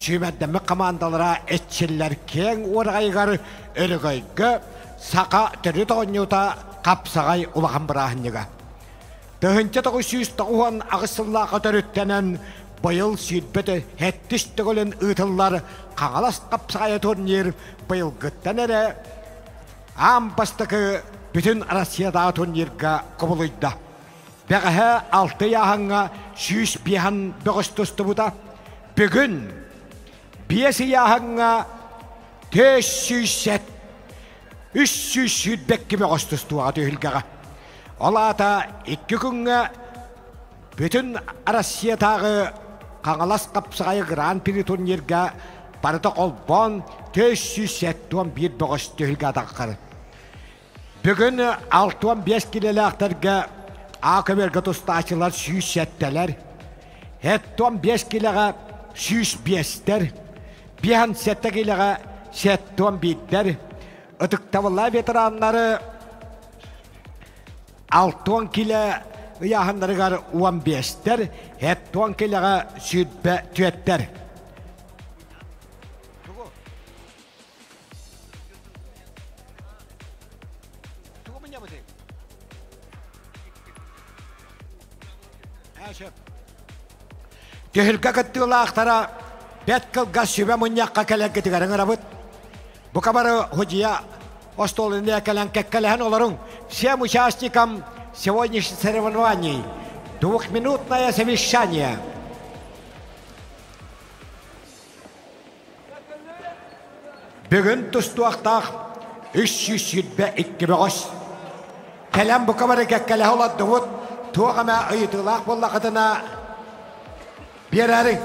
Сүүмэрдэммит хамаандалара эрчиллэр киэҥ уораҕайыгар Өрөгөйгө саха төрүт оонньуута хапсаҕай улахан бырааһынньыга. 1998 сыллаахха төрүттэнэн быйыл 27 төгүлүн ыытыллар Хаҥалас хапсаҕайа турнир быйылгыттан эрэ аан бастакы бүтүн Россиятааҕы турнирга кубулуйда. Бэҕэһээ алта ыйааһыҥҥа 105 бөҕөс тустубута. Бүгүн биэс ыйааһыҥҥа 407 322 бөҕөс тустууга түһүлгэҕэ. Ол аата икки күҥҥэ бүтүн Россиятааҕы Хаҥалас хапсаҕайы Гран-при турнирга барыта холбоон 471 бөҕөс түһүлгэ атаххар. Бүгүн 65 килэлээхтэргэ А көбүөргэ тустааччылар 107-лэр, 75 килэҕэ 105-тэр, 57 килэҕэ 71-дэр, ытыктабыллаах ветераннары 60 килэ ыйааһыннарыгар 15-тэр, 70 килэҕэ 24-тэр. Түһүлгэ кыттыылаахтара бэрт кылгас сүбэ мунньахха кэлэргитигэр ыҥырабыт. Бука бары судьуйа остуолун кэлэн кэккэлэһэн олоруҥ. Всем участникам сегодняшних соревнований двухминутное совещание. Бүгүн тустуохтаах 322 бөҕөс. Кэлэн бука бары кэккэлэһэ олордубут, туох эмэ ыйытыылаах буоллахытына биэрэриҥ.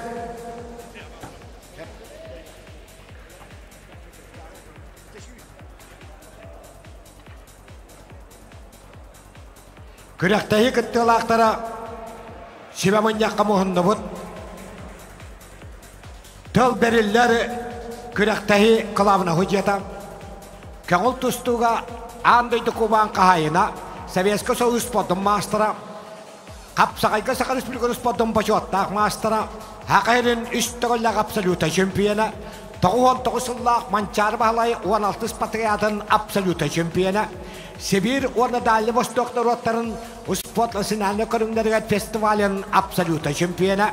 Күрэхтэһии кыттыылаахтара сүбэ мунньахха муһуннубут. Тыл бэриллэр күрэхтэһии кылаабына судьуйата көҥүл тустууга аан дойду кубаан хаһаайына, Советскай Союз спордун маастара, Хапсаҕайга Саха Республикатын спордун бочуоттаах маастара, Саха сирин үс төгүллээх абсолюта чемпиона, 99 сыллаах Манчаары Баһылай 16 патриотын абсолюта чемпиона, Сибиир уонна Дальний Восток норуоттарын спорт национальнай көрүҥнэригэр фестивалын абсолюта чемпиона,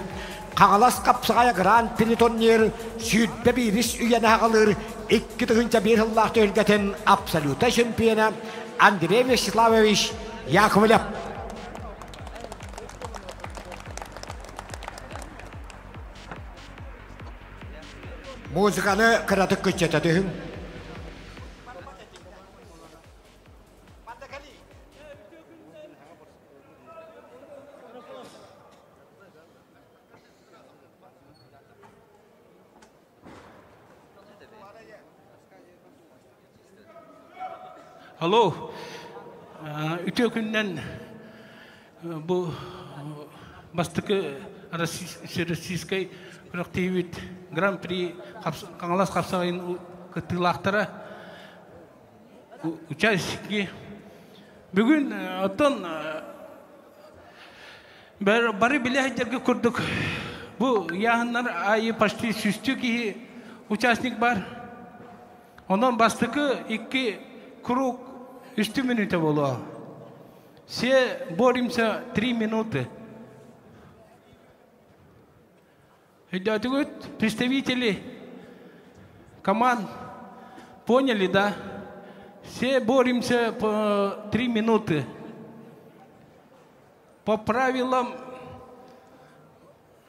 Хаҥалас хапсаҕайа Гран-при турнир 21 үйэни аҕалыыр 2001 сыллаах түһүлгэтин абсолюта чемпиона Андрей Вячеславович Яковлев. Музыканы кыратык күччэтэ түһүҥ. Алло, үтүө күнүнэн бу бастакы Всероссийскай күрэхтэһиибит Гран-при Хаҥалас хапсаҕайын кыттыылаахтара участники. Бүгүн оттон бары билэ сылдьарга курдук бу ыйааһыннар аайы почти сүүстүү киһи участник бар. Онон бастакы икки круг үстүү мүнүүтэ буолуо. Все боремся 3 минуты. Өйдөөтүгүт, представители команд поняли, да? Все боремся по 3 минуты. По правилам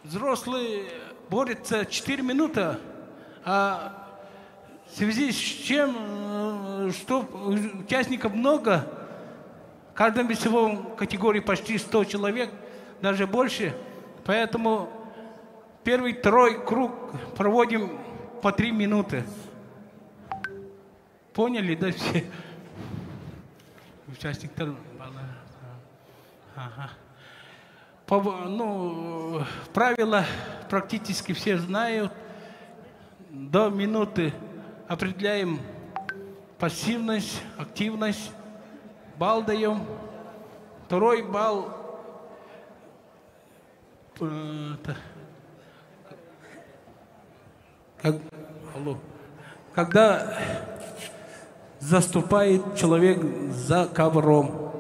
взрослые борются 4 минуты, а в связи с чем, что участников много, в каждом весовом категории почти 100 человек, даже больше, поэтому первый, второй круг проводим по 3 минуты. Поняли, да, все? Участниктар. Ага. Ну, правила практически все знают. До минуты определяем пассивность, активность, балл даем. Второй балл как, алло, когда заступает человек за ковром.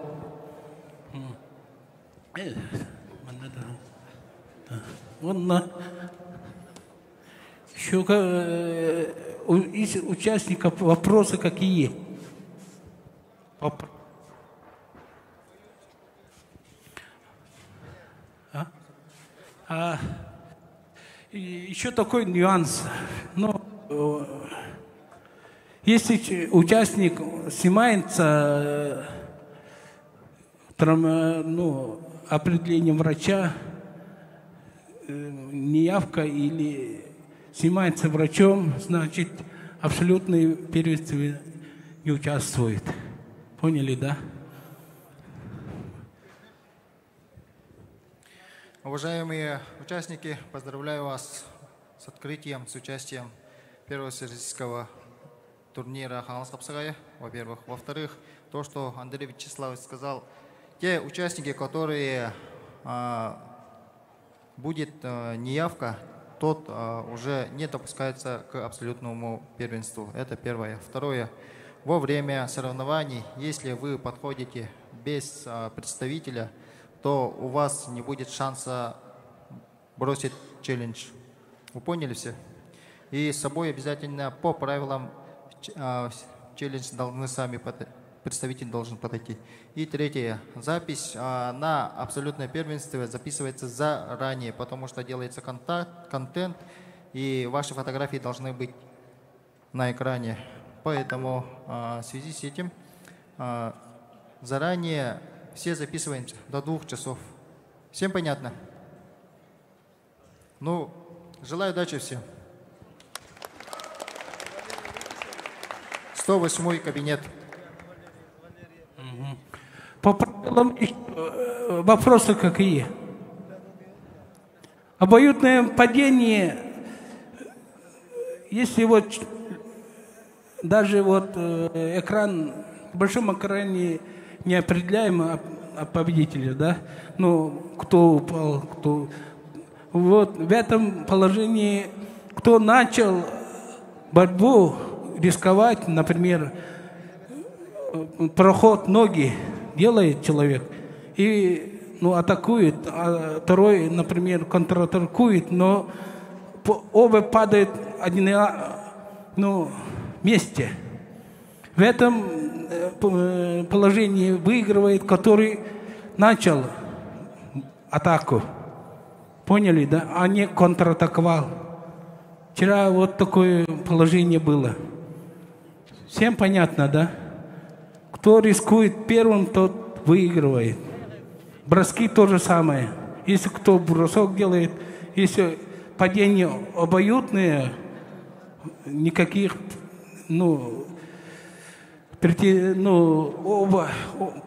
Онно еще из участников вопросы какие? А? А, еще такой нюанс. Ну, если участник снимается ну, определением врача, неявка или снимается врачом, значит, абсолютный первенстве не участвует. Поняли, да? Уважаемые участники, поздравляю вас с открытием, с участием первого всероссийского турнира Хаҥалас хапсаҕайа, во-первых. Во-вторых, то, что Андрей Вячеславович сказал, те участники, которые будет неявка, тот уже не допускается к абсолютному первенству. Это первое. Второе. Во время соревнований, если вы подходите без представителя, то у вас не будет шанса бросить челлендж. Вы поняли все? И с собой обязательно по правилам челлендж должны сами представитель должен подойти. И третье. Запись на абсолютное первенство записывается заранее, потому что делается контакт, контент, и ваши фотографии должны быть на экране. Поэтому в связи с этим заранее все записываемся до 2 часов. Всем понятно? Ну, желаю удачи всем. 108 кабинет. По правилам вопросы какие? Обоюдное падение, если вот даже вот экран, в большом экране не определяем победителя, да? Ну, кто упал, кто... Вот в этом положении, кто начал борьбу рисковать, например, проход ноги делает человек и, ну, атакует, а второй, например, контратакует, но оба падают один, ну, вместе. В этом положении выигрывает, который начал атаку. Поняли, да? А не контратаковал. Вчера вот такое положение было. Всем понятно, да? Кто рискует первым, тот выигрывает. Броски то же самое. Если кто бросок делает, если падение обоюдное, никаких, ну, Ну, оба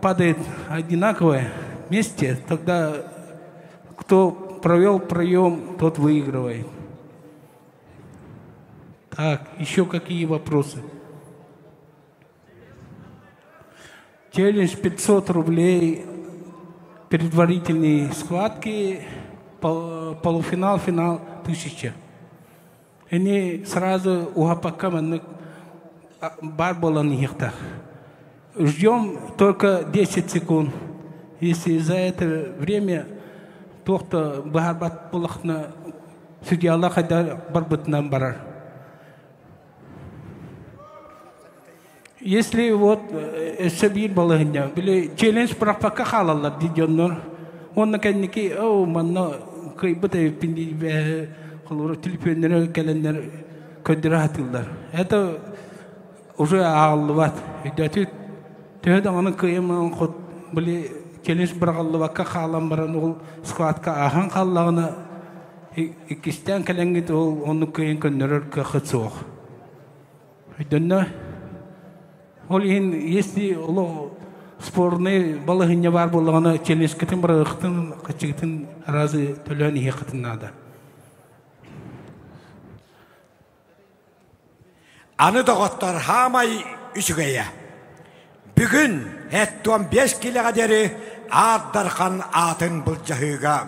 падает одинаковое вместе, тогда кто провел прием, тот выигрывает. Так, еще какие вопросы? Челлендж 500 рублей, предварительные схватки, полуфинал, финал 1000. Они сразу уһаппакка маннык баар буолан иһиэхтээх. Ждем только 10 секунд. Если за это время туох да быһаарбат буоллаххына судьялар хайдах барбытынан барар. Если вот өссө биир балаһыанньа, били челлендж бырахпакка хаалаллар дии дьоннор. Уонна кэнники оо манна кыайбыт эбиппин дии холобура түлүпүөннэрэ кэлэннэр көрдөрө сатыыллар. Это уже ааҕыллыбат. Өйдөөтүт төһө даҕаны кыайан хот били челлендж быраҕыллыбакка хаалан баран ол схватка ааһан хааллаҕына иккистээн кэлэҥҥит ол оннук кыайан көннөрөр кыаххыт суох. Өйдөннө. Ол иһин если олох спорный балаһыанньа баар буоллаҕына челленджкытын быраҕыахтын хаччыгытын разы төлөөн иһиэххитин наада. Аны доҕоттор хаамай үчүгэйэ. Бүгүн эттуон 5 килэҕэ диэри Аар Дархан аатын былдьаһыыга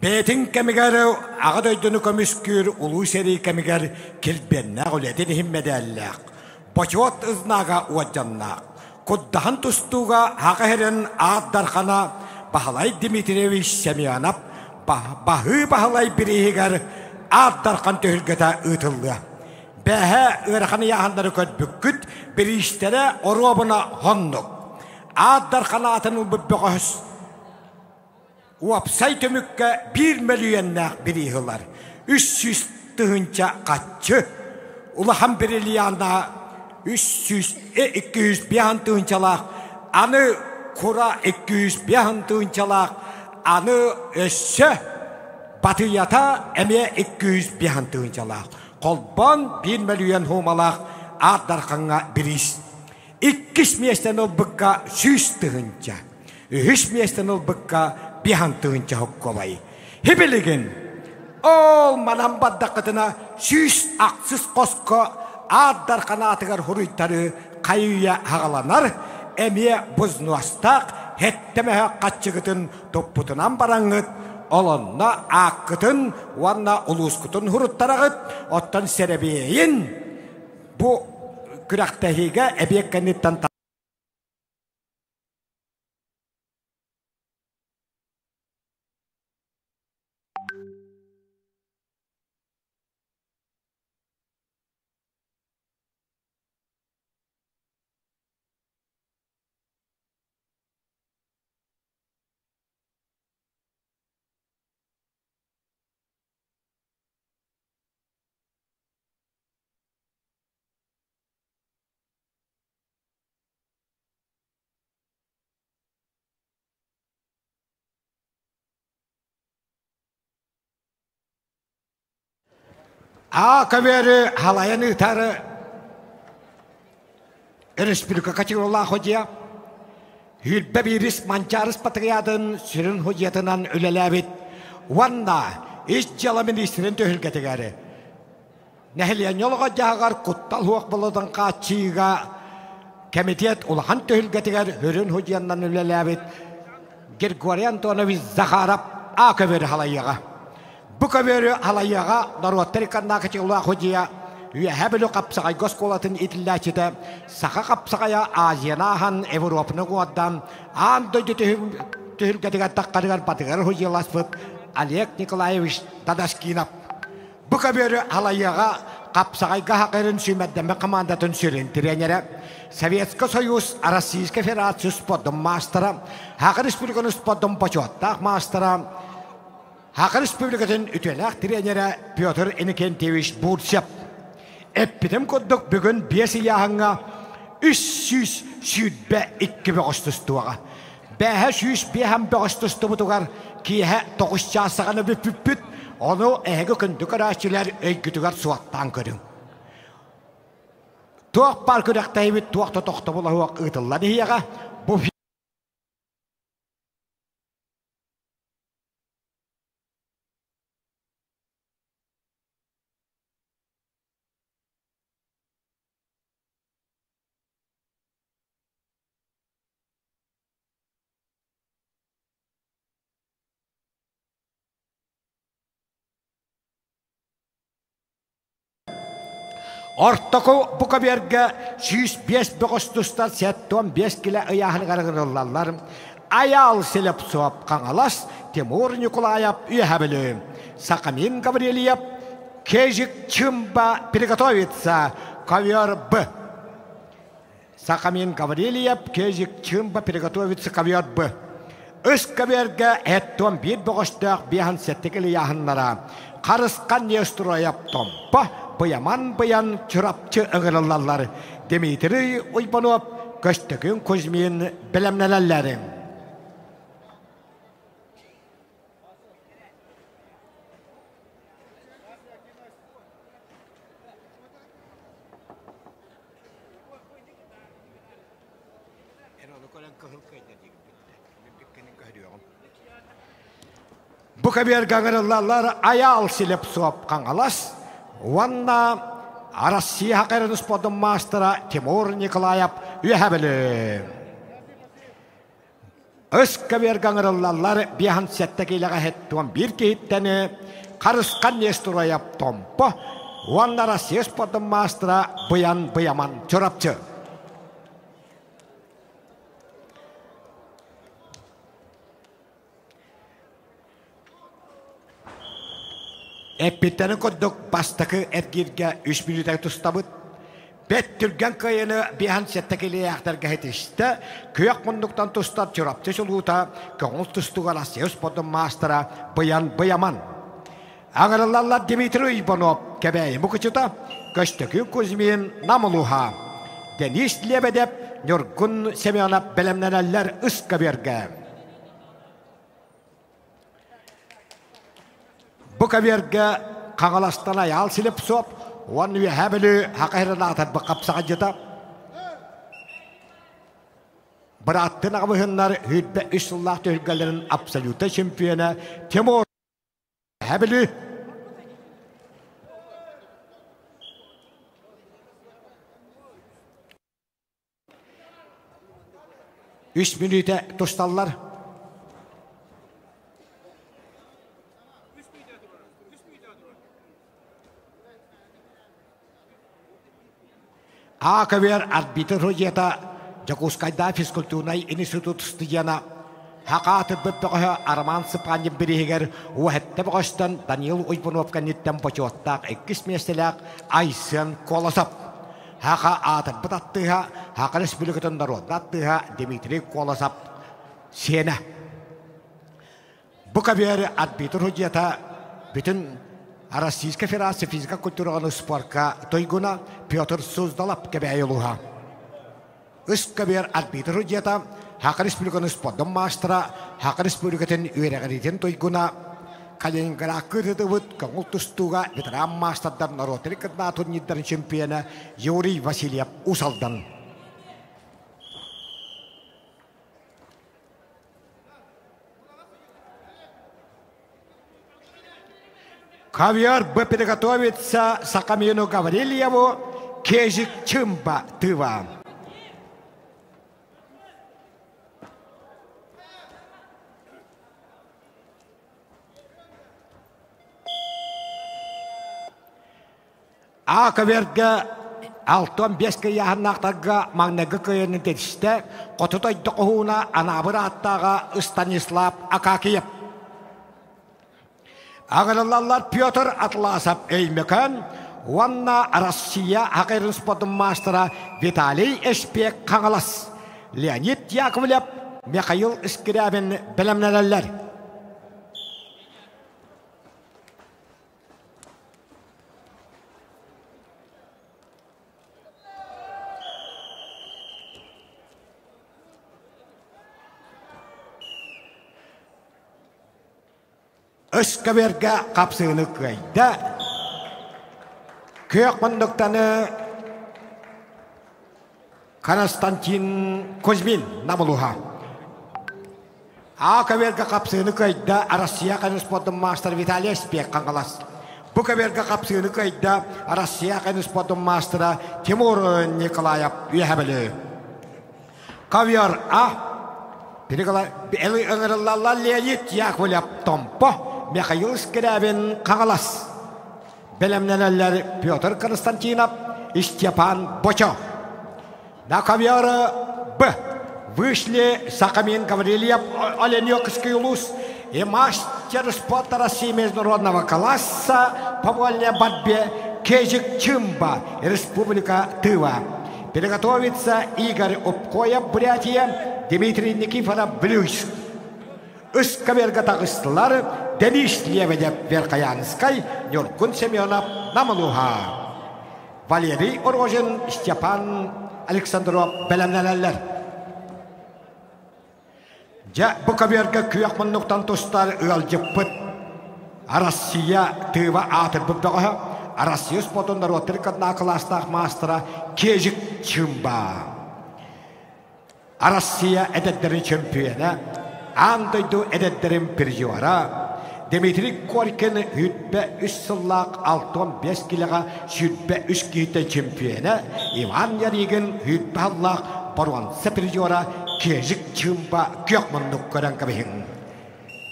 Бэйэтин кэмигэр Аҕа дойдуну көмүскүүр Улуу сэрии кэмигэр килбиэннээх үлэтин иһин мэдээллээх, Бочуот ызнага уордьаннаах, Куддаһан тустууга Саха сирин Аар Дархана Баһылай Дмитриевич Семенов Баһыы Баһылай бирииһигэр Аар Дархан түһүлгэтэ ыытыллыа. Бээһэ ыарахан ыйааһыннары көрбүккүт, бириистэрэ оруобуна хоннук. Аар Дархан аатын ылбыт бөҕөс Уопсай түмүккэ биир мөлүйүөннээх бирииһи ылар, 300 тыһыынча хаччы, улахан бриллианнаах 300 205 тыһыынчалаах, аны кура 205 тыһыынчалаах, аны өссө батыйата эмиэ 205 тыһыынчалаах. Холбоон 1 мөлүйүөн суумалаах Аар Дархаҥҥа бириис. Иккис миэстэни ылбыкка 100 тыһыынча. Үһүс миэстэни ылбыкка 5 тыһыынча соккуобай. Хибилигин ол манан бардаххытына 106 хоско Аар Дархан аатыгар хуруйтары хайыйа хаҕаланар, эмиэ бузнуостаах һэттэмэһэ хаччыгытын туппутунан бараҥҥыт, олонно ааккытын уонна улуускутун хуруттараҕыт, оттон сэрэбиэйин бу күрэхтэһиигэ эбиэт кэнниттэн А көбүөрү халайан ыытар республика категориялаах судья 21 Манчаары Спартакиадатын сүрүн судьятынан үлэлээбит уонна ис дьыала министрин түһүлгэтигэр нэһилиэнньэ олоҕо дьаһаҕар куттал суох буолуутун хааччыйыыга комитет улахан түһүлгэтигэр сүрүн судьуйанан үлэлээбит Григорий Антонович Захаров А көбүөрү халайыаҕа. Бу көбүөрү халайыаҕа норуоттар иккардынааҕы категориялаах судьуйа Үөһээ Бүлүү хапсаҕайга оскуолатын иитиллээччитэ саха хапсаҕайа Азияны ааһан Европаны уҥуордаан аан дойду түһүлгэтигэр таххарыгар батыгар судьуйаласпыт Олег Николаевич Дадаскинов. Бу көбүөрү халайыаҕа хапсаҕайга хакырын сүүмэрдэммит командатын сүрүн тренерэ, Советский Союз Российской Федерация спордун маастара, Саха Республикатын спордун бочуоттаах маастара, Саха Республикатын үтүөлээх тренерэ Петр Иннокентьевич Бурцев. Эппитим курдук бүгүн биэс ыйааһыҥҥа 322 бөҕөс тустуоҕа. Бээһэ 105 бөҕөс тустубутугар киэһэ 9 чаас саҕана бүппүппүт. Ону эһиги күндү көрөөччүлэр өйгүтүгэр суоттаан көрүҥ. Туох баар күрэхтэһиибит туох да тохтобула суох ыытыллан иһиэҕэ. Бу Ортоку Букаберга 105 бөҕөс тустар 75 килэ ыйааһыныгар ыҥырыллаллар. Айаал Селепцов Хаҥалас, Тимур Николаев Үөһээ Бүлүү, Сахамин Гаврильев Кежик Чымба приготовится ковер Б. Сахамин Гаврильев Кежик Чымба приготовится ковер Б. Үс көбүөргэ эттон биир бөҕөстөөх биэһэн сэттэ ыйааһыннара Харысхан Нестроев Томпо, Быйаман Быйан Чурапчы ыҥырыллаллар. Дмитрий Уйбанов Көстөкүн Кузьмин бэлэмнэнэллэр. Бу кэбиэргэ ыҥырыллаллар Айаал Слепцов Хаҥалас уонна Россия хакерын спордун маастара Тимур Николаев Үөһээ Бүлүү. Өс кэбиэргэ ыҥырыллаллар биэһэн сэттэ киилэҕэ иһиттуон биир киһиттэни Харысхан Нестроев Томпо уонна Россия спордун маастара Быйан Быйаман Чурапчы. Эппиттэрин курдук бастакы эргииргэ үс мүнүүтэ тустабыт. Бэт түргэн кыайыыны биэһэн сэттэ килиэхтэргэ ситистэ. Күөх муннуктан тустар Чурапчы чулуута көҥүл тустууга Россия спордун маастара Быйан Быйаман. Аҥырыллаллар Дмитрий Иванов Кэбээйи Мукучута, Көстөкүүн Кузьмин Нам улууһа. Денис Лебедев, Ньургун Семенов бэлэмнэнэллэр ыскабиэргэ. Бу кавиэргэ Хаҥаластан Айаал Слепцов уонна Үөһээ Бүлүү Хакайрынаатарбы хапсаҕайдьыта бырааттын аҕабыһыннар сүүрбэ үс сыллаах түһүлгэлэрин абсолютнай чемпиона Тимур Үөһээ Бүлүү Үс мүнүүтэ тусталлар. А көбүөр арбитр судьуйата Дьокуускайдаа физкультурнай институт студена Хака атырбыт бөҕөһө Роман Сыпанин бирииһигэр уоһэтте бөҕөстөн Даниил Уйбунов кэнниттэн бочуоттаах иккис миэстэлээх Айсен Колосов. Хака аатырбыт аттыыһа, Хака Республикатын народнай аттыыһа Дмитрий Колосов сиэнэ. Бу көбүөр арбитр судьуйата бүтүн Российскай Федерация физика культураҕа спорка туйгуна Петр Суздалов Кэбээйи улууһа. Үс көбүөр арбитр судьуйата Саха Республикатын спордун маастара, Саха Республикатын үөрэҕириитин туйгуна, Калининградка ыытыллыбыт көҥүл тустууга ветеран маастардар норуоттарын кытта турнирдарын чемпиона Юрий Васильев Уус Алдан. Ковер бы приготовиться Сакамину Гаврильеву Кежик Чымба Тыва. А көбүөргэ 65 кыйааһыннаахтарга маҥнайгы кыайыыны тигистэ Хоту дойду хоһууна Анаабыр ааттааҕа Станислав Акакиев. Аҕырыллаллар Петр Атласов Өймөкөөн уонна Россия хакерын спордун маастара Виталий Эшпек Хаҥалас, Леонид Яковлев, Михаил Скрябин бэлэмнэнэллэр. Өскөбүөргэ хапсыыны кыайда. Күөх мундуктаны Константин Кузьмин Намылуха. А көбүөргэ хапсыыны кыайда Россия көмүс спордун маастара Виталий Спек Хаҥалас. Бу көбүөргэ хапсыыны кыайда Россия көмүс спордун маастара Тимур Николаев Үөһэ Бүлүү. Ковер А ыҥырыллаллар Леонид Яковлев Томпо, Михаил Скрябин Хаҥалас. Бэлэмнэнэллэр Петр Константинов, Степан Бочо. На ковер Б вышли Сахамин Гаврильев, Оленёкский улус и мастер спорта России международного класса по вольной борьбе Кежик Чымба, Республика Тыва. Переготовится Игорь Упкоев, Бурятия, Дмитрий Никифоров, Блюйск. Үс көбүөргэ таҕыстылар Денис Лебедев Верхоянскай, Ньургун Семенов Намылуха. Валерий Рожин, Степан Александров бэлэмнэнэллэр. Дьэ, бу көбүөргэ күөх муннуктан тустар ыалдьыппыт Россия тыыба аатырбыт бөҕөһө, Россия спортун норуоттар кытына кылаастаах маастара Кежик Чымба. Россия эдэрдэрин чөмпүйүөнэ, аан дойду эдэрдэрин призера Дмитрий Коркин 23 сыллаах 65 килэҕэ 23 киһиттэн чемпионэ Иван Ярыгин 100 сыллаах боруонса призера Кежик Чымба күөх муннук көрөн кэбиһиҥ.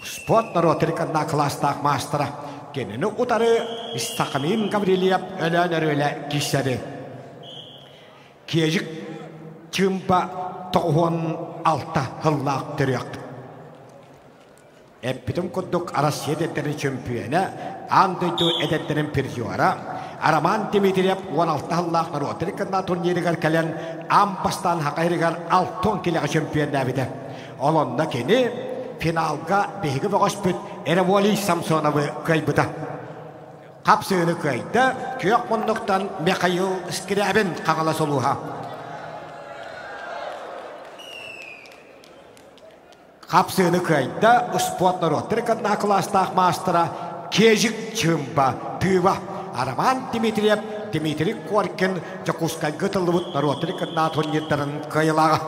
Спорт норуот рекорднаах кылаастаах маастара кинини утары Сахамин Гаврильев Өлөөн Өрүөлэ киирсэри. Киэдьик Чыымпа 96 сыллаах төрүөх. Эппитим курдук Россия эдэрдэрин чөмпүйүөнэ, аан дойду эдэрдэрин призера Роман Дмитриев 16 сыллаах норуоттар иккардына турнирыгар кэлэн аан бастаан Хакайрыгар 60 килэҕэ чөмпүйүөннээбитэ. Ол онно кини финалга биһиги бөҕөспүт Эреволий Самсоновы кыайбыта. Хапсыыны кыайда күөх муннуктан Михаил Скрябин Хаҥалас улууһа. Хапсыыны кыайда спорт норуоттар иккардына кылаастаах маастара Кежик Чымба Тыва Роман Дмитриев Дмитрий Коркин Дьокуускайга ытыллыбыт норуоттар иккардына турнирдарын кыайылааҕа.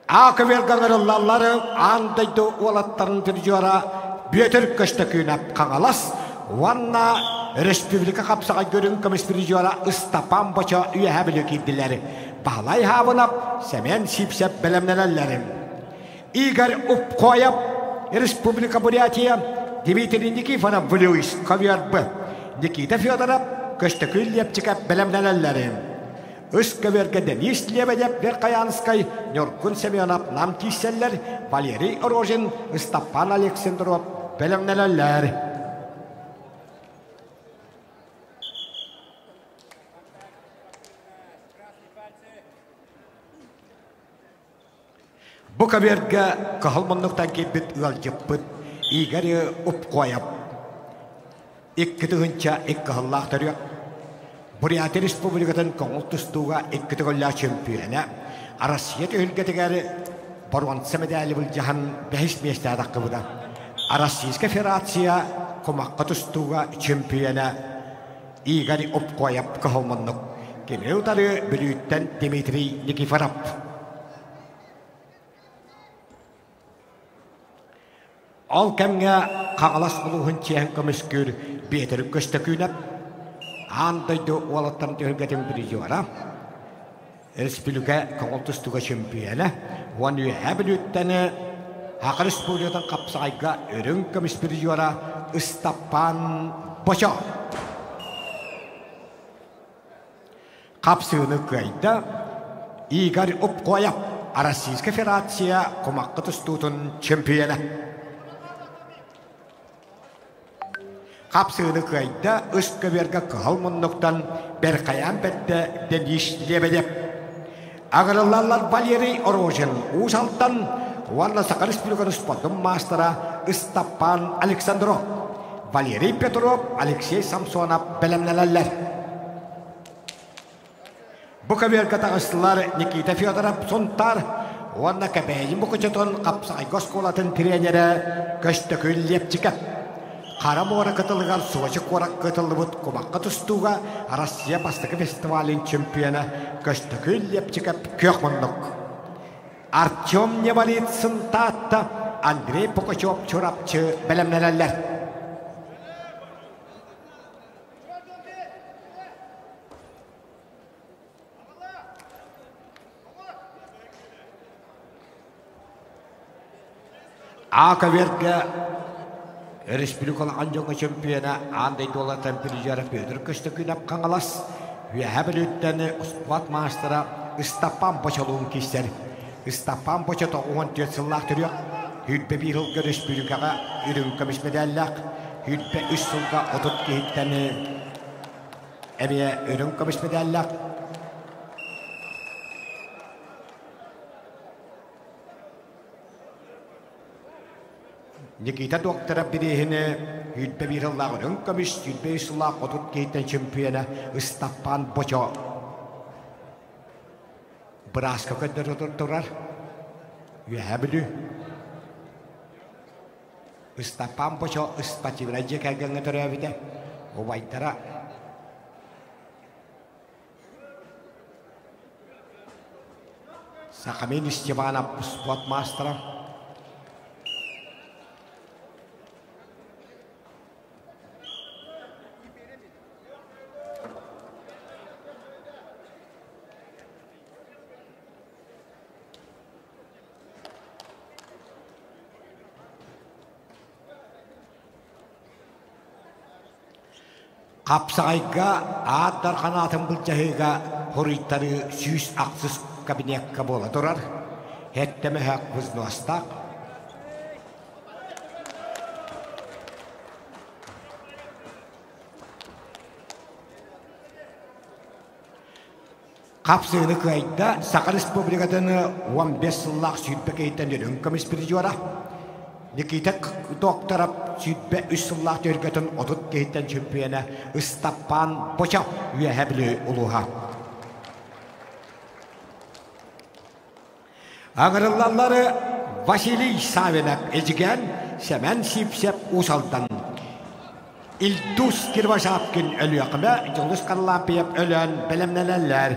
Аакы-верга ыҥырыллаллар аан дойду уолаттарын призера Бүөтүр Көстөкүүнэп Хаҥалас уонна республика хапсаҕай көрүҥ көмүс призера Ыстапаан Бочо Үөһээ Бүлүү киирдилэр. Баһылай Хаабынап, Сэмэн Сиипсэп бэлэмнэнэллэр. Игорь Упкоев, Республика Бурятия, Дмитрий Никифоров Вилюйск ковер Никита Федоров, Көстөкүүн Лепчиков бэлэмнэнэллэр. Үс көбүөргэ Денис Лебедев, Верхоянскай, Ньургун Семенов Нам киирсэллэр, Валерий Рожин, Ыстаппан Александров бэлэмнэнэллэр. Бу көбүөргэ кыһыл муннуктан киирбит ыалдьыппыт Игорь Упкоев 2002 сыллаах төрүөх Бурятия Республикатын көҥүл тустууга икки төгүллээх чөмпүйүөнэ, Россия түһүлгэтигэр боруонса мэдээли былдьаһан бэһис миэстэҕэ тахсыбыта. Российскай Федерация кумахха тустууга чөмпүйүөнэ Игорь Упкоев кыһыл муннук. Кини утары Бүлүүттэн Дмитрий Никифоров. Ол кэмҥэ Хаҥалас улууһун чиэһин көмүскүүр Биэтэрик Көстөкүүнэп аан дойду уолаттарын түһүлгэтин призера, республика көҥүл тустууга чөмпүйүөнэ уонна Үөһээ Бүлүүттэн Саха Республикатын хапсаҕайга үрүҥ көмүс призера Ыстапаан Бочо. Хапсыыны кыайда Игорь Упкоев, Российскай Федерация кумахха тустуутун чемпиона. Хапсыыны кыайда үс көбүөргэ кыһыл муннуктан Берхаян бэрдэ Денис Лебедев. Агырыллаллар Валерий Рожин Уус Алтан уонна Саха Республикатын спордун маастара Ыстаппан Александров. Валерий Петров, Алексей Самсонов бэлэмнэнэллэр. Бу көбүөргэ таҕыстылар Никита Федоров Сунтаар уонна Кэбээйи Мукучутун хапсаҕайга оскуолатын тренерэ Көстөкүүн Лепчиков. Хара муора кытылыгар Сочи куоракка ыытыллыбыт кумахха тустууга Россия бастакы фестивалын чемпиона Көстөкүүн Лепчиков күөх муннук. Артем Неболицын Таатта, Андрей Пукачев Чурапчы бэлэмнэнэллэр. А көбүөргэ республикалаан дьоҥҥо чөмпүйүөнэ аан дойду уолаттарын призера Петр Көстөкүүнэп Хаҥалас, Үөһээ Бүлүүттэн спорт маастара Ыстапаан Бочолуун киирсэр. Ыстапаан Бочо 94 сыллаах төрүөх, 21 сылга республикаҕа үрүҥ көмүс мэдээллээх, 23 сылга 30 киһиттэн эмиэ үрүҥ көмүс мэдээллээх. Никита Докторов бирииһини 21 сыллаах үрүҥ көмүс, 23 сыллаах 30 киһиттэн чемпиона Ыстаппаан Бочо бырааска көрдөрө турар. Үөһээ Бүлүү. Ыстапаан Бочо ыспативнай дьиэ кэргэҥҥэ төрөөбүтэ. Убайдара Сахамин Степанов спорт маастара. Хапсаҕайга аат дархан аатын былдьаһыыга хоруйтарыы 106 кабинекка буола турар. Һэттэмэһэк вызностаах. Хапсыыны кыайда Саха Республикатын 15 сыллаах сүүрбэ киһиттэн үрүҥ көмүс призера Никита Докторов 23 сыллаах түһүлгэтин 30 киһиттэн чемпиона Ыстаппаан Боча Үөһээ Бүлүү улууһа. Аҥырыллаллары Василий Савинов Эдьигээн, Сэмэн Сивцев Уус Алдан, Ильдус Кирвашапкин Өлүөхүмэ, Дьулус Харлампьев Өлөөн бэлэмнэнэллэр.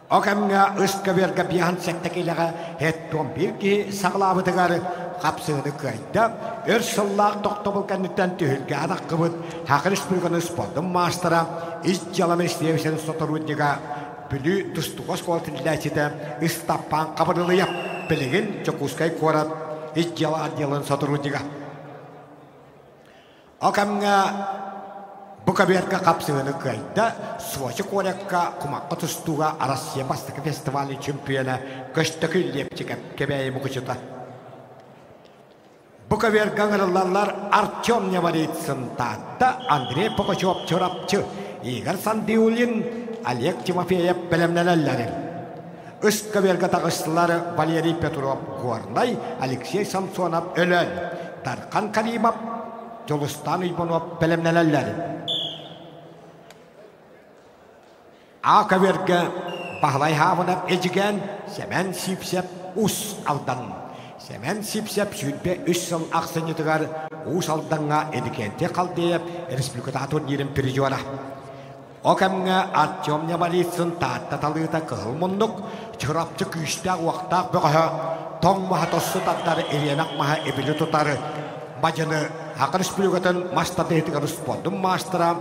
О кэмҥэ ыс көбүөргэ биэһэн сэттэ киилэҕэ 71 киһи саҕалаабытыгар хапсыыны кыайда. Өр сыллаах тохтобул кэнниттэн түһүлгэ атаххыбыт Саха Республикатын спордун маастара, ис дьыала министиэристибэтин сотруднига Бүлүү тустууга оскуола тэриллээччитэ Ыстаппаан Хабырылыйап билигин Дьокуускай куорат ис дьыала отделын сотруднига. Ол кэмҥэ бу көбүөргэ хапсыһыыны кыайда Сочи куоракка кумахха тустууга Россия бастакы фестивалын чемпиона Көстөкүй Лепчиков Кэбээйи Мукучута. Бу көбүөргэ ыҥырыллаллар Артем Неборицын Таатта, Андрей Пугачев Чурапчы, Игорь Сандиулин, Олег Тимофеев бэлэмнэнэллэр. Үс көбүөргэ таҕыстылар Валерий Петров Горнай, Алексей Самсонов Өлөөн, Дархан Каримов, Дьулустаан Уйбанов бэлэмнэнэллэр. А көбүөргэ Баһылай Хаабынап Эдьигээн, Сэмэн Сиипсэп Уус Алдан. Сэмэн Сиипсэп 23 сыл ахсынньытыгар Уус Алдаҥҥа Иннокентий Халдеев республикатааҕы турнирын призера. Ол кэмҥэ Артем Неболицын Таатта талыыта кыһыл муннук, Чурапчы күүстээх-уохтаах бөҕөһө, тоҥ маһа тосsu тардар ириэнэх маһа ибили тутар мадьыны Саха Республикатын мас тардыһыытыгар спордун маастара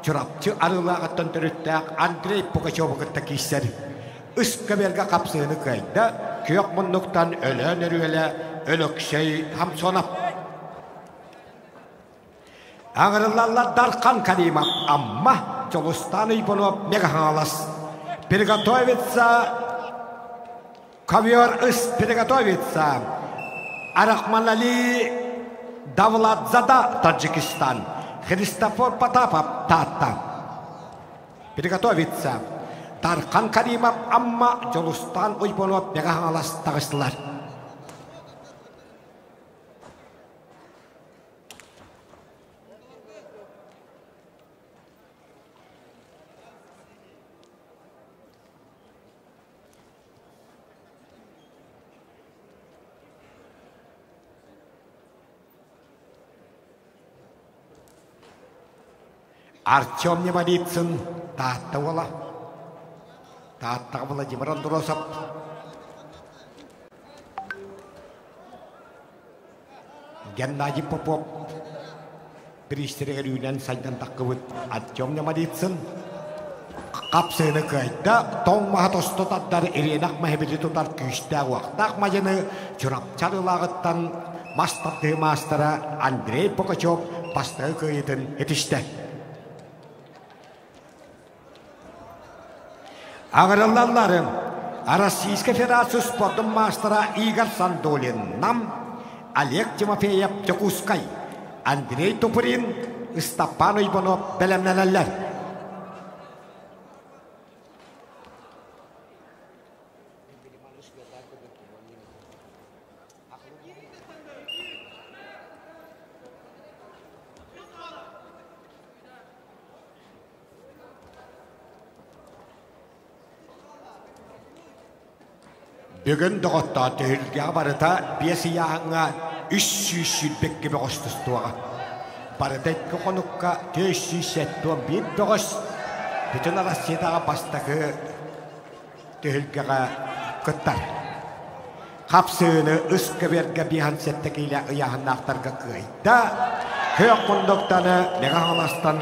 Чурапчы Арыылааҕыттан төрүттээх Андрей Пугачеву кытта киирсэр. Үс көбүөргэ хапсыһыыны кыайда, күөх муннуктан Өлөөн Өрүөлэ Өлөксөй Самсонов. Аҥырыллаллар Дархан Каримов Амма, Дьулустаан Уйбунов Мегаһаҥалас. Приготовиться Ковер ыс приготовиться. Арахманали Давладзада Таджикистан. Христофор Потапов Таатта. Приготовиться. Дархан Каримов Амма Дьулустаан Уйбунов Мегаһаҥалас таҕыстылар. Артем Немолицын Таатта уола. Тааттаҕа Владимир Андросов. Геннадий Попов бириистэригэр үүнэн сайдан таххыбыт Артем Немолицын хапсыыны кыайда, тоҥ маһа тосту тардар ириэнэх маһы тутар күүстээх-уохтаах мадьыны Чурапчы арыылааҕыттан мас тардыы маастара Андрей Пукачев бастакы кыайыытын этистэ. Аҕырыллалларын Российскай Федерация спордун маастара Игорь Сандулин Нам, Олег Тимофеев Дьокуускай, Андрей Туприн, Ыстаппаан Уйбанов бэлэмнэнэллэр. Бүгүн доҕоттоор түһүлгэҕэ барыта биэс ыйааһыҥҥа 322 бөҕөс тустуоҕа. Барыта икки хонукка 471 бөҕөс бүтүн Арассыыйатааҕы бастакы түһүлгэҕэ кыттар. Хапсыыны үс көбүөргэ биэһэн сэттэ киилэ ыйааһыннаахтарга кыайда. Күөх мундуктаны Мэҥэ Хаҥаластан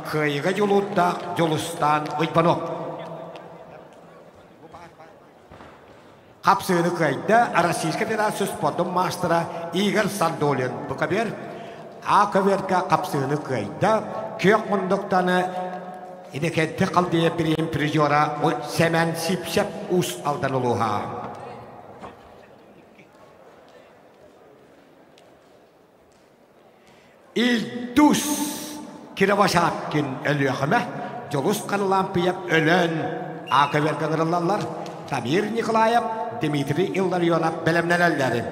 кыайыыга дьулуурдаах Дьулустаан Уйбанов. Хапсыыны кыайда Российскай Федерация спордун маастара Игорь Сандолин. Бу көбүөр А көбүөргэ хапсыыны кыайда. Күөх мундуктаны Инекенти Халдея бириин призера Сэмэн Сипсеп Уус Алдан улууһа. Ильдус Кировошапкин Өлүөхүмэ, Дьулус Харлампьев Өлөөн аакаберга ыҥырыллаллар, Тамир Николаев, Дмитрий Илларионов бэлэмнэнэллэр.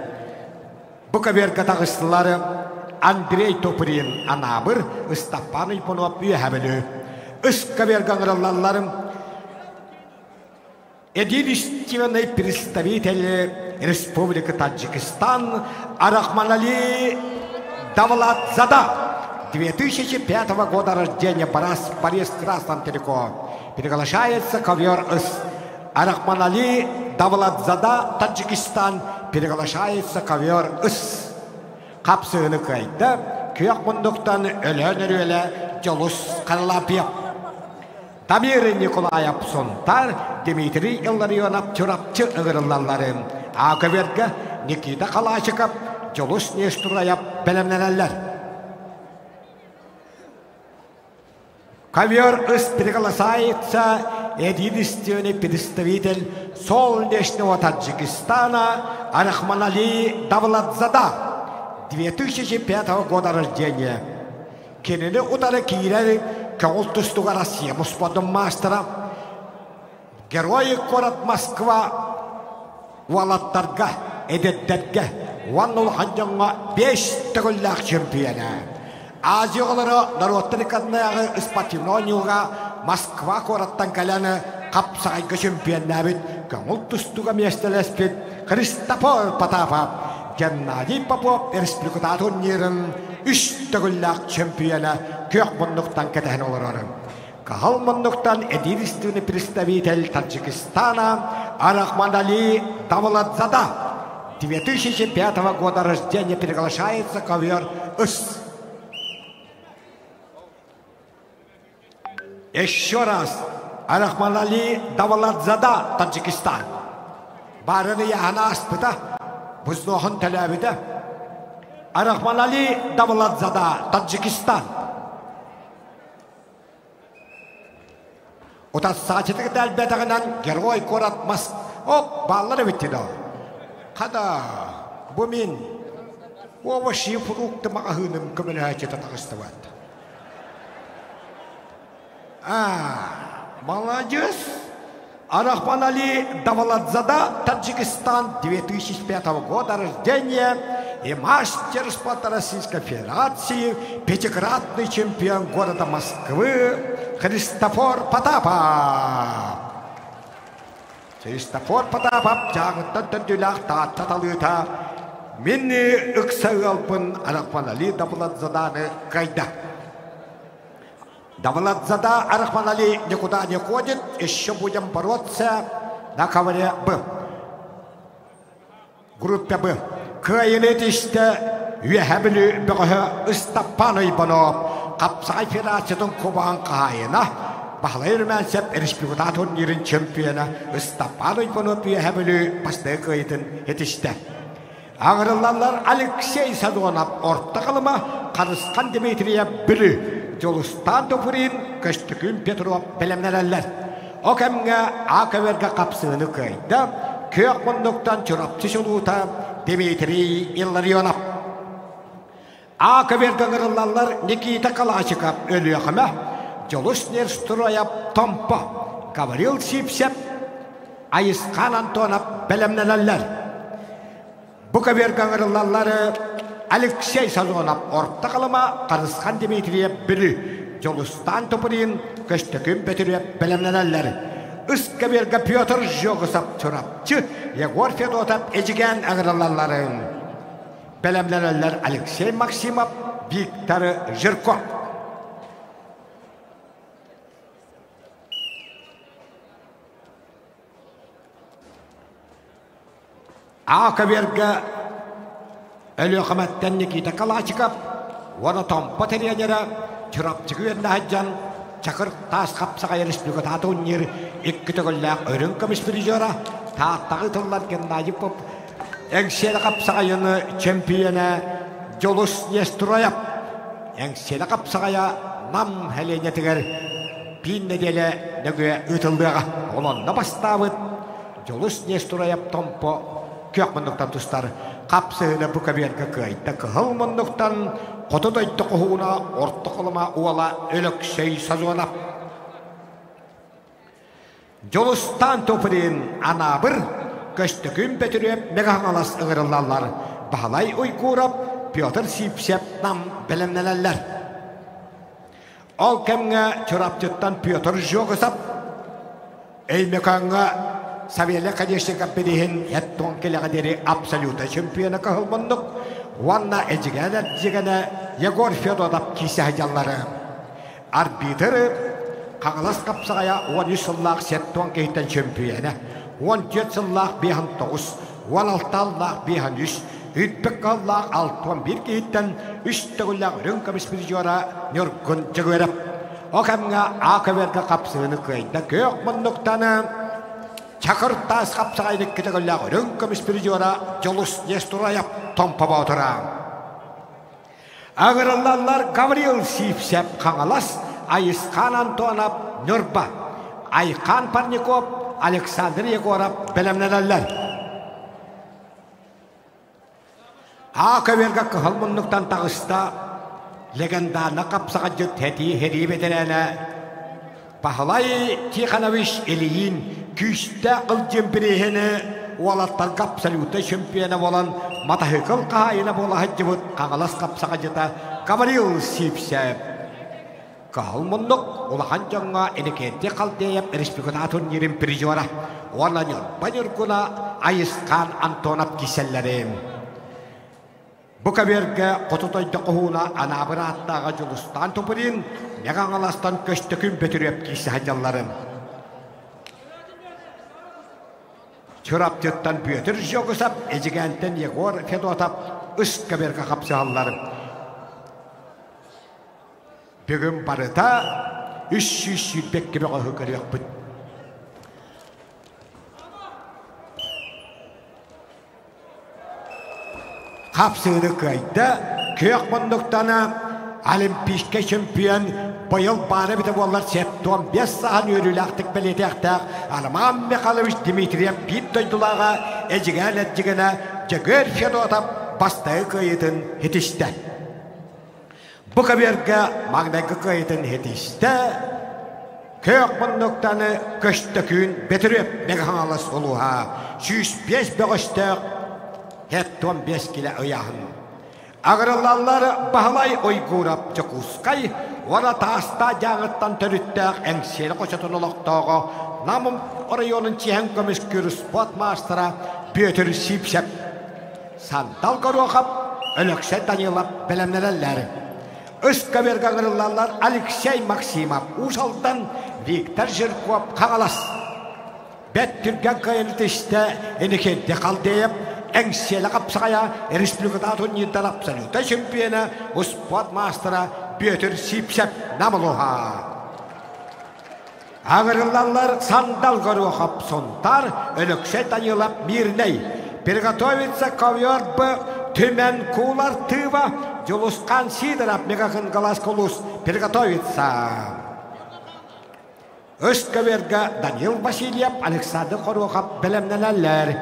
Бу көбүөргэ таҕыстылар Андрей Туприн Анаабыр, Ыстаппаан Уйбунов Үөһэ Бүлүү. Үс көбүөргэ ыҥырыллаллар Единственный представитель Республики Таджикистан Арахманали Давлатзада 2005 года рождения Борис, Борис Красном Телеко. Приглашается ковер из Арахманали Давлатзада, Таджикистан. Приглашается ковер из Хапсыыны кыайда, күөх мундуктан өлөөн өрүөлэ Дьолус Харлампьев. Тамир Николаев Сунтар, Дмитрий Илларионов Чурапчы ыҥырыллалларын Аакыберга Никита Халачиков, Дьулус Нестураев бэлэмнэнэллэр. Ковер из приглашается единственный представитель солнечного Таджикистана Арахманали Давлатзада, 2005 года рождения. Кинини утары киирэр көҕүл тустуга Россия муспотун маастара, Герой куорат Москва уолаттарга, эдэрдэргэ уонна улахан дьоҥҥо биэс төгүллээх чемпиона. Азия оҕолоро норуоттар ыккардынааҕы спортивнай оонньууга Москва куораттан кэлэн хапсаҕайга чемпионнаабыт көҥүл тустууга миэстэлэспит Христофор Потапов, Геннадий Попов республикатааҕы турнирын үс төгүллээх чемпиона күөх муннуктан кэтэһэн олорор. Кыһыл муннуктан единственный представитель Таджикистана Арахманали Давлатзада 2005 года рождения приглашается ковер ыс. Еще раз Арахманали Давлатзада, Таджикистан. Барыны яһана аспыта, бузноһун төлөөбүтэ. Арахманали Давлатзада, Таджикистан. Утассаачытык дэлбэтэҕинэн герой куорат мас оп бааллар эбит да. Хада бу мин овощи фрукты маҕаһыыным көмөлөһөөччүтэ таҕыстыбат. А, молодец! Арахманали Давладзада, Таджикистан, 2005 года рождения и мастер спорта Российской Федерации, пятикратный чемпион города Москвы Христофор Потапов. Христофор Потапов дьааҥыттан төрдүлээх Таатта талыыта мин ыкса ыалбын Арахманали Давладзаданы кыайда. Давладзада Арахманали никуда не ходит, еще будем бороться на ковре Б. Группа Б. Кыайыны тистэ Үөһэ Бүлүү бөҕөһө Ыстаппаан Ойбонов хапсаҕай федерациятын кубогын хаһаайына Баһылай Румянцев республика турнирын чемпиона Ыстаппаан Ойбонов Үөһэ Бүлүү бастакы кыайыытын ситистэ. Аҥырыллаллар Алексей Садонов Орто Халыма, Харысхан Дмитриев Бүлүү, Дьулустаан Туприн, Көстөкүүн Петров бэлэмнэнэллэр. О кэмҥэ А көбөргө хапсыыны кыайда күөх муннуктан Чурапчы чулуута Дмитрий Илларионов. А көбөргө ыҥырыллаллар Никита Калачиков Өлүөхүмэ, Дьулус Нерстроев Томпо, Гаврил Сивцев, Айысхан Антонов бэлэмнэнэллэр. Бу көбүөргэ ыҥырыллаллар Алексей Сазонов Орто Халыма, Харысхан Дмитриев Бүлүү, Дьулустаан Туприн, Көстөкүүн Бөтүрүөп бэлэмнэнэллэр. Ыс көбүөргэ Петр Жогусов Чурапчы, Егор Федотов Эдьигээн ыҥырыллалларын бэлэмнэнэллэр Алексей Максимов, Виктор Жирков. А көбүөргэ Өлүөхүмэттэн Никита Калачиков уонна Томпо тренерэ Чурапчыга үөрэнэ сылдьан Чакыр таас хапсаҕай республикатааҕы турнир икки төгүллээх үрүҥ көмүс призера Тааттаҕа ыытыллар Геннадий Поп Эҥсиэли хапсаҕайыны чемпионэ Дьулус Нестроев Эҥсиэли хапсаҕайа Нам сэлиэнньэтигэр биир нэдиэлэ нөҥүө ыытыллыаҕа. Ол онно бастаабыт Дьулус Нестураев Томпо күөх муннуктан тустар хапсыһыыны бу көбүөргэ кыайда. Кыһыл муннуктан хоту дойду хоһууна Орто Халыма уола Өлөксөй Сазонов. Дьулустаан Туприн Анаабыр, Көстөкүүн Бөтүрүөп Мэҥэ-Хаҥалас ыҥырыллаллар. Баһылай Уйгуурап, Петр Сивцев Нам бэлэмнэнэллэр. Ол кэмҥэ Чурапчыттан Петр Жогусов Өймөкөөҥҥө Савелий Конечников бирииһин эт-туон килэҕэ диэри абсолютнай чемпиона кыһыл уонна Эдьигээн эрдьигэнэ Егор Федотов киирсэ сылдьаллара. Арбитры Хаҥалас хапсаҕайа 13 сыллаах сеттуон киһиттэн чөмпүйүөнэ, 14 сыллаах 59, 16 аллаах 53, Үрбэк кыһыллаах 61 киһиттэн үс төгүллээх үрүҥ көмүс призера Ньургун Дьөгүөрэп. О кэмҥэ А көбүөргэ хапсыһыыны кыайда күөх муннуктаны Чакыр таас хапсаҕайын икки төгүллээх үрүҥ көмүс призера Дьулус Нестураев Томпо Боотура. Ыҥырыллаллар Гаврил Сивцев Хаҥалас, Айысхан Антонов Ньурба, Айхан Парников, Александр Егоров бэлэмнэнэллэр. Аа көбүөргэ кыһыл муннуктан таҕыста легендарна хапсаҕайдьыт Хэтии Хэрии бэтэрээнэ Баһылай Тихонович Ильин күүстээх ылдьын бирииһини уолаттарга абсолютнай чемпиона буолан матаһыыкыл хаһаайына буола сылдьыбыт Хаҥалас хапсаҕайдьыта Гаврил Сивцев. Кыһыл муннук улахан дьоҥҥо Иннокентий Халдеев республикатааҕы турнирын призера уонна Ньурба Ньургуна Айысхан Антонов киирсэллэрин. Бу көбүөргэ хоту дойду хоһууна Анаабыр ааттааҕа Дьулустаан Туприн, Мэҥэ-Хаҥаластан Көстөкүүн Бөтүрүөп киирсэ сылдьалларын. Чурапчыттан Бүөтүр Жогусов, Эдьигээнтэн Егор Федотов үс көбүөргэ хапсыһаллар. Бүгүн барыта 322 бөҕөһү көрүөхпүт. Хапсыыны кыайда, күөх муннуктана Олимпийскай чемпион быйыл баара эбитэ буоллар 75 сааһын үөрүүлээхтик бэлиэтиэхтээх Роман Михайлович Дмитриев биир дойдулааҕа Эдьигээн эрдьигэнэ Дьөгүөр Федотов бастакы кыайыытын ситистэ. Бу көбүөргэ маҥнайгы кыайыытын ситистэ Күөх муннуктаны Көстөкүүн Бөтүрүөп Мэҥэ-Хаҥалас улууһа 105 бөҕөстөөх 75 килэ ыйааһын. Агырыллаллар Баһылай Уйгуурап Дьокуускай уонна Таастаа Дьааҥыттан төрүттээх Эҥсиэли хочотун олохтооҕо Нам оройуонун чиэһин көмүскүүр спорт маастара Петр Сивцев Сандал Горохов, Өлөксөй Данилов бэлэмнэнэллэр. Өскөбөргө ыҥырыллаллар Алексей Максимов, Уус Алдан, Виктор Жирков, Хаҥалас. Бэт түргэн кыайыны түстэ Иннокентий Халдеев, Эҥсиэлэ хапсаҕайа республикатааҕы турнирдар абсолютнай чемпиона, успуорт маастара Бүөтүр Сипсев Намылуха. Аҥырыллаллар Сандал Горохов Сунтар, Өлөксөй Данилов Мирнэй. Приготовиться ковер Б Түмэн Кулар Тыва, Дьулусхан Сидоров Мегахынгалас Кулус. Приготовиться. Үс көбүөргэ Данил Васильев, Александр Хорохов бэлэмнэнэллэр.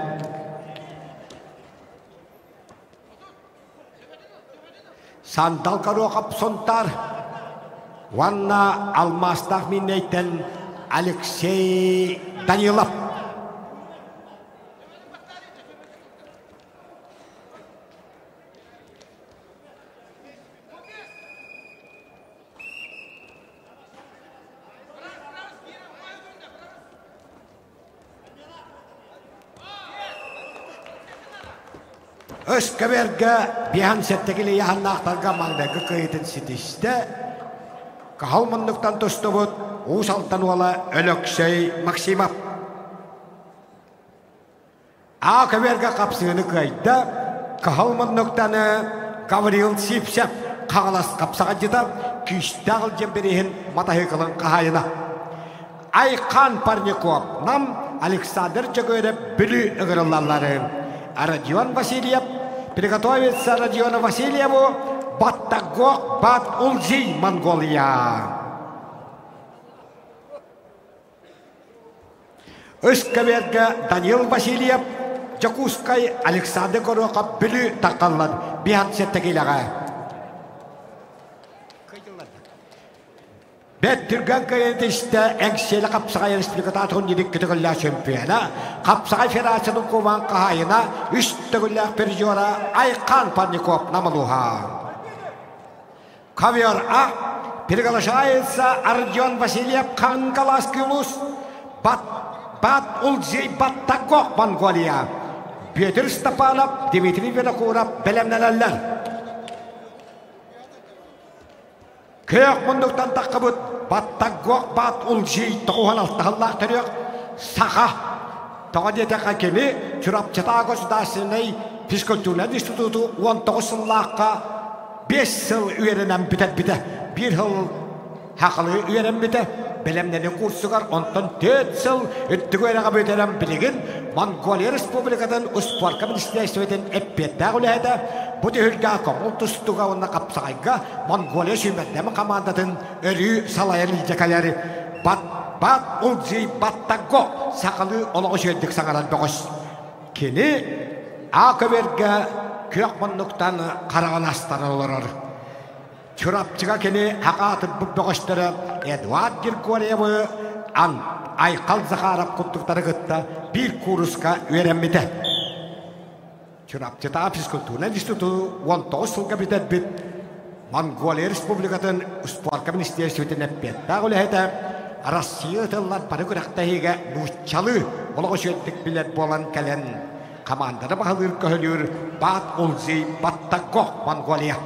Сандал Горохов Сунтар уонна алмаастаах Миннэйтэн Алексей Данилов. Өскөбөргө биһан сэттэгили яһаннаахтарга маҥнайгы кыайыытын ситистэ. Каһыл муннуктан тустубут Уус Алтан уола Өлөксөй Максимов. А көбүөргэ хапсыыны кыайда Кыһыл муннуктаны Гаврил Сивцев Хаҥалас хапсаҕайдьыта күүстээх илдьэн бирииһин матаһыыкылын хаһаайына. Айхан Парников Нам Александр Дьөгүөрэп Бүлүү ыҥырыллаллары. Родион Васильев приготовится Родиону Васильеву Баттагок Бат Улзий Монголия. Өскөбүөргэ Данил Васильев, Дьокуускай, Александр Горохов Бүлүү таххаллар биһан сэттэ киилэҕэ. Бэт түргэн кыайан истэ Эҥсиэли хапсаҕай республикатаатын ньирик көтөгөллөөх чемпиона, хапсаҕай федерациятын кубан хаһаайына, үс төгүллээх призера Айхан Парников Намылуха. Ковер А приглашается Ардион Васильев Хангаласский улус Бат, Бат Улзей Баттагох Монголия. Петр Степанов, Дмитрий Винокуров бэлэмнэнэллэр. Кыах муннуктан таххыбыт Баттагох Бат Улзей тоҕуһан алтаһаллаах төрүөх саха. Тоҕо диэтэххэ кини Чурапчытаа государственнай физкультурнай институту 19 сыллаахха 5 сыл үөрэнэн бүтэрбитэ. Биир сыл хахалы үөрэммитэ. Бэлэмнэнии курсугар онтон 4 сыл үрдүк үөрэҕи бүтэрэн билигин Монголия Республикатын успуорка министерствотын эппиэттээх үлэһитэ бу түһүлгэ көҥүл тустууга уонна хапсаҕайга Монголия сүүмэрдэммит хамаандатын өрүү салайан илдьэ кэлэр Бат Бат Улзий Баттаго сахалыы олоҕу үчүгэйдик саҥарар бөҕөс. Кини А көбүөргэ күөх муннуктан хараҕын астара олорор. Чурапчыга кини хакаатырбыт бөҕөстөрө Эдуард Григорьевы, Ан Айхал Захаров курдуктары кытта биир кууруска үөрэммитэ. Чурапчытааҕы физкультурнай институту 19 сылга бүтэрбит Монголия Республикатын спорка министерствотын эппиэттээх үлэһитэ Россия ытыллар бары күрэхтэһиигэ нууччалыы олох үчүгэйдик билэр буолан кэлэн команданы баһылыыр көһүлүүр Бат Улзи Баттагох Монголия.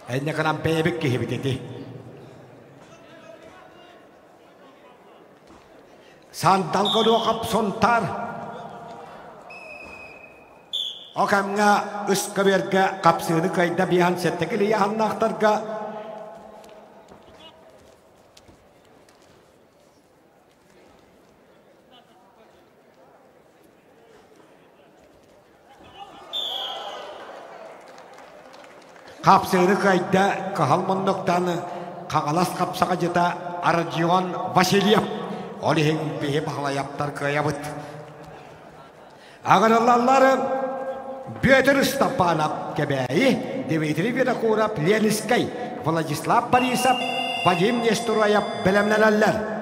Энньэ гынан бэйэбит киһибит ити. Сандал Горохов Сунтаар Ол кэмҥэ үс көбүөргэ хапсыыны кыайда биһан сэттэ килийаһаннаахтарга Хапсыыры кыайда кыһыл муннуктан Хаҥалас хапсаҕадьыта Родион Васильев. Ол иһин биһи Баһылайаптар кыайабыт. Аҕырыллаллар Бүөтүр Ыстапаанап Кэбээйи, Дмитрий Винокуров Ленискэй, Владислав Борисов, Вадим Нестороев бэлэмнэнэллэр.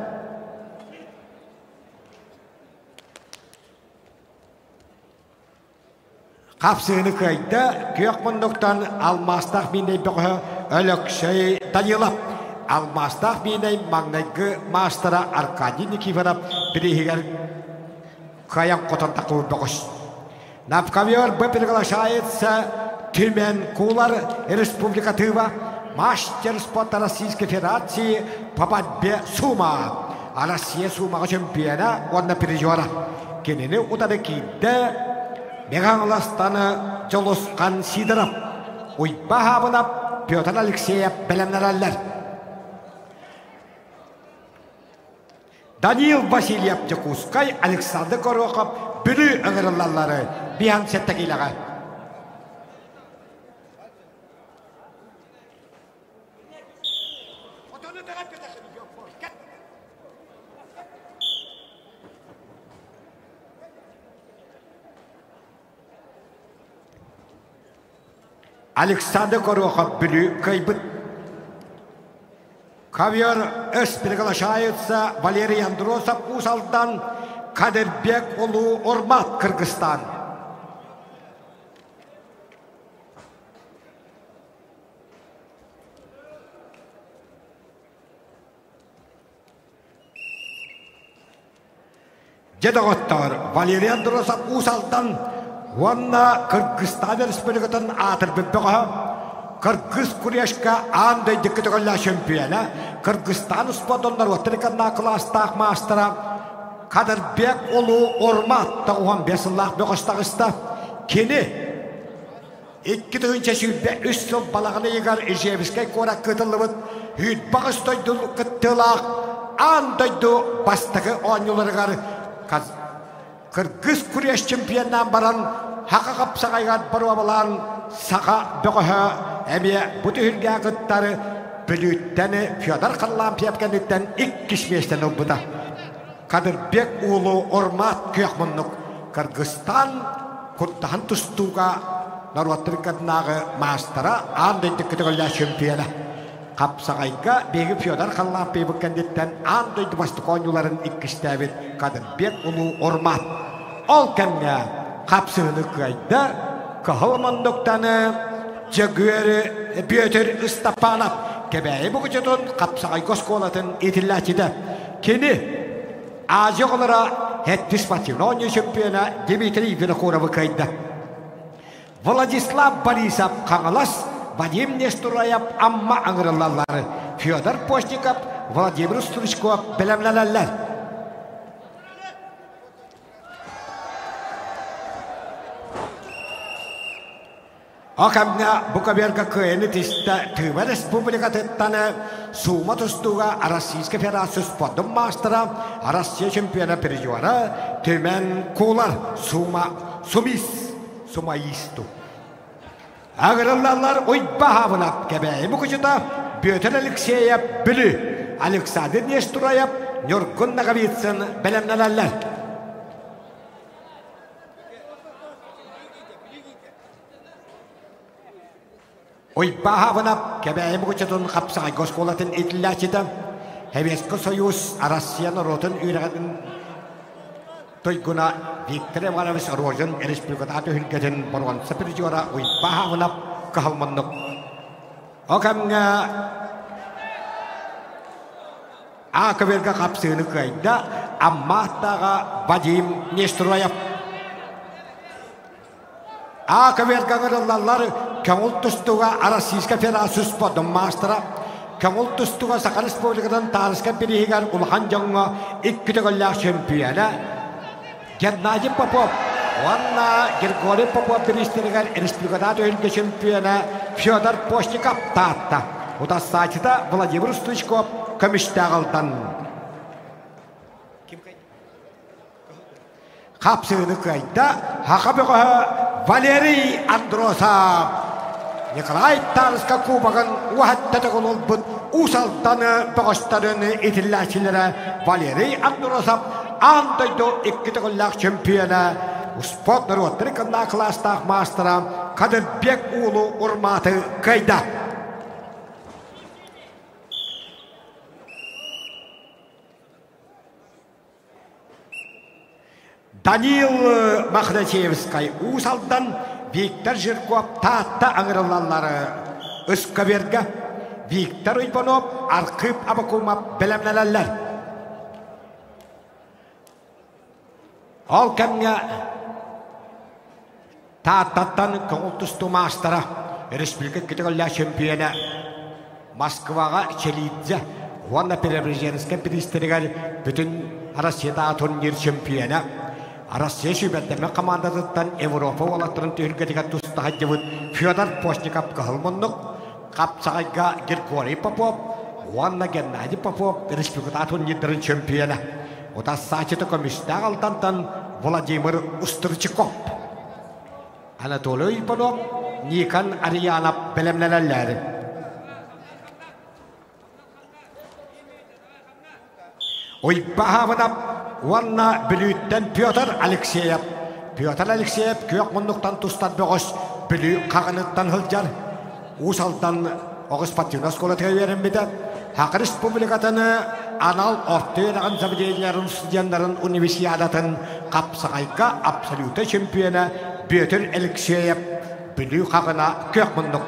Хапсыыны кыайда күөх муннуктан алмаастаах миинэй бөҕөһө Өлөксөй Данилов. Алмаастаах миинэй маҥнайгы маастара Аркадий Никифоров бирииһигэр кыайан хотон такур бөҕөс. На ковер Б приглашается. Түмэн Кулар Республикатыва мастер спорта Российской Федерации по борьбе сума. Россия сумаҕа чемпиона уонна призера. Кинини утары киирдэ Мегаҥластаны Дьулусхан Сидоров, Уйба Хаабынап, Петр Алексеев бэлэмнэнэллэр. Даниил Васильев Дьокуускай, Александр Горохов Бүлүү ыҥырыллаллары биһан сэттэ киилэҕэ. Александр Горохов Бүлүү кыайбыт. Ковер С приглашается Валерий Андросов Уус Алдан, Кадырбек Улуу Урмат Кыргызстан. Дьэ доҕоттоор, Валерий Андросов Уус Алдан уонна Кыргызстан Республикатын аатырбыт бөҕөһө, Кыргыз Курешка аан дойду көтөҕөллөөх чөмпүйүөнэ, Кыргызстан успуордун норуоттар ыккардынааҕы кылаастаах маастара Кадырбек Улуу Урмат 95 сыллаах бөҕөс таҕыста. Кини 2023 сыл балаҕан ыйыгар Ижевскэй куоракка ыытыллыбыт Үүт-баҕыс дойду кыттыылаах аан дойду бастакы оонньууларыгар кыргыз күрэс чемпионнаан баран Хаха хапсаҕайыгар боруобалаан саха бөҕөһө эмиэ бу түһүлгэҕэ кыттар Бүлүүттэн Федор Харлампьев кэнниттэн иккис миэстэни ылбыта. Кадырбек уулу Ормаат күөх муннук Кыргызстан курдаһан тустууга норуоттар ыккардынааҕы маастара аан дойду көтөҕүллээх чемпиона. Хапсаҕайга биһиги Федор Харлампьевы кэнниттэн аан дойду бастакы оонньууларын иккистээбит Кадырбек Улуу Ормаат. Ол кэмҥэ хапсыһыны кыайда Кыһыл муннуктаны Дьөгүөр Бүөтүр Ыстапаанап Кэбээйи Бугучутун хапсаҕайга оскуолатын иитиллээччитэ. Кини Азия оҕолоро сэттис спортивнай оонньуу чемпиона Дмитрий Винокуровы кыайда. Владислав Борисов Хаҥалас, Вадим Нестураев Амма аҥырыллаллар. Федор Постников, Владимир Стручков бэлэмнэнэллэр. О кэмҥэ бу көбүөргэ кыайыны тистэ Тыва Республикатыттан Суума тустууга Российскай Федерация спордун маастара, Россия чемпиона призера Түмэн Кулар Сума Сумис Сумаисту. Агырыллаллар Уйба Хабынап Кэбээйи Мукучута Бүөтүр Алексеев Бүлүү Александр Нестураев Ньургун Ноговицын бэлэмнэнэллэр. Уйбааһабынап Кэбээйи Мукучутун хапсаҕайга оскуолатын иитиллээччитэ, Советский Союз Россия норуотун үөрэҕин туйгуна Виктор Иванович Рожин республикатааҕы түһүлгэтин боруонса призера Уйбааһабынап кыһыл муннук. Ол кэмҥэ А көбүөргэ хапсыыны кыайда Амма аттааҕа Вадим Нестроев. А көбүөргэ ыҥырыллаллар көҥүл тустууга Российскай Федерация спордун маастара, көҥүл тустууга Саха Республикатын Таарыска бирииһигэр улахан дьоҥҥо икки төгүллээх чөмпүйүөнэ Геннадий Попов уонна Григорий Попов бириистэригэр республикатааҕы түһүлгэ чемпиона Федор Постников таатта. Утарсааччыта Владимир Стручков көмүстээх ылдан. Хапсыыны кыайда Хаха бөҕөһө Валерий Андросов. Николай Тарска кубогын уһатта төгүл Уус Алданы бөҕөстөрүн итиллээччилэрэ Валерий Андросов аан дойду икки төгүллээх чемпиона, спорт норуоттары кыннаа кылаастаах маастара Кадырбек Уулу Урмааты кыайда. Данил Мохначевскай Уус Алдан, Виктор Жирков Таатта аҥырыллаллары Ыскаверга Виктор Уйбанов, Архип Абакумов бэлэмнэнэллэр. Ол кэмҥэ. Тааттаттан көҥүл тустуу маастара, республика кытыгыллаах чөмпүйүөнэ Москваҕа Челидзе уонна Преображенскай бириистэригэр бүтүн Россиятааҕы турнир чөмпүйүөнэ, Россия сүүмэрдэммит хамаандатыттан Европа уолаттарын түһүлгэтигэр туста сылдьыбыт Федор Постников кыһыл муннук, хапсаҕайга Григорий Попов уонна Геннадий Попов республикатааҕы турнирдарын чөмпүйүөнэ, утарсааччыта көмүстээх Алдантан Владимир Устрычков. Анатолий Иванов, Никон Арианов бэлэмнэнэллэр. Уйбаһаабынап уонна Бүлүүттэн Петр Алексеев. Петр Алексеев күөх муннуктан тустар бөҕөс Бүлүү хаҕыныттан сылдьар. Уус Алдан оҕус спортивнай оскуолатыгар үөрэммитэ. Саха Республикатын анал орто үөрэҕин заведениеларын студеннарын универсиадатын хапсаҕайга абсолютнай чемпиона Бүөтүр Алексеев Бүлүү хаҕына күөх муннук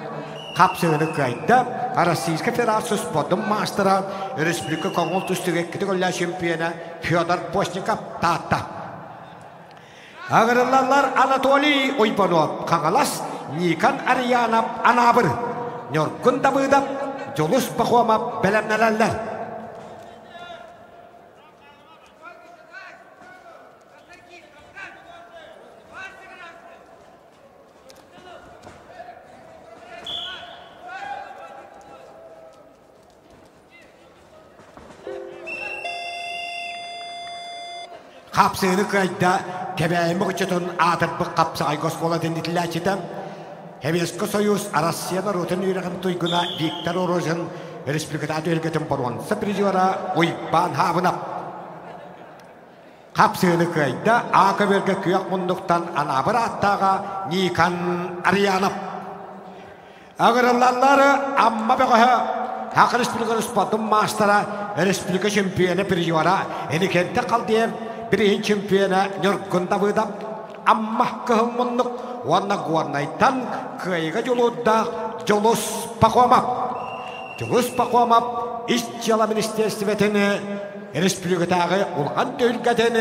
хапсыһыыны кыайда. Российскай Федерация спордун маастара, республика көҥүл тустууга иккитэ көллөөх чемпиона Федор Постников Таатта. Ыҥырыллаллар Анатолий Уйбанов, Хаҥалас, Никон Арианов, Анаабыр, Ньургун Давыдов, Дьулус Пахомов бэлэмнэнэллэр. Хапсыыны кыайда Кэбээйи Мукучутун аатырбыт хапсаҕайга оскуолатын иитиллээччитэ, Советскай Союз Россия норуотун үөрэҕин туйгуна Виктор Рожин республикатааҕы түһүлгэтин боруонса призера Уйбаан Хаабынап. Хапсыыны кыайда А көбүөргэ күөх муннуктан Анаабыр ааттааҕа Никон Арианов. Ыҥырыллаллар Амма бөҕөһө Саха Республикатын спордун маастара, республика чемпиона призера Иннокентий Халдеев, билигин чемпиона Ньургун Давыдов, Амма кыһыл муннук уонна Горнайтан кыайыыга дьулуурдаах Дьулус Пахомов. Дьулус Пахомов Ис дьыала министиэристибэтин республикатааҕы улахан түһүлгэтин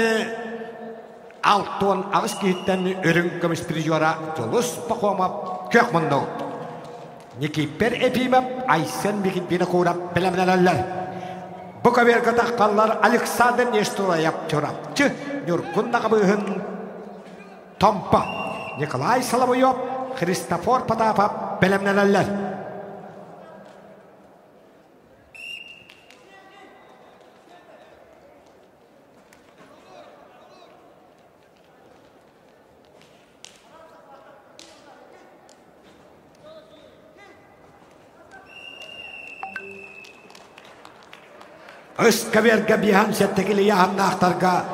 68 киһиттэн үрүҥ көмүс призера Дьулус Пахомов күөх муннук. Никиппер Ефимов, Айсен Винокуров бэлэмнэнэллэр. Бу көбүөргэ таххаллар Александр Нестураев Чурапчы, Ньургун Наҕабыыһын Томпо, Николай Соловьев, Христофор Потапов бэлэмнэнэллэр. Ыскаверга биһан сэттикили яһаннаахтарга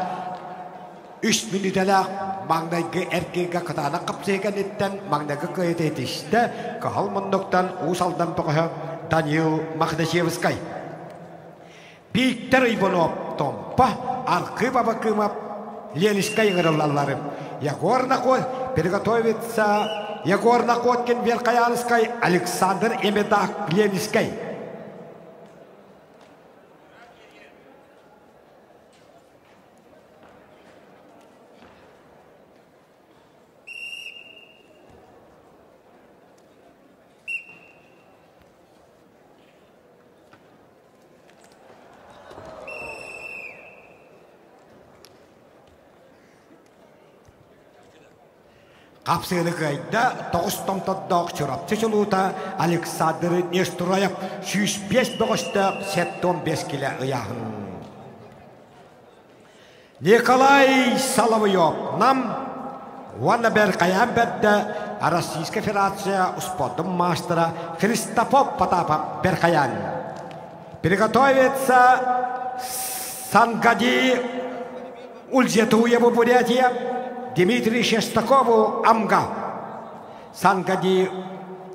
үс мүнүүтэлээх маҥнайгы эргииргэ кытаанах хапсыһыы кэнниттэн маҥнайгы кыайыыта этистэ Кыһыл муннуктан Уус Алдан бөҕөһө Данил Махначевскай. Бииктэр Иванов, Томпо, Архип Абакымов, Ленинскэй ыҥырыллаллары. Егор Накот приготовится Егор Находкин Верхоянскай, Александр Эмедак Ленинскэй. Хапсыыны кыайда тоҕус томтордоох Чурапчы чулуута Александр Нестроев 105 бөҕөстөөх 75 килэ ыйааһын. Николай Соловьев Нам уонна Бэркайаан бэрдэ Российскай Федерация спордун маастара Христофор Потапов Берхаян. Приготовиться Сангади Ульзетуеву Бурятия, Дмитрий Шестакову Амга. Сангади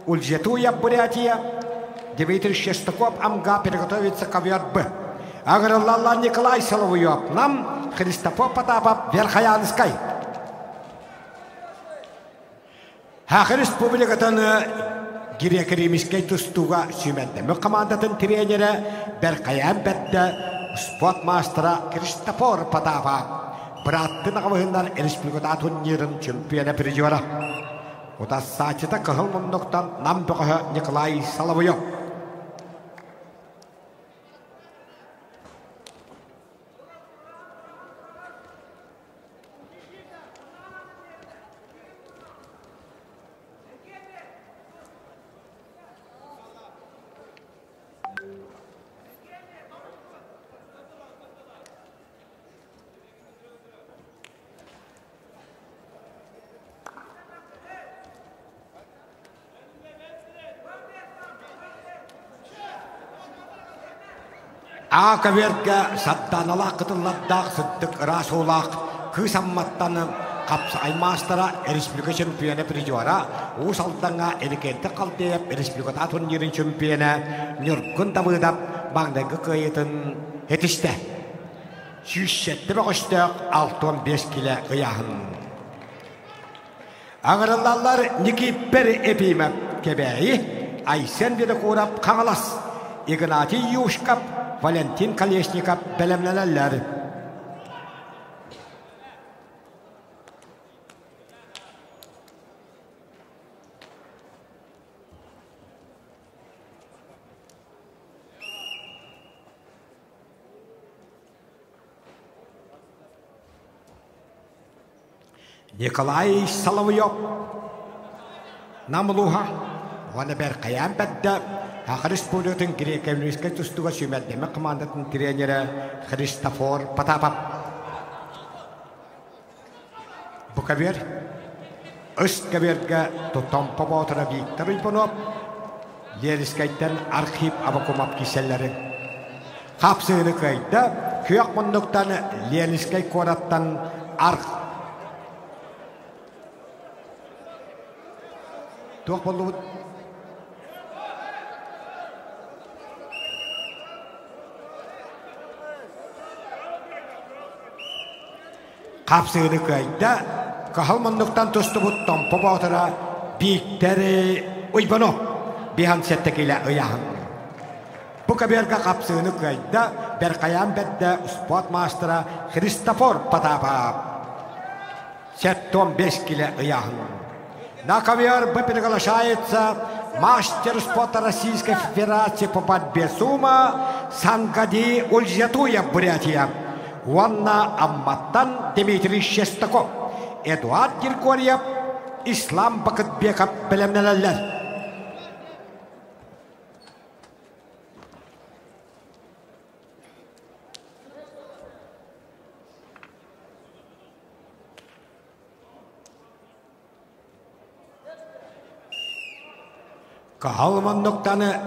Ульзетуев Бурятия, Дмитрий Шестаков Амга приготовится ковер Б. Аграллалла Николай Соловьев Нам, Христофор Потапов Верхоянскай. Саха Республикатын грек-римскэй тустууга сүүмэрдэммит хамаандатын тренерэ Бэркайаан Бэрдэ спорт маастара Христофор Потапов бырааттын аҕабыһыннар республикатааҕы турнирын чемпиона призера. Утассааччыта кыһыл муннуктан Нам бөҕөһө Николай Соловьев. Аакаверга сарданалаах кытыллардаах сырдык ыраас уулаах Кыыс Амматтан хапсаҕай маастара, республика чемпиона призера, Уус Алдаҥҥа Эликенте Халдеев республикатааҕы турнирын чемпиона Ньургун Давыдов маҥнайгы кыайыытын этистэ. 107 бөҕөстөөх 65 килэ ыйааһын. Аҥарыллаллар Никиппер Епимов Кэбээйи, Айсен Винокуров Хаҥалас, Игнатий Юшков, Валентин Колесников бэлэмнэнэллэр. Николай Соловьев Нам улууһа уонна Бэркайаан бэрдэ Саха Республикатын греко-римскэй тустууга сүүмэрдэммит хамаандатын тренерэ Христофор Потапов. Бу кавер Ыс каверга Томпо Боотура Виктор Уйбунов, Лерискэйтэн Архип Авакумов киирсэллэрин хапсыыны кыайда. Күөх муннуктан Ленинскэй куораттан Арх Туох буоллубут? Хапсыыны кыайда. Кыһыл муннуктан тустубут Томпо Боотура Бииктэр Уйбанов биһан сэттэ киилэ ыйааһын. Бу каберга хапсыыны кыайда Беркаян бэрдэ спорт маастара Христофор Потапов. 75 кило ыйааһын. На ковер приглашается мастер спорта Российской Федерации по борьбе сума Сангади Ульзятуев, Бурятия. Уонна Амматтан Дмитрий Шестаков, Эдуард Григорьев, Ислам Бакытбеков бэлэмнэнэллэр. Каһал манныктаны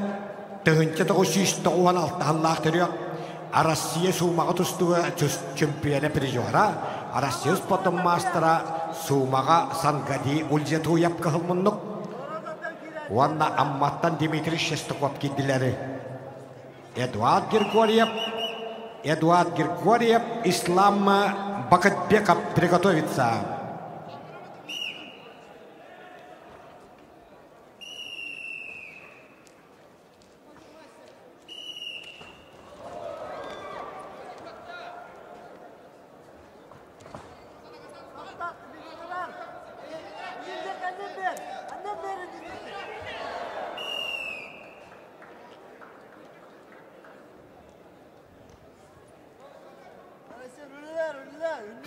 1996 сыллаах төрүөх Россия суумаҕа тустууга чөмпүйүөнэ призера, Россия спортун маастара суумаҕа Сангади Ульзетуев кыһыл муннук уонна Амматтан Дмитрий Шестаков киирдилэри. Эдуард Григорьев, Эдуард Григорьев, Ислам Бакытбеков приготовится.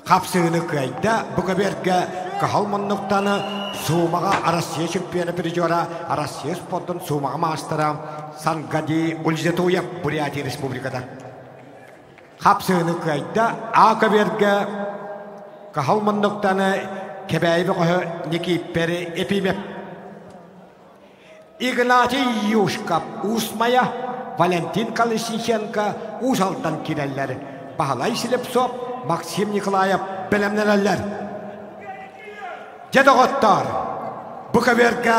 Хапсыыны кыайда бу көбүөргэ кыһыл муннуктаны Суумаҕа Россия чемпиона призера, Россия спордун суумаҕа маастара Сангади Ульзетуев Бурятия Республиката. Хапсыыны кыайда А көбүөргэ кыһыл муннуктаны Кэбээйи бөҕөһө Никиппери Епимев Игнатий Юшков Уус Майа, Валентин Колесниченко Уус Алдан киирэллэр. Баһылай Слепцов, Максим Николаев бэлэмнэнэллэр. Дьэ доҕоттоор, бу көбүөргэ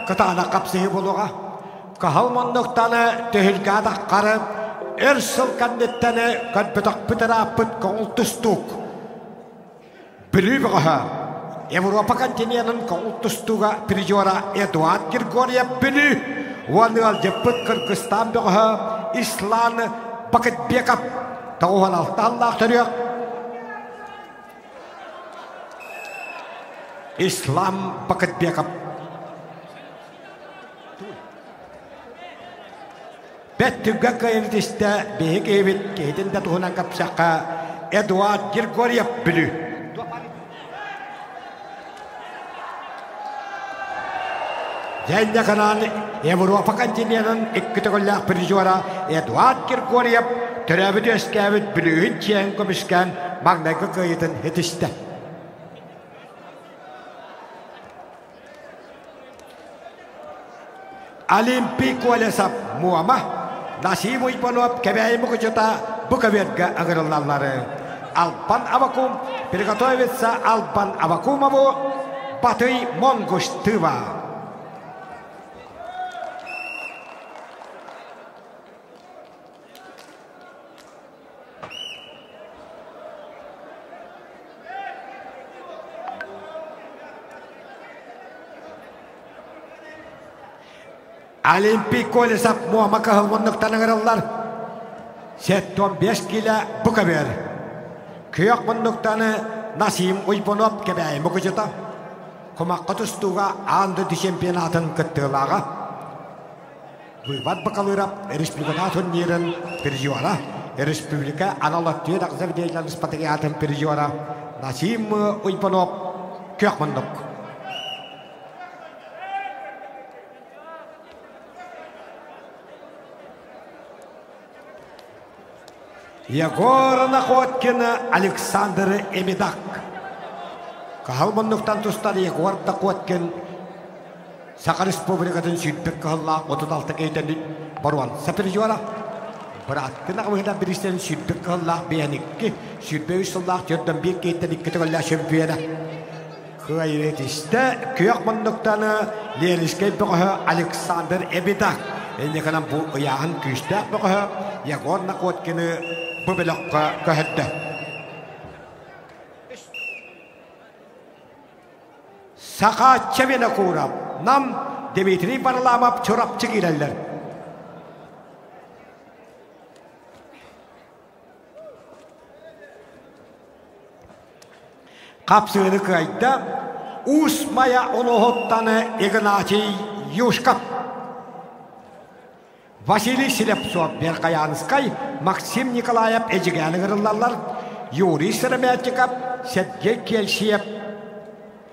кытаанах хапсыһыы буолуоҕа. Кыһыл муннуктаны түһүлгэ атаххары өр сыл кэнниттэн көрбөтөхпүт ырааппыт көҥүл тустуук. Бүлүү бөҕөһө Европа континенын көҥүл тустууга призера Эдуард Григорьев Бүлүү уон ыалдьыппыт Кыргызстан бөҕөһө Ислан Бакытбеков 96 аллаах төрүөх. Ислам Бакытбеков. Бэт түргэн кыайан итистэ биһи киһибит киһитин да туһунан кэпсэххэ Эдуард Григорьев Бүлүү. Дьэннэ канаан Европа континенын икки төгүллээх призера Эдуард Григорьев төрөөбүт-үөскээбит Бүлүүһүн чиэһин көмүскээн маҥнайгы кыайыытын ситистэ. Олимпий Колесов Муома, Насим Уйбанов Кэбээйи Мукучута бу көбүөргэ ыҥырыллаллары. Албан Авакум приготовится Албан Авакумову Батый Монгуш Тыва. Олимпий Колесов Муома кыһыл муннуктан ыҥырыллар. 75 киилэ бу көбүөр. Күөх муннуктаны Насим Уйбунов Кэбээйи мукучута. Кумахха тустууга аан дойду чемпионатын кыттыылааҕа. Выбор Бакалыров республика турнирын призера, республика анал өттүн заведениялар спартакиадатын призера Насим Уйбанов күөх муннук. Егор Находкин, Александр Эмидак. Каһыл муннуктан тустар Егор Находкин Саха Республикатын сүүрбэт кыһыллаах 36 кейтэн боруон сапризера. Бырааттын аҕабыһынан биристэн сүүрбэт кыһыллаах биэникки, 23 сыллаах төрдөн биир кейтэн икки төгүллээх чемпиона. Кыайытистэ күөх муннуктаны Ленинскэй бөҕөһө Александр Эбидак. Инникинэн бу ыйааһын күүстээх бөҕөһө Егор Находкины бу бөлөххө көһөрдө. Сахаачча Винокуров, Нам Дмитрий Варламов Чурапчы киирэллэр. Хапсыыны кыайда Уус Майа улууһуттан Игнатий Юшков. Василий Слепцов Верхоянскай, Максим Николаев Эдьигээни ыҥырыллаллар, Юрий Сыромятников, Сергей Кельсиев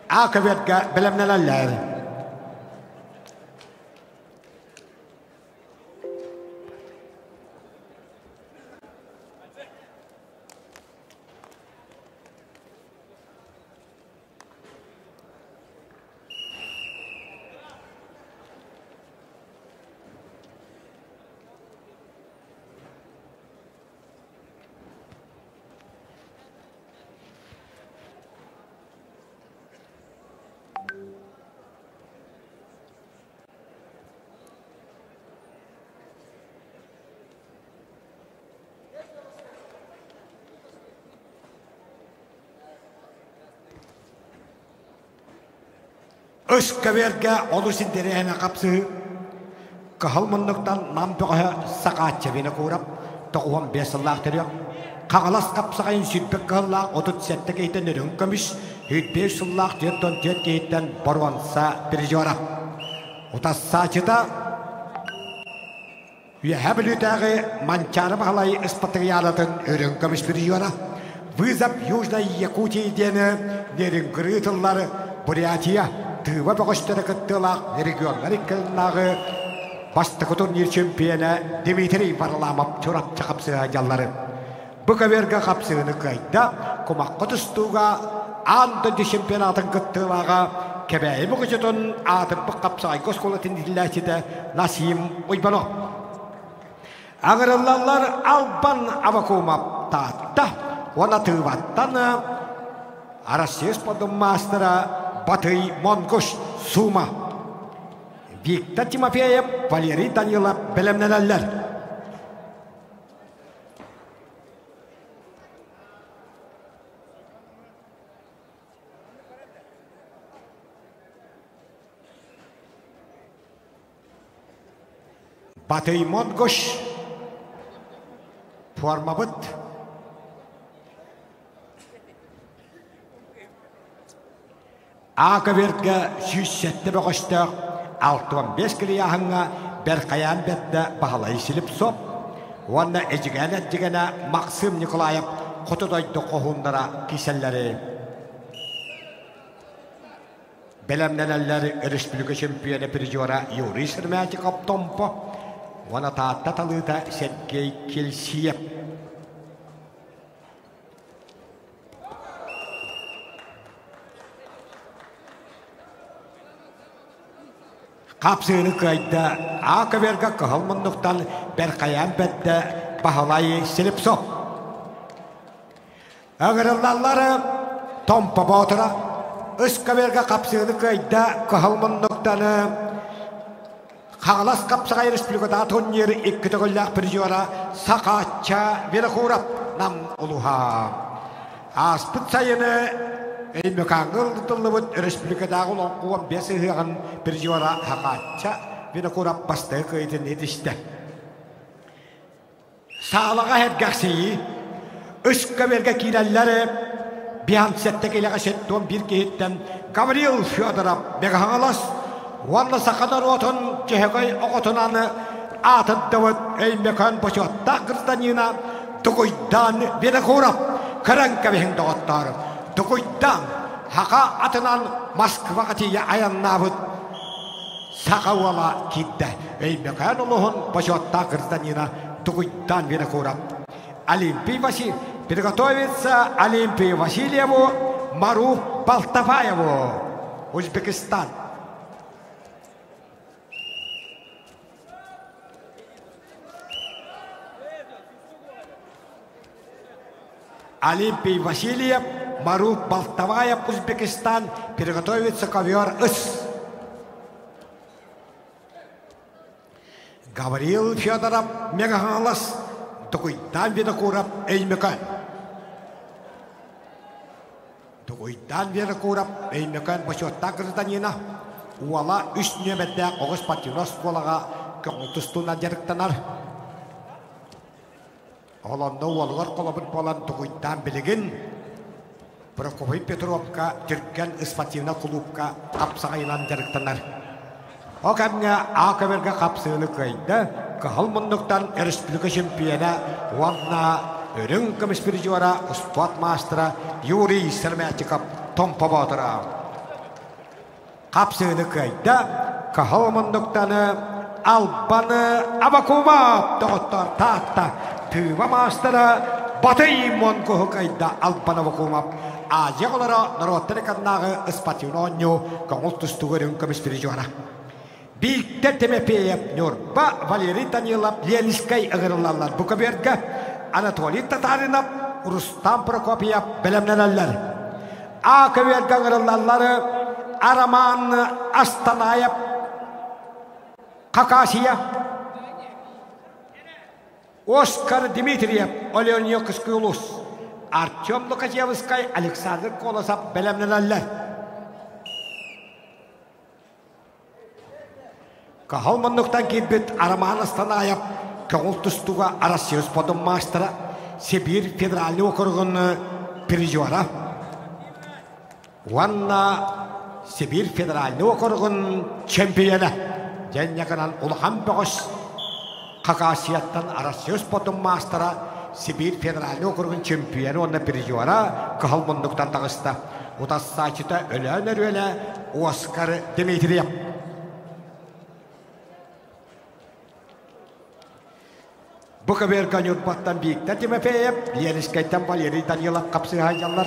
А-көбүөргэ бэлэмнэнэллэр. Өскөбүөргэ олус интэриэһинэй хапсыһыы. Кыһыл муннуктан Нам бөҕөһө Сахаачча Винокуров 95 сыллаах төрүөх. Хаҥалас хапсаҕайын сүүрбэт кыһыллаах 37 киһиттэн үрүҥ көмүс, 105 сыллаах 44 киһиттэн боруонса призера. Утассаачыта Үөһээ Бүлүүтээҕи Манчаары Баһылай ыспатыйаанатын үрүҥ көмүс призера, Вызов Южной Якутии диэни Нерюнгри тыллар Бурятия, Тыва бөҕөстөрө кыттыылаах регионнар иккилиннааҕы бастакы турнир чемпиона Дмитрий Варламов Чурапчы хапсыһа дьаллары. Бу көбүөргэ хапсыһыыны кыайда, кумахха тустууга аан дойду чемпионатын кыттыылааҕа Кэбээйи Мукучутун аатырбыт хапсаҕайга оскуолатын иитиллээччитэ Насим Уйбанов. Аҥырыллаллар Албан Авакумов Таатта уонна Тыыбаттан Россия спордун маастара Батый Монгуш Сума. Виктор Тимофеев, Валерий Данилов бэлэмнэнэллэр. Батый Монгуш формабыт Аакаберга 107 бөҕөстөөх 65 килийааһыҥҥа Бэрхайаан бэрдэ Баһылай Слепцов уонна Эдьигээн эрдьигэнэ Максим Николаев хоту дойду хоһууннара киирсэллэрий. Бэлэмнэнэллэр өрөспүүбүлүкэ чемпиона призера Юрий Сырмятиков Томпо уонна Таатта талыыта Сергей Кельсиев. Хапсыыны кыайда Аковерга кыһыл муннуктан Бэрхайаан бэрдэ Баһылай Слепцов. Ыҥырыллаллар Томпо Боотура Ыскаверга хапсыыны кыайда кыһыл муннуктан Хаҥалас Хапсаҕай Республикатааҕы турнир икки төгүллээх призера Сахаачча Винокуров Нам улууһа. Ааспыт сайыны Өймөкөөҥҥө ыытыллыбыт республикатааҕы олоҥхо 15 ыһыаҕын призера Хахаачча Винокуров бастакы кыайыытын ситистэ. Саалаҕа сэргэхсийии, үс көбүөргэ киирэллэр Бианцетта килэҕэ 71 киһиттэн Гаврил Федоров Бегаһаҥалас уонна саха норуотун Дьөһөгөй оҕотунан аатырдыбыт Өймөкөөн бочуоттаах гражданина Дугуйдаан Винокуров көрөн кэбиһиҥ доҕоттоор Дугуйдаан саха атынан Москваҕа тиийэ айаннаабыт Саха уола киирдэ. Өймөкөөн улууһун бочуоттаах гражданина Дугуйдаан Винокуров. Олимпий Васильев приготовится Олимпию Васильеву, Маруф Балтафаеву. Узбекистан. Олимпий Васильев, Маруф Балтаваев, Узбекистан, приготовится ковер ыс. Гаврил Федоров, Мегагалас, Тукуйдан Винокуров, Эймекан. Тукуйдан Винокуров, Эймекан бочуоттаах гражданина, уола үс нүөмэрдээх оҕус спортивнай оскуолаҕа көҥүл тустуунан дьарыктанар. Ол онно уолугар холобур буолан тугуйдаан билигин Прокопий Петровка Түргэн спортивнай кулуупка хапсаҕайынан дьарыктанар. Ол кэмҥэ А көбөргө хапсыыны кыайда, кыһыл муннуктан өрөспүүбүлүкэ чемпиона уонна үрүҥ көмүс призера спорт маастара Юрий Сырмятиков Томпо Боотура. Хапсыыны кыайда, кыһыл муннуктаны Албаны Абакумов доҕоттоор Таатта тыыба маастара Батый Монгуһу кыайда Албан Абакумов Азия оҕолоро норуоттар ыканнааҕы спортивнай оонньуу көҥүл тустууга үрүҥ көмүс призера. Бииктэр Тимофеев Ньурба, Валерий Данилов Ленскэй ыҥырыллаллар. Бу көбүөргэ Анатолий Татаринов, Рустам Прокопьев бэлэмнэнэллэр. А көбүөргэ ыҥырыллаллар Арамаан Астанаев, Хакасия, Оскар Дмитриев, Оленьокский улус, Артем Лукачевскай, Александр Колосов бэлэмнэнэллэр. Каһыл муннуктан киирбит Роман Астанаев көҥүл тустууга Россия спордун маастара, Сибиир федеральный округун призера уонна Сибиир федеральный округун чемпиона дьэнньэ гынан улахан бөҕөс Хакасияттан Россия спордун маастара, Сибиир федеральный округун чемпиона уонна призера кыһыл муннуктан таҕыста. Утассааччыта Өлөөн Өрүөлэ Оскар Дмитриев. Бу көбүөргэ Ньурбаттан Виктор Тимофеев, Ленскэйтэн Валерий Данилов хапсыһа сылдьаллар.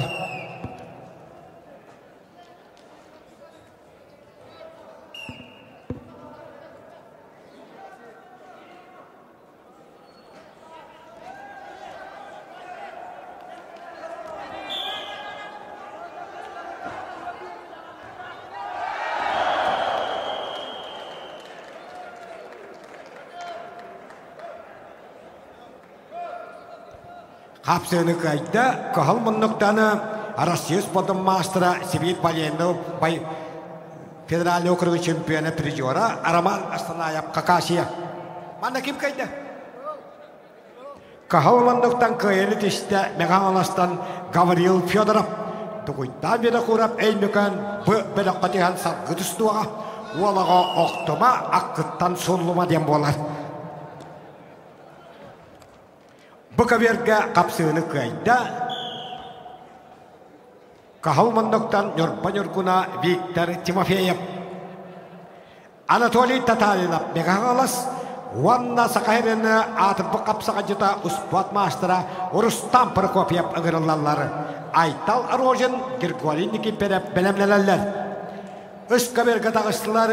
Хапсыыны кыайда, кыһыл муннуктаны Россия спордун маастара Сибиир Поленов бай федеральный округ чемпиона призера Роман Астанаев Хакасия. Манна ким кыайда? Кыһыл муннуктан кыайыны түстэ Мегаҥаластан Гаврил Федоров. Дугуйдаан Винокуров Өймөкөөн Б. бөлөххө түһэн салгыы тустуоҕа. Уолаҕа охтума, аккыттан суллума диэн буолар. Бу көбүөргэ хапсыыны кыайда Каһыл Муннуктан Ньурба Ньургуна Виктор Тимофеев. Анатолий Татаринов Мегагалас уонна Саха сирин аатырбыт хапсаҕайдьыта успуорт маастара Рустам Прокопьев ыҥырыллаллар. Айтал Рожин, Григорий Никифоров бэлэмнэнэллэр. Үс көбүөргэ таҕыстылар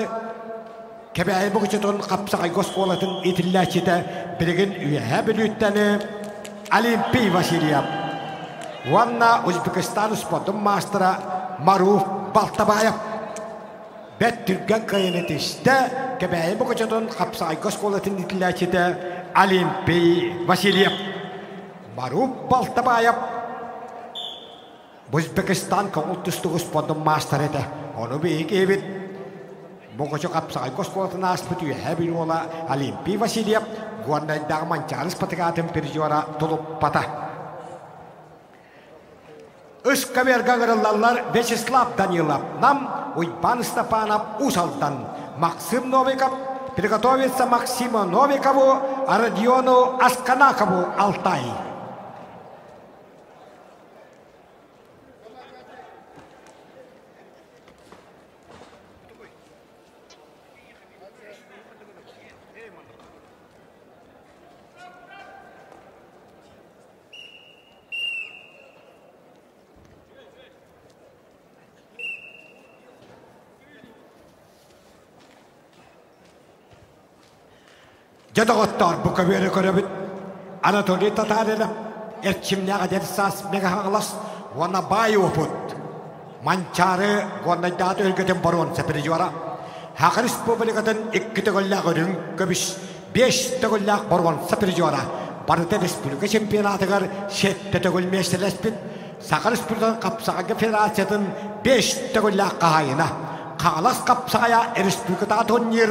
Кэбээйи Букучутун хапсаҕайга оскуолатын иитиллээччитэ билигин Үөһээ Бүлүүттэн Олимпий Васильев уонна Узбекистан спордун маастара Маруф Балтабаев бэрт түргэн кыайыыны тистэ Кэбээйи Букучутун хапсаҕайга оскуолатын иитиллээччитэ Олимпий Васильев. Маруф Балтабаев Узбекистан көҥүл тустуук спордун маастара этэ. Ону биһиги эбит Бокочу хапсаҕайга оскуолатын ааспыт Үөһээ Бүлүү уола Олимпий Васильев Горнайдааҕы Манчаары спартакиадатын призера тулуппата. Үс көбүөргэ ыҥырыллаллар Вячеслав Данилов, Нам, Уйбаан Степанов, Уус Алдан, Максим Новиков, приготовиться Максиму Новикову, Родиону Асканакову, Алтай. Дьэ, доҕоттоор, бу көбүөрү көрөбүт. Анатолий Татаринов эрчимнээх эдэр саас Мэҥэ Хаҥалас уонна баай уопут Манчаары Горнайдааты өлгөтүн боруонса призера Саха Республикатын икки төгүллээх үрүҥ көмүс, биэс төгүллээх боруонса призера барыта республика чемпионатыгар сэттэ төгүл миэстэлэспит Саха Республикатын хапсаҕайга федерациятын биэс төгүллээх хаһаайына Хаҥалас хапсаҕайа республикатааҕы турнир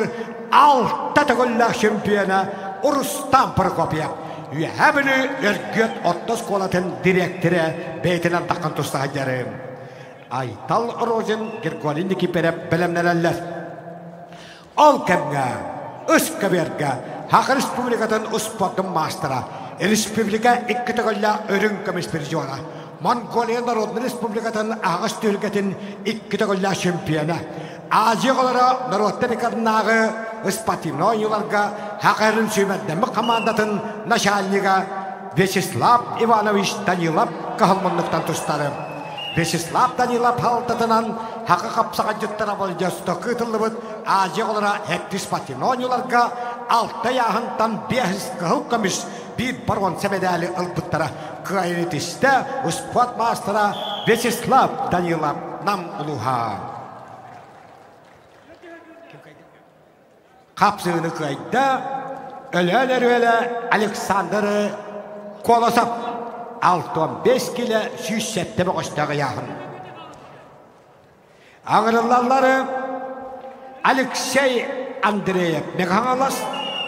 алта төгүллээх чемпиона Рустам Прокопьев Үөһээ Бүлүү Өргүөт орто оскуолатын дириэктэрэ бэйэтинэн таххан туста сылдьарын Айтал Рожин, Григорий Никифоров бэлэмнэнэллэр. Ол кэмҥэ үс көбүөргэ Саха Республикатын успуордун маастара, республика икки төгүллээх үрүҥ көмүс призера, Монголия Народнай Республикатын аһаҕас түһүлгэтин икки төгүллээх чемпиона, Азия оҕолоро норуоттар иккардынааҕы спортивнай оонньууларга Саха сирин сүүмэрдэммит хамаандатын начальнига Вячеслав Иванович Данилов кыһыл муннуктан тустары. Вячеслав Данилов халтатынан Саха хапсаҕайдьыттара Владивостокка ыытыллыбыт Азия оҕолоро сэттис спортивнай оонньууларга алта ыйааһынтан биэс кыһыл көмүс, биир боруонса мэдээли ылбыттара. Кыайыыны түстэ успуорт маастара Вячеслав Данилов Нам улууһа. Хапсыыны кыайда Өлөөн өрүөлэ Александр Колосов 65 килэ 107 бөҕөстөөх ыйааһын. Аҥырыллаллары Алексей Андреев Мегаҥалас,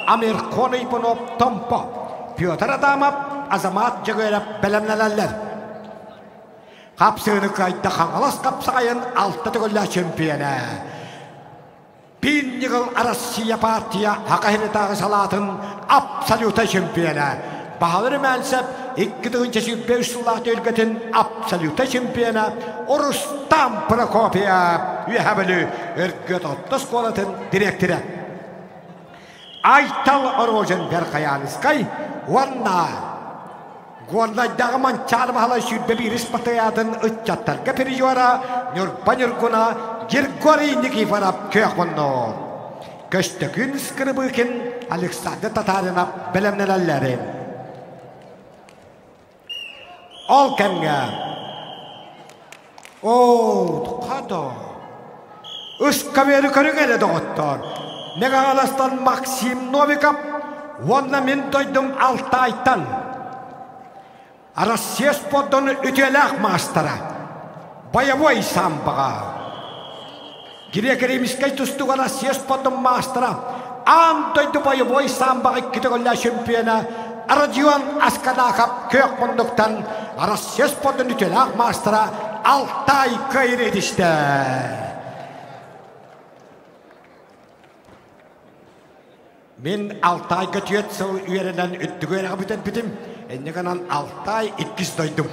Амирхон Ипунов Томпо, Петр Адамов, Азамат Дьөгүөрэп бэлэмнэнэллэр. Хапсыыны кыайда Хаҥалас хапсаҕайын алта төгүллээх чемпиона. Биир ньыгыл Россия партия Саха сиринээҕи салаатын абсолютнай чемпиона. Баһылар Румянцев 2023 сыллаах түһүлгэтин абсолютнай чемпиона Рустам Прокопьев Үөһээ Бүлүү Өргөт орто оскуолатын дириэктэрэ. Айтал Рожин Верхоянскай уонна Горнайдааҕы Манчаары Баһылай 21 спартакиадатын ыччаттарга призера Ньурба Ньургуна Григорий Никифоров күөх муннук. Көстөкүүн Скрыбыкин Александр Татаринов бэлэмнэнэллэрин. Ол кэмҥэ Оо, хата Ыскамыаны көрүҥ эрэ, доҕоттоор! Мэҥэ-Хаҥаластан Максим Новиков уонна мин дойдум Алтайтан Россия спордун үтүөлээх маастара, боевой самбоҕа Греко-римскэй тустууга Россия спордун маастара, аан дойду боевой самбоҕа икки төгүллээх чемпиона Родион Асканахов күөх муннуктан Россия спордун үтүөлээх маастара Алтай кыайыыны ситистэ. Мин Алтайга түөрт сыл үөрэнэн үрдүгү үөрэҕи бүтэрбитим. Инньэ гынан Алтай иккис дойдум.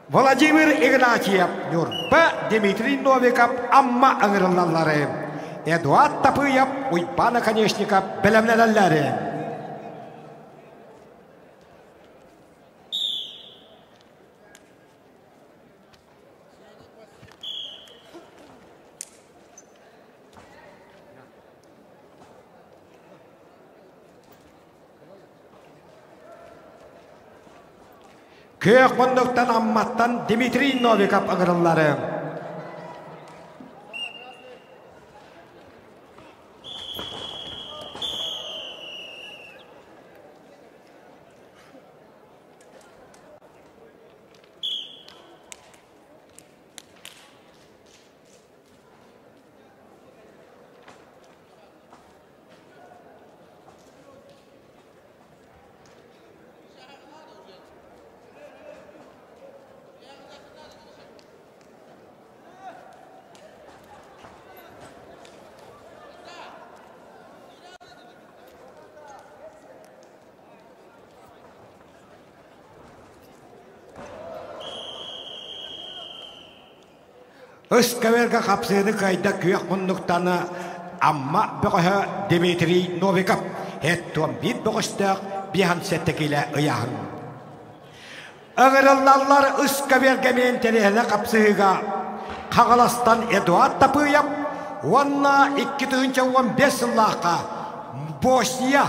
Владимир Игнатьев, Ньурба, Дмитрий Новиков Амма ыҥырыллаллары. Эдуард Тапыев, Уйбаан Оконешников бэлэмнэнэллэри. Күөх муннуктан Амматтан Дмитрий Новиков ыҥырыллары. Ыскаверга хапсыыны кыайда күөх муннуктаны Амма бөҕөһө Дмитрий Новиков һэттуон биир бөҕөстөөх биэһэн сэттэ киилэ ыйааһын. Ыҥырыллаллар ыскаверга интэриэһинэ хапсыһыыга Хаҥаластан Эдуард Тапыев уонна 2015 сыллаахха Босния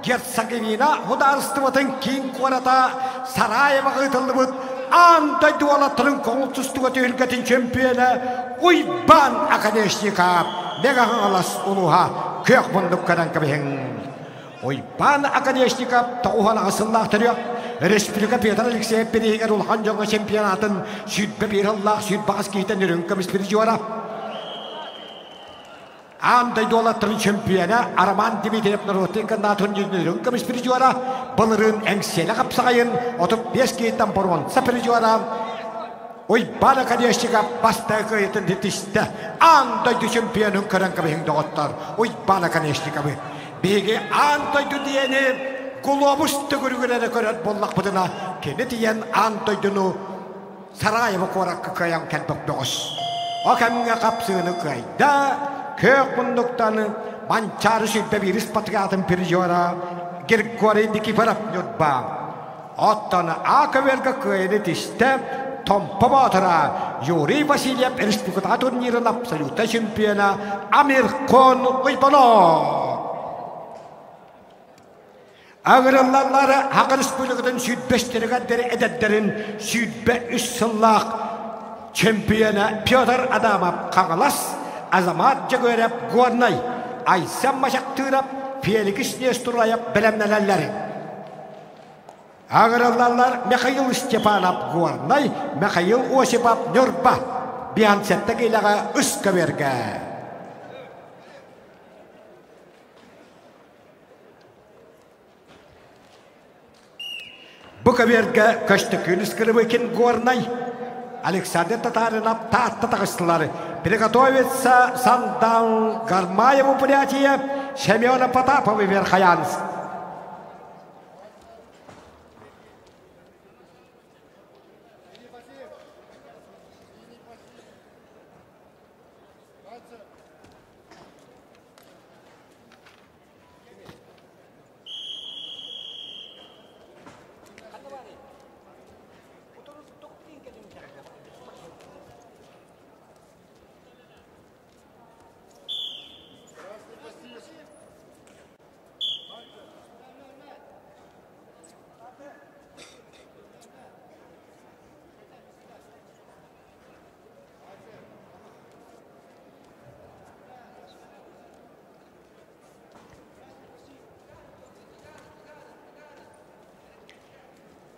Герцеговина судаарыстыбатын киин куората Сараеваҕа ыытыллыбыт аан дойду уолаттарын көҥүл тустууга түһүлгэтин чөмпүйүөнэ Уйбаан Оконешников Мэҥэ Хаҥалас улууһа күөх муннук көрөн кэбиһиҥ. Уйбаан Оконешников тоҕуһан сыллаах төрүөх Республика Петр Алексеев бирииһигэр улахан дьоҥҥо чемпионатын 21 сыллаах 28 киһитэн үрүҥ көмүс призера. Аан дойду уолаттарын чемпиона Роман Дмитриев норуотун кандидатын үрүҥ көмүс призера, былырыын Эҥсиэлэ хапсаҕайын 35 киһиттэн боруонса призера Уйбаан Оконешников бастакы кыайыытын ситистэ. Аан дойду чемпионун көрөн кэбиһиҥ доҕоттор, Уйбаан Оконешниковы. Биһиги аан дойду диэни глобус төгүрүгүн эрэ көрөр буоллахпытына, кини тиийэн аан дойдуну Сараево куоракка кыайан кэлбэт бөҕөс. О кэмҥэ хапсыыны кыайда, күөх муннуктан Манчаары сүүрбэ биирис патриотын призера Григорий Никифоров Ньурба. Оттон А көбүөргэ кыайыны тистэ Томпо Боотура Юрий Васильев республикатааҕы турнирын абсолютнай чемпиона Амирхон Уйбанов. Агырыллаллары Саха Республикатын сүүрбэстэригэр диэри эдэрдэрин 23 сыллаах чемпиона Петр Адамов Хаҥалас, Азамат Дьөгүөрэп Горнай, Айсен Мачактыров, Феликс Нестураев бэлэмнэнэллэр. Агырыллаллар Михаил Степанов Горнай, Михаил Осипов Ньурба. Биансетта киилэҕэ үс көбүөргэ. Бу көбүөргэ Көстөкүүн Скрыбыкин Горнай, Александр Татаринов Таатта таҕыстылар. Приготовиться Сандал Гармаеву Бурятия, Семена Потапова Верхоянск.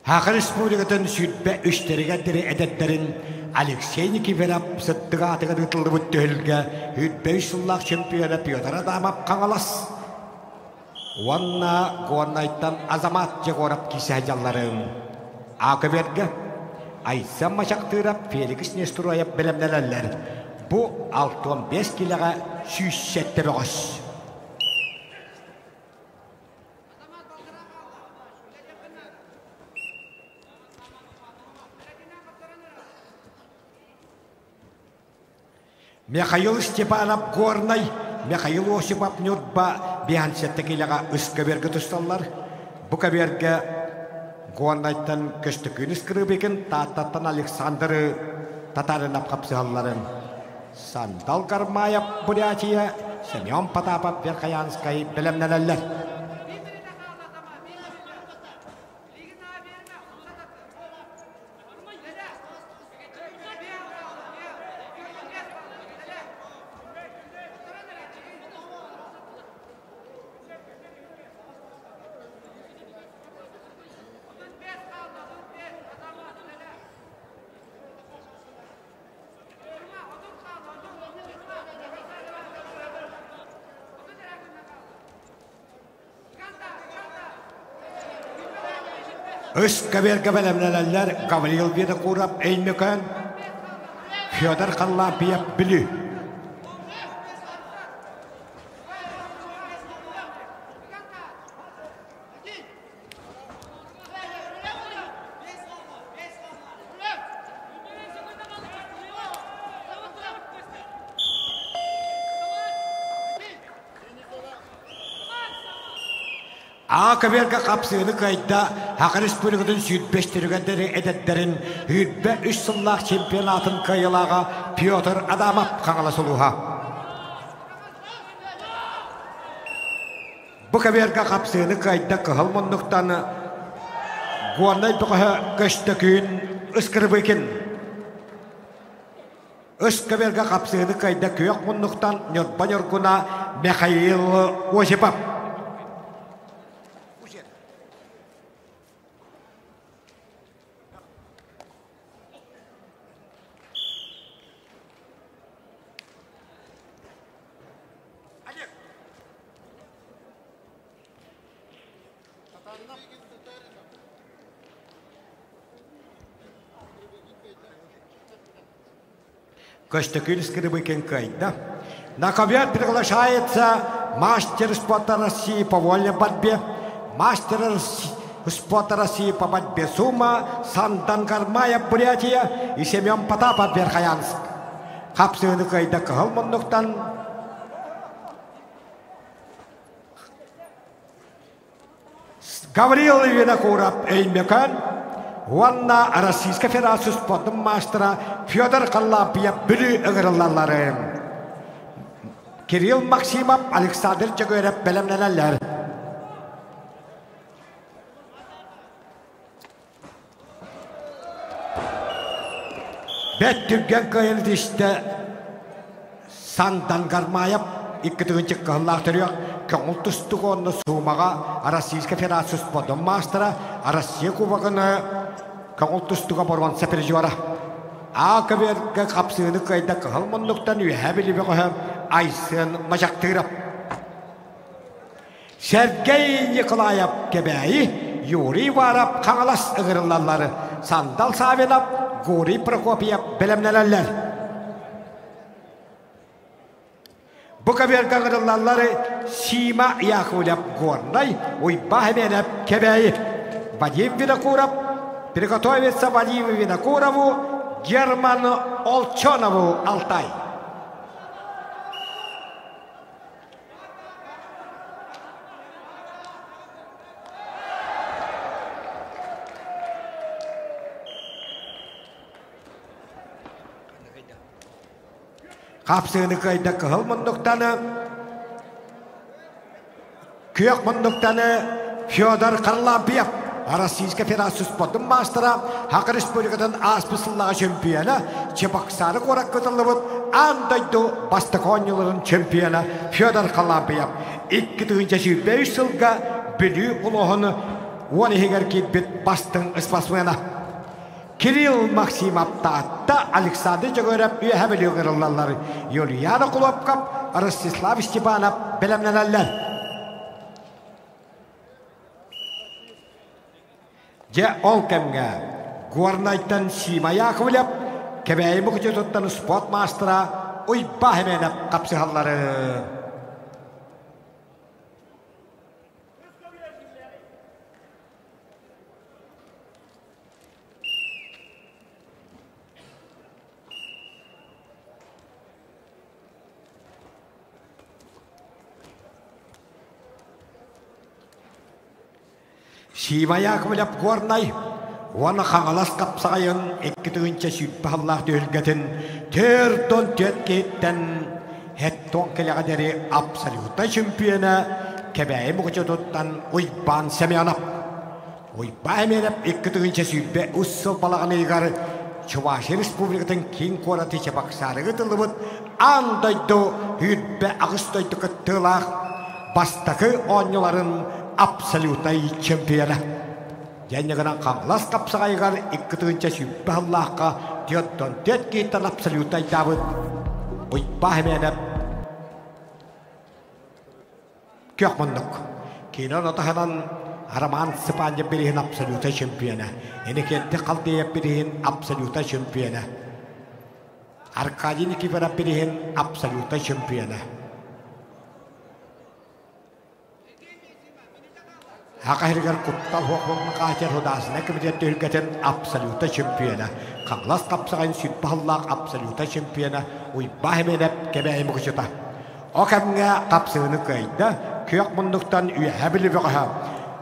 Саха Республикатын сүүрбэ үстэригэр диэри эдэрдэрин Алексей Никифоров сыттык аатыгар ыытыллыбыт түһүлгэ сүүрбэ үс сыллаах чемпиона Петр Адамов Хаҥалас уонна Горнайтан Азамат Егоров киирсэ сылдьалларын Аакыбергэ Айсен Мачактыров, Феликс Нестроев бэлэмнэнэллэр. Бу 65 киилэҕэ 107 бөҕөс. Михаил Степанов Горнай, Михаил Осипов Ньурба биһансетта киилэҕэ үс көбүөргэ тусталлар. Бу көбүөргэ Горнайтан Көстөкүүн Скрыбыкин, Тааттаттан Александр Татаринов хапсыһалларын. Сандал Гармаев Бурятия, Семен Потапов Верхоянскай бэлэмнэнэллэр. Үс көбүөргэ бэлэмнэнэллэр Гаврил Винокуров Өймөкөөн, Федор Харлампьев Бүлүү. Аа көбүөргэ хапсыыны кыайда Саха Республикатын сүүрбэстэригэр эдэрдэрин 23 сыллаах чемпионатын кыайыылааҕа Петр Адамов Хаҥалас улууһа. Бу көбүөргэ хапсыыны кыайда кыһыл муннуктан Горнай бөҕөһө Көстөкүүн Ыскырыбыкин. Үс көбүөргэ хапсыыны кыайда күөх муннуктан Ньурба Ньургуна Михаил Осипов. Көстөкүүн Скрыбыкин кыайда. На ковер приглашается мастер спорта России по вольной борьбе, мастер спорта России по борьбе Сума, Сандан Гармаев, Бурятия и Семен Потапов, Верхоянск. Хапсыыны кыайда кыһыл муннуктан Гаврил Винокуров Өймөкөөн уонна Российскай Федерация спордун маастара Федор Халлапьев Бүлүү ыҥырыллалларын. Кирилл Максимов, Александр Дьөгүөрэп бэлэмнэнэллэр. Бэт түргэн кыайан истэ Сандан Гармаев икки тыһыынча кыһыллаах төрүөх көҥүл тустук уонна суумаҕа Российскай Федерация спордун маастара, Россия Кубогын көҥүл тустуга боруонса призера. А көбүөргэ хапсыыны кыайда кыһыл муннуктан үөһээ Бүлүү бөҕөһө Айсен Мачахтыров. Сергей Николаев Кэбээйи, Юрий Варов Хаҥалас ыҥырыллаллар, Сандал Савинов, Гурий Прокопьев бэлэмнэнэллэр. Бу көбүөргэ ыҥырыллаллар Сима Яковлев Горнай, Уйбаа Хеменов Кэбээйи, Вадим Винокуров, приготовиться Вадиму Винокурову, Герману Олчонову Алтай. Хапсыыны кыайда кыһыл муннуктаны, күөх муннуктаны Федор Харлампьев, Российская Федерация спордун маастара, Саха Республикатын ааспыт сыллааҕы чемпиона, Чебоксары куоракка ытыллыбыт аан дойду бастакы оонньууларын чемпиона Федор Харлампьев 2023 сылга Бүлүү улууһун уон иһигэр киирбит бастыҥ спортсмена. Кирилл Максимов Таатта, Александр Дьөгүөрэп Үөһэ Бүлүү ыҥырыллаллар. Юлиана Кулопков, Ростислав Степанов бэлэмнэнэллэр. Дьэ, ол кэмҥэ Горнайтан Сима Яковлев, Кэбээйи Мукучутуттан спорт маастара Уйбаа Хеменов хапсыһаллары. Сима Яковлев Горнай уонна Хаҥалас хапсаҕайын 2020 сыллаах түһүлгэтин 44 киһиттэн хеттон кэлэҕэ диэри абсолютнай чемпиона Кэбээйи Мукучутуттан Уйбаан Семенов. Уйбаан Семенов 2023 сыл балаҕан ыйыгар Чувашия Республикатын киин куораты Чебоксарыга ыытыллыбыт аан дойду 28 дойду кыттыылаах бастакы оонньууларын абсолютнай чемпиона. Дьэнньэ гынан Хаҥалас хапсаҕайыгар 2020 сыллаахха 44 киһиттэн абсолютнайдаабыт Уйбаа Семенов күөх муннук. Киинэ таһынан Роман Степанов бириһин абсолютнай чемпиона. Иннокентий Халдеев бириһин абсолютнай чемпиона. Аркадий Никифоров бириһин абсолютнай чемпиона. Саха сиригэр куттал суох хаачар судаасына кэмитиэт түһүлгэтин абсолютнай чемпиона, Хаҥалас хапсаҕайын сүрбэ сыллаах абсолютнай чемпиона Уйбаа Сэмэнэп Кэбээйи Мукучута. О кэмҥэ хапсыһыыны кыайда, күөх муннуктан Үөһээ Бүлүү бөҕөһө,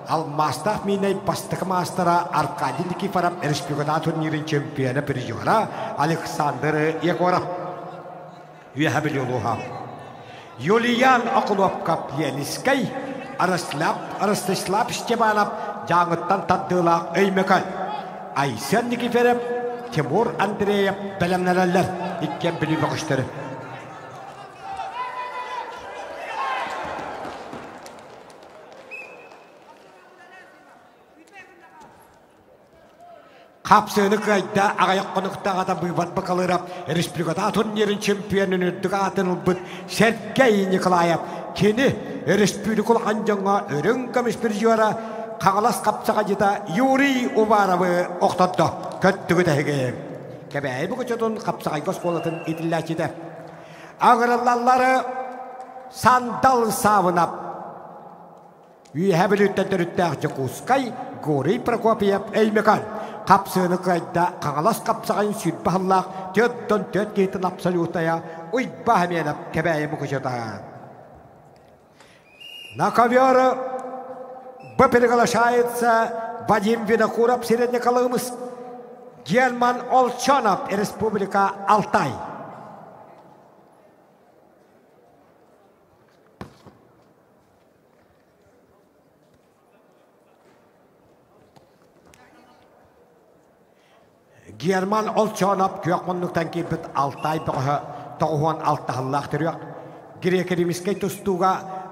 алмаастаах миинэй бастакы маастара Аркадий Никифоров республикатааҕы турнирын чемпиона призера Александр Егоров. Үөһэ Бүлүү улууһа. Юлиан Окулуопкап Ленискэй, Ростислав, Ростислав Степанов Дьааҥыттан тардыылаах Өймөкөөн, Айсен Никифоров, Тимур Андреев бэлэмнэнэллэр иккиэн Бүлүү бөҕөстөрө. Хапсыыны кыайда аҕыйах хонуктааҕыта быыбар Бакалыров республикатааҕы турнирын чемпионун үрдүк аатын ылбыт Сергей Николаев. Кини республика улахан дьоҥҥо үрүҥ көмүс призера Хаҥалас хапсаҕайдьыта Юрий Уваровы охтордо. Көттүгүт эһиги. Кэбээйи Букучутун хапсаҕайга оскуолатын иитиллээччитэ. Аҕырыллаллары Сандал Саабынап Үөһээ Бүлүүттэн төрүттээх Дьокуускай Гурий Прокопьев Өймөкөөн хапсыыны кыайда Хаҥалас хапсаҕайын 20 сыллаах 44 киһитин абсолютая Уйбаа Семенов Кэбээйи Мукучута. На ковер Б приглашается Вадим Винокуров, Среднеколымск, Герман Олчонов, Республика Алтай. Герман Олчоноп күөх муннуктан киирбит Алтай бөҕөһө 96 сыллаах төрүөх греко-римскэй тустууга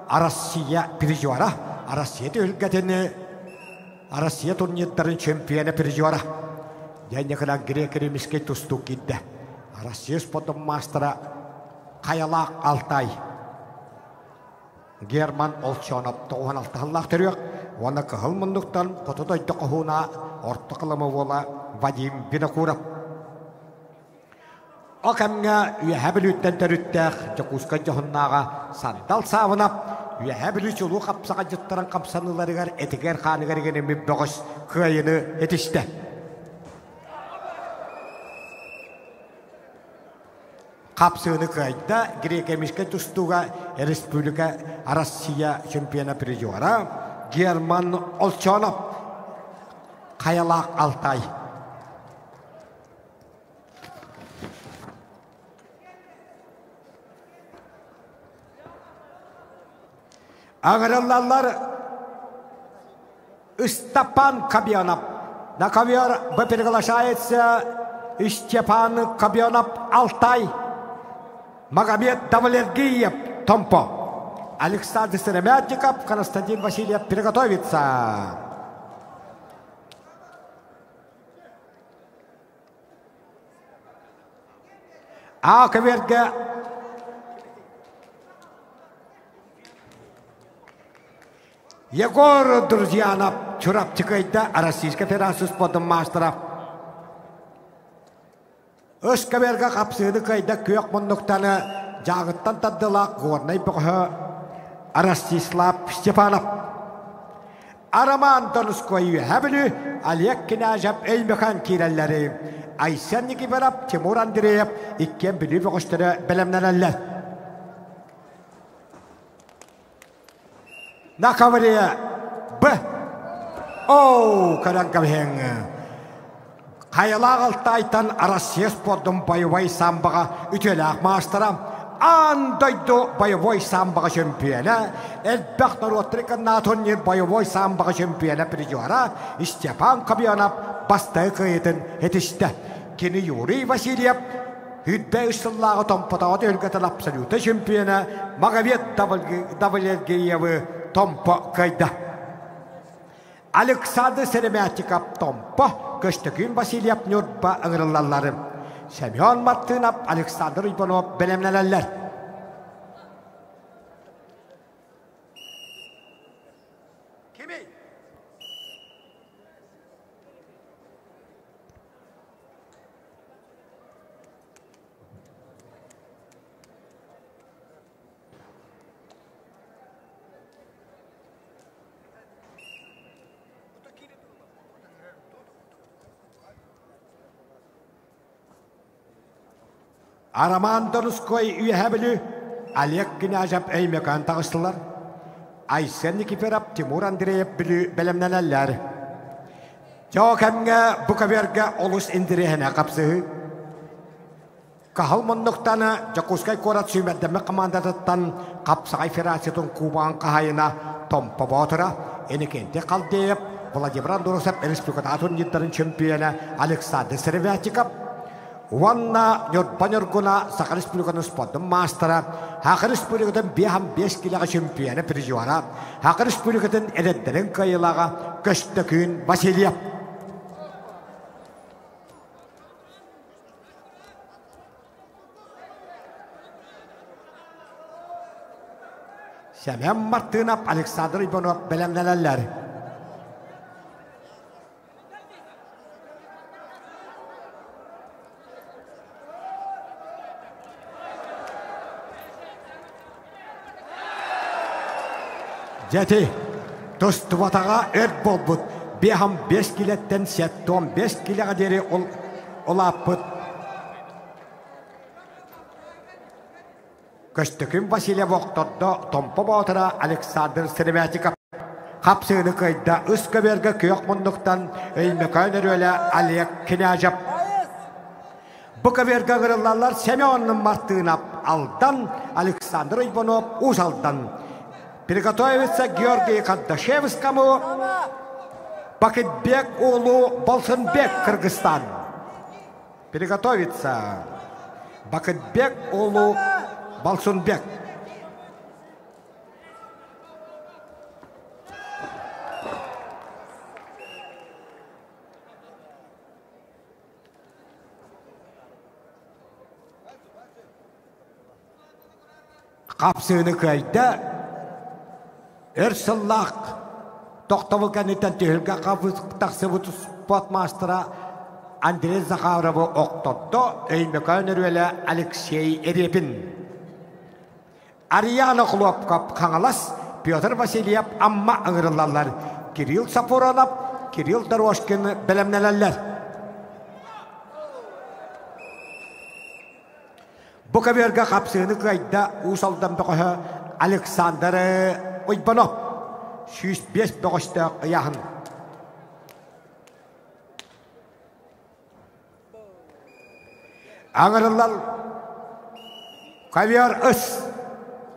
Россия призера, Россия түһүлгэтини Россия турнирдарын чемпиона призера. Дьэ греко-римскэй тустуу киирдэ. Россия спортун маастара Хайалаах Алтай. Герман Олчонов 96 сыллаах төрүөх уонна кыһыл муннуктан хоту дойду хоһууна орто кылама уола Вадим Винокуров. О кэмҥэ Үөһээ Бүлүүттэн төрүттээх Дьокуускай дьоһуннааҕа Сандал Саабынап Үөһээ Бүлүү чулуу хапсаҕайдьыттарын хамсаныыларыгар этигэр-хааныгар игиниммит бөҕөс кыайыны этистэ. Хапсыыны кыайда греко-римскэй тустууга Республика Россия чемпиона призера Герман Олчонов Хайалаах Алтай. Аҥырыллаллар Степан Кабьянов. На ковер приглашается Степан Кабьянов Алтай. Магомед Давлергиев Томпо. Александр Сыромятников, Константин Васильев приготовится. А көбүөргэ Егор Друзьянов Чурапчыкайда Российская Федерация спортун маастара. Өс көбүөргэ хапсыыны кыайда күөх муннуктаны дьааҕыттан тардылаах Горнай бөҕөһө Ростислав Степанов. Роман Донской Үөһээ Бүлүү, Олег Княжев Өймөкөөн киирэллэри Айсен Никифоров, Тимур Андреев иккиэн Бүлүү бөҕөстөрө бэлэмнэнэллэр. На ковре Б. Оу, көрөн кэбиһиҥ. Хайалаах Алтайтан Россия спордун боевой самбаҕа үтүөлээх маастара, аан дойду боевой самбаҕа чөмпүйүөнэ, элбэх норуоттары кынна турнир боевой самбаҕа чөмпүйүөнэ призера Степан Кобьянов бастакы кыайыытын этистэ. Кини Юрий Васильев Үрдэ үс сыллааҕы Томпотоҕо түһүлгэтин абсолютнай чемпиона Магомед Давлетгиевы Томпо кыайда. Александр Серемятиков Томпо, Көстөкүүн Васильев Ньурба ыҥырыллаллары. Семен Мартынов, Александр Иванов бэлэмнэнэллэр. Кимий? Арамаан Донускуой Үөһээ Бүлүү, Олег Княжев Өймөкөөн таҕыстылар. Айсен Никифоров, Тимур Андреев Бүлүү бэлэмнэнэллэр. Дьоо кэмҥэ бу көбүөргэ олус интэриэһинэй хапсыһыы. Каһыл муннуктан Дьокуускай куорат сүүмэрдэммит хамаандатыттан Хапсаҕай федерациятын кубогын хаһаайына Томпо Боотура, Иннокентий Халдеев, Владимир Андросов республикатааҕы турнирдарын чөмпүйүөнэ Александр Сыровятиков уонна Ньурба Ньургуна Саха Республикатын спордун маастара, Саха Республикатын 5 килэҕэ чөмпүйүөнэ призера, Саха Республикатын эдэрдэрин кыайыылааҕа Көстөкүүн Васильев. Сэмэн Мартынов, Александр Иванов бэлэмнэнэллэр. Дьэти, тустубатаҕа өр буолбут 55 килэттэн 75 килэҕэ диэри улааппыт Көстөкүүн Васильев охтордо Томпо Боотура Александр Сыровятиков хапсыыны кыайда үс көбүөргэ күөх муннуктан Өймөкөөн өрүөлэ Олег Княжев Бу көбүөргэ ыҥырыллаллар Семен Мартынов Алдан, Александр Иванов Уус Алдан. Приготовится Георгий Кардашевскому, Бакытбек Улу Болсунбек Кыргызстан. Приготовиться Бакытбек Улу Балсунбек. Хапсыыны кыайда, өр сыллаах тохтобул кэнниттэн түһүлгэ тахсыбыт спорт маастара Андрей Захаровы охтордо Өймөкөөн өрүөлэ Алексей Репин. Ариана Хлопков Хаҥалас, Петр Васильев Амма ыҥырыллаллар. Кирилл Сафронов, Кирилл Дорожкин бэлэмнэнэллэр. Бу көбүөргэ хапсыыны кыайда Уус Алдан бөҕөһө Александр Уйбанов 105 бөҕөстөөх ыйааһын. Аҥырыллал ковер ыс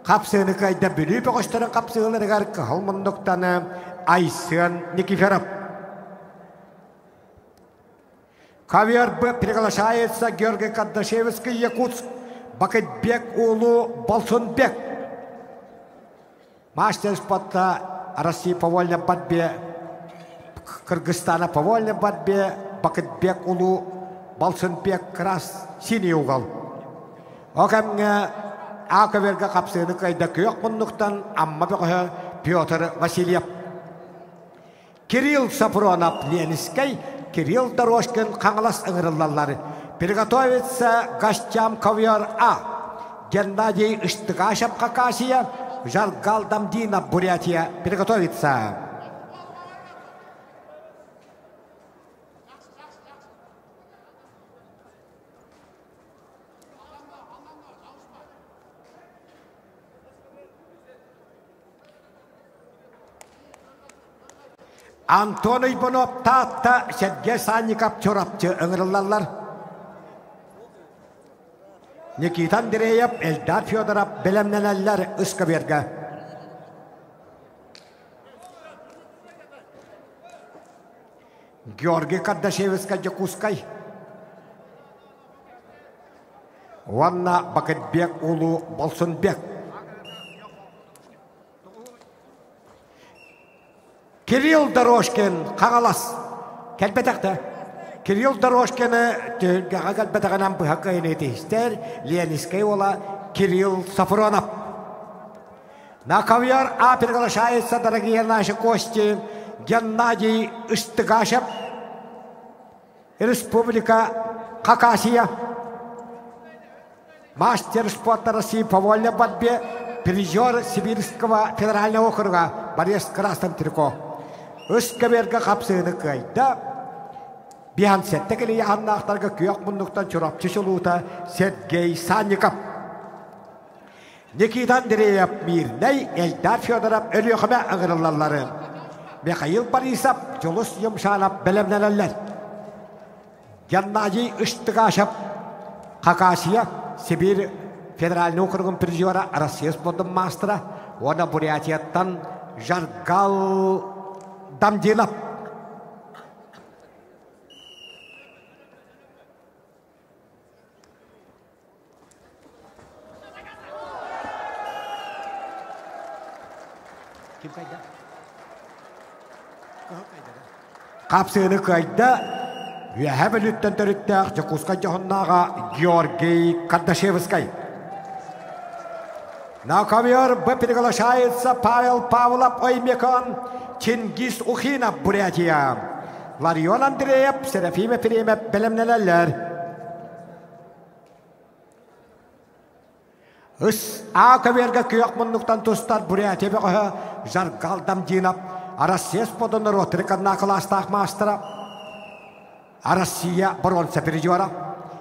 хапсыыны кыайда Бүлүү бөҕөстөрүн хапсыыларыгар кыһыл муннуктаны Айсен Никифоров. Ковер Б приглашается Георгий Кардашевский Якутск, Бакытбек Улу Болсунбек. Мастер спорта России по вольной борьбе, Кыргызстана по вольной борьбе, Бакытбек Улу, Балсынбек Крас, синий угол. О кэмҥэ А көбүөргэ хапсыыны кыайда күөх муннуктан Амма бөҕөһө Петр Васильев. Кирилл Сафронов Ленскэй, Кирилл Дорожкин Хаҥалас ыҥырыллаллар. Приготовиться гостям ковер А. Геннадий Ыштыгашев Хакасия, Жаргал Дамдинов Бурятия. Приготовиться. Антон Уйбанов Таатта, Сергей Санников Чурапчы ыҥырыллаллар. Никита Андреев, Эльдар Федоров бэлэмнэнэллэр ыскабиэргэ. Георгий Кардашевскай Дьокуускай уонна Бакытбек Улуу Болсунбек. Кирилл Дорожкин Хаҥалас кэлбэтэх да. Кирилл Дорожкины түһүлгэҕэ кэлбэтэҕинэн быһа кыайыны тиһистэр Ленинскэй уола Кирилл Сафронов. На ковер А приглашается, дорогие наши гости, Геннадий Ыстыгашев, Республика Хакасия, мастер спорта России по вольной борьбе, призер Сибирского федерального округа Борис Красным Трико. Үс көбүөргэ хапсыыны кыайда. Биһан сэттэ кэлии аннаахтарга күөх муннуктан Чурапчы чулуута Сергей Санников. Никита Андреев Мирнэй, Эльдар Федоров Өлүөхүмэ ыҥырыллаллары. Михаил Борисов, Дьулус Юмшанов бэлэмнэнэллэр. Геннадий Ыштыгашев Хакасия, Сибирь федеральный округун призера, Россия спордун маастара уонна Бурятияттан Жаргал Дамдинов. Ким кайда? Хапсыыны кыайда Үөһээ Бүлүүттэн төрүттээх Дьокуускай дьоһуннааҕа Георгий Кардашевскай. На ковер Б приглашается Павел Павлов Оймекон, Чингис Ухинов Бурятия. Ларион Андреев, Серафим Ефремов бэлэмнэнэллэр. Ыс А көбүөргэ күөх муннуктан тустар Бурятия бөҕөһө Жаргал Дамдинов, Россия спордун норуоттары канна кылаастаах маастара, Россия боруонса призера,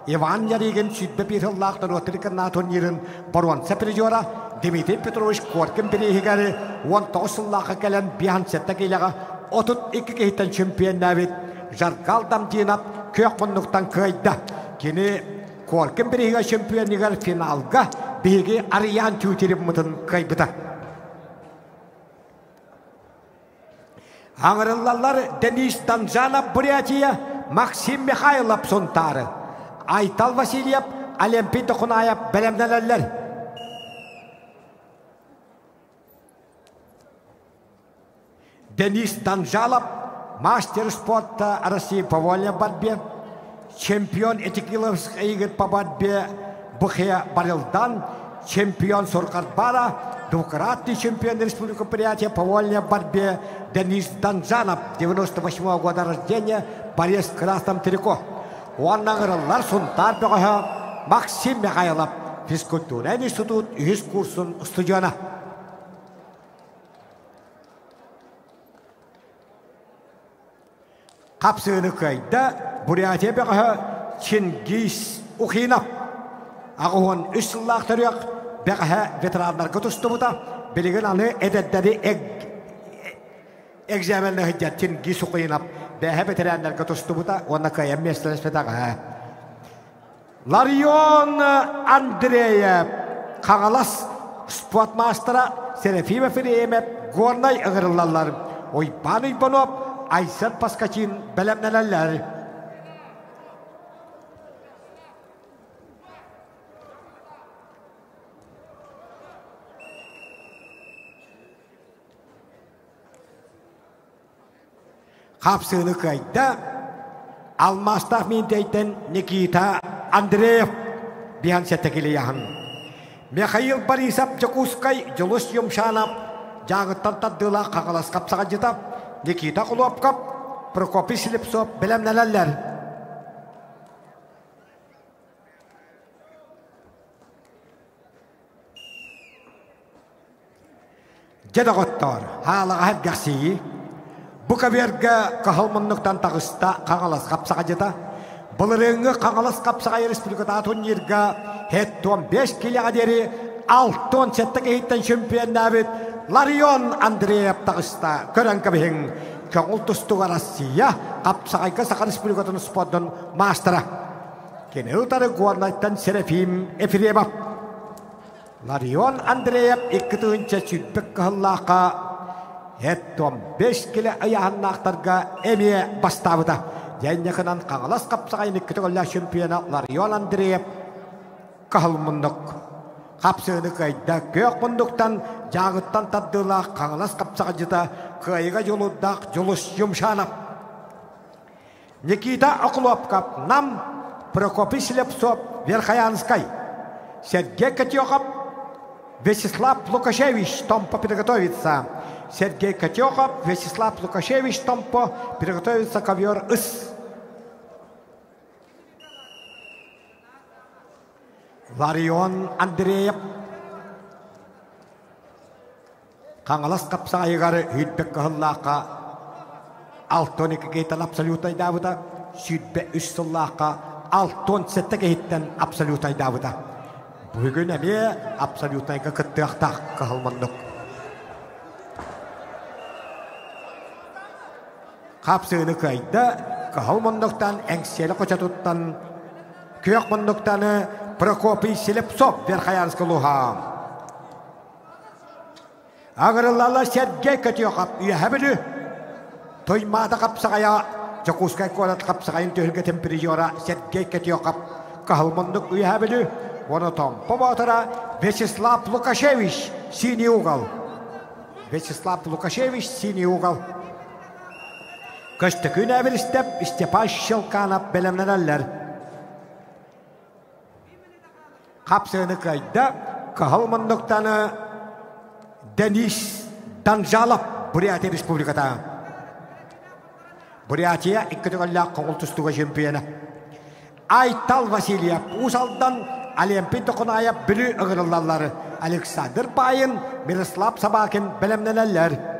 Иван Ярыгин 21 сыллаах норуоттары канна турнирын боруонса призера, Дмитрий Петрович Коркин бирииһигэр 19 сыллаахха кэлэн 57 киилэҕэ 32 киһиттэн чемпионнаабыт Жаргал Дамдинов күөх муннуктан кыайда. Кини Коркин бирииһигэ чемпионигар финалга биһиги Арыйаан Тютеревмытын кыайбыта. Аҥырыллаллар Денис Данжанов Бурятия, Максим Михайлов Сунтаары, Айтал Васильев, Олимпий Дохунаев бэлэмнэнэллэр. Денис Данжалов, мастер спорта России по вольной борьбе, чемпион Этикиловских игр по борьбе Бухе Барилдан, чемпион Суркарбара, двукратный чемпион Республики Бурятия по вольной борьбе Денис Данжанов, 98 -го года рождения, борец в красном трико. Уоннаҕырыллар Сунтаар бөҕөһө Максим Михайлов, физкультура институт үһүс курсун студена. Хапсыыны кыайда Бурятия бөҕөһө Чингиз Ухинов. 83 сыллаах төрүөх бэҕэһэ ветераннарга тустубута. Билигин аны эдэрдэри экзаменна сылдьар Чингиз Ухинов бэһэ ветераннарга тустубута уонна кыайан миэстэлэспэтэҕэ. Ларион Андреев Хаҥалас спортмаастара Серафима Филиемев Горнай ыҥырыллаллар. Уйбаан Уйбанов, Айсен Паскачин бэлэмнэнэллэр. Хапсыыны кыайда Алмаастаах Миинтэйтэн Никита Андреев биһан сэттэкилийаһын. Михаил Борисов Дьокуускай Дьулус Юмшанов Дьааҥыттан тардыылаах Хаҥалас хапсаҕайдьыта Никита Кулуопкап Прокопий Слепцов бэлэмнэнэллэр. Дьэ доҕоттоор, хаалаҕа сэргэхсийии. Бу көбүөргэ кыһыл муннуктан таҕыста Хаҥалас хапсаҕайдьыта. Былырыыҥҥы Хаҥалас хапсаҕай республикатааҕы турнирга 75 киилэҕэ диэри 67 киһиттэн чемпионнаабыт Ларион Андреев таҕыста. Көрөн кэбиһиҥ. көҥүл тустууга Россия хапсаҕайга Саха Республикатын спордун маастара. Кини утары Горнайтан Серафим Ефремов. Ларион Андреев 2020 кыһыллаахха эт 15 килэ ыйааһыннаахтарга эмиэ бастаабыта. Дьэнньэхинэн Хаҥалас хапсаҕайын икки төгүллээх чемпиона Ларион Андреев кыһыл муннук. Хапсыыны кыайда күөх муннуктан дьааҕыттан тардыылаах Хаҥалас хапсаҕайдьыта кыайыга дьулуурдаах Дьулус Юмшанов. Никита Охлопков, Нам, Прокопий Слепцов, Верхоянскай, Сергей Котехов, Вячеслав Лукашевич Томпо приготовится. Сергей Котехов, Вячеслав Лукашевич Томпо приготовится ковер ыс. Ларион Андреев Хаҥалас хапсаҕайыгар сүүрбэ кыһыллаахха 62 киһиттэн абсолютайдаабыта, 23 сыллаахха 67 киһиттэн абсолютайдаабыта. Бүгүн эмиэ абсолютнайга кыттыахтаах кыһыл муннук. Хапсыыны кыайда, кыһыл муннуктан Эҥсиэли хочотуттан күөх муннуктаны Прокопий Слепцов Верхоянск улууһа. Аҕырыллала Сергей Көтүөхап үөһэ Бүлүү Туймаада хапсаҕайа Дьокуускай куорат хапсаҕайын түһүлгэтин призера Сергей Көтүөхап Кыһыл муннук Үөһэ Бүлүү уонна Томпо Боотура Вячеслав Лукашевич Синий угол Вячеслав Лукашевич Синий угол Көстөкүүн Эбиристэп Степан Щелканов бэлэмнэнэллэр. Хапсыаны кыайда Кыһыл муннуктаны Денис Данжалов Бурятия Республиката. Бурятия икки төгүллээх хоҥул тустууга чемпиона. Айтал Васильев Уус Алдан, Олимпий Дохунаев Бүлүү ыҥырыллаллар. Александр Паин, Мирослав Собакин бэлэмнэнэллэр.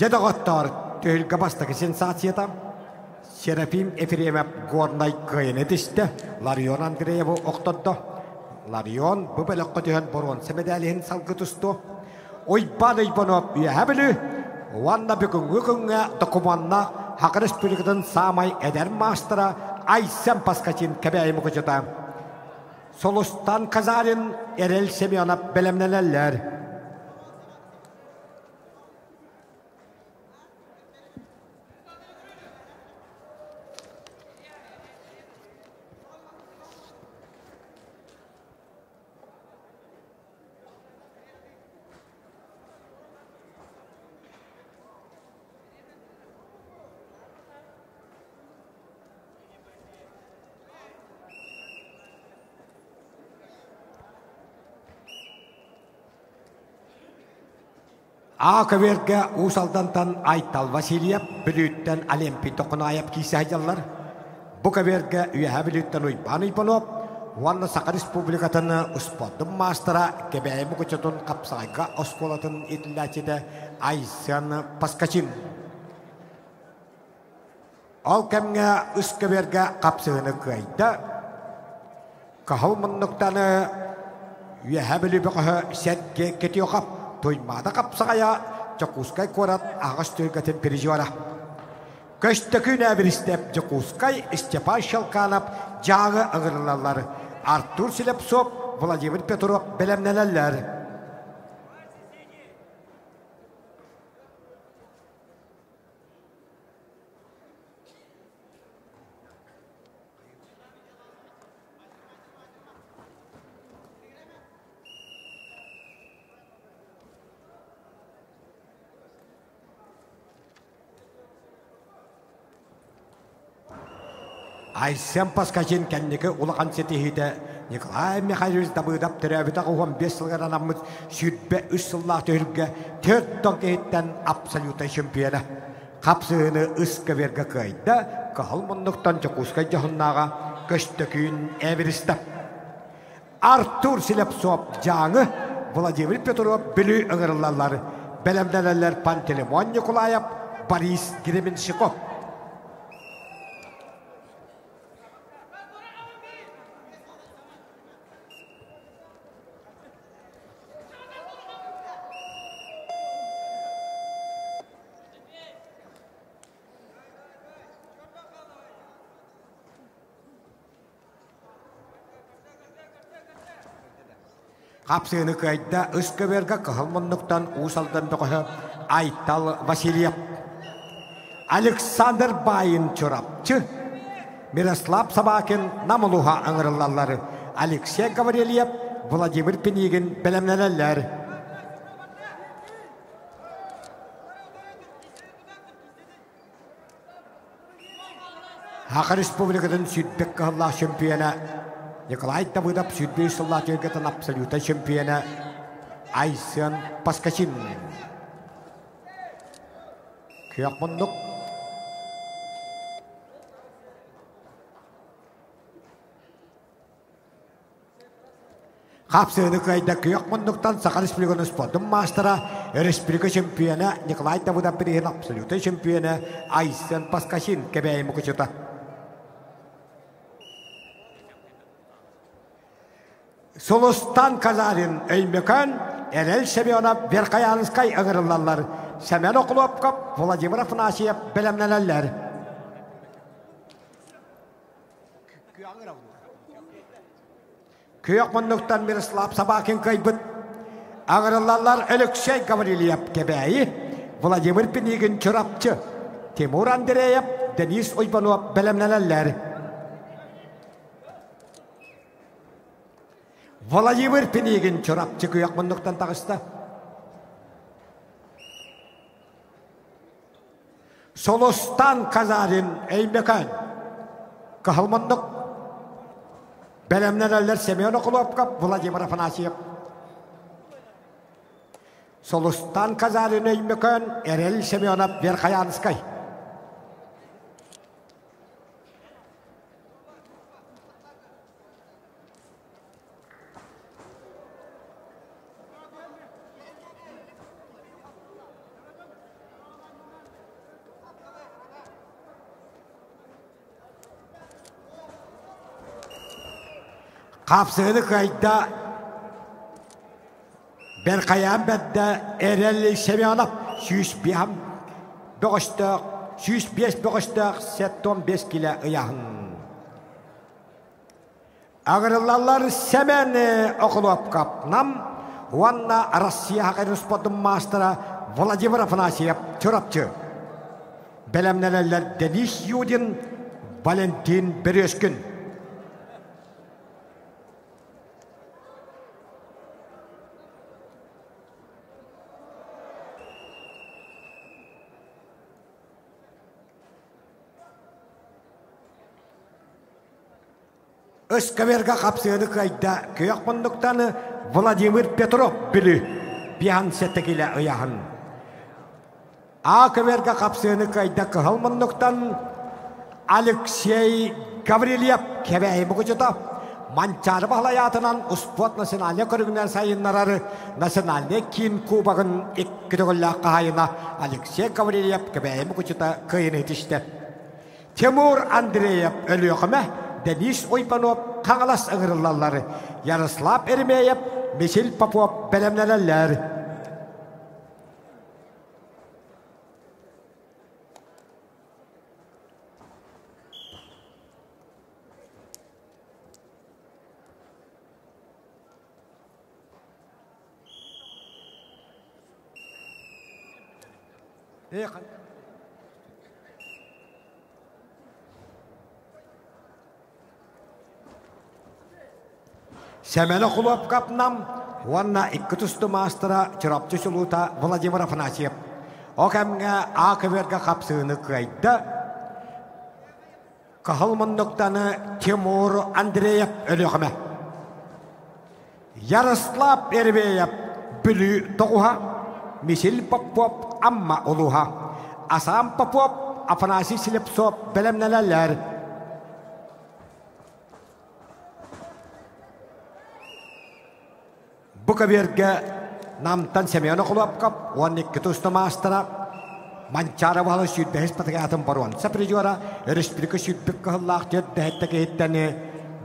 Дьэ доҕоттоор, түһүлгэ бастакы сенсацията Серафим Ефремов Горнай кыайан этистэ, Ларион Андреевы охтордо. Ларион бу бөлөххө түһэн боруонса мэдээлиһин салгы тусту. Уйбаан Уйбанов Үөһээ Бүлүү уонна бүгүҥҥү күҥҥэ докумуоннаах Саха Республикатын саамай эдэр маастара Айсен Паскачин Кэбээйи мукучута. Сулустан Казарин, Эрэл Семенов бэлэмнэнэллэр. А көбүөргэ Уус Алдантан Айтал Васильев, Бүлүүттэн Олимпий Токунаев киирсэ сылдьаллар. Бу көбүөргэ Үөһээ Бүлүүттэн Уйбаан Уйбанов уонна Саха Республикатын успуордун маастара Кэбээйи Мукучутун хапсаҕайга оскуолатын иитиллээччитэ Айсен Паскачин. Ол кэмҥэ үс көбүөргэ хапсыһыыны кыайда. Кыһыл муннуктаны Үөһээ Бүлүү бөҕөһө Сергей Кетюхов Туймаада хапсаҕайа Дьокуускай куорат аҕыс түһүлгэтин призера. Көстөкүүн Ээбиристэп Дьокуускай Степан Щелканов Дьааҥы ыҥырыллаллар. Артур Слепцов, Владимир Петров бэлэмнэнэллэр. Айсен Паскачин кэнники улахан ситиһиитэ Николай Михайлович Давыдов төрөөбүтэ 15 сылыгар анаммыт 23 сыллаах түһүлгэ төрт тон киһиттэн абсолютнай чемпиона. Хапсыһыыны ыскаверга кыайда, кыһыл муннуктан Дьокуускай дьоһуннааҕа Көстөкүүн Эверестов. Артур Слепцов Дьааҥы, Владимир Петров Бүлүү ыҥырыллаллар. Бэлэмнэнэллэр Пантелеймон Николаев, Борис Гременщиков. Хапсыыны кыайда ыскыбыарга кыһыл муннуктан Уус Алдан бөҕөһө Айтал Васильев. Александр Баин Чурапчы, Мирослав Собакин Нам улууһа ыҥырыллаллар. Алексей Гаврильев, Владимир Пинигин бэлэмнэнэллэр. Саха Республикатын сүүрбэк кыһыллаах чемпиона Николай Давыдов 25 сыллаах түһүлгэтин абсолютнай чемпиона Айсен Паскачин. Күөх муннук. Хапсыыны кыайда күөх муннуктан Саха Республикатын спордун маастара, республика чемпиона Николай Давыдов бирииһин абсолютнай чемпиона Айсен Паскасин Кэбээйи мукучута. Сулустан Казарин Өймөкөөн, Эрэл Семенов Верхоянскай ыҥырыллаллар. Семен Охлопков, Владимир Афанасьев бэлэмнэнэллэр. Күөх муннуктан Мирослав Собакин кыайбыт. Аҕырыллаллар Алексей Гаврильев Кэбээйи, Владимир Пинигин Чурапчы, Тимур Андреев, Денис Уйбанов бэлэмнэнэллэр. Владимир Пинигин Чурапчы күөх муннуктан таҕыста. Солустан Казарин Өймөкөөн Кыһыл муннук бэлэмнэнэллэр Семен Окулуопкап, Владимир Афанасьев. Солустан Казарин Өймөкөөн Эрэл Семенов Верхоянскай. Хапсыгыны кыайда Бэрхайаан бэрдэ Эрэл Семенов 105 бөҕөстөөх 105 бөҕөстөөх 75 килэ ыйаһын. Аҕырыллаллар Сэмэн Охлопков Нам уонна Россия Хакайдын спордун маастара Владимир Афанасьев Чурапчы. Бэлэмнэнэллэр Денис Юдин, Валентин Березкин. Ыскаверга хапсыаны кыайда күөх муннуктан Владимир Петров Бүлүү биһан сэтэ ыйаһын. А көвергэ хапсыаны кыайда кыһыл муннуктан Алексей Гаврильев Кэбээйи мукучута Манчаары баһылайаатынан успуорт национальнай көрүҥүнэн сайыннарар национальнай киин кубогын икки төгүллээх хаһаайына Алексей Гаврильев Кэбээйи мукучута кыайыыны ситистэ. Тимур Андреев Өлүөхүмэ, Денис Уйбанов Хаҥалас ыҥырыллаллар. Ярослав Еремеев, Мичил Попов бэлэмнэнэллэр. Сэмэнэ Хлопков Нам уонна икки тустуу маастара Чурапчы чулуута Владимир Афанасьев. Ол кэмҥэ А көбүөргэ хапсыыны кыайда. Кыһыл муннуктаны Тимур Андреев Өлүөхүмэ. Ярослав Эрбеев Бүлүү тоҕуһа, Мисил Попов Амма улууһа, Асам Попов Афанасий Слепцов бэлэмнэнэллэр. Бу көбүөргэ Намтан Семен Охлопков уонна икки туста маастара Манчаары баһылы сүүрбэһис патриотын боруонса призера, өрөспүүбүлүкэ сүүрбүт кыһыллаах түөрт дэһэттэ киһиттэн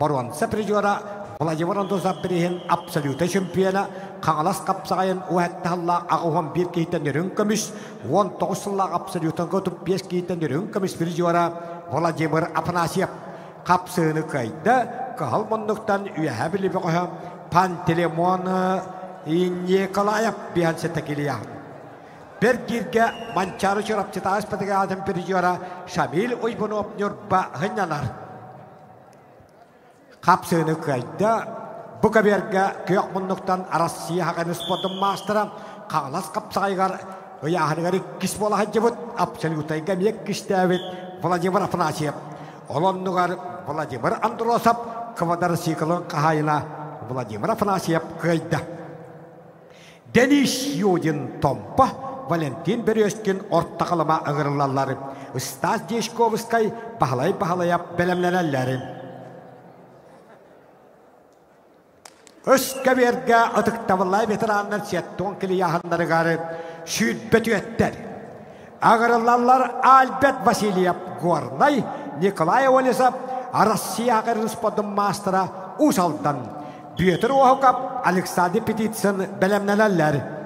боруонса призера Владимир Андосов бирииһин абсолюта чемпиона, Хаҥалас хапсаҕайын уһэттаһыллаах 81 киһиттэн үрүҥ көмүс, 19 сыллаах абсолютанга 35 киһиттэн үрүҥ көмүс призера Владимир Афанасьев хапсыыны кыайда, кыһыл муннуктан үөһэ били бөҕөһө Пантелеймон Николаев биһан сэтэ Бэргииргэ Манчаары Чурапчытаас патриотын призера Шамиль Уйбунов Ньурба сынньанар. Хапсыыны кыайда. Бу көбүөргэ күөх муннуктан Россия хаганы спордун маастара Хаҥалас хапсаҕайыгар ыйааһыныгар иккис буола сылдьыбыт абсолютайга эмиэ иккистээбит Владимир Афанасьев. Ол оннугар Владимир Андросов квадроциклын хаһаайына Владимир Афанасьев кыайда. Денис Юдин Томпо, Валентин Березкин орто халыма ыҥырыллаллар. Стас Дьячковскай Баһылай Баһылайап бэлэмнэнэллэр. Өскөбүөргэ ытыктабыллай ветераннар сеттон килияһаннарыгар сүүрбэ түөттэр. Аҕырыллаллар Альберт Васильев Горнай, Николай Олесов, Россия спортун маастара Уус Алдан, Бүөтүр Уоһукап, Александр Петицын бэлэмнэнэллэр.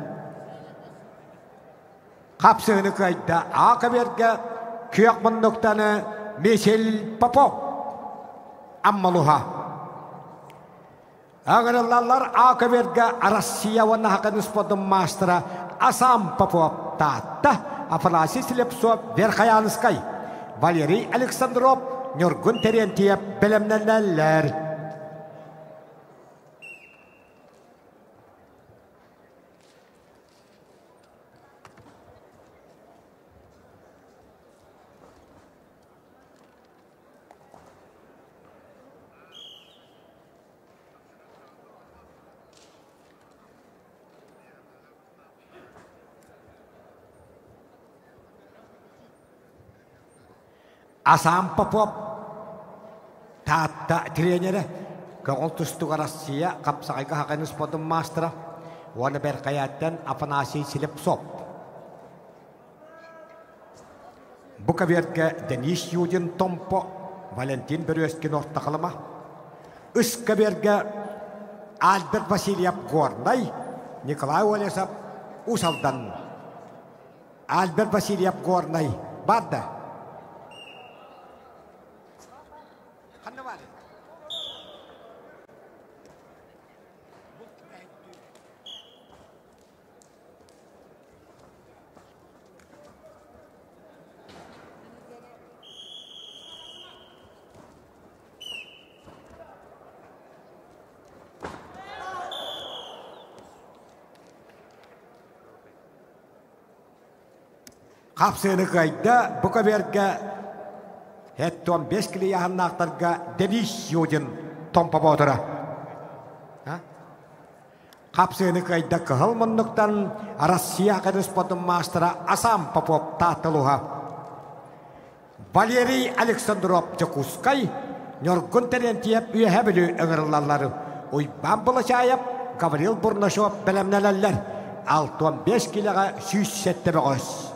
Хапсыһыны кыайда А көбүөргэ күөх муннуктаны Мишель Попов Аммалуха. Ыҥырыллаллар А көбүөргэ Россия уонна Хакан спордун маастара Асам Попов Таатта, Афанасий Слепцов Верхоянскай, Валерий Александров Ньургун Терентьев бэлэмнэнэллэр. Асам Попов Таатта тренерэ, көҕүл тустууга Россия хапсаҕайга хаканы спордун маастара уонна Бэркайааттан Афанасий Слепцов. Бу кабиэргэ Денис Юдин Томпо, Валентин Березкин Орто Халыма, үс кабиэргэ Альберт Васильев Горнай, Николай Олесов Уус Алдан. Альберт Васильев Горнай бар да? Ханна бар? Хапсыыны кыайда бу көбүөргэ Хеттон бес килияһаннаахтарга Денис Юдин Томпо Боотура. Хапсыыны кыайда кыһыл муннуктан Россия спортун маастара Асам Попов Таатталуха. Валерий Александров Дьокуускай, Ньургун Терентьев Үөһэ Бүлүү ыҥырыллаллар. Уйбаан Былачаев, Гаврил Бурнашов бэлэмнэнэллэр. 65 килэҕэ 107 бөҕөс.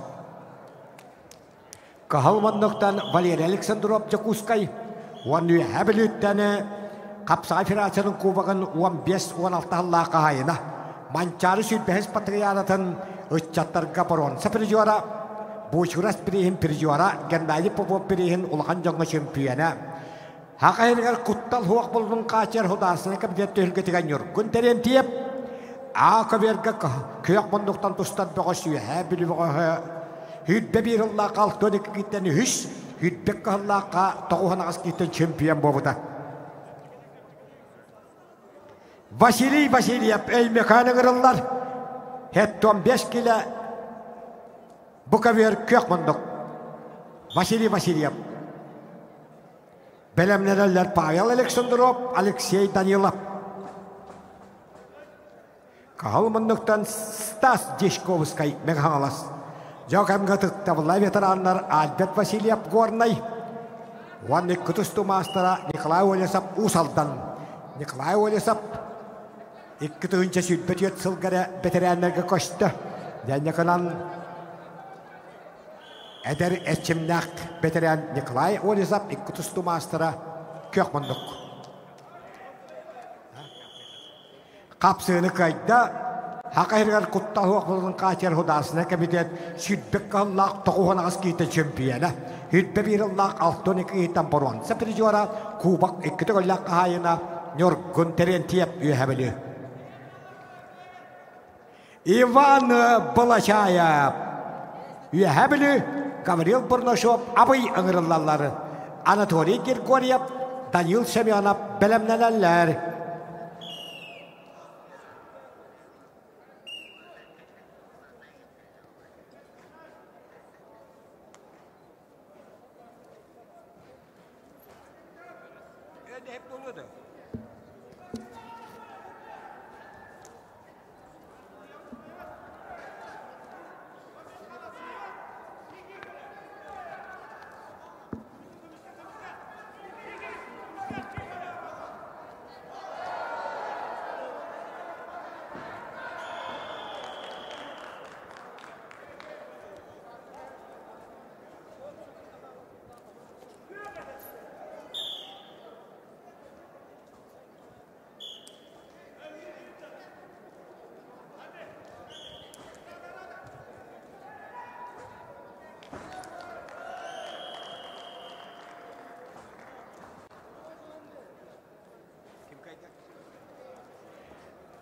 Кыһыл муннуктан Валерий Александров Дьокуускай уонна Үөһэ Бүлүүттэн Хапсаҕай Федерациятын Кубогын 15-16 сыллаах хаһаайына, Манчаары сүүрбэһис патриаратын ыччаттарга боруонса призера, Буучурас бирииһин призера Геннадий Попов бирииһин улахан дьоҥҥо чөмпүйүөнэ, Саха сиригэр куттал суох буолуутун хааччыйар Судаарыстыбаннай комитет түһүлгэтигэр Ньургун Терентьев А көбүөргэ күөх муннуктан тустар бөҕөс Үөһээ Бүлүү бөҕөһө 101 сыллаахха 62 кииттэн үһүс, 102 сыллаахха 98 кииттэн чемпион буолбута. Василий Васильев Өймөкөөн ыҥырыллар. 75 килэ бу көбүөр күөх муннук. Василий Васильев. Бэлэмнэнэллэр Павел Александров, Алексей Данилов. Каһыл муннуктан Стас Дьячковскай Мэҥэ-Хаҥалас. Дьо кэмгэ ытыктабыллаах ветераннар Альберт Васильев Горнай уонна икки тустуу маастара Николай Олесов Уус Алдан. Николай Олесов 2024 сылга эрэ бэтэрээннэргэ көстө. Дьэнньэкынан эдэр эрчимнээх бэтэрээн Николай Олесов икки тустуу маастара күөх муннук. Хапсыыны кыайда, Саха сиригэр куттал суох буоларын хааччыйар Судаарыстыбаннай кэмитиэт сүүрбэ кыһыллаах 98 киһиттэн чөмпүйүөнэ, 21 ыллаах 62 киһиттэн боруонса призера, кубок икки төгүллээх хаһаайына Ньургун Терентьев Үөһээ Бүлүү. Иван Балачаев Үөһээ Бүлүү, Гаврил Бурнашов Абый ыҥырыллаллар. Анатолий Григорьев, Данил Семенов бэлэмнэнэллэр.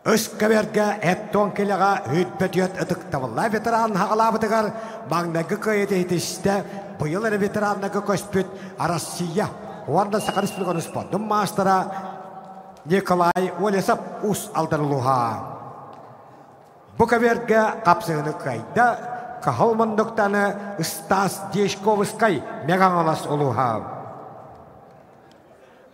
Өскөбөргө эттон килэҕэ үүтбөтүөт ытыктабыллаах ветеран хаҕалаабытыгар маҥнайгы кыайыыта иһитистэ быйыл эрэ ветераннарга көспүт Россия уонна Саха Республикатын спордун маастара Николай Олесов Уус Алдан улууһа. Бу көбүөргэ хапсыһыны кыайда Каһыл муннуктаны Стас Дьячковскай Мэҥэ-Хаҥалас улууһа.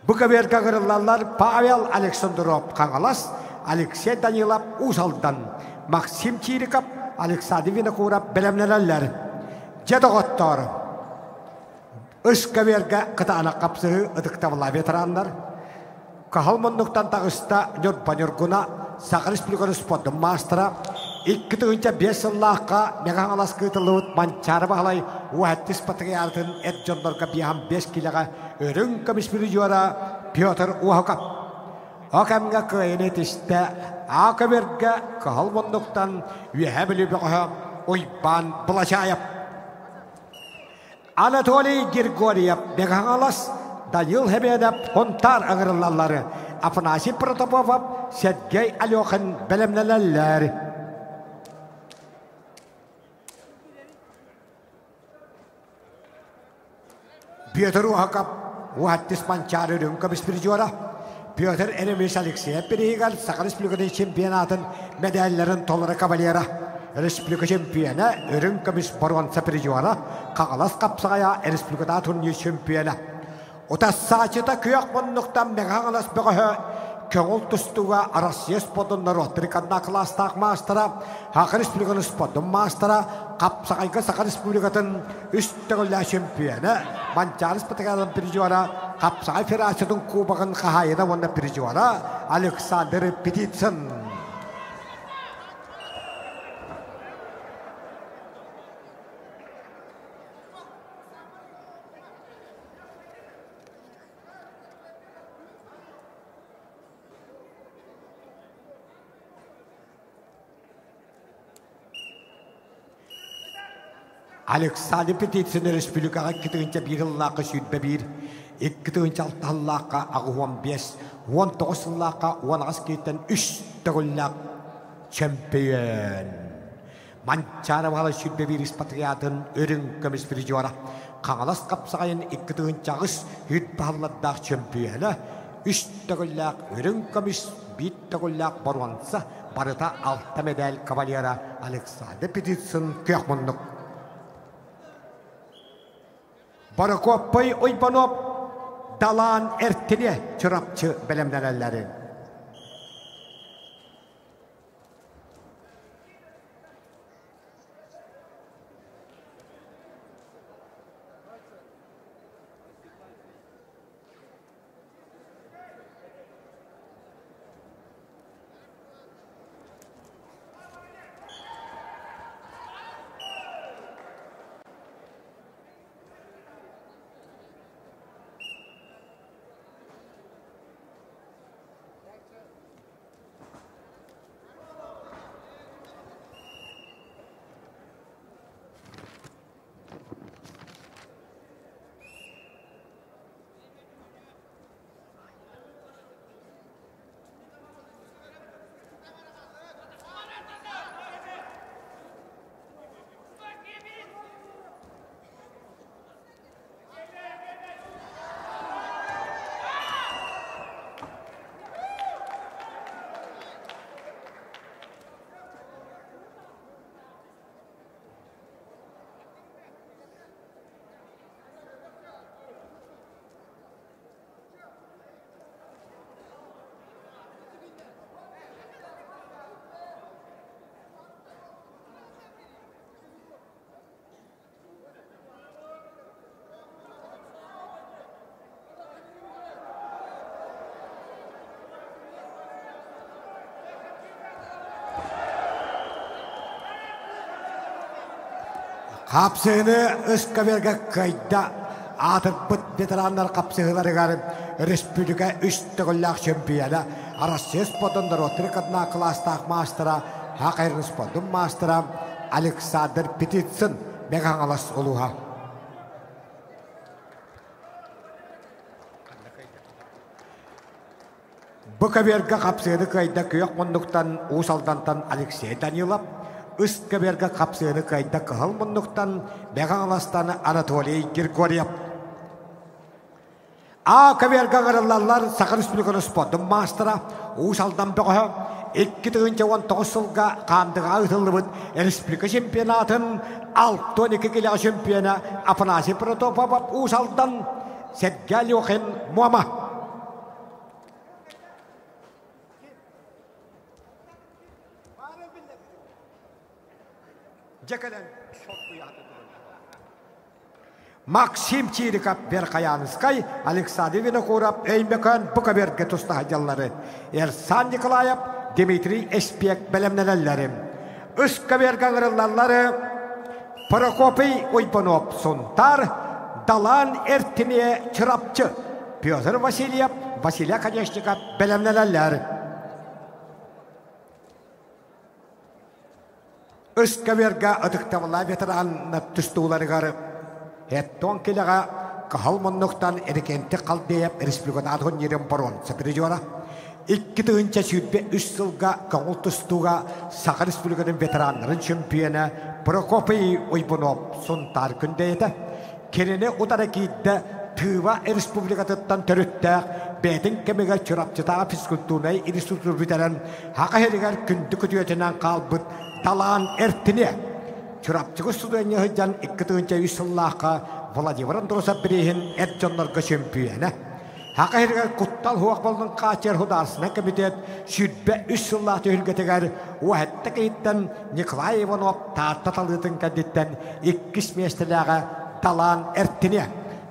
Бу көбүөргэ ыҥырыллаллар Павел Александров Хаҥалас, Алексей Данилов Уус Алдан, Максим Чириков, Александр Винокуров бэлэмнэнэллэр. Дьэ доҕоттоор, Үс көбүөргэ кытаанах хапсыһыы ытыктабыллаах ветераннар Каһыл муннуктан таҕыста Ньурба Ньургуна Саха Республикатын спордун маастара 2005 сыллаахха Мэҥэ Хаҥалас ыытыллыбыт Манчаары Баһылай Уһаттис патриаратын эр дьоннорго биэһэн килэҕэ үрүҥ көмүс призера Петр Уоһукап. О кэмҥэ кыайыны этистэ А көбүөргэ Кыһыл муннуктан Үөһээ Бүлүү бөҕөһө Уйбаан Былачаев. Анатолий Григорьев Мэҥэ-Хаҥалас, Данил Хеменов Хонтаар ыҥырыллаллары Афанасий Протопопов, Сергей Алехин бэлэмнэнэллэр. Петр Уһакап Уһаттис Манчаары үрүҥ көмүс призера Петр Еремеевич Алексеев бирииһигэр Саха Республикатын чемпионатын мэдээллэрин толору кавалера, республика чемпиона, үрүҥ көмүс боруонса призера, Хаҥалас хапсаҕайа республикатааҕы турнир чемпиона. Утассааччыта күөх муннуктан Мэҥэ Хаҥалас бөҕөһө көҥүл тустууга Россия спордун норуоттар иккардынан кылаастаах маастара, Саха Республикатын спордун маастара, хапсаҕайга Саха Республикатын үс төгүллээх чемпиона, Манчаары спартакиадатын призера, Хапсаҕай Федерациятын кубогын хаһаайына уонна призера Александр Птицын. Александр Петицын өрөспүүбүлүкэҕэ 2001 сыллаахха 21, 2006 сыллаахха 85, 19 сыллаахха 18 киһиттэн үс төгүллээх чөмпүйүөн. Манчаары Баһылай 21 экспатриатын үрүҥ көмүс призера, Хаҥалас хапсаҕайын 2008 үүт баһыллардаах чөмпүйүөнэ, үс төгүллээх үрүҥ көмүс, биир төгүллээх боруонса барыта алта мэдээл кавалера Александр Петицын күөх муннук. Борокуоппай Уйбанов Далаан Эртине Чурапчы бэлэмнэнэллэрин. Хапсыһыны ыскаверга кыайда аатырбыт ветераннар хапсыһыыларыгар республика үс төгүллээх чемпиона, Россия спордун норуоттарын кытына кылаастаах маастара, Хакайрын спордун маастара Александр Петицын Мэҥэ Хаҥалас улууһа. Бу көбүөргэ хапсыаны кыайда күөх муннуктан Уус Алдантан Алексей Данилов, үс көбүөргэ хапсыаны кыайда кыһыл муннуктан Мэҥэ Хаҥаластан Анатолий Григорьев. А көбүөргэ ыҥырыллаллар Саха Республикатын спордун маастара Уус Алдан бөҕөһө 2019 сылга Хаандыгаҕа ыытыллыбыт республика чемпионатын 62 килэҕэ чемпиона Афанасий Протопов Уус Алдан Сергей Алехин Муома. Дьэ кэлэн Максим Чириков Верхоянскай, Александр Винокуров Өймөкөөн Буковергэ тустаһадьаллары, Эрсан Николаев, Дмитрий Эспек бэлэмнэнэллэри. Үс көбүөргэ ыҥырыллаллары Прокопий Уйбанов Сунтар, Далан Эртимиэ Чурапчы, Петр Васильев, Василий Оконешников бэлэмнэнэллэр. Ыскаверга ытыктабыллаах ветераннар тустууларыгар Эттон килэҕэ Каһал муннуктан Эрикенти Халдеев республикатааҕы турнирын боруонса призера, 2023 сылга көҥүл тустууга Саха Республикатын ветераннарын чемпиона Прокопий Уйбунов Сунтаар күндэйэтэ Кинини утары киирдэ Тыва Республикатыттан төрүттээх бэйэтин кэмигэр Чурапчытааҕы физкультурнай институту бүтэрэн Саха сиригэр күндү күтүөтүнэн хаалбыт талаан Эртине. Чурапчыга студенья сылдьан 2003 сыллаахха Владимир Андросов бирииһин эр дьоннорго чөмпүйүөнэ. Саха сиригэр куттал суох буоллун хааччыйар Судаарыстыбаннай комитет 23 сыллаах түһүлгэтигэр уһэтта киһиттэн Николай Иванов Таатта талыытын кэнниттэн иккис миэстэлээҕэ Далаан Эртине.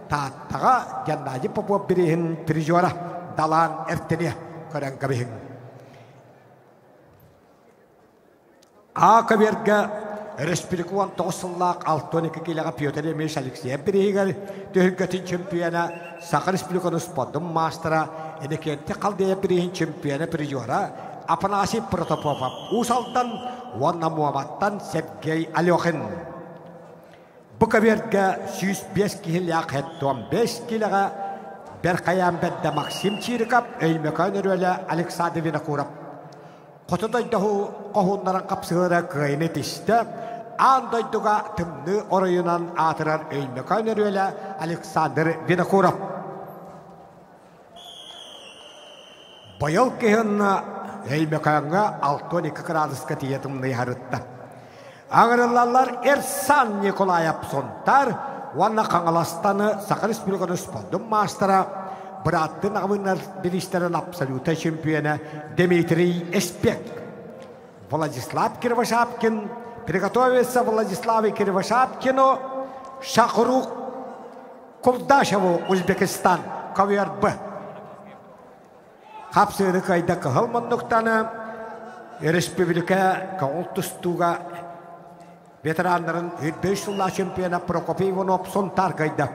Тааттаҕа Геннадий Попов бирииһин призера Далаан Эртине көрөн кэбиһиҥ. А көбүөргэ Республика 19 сыллаах 62 киилэҕэ Петр Ильич Алексеев бирииһигэр түһүлгэтин чемпиона, Саха Республикатын спордун маастара, Иннокентий Халдеев бирииһин чемпиона призера Афанасий Протопопов Уус Алдан уонна Муоматтан Сергей Алехин. Бу көбүөргэ 105 киһилээх 75 киилэҕэ Бэрхайаан бэрдэ Максим Чириков, Өймөкөөн өрүөлэ Александр Винокуров Хоту дойду хоһууннарын хапсыһыыра кыайыны тистэ, аан дойдуга тымныы оройунан аатырар Өймөкөөн өрүөлэ Александр Винокуров. Быйыл кыһын Өймөкөөҥҥө 62 кыраадыска тиийэ тымныйыһарытта. Аҥырыллаллар Эрсан Николаев Сунтар уонна Хаҥаластаны Саха Республикатын спордун маастара. бырааттын аҕабыннар бириистэрин абсолюта чемпиона Дмитрий Эспек. Владислав Кривошапкин приготовится Владиславу Кривошапкину Шахрух Кулдашеву Узбекистан ковер Б. Хапсыыны кыайда кыһыл муннуктаны республика көҥүл тустууга ветераннарын 105 сыллаах чемпиона Прокопий Иванов Сунтаар кыайда.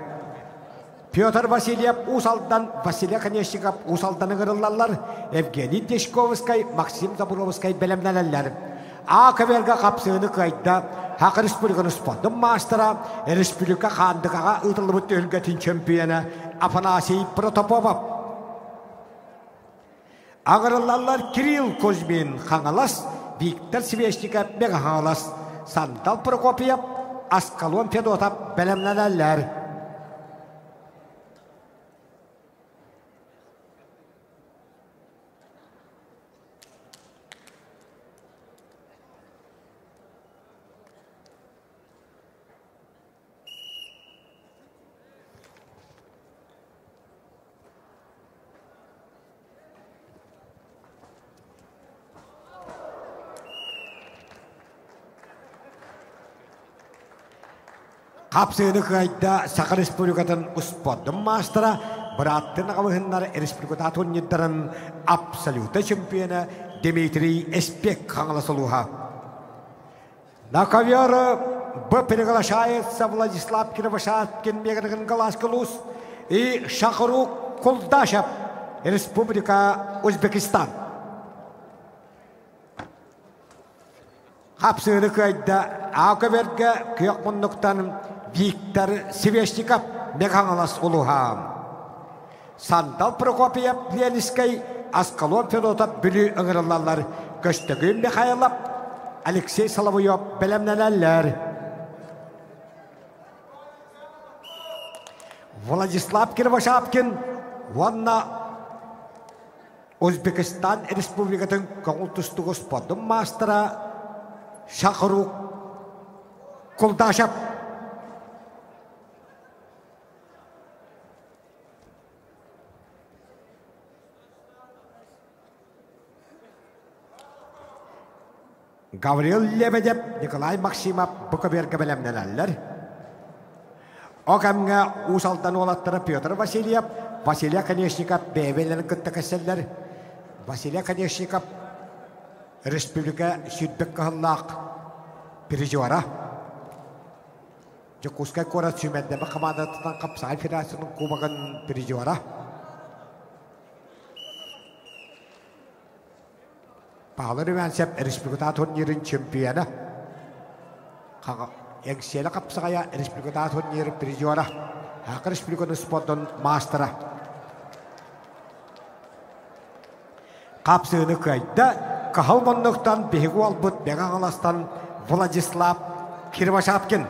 Петр Васильев Уус Алдан, Василий Конечников Уус Алданы ыҥырыллаллар, Евгений Дьячковскай, Максим Забуровскай бэлэмнэнэллэр. А көбүөргэ хапсыыны кыайда Саха Республикатын спордун маастара, республика Хаандыкаҕа ыытыллыбыт түһүлгэтин чемпиона Афанасий Протопопов. Аҕырыллаллар Кирилл Кузьмин Хаҥалас, Виктор Свешников Мэҥэ Хаҥалас, Сандал Прокопьев, Аскалон Федотов бэлэмнэнэллэр. Хапсыыны кыайда Саха Республикатын успуордун маастара, бырааттын аҕабыһыннар республиката турнирдарын абсолюта чемпиона Дмитрий Эспек Хаҥалас улууһа. На ковер Б приглашается Владислав Кривошапкин Мегргангалаский улуус и Шахрук Кулдашев, Республика Узбекистан. Хапсыыны кыайда Аакөберге күөх муннуктан Виктор Свешников Мегаҥалас улууһа. Сандал Прокопьев Ленскэй, Аскалон Федотов Бүлүү ыҥырыллаллар. Көстөгүн Михайлов, Алексей Соловьев бэлэмнэнэллэр. Владислав Кривошапкин уонна Узбекистан Республикатын көҥүл тустууга спордун маастара Шахрук Кулдашев. Гаврил Лебедев, Николай Максимов бу көбүөргэ бэлэмнэнэллэр. О кэмҥэ Уус Алдан уолаттара Петр Васильев, Василий Оконешников бэйэ-бэйэлэрин кытта кэсэллэр. Василий Оконешников республика сүүрбэк кыһыллаах призера. Дьокуускай куорат сүүмэрдэмэ хамаандатыттан хапсаҕай федерациятын кубогын призера. Павел Румянцев республиката турнирын чемпиона. Эҥсиэлэ хапсаҕайа республиката турнирын призера. Саха республикатын спордун маастара. Хапсыыны кыайда. Кыһыл муннуктан биһиги уолбут Мэҥэ Хаҥаластан Владислав Кривошапкин.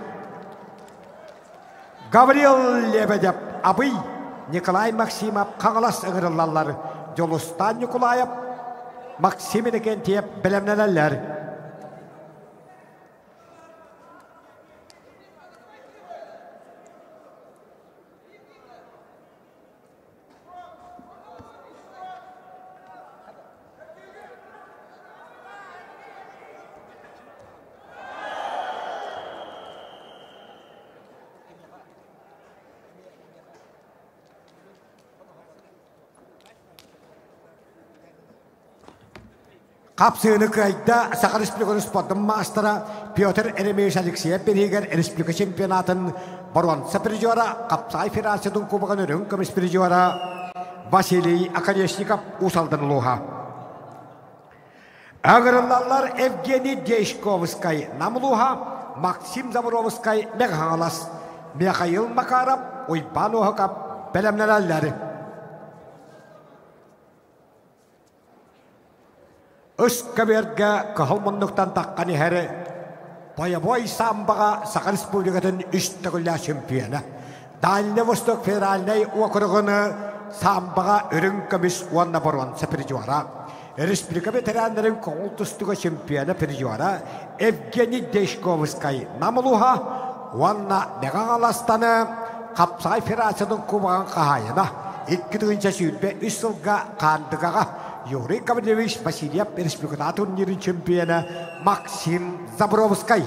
Гаврил Лебедев Абый, Николай Максимов Хаҥалас ыҥырыллаллар. Дьулустаан Ньукулаев, Максим Иннокентьев бэлэмнэнэллэр. Хапсыыны кыайда Саха Республикатын спордун маастара Петр Еремеевич Алексеев бириһигэр республика чемпионатын боруонса призера, Хапсаай Федерациятын кубогын үрүҥ көмүс призера Василий Оконешников Уус Алдан улууһа. Ыҥырыллаллар Евгений Дьячковскай Нам улууһа, Максим Заборовскай Мэҥэ Хаҥалас, Михаил Макаров, Уйбаан Уоһукап бэлэмнэнэллэр. Үс көбүөргэ кыһыл муннуктан таххан иһэр бойобуой самбаҕа Саха Республикатын үс төгүллээх чемпиона, Дальний Восток федеральнай уокуругун самбаҕа үрүҥ көмүс уонна боруонса призера, республика ветераннарын көҥүл тустууга чемпиона призера Евгений Дьячковскай Нам улууһа уонна Мэҥэ Хаҥаластаны Хапсаҕай Федерациятын кубогын хаһаайына 2023 сылга Хаандыгаҕа Юрий Гаврильевич Васильев республикатааҕы турнирын чемпиона Максим Забровскай.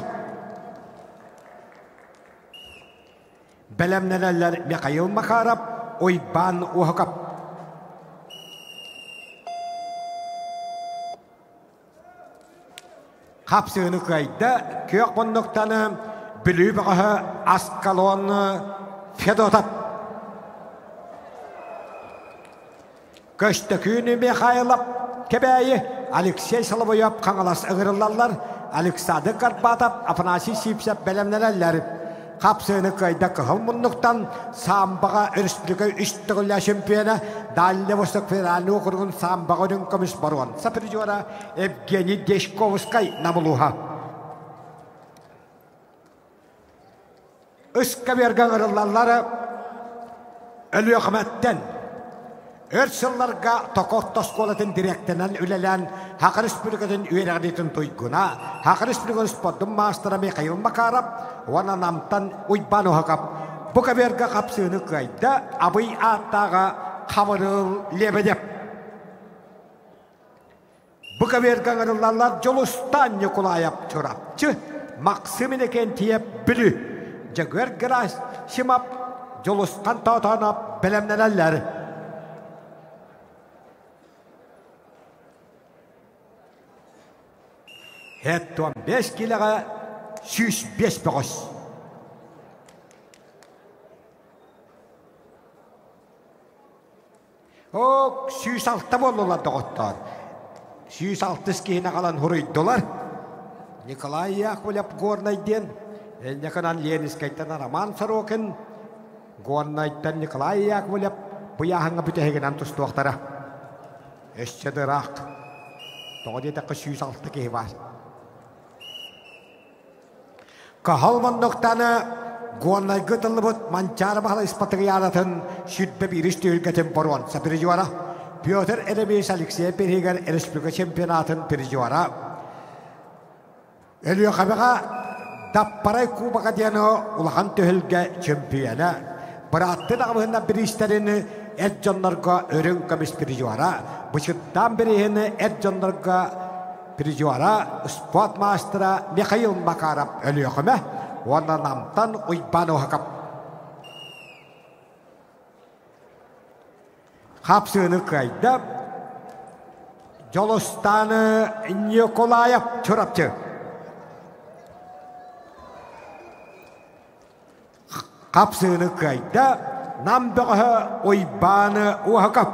Бэлэмнэнэллэр Михаил Макаров, Уйбаан Уһукап. Хапсыыны кыайда күөх муннуктаны Бүлүү бөҕөһө Аскалон Федотов. Көстөкүүнү Михайлов Кэбээйи, Алексей Соловьев Хаҥалас ыҥырыллаллар, Александр Карпатов, Афанасий Сивцев бэлэмнэнэллэр. Хапсыыны кыайда кыһыл муннуктан самбаҕа өрөспүүбүлүкэ үс төгүллээх чемпиона, Дальний Восток федеральный округун самбаҕа үрүҥ көмүс боруонса призера Евгений Дешковскай Намылуха. Ыскаберга ыҥырыллаллар Өлүөхүмэттэн өр сылларга Токо орто оскуолатын дириэктэринэн үлэлээн Саха Республикатын үөрэҕириитин туйгуна, Саха Республикатын спордун маастара Михаил Макаров уонна Намтан Уйбаан Уһакап бу каберга хапсыыны кыайда Абый ааттааҕа Хабырыыл Лебедев. Бу каберга ыҥырыллаллар Дьулустаан Ньукулаайап Чурапчы, Максим Иннокентьев Бүлүү, Дьөгүөр Герасимов, Дьулустан Тоотоонов бэлэмнэнэллэр. Хэт 15 килэҕэ 105 бөҕөс. Ок, 106 буоллулар доҕоттоор. 106 киһини аҕалан хуруйдулар. Николай Яковлев Горнай диэн, Энньэкынан Ленинскэйтэн Роман Сорокин, Горнайтан Николай Яковлев быйааһыҥҥа бүтэһигинэн тустуохтара. Өссө да ыраах. Тоҕо диэтэххэ 106 киһи баар. Каһал муннуктаны Гуоннайга ытыллыбыт Манчаары Баһылай Ыспатыгыйаанатын 21 түһүлгэтин боруонса призера, Петр Еремеевич Алексеев бириһигэр республика чемпионатын призера, Өлүөхүмэҕэ Даппарай Кубога диэн улахан түһүлгэ чемпиона, бырааттыы даҕабыһыннар бириистэрин эр дьоннорго үрүҥ көмүс призера, Бычыттаан бирииһин эр дьоннорго призера, спорт маастара Михаил Макаров Өлүөхүмэ уонна Намтан Уйбаан Уһакап. Хапсыыны кыайда Дьолустааны Николаев Чурапчы. Хапсыыны кыайда Нам бөҕөһө Уйбааны Уоһукап.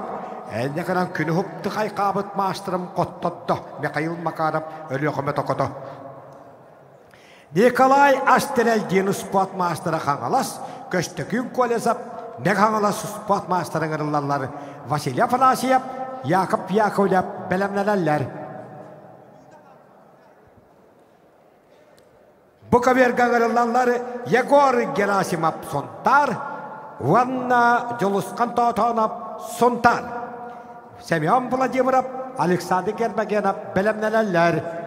Энньэ гынан күнү уһукту хайхаабыт маастарым хоттордо Михаил Макаров Өлүөхүмэ токото. Николай Астерель диэн спорт маастара Хаҥалас, Көстөкүүн Колесов, Мэҥэ Хаҥалас спорт маастара ыҥырыллаллар Василий Афанасьев, Яков Яковлев бэлэмнэнэллэр. Бу көбүөргэ ыҥырыллаллар Егор Герасимов Сунтаар уонна Дьулусхан Тоотоонов Сунтаар. Семен Владимиров, Александр Гермогенов бэлэмнэнэллэр.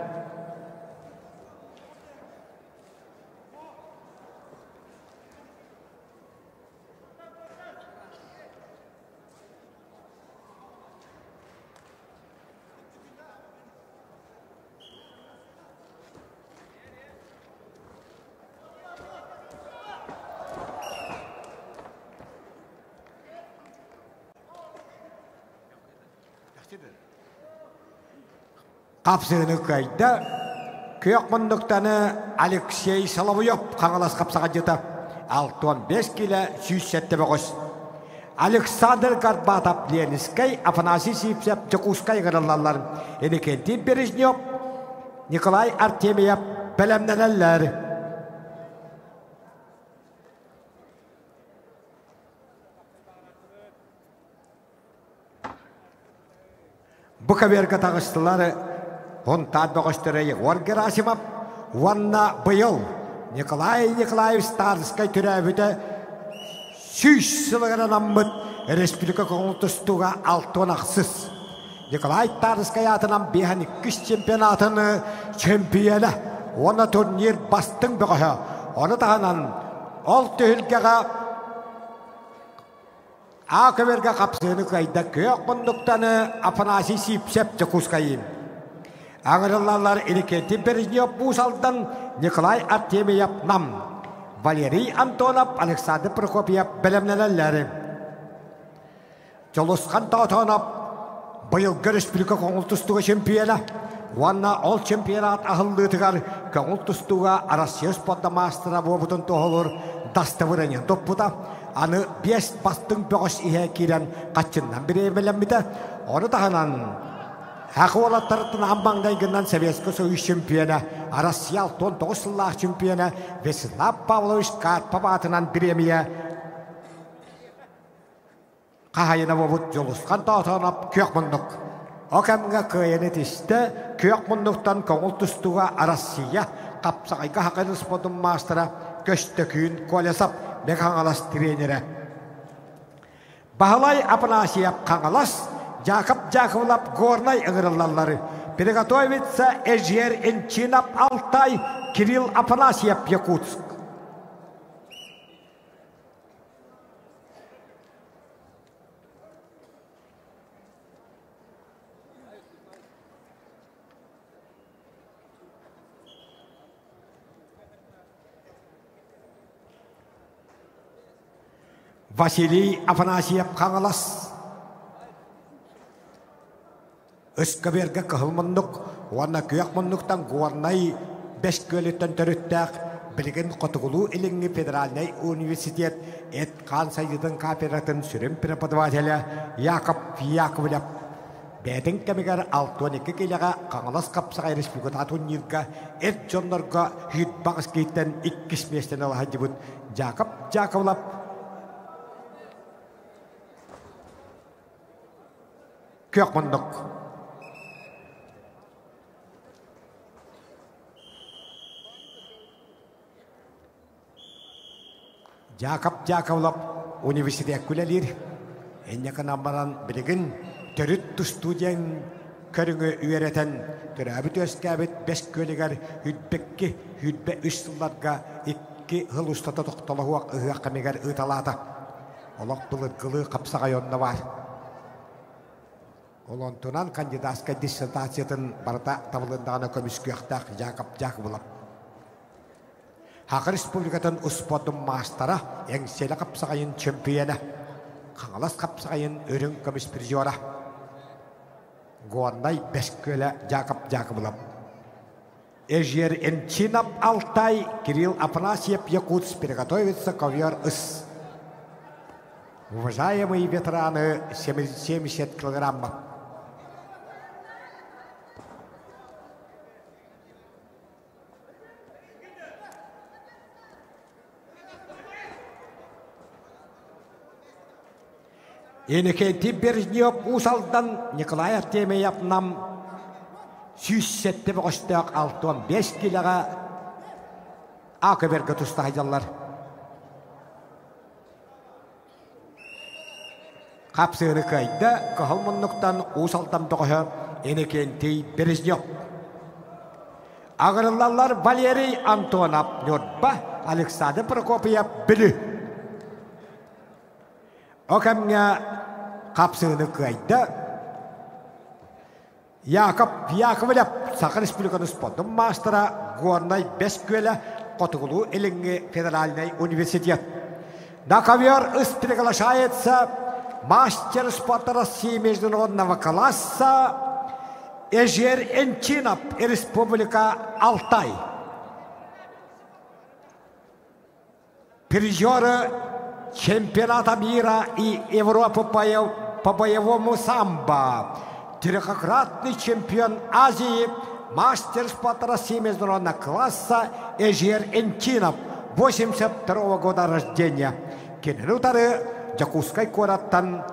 Хапсыыны кыайда күөх муннуктаны Алексей Соловьев Хаҥалас хапсаҕайдьыта 65 килэ 107 бөҕөс. Александр Горбатов Ленинскэй, Афанасий Сивцев Дьокуускай ыҥырыллаллар. Иннокентий Бережнев, Николай Артемьев бэлэмнэнэллэр. Бу көбүөргэ таҕыстылар Хонтаар бөҕөстөрө Егор Герасимов уонна быйыл Николай Николаевич Старскай төрөөбүтэ 100 сылыгар анаммыт республика көҥүл тустууга 68 Николай Тарскай аатынан биэһэн иккис чемпионатын чемпиона уонна турнир бастыҥ бөҕөһө. Ону таһынан ол түһүлгэҕэ. А көбөргө хапсыыны кыайда күөх муннуктаны Афанасий Сипсеп Дьокуускайым. Аҥырыллаллар Иннокентий Бережнев Уус Алдан, Николай Артемьев Нам, Валерий Антонов, Александр Прокопьев бэлэмнэнэллэр. Дьулусхан Тоотоонов быйылгы республика көҥүл тустууга чемпиона уонна ол чемпионат аһыллыытыгар көҥүл тустууга Россия спорда маастара буолбутун туоһулуур дастабырыанньа туппута. Аны биэс бастыҥ бөҕөс иһэ киирэн хаччыннан бириэмэлэммитэ. Ону таһынан Саха уолаттарыттан аан маҥнайгынан Советскай Союз чемпиона, Россия 69 сыллаах чемпиона Вячеслав Павлович Карпов аатынан бириэмийэ хаһайына буолбут Дьулусхан Тоотоонов күөх муннук. О кэмҥэ кыайан итистэ, күөх муннуктан көҥүл тустууга Россия хапсаҕайга хакын спортун маастара Көстөкүүн Колесов Мэҥэ Хаҥалас тренерэ. Баһылай Апанасьев Хаҥалас, Яков Дьаковлов Горнай ыҥырыллаллар. Приготовиться Эжер Инчинов Алтай, Кирилл Афанасьев Якутск. Василий Афанасьев Хаҥалас Ыскаберга кыһыл муннук уонна күөх муннуктан Горнай Бэс Күөлүттэн төрүттээх билигин Хотугулуу-Илиҥҥи федеральнай университет эт-хаан сайдыытын кафедратын сүрүн преподавателэ Яков Яковлев Бэйэтин кэмигэр 62 киилэҕэ Хаҥалас хапсаҕай республиката турнирга эр дьоннорго Хирбах скейтэн иккис миэстэни ыла сылдьыбыт Яков Дьаковлов күөх муннук. Дьаакап Дьаакабылап университекка үлэлиир. Инньэ гынан баран билигин төрүт тустуу диэн көрүҥү үөрэтэн төрөөбүт-үөскээбит Бэс Күөлүгэр сүүрбэкки 23 сылларга икки сыл устата тохтолоһуох ыһыах кэмигэр ыыталаата. Олох былыргылыы хапсаҕай онно баар. Ол онтунан кандидатскай диссертациятын барыта табылыннаҕына көмүскүөхтээх Якоб Дьаакыбылап. Саха Республикатын успуордун маастара, Эҥсиэли хапсаҕайын чөмпүйүөнэ, Хаҥалас хапсаҕайын үрүҥ көмүс призера, Горнай Бэс Күөлэ Яков Дьаакыбылап. Эжер Энчинов Алтай, Кирилл Афанасьев Якутск приготовится ковер ыс. Уважаемые ветераны 70 килограммов. Иннокентий Бережнев Уус Алдан Николай Артемьев Нам 107 бөҕөстөөх 65 киилэҕэ А көбөргө туста сылдьаллар. Хапсыыны кыайда кыһыл муннуктан Уус Алдан бөҕөһө Иннокентий Бережнев. Аҕырыллаллар Валерий Антонов Ньурба, Александр Прокопьев Бүлүү. О кэмҥэ хапсыыны кыайда Яков Яковлев Саха Республикатын спордун маастара Горнай Бэс Күөлэ Хотугулуу-Илиҥҥи федеральнай университет. На ковер ыс приглашается мастер спорта России международного класса Эжер Энчинов, Республика Алтай. Призеры чемпионата мира и Европы по боевому самбо, трехкратный чемпион Азии, мастер спорта России международного класса Эжер Энчинов, 82 года рождения. Кинини утары Дьокуускай куораттан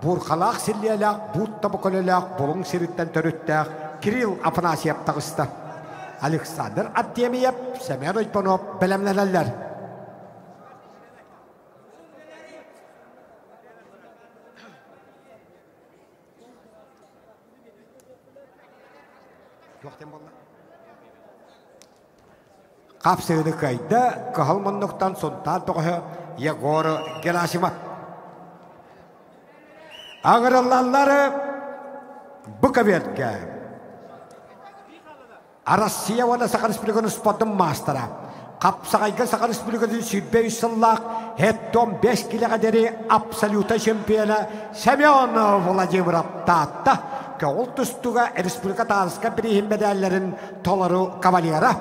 Бурхалаах силлиэлээх, буут тобокөлөлөөх Булуҥ сириттэн төрүттээх Кирилл Афанасьев таҕыста. Александр Артемьев, Семен Ойбонов бэлэмнэнэллэр. Хапсыыны кыайда, кыһыл муннуктан Сунтаар бөҕөһө Егор Герасимов. Аҥырыллаллар бу кабиэргэ Россия уонна Саха Республикатын спордун маастара, хапсаҕайга Саха Республикатын 23 сыллаах Хеттон 5 килэҕэ диэри абсолюта чемпиона Семен Владимиров Таатта көҕүл тустууга республика тааска бирииһин мэдээллэрин толору кавалера.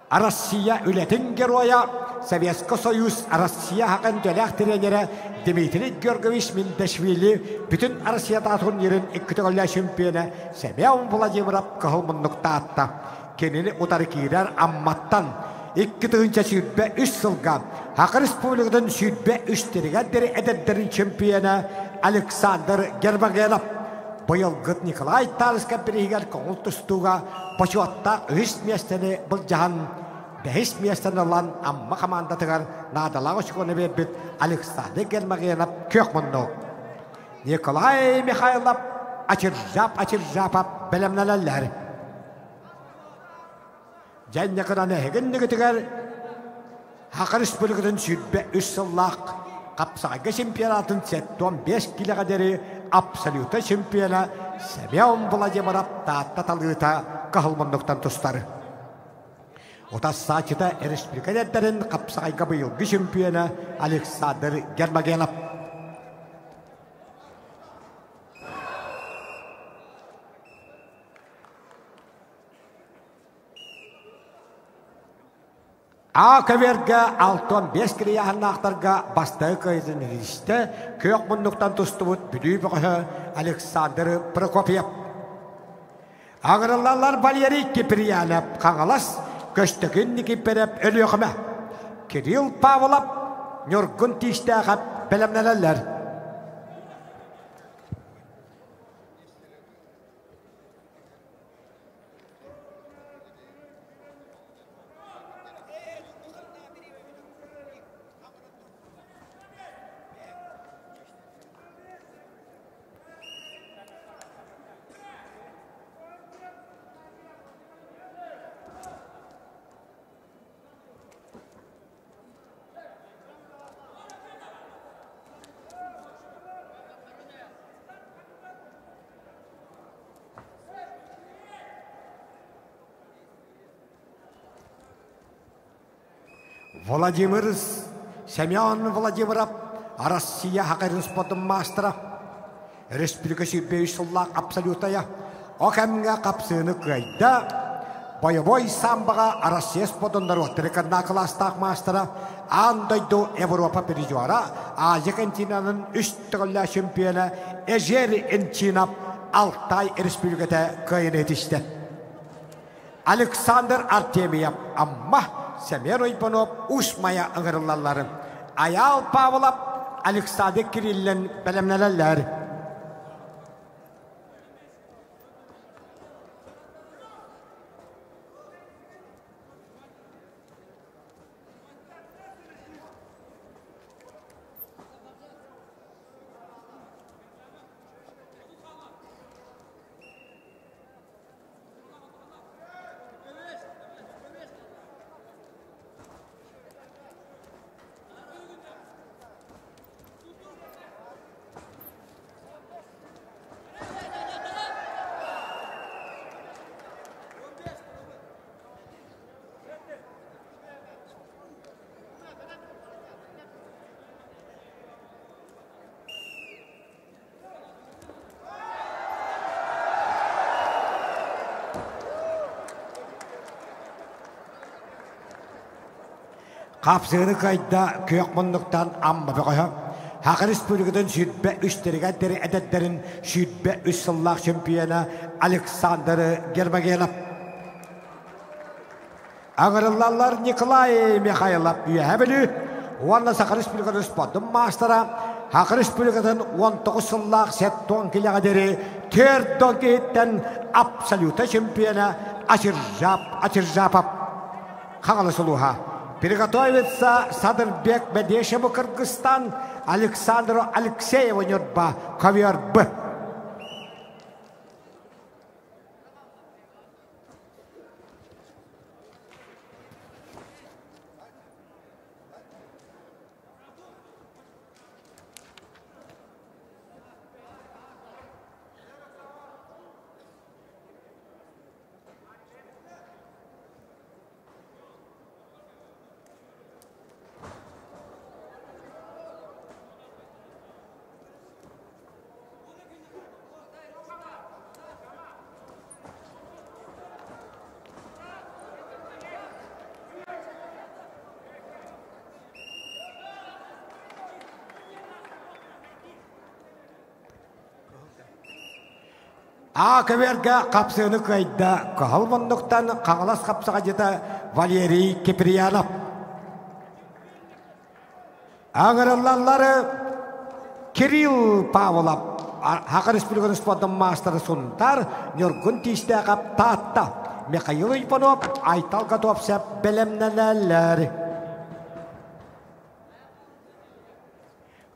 Россия үлэтин геройа, Советский Союз Россия хакын төлөөх тренерэ Дмитрий Георгиевич Миндашвили бүтүн Россиятааҕы турнирын икки төгүллээх чемпиона Семен Владимиров кыһыл муннуктаатта. Кинини утары киирэр Амматтан 2023 сылга Саха Республикатын 23 диэри эдэрдэрин чемпиона Александр Гермогенов быйылгыт Николай Тарскай бирииһигэр көҥүл тустууга бочуоттаах үһүс миэстэни былдьаһан бэһис миэстэни ылан Амма хамаандатыгар наадалаах очкону биэрбит Александр Гермогенов күөх муннук. Николай Михайлов Ачыржап Ачыржапов бэлэмнэнэллэр. Дьэнньэкынан эһигин Саха Республикатын 23 сыллаах хапсаҕайга чемпионатын 75 килэҕэ диэри абсолюта чемпиона Семен Владимиров Таатта талыыта кыһыл муннуктан тустар. Утассааччыта республика эдэрдэрин хапсаҕайга быйылгы чемпиона Александр Гермогенов. А көбүөргэ 65 кирийааһыннаахтарга бастакы кыайыытын иһистэ күөх муннуктан тустубут Бүлүү бөҕөһө Александр Прокопьев. Аҥырыллаллар Валерий Киприянов Хаҥалас, Көстөкүн Никифоров Өлүөхүмэ, Кирилл Павлов Ньургун Тиистээхэп бэлэмнэнэллэр. Владимир Семен Владимиров Россия хакерин спортун маастара, республика сүүрбэ үс сыллаах абсолютая, о кэмҥэ хапсыыны кыайда, боевой самбаҕа Россия спордун норуоттары кынна кылаастаах маастара, аан дойду Европа призера, Азия континенын үс төгүллээх чемпиона Эжер Инчинов Алтай Республиката кыайыны этистэ. Александр Артемьев Амма, Семен Уйбанов Уус-Майа ыҥырыллалларын, Айаал Павлов Александр Кириллин бэлэмнэнэллэр. Хапсыыны кыайда күөх муннуктан Амма бөҕөһө. Саха Республикатын 23 диэри эдэрдэрин 23 сыллаах чемпиона Александр Гермогенов. Аҥырыллаллар Николай Михайлов Үөһээ Бүлүү уонна Саха Республикатын спордун маастара, Саха Республикатын 19 сыллаах сеттон килэҕэ диэри түөрт киһиттэн абсолюта чемпиона Ачыржап Ачыржапов Хаҥалас улууһа. Приготовится Садырбек Бедешеву Кыргызстан, Александру Алексееву Нюрба Ковер Б. А көбүөргэ хапсыыны кыайда Кыһыл муннуктан Хаҥалас хапсаҕайдьыта Валерий Киприянов. Аҥырыллаллары Кирилл Павлов Саха Республикатын спордун маастара Сунтаар Ньургун Тиистээхэп Таатта Михаил Иванов Айтал Готовцев бэлэмнэнэллэр.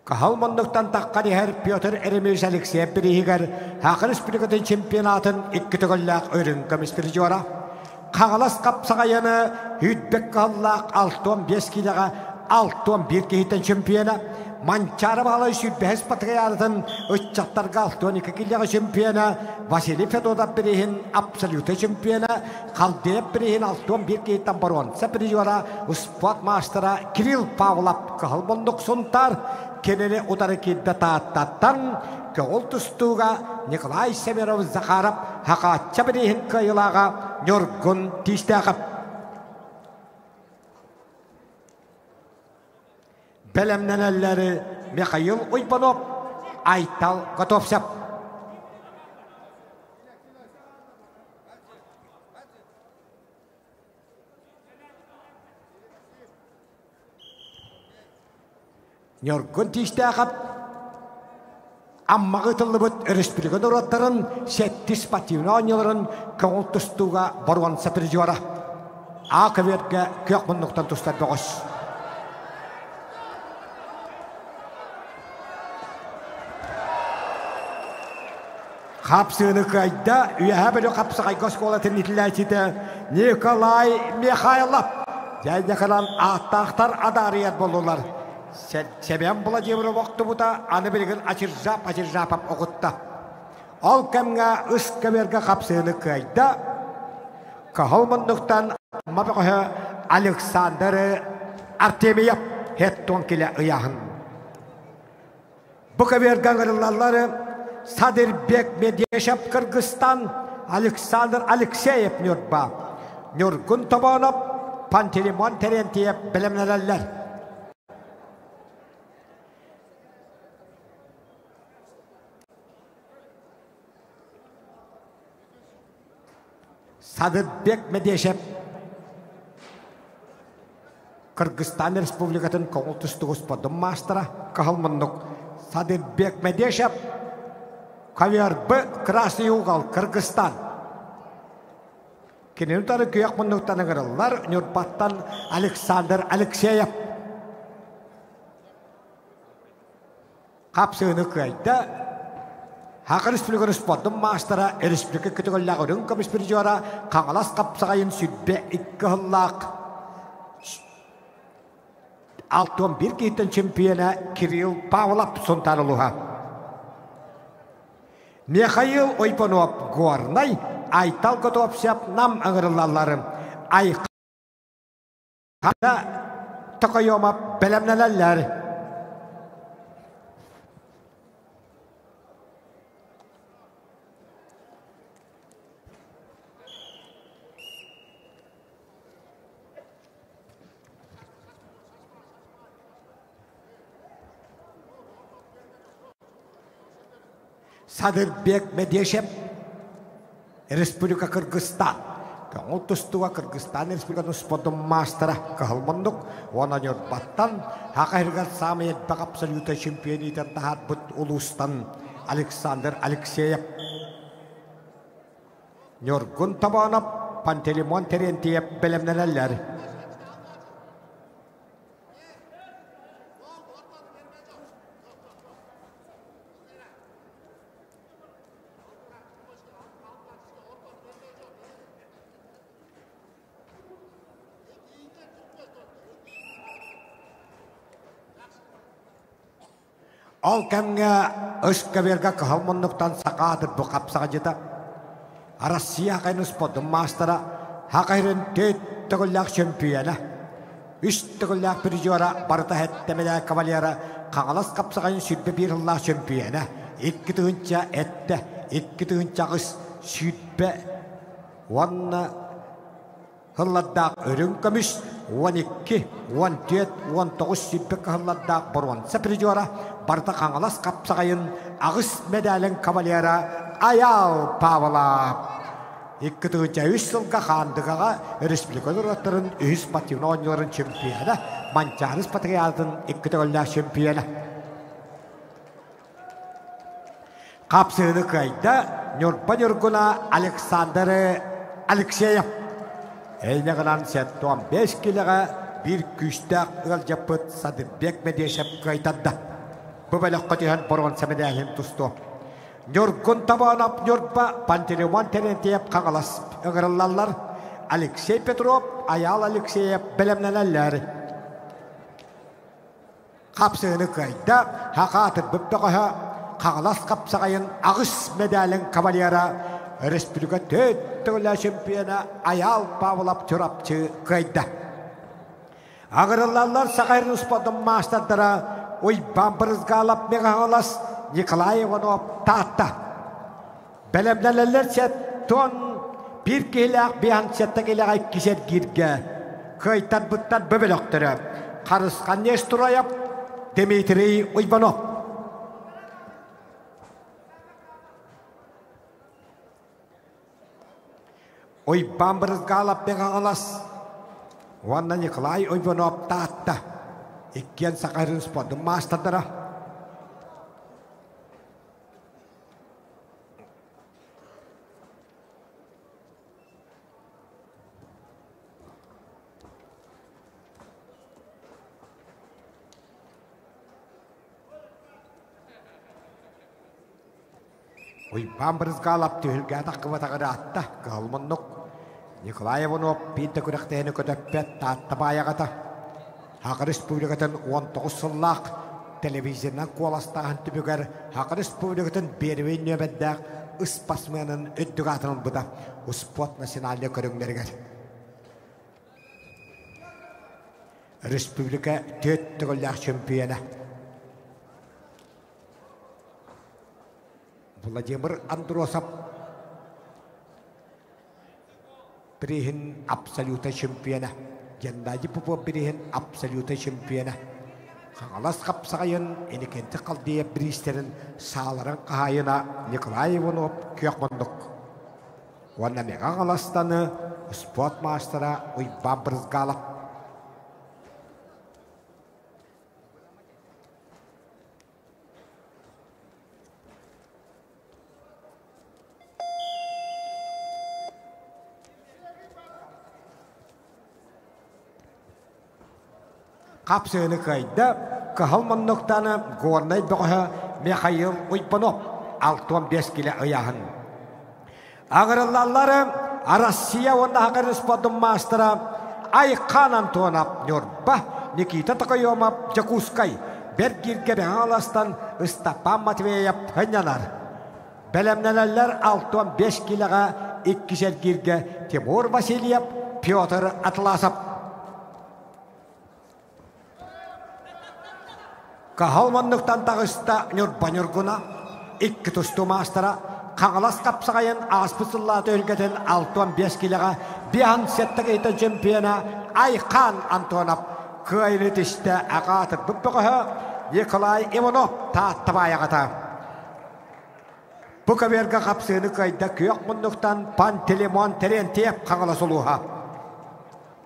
Кыһыл муннуктан таххан иһэр Петр Еремеевич Алексеев бирииһигэр Саха Республикатын чемпионатын икки төгүллээх үрүҥ көмүс призера, Хаҥалас хапсаҕайыны Үүтбэк кыһыллаах 65 киилэҕэ 61 киһиттэн чемпиона, Манчаары Баһылай сүүрбэһис патриаратын ыччаттарга 62 киилэҕэ чемпиона, Василий Федотов бирииһин абсолютнай чемпиона, Халдеев бирииһин 61 киһиттэн боруонса призера, спорт маастара Кирилл Павлов Кыһыл Муннук Сунтаар кинини утары киирдэ Тааттаттан көҕүл тустууга Николай Семенов Захаров Хахаачча бирииһин кыайыылааҕа Ньургун Тиистээхэп. Бэлэмнэнэллэри Михаил Уйбанов, Айтал Готовцев. Ньургун Тиистээхэп Аммаҕа ыытыллыбыт өрөспүүбүлүкэ норуоттарын сэттис спортивнай оонньууларын көҥүл тустууга боруонса призера. А көбүөргэ күөх муннуктан тустар бөҕөс. Хапсыыны кыайда Үөһээ Бүлүү хапсаҕайга оскуолатын иитиллээччитэ Николай Михайлов. Дьэ, ааттаахтар адаарыйар буоллулар. Семен Владимиров охтубута, аны билигин Ачиржап Ачиржапов оҕутта. Ол кэмҥэ ыс көбүөргэ хапсыыны кыайда. Кыһыл муннуктан Амма бөҕөһө Александр Артемьев хеттон килэ ыйааһын. Бу көбүөргэ ыҥырыллаллар Садырбек Медешев Кыргызстан, Александр Алексеев Ньурба, Ньургун Тобоонов, Пантелеймон Терентьев бэлэмнэнэллэр. Садырбек Медешев Кыргызстан Республикатын көҥүл тустууга спордун маастара Кыһыл муннук Садырбек Медешев Ковер Б Красный угол Кыргызстан Кинини утары күөх муннуктан ыҥырыллар Ньурбаттан Александр Алексеев Хапсыыны кыайда. Саха Республикатын спордун маастара, республика көтөҕүллээх үрүҥ көмүс призера Хаҥалас хапсаҕайын 22 сыллаах 61 киһиттэн чемпиона Кирилл Павлов Сунтаар улууһа. Михаил Ойбонов Горнай, Айтал Готовцев Нам ыҥырыллалларын Айхана Токойома бэлэмнэнэллэр. Садырбек Медешев Республика Кыргызстан көҥүл тустууга Кыргызстан Республикатын спордун маастара Кыһыл муннук уонна Ньурбаттан Саха сиригэр саамай элбэх абсолютнай чемпион иитэн таһаарбыт улуустан Александр Алексеев Ньургун Тобоонов Пантелеймон Терентьев бэлэмнэнэллэр. Ол кэмҥэ ыскаверга кыһыл муннуктан саха аатырбыт хапсаҕайдьыта, Россия хайын спордун маастара, Саха сирин төрт төгүллээх чөмпүйүөнэ, үс төгүллээх призера, барыта сэттэмэлээх кавалера, Хаҥалас хапсаҕайын 21 сыллаах чөмпүйүөнэ, 2 тыһыынча эттэ, 2 тыһыынча 8, 20 уонна Һыллардаах үрүҥ көмүс, 12, 14, 19 сүүрбэ кыһыллардаах боруонса призера, барыта Хаҥалас хапсаҕайын аҕыс мэдээлин кавалера. Айаал Павлов. 2003 сылга Хаандыгаҕа республика норуоттарын үһүс спортивнай оонньууларын чемпиона, Манчаары спартакиадатын икки төгүллээх чемпиона. Хапсыһыны кыайда Ньурба Ньургуна Александр Алексеев. Эйне гынан 75 килэҕэ биир күүстээх ыалдьыппыт Садырбек Медешев кыайтарда. Бу бөлөххө түһэн боруонса мэдээлин тустуо. Ньургун Тобонов Ньурба, Пантелеймон Терентьев Хаҥалас ыҥырыллаллар. Алексей Петров, Айаал Алексеев бэлэмнэнэллэр. Хапсыһыны кыайда, хакаатырбыт бөҕөһө, Хаҥалас хапсаҕайын аҕыс мэдээлин кавалера, республика төрт төгүллээх чемпиона Айаал Павлов Чурапчы кыайда. Аҕырыллаллар Саха сирин спордун маастардара Уйбаан Брызгалов Мегаһалас, Николай Иванов Таатта. Бэлэмнэнэллэр сеттон биир киһилээх биһан сетта килэҕэ иккис эргииргэ кыайтарбыттар бөбөлөхтөрө Харысхан Нестроев, Дмитрий Уйбанов. Уйбаан Брызгалов Бегаҕалас уонна Николай Уйбанов Таатта иккиэн Саха сирин спордун маастардара. Уйбаан Брызгалов түһүлгэ таххыбатах ыраатта, кыһыл муннук. Николай Иванов биир да күрэхтэһиини көтөппөт Таатта баайаҕата. Саха Республикатын 19 сыллаах телевизорынан куоластааһын түмүгэр Саха Республикатын первый нүөмэрдээх ыспасменын үрдүк аатын ылбыта успуорт национальнай көрүҥнэригэр. Республика түөрт төгүллээх чемпиона. Владимир Андросов бирииһин абсолюта чемпиона, Геннадий Попов бирииһин абсолюта чемпиона, Хаҥалас хапсаҕайын Иннокентий Халдеев бириистэрин сааларын хаһаайына Николай Иванов күөх муннук уонна Мэҥэ Хаҥаластаны спорт маастара Уйбаан Брызгалов. Хапсыһыны кыайда Кыһыл муннуктаны Горнай бөҕөһө Михаил Уйбанов 65 килэ ыйааһын. Аҕырыллаллары Россия уонна Саха Республикатын маастара Айхан Антонов Ньурба, Никита Токоемов Дьокуускай, Бэргииргэ Бэҥаластан Ыстапаан Матвеев сынньанар. Бэлэмнэнэллэр 65 килэҕэ иккис эргииргэ Тимур Васильев, Петр Атласов. Каһал муннуктан таҕыста Ньурба Ньургуна, икки тустуу маастара, Хаҥалас хапсаҕайын ааспыт сыллааты өргөтүн 65 килэҕэ биэһэн сэттэ киһитэ чемпиона Айхан Антонов кыайыыны түстэ аҕаатырбыт бөҕөһө Николай Иванов Таатта баайаҕата. Бу көбүөргэ хапсыыны кыайда күөх муннуктан Пантелеймон Терентьев Хаҥалас улууһа.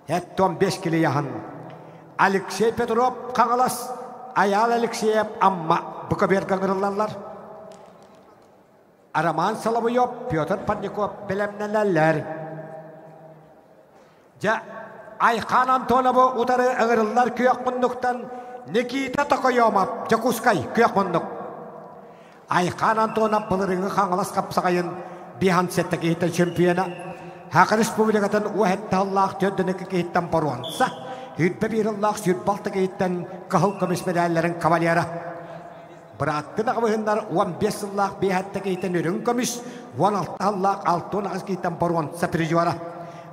Эттон бес килияһын Алексей Петров Хаҥалас, Айаал Алексеев Амма букаберга ыҥырыллаллар. Роман Соловьев, Петр Парников бэлэмнэнэллэр. Дьэ, Айхан Антоновы утары ыҥырыллар күөх муннуктан Никита Токоемов, Дьокуускай, күөх муннук. Айхан Антонов былырыыҥҥы Хаҥалас хапсаҕайын биһан сэттэ киһиттэн чемпиона, Саха Республикатын уһэтталлаах төрдүнүкү киһиттэн боруонса, үрбэ биир ыллаах сүрбалта киһиттэн кыһыл көмүс мэдээллэрин кавалера. Бырааттын аҕабыһыннар 15 сыллаах биэһэтте киһиттэн үрүҥ көмүс, 16 сыллаах 68 киһиттэн боруонса призера.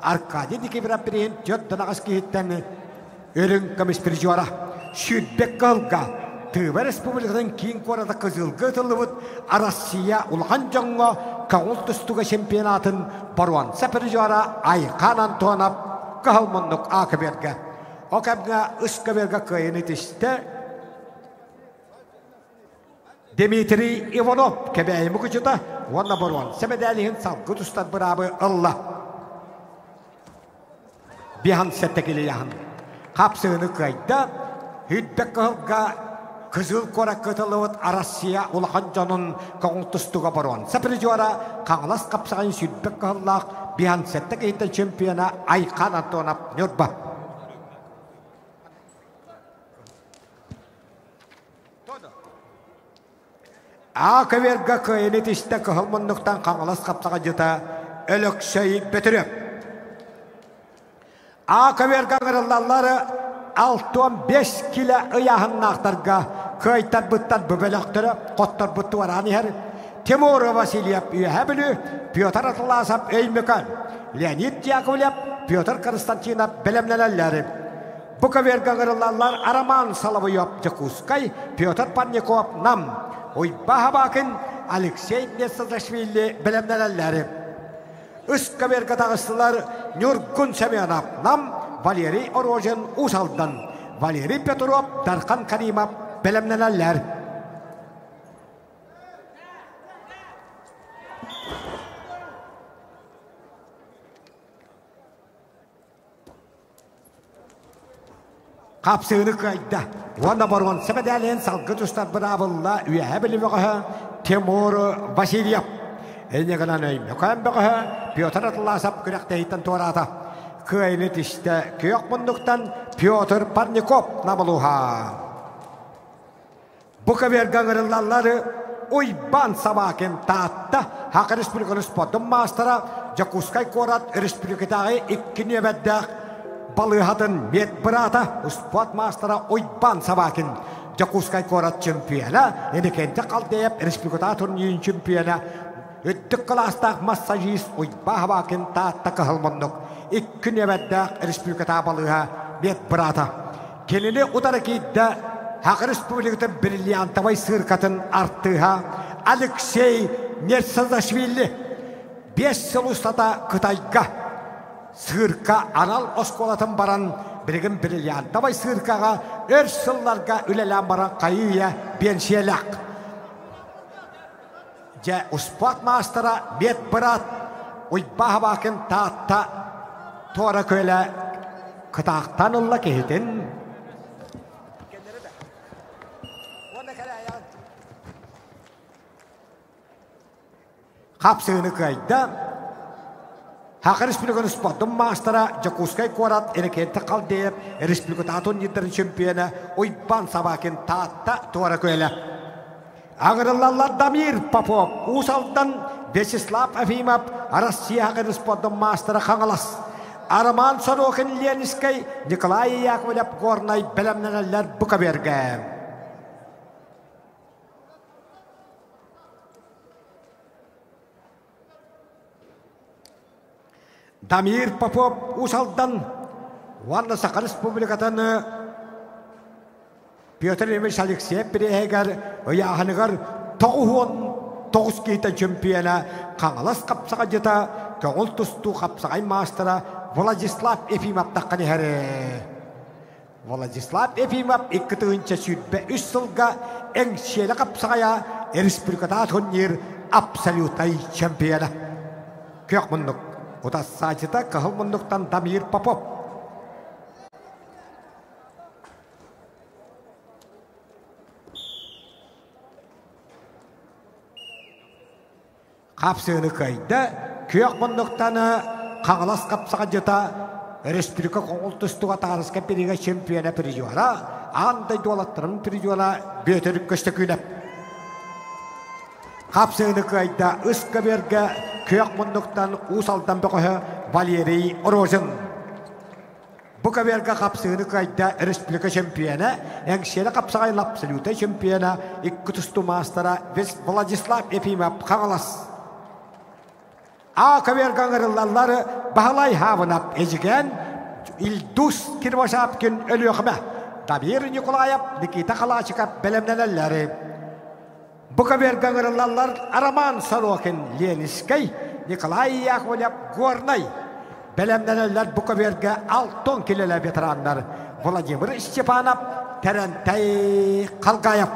Аркадий Никифоров бириһин 4 киһиттэн Үрүҥ көмүс призера сүүрбэк кыһылга Тыва Республикатын киин куората Кызылга ытыллыбыт Россия улахан дьоҥҥо көҥүл тустууга чемпионатын боруонса призера Айхан Антонов кыһыл муннук аакыбергэ. О кэмҥэ үс көбүөргэ кыайыны тистэ. Дмитрий Иванов Кэбээйи Мукучута уонна боруонса мэдээлиһин салгы тустар быраабы ылла. Биһан сэттэкилияһын хапсыыны кыайда, Үрдэ кыһылга Кызыл куоракка ытыллыбыт Россия улахан дьонун көҥүл тустууга боруонса призера Хаҥалас хапсаҕайын сүүрбэ кыһыллаах биһан сэттэ киһиттэн чемпиона Айхан Антонов Ньурба. А көбүөргэ кыайыны тистэ кыһыл муннуктан Хаҥалас хапсаҕайдьыта Өлөксөй Бөтүрүөп. А көбүөргэ ыҥырыллаллар 65 килэ ыйааһыннаахтарга кыайтарбыттар бу бөлөхтөрө хотторбут туораан иһэр Тимур Васильев Үөһээ Бүлүү, Петр Атласов Өймөкөөн, Леонид Яковлев, Петр Константинов бэлэмнэнэллэр. Бу көбүөргэ ыҥырыллаллар Роман Соловьев Дьокуускай, Петр Парников Нам, Уйба Хабакин, Алексей Несазашвили бэлэмнэнэллэр. Үс көбүөргэ таҕыстылар Ньургун Семенов Нам, Валерий Орожин Уус Алдан, Валерий Петров, Дархан Каримов бэлэмнэнэллэр. Хапсыыны кыайда уонна боруонса мэдээлин салгы тустар быраабылла Үөһээ Бүлүү бөҕөһө Тимур Васильев. Инньэ гынан Өймөкөөн бөҕөһө Петр Атласов күрэхтэһииттэн туораата. Кыайыны тистэ күөх муннуктан Петр Парников намылуһа. Бу көбүөргэ ыҥырыллаллар Уйбаан Собакин Таатта Саха Республикатын спордун маастара, Дьокуускай куорат республикатааҕы икки нүөмэрдээх балыыһатын медбрата, спорт маастара Уйбаан Собакин, Дьокуускай куорат чемпиона, Иннокентий Халдеев республикатааҕы турнирын чемпиона, үрдүк кылаастаах массажист Уйбаан Собакин Таатта Кыһыл Муннук икки нүөмэрдээх республикатааҕы балыыһа медбрата. Кинини утары киирдэ Саха Республикатын бриллиантовай сыыркатын артыыһа Алексей Нерсазашвили. 5 сыл устата Кытайга сыырка анал оскуолатын баран, билигин бриллиантовай сыыркаҕа өр сылларга үлэлээн баран хайыы-үйэ биэнсийэлээх. Дьэ, успуорт маастара медбрат Уйбаа Хабаакин Таатта Туора Күөлэ кытаахтаан ылла киһитин. Хапсыыны кыайда. Саха Республикатын спордун маастара Дьокуускай куорат Иннокентий Халдеев республикатааҕы турнирдарын чемпиона Уйбаан Собакин Таатта Туора Күөлэ. Аҕырыллаллар Дамир Попов, Уус Алдан, Вячеслав Афимов, Россия Саха спордун маастара Хаҥалас, Роман Сорокин Ленинскэй, Николай Яковлев Горнай бэлэмнэнэллэр бу көбүөргэ. Дамир Попов Уус Алдан уонна Саха Республикатын Петр Ильич Алексеев бириэһигэр ыйааһыныгар 99 киһитэ чемпиона Хаҥалас хапсаҕайдьыта көҥүл тустуу хапсаҕай маастара Владислав Ефимов таххан иһэр. Владислав Ефимов 2023 сылга Эҥсиэлэ хапсаҕайа республикатааҕы турнир абсолютнай чемпиона. Күөх муннук утассаачыта Кыһыл муннуктан Дамир Попов. Хапсыыны кыайда, күөх муннуктан Хаҥалас хапсаҕайдьыта республика Хоҥул тустууга таарыска биригэ чемпиона призера, аан дойду уолаттарын призера Бүөтүр Көстөкүүнэп. Хапсыыны кыайда ыс көбүөргэ күөх муннуктан Уус Алдан бөҕөһө Валерий Рожин. Бу көбүөргэ хапсыыны кыайда республика чемпиона, Эҥсиэли хапсаҕай абсолютнай чемпиона, икки тустуу маастара Владислав Ефимов Хаҥалас. А көбүөргэ ыҥырыллаллар Баһылай Хабынап Эдьигээн, Ильдус Кирвашапкин Өлүөхүмэ, Дамир Николаев, Никита Халачиков бэлэмнэнэллэр. Бу көбүөргэ ыҥырыллаллар Роман Сорокин Ленинскэй, Николай Яковлев Горнай. Бэлэмнэнэллэр бу көбүөргэ Алтон килэлэ ветераннар Владимир Степанов, Тэрэнтэй Халгаев.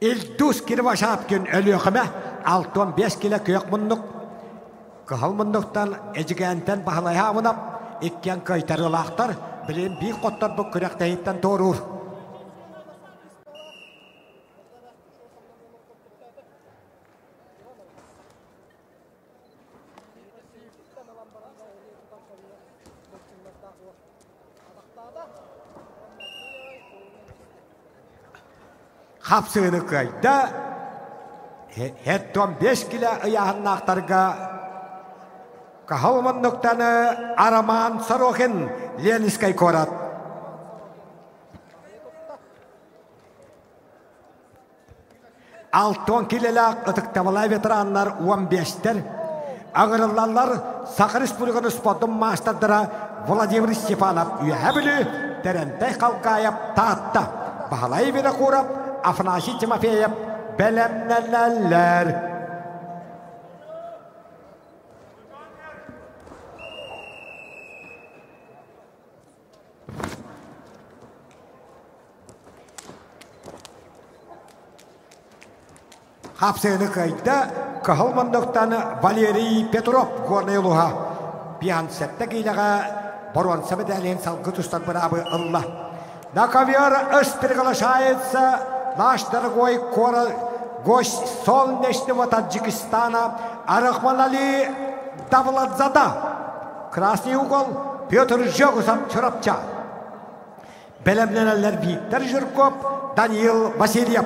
Ильдус Кривошапкин Өлүөхүмэ 65 килэ күөх муннук Кыһыл муннуктан Эдьигээнтэн Баһылай Хаамынап иккиэн кыайтарыылаахтар, билигин биир хотторбут күрэхтэһииттэн туоруур. Хапсыыны кыайда. Хеттон 5 килэ ыйааһыннаахтарга Каһыл муннуктаны Арамаан Сорохин Ленинскэй куорат. Алтон килэлээх ытыктабылай ветераннар 15-тэр аҥырыллаллар Саха Республикатын спордун маастардара Владимир Степанов Үөһээ Бүлүү, Тэрэнтэй Халгаев Таатта, Баһылай Винокуров, Афанасий Тимофеев бэлэмнэнэллэр. Хапсыгыны кыайда Кыһыл муннуктан Валерий Петров Горнай улууһа 57 киилэҕэ боруонса мэдээлин салгы тустар быраабы ылла. На ковер приглашается наш дорогой гость солнечного Таджикистана Арахманали Давладзада. Красный угол Петр Жогусов Чурапча. Бэлэмнэнэллэр Виктор Жирков, Даниил Васильев.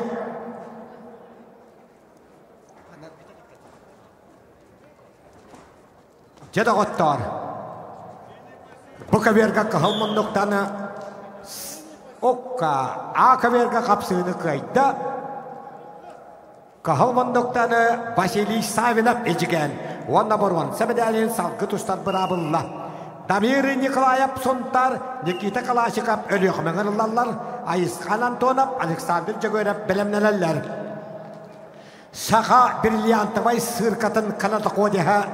Дьэ доҕоттоор, бу көбүөргэ кыһыл муннуктаны окка А көбүөргэ хапсыыны кыайда. Кыһыл муннуктаны Василий Савинов Эдьигээн уонна боруонса мэдээлин салгы тустар быраабылла. Дамир Николаев Сунтар, Никита Калашиков Өлүөхүмэ ылаллар, Айысхан Антонов, Александр Дьөгүөрэп бэлэмнэнэллэр. Саха бриллиантовай сыыркатын канатоходиһа,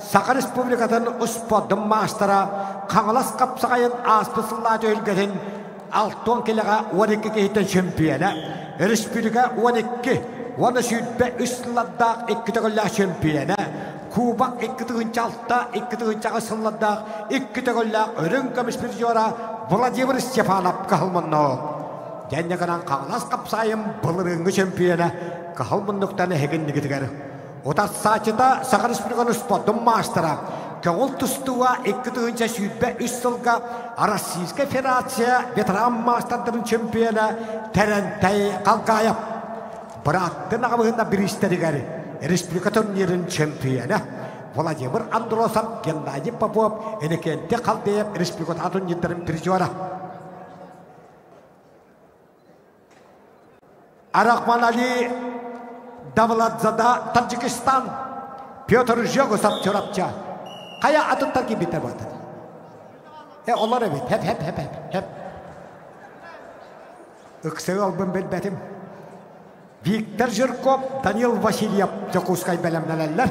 Саха Республикатын успуордун маастара, Хаҥалас хапсаҕайын ааспыт сыллаах түһүлгэтин Алтон килэҕэ 12 киһиттэн чөмпүйэнэ, республика 12 уонна 23 сыллардаах икки төгүллээх чөмпүйэнэ, Кубок 2006 2008 сыллардаах икки төгүллээх үрүҥ көмүс призера Владимир Степанов кыһыл Дьэннэ гынан Хаҥалас хапсаайым былырыыҥҥы чөмпүйэнэ кыһыл муннуктан эһигиннигитигэр Утарсааччыта Саха Республикатын спордун маастара, көҥүл тустууга 2023 сылга Российскай Федерация ветеран маастардарын чемпиона Тэрэнтэй Халгаев бырааттын аҕабыһына бириистэригэр республика турнирын чемпиона Владимир Андросов, Геннадий Попов, Иннокентий Халдеев республика турнирдарын призера. Арахман-Али Давладзада Таджикистан Петр Жогусов Чурапча. Хайа атыттар кибитэ баатыр. Э олор эбит. Хеп хеп хеп хеп хеп. Ыксыы албын билбэтим. Виктор Жирков, Данил Васильев Дьокуускай бэлэмнэнэллэр.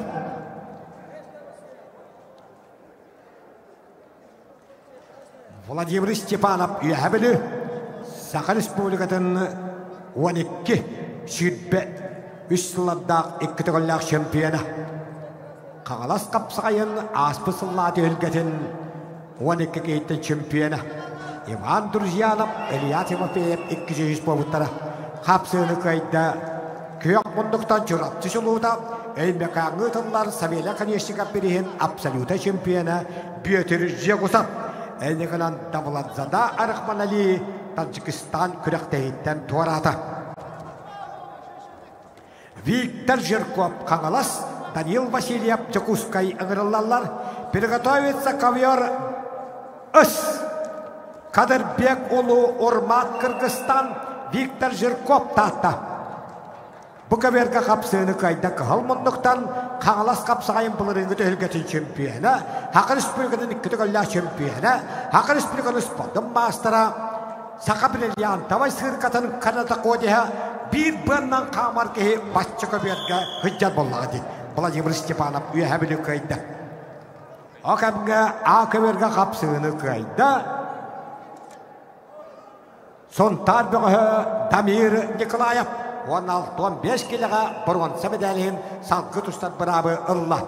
Владимир Степанов Үөһээ Бүлүү Саха Республикатын 12 23 сыллардаах икки төгүллээх чемпиона. Хаҥалас хапсаҕайын ааспыт сыллаах түһүлгэтин 12 киһиттэн чемпиона. Иван Друзьянов, Илья Тимофеев 203 буолбуттара. Хапсыыны кыайда. Күөх муннуктан Чурапчы чулуута Өймөкөөҥҥө ыытыллар Савелий Оконешников бириһин абсолюта чемпиона Бүөтүр Жегусов Эйнигынан Давладзада Арахманали Таджикистан күрэхтэһииттэн туораата. Виктор Жирков Хаҥалас, Данил Васильев Дьокуускай ыҥырыллаллар. Приготовиться ковер Өс! Кадырбек Улуу Урмат Кыргызстан Виктор Жирков Таатта. Бу көбүөргэ хапсыыны кыайда кыһыл муннуктан Хаҥалас хапсаҕайын былырыыҥҥы түһүлгэтин чемпиона, Саха Республикатын икки төгүллээх чемпиона, Саха Республикатын спордун маастара, Саха бриллиантовай сыыркатын канатоходиһа биир быаннан хаамар киһи бачча көбүөргэ сылдьар буоллаҕа дии Владимир Степанов Үөһээ Бүлүү кыайда. О кэмҥэ А көбүөргэ хапсыыны кыайда Сунтаар бөҕөһө Дамир Николаев. уонна 65 килэҕэ боруонса мэдээлиһин салгыы тустар быраабы ылла.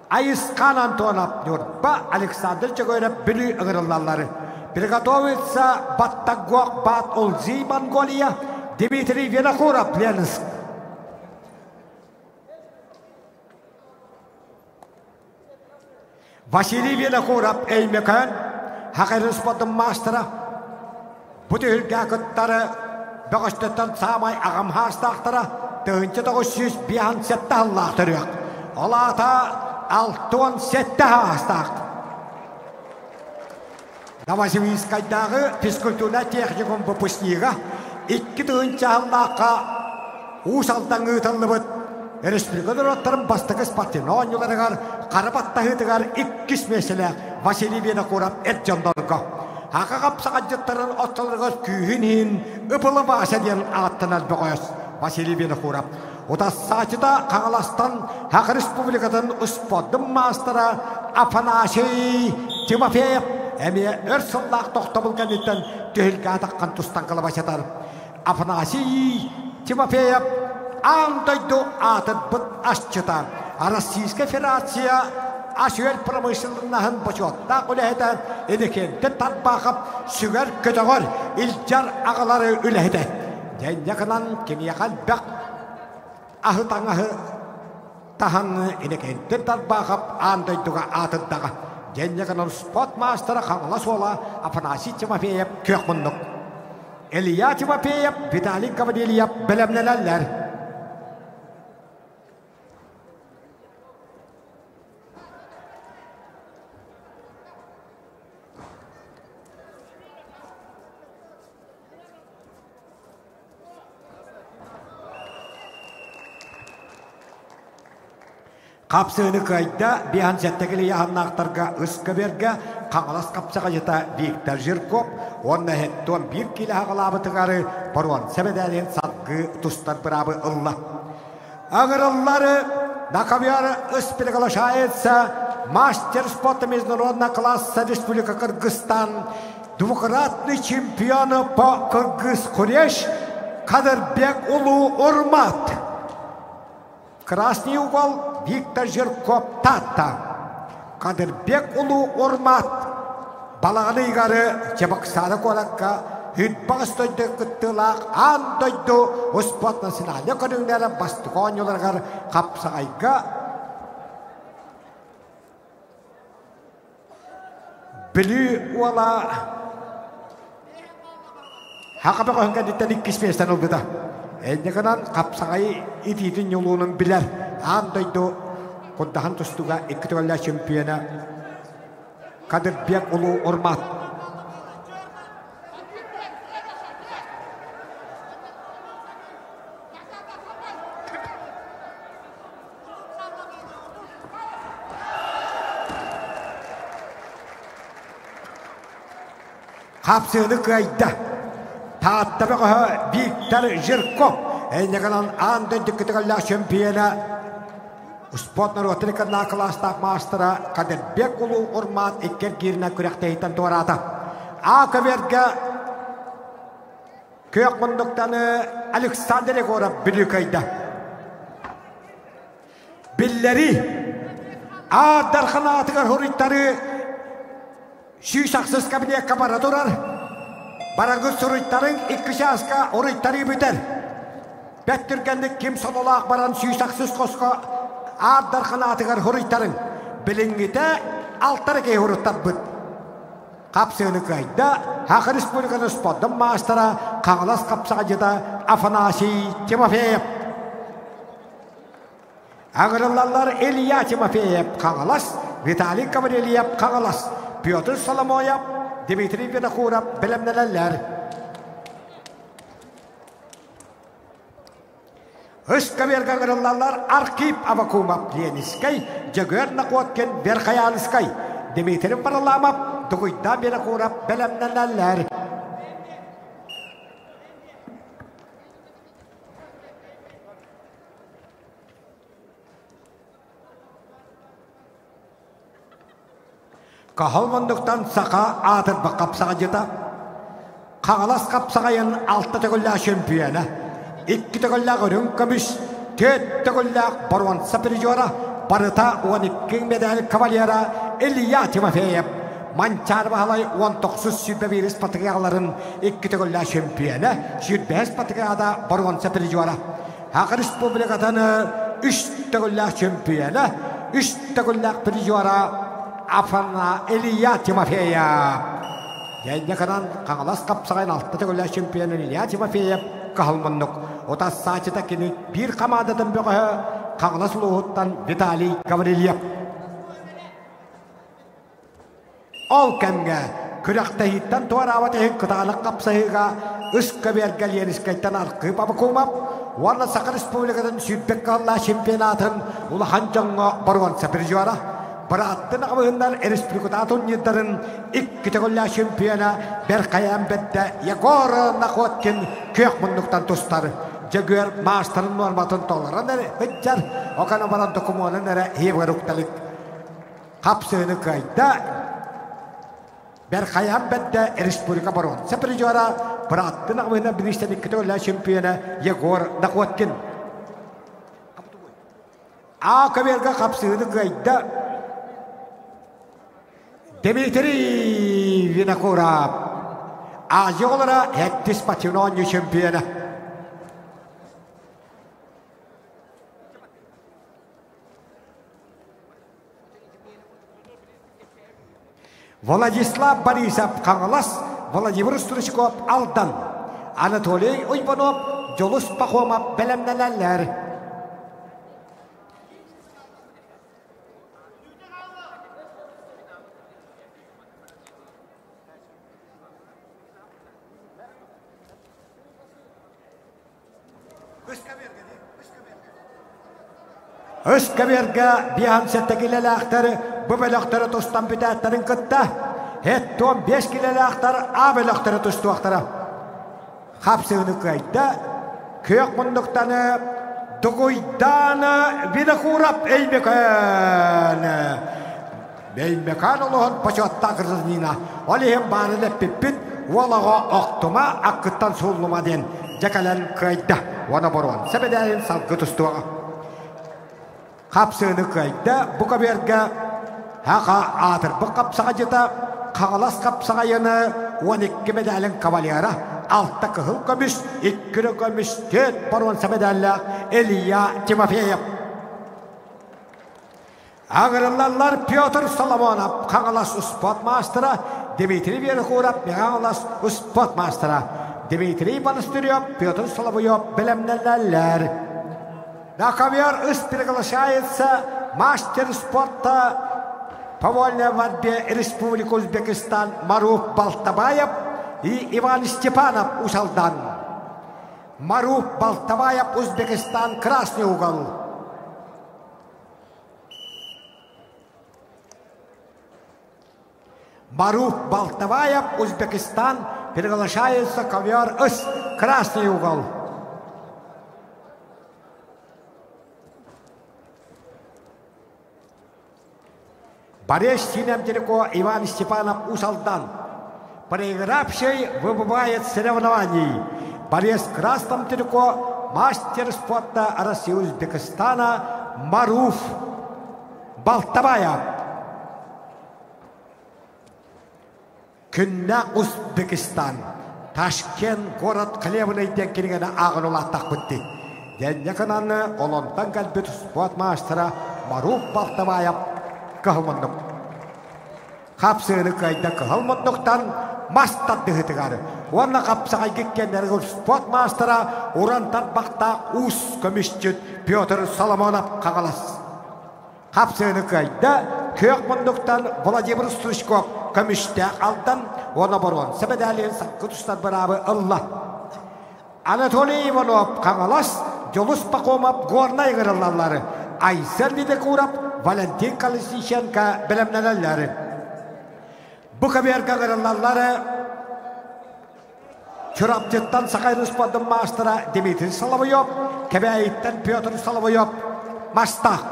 Айысхан Антонов Ньурба, Александр Чөгөйрөп Бүлүү ыҥырыллаллар. Приготовиться Баттагуох Бат Улзи Монголия, Дмитрий Винокуров Ленск. Василий Винокуров Өймөкөөн, Хакырын спортун маастара. Бу түһүлгэ кыттары бөҕөстөттөн саамай аҕам хаастаахтара 1957 сыллаах төрүөх. Ол аата 67 хаастаах. Новосибирскайдааҕы физкультурнай техникум выпускнига 2000 сыллаахха Уус Алдан ыытыллыбыт республика норуоттарын бастакы спортивнай оонньууларыгар хара баттаһыытыгар иккис миэстэлээх Василий Винокуров эр дьоннорго Аҕа хапсаҕайдьыттарын ортолоругар күүһүн иһин Ыпылы Вася диэн ааттанар бөҕөс Василий Винокуров утассаачыта Хаҥаластан Саха Республикатын успуордун маастара Афанасий Тимофеев эмиэ өр сыллаах тохтобул кэнниттэн түһүлгэ атаххан тустан кылабачатар. Афанасий Тимофеев аан дойду аатырбыт асчыта, Российскай Федерация ас-үөл промышленноһын бочуоттаах үлэһитэ Иннокентий Тарбахов сүгэр-көтөҕөр, илдьэр аҕалары үлэһитэ. Дьэнньэ гынан киниэхэ элбэх аһы-таҥаһы таһан Иннокентий Тарбахов аан дойдуга аатырдаҕа. Дьэнньэ гынан спорт маастара Хаҥалас уола Афанасий Тимофеев күөх муннук. Илья Тимофеев, Виталий Гаврильев бэлэмнэнэллэр. Хапсыыны кыайда биһан сэттэкили яһаннаахтарга ыскаберга Хаҥалас хапсаҕайыта Виктор Жирков уонна һэттуон биир киилэ хаҕалаабытыгары боруонса мэдээлин салгыы тустар быраабы ылла. Ыҥырыллары на ковер приглашается мастер спорта международного класса Республика Кыргызстан, двукратный чемпион по кыргыз куреш Кадырбек Улуу Урмат. Красный угол Виктор Жирков Татта. Кадырбек Улуу Урмат балаҕаны ыйгары Чебоксары куоракка Үрбаҕас дойду кыттыылаах аан дойду успуорт национальнай көрүҥнэрэ бастакы оонньууларыгар хапсаҕайга Бүлүү уола Хака бөҕөһүн кэнниттэн иккис миэстэни ылбыта. Инньэ гынан хапсаҕай итиитин ньулуунун билэр аан дойду курдаһан тустууга икки төгүллээх чемпиона Кадырбек Улуу Урмат. Хапсыыны кыайда. Таатта бөҕөһө Виктор Жирков эйнэгэнэн аан дойду кытыгаллаах чемпиона спорт норуотун иккардына кылаастаах маастара Кадырбек Улуу Урмаат икки эргииринэн күрэхтэһииттэн туораата. А көбүөргэ күөх муннуктаны Александр Егоров Бүлүү кыайда. Биллэрии Аар Дархан аатыгар хоруйтары 106 кабинекка бара турар. Барагы суруйтарыҥ икки чааска уруйтарыы бүтэр. Бэт түргэнник ким сололоох баран 106 хоско Аар Дархан аатыгар хоруйтарыҥ. Билиҥҥитэ алтара киһи уруттарбыт. Хапсыыны кыайда Саха Республикатын спордун маастара Хаҥалас хапсаҕайдьыта Афанасий Тимофеев. Аҥырыллаллар Илья Тимофеев Хаҥалас, Виталий Гаврильев Хаҥалас, Петр Соломоев, Дмитрий Винокуров бэлэмнэнэллэр. Ыскаверга ыҥырыллаллар Архип Авакумов Ленинскэй, Дьөгүөр Находкин Верхоянскай, Дмитрий Варламов, Дугуйдаан Винокуров бэлэмнэнэллэр. Каһыл муннуктан саха аатырбыт хапсаҕайдьыта, Хаҥалас хапсаҕайын алта төгүллээх чөмпүйүөнэ. Икки төгүллээх үрүҥ көмүс, түөрт төгүллээх боруонса призера, барыта 12 медаль кавалера Илья Тимофеев. Манчаары Баһылай 19 21 спартакиадаларын икки төгүллээх чөмпүйүөнэ, 25 спартакиада боруонса призера. Саха Республикатын үс төгүллээх чөмпүйүөнэ, үс төгүллээх призера Афана Илья Тимофеев. Дьэнньэкэнэн Хаҥалас хапсаҕайын алта төгүллээх чемпион Илья Тимофеев кыһалмыннык утассааччыта кини биир хамаандатын бөҕөһө Хаҥалас улууһуттан Виталий Гаврильев. Ол кэмҥэ күрэхтэһииттэн туораабат иһин кытаанах хапсаһыыга үс көбүөргэ Ленскэйтэн Архип Абакумов уонна Саха Республикатын сүүрбэк кыһаллаах чемпионатын улахан дьоҥҥо боруонса призера бырааттын аҕабыһыннар республиката турнирдарын икки төгүллээх чемпиона Бэрхайаан бэрдэ Егор Находкин күөх муннуктан тустар. Дьөгүөр маастарын нуорматын толорон эрэ сылдьар, окана баран докумуонун эрэ иһигэр укталык. Хапсыыны кыайда. Бэрхайаан бэрдэ республика боруонса призера бырааттын аҕабыһыннар бириистэн икки төгүллээх чемпиона Егор Находкин. А көбүөргэ хапсыһыыны кыайда Дмитрий Винокуров. Азия оҕолоро сэттис спортивнай оонньуу чемпиона. Владислав Борисов Хаҥалас, Владимир Стручков Алдан, Анатолий Уйбанов, Дьулус Пахомов бэлэмнэнэллэр. Өскөбүөргэ биэһэн килэлээхтэр бу бөлөхтөрү тустан бүтээттэрин кытта 75 килэлээхтэр А бөлөхтөрү тустуохтара. Хапсыыны кыайда күөх муннуктаны Дугуйдаана Винокуров Өймөкөөн. Өймөкөөн олоһун почеттаах гражданина. Ол иһин баарын эппиппит уол оҕо охтума аккыттан сууллума диэн дьэ кэлэн кыайда. Уона боруон сэбэдээйин салгы тустуоҕа. Хапсыыны кыайда бу көбүөргэ хаха аатырбыт хапсаҕайдьыта Хаҥалас хапсаҕайыны 12 медалин кавалера, алта кыһыл көмүс, икки көмүс, түөрт боруонса медаллаах Илья Тимофеев. Аҕырыллаллар Петр Соломонов, Хаҥалас успуорт маастара, Дмитрий Винокуров, Хаҥалас успуорт маастара, Дмитрий Монастырев, Петр Соловьев бэлэмнэнэллэр. На ковер ыс приглашается мастер спорта по вольной борьбе Республики Узбекистан Маруф Балтабаев и Иван Степанов Усалдан. Маруф Балтабаев, Узбекистан, красный угол. Маруф Балтабаев, Узбекистан, приглашается ковер С, красный угол. Борис Синемтерко, Иван Степанов, Усалдан. Проигравший выбывает с соревнований. Борис Красном Тереко, мастер спорта России Узбекистана Маруф Балтабаев. Күннээх Узбекистан, Ташкент город хлебный диэн кинигэни ааҕан улааттахпыт дии. Дэнньэ гынан олонтон кэлбит спорт маастара Маруф Балтабаев кыһыл муннук. Хапсыыны кыайда кыһыл муннуктан мас тардыһытыгар уонна хапсаҕайга иккиэннэригэр спорт маастара уран тарбахтаах уус көмүсчүт Петр Соломонов Хаҥалас. Хапсыыны кыайда күөх муннуктан Владимир Стручков көмүстээх Алдан уонна боруонса медалин саккы тустар быраабы ылла. Анатолий Иванов Хаҥалас, Дьулус Пахомов Горнай ыҥырыллаллар. Айсен Видекуров, Валентин Колесниченко бэлэмнэнэллэр. Бу көбүөргэ ыҥырыллаллар Чурапчыттан Саха спордун маастара Дмитрий Соловьев, Кэбээйиттэн Петр Соловьев, Мастаах.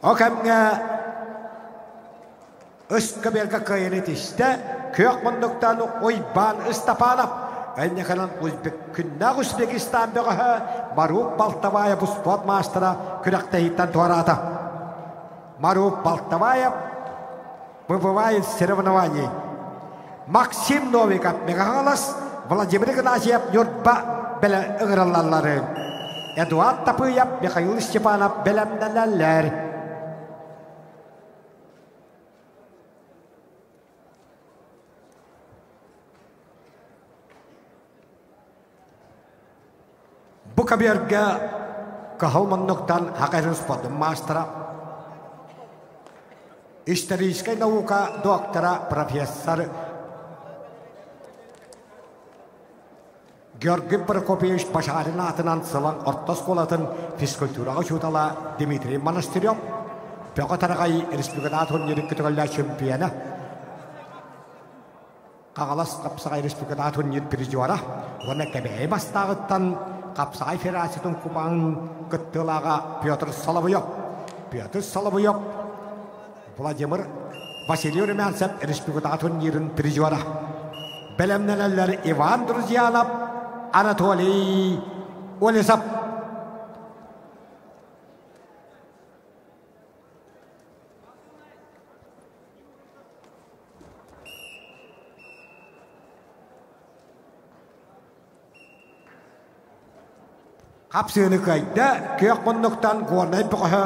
О кэмҥэ Өскөбүөргэ кыайан итистэ, күөх муннуктан Уйбаан Ыстапаанап. Энньэхэнэн күннээх Узбекистан бөҕөһө Марук Балтабаев успуорт маастара күрэхтэһииттэн туораата. Марук Балтабаев выбывает с соревнований. Максим Новиков Мегагалас, Владимир Игнатьев Ньурба бэлэ ыҥырыллаллары. Эдуард Тапыев, Михаил Степанов бэлэмнэнэллэр. Бу кабиэргэ кыһыл муннуктан Хакайрын спордун маастара, историческай наука доктора, профессор Георгий Прокопьевич Башарин аатынан Сылаҥ орто оскуолатын физкультураҕа учуутала Дмитрий Монастырев, Бөҕө Тараҕай республикатааҕы турнирын көтөҕүллэр чемпиона, Хаҥалас хапсаҕай республикатааҕы турнир призера уонна Кэбээйи бастааҕыттан хапсаҕай федерациятын кубаҕын кыттыылааҕа Петр Соловьев. Петр Соловьев Владимир Василий Румянцев республикатааҕы турнирын призера. Бэлэмнэнэллэр Иван Друзьянов, Анатолий Олесов. Хапсыыны кыайда, күөх муннуктан Горнай бөҕөһө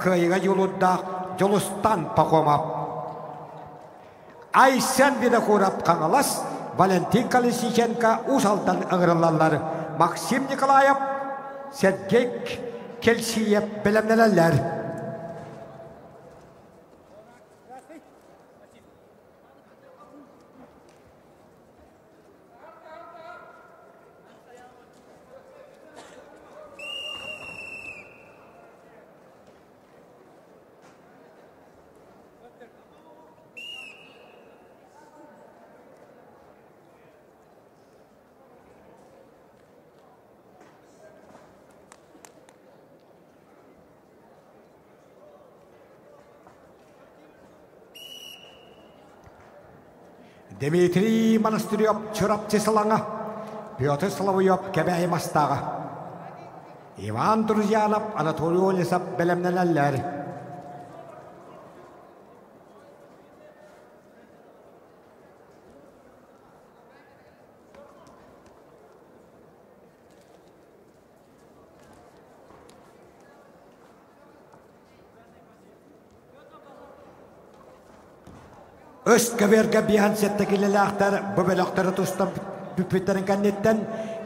кыайыыга дьулуурдаах Дьулустан Пахомов. Айсен Винокуров Хаҥалас, Валентин Колесниченко Уус Алдан ыҥырыллаллар. Максим Николаев, Сергей Кельсиев бэлэмнэнэллэр. Дмитрий Монастырев Чурапчы Сылаҥа, Петр Соловьев Кэбээйи Мастааҕа, Иван Друзьянов, Анатолий Олесов бэлэмнэнэллэр. Өс көбүөргэ биһан сэттэ килэлээхтэр бу бөлөхтөрү тустан бүппүттэрин кэнниттэн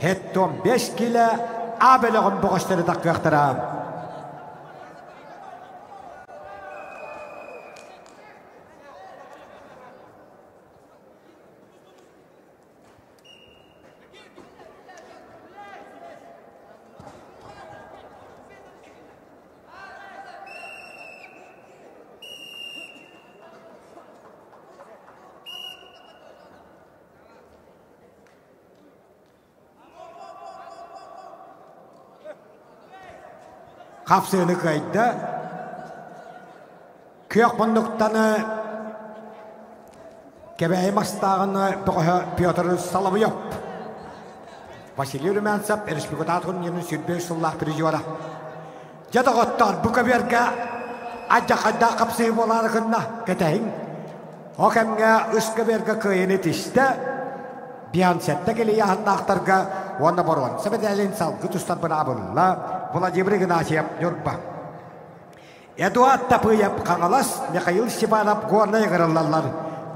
хеттон 5 килэ А бөлөҕүн бөҕөстөрү таккыахтара. Хапсыыны кыайда. Күөх муннуктаны Кэбээйи мастааҕын бөҕөһө Петр Соловьев. Василий Румянцев республикатаат турнирын сүүрбэ үс сыллаах призера. Дьэ доҕоттоор, бу көбүөргэ адьахайдаах хапсыһыы буолаары гынна, кэтэһиҥ. Ол кэмҥэ үс көбүөргэ кыайыыны тистэ, Биансетта кэлийааһыннаахтарга уонна боруонса мэдээлин салгыы тустар быраабылла Владимир Игнатьев Ньурба. Эдуард Тапыев Хаҥалас, Михаил Степанов Горнай ыҥырыллаллар.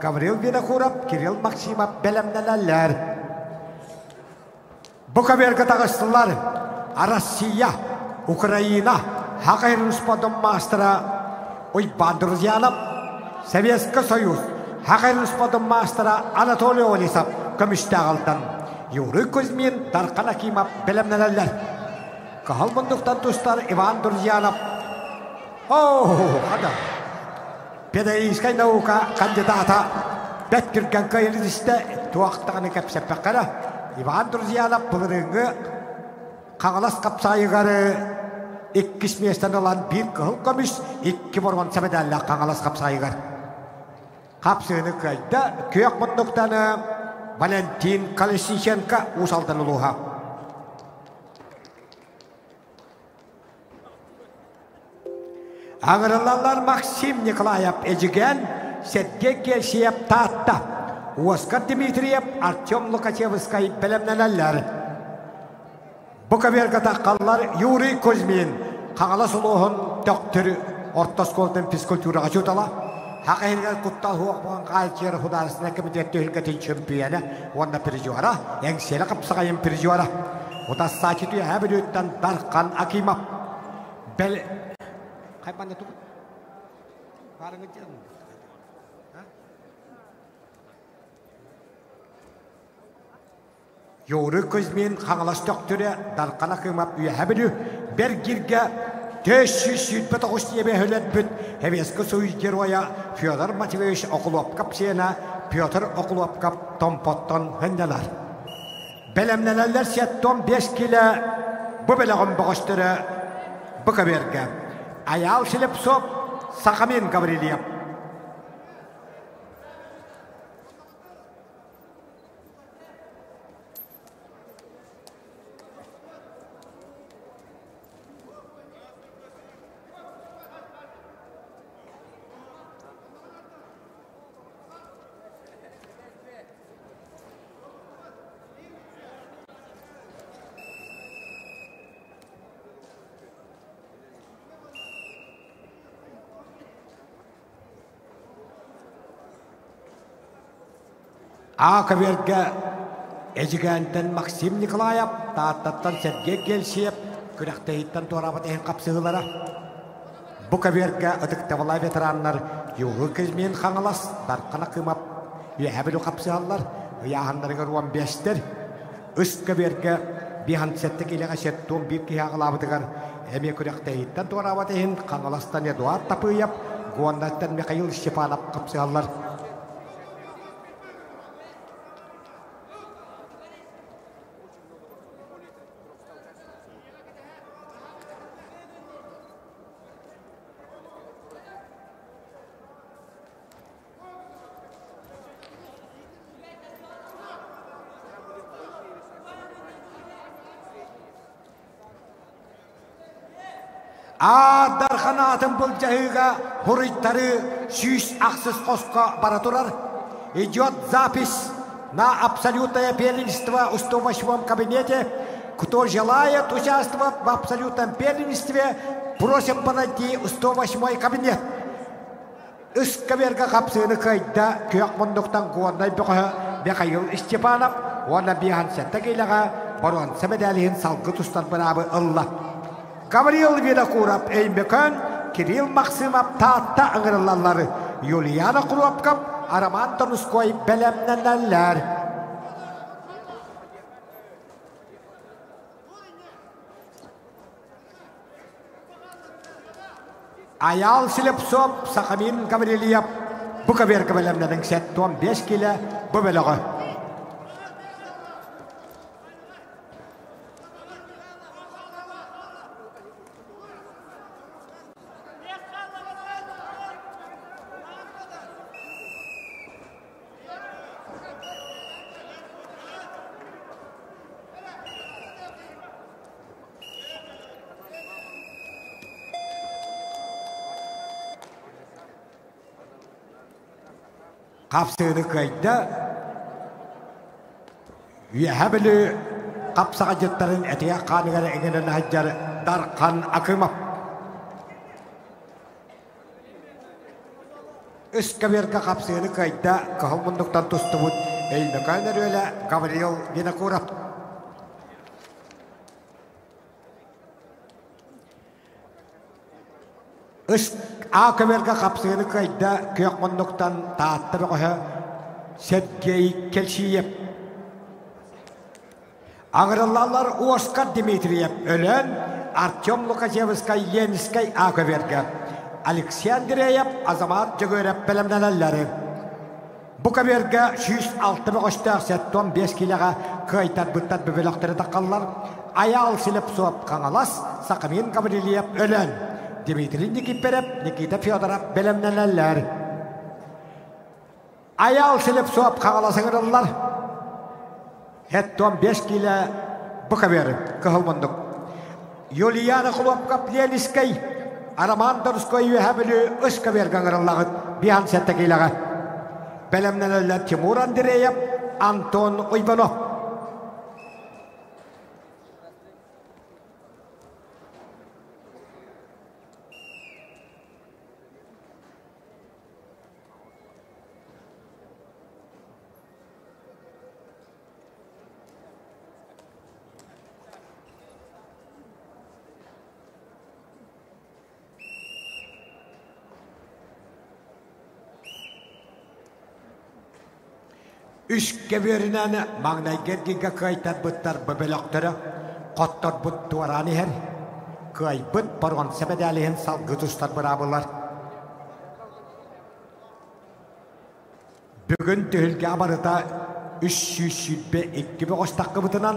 Гаврил Винокуров, Кирилл Максимов бэлэмнэнэллэр. Бу көбүөргэ таҕыстылар Россия, Украина, Хакайрын спортун маастара Уйбаан Друзьянов, Советский Союз, Хакайрын спортун маастара Анатолий Олесов көмүстээх алтан, Юрий Кузьмин, Дархан Акимов бэлэмнэнэллэр. Кыһыл муннуктан тустар Иван Друзьянов Оо, хада. Педагогическай наука кандидата бэрт түргэн кыайан истэ туох даҕаны кэпсэппэххэ эрэ Иван Друзьянов былырыыҥҥы Хаҥалас хапсаайыгар иккис миэстэни ылан биир кыһыл көмүс, икки боруонса мэдээллээх Хаҥалас хапсаайыгар. Хапсыыны кыайда, күөх муннуктаны Валентин Колесниченко Уус Алдан улууһа. Аҥырылаллар Максим Николаев Эдьигээн, Сергей Кельсиев Таатта, Оскар Дмитриев, Артем Лукачевскай бэлэмнэнэллэр. Бу көбүөргэ таххаллар Юрий Кузьмин, Хаҥалас улууһун Төхтүр орто оскуолатын физкультураҕа учуутала, Хаха иһигэр куттал суох буолан хаалчыйар художественнай комитет түһүлгэтин чөмпүйүөнэ уонна призера, Эҥсиэли хапсаҕайын призера, Утассааччы Үөһээ Бүлүүттэн Дархан Акимов. Бэл... Хайбанна тугу? Баарыҥы Юрий Кузьмин Хаҥалас Төхтүрэ Дархан Акимов Үөһээ Бүлүү Бэргиргэ 429 диэбэ өлөрбүт Советский Союз Геройа Федор Матвеевич Окулуопкап сиэнэ Петр Окулуопкап Томпоттон хынньалар. Бэлэмнэнэллэр 75 килэ бу бэлэҕин бөҕөстөрө бу көбүөргэ. Айаал Слепцов, Сахамин Гаврильев. А көбүөргэ Эдьигээнтэн Максим Николаев, Тааттаттан Сергей Гельсиев күрэхтэһииттэн туораабыт иһин хапсыһыылара. Бу көбүөргэ ытыктабыллаах ветераннар Юрий Кузьмин Хаҥалас, Дархан Акымов Үөһээ Бүлүү хапсыһаллар. Ыйааһыннарыгар 15-тэр. Үс көбүөргэ 57 киилэҕэ 71 киһи аҕалаабытыгар эмиэ күрэхтэһииттэн туораабат иһин Хаҥаластан Эдуард Тапыев, Гуоннаттан Михаил Степанов хапсыһаллар. Аар Дархан аатын былдьаһыыга буруйтары 106 хоско бара турар. Идет запись на абсолютное первенство в 108 кабинете. Кто желает участвовать в абсолютном первенстве, просим подойти в 108 кабинет. Ыскаверга хапсыыны кыайда күөх муннуктан Горнай бөҕөһө Михаил Степанов уонна 57 киилэҕэ боруонса мэдээлиһин салгы тустар быраабы ылла. Гаврил Винокуров Өймөкөөн, Кирилл Максимов Таатта ыҥырыллаллар. Юлиана Куруопкап, Роман Тонуской бэлэмнэнэллэр. Айаал Слепцов, Сахамин Гаврильев бу көбүөргэ бэлэмнэниҥ 75 килэ бу бөлөҕө. Хапсыыны кыайда. Үөһэ Бүлүү хапсаҕайдьыттарын этиэх хааныгар иҥэрэн сылдьар Дархан Акымов. Ыскаверга хапсыыны кыайда кыһыл муннуктан тустубут Өймөкөөн өрүөлэ Гаврил Винокуров. Ыс А көмөргө хапсыыны кыайда күөх муннуктан Таатта бөҕөһө Сергей Кельсиев. Аҥырыллаллар Оскар Дмитриев Өлөөн, Артем Лукачевскай Ленскэй А көбүөргэ, Алексей Андреев Азамат Дьөгүөрэп бэлэмнэнэллэр. Бу көбүөргэ 106 бөҕөстөөх 75 киилэҕэ кыайтарбыттар бөбөлөхтөрө таххаллар. Айаал Слепцов Хаҥалас, Сахамин Гаврильев Өлөөн, Дмитрий Никифоров, Никита Федоров бэлэмнэнэллэр. Айаал Слепцов Хаҥалас ыҥырыллар. 75 киилэ букаверы кыһыл мундук. Юлиана Хлопка Пленискэй, Роман Донской Үөһэ Бүлүү үс көбүөргэ ыҥырыллаҕыт 57 киилэҕэ. Бэлэмнэнэллэр Тимур Андреев, Антон Уйбанов. Үс көбүөрүнэн маҥнайгы эргииргэ кыайтарбыттар бөлөхтөрө хотторбут туораан иһэр, кыайбыт боруонса мэдээлиһин салгыы тустар быраабылар. Бүгүн түһүлгэҕэ барыта 322 бөҕөс таххыбытынан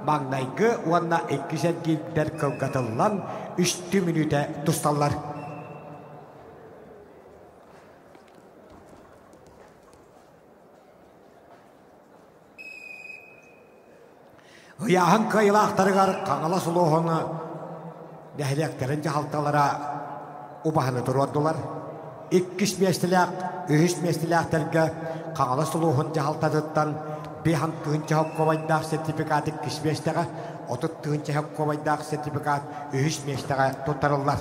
маҥнайгы уонна иккис эргиирдэр кылгатыллан үстүү мүнүүтэ тусталлар. Ыйааһын кыайыылаахтарыгар Хаҥалас улууһун нэһилиэктэрин дьаһалталара убаһаны туруордулар. Иккис миэстэлээх, үһүс миэстэлээхтэргэ Хаҥалас улууһун дьаһалтатыттан биэһэн тыһыынча сокуобайдаах сертификат иккис миэстэҕэ, 30 тыһыынча сокуобайдаах сертификат үһүс миэстэҕэ туттарыллар.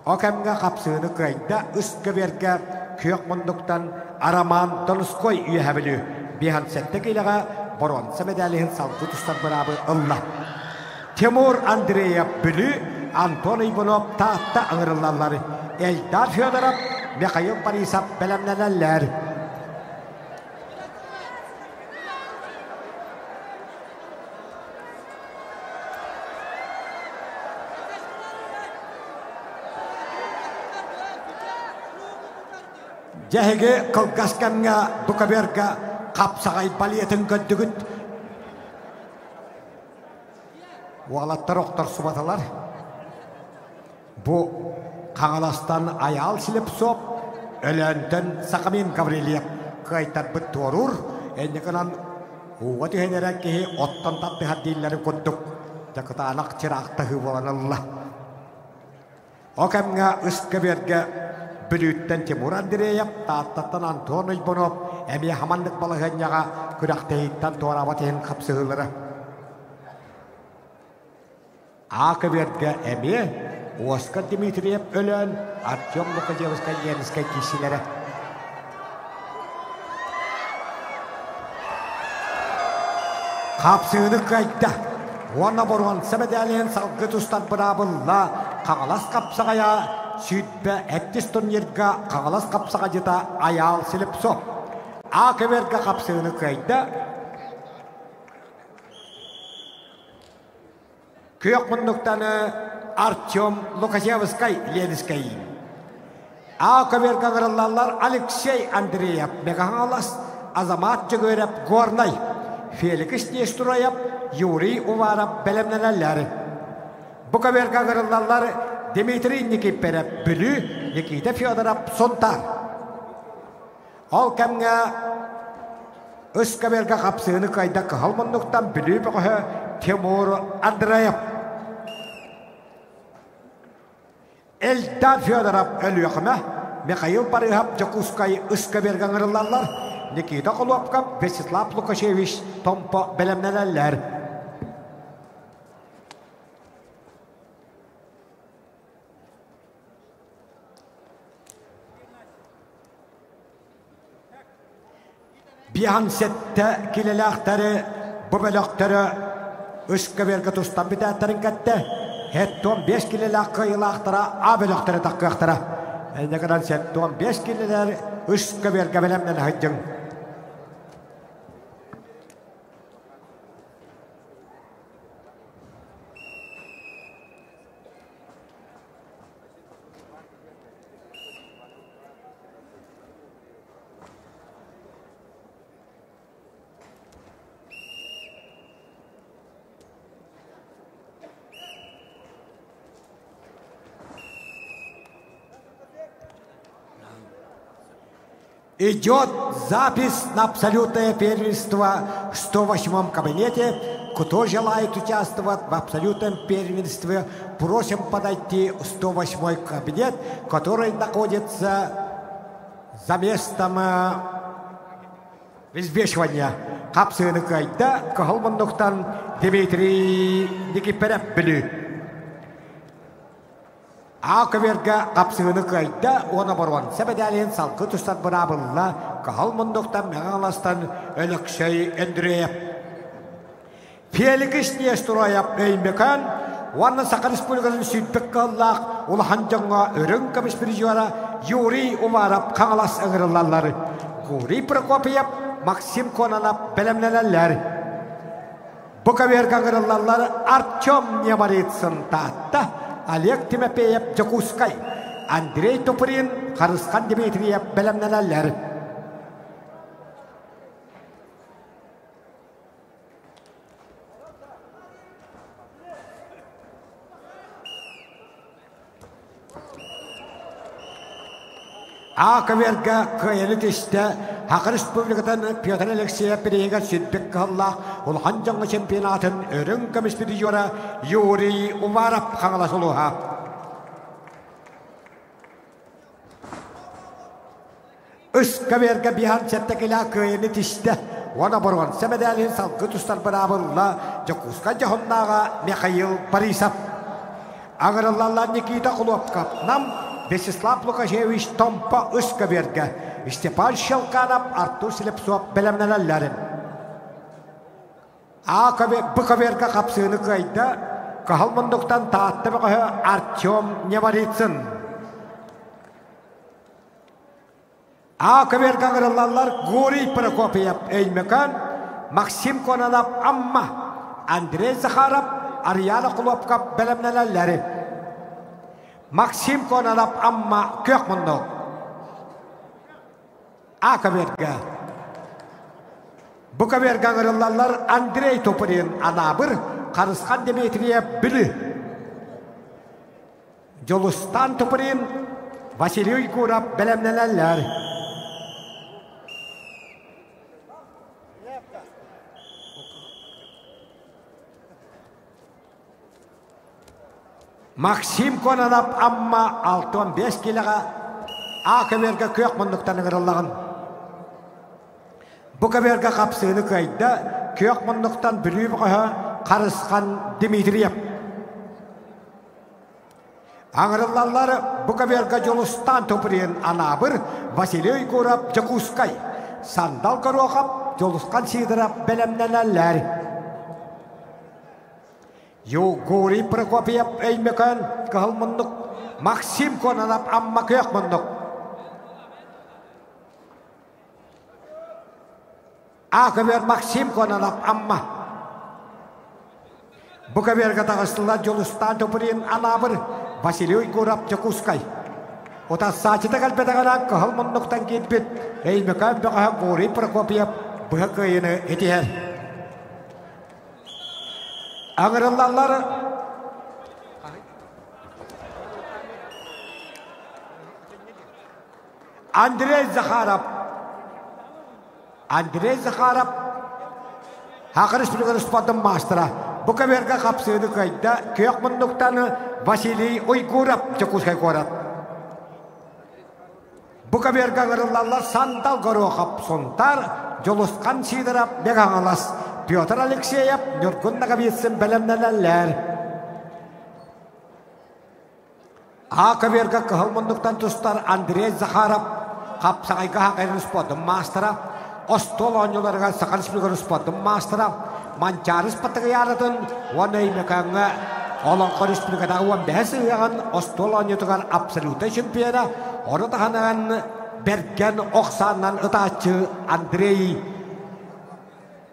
Ол кэмҥэ хапсыыны кыайда үс көбүөргэ күөх муннуктан Арамаан Донской Үөһэ Бүлүү 57 киилэҕэ боруонса мэдээлиһин салгыы тустар быраабы ылла. Тимур Андреев Бүлүү, Антон Иванов Таатта ыҥырыллаллар. Эльдар Федоров, Михаил Борисов бэлэмнэнэллэр. Дьэһиги кылгас кэмҥэ Букаберга хапсаҕай балетын көрдүгүт. Уолаттар охторсубатылар. Бу Хаҥаластан Айаал Слепцов, Өлөөнтөн Сахамин Гаврильев кыайтарбыт туоруур, инньэ гынан ууга түһэн эрэр киһи оттон тардыһар дииллэрин курдук дьакытаанах чыраахтаһыы буолан ылла. Ол кэмҥэ Ыскэбиэргэ Бүлүүттэн Тимур Андреев, Тааттаттан Антон Уйбунов эмиэ хаманнык балаһыанньаҕа күрэхтэһииттэн туораабат иһин хапсыһыылара. Аакыберга эмиэ Оскар Дмитриев өлөн Артем Лукадевскай Ленскэй киирсилэрэ. Хапсыыны кыайда уонна боруонса мэдээлиһин салгыы тустар быраабылла Хаҥалас хапсаҕайа 107 турнирга Хаҥалас хапсаҕайдьыта Айаал Слепцов. Аакыберга хапсыыны кыайда. Күөх муннуктаны Артем Лукачевскай Ленскэй. А көбүөргэ ыҥырыллаллар Алексей Андреев Мегаһаҥалас, Азамат Дьөгүөрэп Горнай, Феликс Нестроев, Юрий Уваров бэлэмнэнэллэр. Бу көбүөргэ ыҥырыллаллар Дмитрий Никифоров Бүлүү, Никита Федоров Сунтаар. Ол кэмҥэ Ыскаберга хапсыыны кыайда кыһыл муннуктан Бүлүү бөҕөһө Тимур Андреев. Эльдар Федоров Өлүөхүмэ, Михаил Барыһап Дьокуускай Ыскаберга ыҥырыллаллар, Никита Холуопкап, Вячеслав Лукашевич Томпо бэлэмнэнэллэр. Биэһэн сэттэ килэлээхтэри бу бөлөхтөрө ыскаберга тустан бүтээттэрин кэттэ. 75 килэлээх кыайыылаахтара А бөлөхтөрө таххыахтара. Инньэ гынан 75 килэлэр ыскаберга бэлэмнэнэ сылдьыҥ. Идет запись на абсолютное первенство в 108 кабинете. Кто желает участвовать в абсолютном первенстве, просим подойти в 108 кабинет, который находится за местом взвешивания. Хапсыыны кыайда Кыһыл муннуктан Дмитрий Никифоров Бүлүү. А көбүөргэ хапсыыны кыайда уонна боруонса мэдээлин салгыы тустар быраабылла Кыһыл муннуктан Мэҥэ Хаҥаластан Өлөксөй Өндүрүөйэп. Феликс Нестороев Өймөкөөн уонна Саха Республикатын сүүрбэт кыһыллаах улахан дьоҥҥо үрүҥ көмүс призера Юрий Уваров Хаҥалас ыҥырыллаллар. Гурий Прокопьев, Максим Кононов бэлэмнэнэллэр. Бу көбүөргэ ыҥырыллаллар Артем Немарицын Таатта, Олег Тимофеев Дьокуускай, Андрей Туприн, Харысхан Дмитриев бэлэмнэнэллэр. А көбүөргэ кыайаны түстэ Саха Республикатын Петр Алексеев бирииһигэр сүрбүк кыһаллаах улахан дьоҥҥо чемпионатын үрүҥ көмүс призера Юрий Уваров Хаҥалас улууһа. Үс көбүөргэ биһан сэттэ килэ кыайыны түстэ. Уонна боруонса мэдээлин салгыы тустар быраабылла Дьокуускай дьоһуннааҕа Михаил Борисов. Аҥырыллаллар Никита Хлопков, Нам, Вячеслав Лукашевич Томпо үс көбүөргэ, Степан Щелканов, Артур Слепцов бэлэмнэнэллэр. А Б көбүөргэ хапсыыны кыайда Кыһыл мундуктан Таатта бөҕөһө Артем Немарицын. А көбүөргэ ыҥырыллаллар Гурий Прокопьев Өймөкөөн, Максим Кононов Амма, Андрей Захаров, Ариана Хлопков бэлэмнэнэллэр. Максим Кононов Амма күөх муннук. А көбүөргэ. Бу көбүөргэ ыҥырыллаллар Андрей Туприн Анаабыр, Харысхан Дмитриев Бүлүү. Дьулустаан Туприн, Василий Уйгуров бэлэмнэнэллэр. Максим Кононов Амма 65 килэҕэ А көбүөргэ күөх муннуктан ыҥырыллаҕын. Бу көбүөргэ хапсыыны кыайда күөх муннуктан Бүлүү бөҕөһө Харысхан Дмитриев. Аҥырыллаллар бу көбүөргэ Дьулустаан Туприн Анаабыр, Василий Уйгуров Дьокуускай, Сандал Горохов, Дьулусхан Сидоров бэлэмнэнэллэр. Югурий Прокопьев Өймөкөөн Кыһыл муннук, Максим Кононов Амма Күөх муннук. А көбүөр Максим Кононов Амма. Бу көбүөргэ таҕыстылар Дьулустаан Туприн Анаабыр, Василий Уйгуров Дьокуускай. Утассааччыта кэлбэтэҕинэ кыһыл муннуктан киирбит Өймөкөөн бөҕөһө Гурий Прокопьев быһа кыайыыны итиһэр. Аҥырыллаллар Андрей Захаров Андрей Захаров Саха Республикатын спордун маастара. Бу көбүөргэ хапсыыны кыайда күөх муннуктан Василий Уйгуров Дьокуускай куорат. Бу көбүөргэ ыҥырыллаллар Сандал Горохов Сунтаар, Дьулусхан Сидоров Мэҥэ Хаҥалас, Петр Алексеев Ньургун Ноговицын бэлэмнэнэллэр. А көбүөргэ кыһыл муннуктан тустар Андрей Захаров хапсаҕайга хахайын спордун маастара, остуол оонньууларыгар Саха Республикатын спордун маастара, Манчаары Спартакиадатын уонна Өймөкөөҥҥө Олоҥхо Республикатааҕы 15 ыһыаҕын остуол оонньуутугар абсолютнай чемпиона, ону таһынан бэргэн ох сааннан ытааччы Андрей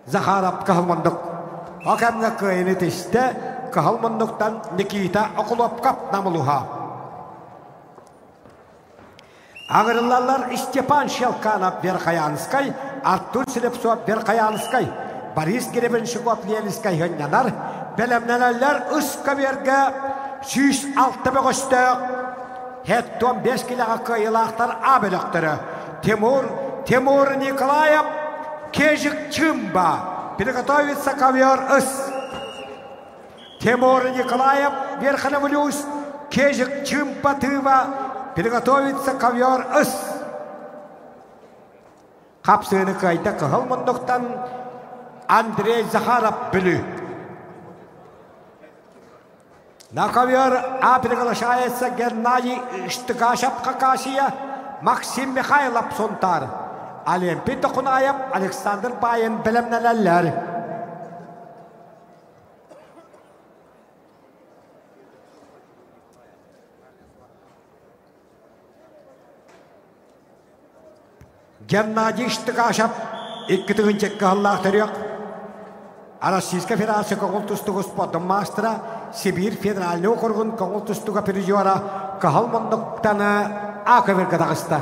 Захаров кыһыл муннук. О кэмҥэ кыайыны тистэ кыһыл муннуктан Никита Окулопков намылуһа. Аҥырыллаллар Степан Щелканов Верхоянскай, Артур Слепцов Верхоянскай, Борис Гребенщиков Ленинскай хынньанар, бэлэмнэнэллэр ыс көбүөргэ 106 бөҕөстөөх Хеттон 5 килэҕэ кыайыылаахтар А бөлөхтөрө Тимур Тимур Николаев, Кежик Чымба. Приготовиться ковер С. Тимур Николаев, Верхневлюс, Кежик Чымпа Тыва. Приготовиться ковер С. Хапсыыны кыайда кыһыл муннуктан Андрей Захаров Бүлүү. На ковер А приглашается Геннадий Штыгашев Хакасия, Максим Михайлов Сунтар, Олимпий Токунаев, Александр Баин бэлэмнэнэллэр. Геннадий Штыкашев 2 кыһаллаах төрүөх Российская Федерация көҥүл тустууга спордун маастара, Сибиир федеральный округун көҥүл тустууга призера Кыһыл муннуктаны А көбүргэ таҕыста.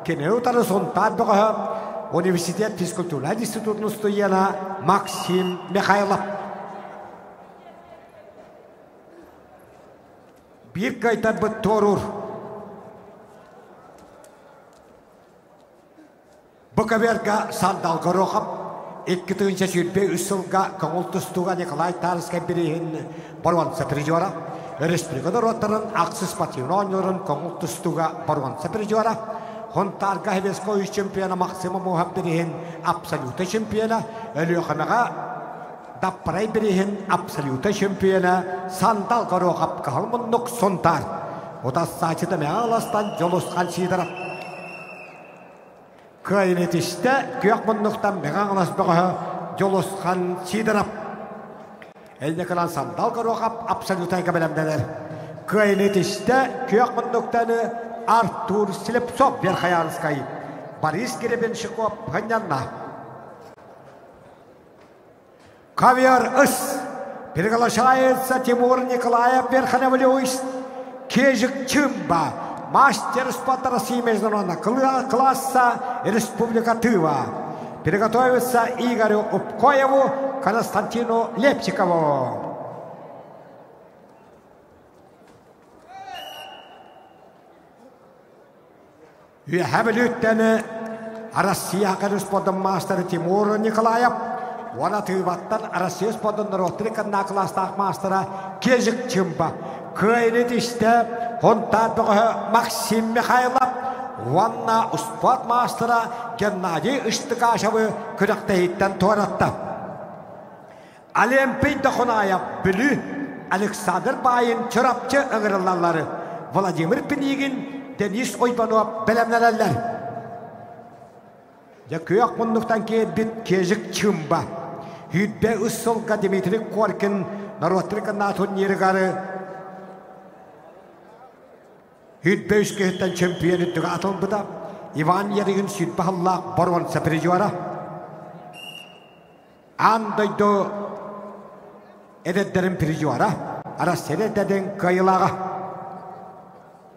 Кини утары Сунтаар бөҕөһө университет физкультурнай институтун устудьуона Максим Михайлов. Биир кыайтарбыт туоруур. Бу көбүөргэ Сандал Горохов 2023 сылга көҥүл тустууга Николай Тарскай бирииһин боруонса призера, республика норуоттарын ахсыс спортивнай оонньууларын көҥүл тустууга боруонса призера, Хонтаарга Советскай чемпиона Максим Амохов бирииһин абсолютнай чемпиона, Өлүөхүмэҕэ Даппарай бирииһин абсолютнай чемпиона Сандал Горохов кыһыл муннук Сунтаар. Утассааччыта Мэҥэ Аластан Дьулусхан Сидоров. Кыайын этистэ күөх муннуктан Мэҥэ Хаҥалас бөҕөһө Дьулусхан Сидоров. Эльнекынан Сандал Горохов абсолютайга бэлэмнэнэр. Кыайын этистэ күөх муннуктаны Артур Слепцов Верхоянскай, Борис Гребенщиков Ханнянна. Ковер С. Приглашается Тимур Николаев Верхневлюйс, Кежик Чымба, мастер спорта России международного класса Республика Тыва. Приготовиться Игорю Упкоеву, Константину Лепчикову. Үөһээ Бүлүүттэн Россия спордун маастара Тимур Николаев уонна Тыыбаттан Россия спордун норуоттарын кыннаа кылаастаах маастара Кежик Чымба кыайыны тистэ Хонтаар бөҕөһө Максим Михайлов уонна успуорт маастара Геннадий Ыштыкашевы күрэхтэһииттэн туоратта. Олимпий Дохунаев Бүлүү, Александр Баайын Чурапчы ыҥырыллаллары Владимир Пинигин, Денис Ойбонов бэлэмнэнэллэр. Дьэ күөх муннуктан киирбит Кежик Чымба. Сүүрбэ үс сылга Дмитрий Коркин норуоттар кыннаа турнирыгар 105 киһиттэн чемпион үрдүгэ атылбыта. Иван Ярыгин сүүрбэ сыллаах боруонса призера. Аан дойду эдэрдэрин призера, Арассыыйа эдэрдэрин кыайыылааҕа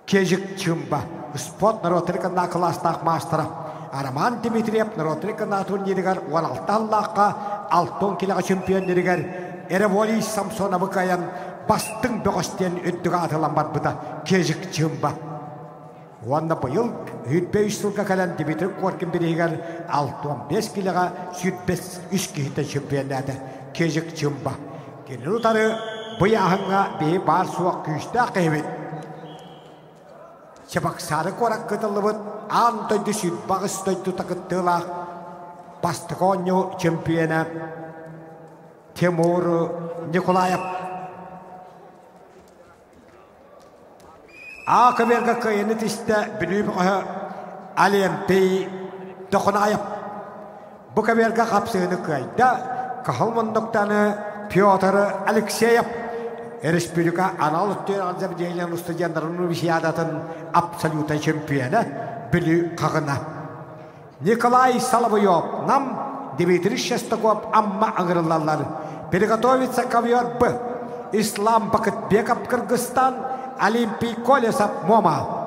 Кежик Чымба, спорт норуоттарын кыннаа кылаастаах маастара Роман Дмитриев норуоттарын кыннаа турнирыгар 16 аллаахха 60 килэҕэ чемпионнэригэр Эреволий Самсоновы кыайан бастыҥ бөҕөс диэн үрдүк аатылан барбыта Кежик Чымба. Уонна быйыл 105 сылга кэлэн Дмитрий Коркин бирииһигэр 65 килэҕэ 105 үс киһитэ чемпионнаата Кежик Чымба. Кинини утары быйааһыҥҥа биһи баар-суох күүстээх киһибит. Чебоксары куоракка кытыллыбыт аан дойду 28 дойдута кыттыылаах бастакы оонньуу чемпиона Тимур Николаев. А көбүөргэ кыайыны тистэ Бүлүү бөҕөһө Олимпий Дохунаев. Бу көбүөргэ хапсыһыны кыайда Кыһыл муннуктаны Петр Алексеев. Республика анал өттүгэр заведениеларын студенттарын универсиадатын абсолютнай чемпиона Бүлүү хаҕына. Николай Соловьев Нам, Дмитрий Шестаков Амма ыҥырыллаллар. Приготовиться ковер Б. Ислам Бакытбеков Кыргызстан, Олимпий Колесов Мома.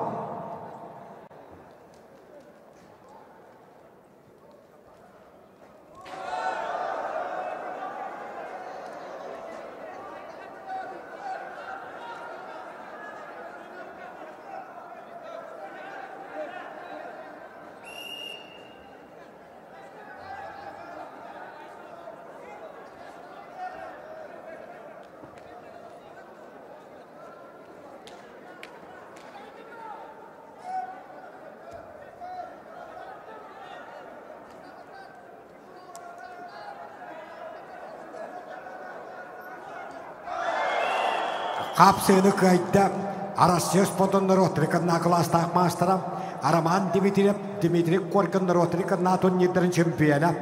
Хапсыыны кыайда Арассыыйа спордун норуоттарын кыннаа кылаастаах маастара Роман Дмитриев, Дмитрий Коркин норуоттарын кыннаа турнирдарын чемпиона,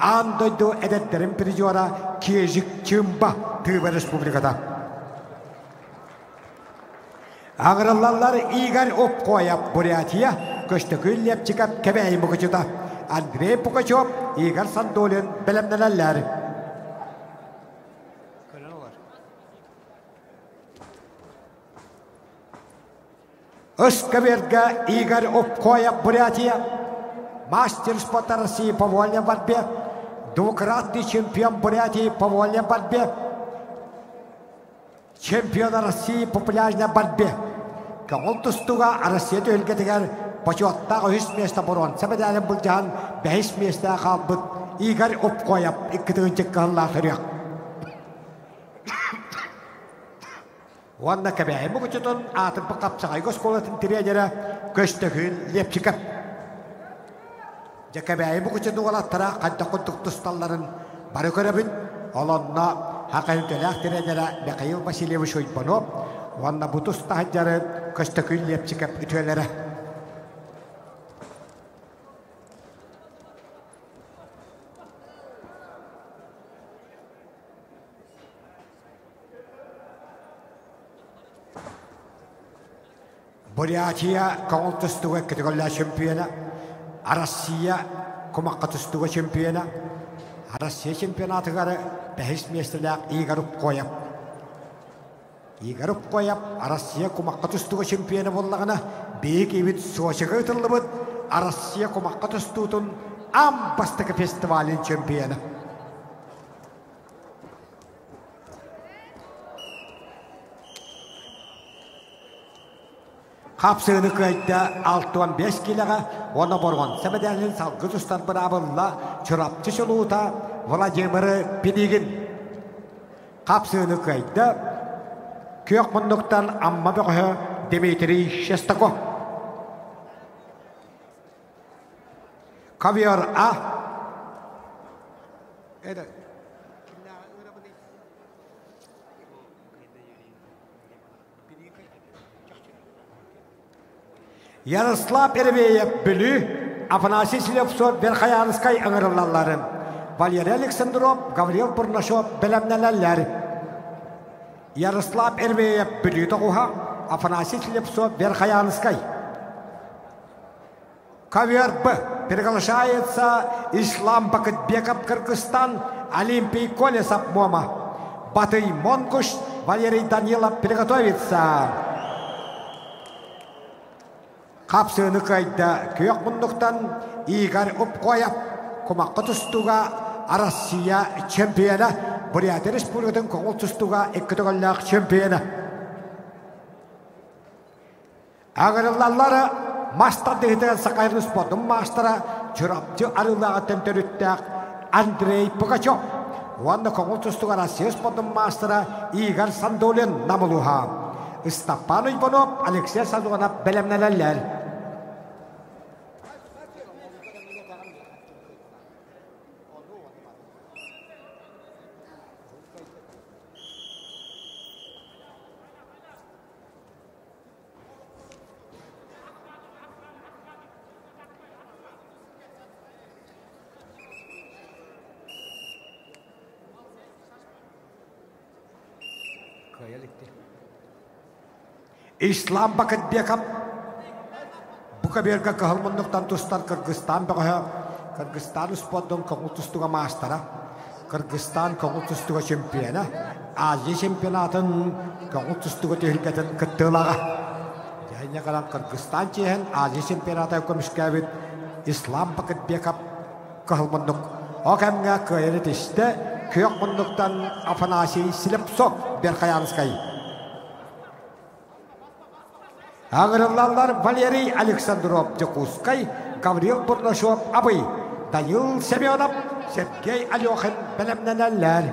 аан дойду эдэрдэрин призера Кежик Чымба Тыва Республиката. Аҥырыллаллар Игорь Опкоев Бурятия, Көстөкүүн Лепчиков Кэбээйи Мукучута, Андрей Пугачев, Игорь Сандулин бэлэмнэнэллэр. Ыскаверга Игорь Опкоев Бурятия, мастер спорта России по вольной борьбе, двукратный чемпион Бурятии по вольной борьбе, чемпион России по пляжной борьбе. Көҥүл тустууга Россия түһүлгэтигэр бочуоттаах үһүс миэстэ боруонса медалын былдьаһан бэһис миэстэҕэ хаалбыт Игорь Опкоев икки кыһыллаах төрүөх. Уонна Кэбээйи Мукучутун аатырбыт хапсаҕайга оскуолатын тренерэ Көстөкүүн Лепчиков. Дьэ Кэбээйи Мукучутун уолаттара хайдах курдук тусталларын бары көрөбүт. Ол онно хакайүтэлээх тренерэ Михаил Васильевич Уйбанов уонна бу туста сылдьары Көстөкүүн Лепчиков үтүөлэрэ. Бурятия көҥүл тустууга категория чемпиона, Россия кумахха тустууга чемпиона, Россия чемпионатыгар бэһис миэстэлээх Игорь Упкоев. Игорь Упкоев Россия кумахха тустууга чемпиона буоллаҕына, биһиги киһибит Сочига ыытыллыбыт Россия кумахха тустуутун аан бастакы фестивалын чемпиона. Хапсыыны кыайда 65 киилэҕэ уонна боруонса мэдээлин салгы тустар быраабылла Чурапчы чулуута Владимир Пинигин. Хапсыыны кыайда күөх муннуктан Амма бөҕөһө Дмитрий Шестаков. Ковер А. Это Ярослав Еревеев Бүлүү, Афанасий Слепцов Верхоянскай ыҥырыллалларын, Валерий Александров, Гаврил Бурнашов бэлэмнэнэллэр. Ярослав Еревеев Бүлүү тоҕуһа, Афанасий Слепцов Верхоянскай. Ковер Б приглашается Ислам Бакытбеков Кыргызстан, Олимпий Колесов МОМА. Батый Монгуш, Валерий Данилов приготовится. Хапсыыны кыайда күөх муннуктан Игорь Упкоев кумахха тустууга Россия чемпиона, Бурятия Республикатын көҥүл тустууга икки төгүллээх чемпиона. Аҕырыллаллара мас тардыһыытыгар Сахайрын спордун маастара Чурапчы арыылааҕыттан төрүттээх Андрей Пугачев уонна көҥүл тустууга Россия спордун маастара Игорь Сандулин намылуһа. Ыстаппаан Уйбанов, Алексей Сазонов бэлэмнэнэллэр. Ислам Бакытбеков Букаберга кыһыл муннуктан тустар Кыргызстан бөҕөһө, Кыргызстан спордун көҥүл тустууга маастара, Кыргызстан көҥүл тустууга чемпиона, Азия чемпионатын көҥүл тустууга түһүлгэтин кыттыылааҕа. Дьэ каран Кыргызстан чиэһин Азия чемпионата көмүскээбит Ислам Бакытбеков кыһыл муннук. О кэмҥэ кыайан итистэ күөх муннуктан Афанасий Слепцов Верхоянскай. Аҥырыллаллар Валерий Александров Дьокуускай, Гаврил Бурнашов Абый, Данил Семенов, Сергей Алехин бэлэмнэнэллэр.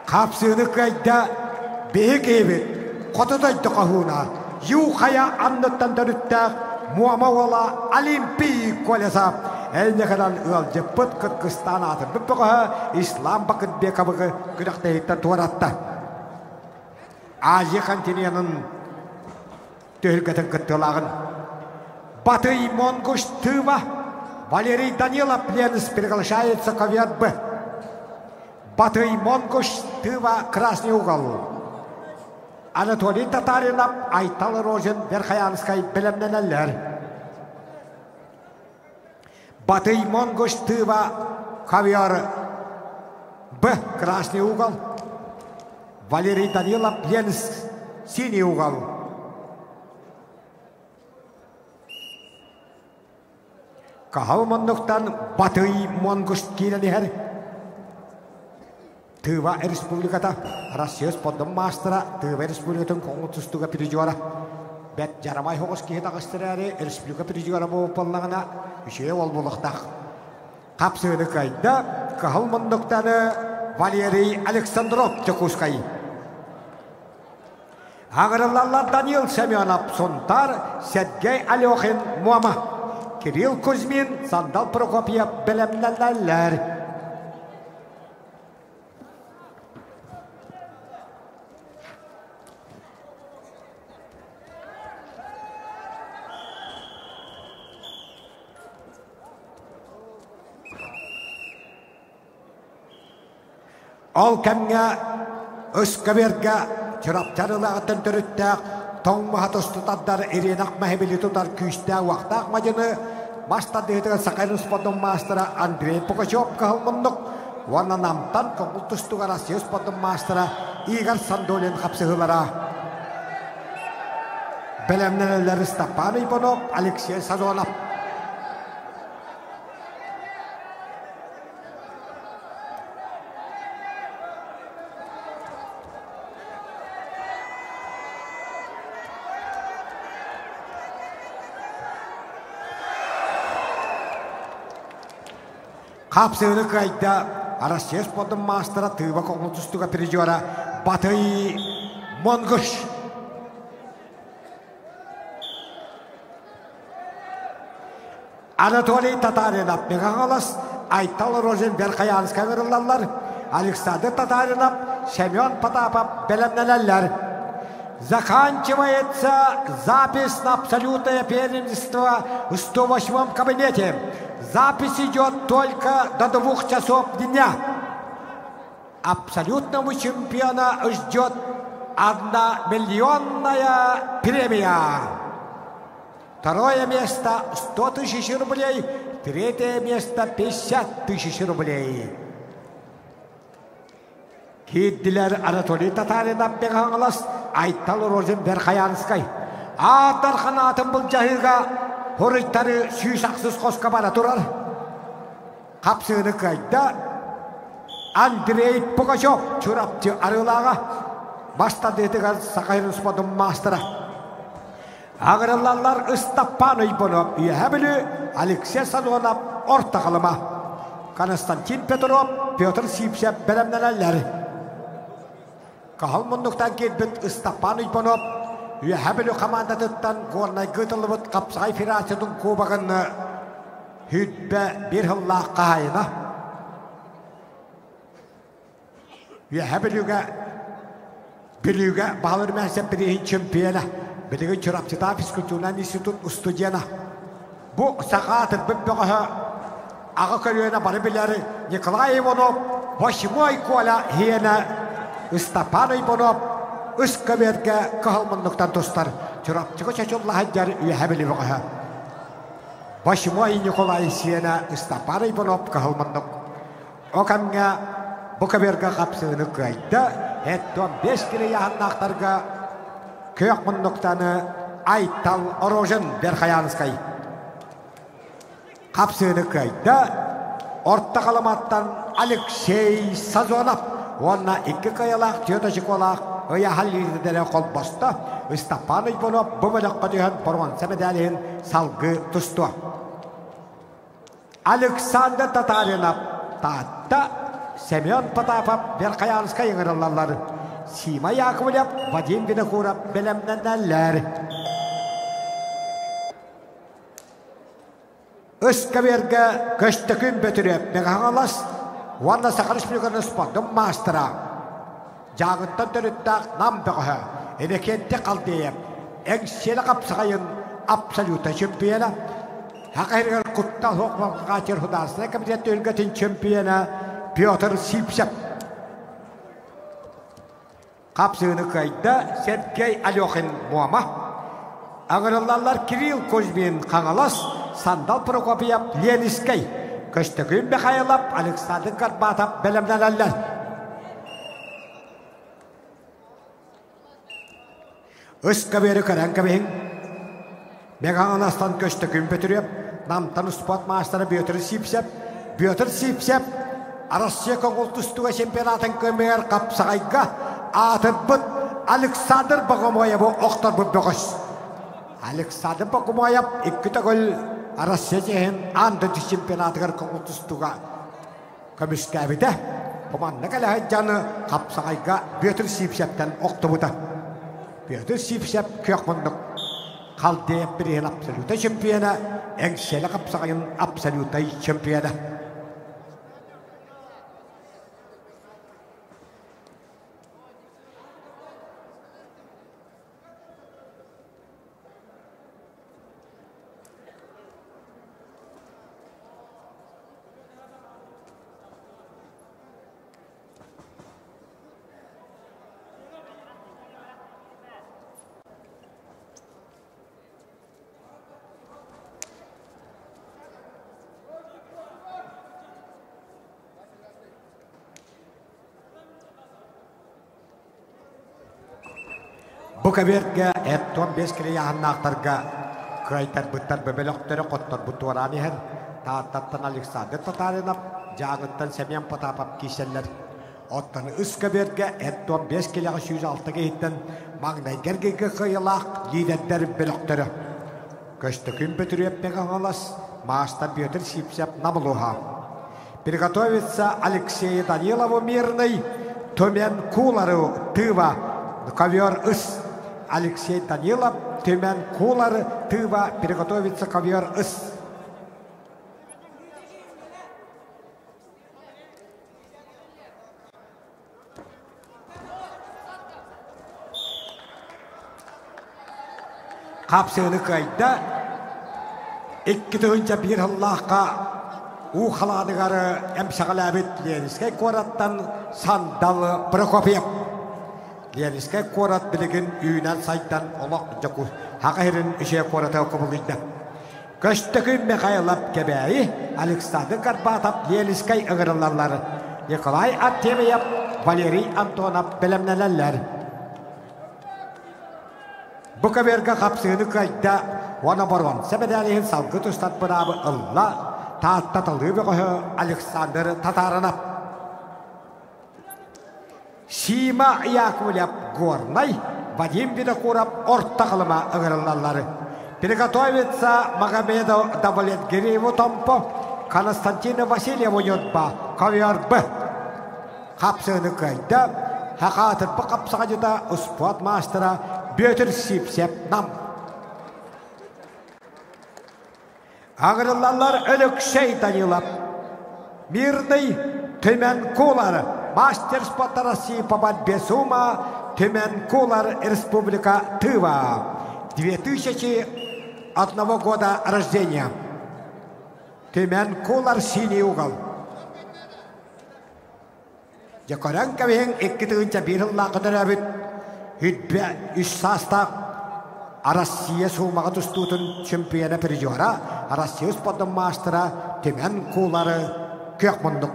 Хапсыыны кыайда биһи киһибит. хоту дойду хоһууна, Ю-хайа анныттан төрүттээх Муома уола Олимпий Колесов элньэхэнэн ыалдьыппыт Кыргызстан аатырбыт бөҕөһө Ислам Бакытбековы күрэхтэһииттэн туоратта. Азия континенын түһүлгэтин кыттыылааҕын Батый Монгуш Тыва Валерий Данилов Ленс приглашается ковер Б. Батый Монгуш Тыва Красный угол. Анатолий Татаринов Айтал Рожин Верхоянскай бэлэмнэнэллэр. Батый Монгуш Тыва Ковер Б. Красный угол. Валерий Данилов Ленск Синий угол. Каһал муннуктан Батый Монгуш киирэн иһэр. Тыва Республиката Россия спордун маастара Тыва Республикатын коҥу тустууга призера. Бэт дьарамай соҕус киһи таҕыстар республика призера буоллаҕына үчүгэй ол буолуохтаах. Хапсыыны кыайда Кыһыл муннуктаны Валерий Александров Дьокуускай. Аҕырыллаллар Данил Семенов Сунтар, Сергей Алехин Муома, Кирилл Кузьмин, Сандал Прокопьев бэлэмнэнэллэр. Ол кэмҥэ Ыскаберга Чурапчар ылааҕыттан төрүттээх тоҥ маһа тосту тардар ириэнэх маһы тутар күүстээх-уохтаах мадьыны мас тардыһыытыгар Саха спордун маастара Андрей Пугачев кыһыл уонна Намтан көҥүл тустууга Россия спордун маастара Игорь Сандолин хапсыһыылара. Бэлэмнэнэллэр Степан Иванов, Алексей Сазонов. Хапсыыны кыайда Россия спордун маастара Тыыба коҥутустуга призера Батый Монгуш. Анатолий Татаринов Мегаголос, Айтал Рожин Верхоянска ыҥырыллаллар, Александр Татаринов, Семен Потапов бэлэмнэнэллэр. Заканчивается запись на абсолютное первенство в 108 кабинете. Запись идет только до 2 часов дня. Абсолютного чемпиона ждет одномиллионная премия. Второе место 100 тысяч рублей, третье место 50 тысяч рублей. Киирдилэр Анатолий Татаринов Бегангалас, Айтал Рожин Верхоянскай. Аатар ханаатын былдьаһыыга хоруйтары 108 хоско бара турар. Хапсыыны кыайда Андрей Пугачев Чурапчы Арыылааҕа бастадыытыгар Саха спордун маастара. Аҕырыллаллар Ыстаппан Уйбонов Үөһэ Бүлүү, Алексей Сазонов Орто Халыма. Константин Петров, Петр Сипсев бэлэмнэнэллэр. Кыһыл муннуктан киирбит Ыстаппан Уйбонов Үөһэ Бүлүү хамаандатыттан Горнайга ыытыллыбыт хапсаҕай федерациятын кубогын 21 сыллаах хаһаайына. Үөһэ Бүлүүгэ Бүлүүгэ баһылыр мээсэ бирииһин чемпиона, билигин Чурапчытаа физкультурнай институт студена. Бу саха аатырбыт бөҕөһө аҕа көлүөнэ бары билэр Николай Иванов, восьмой Коля Хиэнэ, Ыстапаан Иванов үс көбүөргэ кыһыл муннуктан тустар Чурапчыга чочуллаһан Үөһэ Бүлүү бөҕөһө. Восьмой Николай сиэнэ Ыстапаан Иванов кыһыл муннук. О кэмҥэ бу көбүөргэ хапсыыны кыайда, 75 кило ыйааһыннаахтарга күөх муннуктаны Айтал Рожин Верхоянскай хапсыыны кыайда, Орто Халыматтан Алексей Сазонов уонна икки кыайалаах түөрт очуколаах ыйааһын лидердэрэ холбосто. Ыстапаан Иванов бу бөлөххө түһэн боруонса мэдээлиһин салгыы тустуо. Александр Татаринов Таатта, Семен Потапов Верхоянскай ыҥырыллаллар. Сима Яковлев, Вадим Винокуров бэлэмнэнэллэр. Ыскаверга Көстөкүүн Бөтүрүөп Мэҥэ-Хаҥалас уонна Саха Республикатын спордун маастара, Дьааҥыттан төрүттээх Нам бөҕөһө Иннокентий Халдеев Эҥсиэлэ хапсаҕайын абсолюта чемпиона, Саха сиригэр куттал суох Балкаачыр Художественнай комитет түһүлгэтин чемпиона Петр Сивцев. Хапсыыны кыайда Сергей Алехин Муома. Аҥырыллаллар Кирилл Кузьмин Хаҥалас, Сандал Прокопьев Ленискэй, Көстөкүүн Михайлов, Александр Карбатов бэлэмнэнэллэр. Ыскабыары көрөн кэбиһиҥ. Мэҥэ-Хаҥаластан Көстөкүүн Бөтүрүөп, Намтан успуорт маастара Бүөтүр Сиипсэп, Бүөтүр Сиипсэп Россия көҥүл тустууга чемпионатын көмүгэр хапсаҕайга аатырбыт Александр Богомоевы охторбут бөҕөс. Александр Богомоев икки төгүл Россия чиэһин аан дойду чемпионатыгар көҥүл тустууга көмүскээбитэ. Бу манна кэлэ сылдьан хапсаҕайга Бүөтүр Сиипсэптэн охтубута. Бүөтүр Сиипсэп күөх муннук Халдеев бириһин абсолюта чемпиона, Эҥсиэлэ хапсаҕайын абсолютай чемпиона. Бу кэбиэргэ эт-туом биэс килийааһыннаахтарга кыайтарбыттар бөбөлөхтөрө хотторбут туораан иһэр Тааттаттан Александр Татаринов, Дьааҥыттан Семен Потапов киирсэллэр. Оттон үс көбүөргэ эт-туом биэс килэҕэ 106 киһиттэн маҥнайгы эргииргэ кыайыылаах лиидэрдэр бөлөхтөрө. Көстөкүүн Бөтүрүөп Хаҥалас, маастар Петр Сивцев Намылуха. Приготовиться Алексею Данилову Мирный, Түмэн Кулару Тыва, ковер ыс. Алексей Данилов, Түмэн Кулар Тыва, приготовиться ковер ыс. Хапсыыны кыайда. 2001 сыллаахха уу халааныгар эмсэҕэлээбит Ленскэй куораттан Сандал Прокопьев. Ленскэй куорат билигин үүнэн-сайдан олох дьоку Саха сирин үчүгэй куората кубулуйда. Көстөкүүн Михайлов Кэбээйи, Александр Карпатов Ленскэй ыҥырыллаллар. Николай Артемьев, Валерий Антонов бэлэмнэнэллэр. Бу көбүөргэ хапсыыны кыайда уонна боруонса мэдээлиһин салгыы тустар быраабы ылла Таатта талыы бөҕөһө Александр Татаринов. Сима Яковлев Горнай, Вадим Винокуров Орто Халыма ыҥырыллаллар. Приготовиться Магомедов Давлетгирееву Томпо, Константину Васильеву Ньурба, ковер Б. Хапсыыны кыайда, Хахаатырпы хапсаҕадьыта успуорт маастара Бүөтүр Сивцев Нам. Аҕырыллаллар Өлөксөй Данилов, Мирный Түмэн Кулар, мастер спорта России по борьбе с ума, Түмэн Кулар, Республика Тыва. 2001 года рождения. Түмэн Кулар синий угол. Дьэ көрөн кэбиһиҥ 2001 сыллаахха төрөөбүт үрбэ үс саастаах Россия суумаҕа тустуутун чемпиона призера, Россия спордун маастара Түмэн Куулары күөх муннук.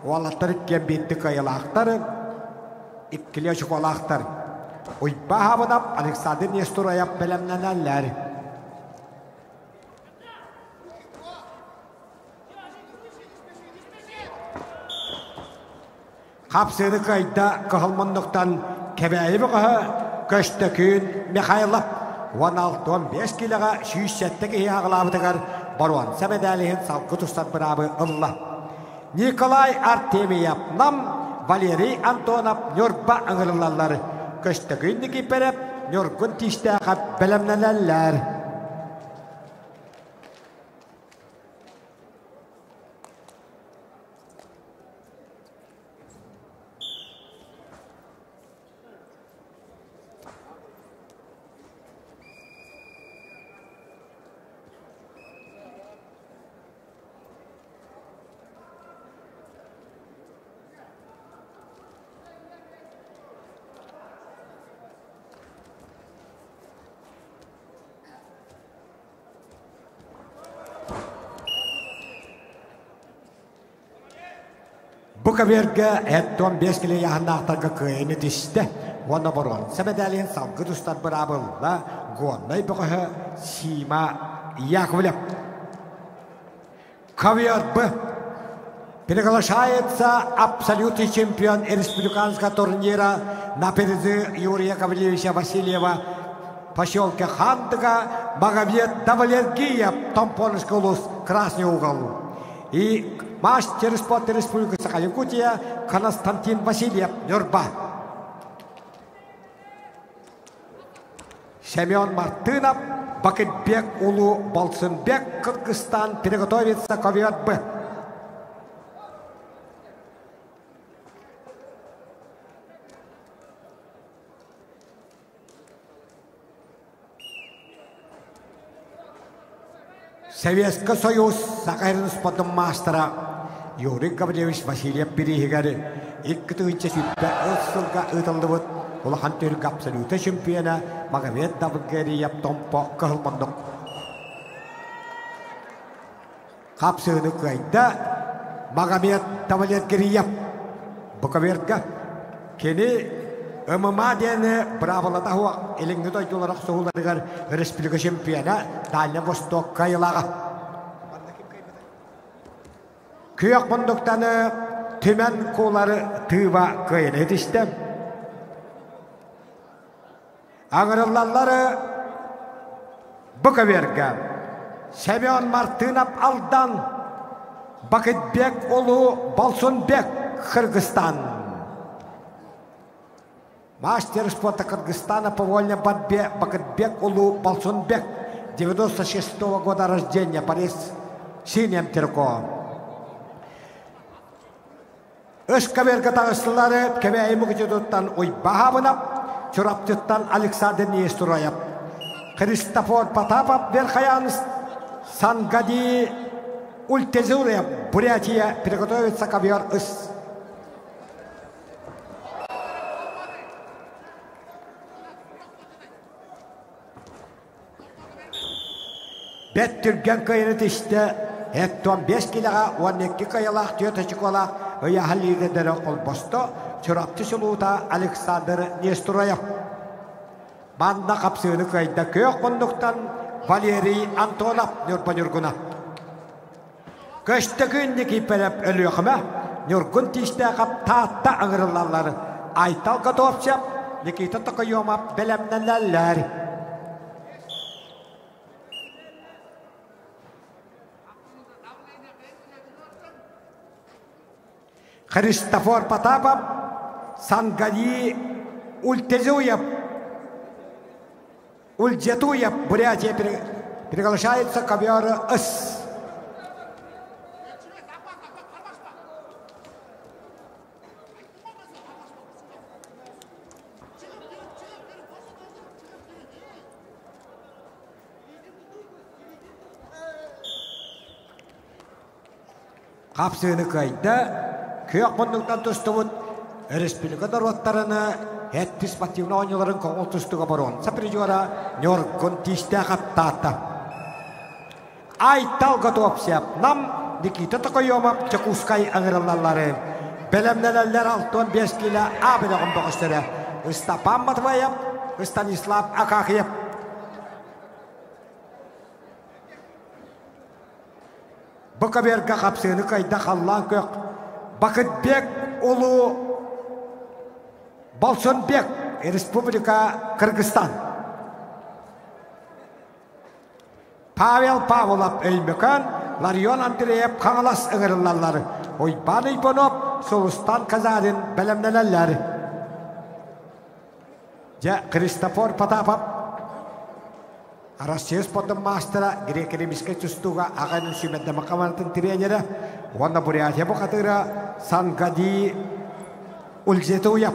Уолаттар иккиэн биирдик кыайыылаахтар, иккилии очукуолаахтар. Уйбаа Хабынап, Александр Нестураев бэлэмнэнэллэр. Хапсыыны кыайда кыһыл муннуктан Кэбээйи бөҕөһө Көстөкүүн Михайлов 16-15 киилэҕэ 107 киһи аҕалаабытыгар боруонса мэдээлиһин салгы тустар быраабы ылла. Николай Артемьев Нам, Валерий Антонов Ньурба ыҥырыллаллар. Көстөкүүн Никииппэрэп Ньургун Тиистээхэп бэлэмнэнэллэр. Бу көбүөргэ эттон 5 кило яһаннаахтарга кыайыны түстэ уонна боруонса мэдээлин салгы тустар быраабылла Гоннай бөҕөһө Сима Яковлев. Ковер Б. Приглашается абсолютный чемпион республиканского турнира на призы Юрия Гавриловича Васильева в поселке Хандыга Магомед Давлергиев, Томпонский улус, Красный угол. И мастер спорта Республики Саха-Якутия Константин Васильев, Нюрба. Семен Мартынов, Бакытбек Улу Балсынбек, Кыргызстан, приготовится ковер Б. Советский Союз Саха спортун маастара Юрий Гаврильевич Васильев бирииһигэр 2 сүүстэ сылга ыытыллыбыт улахан түһүлгэ абсолютнай чемпиона Магомед Давгериев Томпо кыһыл муннук. Хапсыыны кыайда Магомед Давлетгириев Буковерга. Кини ММА диэни быраабылата суох илиҥҥи дойдулар охсуһууларыгар республика чемпиона Дальний Восток кыайыылааҕа. Күөх мундуктаны Түмэн куулары тыыба кыайан этистэ. Аҥырыллаллары Буковерга Семен Мартынов Алдан, Бакытбек Улу Балсунбек Кыргызстан. Мастер спорта Кыргызстана по вольной борьбе Бакытбек Улу Балсунбек, 96 -го года рождения, борец синим трико. Үс көбүөргэ таҕыстылар Кэбээйи Мукучутуттан Уйбаһабынап, Чурапчыттан Александр Нестураев, Христофор Потапов Верхоянск, Сангади Ультезурев, Бурятия, приготовится ковер С. Бэт түргэн кыайыны түстэ, 75 килэҕэ 12 кыайыылаах түөрт очукуолаах ыйааһын лиидэрдэрэ холбосто Чурапчы чулуута Александр Нестроев. Манна хапсыыны кыайда күөх муннуктан Валерий Антонов Ньурба Ньургуна. Көстөкүүн Никииппэрэп Өлүөхүмэ, Ньургун Тиистээхэп Таатта ыҥырыллаллар. Айтал Готовцев, Никита Токойомов бэлэмнэнэллэр. Христофор Потапов, Сангали Ультезуев, Ульджетуев, Бурятия, приглашается ковер С. Хапсыыны кыайда, күөх муннуктан тустубут республика норуоттарына сэттис спортивнай оонньууларын көҥүл тустууга боруонса призера Ньургун Тиистээхэп Таатта. Айтал Готовцев, Нам Никита Токойомов Дьокуускай ыҥырыллаллары. Бэлэмнэнэллэр 65 кило А бөлөҕүн бөҕөстөрө Ыстапан Матвеев, Станислав Акакиев. Бу көбүөргэ хапсыыны кыайда халлаан күөх Бакытбек Улуу Балсунбек Республика Кыргызстан. Павел Павлов Өймөкөөн, Ларион Андреев Хаҥалас ыҥырыллаллар. Уйбаан Уйбанов Сулустан Казарин бэлэмнэнэллэр. Дьэ, Христофор Потапов Россия спордун маастара, греко-римскэй тустууга аҕа сүүмэрдэмэ хамаандатын тренерэ уонна Бурятия бухатыыра Сангади Ульзетуев.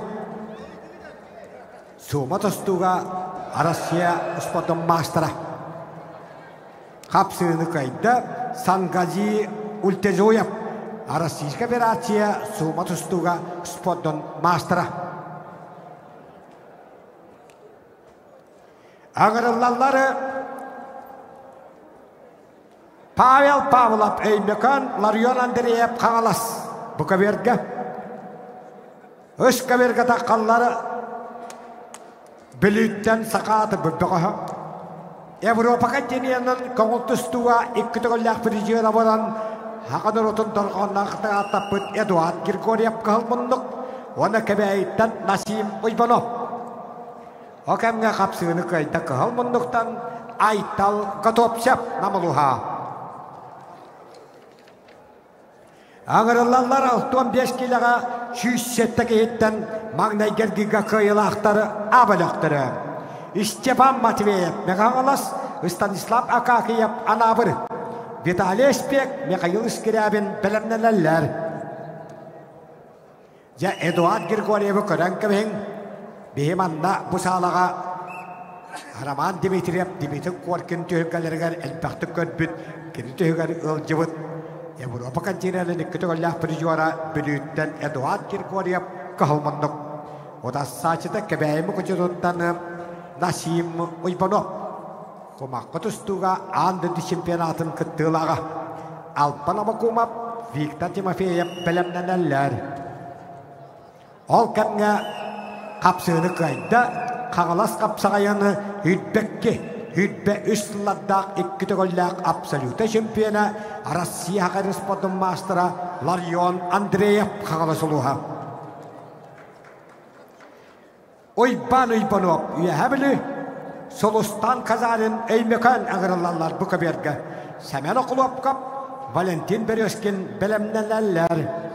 Сума тустууга Россия спордун маастара. Хапсыыны кыайда Сангази Ультезуев, Российская Федерация сума тустууга спордун маастара. Аҕырыллаллары Павел Павлов Өймөкөөн Ларион Андреев Хаҥалас Буковерга Үс каберга таххаллары Бүлүүттэн сакааты бөҕөһө. Европа континенын көҥүл тустууга икки төгүллээх призера буолан Хаха норуотун дорҕоонноохтук ааттаппыт Эдуард Григорьев кыһыл муннук уонна Кэбээйиттэн Насим Уйбанов. Ол кэмҥэ хапсыыны кыайда кыһыл муннуктан Айтал Готовцев намылуһа. Аҥырыллаллар 65 киилэҕэ 107 киһиттэн маҥнайгы эргииргэ кыайыылаахтары А бөлөхтөрө. Степан Матвеев Мэҥэ Станислав Акакиев Анаабыр, Виталий Спек, Михаил Скрябин бэлэмнэнэллэр. Дьэ, Эдуард Григорьевы көрөн кэбиһиҥ. Биһи манна бу саалаҕа Роман Дмитриев, Дмитрий Коркин түһүлгэлэригэр элбэхтик көрбүт, кини түһүгэр ыалдьыбыт Европа континенын икки төгүллээх призера Бүлүүттэн Эдуард Григорьев кыһыл муннук. Удассааччыта Кэбээйи Мукучутуттан Насим Уйбанов. Кумахха тустууга аан дойду чемпионатын кыттыылааҕа Алпан Абакумов, Виктор Тимофеев бэлэмнэнэллэр. Ол кэмҥэ хапсыыны кыайда, Хаҥалас хапсаҕайыны үрбэкки, үрбэ үс сыллардаах икки төгүллээх абсолюта чемпиона Россия спортун маастара Ларион Андреев Хаҥалас улууһа. Уйбаан Уйбанов Үөһээ Бүлүү, Сулустан Казарин Өймөкөөн ыҥырыллаллар бу көбүөргэ. Сэмэн Окулуопкап, Валентин Березкин бэлэмнэнэллэр.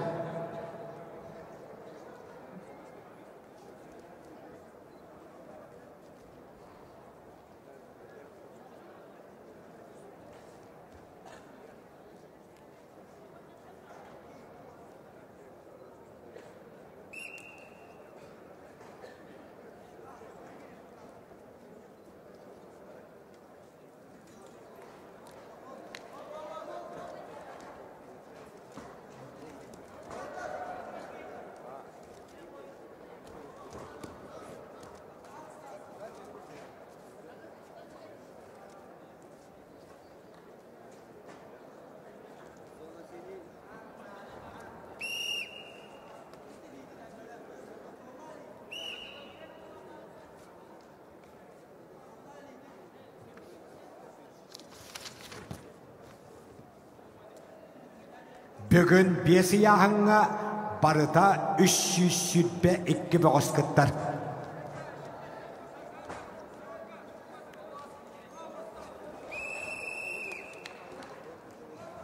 Бүгүн биэс ыйааһыҥҥа барыта 322 бөҕөс кыттар.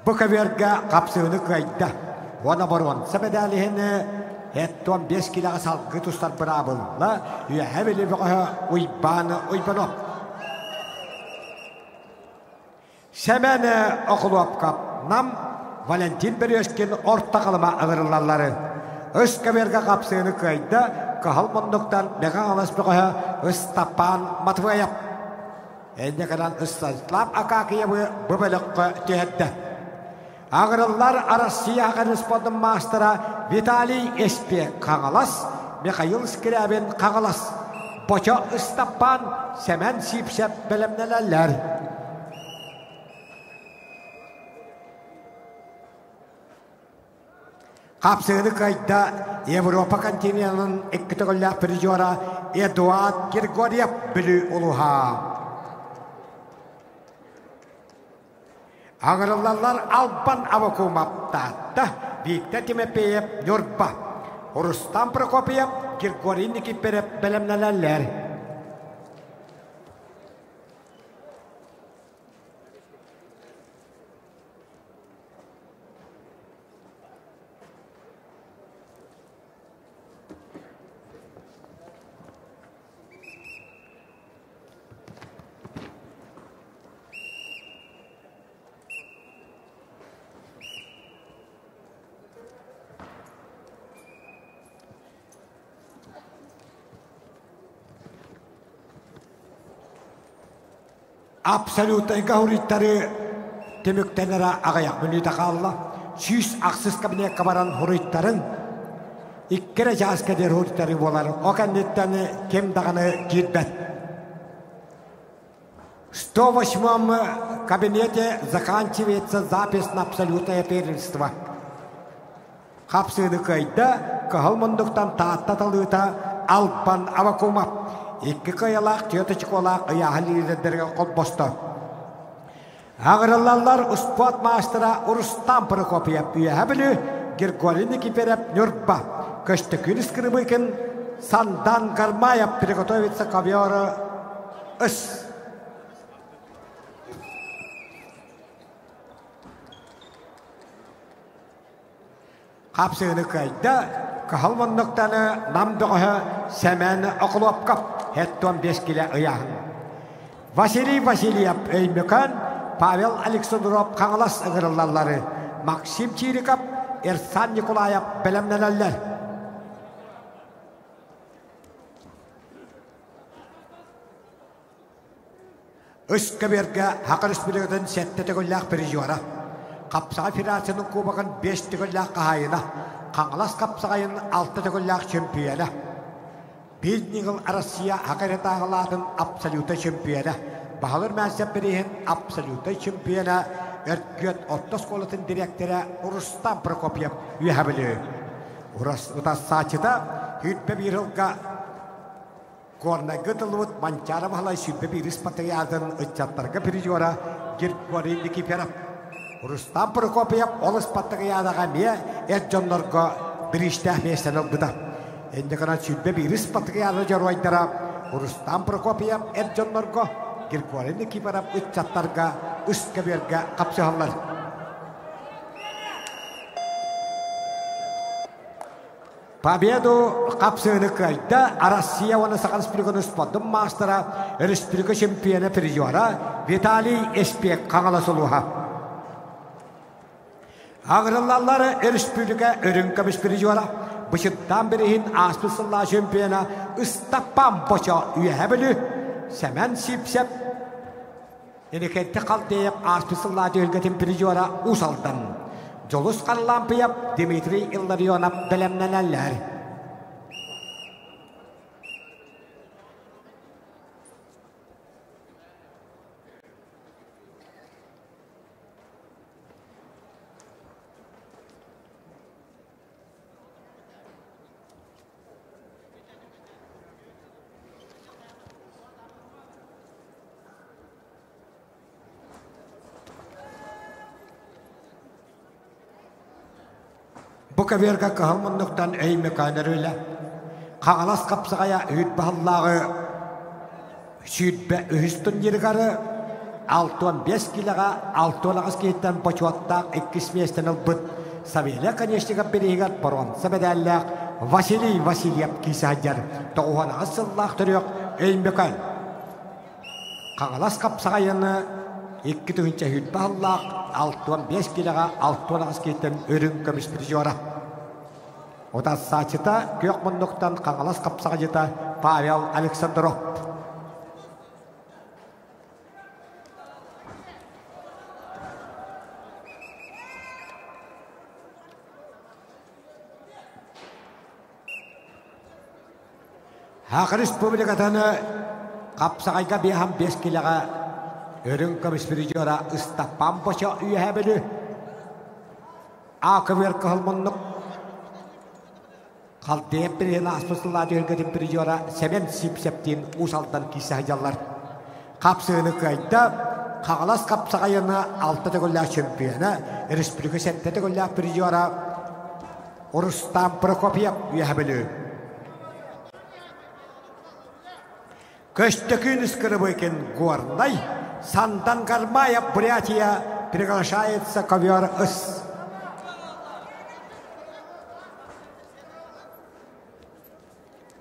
Бу көбүөргэ хапсыыны кыайда. Уонна боруонса мэдээлиһини эттон 5 килэҕэ салгыы тустар быраабылла Үөһэ Бүлүү бөҕөһө Уйбаан Уйбанов. Сэмэн Окулуопкап Нам Валентин Березкин орто халыма ыҥырыллаллары. Үс көбүөргэ хапсыыны кыайда Кыһыл муннуктан Мэҥэ Хаҥалас бөҕөһө Ыстапаан Матвеев. Инньэ гынан Станислав Акакиевы бу бөлөххө түһэрдэ. Аҕырыллар Россия спортун маастара Виталий Эспе Хаҥалас, Михаил Скрябин Хаҥалас, Бочо Ыстаппаан, Сэмэн Сиипсэп бэлэмнэнэллэр. Хапсыыны кыайда Европа континенын икки төгүллээх призера Эдуард Григорьев Бүлүү улууһа. Аҥырыллаллар Албан Авакумов Таатта, Виктор Тимофеев Ньурба, Рустам Прокопьев, Григорий Никифоров бэлэмнэнэллэр. Абсолютнайга хуруйтары түмүктэнэрэ аҕыйах мүнүүтэ хаалла. 108 кабинекка баран хуруйтарын икки эрэ чааска диэри хуруйтарыы буолар. О кэнниттэн ким даҕаны киирбэт. 108 кабинете заканчивается запись на абсолютное первенство. Хапсыыны кыайда, кыһыл мундуктан Таатта талыыта Албан Авакумов икки кыайалаах түөрт очколаах ыйааһын лидердэргэ холбосто. Аҕырыллаллар успуорт маастара Рустам Прокопьев Үөһэ Бүлүү, Григорий Никифоров Ньурба, Көстөкүүн Скрыбыкин, Сандан Гармаев приготовится ковер С. Хапсыыны кыайда, кыһыл муннуктаны Нам бөҕөһө Сэмэн Окулуопкап 75 килэ ыйааһын. Василий Васильев Өймөкөөн, Павел Александров Хаҥалас ыҥырыллаллары Максим Чириков, Эрсан Николаев бэлэмнэнэллэр. Үс көбүөргэ Саха Республикатын сэттэ төгүллээх призера, Хапсаҕай Федерациятын Кубогын биэс төгүллээх хаһаайына, Хаҥалас хапсаҕайын алта төгүллээх чемпиона, Биир ньыгыл Россия Саха эрэтааҕылаатын абсолютнай чемпиона, Баһылыр Мээсэп бирииһин абсолютнай чемпиона, Өргүөт орто оскуолатын дириэктэрэ Рустам Прокопьев Үөһэ Бүлүү. Утассааччыта 21 сылга Горнайга тыллыбыт Манчаары Баһылай 21 спартакиадатын ыччаттарга призера Григорий Никифоров. Рустам Прокопьев ол спартакиадаҕа эмиэ эр дьоннорго бириистээх миэстэни ылбыта. Инньэ гынан 21 спартакиада дьоруойдара Рустам Прокопьев эр дьоннорго, Григорий Никифоров ыччаттарга үс көбүөргэ хапсыһаллар. Победу хапсыыны кыайда Россия уонна Саха Республикатын спордун маастара, республика чемпиона призера Виталий Эспек Хаҥалас улууһа. Аҕырыллаллар республика үрүҥ көмүс призера, бычыттаан бириһин ааспыт сыллаа чемпиона Ыстаппан Бочо Үөһэ Бүлүү, Сэмэн Сипсеп, Инникитти Халтеев ааспыт сыллаа түһүлгэтин призера Уус Алдан, Дьулус Харлампыйап, Дмитрий Илларионов бэлэмнэнэллэр. Бу көбүөргэ кыһыл муннуктан Өймөкөөн өрүлэ, Хаҥалас хапсаҕайа үүт баһыллааҕы 23 турнирыгары 65 килэҕэ 68 киһиттэн бочуоттаах иккис миэстэни ылбыт Савелий Оконешников бирииһигэр боруонса мэдээллээх Василий Васильев киирсэ сылдьар 98 сыллаах төрүөх Өймөкөөн. Хаҥалас хапсаҕайыны 2020 сыллаах 65 килэҕэ 68 киһиттэн үрүҥ көмүс призера. Утарсааччыта күөх муннуктан Хаҥалас хапсаҕайдьыта Павел Александров. Саха Республикатын хапсаҕайга биэһэн биэс килэҕэ үрүҥ көмүс призера Ыстаппан Бочо Үөһээ Бүлүү А көбүөр кыһыл муннук Халтыйап билиһин ааспыт сыллаа түһүлгэтин призера Сэмэн Сипсептиин Уус Алдан киирсэ сылдьаллар. Хапсыыны кыайда Хаҥалас хапсаҕайына алта төгүллээх чемпиона, республика сэттэ төгүллээх призера Рустам Прокопьев Үөһэ Бүлүү. Көстөкүүн Скрыбыкин Горнай, Сандан Гармаев Бурятия приглашается ковер ыс.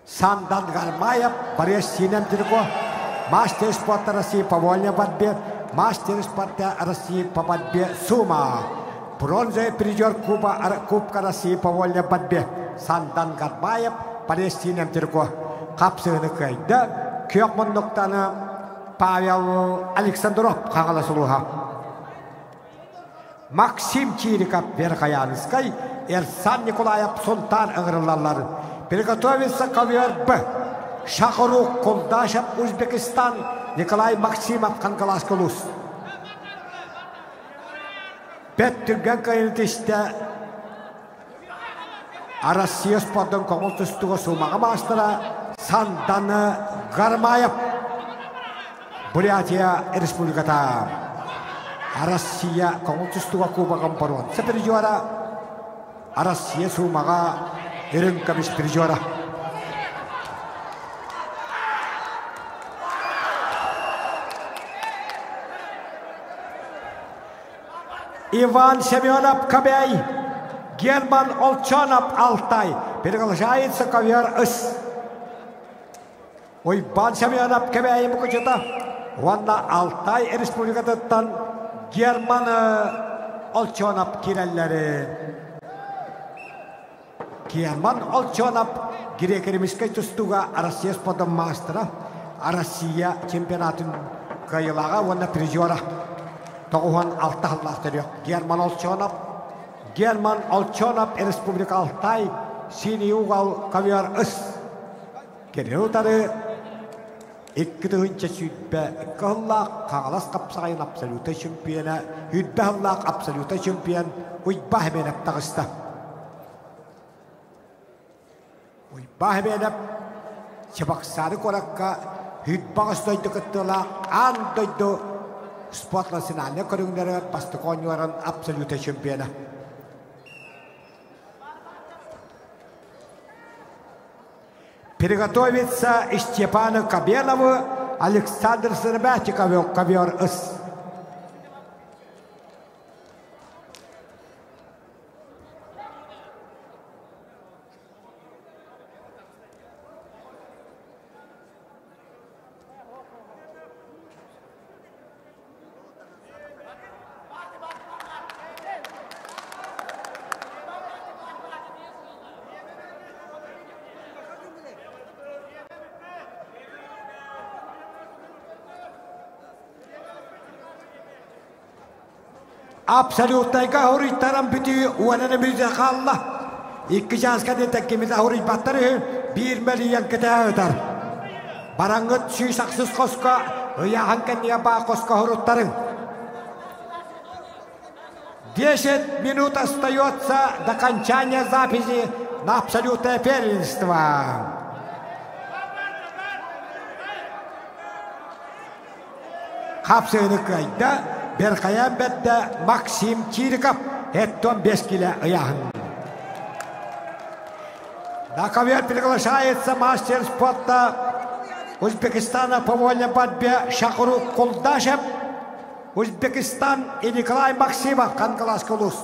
Сандан Гармаев, Борис Синем мастер спорта России по вольной борьбе, мастер спорта России по борьбе Сума, бронзовый призер Куба, Кубка России по вольной борьбе Сандан Гармаев, Палестина Тирко хапсыыны кыайда, күөх муннуктаны Павел Александров Хаҥалас улууһа. Максим Чириков Верхоянскай, Эрсан Николаев Сунтаар ыҥырыллаллар. Приготовиться ковер Б. Шахрух Кулдашев Узбекистан, Николай Максимов Кангаласска улуус. Бэт түргэн кыайыны түстэ Россия спордун көҥүл тустууга суумаҕа маастара Санданы Гармаев Бурятия Республиката Россия көҥүл тустууга кубогын боруонса призера Россия суумаҕа үрүҥ көмүс призера. Иван Семенов Кобяй, Герман Олчонов Алтай. Приглашается ковер ыс. Уйбан Семенов Кэбээйи Мукучута уонна Алтай Республикатыттан Герман Олчонов киирэллэри. Герман Олчонов греко-римскэй тустууга Россия спордун маастара, Россия чемпионатын кыайыылааҕа уонна призера. 96 сыллаах төрүөх Герман Олчонов. Герман Олчонов Республика Алтай синий угол ковер ыс. Кини утары 2022 сыллаах Хаҥалас хапсаҕайын абсолютнай чемпиона, 100 сыллаах абсолютнай чемпион Уйбаа Хэмиэнэп таҕыста. Уйбаа Хэмиэнэп Чебоксары куоракка 108 дойду кыттыылаах аан дойду спорт национальнай көрүҥнэригэр бастакы оонньууларын абсолютнай чемпиона. Приготовиться Степану Кабенову, Александр Сырбатикову ковер ыс. Абсолютнайга хоруйтаран бүтүү уонан мүзэ хаалла. Икки чааска диэн хоруйбаттар үһү, биир мөлүйүөн кэтээ ытар. Бараҥҥыт 108 хоско ыйааһын кэннигэ баа хоско хоруттарыҥ. 10 минут остается до окончания записи на абсолютное первенство. Хапсыыны кыайда Берхаян бэрдэ Максим Чириков 75 кило ыйааһын. На ковер приглашается мастер спорта Узбекистана по вольной борьбе Шахрух Кулдашев, Узбекистан и Николай Максимов, Кангаласский улус.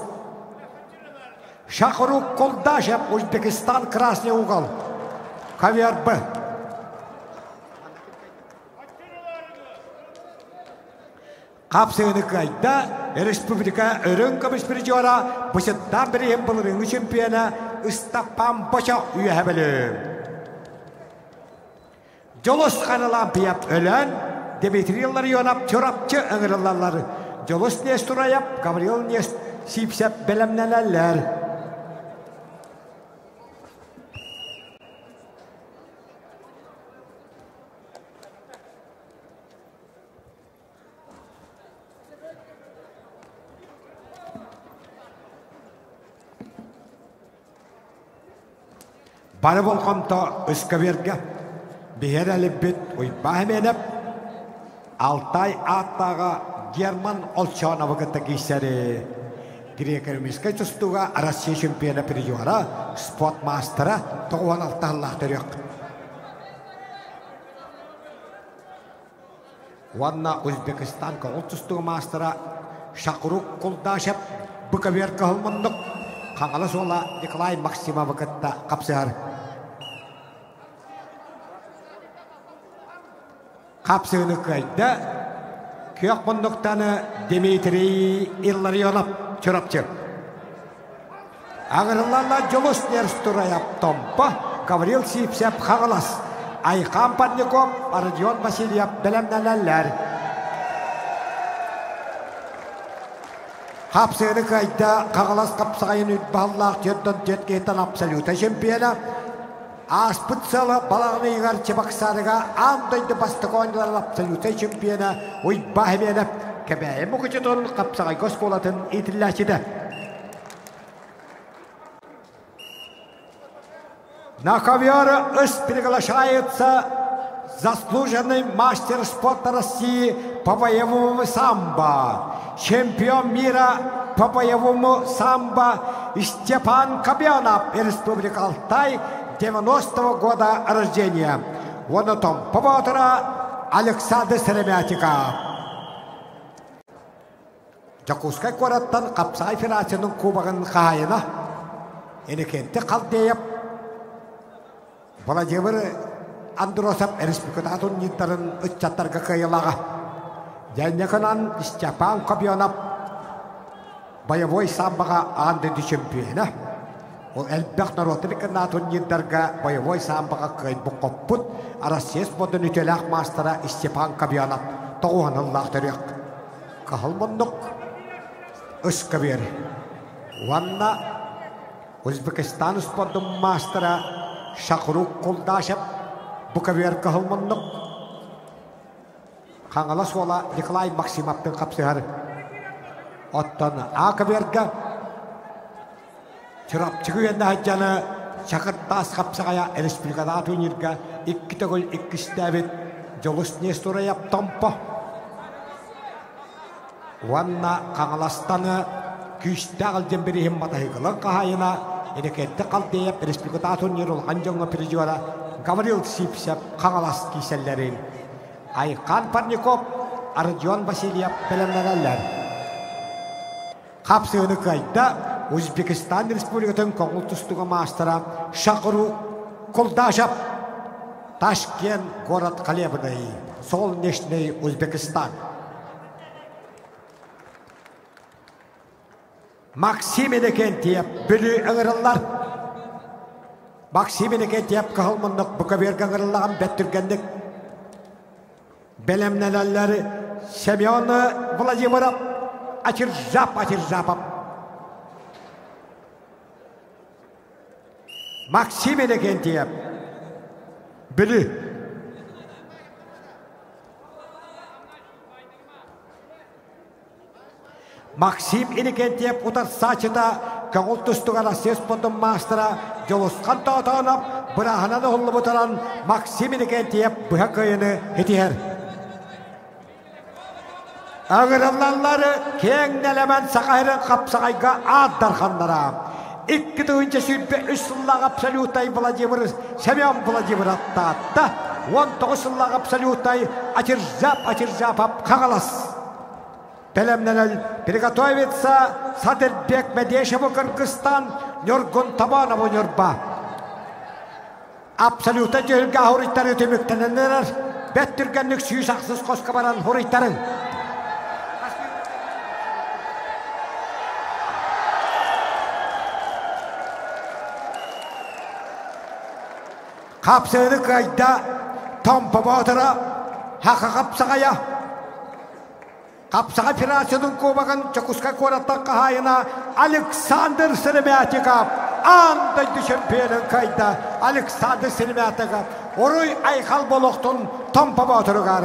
Шахрух Кулдашев, Узбекистан, красный угол. Ковер Б. Хапсыыны кыайда республика өрөҥ көмүс призера бысыттан бириһин былырыҥҥы чемпиона Ыстаппан Бочо үөһэ бөлүм. Дьолус Харалампиев өлөн Дмитрий Ларионов Чурапчы ыҥырыллаллар. Дьолус Нестураев, Гаврил Нест Сипсеп бэлэмнэнэллэр. Бары болҕомто ыскабиэргэ биһиэр элиппит Уйбаа Хэмиэнэп Алтай ааттааҕа Герман Олчоновы кытта киирсэри греко-римскэй тустууга Россия чемпиона призера, спорт маастара 96 сыллаах төрүөх. Уонна Узбекистан көҕүл тустуу маастара Шахрух Кулдашев быковер кыһыл муннук Хаҥалас уола Николай Максимовы кытта хапсыһар. Хапсыыны кыайда күөх муннуктаны Дмитрий Илларионов Чурапчы. Аҥырыллалла Дьулус Нерстурайап Томпо, Гаврил Сипсеп Хаҥалас. Айхан Парников, Родион Васильев бэлэмнэнэллэр. Хапсыгыны кыайда Хаҥалас хапсаҕайын үт баһыллаах түөртэн түөрт киһиттэн абсолюта чемпиона. Ааспыт сыла балаҕан ыйыгар Чебоксарыга аан дойду бастакы оонньууларын абсолютнай чемпиона Уйбаа Химиэнэп Кэбээйи Мукучутун хапсаҕайга оскуолатын иитиллээччитэ. На ковер приглашается заслуженный мастер спорта России по боевому самбо, чемпион мира по боевому самбо Степан Кобянов, Республика Алтай, 90-го года рождения. Вон о том, Поводора Александр Сыромятников. Дьокуускай куораттан Хапсаҕай Федерациятын Кубогын хаһаайына Иннокентий Халдеев Владимир Андросов республикатааҕы турнирдарын ыччаттарга кыайыылааҕа. Дьэнньэкынан Степан Кобьонов боевой самбоҕа аан дойду чемпиона. Ол элбэх норуоттар иккиннээх турнирдарга боевой самбоҕа кыайбыт-хоппут Россия спордун үтүөлээх маастара Степан Кобьонов тоҕуһаныллаах төрүөх. Кыһыл муннук ыскабиэр уонна Узбекистан спордун маастара Шахрук Кулдашев бу көбүөр кыһыл муннук Хаҥалас уола Николай Максимовтыын хапсыһар. Оттон А көбүөргэ Чурапчыга үөннэ сылдьаны Чакыртаас хапсаҕайа республикалаах турнирга икки төгүл иккистээбит Дьулус Нестураев Томпо уонна Хаҥаластаны күүстээх илдьэн бирииһин матаһыыкылар хаһаайына Иннокентий Халдеев республикатааҕы турнир улахан дьоҥҥо призера Гаврил Сивцев Хаҥалас киисэллэрин Айхан Парников, Родион Васильев бэлэмнэнэллэр. Хапсыыны кыайда Узбекистан Республикатын көҥүл тустууга маастара Шахру Кулдашев. Ташкент, город Хлебный, солнечный Узбекистан. Максим Иннокентьев Бүлүү ыҥырыллар. Максим Иннокентьев кыһыл муннук букаберга ыҥырыллаҕын бэрт түргэнник бэлэмнэнэллэр Семен Владимиров Ачиржап Ачиржапов Максим Иннокентьев Бүлүү Максим Иннокентьев утарсааччыта көҥүл тустуга Россия спордун маастара Дьулусхан Тоотоонов бырааһынан уһуллубутунан Максим Иннокентьев быһа кыайыны ситиһэр. Ыҥырыллаллар киэҥ нэлэмэн Саха сирин хапсаҕайга аат дарханнара. 2023 сыллаах абсолютай Владимир Семен Владимиров Таатта, 19 сыллаах абсолютай Ачиржап Ачиржапов Хаҥалас. Бэлэмнэнэл приготовиться Садырбек Медешеву Кыргызстан, Ньургун Табанову Ньурба. Абсолюта түһүлгэ хоруйтары түмүктэнэннэр бэт түргэнник сүүс ахсыс хоско баран хоруйтарыҥ. Хапсыыны кыайда Томпо Боотура, Хаха Хапсаҕайа. Хапсаҕай Федерациятын Кубогын Дьокуускай куораттан хаһаайына Александр Сыромятников аан дойду чемпионун кыайда. Александр Сыромятников уруй айхал болохтун Томпо Боотуругар.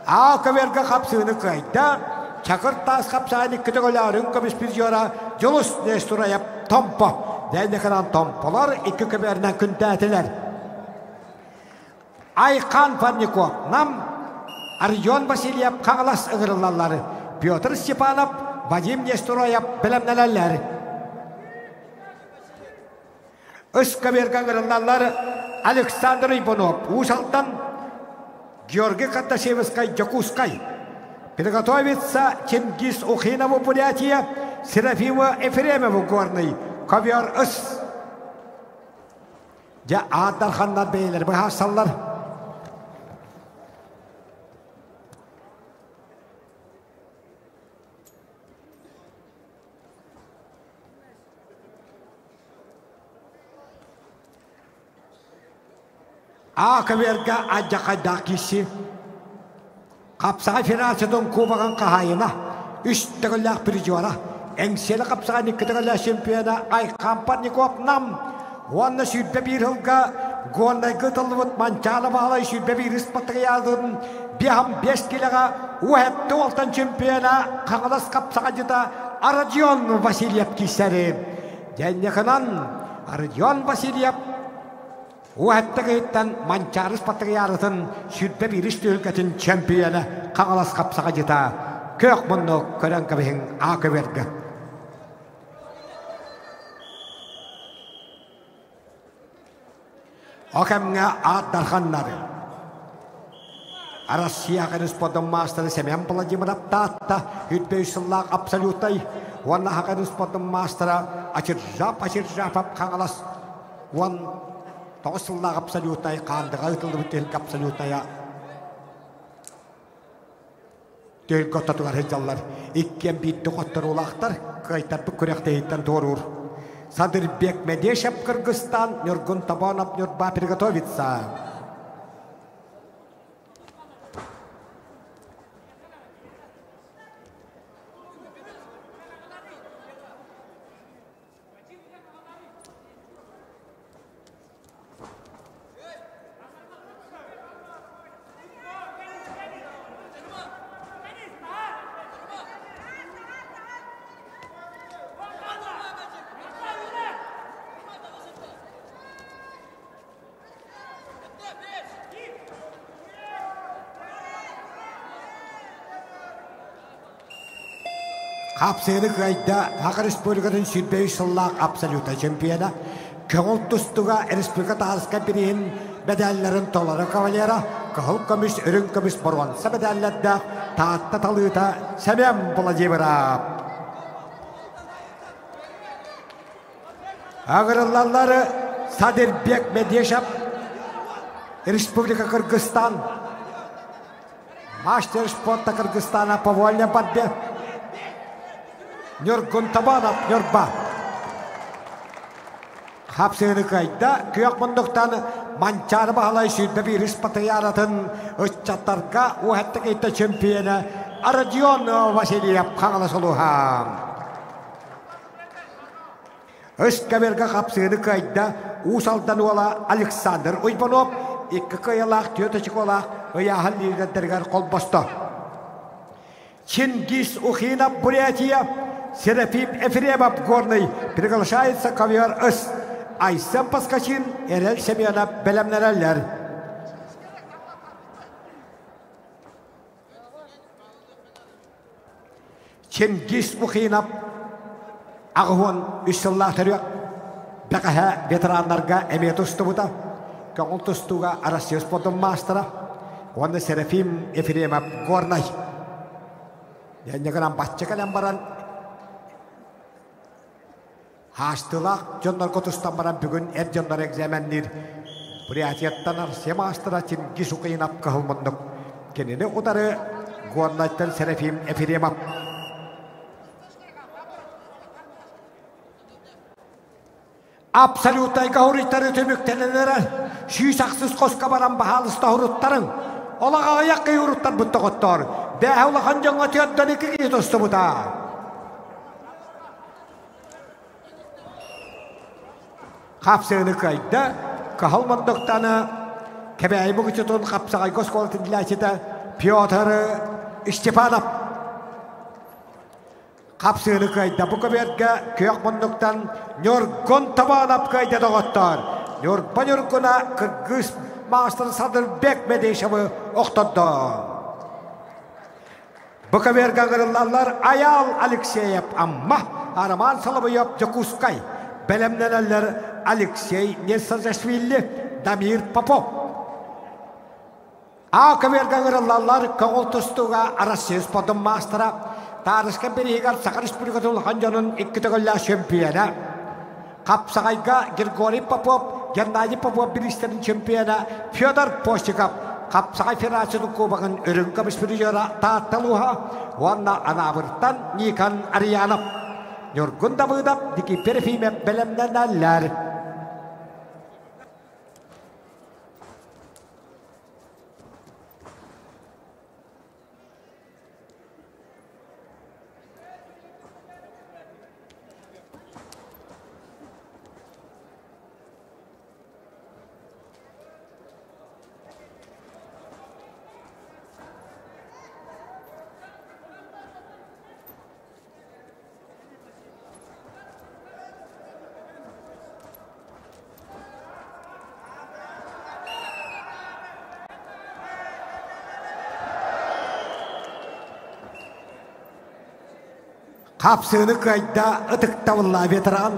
Аа көбүөргэ хапсыыны кыайда. Чакыр таас хапсаҕайын икки төгүлөөрүн көмүс призера Дьулус Нестураев Томпо. Дэйнеканан Томполор икки көбүөрүнэн күндээтилэр. Айхан Парников, Нам, Родион Васильев Хаҥалас ыҥырыллаллар. Петр Степанов, Вадим Нестороев бэлэмнэнэллэр. Ыскаверга ыҥырыллаллар Александр Иванов, Уус Алдан, Георгий Кардашевскай, Дьокуускай. Приготовиться Чингиз Ухинову Бурятия, Серафиму Ефремову Горный, ковер ыс. Дьэ, аат дарханнар бэйэлэр быһаарсаллар. А көбүөргэ алдьархайдаах киирсии. Хапсаҕай Федерациятын Кубогын хаһаайына, үс төгүллээх призера, Эҥсиэли хапсаҕай икки төгүллээх чемпиона Айхан Парников Нам уонна 21 сылга Горнайга ытыллыбыт Манчаары Баһылай 21 ыспатыйаатын биэһэн биэс килэҕэ уһэтти уолтан чемпиона Хаҥалас хапсаҕайдьыта Родион Васильев киирсэри. Дьэнньэхинан Родион Васильев Уһатта кыһыттан Манчаары Патриаратын 21 түһүлгэтин чөмпүйүөнэ Хаҥалас хапсаҕайдьыта күөх муннук көрөн кэбиһиҥ аа көбүөргэ. О кэмҥэ аат дарханнары Россия спортун маастара Семен Владимиров Таатта үрдү сыллаах абсолютнай уонна Хакан спортун маастара Ачыржап Ачыржапов Хаҥалас 19 сыллаах абсолютнай хаандыга ыытыллыбыт түһүлгэ абсолютная түһүлгэ ортотугар сылдьаллар. Иккиэн биирдэ хотторуулаахтар, кыайтарбыт күрэхтэһииттэн туоруур. Садырбек Медешев Кыргызстан, Ньургун Тобонов Ньурба приготовиться. Хапсыгыны кыайда Саха Республикатын 23 сыллаах абсолюта чемпиона, көҥүл тустууга республика таһаска бирииһин медалларын толору кавалера, кыһыл көмүс, үрүҥ көмүс боруонса медаллардаах Таатта талыыта Семен Владимиров. Агырыллаллары Садырбек Медешев, Республика Кыргызстан, Мастер спорта Кыргызстана по вольной борьбе Ньургун Табанов Ньурба. Хапсыгыны кыайда күөх мундуктан Манчаары Баһылай 21 патриаратын ыччаттарга уһаттык ыйта чемпиона Родион Васильев Хаҥалас улууһа. Өскөбөргө хапсыыны кыайда Уус Алдан уола Александр Уйбанов икки кыайалаах түөрт очколаах ыйааһын лидердэригэр холбосто. Чингиз Ухинов Бурятия, Серафим Ефремов Горный приглашается ковер Ыс. Айсен Паскачин, Эрэл Семенов бэлэмнэрэллэр. Чингиз Мухинов 83 сыллаах төрүөх бэҕэһээ ветераннарга эмиэ тустубута. Көҥүл тустууга Россия спордун маастара уонна Серафим Ефремов Горнай. Дьэнньэ гынан бачча кэлэн баран Хаастылаах дьоннорго тустан баран бүгүн эр дьоннор экзаменниир Бурятияттан Арсия маастара Чингиз Укаинов кыһыл муннук. Кинини утары Горнайтан Серафим Ефремов. Абсолютнайга хоруйтары түмүктэнэн эрэр. 106 хоско баран баһаалыста хоруттарыҥ. Олох аҕыйах киһи уруттарбыт доҕоттоор. Бээһэ улахан дьоҥҥо түөртэн икки киһи тустубута. Хапсыгыны кыайда, Кыһыл Мундуктаны Кэбээйи Мукучутун хапсаҕайга оскуолатын иитиллээччитэ Петр Степанов хапсыгыны кыайда. Бу көбүөргэ күөх муннуктан Ньургун Тобоонов кыайда доҕоттоор. Ньурба Ньургуна кыргыз маастар Садырбек Медешевы охтордо. Бу көбүөргэ ыҥырыллаллар Айаал Алексеев Амма, Роман Соловьев Дьокуускай, бэлэмнэнэллэр Алексей Несажашвили, Дамир Попов. А көбүөргэ ыҥырыллаллар көҥүл тустууга Россия спордун маастара, Таарыска бирииһигэр Саха Республикатын улахан дьонун икки төгүллээх чемпиона, Хапсаҕайга Григорий Попов, Геннадий Попов бириистэрин чемпиона Федор Постиков, Хапсаҕай Федерациятын кубогын үрүҥ көмүс призера Таатта улууһа уонна Анаабыртан Никон Арианов, Ньургун Давыдов, Никифор Ефимов бэлэмнэнэллэр. Хапсыыны кыайда ытыктабыллаах ветеран,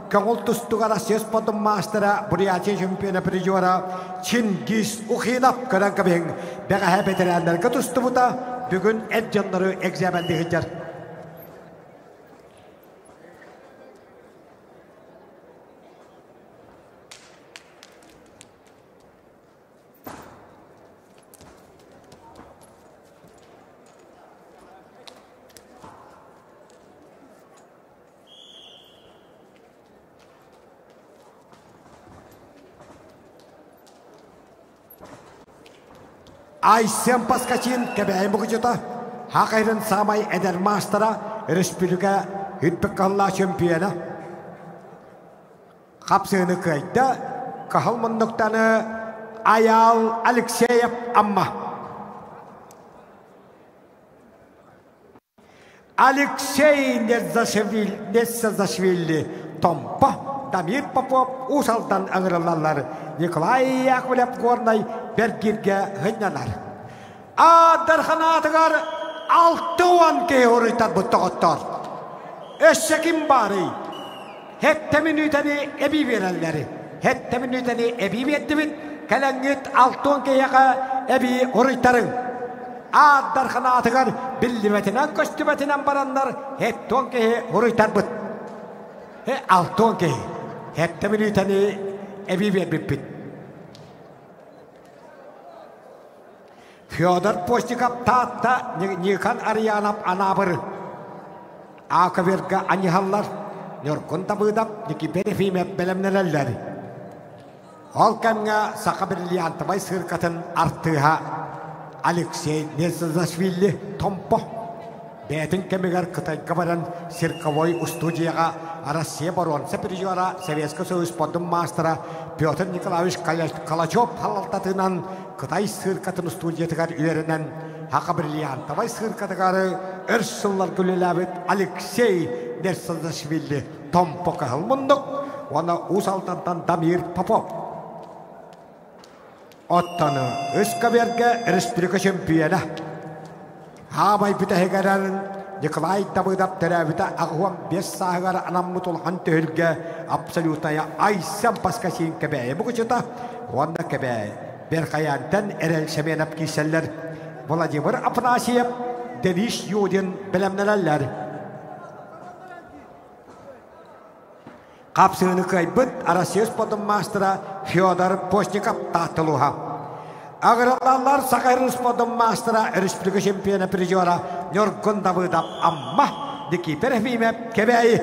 көҥүл тустууга Россия спордун маастара, Бурятия чемпиона призера Чингиз Ухинов көрөн кэбиһиҥ, бэҕэһээ бэтэрээннэргэ тустубута, бүгүн эр дьоннору экзаменныы сылдьар. Айсен Паскачин Кэбээйи мукучута, Хахайрын саамай эдэр маастара, өрөспүүбүлүкэ үрдүк кыһаллаах чөмпүйүөнэ. Хапсыыны кыайда Кыһыл муннуктаны Айаал Алексеев Амма. Алексей Несзашвили Томпо, Дамир Попов Уус Алдан ыҥырыллаллар. Николай Яковлев Горнай Бэргиргэ сынньанар. Адарханаатыгар 60 киһи уруйтарбыт доҕоттоор. Өссө ким баарый? Хэттэ мүнүүтэни эбии биэрэллэри. Хэттэ мүнүүтэни эбии биэрдибит, кэлэҥҥит алтуон киһиэхэ эбии уруйтарыҥ. Адарханаатыгар биллибэтинэн-көстүбэтинэн бараннар хэттуон киһи уруйтарбыт. Алтуон киһи. Хэттэ мүнүүтэни эбии биэрбиппит. Федор Постников Таатта, Никон Арьянов Анаабыр Аковерга анньыһаллар, Ньургун Давыдов, Никита Ефимов бэлэмнэнэллэр. Ол кэмҥэ саха бриллиантовай сыыркатын артыыһа Алексей Незазашвили Томпо бэйэтин кэмигэр Кытайга баран цирковой устуудьуйаҕа Россия боруонса призера, Советский Союз спордун маастара Петр Николаевич Калачев салалтатынан Кытай сыыркатын устуудьуйатыгар үөрэнэн Саха бриллиантовай сыыркатыгар өр сылларга үлэлээбит Алексей Нерсазашвили Томпо Кыһыл Муннук уонна Уус Алдантан Дамир Попов. Оттон үс көбүөргэ республика чөмпүйүөнэ. Хаабай бүтэһигэрэн Николай Давыдов төрөөбүтэ 85 сааһыгар анаммыт улахан түһүлгэ абсолютная Айсен Паскасин Кэбээйи букучута уонна Кэбээйи Берхаянтан Эрэл Семенов киирсэллэр. Владимир Афанасьев, Денис Юдин бэлэмнэнэллэр. Хапсыыны кыайбыт Россия спордун маастара Федор Постников Таатталууһа. Агыраллаллар Саха спордун маастара республика чемпиона призера Ньургун Давыдов Амма, Никита Ефимов Кэбээйи,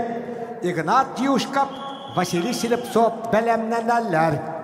Игнат Юшков, Василий Слепцов бэлэмнэнэллэр.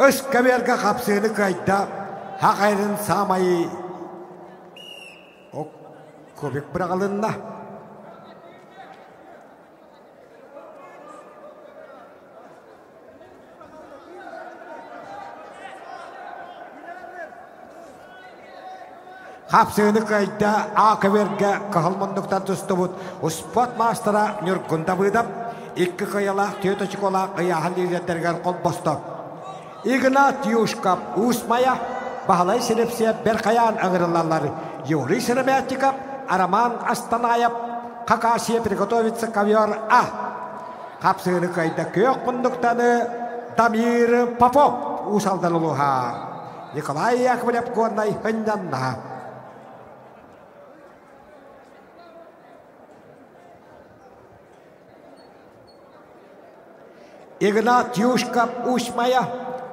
Өскөбүөргэ хапсыыны кыайда Хахайрын саамай кубик быраҕылынна. Хапсыыны кыайда А-көбүөргэ кыһыл муннуктан тустубут успуорт маастара Ньургун Давыдов икки кыайалаах түөрт очуколаах ыйааһын лидердэригэр холбосто. Игнат Юшков Уус Майа, Баһылай Силипсиев Берхаян ыҥырыллаллар. Юрий Сыромятников, Роман Астанаев, Хакасия приготовится ковер А. Хапсыыны кыайда күөх муннуктаны Дамир Попов Уус Алдан улууһа. Николай Яковлев Горнай Хынньанна. Игнат Юшков Усть-Мая,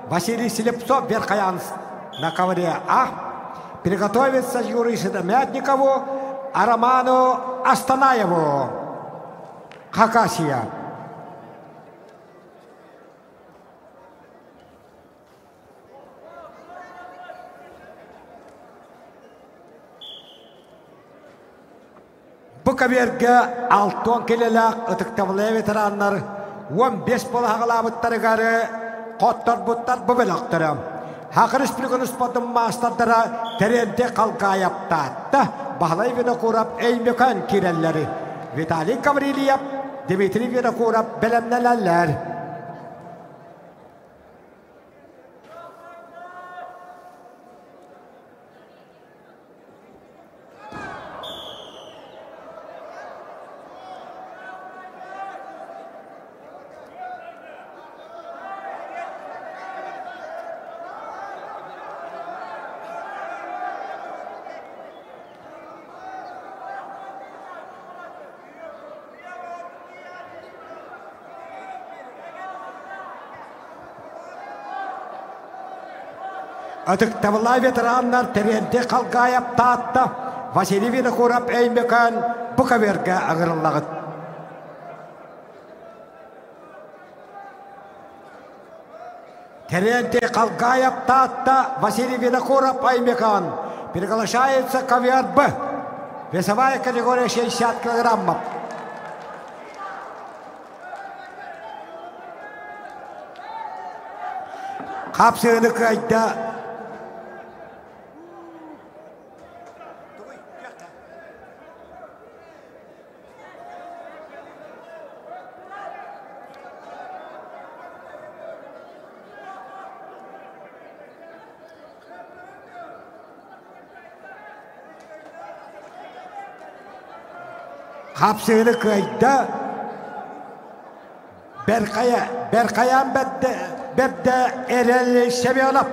Василий Слепцов Верхоянск на ковре А. Приготовиться Юрию Сыромятникову, а Роману Астанаеву. Хакасия. Бу кабиэргэ алтон килэлээх ытыктабыллаах ветераннар 15 балаһаҕалаабыттарыгар хотторбуттар бу бөлөхтөрө. Саха Республикатын спордун маастардара Терентий Халгаевтаатта, Баһылай Винокуров Өймөкөөн киирэллэри. Виталий Гаврильев, Дмитрий Винокуров бэлэмнэнэллэр. Ытыктабыллаах ветераннар Терентий Халгаев Таатта, Василий Винокуров Өймөкөөн бу көбүөргэ ыҥырыллаҕыт. Терентий Халгаев Таатта, Василий Винокуров Өймөкөөн приглашается ковер Б. Весовая категория 60 килограммов. Хапсыыны кыайда Хапсыыны кыайда Беркая, Беркаян бэрдэ, бэрдэ Эрэл Семенов.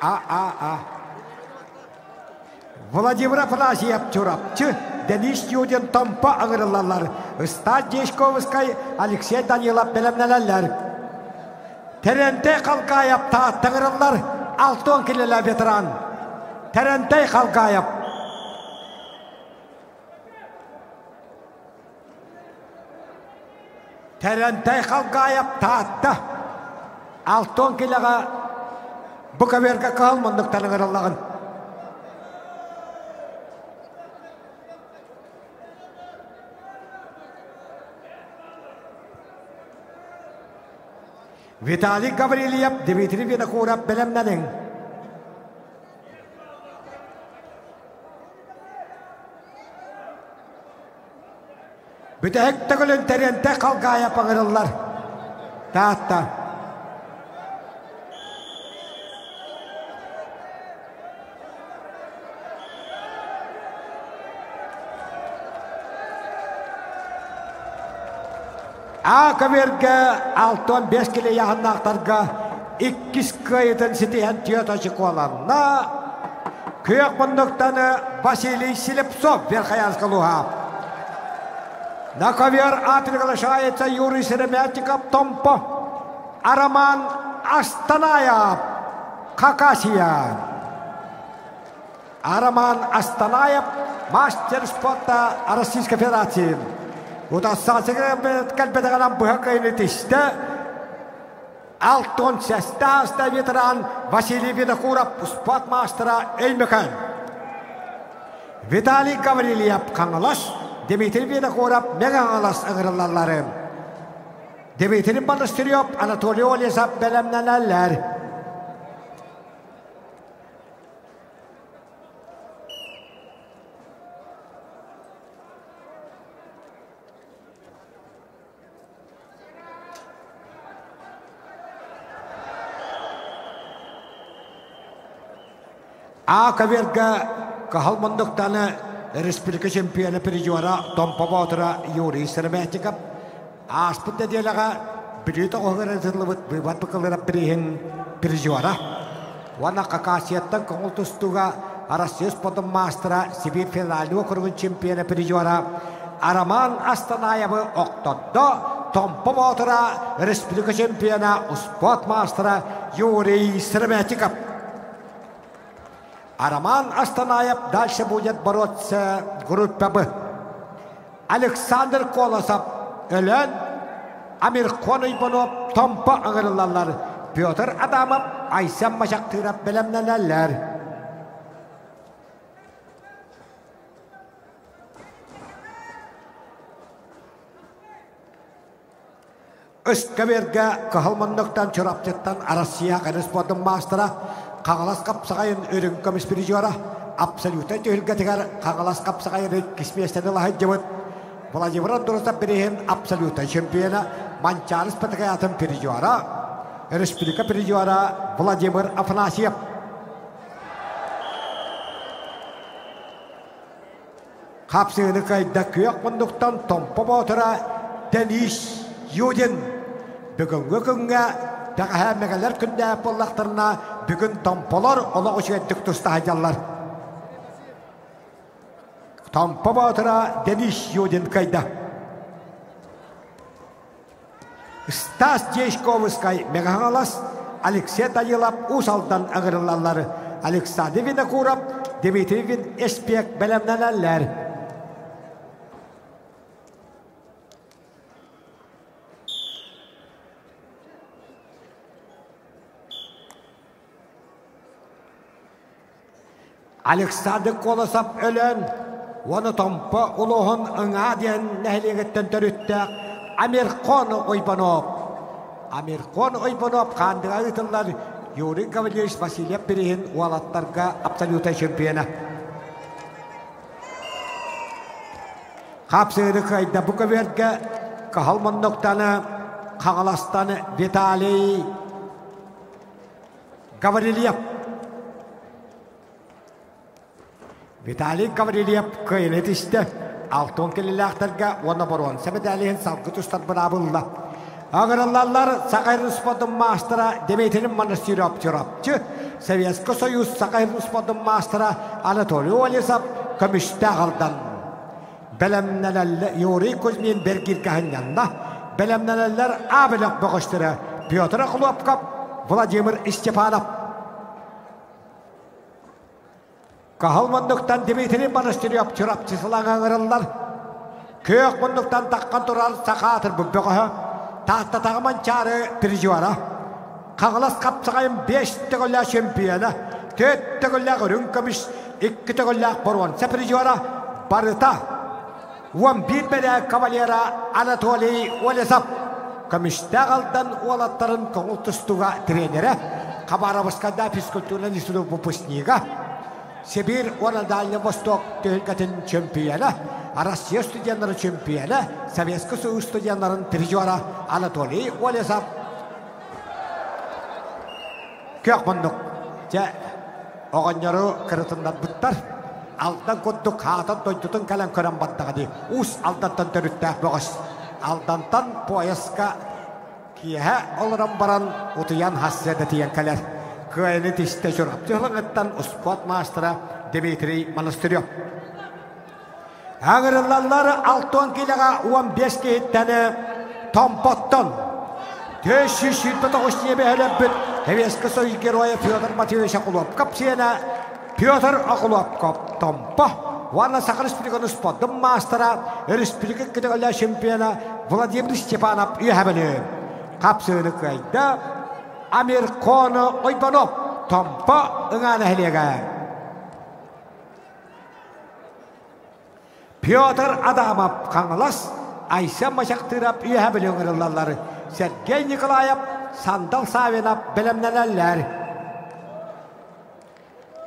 А, а, а. Владимир Афанасьев Чурапчы, Денис Юдин Томпо ыҥырыллаллар. Ыстаат Дьячковскай, Алексей Данилов бэлэмнэнэллэр. Тэрэнтэй Халгаев Таатта ыҥырыллар, Алтон килэлэ ветеран. Тэрэнтэй Халгаев. Тэрэнтэй Халгаев Таатта. Алтон килэҕэ бу көбүөргэ кыһыл муннуктан ыҥырыллаҕын. Виталий Гаврильев, Дмитрий Винокуров бэлэмнэниҥ. Бүтэһик төгүлүн Тэрэнтэй Халгаайап ыҥырыллар. Таатта. А көбүөргэ 65 кило ыйааһыннаахтарга иккис кыайыытын ситиһэн түөрт очукуоланна. Күөх муннуктан Василий Слепцов Верхоянского луга. На ковер А приглашается Юрий Серемятников Томпо, Араман Астанаев Хакасия. Араман Астанаев мастер спорта Российской Федерации. Утассаачыга кэлбэтэҕинэн быһа кыайыны тистэ. Алтон сестаста ветеран Василий Винокуров спорт маастара Өймөкөөн. Виталий Гаврильев Хаҥалас, Дмитрий Винокуров Мэҥэ Хаҥалас ыҥырыллаллары. Дмитрий Монастырев, Анатолий Олесов бэлэмнэнэллэр. А көбүөргэ Кыһыл мундуктаны республика чемпиона призера Томпо Боотура Юрий Сыромятников ааспыт нэдиэлэҕэ Бүлүү тоҕуһугар ыытыллыбыт быыбар быкылыра приһин призера уонна Хакасияттан көҥүл тустууга Россия спордун маастара Сибирь федеральный округун чемпиона призера Роман Астанаевы охтордо Томпо Боотура республика чемпиона спорт маастара Юрий Сыромятников. А Роман Астанаев дальше будет бороться в группе Б. Александр Колосов Өлөөн, Амирхон Уйбанов Томпо ыҥырыллаллар. Петр Адамов, Айсен Мачахтыырап бэлэмнэнэллэр. Ыскаберга кыһыл муннуктан Чурапчыттан Россия кэлин спордун маастара, Хаҥалас хапсаҕайын үрүҥ көмүс призера, абсолютнай түһүлгэтигэр Хаҥалас хапсаҕайын иккис миэстэни ыла сылдьыбыт Владимир Андросов бирииһин абсолютнай чемпиона, Манчаары спартакиадатын призера, республика призера Владимир Афанасьев. Хапсыыны кыайда күөх муннуктан Томпо Боотура Денис Юдин. Бүгүҥҥү күҥҥэ бэҕэһээ мэҥэлэр күннээх буоллахтарына, бүгүн томполор олох үчүгэйдик туста сылдьаллар. Томпо Боотура Денис Юдин кыайда. Стас Дьячковскай Мэҥэ-Хаҥалас, Алексей Данилов Уус Алдан ыҥырыллаллар. Александр Винокуров, Дмитрий Вин-Эспек бэлэмнэнэллэр. Александр Колосов өлөн уонна Томпо улууһун Ыҥаа диэн нэһилиэгиттэн төрүттээх Амирхон Уйбанов. Амирхон Уйбанов Хаандыга ыытыллар Юрий Гаврильевич Васильев бирииһин уолаттарга абсолютнай чемпиона. Хапсыыры кыайда бу көбүөргэ Каһал Моннуктаны, Хаҥаластан Виталий Гаврильев. Виталий Гаврильев кыайыны түстэ. Алтон кэлилээхтэргэ уонна боруонса мэдээлиһин салгы тустар быраабылла. Агыраллаллар Саха спортун маастара Дмитрий Монастырев Чурапчы, Советский Союз Саха спортун маастара Анатолий Олесов көмүстээх алдан. Бэлэмнэнэллэр Юрий Кузьмин бэргииргэ сынньанна. Бэлэмнэнэллэр А бөлөх бөҕөстөрө Петр Охлопков, Владимир Степанов. Каһыл муннуктан Дмитрий Монастырев Чурапчы сылаҥа ыҥырыллар. Күөх муннуктан таххан турар саха аатырбыт бөҕөһө Тааттатаҕы Манчаары призера. Хаҥалас хапсаҕайын биэс төгүллээх чемпиона, түөрт төгүллээх үрүҥ көмүс, икки төгүллээх боруонса призера, барыта 11 бэрээк кавалера Анатолий Олесов көмүстээх Алдан уолаттарын көҥүл тустууга тренерэ, Хабаровскайда физкультурнай институт выпускнига, Сибирь уонна Дальний Восток түһүлгэтин чемпиона, Россия студеннарын чемпиона, Советский Союз студеннарын призера Анатолий Олесов Күөх муннук. Дьэ, оҕонньору кырытыннарбыттар. Алдан курдук хаатан дойдутун кэлэн көрөн бардаҕа дии. Уус Алдантан төрүттээх бөҕөс. Алдантан поезка киэһэ олорон баран утуйан хассыада тиийэн кэлэр. Кыайыны тистэ Чурапчы ылыҥыттан успуорт маастара Дмитрий Монастырев. Аҥырыллаллар алтан киилэҕэ 15 киһиттэн Томпоттон 429 ньиэбэһэлэрбит Советский Союз Героя Федор Матвеевич Окуловков сиэнэ Петр Окуловков Томпо уонна Саха Республикатын спордун маастара, республика кытыгылла чемпиона Владимир Степанов үөһэбили хапсыыны кыайда Амиркон Ойбонов Томпо ыҥаа нэһилиэгэ. Петр Адамов Хаҥалас, Айсен Мачахтыырап үөһэ Бүлүү ыҥырыллаллар. Сергей Николаев, Сандал Савинов бэлэмнэнэллэр.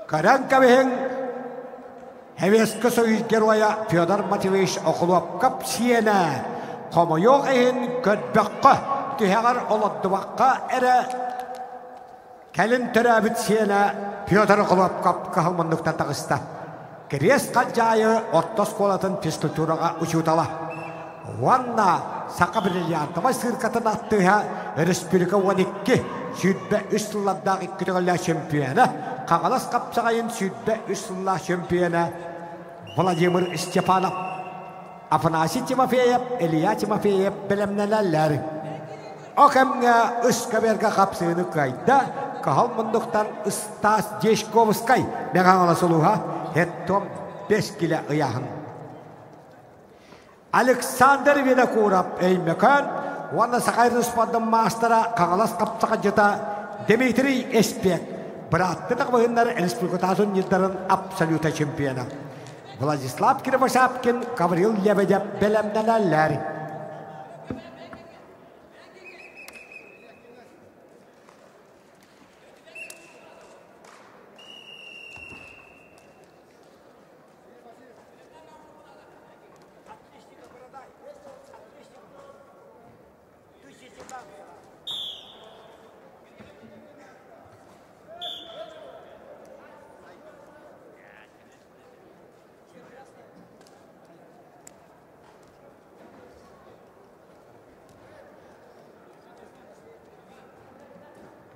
Көрөн кэбиһиҥ, Советский Союз Геройа Федор Матвеевич Охлопков сиэнэ хомойуох иһин көрбөххө, түһэҕэр олордубакка эрэ Кэлин төрөөбүт сиэнэ Петр Охлопков кыһыл муннуктан таҕыста. Кириэс Халдьаайы орто оскуолатын физкультураҕа учуутала. Уонна саха бриллиантовай сыыркатын аттыыһа республика 12 23 сыллардаах икки төгүллээх чемпиона, Хаҥалас хапсаҕайын 23 сыллаах чемпиона Владимир Степанов, Афанасий Тимофеев, Илья Тимофеев бэлэмнэнэллэр. О кэмҥэ ыскаверга хапсыыны кыайда, кыһыл муннуктан Стас Дьячковскай Мэҥэ Хаҥалас улууһа хеттом 5 килэ ыйааһын. Александр Винокуров Өймөкөөн уонна Саха спордун маастара Хаҥалас хапсаҕайдьыта Дмитрий Эспек бырааттыы таҕыбыһыннар республикатааҕы турнирдарын абсолюта чемпиона. Владислав Кривошапкин, Гаврил Лебедев бэлэмнэнэллэр.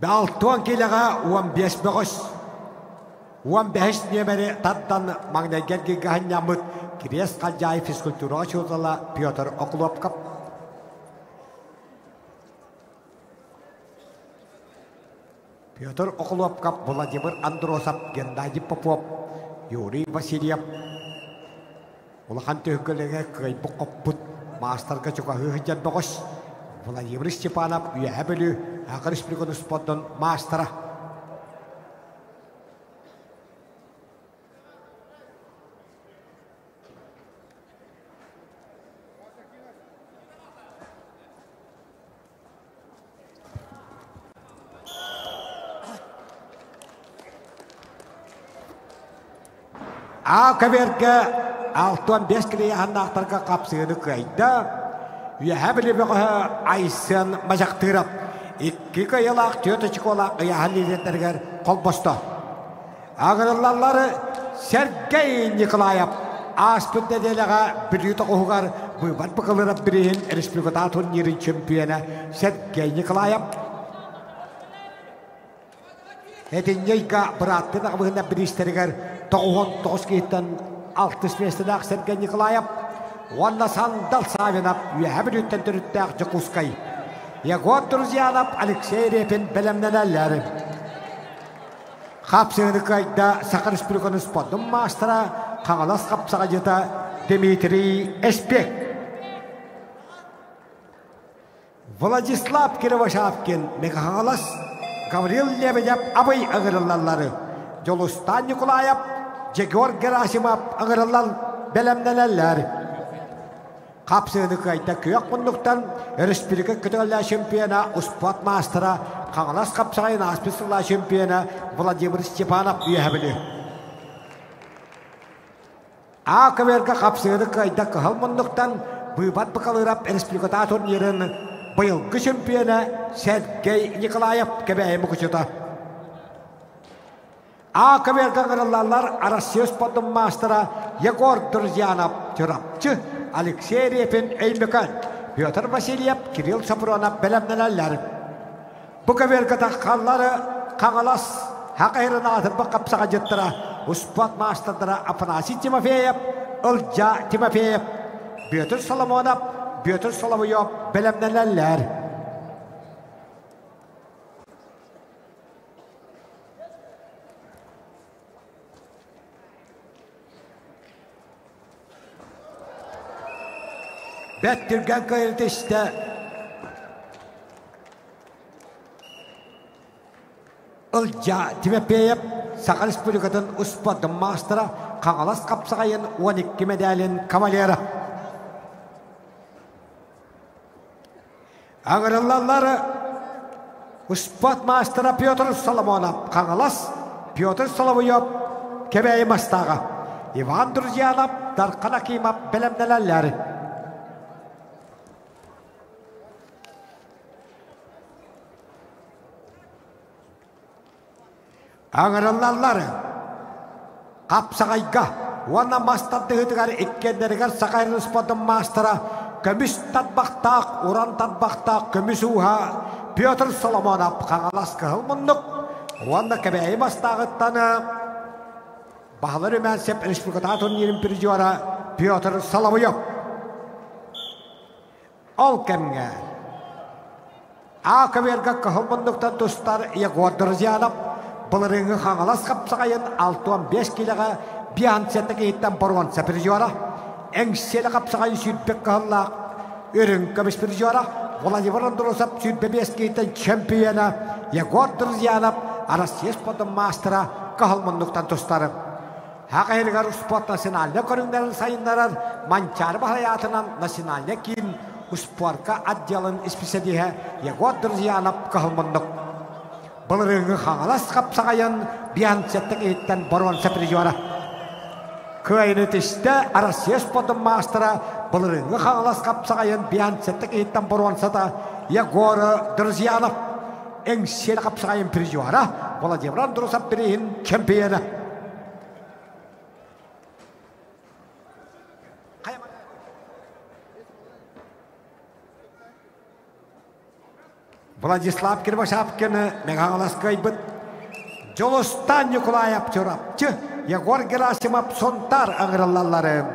Балтуон килэҕэ 15 бөҕөс 15 нүөмэри тардан маҥнайгы эргииргэ анньаммыт Кириэс Халдьаайы физкультураҕа учуутала Петр Окулуопкап. Петр Окулуопкап, Владимир Андросов, Геннадий Попов, Юрий Васильев улахан түһүлгэлэргэ кыайбыт-хоппут маастарга чугаһыы сылдьар бөҕөс Владимир Степанов Үөһээ Бүлүү Саха Республикатын спордун маастара. А көбүөргэ 65 килийаһаннаахтарга хапсыыны кыайда. Үөһээ Бүлүү бөҕөһө Айсен Мадьахтыров икки кыайыылаах түөрт очколаах ыйааһын лидердэригэр холбосто. Аҕырыллаллары Сергей Николаев ааспыт нэдиэлэҕэ Бүлүү тоҕуһугар быыбар быкылырап бирииһин республикатааҕы турнирын чемпиона Сергей Николаев Этинньи ыйга бырааттыы аҕабыһыннар бириистэригэр 99 киһиттэн алтыс миэстэлээх Сергей Николаев уонна Сандал Савинов Үөһээ Бүлүүттэн төрүттээх Дьокуускай Егор Друзьянов, Алексей Репин бэлэмнэнэллэр. Хапсыгыны кыайда Саха Республикатын спордун маастара Хаҥалас хапсаҕайдьыта Дмитрий Эспек. Владислав Кривошапкин Мегаһаҥалас, Гаврил Лебедев Абый ыҥырыллаллары, Дьулустаан Ньукулаев, Егор Герасимов ыҥырыллан бэлэмнэнэллэр. Хапсыыны кыайда күөх муннуктан өрөспүүбүлүкэ көтөҕүллээх чемпиона, успуорт маастара, Хаҥалас хапсаҕайын ааспыт сыллаах чемпиона Владимир Степанов үөһэ Бүлүү. А көбүөргэ хапсыыны кыайда кыһыл муннуктан Быыбар Быкалыырап республикатааҕы турнирын быйылгы чемпиона Сергей Николаев Кэбээйи мукучута. А көбүөргэ ыҥырыллаллар Россия спордун маастара Егор Друзьянов Чурапчы, Алексей Репин Өймөкөөн, Петр Васильев, Кирилл Сопронов бэлэмнэнэллэр. Бу көбүөргэ таххаллары Хаҥалас Хакайрын аатырбыт хапсаҕайдьыттара успуорт маастардара Афанасий Тимофеев, Ылдьаа Тимофеев, Бүөтүр Соломонов, Бүөтүр Соловьев бэлэмнэнэллэр. Бэрт түргэн кыайыыта истэ Ылдьаа Тимофеев Саха Республикатын успуордун маастара, Хаҥалас хапсаҕайын 12 мэдээлин кавалера. Аҥырыллаллар успуорт маастара Петр Соломонов Хаҥалас, Петр Соловьев Кэбээйи Мастааҕа, Иван Друзьянов, Дархан Акимов бэлэмнэнэллэр. Аҥырыллаллар хапсаҕайга уонна мас тардыһыытыгар иккиэннэригэр Саха спордун маастара көмүс тарбахтаах, уран тарбахтаах көмүс ууһа Петр Соломонов Хаҥалас Кыһыл Муннук уонна Кэбээйи Мастааҕыттан Баһылар Румянцев республикатааҕы турнирын призера Петр Соловьев. Ол кэмҥэ А көбүөргэ кыһыл муннуктан тустар Егор Друзьянов былырыыҥҥы Хаҥалас хапсаҕайын 65 киилэҕэ Бианцетта киһиттэн боруонса призера. Эҥсиэли хапсаҕайын сүүрбэ кыһаллаах үрүҥ көмүс призера Владимир Андросов 25 киһиттэн чемпиона Егор Друзьянов Россия спордун маастара кыһыл муннуктан тустар. Хаха иһигэр спорт национальнай көрүҥнэрин сайыннарар Манчаары баһылайаатынан национальнай киин успуорка отделын исписэлииһэ Егор Друзьянов кыһыл муннук. Былырыыҥҥы Хаҥалас хапсаҕайын Бианцеттик иһиттэн боруонса призера. Кыайыны тистэ Россия спордун маастара былырыыҥҥы Хаҥалас хапсаҕайын Бианцеттик иһиттэн боруонсата Егор Друзьянов. Эҥсиэли хапсаҕайын призера Владимир Андросов бирииһин чемпиона. Владислав Кривошапкины Мэҥэ кыайбыт Дьулустан Ньукулаев Чурапчы, Егор Герасимов Сунтаар ыҥырыллаллары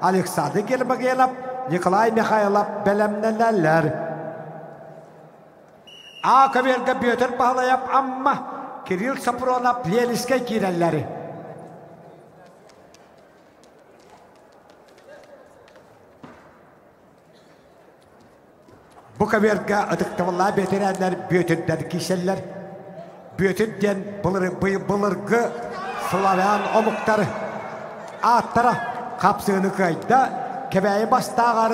Александр Гермогенов, Николай Михайлов бэлэмнэнэллэр. А көбүөргэ Бүөтүр Баһылайап Амма, Кирилл Сапронов Ленискэй киирэллэр. Бу көбүөргэ ытыктабыллаах бэтэрээннэр Бүөтүрдэр киирсэллэр. Бүөтүр диэн былыргы славян омуктар ааттара хапсыыны кыайда, Кэбээйи бастааҕар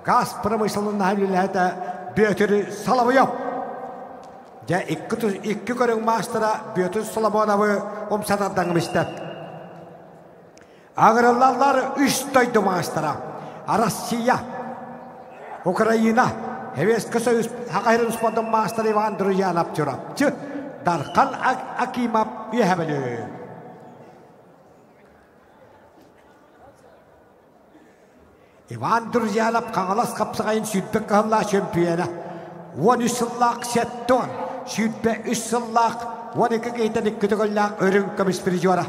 газ промышленноһа үлэлээтэ Бүөтүр Соловьев. Дьэ, икки көрүҥ маастара Бүөтүр Соломоновы умсатардаҥым истэ. Агырыллаллар үс дойду маастара Россия, Украина, Советский Союз Хахайрын спордун маастара Иван Друзьянов Чурапчы, Дархан Акимов Үөһэ Иван Друзьянов Хаҥалас хапсаҕайын 20 кыһыллаах чөмпүйүөнэ, 13 сыллаах сеттон, 23 сыллаах 12 киһиттэн икки төгүллээх үрүҥ көмүс призера,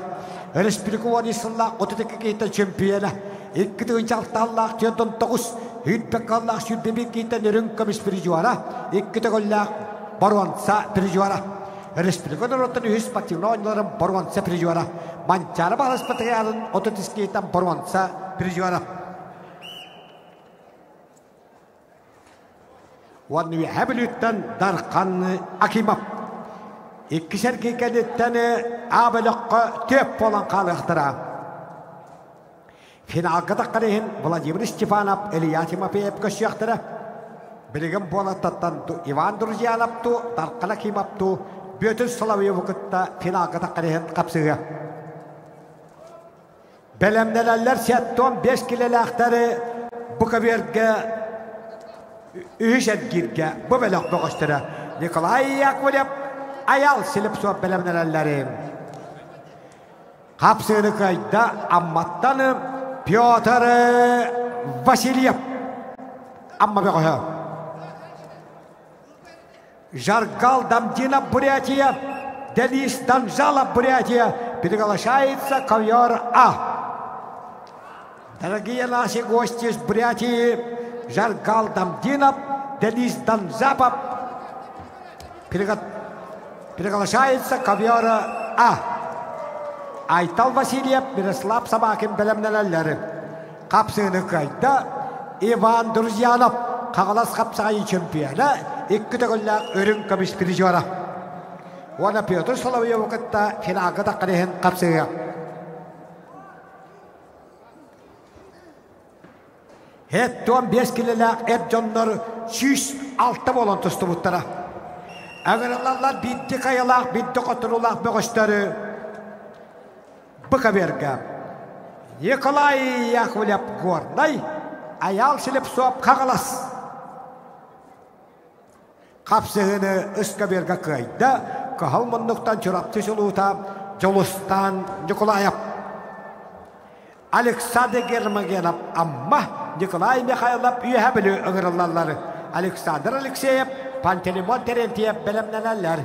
Өрөспүүбүлүкэ 13 сыллаах 32 киһиттэн чөмпүйүөнэ, 2 6 49 100 кыһыллаах 21 киһиттэн үрүҥ көмүс призера, икки төгүллээх боруонса призера. Өрөспүүбүлүкэ норуоттан үһүс спортивнай оонньууларын боруонса призера, Манчаары Баһыласпатыгарын 30 киһиттэн боруонса призера. Уонна Үөһээ Бүлүүттэн Дархан Акимов. Иккис эргий кэнниттэн А бөлөххө түөп буолан хаалыахтара. Финалга таххар иһин Владимир Степанов, Илья Тимофеев көрсүөхтэрэ. Билигин буолаттаттан Иван Друзьянов ту, Дархан Акимов ту, Бүөтүр Соловьеву кытта финалга таххар иһин хапсыһыа. Бэлэмнэнэллэр 75 килэлээхтэри бу көбүөргэ үһүс эргииргэ бу бөлөх бөҕөстөрө Николай Яковлев, Айал Слепцов бэлэмнэнэллэри. Хапсыыны кыайда Амматтан Петр Васильев. Амма бөҕөһө. Жаргал Дамдина Бурятия, Денис Данжала Бурятия приглашается ковер А. Дорогие наши гости из Бурятии, Жаргал Дамдинов, Денис Данзапов приглашается ковер А. Айтал Васильев, Мирослав Собакин бэлэмнэнэллэр. Хапсыыны кыайда Иван Друзьянов, Хаҥалас хапсаҕайын чемпиона, икки төгүллээх үрүҥ көмүс призера. Уонна Петр Соловьеву кытта финалга таххан иһин хапсыһыа. 75 килэлээх эр дьоннор 106 буолан тустубуттара. Ыҥырыллаллар биирдик хайалаах, биирдик хотторуулаах бөҕөстөрү Быкаверга Николай Яковлев Горнай, Айаал Слепцов Хаҥалас хапсыһыыны ыскабыарга кыайда, кыһыл муннуктан Чурапчы чулуута Дьулустаан Ньукулаев. Александр Гермогенов Амма, Николай Михайлов Үөһэ Бүлүү ыҥырыллаллар. Александр Алексеев, Пантелеймон Терентьев бэлэмнэнэллэр.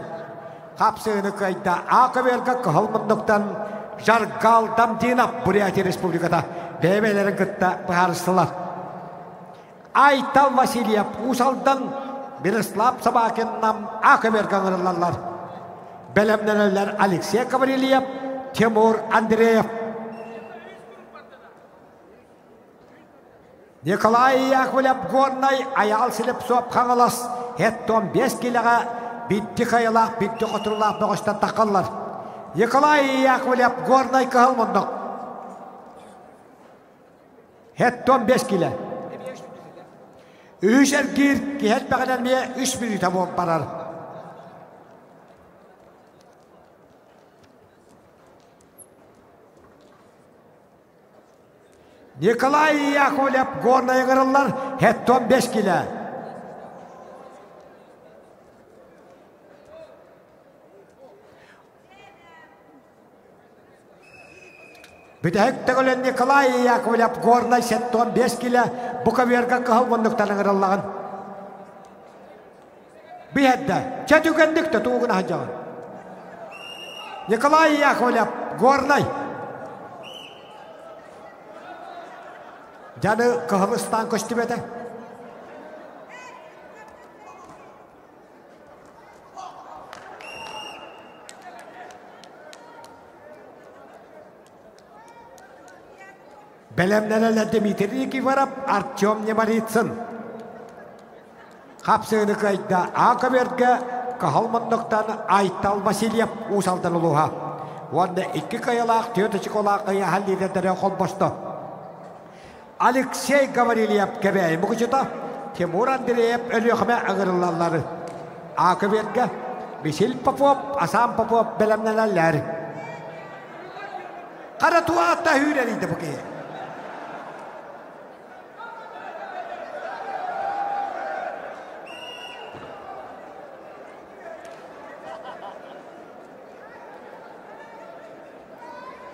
Хапсыыны кыайда А көбүөргэ кыһыл муннуктан Жаргал Дамдинов Бурятия Республиката бэйэ-бэйэлэрин кытта быһаарыстылар. Айтал Васильев Уус Алдан, Мирослав Собакин Нам А көбүөргэ ыҥырыллаллар. Бэлэмнэнэллэр Алексей Гаврильев, Тимур Андреев. Николай Яковлев Горнай Айаал Слепцов Хаҥалас Хеттон 5 килэҕэ бидди хайалаах бидди хотуруулаах бөҕөстөн таххаллар. Николай Яковлев Горнай кыһыл муннук. Хеттон 5 килэ. Үһүс эргиир киһи элбэҕинэн эмиэ үс мүнүүтэ буолан барар. Николай Яковлев Горнай ыҥырыллар Хеттон 5 килэ. Бүтэһик төгүлүн Николай Яковлев Горнай 75 килэ Буковерга кыһыл муннуктан ыҥырыллаҕын. Биһэрдэ, чэ түгэнник да тугун аһадьаҕын. Николай Яковлев Горнай Дьаны кыһыл ыстаан көстүбэтэ. Бэлэмнэнэллэр Дмитрий Никифоров, Артем Немарицын. Хапсыыны кыайда А көбүөргэ Кыһыл муннуктан Айтал Васильев Уус Алдан улууһа. Уонна икки кыайылаах, түөрт очколаах ыйааһын лидердэрэ холбосто. Алексей Гаврильев Кэбээйи мукучута, Тимур Андреев Өлүөхүмэ ыҥырыллаллар. А көбүөргэ Мисил Попов, Асан Попов бэлэмнэнэллэр. Хара туата үүрэрийдэ бу киһи.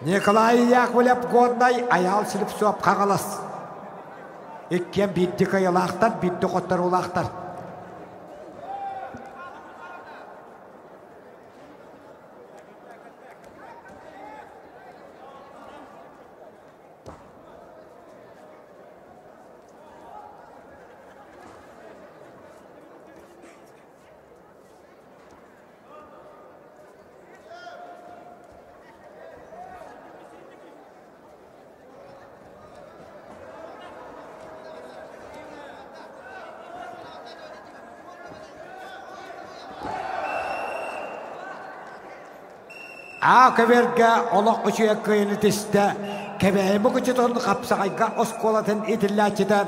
Николай Яковлев Горнай Айаал Слепцов Хаҥалас. Иккиэн биирдии кыайыылаахтар, биирдии хотторуулаахтар. Аа көбүөргэ олох үчүгэй кыайыыны түстэ. Кэбээйи Мукучутун хапсаҕайга оскуолатын иитиллээччитэ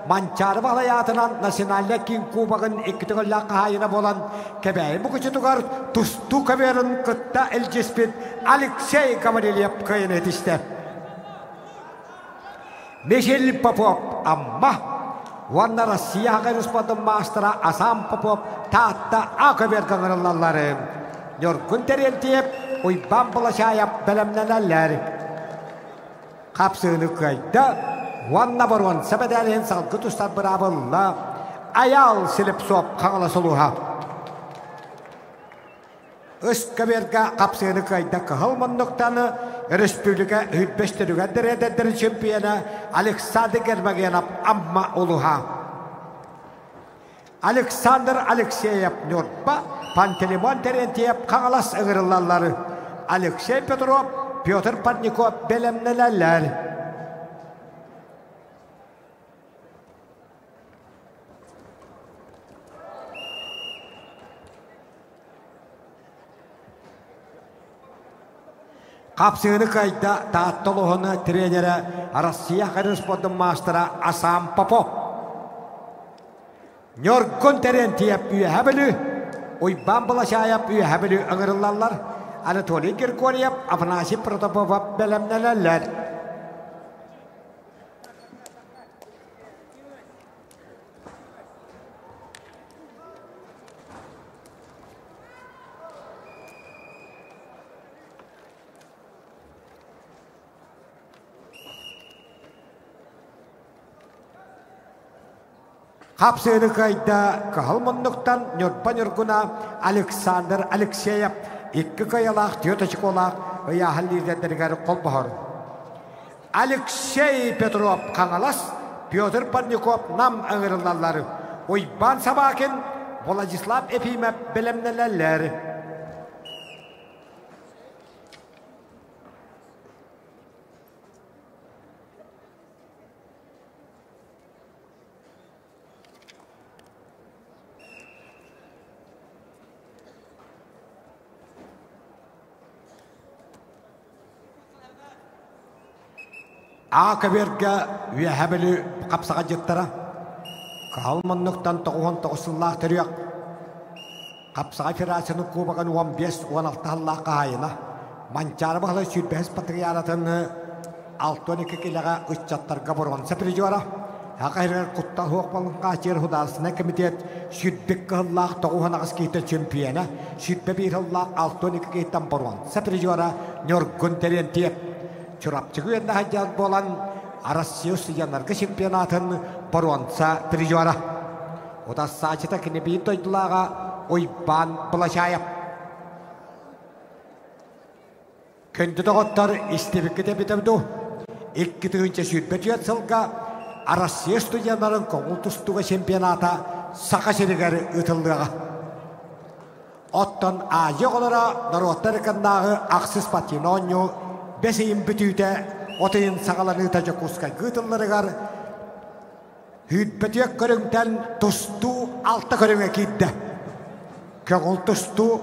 Манчаары Баһылай аатынан национальнай киин кубогын икки төгүллээх хаһаайына буолан Кэбээйи Мукучутугар тустуу көбүөрүн кытта илдьиспит Алексей Гаврильев кыайыыны түстэ. Михаил Попов Амма уонна Россия хаһан маастара Асам Попов Таатта А көбүөргэ ыҥырыллаллар. Ньургун Терентьев, Уйбаан Балашаев бэлэмнэнэллэр. Хапсыыны кыайда уонна боруонса мэдээлиһин салгы тустар быраабылла Айаал Слепцов Хаҥалас улууһа. Ыскаверга хапсыыны кыайда кыһыл муннуктан республика үрбэстэригэр дэрэдэрдэрин чемпиона Александр Гермогенов Амма улуһа. Александр Алексеев Ньурба, Пантелеймон Терентьев Хаҥалас ыҥырыллаллар. Алексей Петров, Петр Парников бэлэмнэнэллэр. Хапсыыны кыайда Таатта улууһун тренерэ Россия спордун маастара Асам Попов. Ньургун Терентьев Үөһэ Бүлүү, Уйбаан Балашаев Үөһэ Бүлүү ыҥырыллаллар. Анатолий Григорьев, Афанасий Протопопов бэлэмнэнэллэр. Хапсыыны кыайда Кыһыл муннуктан Ньурба Ньургуна Александр Алексеев икки кыайалаах түөрт очколаах ыйааһын лидердэригэр холбоһор. Алексей Петров Хаҥалас, Петр Парников Нам ыҥырыллаллар. Уйбаан Собакин, Владислав Ефимов бэлэмнэнэллэр. А көбүөргэ Үөһээ Бүлүү хапсаҕайдьыттара Кыһыл муннуктан 99 сыллаах төрүөх Хапсаҕай Федерацияны Кубогын 15-16 сыллаах хаһаайына Манчаары Баһылай сүүрбэһис патриаратын 62 килэҕэ ыччаттарга боруонса призера Саха сиригэр куттал суох буолун художественнай комитет сүүрбүк кыһыллаах 98 киһиттэн чемпиона, 21 сыллаах 62 киһиттэн боруонса призера Ньургун Терентьев Чурапчыга үөрэнэ сылдьар буолан Россия студеннарга чемпионатын боруонса призера. Утарсааччыта кини биир дойдулааҕа Уйбаан Былачаев. Күндү доҕоттор, истибиккит эбитэ дуу? 2024 сылга Россия студеннарын көҥүл тустууга чемпионата Саха сиригэр ыытыллыаҕа. Оттон Азия оҕолоро норуоттар ыкыннааҕы ахсыс спортивнай оонньуу бэс ыйын бүтүүтэ от ыйын саҕаланыыта Дьокуускайга ыытылларыгар Сүүрбэтиэк көрүҥтэн тустуу алта көрүҥэ киирдэ. Көҥүл тустуу,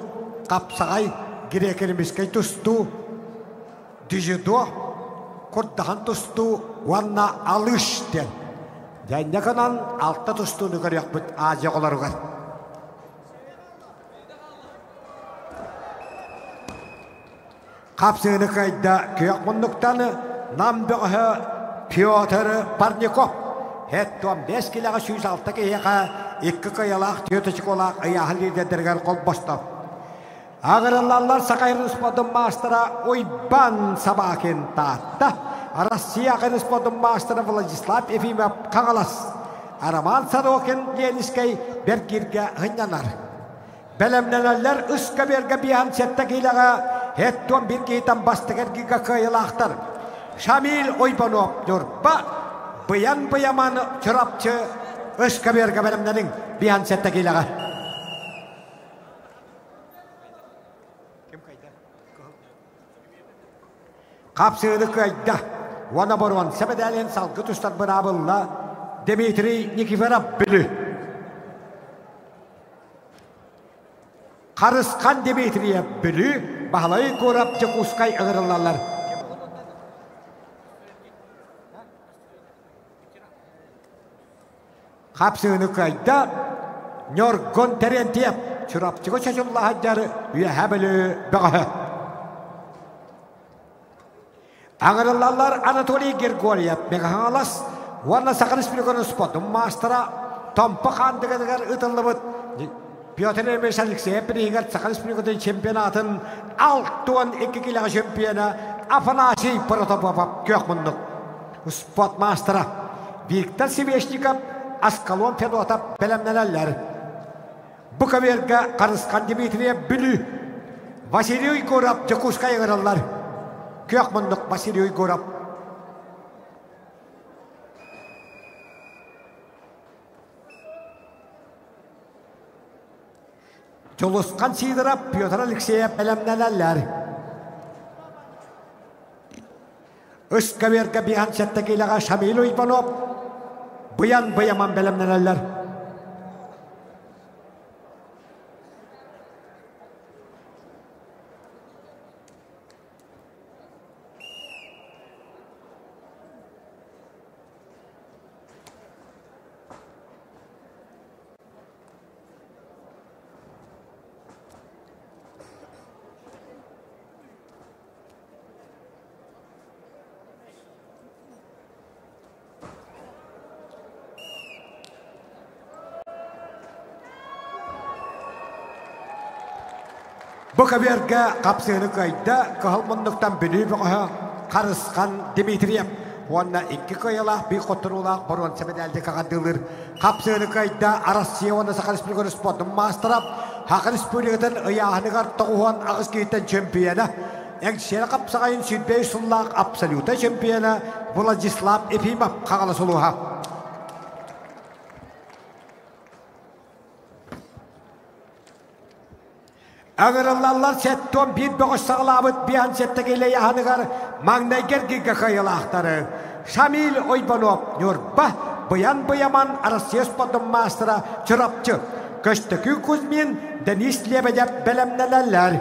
хапсаҕай, грекоримскэй тустуу, дзюдо, курдахан тустуу уонна алыш диэн. Дьэнньэ гынан алта тустууну көрүөхпүт Азия оҕолоругар. Хапсыыны кыайда күөх муннуктан Нам бөҕөһө Петр Парников. Хэттон 5 килэҕэ 106 киһиэхэ икки кыайалаах түөрт очколаах ыйааһын лидердэригэр холбосто. Аҕырыллаллар Саха спортун маастара Уйбан Собакин Таатта, Россия аҕын спортун маастара Владислав Ефимов Хаҥалас, Роман Сорокин Ленинскэй Бэргииргэ сынньанар. Бэлэмнэнэллэр ыскабиэргэ биһан сэттэ киилэҕэ һэттуон биир киһитэн бастакы эргииргэ кыайыылаахтар. Шамиль Ойбонов Ньурба, Быйан Быйаман Чурапчы ыскабиэргэ бэлэмнэниҥ биһан сэттэ киилэҕэ. Хапсыыны кыайда. Уонна боруонса мэдээлин салгы тустар быраабылла Дмитрий Никифоров Бүлүү. Харысхан Дмитриев Бүлүү, Баһылай Куорап Дьокуускай ыҥырыллаллар. Хапсыыны кыайда Ньургун Терентьев Чурапчыга чочулла сылдьар Үөһээ Бүлүү бөҕөһө. Аҥырыллаллар Анатолий Григорьев Мегаһаҥалас уонна Саха Республикатын спордун маастара Томпо хаандыгатыгар ыытыллыбыт Петр Ильич Алексеев бирииһигэр Саха Республикатын чемпионатын 62 килэҕэ чемпиона Афанасий Протопопов күөх муннук спорт маастара Виктор Свешников, Аскалон Федотов бэлэмнэнэллэр. Бу көбүөргэ Харысхан Дмитриев Бүлүү, Василий Егоров Дьокуускай ыҥыраллар. Күөх муннук Василий Егоров. Дьулусхан Сидоров, Петр Алексеев бэлэмнэнэллэр. Ыскаверга биһан сэттэ киилэҕэ Шамиль Уйбанов, Быйан Быйаман бэлэмнэнэллэр. Бу көбүөргэ хапсыыны кыайда Кыһыл муннуктан Бүлүү бөҕөһө Харысхан Дмитриев уонна икки кыайыылаах биир хотторуулаах боруонса мэдээлди хаҕардыылыыр хапсыыны кыайда Россия уонна Саха Республикатын спордун маастара Саха Республикатын ыйааһыныгар 98 киһиттэн чемпиона Эҥсиэли хапсаҕайын сүүрбэ үс сыллаах абсолюта чемпиона Владислав Ефимов Хаҥалас улууһа. Ыҥырыллаллар сэттион биир бөҕөс саҕалаабыт биһан сэттэ киилэ ыйааһыныгар маҥнайгы эргииргэ кыайыылаахтары Шамиль Ойбонов Ньурба, Быйан Быйаман Россия спордун маастара Чурапчы, Көстөкүү Кузьмин, Денис Лебедев бэлэмнэнэллэр.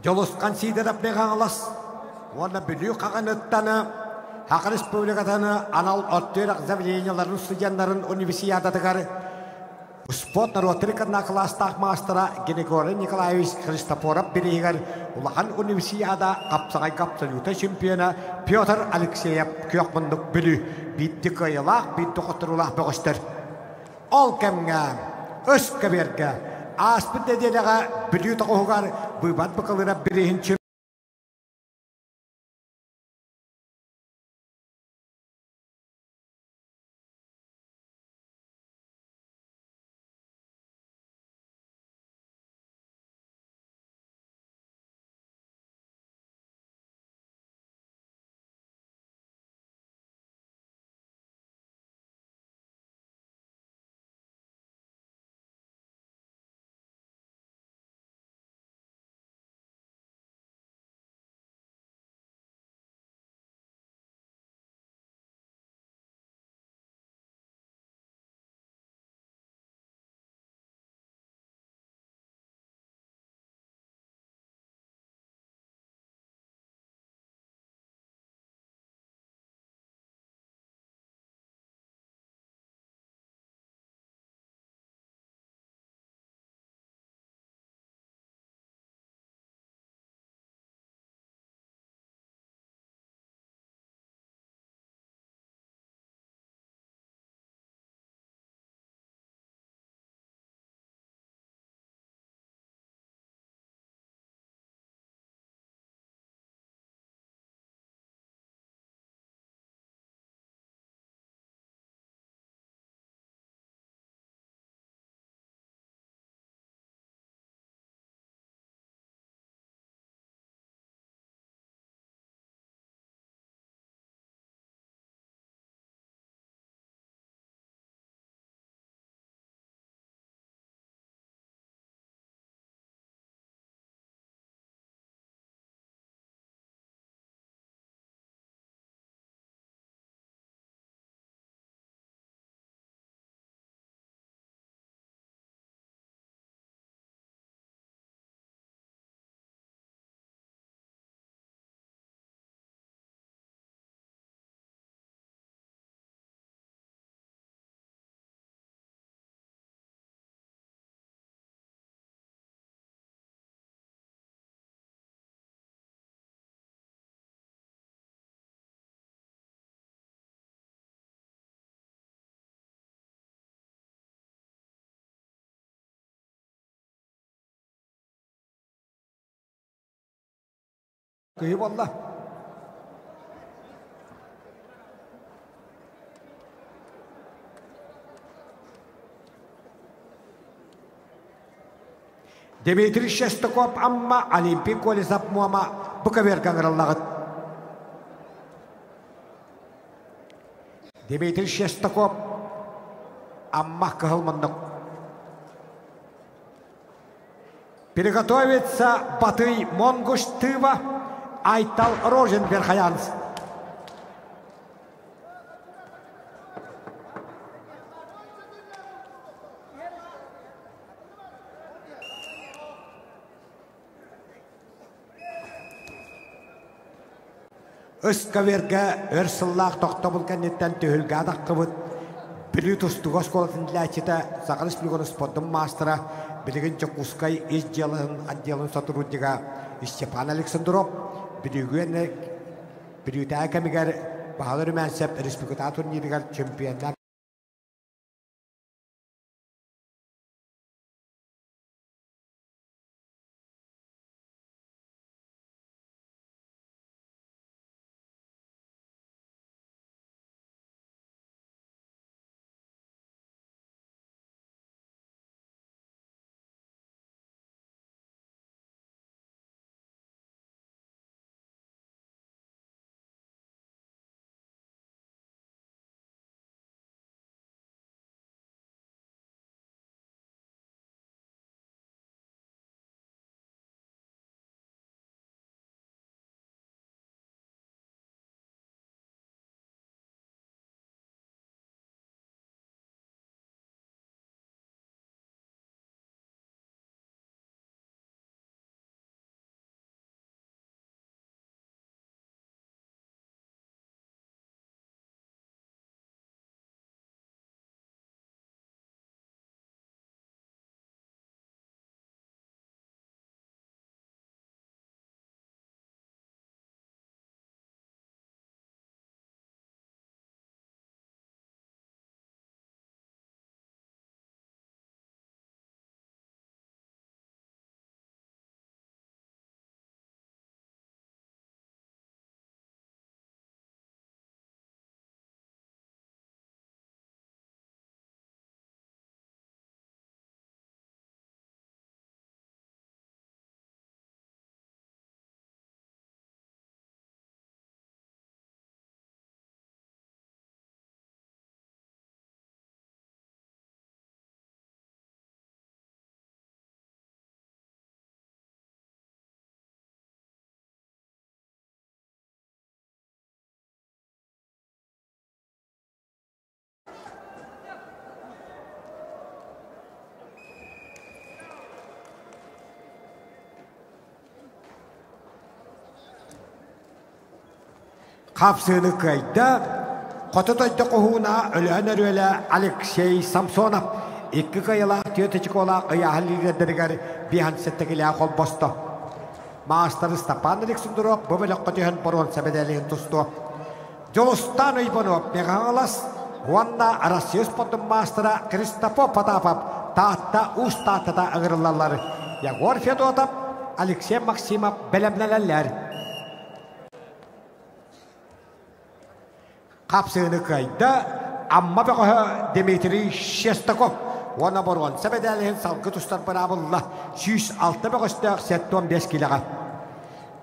Дьулусхан Сидоров Хаҥалас уонна Бүлүү Хаҕыныттан Саха Республикатын анал орто заведениеларын студеннарын универсиадатыгар спорт норуоттарын кытта кылаастаах маастара Григорий Николаевич Христофоров бирииһигэр улахан универсиада хапсаҕайга абсолютнай чемпиона Петр Алексеев күөх муннук Бүлүү биирдэ кыайыылаах, биирдэ хотторуулаах бөҕөстөр. Ол кэмҥэ өс кэбиэргэ ааспыт нэдиэлэҕэ Бүлүү тоҕуһугар быыбар быкылыра бирииһин Кыйы буолла. Дмитрий Шестаков Амма Олимпий Колесов Муома бу көбүөргэ ыҥырыллаҕыт. Дмитрий Шестаков Амма кыһыл муннук. Приготовиться Батый Монгуш Тыва, Айтал Рожин Верхоянск. Өскөвергэ өр сыллаах тохтобул кэнниттэн түһүлгэ атаххыбыт Бүлүү тустууга оскуолатын иитиллээччитэ, Саха Республикатын спордун маастара, билигин Дьокуускай ис дьыалатын отделын сотруднига Степан Александров Бүлүүгэ Бүлүүтээҕи кэмигэр Баһылай Румянцев республикатааҕы турнирыгар чемпионнар Хапсыыны кыайда Хоту дойду хоһууна Өлөөн өрүөлэ Алексей Самсонов икки кыайылаах түөрт очколаах ыйааһын лидердэригэр биэһэн сэттэ холбосто. Маастар Степан Александров бу бөлөххө түһэн боруонса мэдээлин тустуо. Дьулустаан Уйбанов Мегаҥалас уонна Россия спордун маастара Христофор Потапов Таатта Уус Тааттата ыҥырыллаллар. Егор Федотов, Алексей Максимов бэлэмнэнэллэр. Хапсыыны кыайда Амма бөҕөһө Дмитрий Шестаков уонна боруонса мэдээлиһин салгы тустар быраабылла 106 бөҕөстөөх 75 килэҕэ.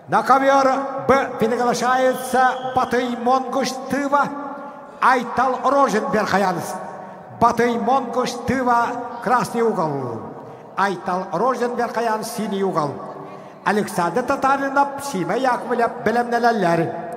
На ковер Б приглашается Батый Монгуш Тыва, Айтал Рожин Верхоянск. Батый Монгуш Тыва, красный угол. Айтал Рожин Верхоян, синий угол. Александр Татаринов, Сима Яковлев бэлэмнэлэллэр.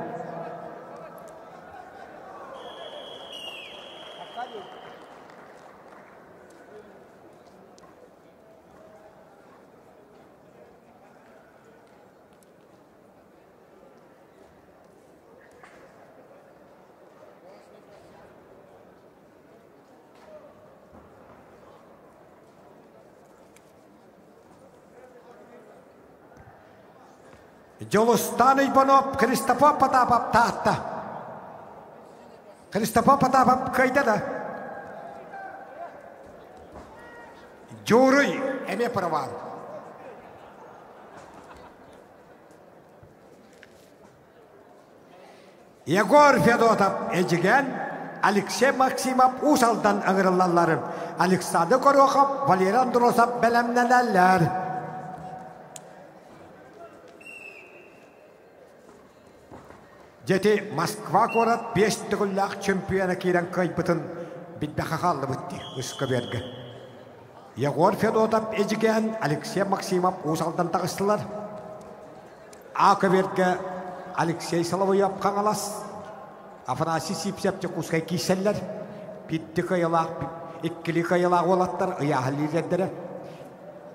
Дьулустаан Уйбанов Христофор Потапов Таатта. Христофор Потапов кыайда да. Дьууруй эмиэ провал. Егор Федотов Эдьигээн, Алексей Максимов Уус Алдан ыҥырыллаллар. Александр Горохов, Валерий Андросов бэлэмнэнэллэр. Дьэти Москва куорат биэс төгүллээх чемпиона киирэн кыайбытын билбэхэ хааллыбыт дии ыскабыарга. Егор Федотов Эдьигээн, Алексей Максимов Уус Алдан таҕыстылар. А көбүөргэ Алексей Соловьев Хаҥалас, Афанасий Сивцев Дьокуускай киирсэллэр. Питти кыайылаах, иккили кыайылаах уолаттар ыйааһын лидердэрэ.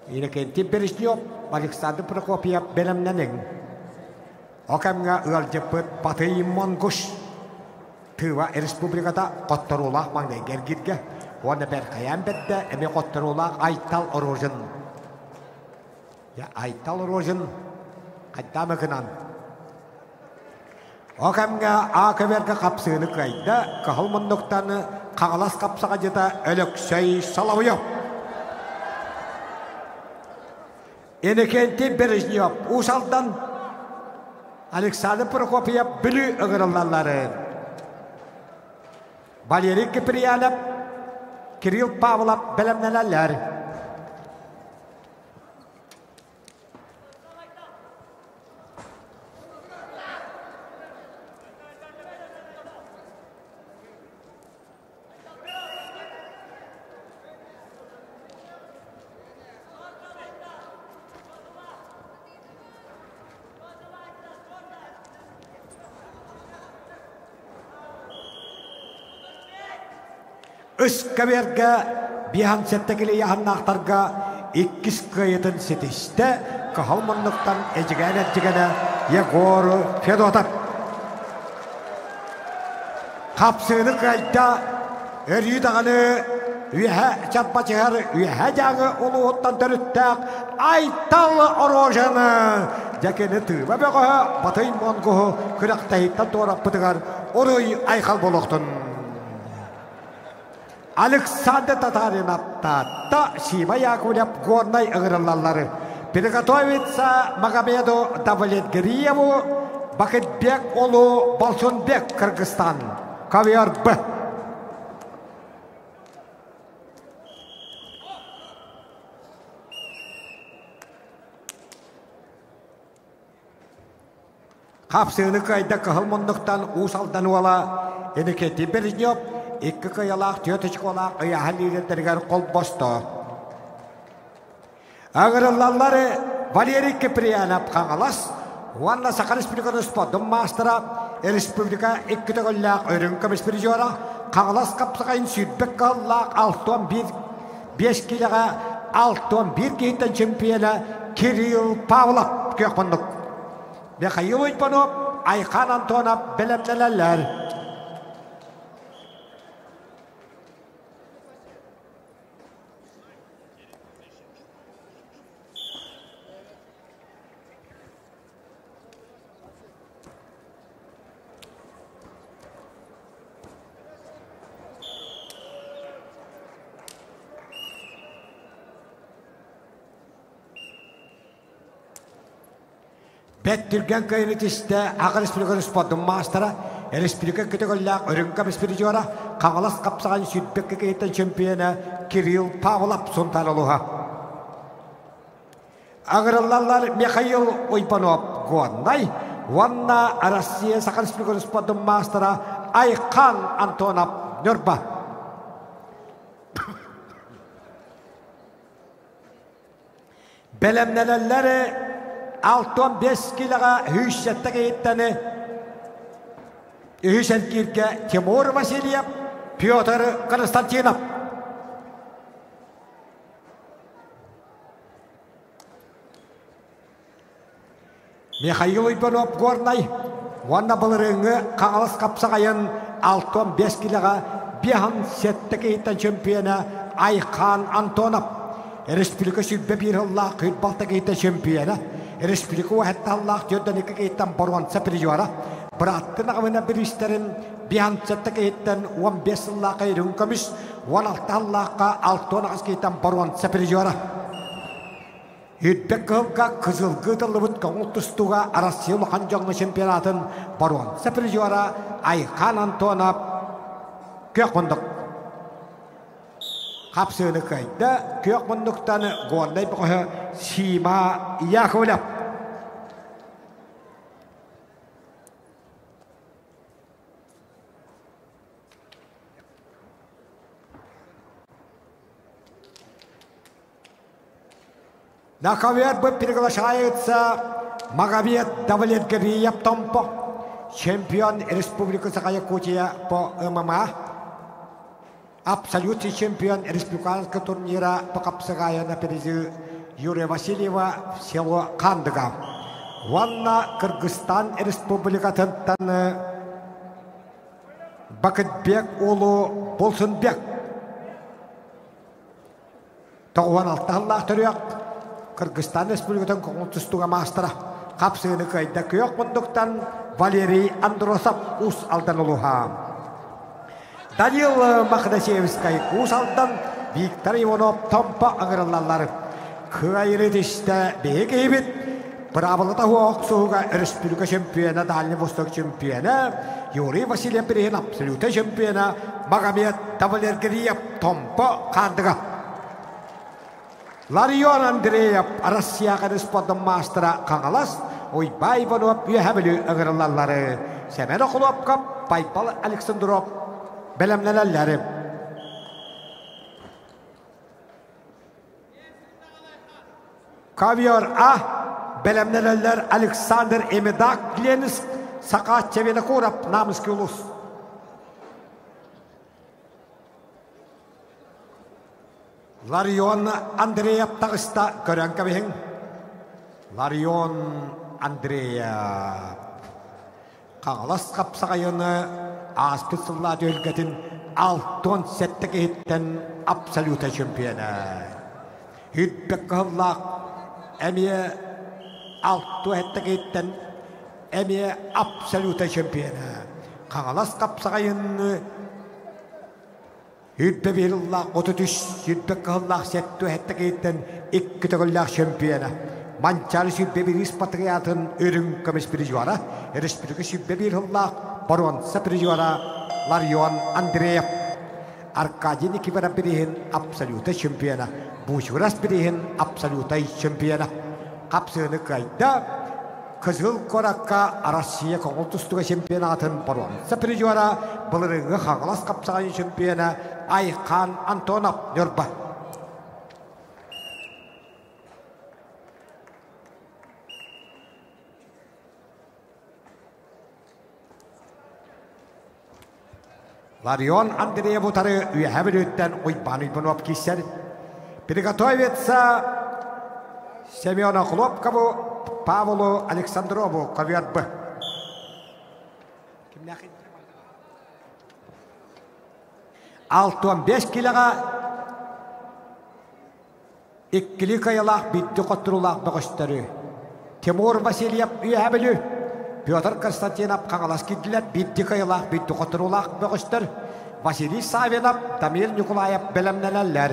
Иннокентий Бережнев, Александр Прокопьев бэлэмнэниҥ. О кэмҥэ ыалдьыппыт Батый Монгуш Тыва Республиката хотторуулаах маҥнайгы эргииргэ уонна Бэркайаан бэрдэ эмиэ хотторуулаах Айтал Рожин. Айтал Рожин хайдаамы гынан О кэмҥэ А көбүөргэ хапсыыны кыайда, кыһыл муннуктан Хаҥалас хапсаҕадьыта Өлөксөй Соловьев. Иннокентий Бережнев Уус Алдан, Александр Прокопьев Бүлүү ыҥырыллаллары. Валерий Киприянов, Кирилл Павлов бэлэмнэнэллэр. Ыскабиэргэ биэһэн сэттэ килийаһаннаахтарга иккис кыайытын ситистэ Кыһыл муннуктан Эдьигээн эрдьигэнэ Егор Федотов. Хапсыыны кыайда өрүү даҕаны үөһэ чаппачыһар үөһэ дьааҥы улууһуттан төрүттээх Айтал Орожаны дьэкини тыыба бөҕөһө Батый Монгуһу күрэхтэһииттэн туораппытыгар уруй айхал буолуохтун. Александр Татаринов Таатта, Сима Яковлев Горнай ыҥырыллаллары. Приготовиться Магомеду Давлетгириеву, Бакытбек Олу Болсунбек Кыргызстан. Ковер Б. Хапсыыны кыайда кыһыл муннуктан Уус Алдан уола Иннокентий Бережнев икки кыайалаах түөрт очколаах ыйааһын лидердэригэр холбосто. Ыҥырыллаллары Валерий Киприянов Хаҥалас уонна Саха Республикатын спордун маастара, республика икки төгүллээх үрүҥ көмүс призера, Хаҥалас хапсаҕайын сүүрбэт кыһыллаах 61 биэс киилэҕэ 61 киһиттэн чемпиона Кирилл Павлов күөх муннук. Михаил Уйбанов, Айхан Антонов бэлэмнэнэллэр. Бэт түргэн кыайыны түстэ Аҕа Республика спордун маастара, республика көтөгөллөөх үрүҥ көмүс призера, Хаҥалас хапсаҕайын сүүрбэккэ киһиттэн чемпиона Кирилл Павлов Сунтаар улууһа. Аҥырыллаллар Михаил Уйбанов Горнай уонна Россия Саха Республикатын спордун маастара Айхан Антонов Ньурба. Бэлэмнэнэллэр 65 килоҕа 107 киһиттэн үһүс эргииргэ Тимур Васильев, Петр Константинов. Михаил Иванов Горнай уонна былырыыҥҥы Хаҥалас хапсаҕайын 65 килэҕэ 57 киһиттэн чемпиона Айхан Антонов, республика 21 сыллаах 46 киһиттэн чемпиона, республика 17 сыллаах 42 киһиттэн боруонса призера, бырааттын аҕабына бириистэрин 57 киһиттэн 15 сыллаах үрүҥ көмүс, 16 сыллаахха 68 киһиттэн боруонса призера. Үрдүк кыһылга кызылгы ытыллыбыт көҥүл тустууга Россия улахан дьоҥҥо чемпионатын боруонса призера Айхан Антонов күөх мундук хапсыыны кыайда. Күөх мундуктан Горнай бөҕөһө Сима Яковлев. На ковер приглашается Магомед Давлетгариев Томпо, чемпион Республики Саха-Якутия по ММА, абсолютный чемпион республиканского турнира по Капсагая на призы Юрия Васильева в село Кандыга. Уонна Кыргызстан Республикатыттан Бакытбек уулу Болсунбек 96 сыллаах төрүөх Кыргызстан Республикатын көҥүл тустууга маастара хапсыыны кыайда күөх мундуктан Валерий Андросов Уус Алдан улууһа. Данил Махнасевскай Уус Алдан, Виктор Иванов Томпо ыҥырыллаллар. Кыайыры түстэ биһи киһибит Быраабылата охсуһуга өрөспүүбүлүкэ чемпиона, Дальний Восток чемпиона, Юрий Васильев Перехин абсолютнай чемпиона, Магомед Тавалергириев Томпо хаардыга. Ларион Андреев Россияҕа спордун маастара Хаҥалас, Уйбай Иванов Үөһэ Бүлүү ыҥырыллаллары, Сэмэн Охлопков, Байбал Александров бэлэмнэнэллэр. Ковер А бэлэмнэнэллэр Александр Эмидак Лениск, Саха Чевенокуров, Намский улус. Ларион Андреев таҕыста көрөн кэбиһиҥ. Ларион Андреев Хаҥалас хапсаҕайыны ааспыт сыллаах түһүлгэтин 67 киһиттэн абсолюта чемпиона. Үрбэк кыһыллаах эмиэ 67 киһиттэн эмиэ абсолюта чемпиона. Хаҥалас хапсаҕайын Үрдэ биһилыллаах 33, сүрбэ кыһыллаах сэттэ киһиттэн икки төгүллээх чемпиона. Манчаары сүрбэ бириис патриотын үрүҥ көмүс призера, республика сүрбэ биир сыллаах боруонса призера Ларион Андреев. Аркадий Никифоров бирииһин абсолюта чемпиона, Бучурас бирииһин абсолютай чемпиона. Хапсыыны кыайда Кызыл куоракка Россия көҥүл тустууга чемпионатын боруонса призера, былырыыҥҥы Хаҥалас хапсаҕайын чемпиона Айхан Антонов Ньурба. Ларион Андреев утары Үөһэ Бүлүүттэн Уйбаан Уйбанов киирсэр. Приготовиться Семену Хлопкову, Павлу Александрову ковер Б. 65 килоҕа иккили кыайалаах бидди хотторуулаах бөҕөстөрү Тимур Васильев Үөһээ Бүлүү, Петр Константинов Хаҥалас киирдилэр бидди кыайалаах бидди хотторуулаах бөҕөстөр Василий Савинов, Дамир Ньукулаев бэлэмнэнэллэр.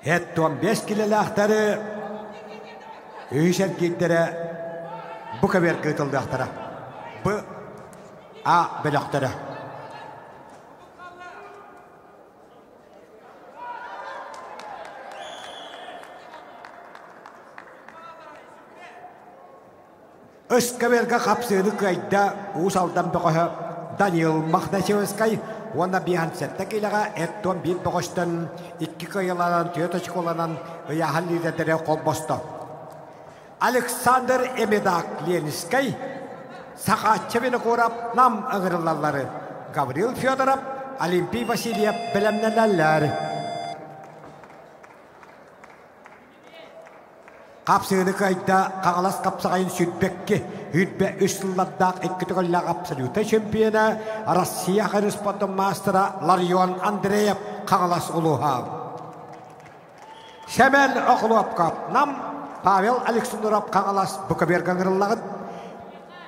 Эт 15 килэлээхтэри үһүс эргиирдэрэ бу көбүөргэ ыытыллыахтара. Б А бөлөхтөрө. Өскөбүөргэ хапсыыны кыайда Уус Алдан бөҕөһө Данил Мохначевскай уонна 57 киилэҕэ Эттон биир бөҕөстөн икки кыайыыланан түөрт очколанан ыйааһын лиидэрдэрэ холбосто. Александр Эмедак Ленскэй, Сахаачча Винокуров Нам ыҥырыллаллары Гаврил Федоров, Олимпий Васильев бэлэмнэнэллэр. Хапсыыны кыайда Хаҥалас хапсаҕайын сүүрбэкки, сүүрбэ үс сыллардаах икки төгүллээх абсолютнай чемпиона, Россия спортун маастара Ларион Андреев Хаҥалас улууһа. Сэмэн Охлопков Нам, Павел Александров Хаҥалас Букаберга ыҥырыллаҕыт.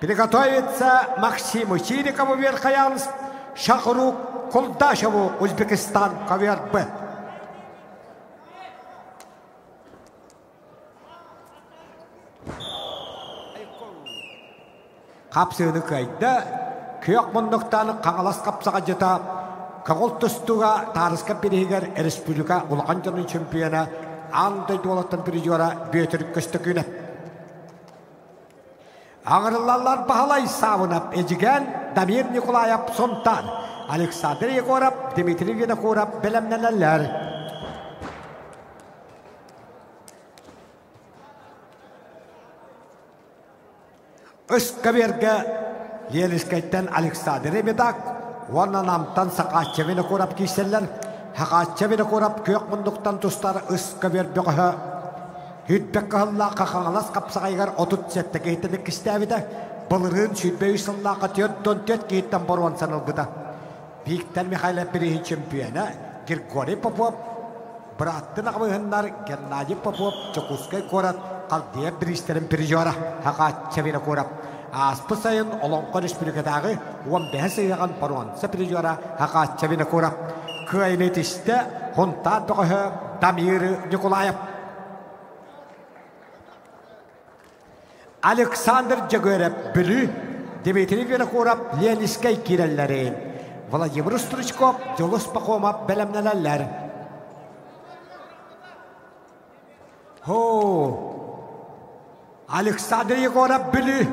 Приготовиться Максиму Чирикову Верхоянск, Шахрук Кулдашеву Узбекистан Ковер-Б. Хапсыыны кыайда, күөх муннуктан Хаҥалас хапсаҕайдьыта көҕүл тустууга Таарыска бириһигэр республика улахан дьонун чемпиона аан дойду уолаттан призера Бүөтүр Көстөкүүнэп. Аҥырыллаллар Баһылай Саабынап Эдьигээн, Дамир Николаев Сунтаар, Александр Егоров, Дмитрий Винокуров бэлэмнэнэллэр. Ыскабиэргэ Ленискэйтэн Александр Эмидак уонна Намтан Сахаачча Винокуров киирсэллэр. Сахаачча Винокуров күөх муннуктан тустар ыскабиэр бөҕөһө Үрбэк кыһыллаахха Хаҥалас хапсаҕайыгар 37 киһиттэн иккистээбитэ. Былырыын 23 сыллаахха 44 киһиттэн боруонсан ылбыта. Виктор Михайлов бирииһин чемпиона Григорий Попов, бырааттын аҕабыһыннар Геннадий Попов Дьокуускай куорат Халдея бириистэрин призера Хахаачча Винокуров. Ааспыт сайын Олоҥхо Республикатааҕы 15 ыйаҕын боруонса призера Хахаачча Винокуров. Кыайыны тистэ Хунтаар бөҕөһө Дамир Николаев. Александр Дьөгүөрэп Бүлүү, Дмитрий Винокуров Ленинскэй киирэллэрин, Владимир Стручков, Дьулус Пахомов бэлэмнэнэллэр. Хо! Александр Егоров Бүлүү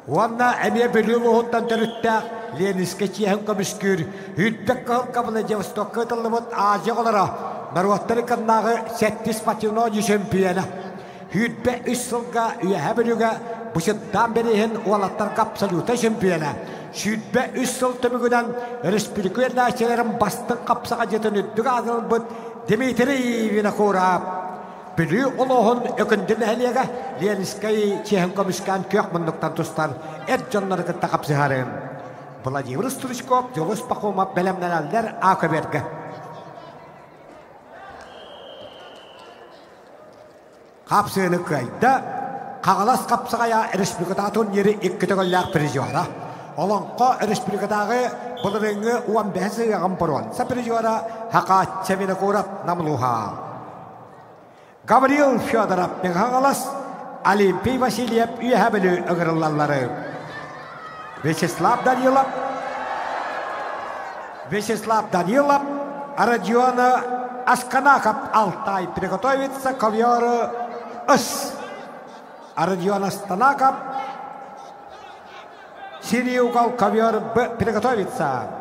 уонна эмиэ Бүлүү улууһуттан төрүттээх Ленинскэй чиэһин көмүскүүр Үрдүк Кыһыл Владивостокка ыытыллыбыт Азия оҕолоро норуоттар ыккардынааҕы сэттис спортивной чөмпүйүөнэ. 23 сылга Үөһээ Бүлүүгэ Бучырдаан бирииһин уолаттарга абсолютнай чөмпүйүөнэ. 23 сыл түмүгүнэн республика үөрэнээччилэрин бастыҥ хапсаҕайдьытын үрдүк аатын ылбыт Дмитрий Винокуров Бүлүү улууһун Өкүндү нэһилиэгэ Ленскэй чиэһин көмүскээн күөх муннуктан тустар эр дьоннору кытта хапсыһарын Владимир Стручков, Дьулус Пахомов бэлэмнэнэллэр А көбүөргэ. Хапсыыны кыайда Хаҥалас хапсаҕайа республикатааҕы турниры икки төгүллээх призера. Олоҥхо республикатааҕы былырыыҥҥы 15 ыйаҕын боруонса призера Хакаачча Винокуров Намлуха. Гаврил Федоров Хаҥалас, Олимпий Васильев Үөһээ Бүлүү ыҥырыллаллары. Вячеслав Данилов Вячеслав Данилов Родион Асканаков Алтай приготовится ковер С. Родион Астанаков Синий угол ковер Б приготовится.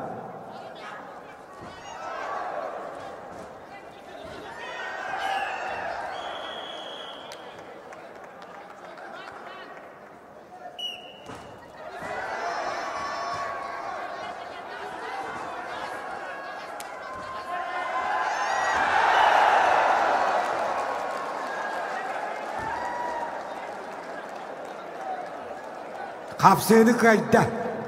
Хапсыыны кыайда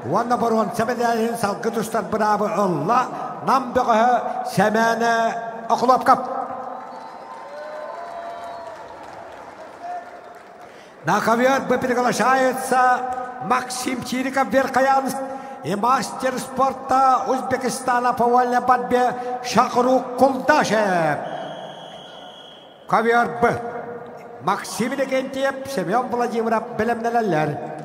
уонна боруонса мэдээлин салгы тустар быраабы ылла Нам бөҕөһө Сэмэн Охлопков. На ковер приглашается Максим Чириков Верхоянск и мастер спорта Узбекистана по вольной борьбе Шахрук Кулдашев. Ковер Б. Максим Иннокентьев, Семен Владимиров бэлэмнэнэллэр.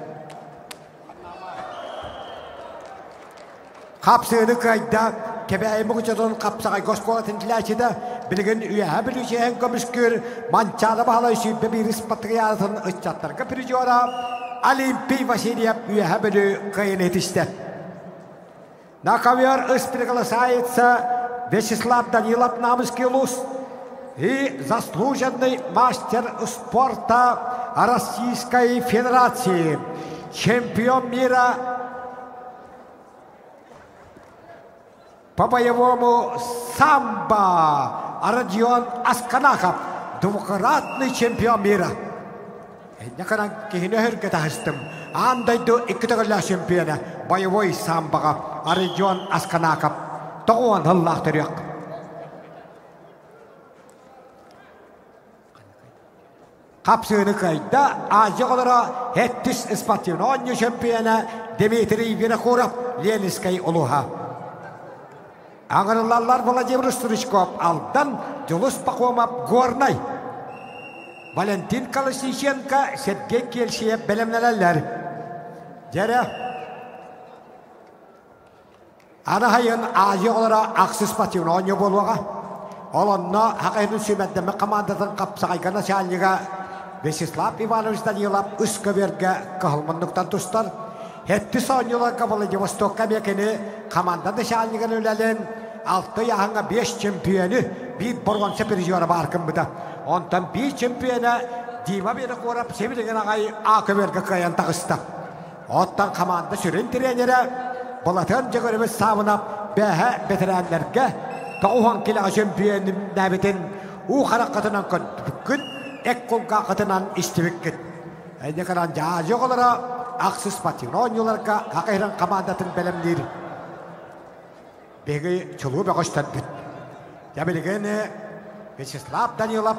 Хапсыыны кыайда Кэбээйи Мукучутун хапсаҕайга оскуолатын тилээччитэ билигин Үөһээ Бүлүүчээн көмүскүүр Манчаары Баһылай 21 спартакиадатын ыччаттарга призера Олимпий Васильев Үөһээ Бүлүү кыайыыны ситистэ. На ковер ыс приглашается Вячеслав Данилов Намский улус и заслуженный мастер спорта Российской Федерации, чемпион мира по боевому самбо Родион Асканахов, двукратный чемпион мира. Иннаканан киһини өһүргэ таһыстым. Аан дойду икки төгүллээх чемпиона боевой самбоҕа Родион Асканаков тоҕуон сыллаах төрүөх. Хапсыыны кыайда Азия оҕолоро Хэттис спортивный оонньуу чемпиона Дмитрий Винокуров Ленинскэй улууһа. Аҥырыллаллар Владимир Стручков Алдан, Дьулус Пахомов Горнай. Валентин Колосниченко, Сергей Кельсиев бэлэмнэнэллэр. Дьэрэ Аны сайын Азия оҕолоро ахсыс спортивнай оонньуу буолуоҕа. Ол онно Хахайдын сүүмэрдэммит хамаандатын хапсаҕайга начальнига Вячеслав Иванович Данилов үс көбүөргэ кыһыл муннуктан тустар. Сэттис оонньууларга Владивостокка эмиэ кини хамаанда начальнигын үлэлин алта ыйааһыҥҥа биэс чемпиону биир боруонса призера баар гыммыта. Онтон биир чемпиона Дима Винокуров сибилигин аҕай А көбүөргэ кыайан таҕыста. Оттон хамаанда сүрүн тренерэ Былатыан Дьөгүөрүбүс Саабынап бээһэ бэтэрээннэргэ 90 килэҕэ чөмпүйүөннээбитин уу хараххытынан көрбүккүт, эк кулгааххытынан истибиккит. Инньэ гынан дьаадьы оҕолоро ахсыс спортивнай оонньууларга Хакайран хамаандатын бэлэмниир Биһиги чулуу бөҕөстөрбүт. Дьэ билигин Вячеслав Данилов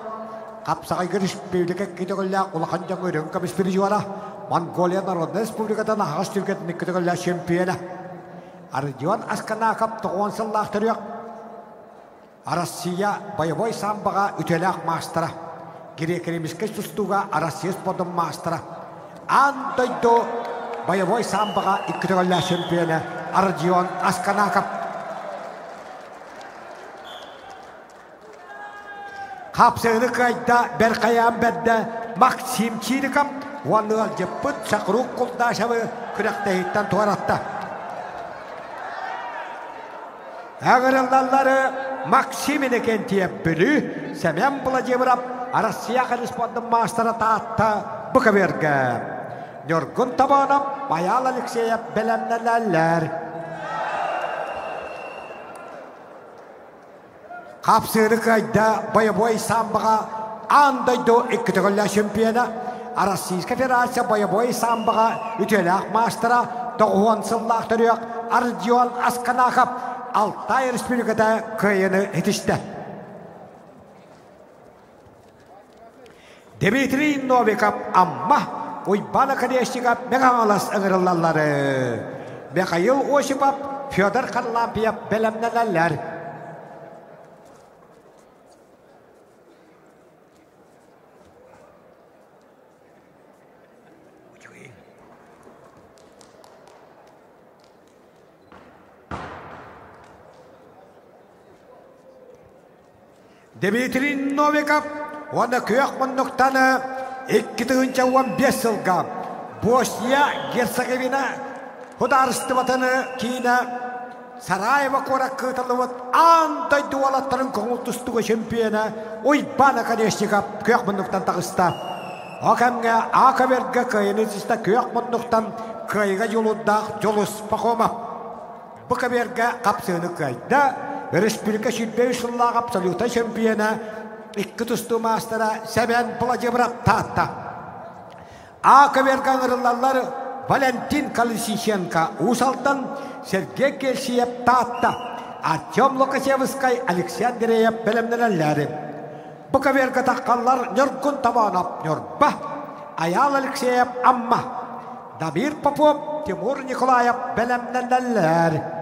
хапсаҕайга республика икки улахан дьоҥҥо үрүҥ көмүс призера, Монголия Народнай Республикатын аһаҕас түргэтин икки төгүллээх чемпиона. Родион Асканаков 90 сыллаах төрүөх Россия боевой самбоҕа үтүөлээх маастара, греко-римскэй тустууга Россия спордун маастара, аан дойду боевой самбоҕа икки төгүллээх чемпиона Родион Асканаков. Хапсыгыны кыайда Бэрхайаан бэрдэ Максим Чириков уонна ыалдьыппыт Шахрук Кулдашевы күрэхтэһииттэн туоратта. Ыҥырыллаллары Максим Иннокентьев Бүлүү, Семен Владимиров Россия корреспондент маастара Таатта Быкабергэ. Ньургун Тобонов, Майаал Алексеев бэлэмнэнэллэр. Хапсыыры кыайда боевой самбоҕа аан дойду икки төгүллээх чемпиона, Российскай Федерация боевой самбоҕа үтүөлээх маастара, 90 сыллаах төрүөх Ардион Асканахов Алтай Республиката кыайыыны ситистэ. Дмитрий Новиков Амма, Уйбаан Оконешников Мэҥэ ыҥырыллаллары. Михаил Осипов, Федор Харлампьев бэлэмнэнэллэр. Дмитрий Новиков уонна күөх муннуктан 2015 сылга Босния Герцеговина судаарыстыбатын киинэ Сараево куоракка ыытыллыбыт аан дойду уолаттарын көҥүл тустууга чемпиона Уйбаан Оконешников күөх муннуктан таҕыста. Ол кэмҥэ Акаверга кыайыыны ситистэ күөх муннуктан кыайыыга дьулуурдаах Дьулус Пахомов. Бу каберга хапсыыны кыайда. Республика 23 сыллаах абсолютнай чемпиона, икки тустуу маастара Сэмэн Владимиров Таатта. А каверга ыҥырыллаллар Валентин Колесиченко Уус Алдан, Сергей Кельсиев Таатта, Артем Лукасевскай, Алексей Андреев бэлэмнэнэллэр. Бу каверга таххаллар Ньургун Табанов Ньурба, Айаал Алексеев Амма, Дамир Попов, Тимур Николаев бэлэмнэнэллэр.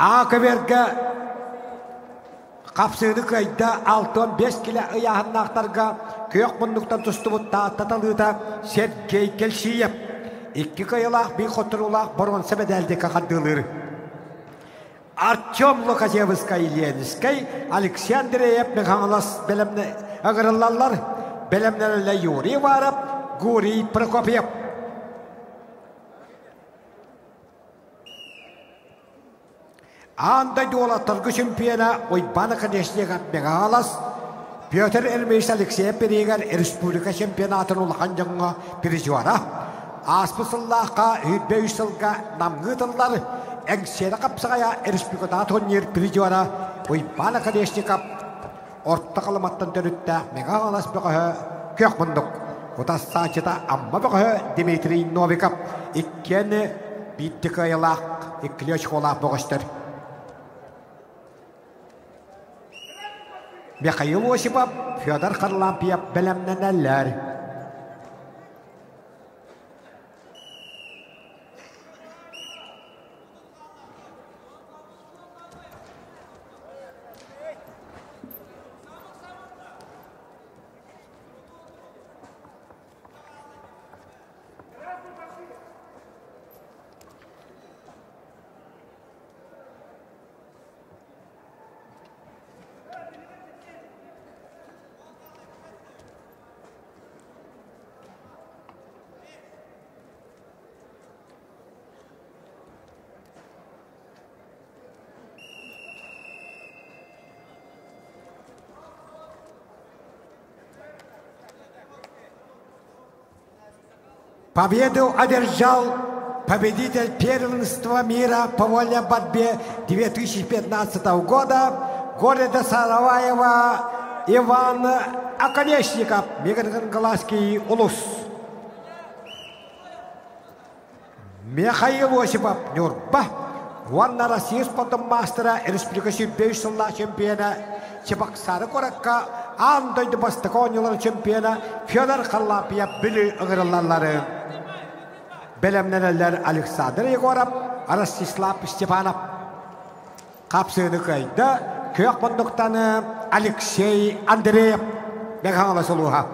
Аакаберга хапсыыны кыайда 65 килэ ыйааһыннаахтарга күөх муннуктан тустубут Таатта талыыта Сергей Кельсиев икки кыайыылаах биир хотторуулаах боруонса мэдээлдиккэ хардыылыыр. Артем Лукачевскай Ленскэй, Алексей Андреев Михайлос бэлэмнэ ыҥырыллаллар. Бэлэмнэнэллэр Юрий Варов, Гурий Прокопьев. Аан дойду уолаттарга чемпиона Уйбаан Оконешников Мегалас, Петр Эрмеевич Алексеев бириигэр республика чемпионатын улахан дьоҥҥо призера. Ааспыт сыллаахха 23 сылга намҥыы тыллар Эҥсиэли хапсаҕайа республикатааҕы турнир призера Уйбаан Оконешников Орто Халыматтан төрүттээх Мэҥэ Хаҥалас бөҕөһө Күөх Мундук, утассааччыта Амма бөҕөһө Дмитрий Новиков иккиэн биирдэ кыайыылаах, иккилии очколаах бөҕөстөр. Михаил Осипов, Федор Харлампьев бэлэмнэнэллэр. Победу одержал победитель первенства мира по вольной борьбе 2015 года города Сараваева Иван Оконечников, Мегангаласский Улус. Михаил Осипов, Нюрба, уонна Россия спортун маастара, республика сүүрбэ үс сыллаах чемпиона, Чебоксары куоракка аан дойду бастакы оонньууларын чемпиона Федор Харлампьев Бүлүү ыҥырыллаллары. Бэлэмнэнэллэр Александр Егоров, Ростислав Степанов. Хапсыыны кыайда күөх муннуктаны Алексей Андреев Мэҥэ улууһа.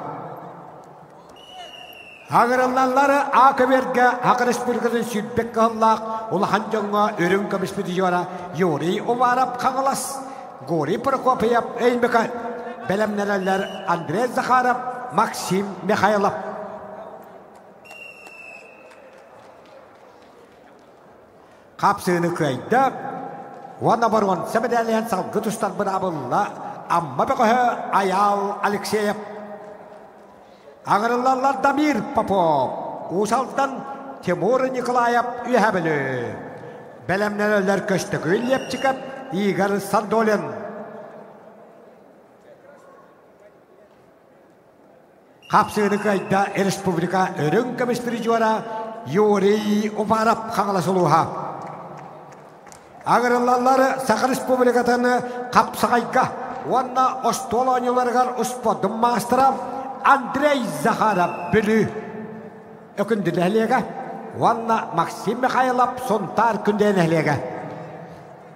Аҥырыллаллары Аакаберга Саха Республикатын сүүрбэт кыһыллаах улахан дьоҥҥо үрүҥ көмүс призера Юрий Уваров Хаҥалас, Гурий Прокопьев Өймөкөөн, бэлэмнэнэллэр Андрей Захаров, Максим Михайлов. Хапсыыны кыайда уонна боруонса мэдээлэһэн салгы тустар быраабылла Амма бөҕөһө Айаал Алексеев. Аҥырыллаллар Дамир Попов, Уус Алдан Тимур Николаев Үөһээ Бүлүү. Бэлэмнэнэллэр Көстөкүүн Лепчиков, Игорь Сандолин. Хапсыыны кыайда республика үрүҥ көмүс призера. Юрий Уваров Хаҥалас улууһа. Агырыллаллар Саха Республикатын хапсаҕайга уонна остуол оонньууларыгар успуордун маастара Андрей Захаров Бүлүү Өкүндү нэһилиэгэ уонна Максим Михайлов Сунтаар Күндэ нэһилиэгэ.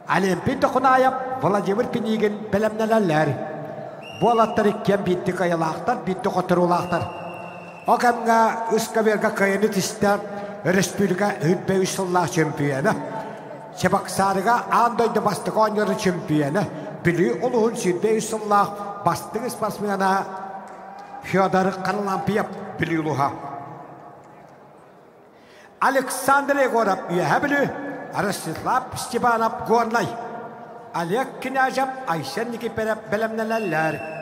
Олимпий Дохунаев Владимир Пинигин бэлэмнэнэллэр. Буолаттар иккиэн биирдик айылаахтар, биирдик хотуруулаахтар. О кэмҥэ ыскаверга кыайыны тистэ республика үрбэ үс сыллаах чемпиона. Чебоксарыга аан дойду бастакы оонньуурун чемпиона, Бүлүү улууһун 23 сыллаах бастыҥ спортсмена Федор Харлампьев Бүлүү улууһа. Александр Егоров Үөһэ Бүлүү, Ростислав Степанов Горнай, Олег Князев, Айсен Никифоров бэлэмнэнэллэр.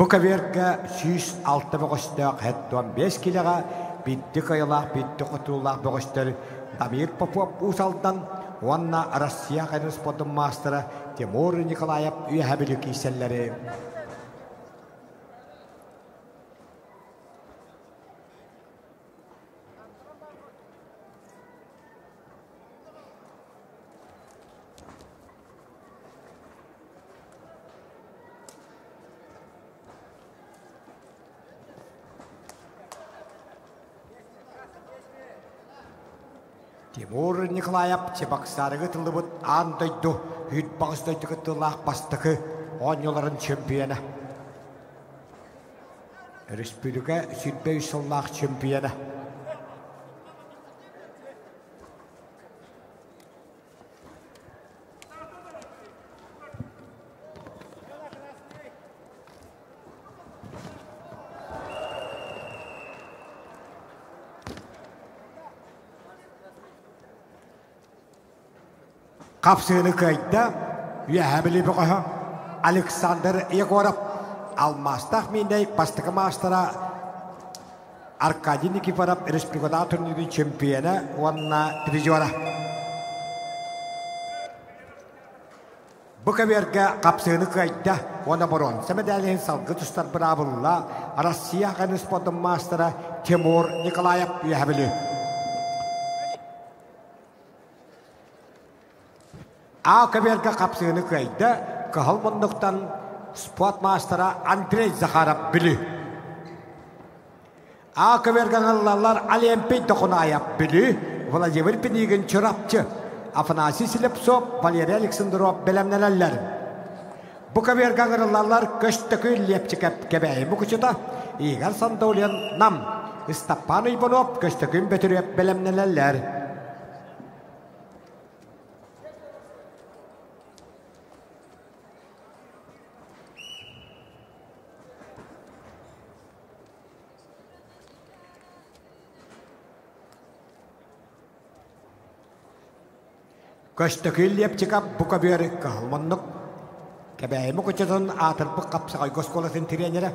Бу көбүөргэ 106 бөҕөстөөх 75 килэҕэ биирдик кыайыылаах, биирдик хотуулаах бөҕөстөр Дамир Попов Уус Алдан уонна Россия хайдах спордун маастара Тимур Николаев Үөһээ Бүлүү киирсэллэри Тимур Николаев Чебоксарыга тыллыбыт аан дойду үүт-баҕас дойду кыттыылаах бастакы оонньууларын чемпиона. Өрөспүүбүлүкэ 23 сыллаах чемпиона. Хапсыыны кыайда Үөһээ Бүлүү бөҕөһө Александр Егоров, алмаастаах миинэй бастакы маастара Аркадий Никифоров республикатааҕы турнирын чемпиона уонна призера. Бу көбүөргэ хапсыыны кыайда уонна боруонса мэдээлиһин салгыы тустар быраабылла Россия аҕын спордун маастара Тимур Николаев Үөһэ Бүлүү. А көбүөргэ хапсыыны кыайда Кыһыл муннуктан спорт маастара Андрей Захаров Бүлүү. А көбүөргэ ыллаллар Олимпий Дохунаев Бүлүү, Владимир Пинигин Чурапчы, Афанасий Слепцов, Валерий Александров бэлэмнэнэллэр. Бу көбүөргэ ыҥырыллаллар Көстөкүү Лепчикэп Кэбээйи Мукучута, Игорь Сандулин Нам, Ыстаппаан Уйбанов Көстөкүүн Бөтүрүөп бэлэмнэнэллэр. Көстөкүүн Лепчиков бу көбүөр кыһыл муннук Кэбээйи Мукучутун аатырбыт хапсаҕайга оскуолатын тириэньэрэ.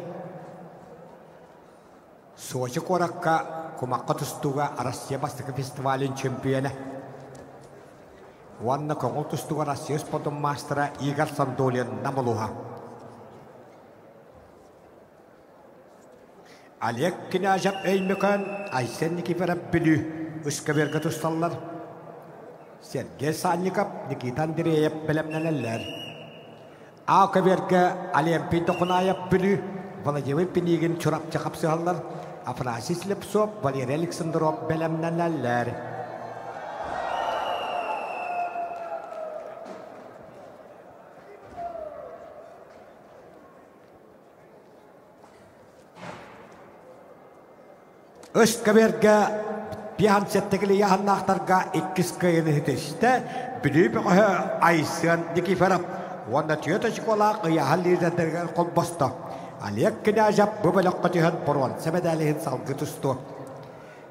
Сочи куоракка кумахха тустууга Россия бастакы фестивалын чемпиона уонна көҥүл тустууга Россия спордун маастара Игорь Сандулин Нам улууһа. Олег Князев Өймөкөөн, Айсен Никифоров Бүлүү ыскаверга тусталлар. Сергей Санников, Никита Андреев бэлэмнэнэллэр. А көбүөргэ Олимпий Дохунаев Бүлүү, Владимир Пинигин Чурапчы хапсыһаллар. Афанасий Слепцов, Валерий Александров бэлэмнэнэллэр. Өскөбүөргэ пиансеттигили яһаннаахтарга иккис кыайыны ситистэ Бүлүү бөҕөһө Айсен Никифоров уонна түөрт очколаах ыйааһын лидердэригэр холбосто. Олег Князев бу бөлөххө түһэн боруонса мэдээлиһин салгыы тустуо.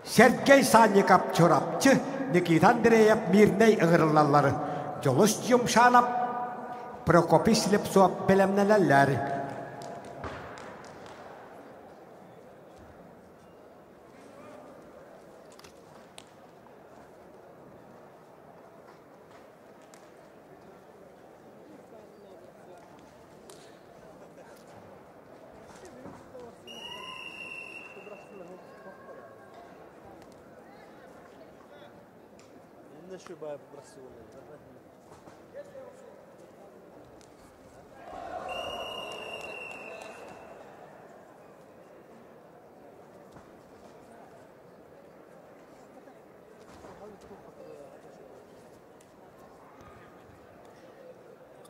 Сергей Санников Чурапчы, Никита Андреев Мирнэй ыҥырыллаллар. Дьулус Юмшанов, Прокопий Слепцов бэлэмнэнэллэр.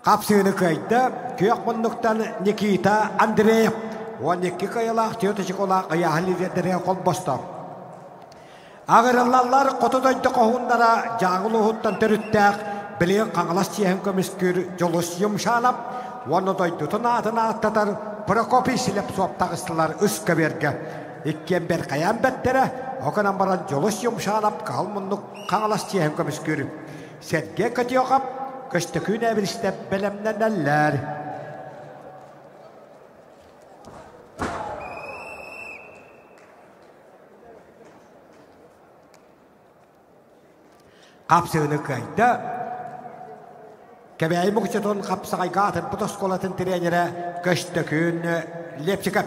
Хапсыыны кыайда күөх муннуктан Никита Андреев 12 кыайылаах түөрт очколаах ыйааһын лидердэригэр холбосто. Аҕырыллаллар хоту дойду хоһууннара Дьааҥы улууһуттан төрүттээх билигин Хаҥалас чиэһин көмүскүүр Дьулус Юмшанов уонна дойдутун аатын ааттатар Прокопий Слепцов таҕыстылар үс көбүөргэ. Иккиэн бэркайаан бэртэрэ, ол гынан баран Дьулус Юмшанов кыһыл муннук Хаҥалас чиэһин көмүскүүр. Сергей Котехов Көстөкүүн Эбиристэп бэлэмнэнэллэр. Хапсыыны кыайда. Кэбээйи Мукучутун хапсаҕайга атырбыт оскуолатын тренерэ Көстөкүүн Лепчиков.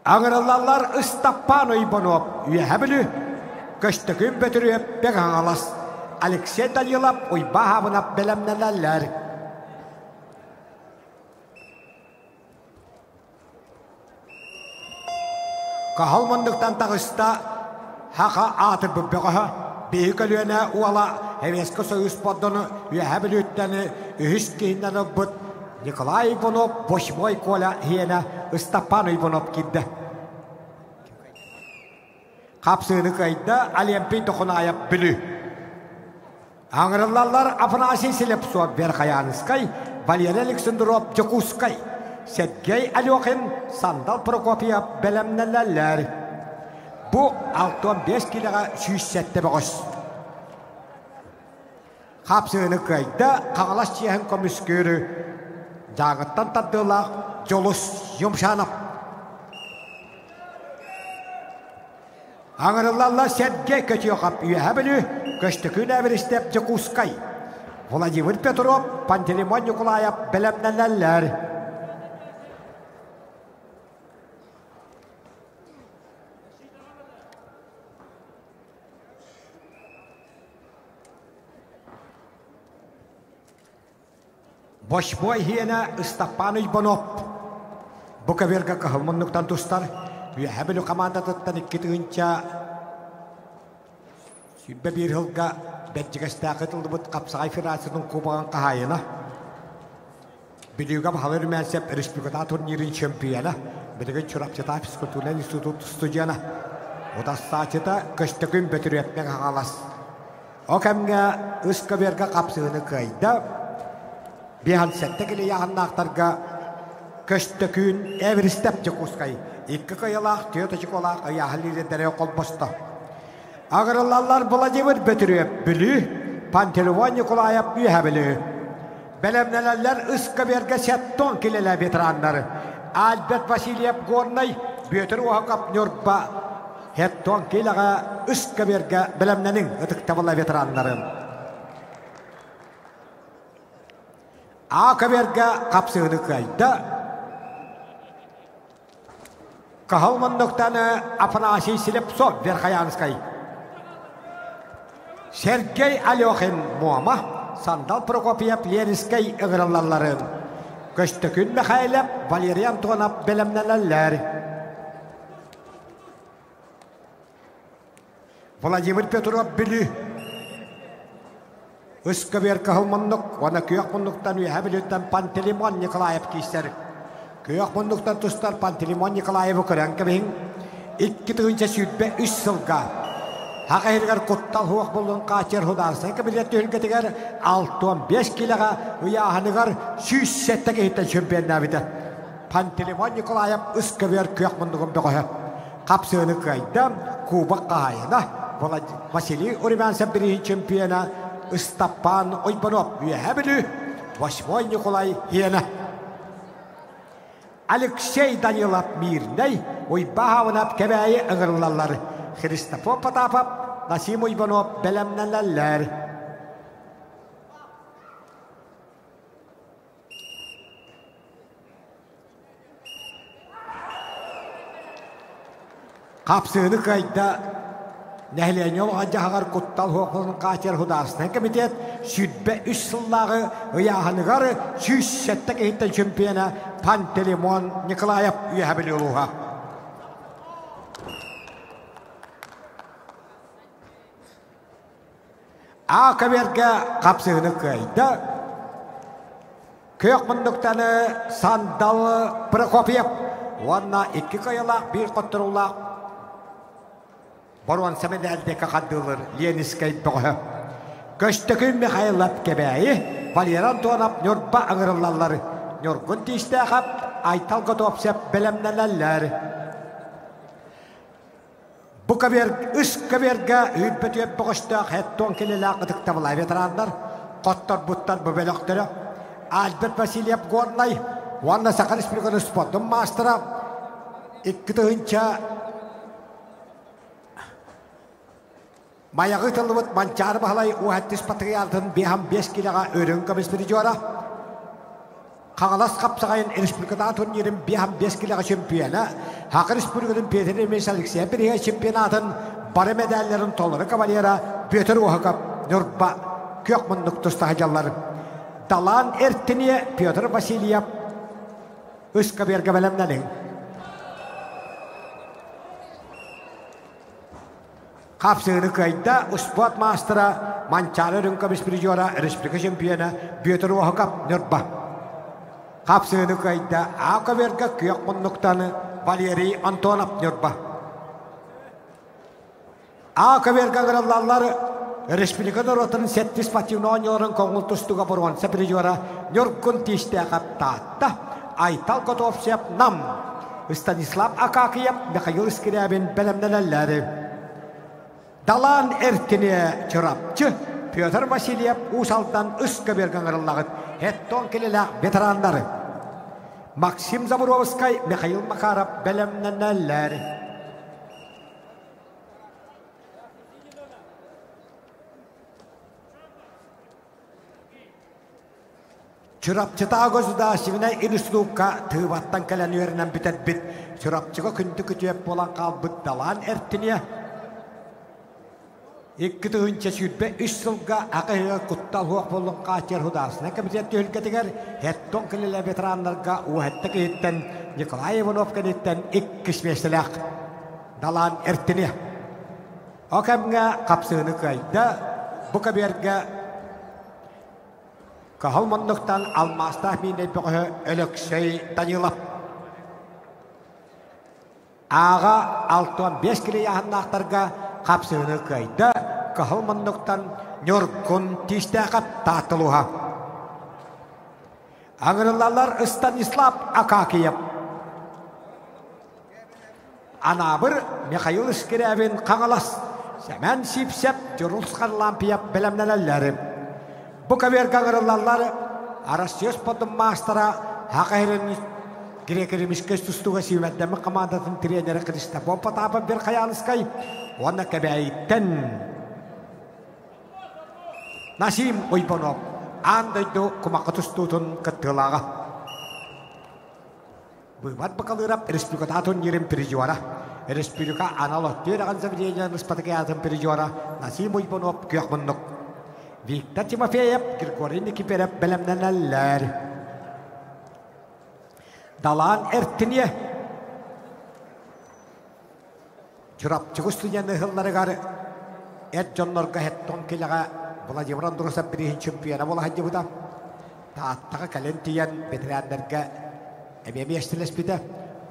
Аҥырыллаллар Ыстаппаан Ойбонуоп Үөһэ Бүлүү, Көстөкүүн Бөтүрүөп Бэҥ Хаҥалас, Алексей Данилов Уйбаа Хаабынап бэлэмнэнэллэр. Каһыл муннуктан таҕыста Хаха аатырбыт бөҕөһө, биһи көлүөнэ уола Советскай Союз спордуну Үөһээ Бүлүүттэн үһүс киһинэн ылбыт Николай Иванов Восьмой Коля иһиэнэ Ыстапаан Иванов киирдэ. Хапсыыны кыайда Олимпий Дохунаев Бүлүү. Аҥырыллаллар Афанасий Слепцов Верхоянскай, Валерий Александров Дьокуускай, Сергей Алехин, Сандал Прокопьев бэлэмнэнэллэр. Бу 65 киилэҕэ 107 бөҕөс. Хапсыыны кыайда Хаҥалас чиэһин көмүскүүр Дьааҥыттан тардыылаах Дьулус Юмшанов. Аҥырыллаллар Сергей Көтүөхап Үөһэ Бүлүү, Көстөкүүн Эбиристэп Дьокуускай, Владимир Петров, Пантелеймон Ньукулаев бэлэмнэнэллэр. Бочбуой иһиэнэ Ыстаппаан Уйбанов бу көбүөргэ кыһыл муннуктан тустар Үөһээ Бүлүү хамаандатыттан 2021 сылга Бэрдьигэстээххэ ытыллыбыт хапсаҕай федерациятын кубогын хаһаайына, Бүлүүгэ Баһылай Румянцев республикатааҕы турнирын чемпиона, билигин Чурапчытаах физкультурнай институт студена, утарсааччыта Көстөкүүн Бөтүрүөпкэ Хаҥалас. Ол кэмҥэ үс көбүөргэ хапсыһыыны кыайда. 57 килэ ыйааһыннаахтарга Көстөкүүн Эверистеп Дьокуускай икки кыайыылаах, түөрт очукуолаах ыйааһын лидердэрэ холбосто. Аҕырыллаллар Владимир Бөтүрүөп Бүлүү, Пантелеймон Николаев Үөһэ Бүлүү. Бэлэмнэнэллэр ыскабиэргэ сеттон килэлэ ветераннар Альберт Васильев Горнай, Бүөтүр Уоһукап Ньурба, Хеттон килэҕэ ыскабиэргэ бэлэмнэниҥ ытыктабыла ветераннарын. А көбүөргэ хапсыһыны кыайда. Каһыл муннуктан Афанасий Слепцов Верхоянскай. Сергей Алехин Муома, Сандал Прокопьев Ленинскэй ыҥырыллалларын. Көстөкүүн Михайлов, Валерий Антонов бэлэмнэнэллэр. Владимир Петров Бүлүү Ыскабыар кыһыл муннук уонна күөх муннуктан Үөһээ Бүлүүттэн Пантелеймон Николаев киирсэр. Күөх муннуктан тустар Пантелеймон Николаевы көрөн кэбиһиҥ. 2023 сылга Саха иһигэр куттал суох буолуон хааччыйар судаарыстыба кабинет түһүлгэтигэр 65 киилэҕэ ыйааһыныгар 107 киһиттэн чемпионнаабыта. Пантелеймон Николаев ыскабыар күөх муннугун бөҕөһө. Хапсыыны кыайда Кубок хаһаайына Василий Румянцев бирииһин чемпиона Ыстаппаан Ойбонов Үөһээ Бүлүү Восьмой Николай Хиэнэ Алексей Данилов Мирнэй Уйбаһабынап Кэбээйи ыҥырыллаллар Христофор Потапов Насим Уйбанов бэлэмнэнэллэр. Хапсыыны кыайда нэһилиэнньэ олоҕун-дьаһаҕар куттал суохун хааччыйар судаарыстыбаннай комитет 23 сыллааҕы ыйааһыныгар 107 киһиттэн чемпиона Пантелеймон Николаев Үөһээ Бүлүү улууһа. А көбүөргэ хапсыһыны кыайда. Күөх муннуктаны Сандал Прокопьев уонна икки кыайылаах биир хотторуулаах боруонса мэдээлдиэкэ хардыылыр Ленискэй бөҕөһө. Көстөкүүн Михайлов Кэбээйи, Валера Антонов Ньурба ыҥырыллаллар. Ньургун Тиистээхэп, Айтал Готовцев бэлэмнэнэллэр. Бу көбүөр үс көбүөргэ үүрбэтүөп бөҕөстөөх хеттон килэлээх ытыктабылаах ветераннар хотторбуттар бу бөлөхтөрө Альберт Васильев Горнай уонна Саха Республикатын спордун маастара 2000 Майаҕы тыллыбыт Манчаары Баһылай уһаттис патриархын биһам 5 килэҕэ өрүн көмүс призера Хаҥалас хапсаҕайын республикатааҕы турнирын 5 килэҕэ чемпиона, Саха Республикатын Петр Ильич Алексеев бирииһэ чемпионатын бары медалларын толору кавалера Петр Оһоков Ньурба күөх муннук туста сылдьаллар. Далаан Эртиниэ Петр Васильев үс каберга бэлэмнэниҥ. Хапсыыны кыайда успуорт маастара Манчаары үрүҥ көмүс призера республика чемпиона Бүөтүр Уоһукап Ньурба. Хапсыыны кыайда А көбүөргэ күөх муннуктаны Валерий Антонов Ньурба. А көбүөргэ ыҥырыллаллар республика норуотун сэттис спортивный оонньууларын көҥүл тустууга боруонса призера Ньургун Тиистээхэп Таатта, Айтал Готовцев Нам, Станислав Акакиев, Михаил Скрябин бэлэмнэнэллэр. Далаан Эркине Чурапчы, Петр Васильев Уус Алдан үс көбүөргэ ыҥырыллаҕыт хеттон килэлээх ветераннары. Максим Заборовскай, Михаил Макаров бэлэмнэнэллэр. Чурапчытааҕы государственнай институкка Тыыбаттан кэлэн үөрэнэн бүтэрбит Чурапчыга күндү күтүөп буолан хаалбыт Далаан Эртиниэ 2023 сылга АКХ куттал суох буоллун хааччыйар судаарыстыбаннай комитет түһүлгэтигэр Хеттон кэлилэ ветераннарга уһэтта киһиттэн Николай Иванов кэнниттэн иккис миэстэлээх Далаан Эртиниэ. Ол кэмҥэ хапсыыны кыайда, бу кэбиэргэ Кыһыл муннуктан алмаастаах миинэй бөҕөһө Өлөксөй Данилов ааҕа 65 кило ыйааһыннаахтарга хапсыһыыны кыайда Кыһыл муннуктан Ньургун Тиистээхэп Таатталууһа. Аҥырылалар Станислав Акакиев Анаабыр Михаил Скрябин Хаҥалас, Сэмэн Сипсэп, Дьурус Харлампьев бэлэмнэнэллэр. Бу көбүөргэ ыҥырыллаллар Арассыыйа спордун маастара Саха сирин греко-римскэй тустууга сүүмэрдэммит хамаандатын тренерэ Христофор Потапов Верхоянскай уонна Кэбээйиттэн Насим Уйбанов аан дойду кумахха тустуутун кыттыылааҕа. Быыбар Бакалыырап республикатааҕы турнирын призера, республика анал өттүөрэҕин заведениетын ыспатыкыйаатын призера Насим Уйбанов күөх муннук. Виктор Тимофеев, Григорий Никифоров бэлэмнэнэллэр. Далаан Эртиниэ Чурапчы студенты ыһылларыгар Эр дьоннорго хеттон килэҕэ Владимир Андросов бирииһин чемпиона буола сылдьыбыта. Тааттаҕа кэлэн тиийэн бэтэрээннэргэ эмиэ миэстэлэспитэ.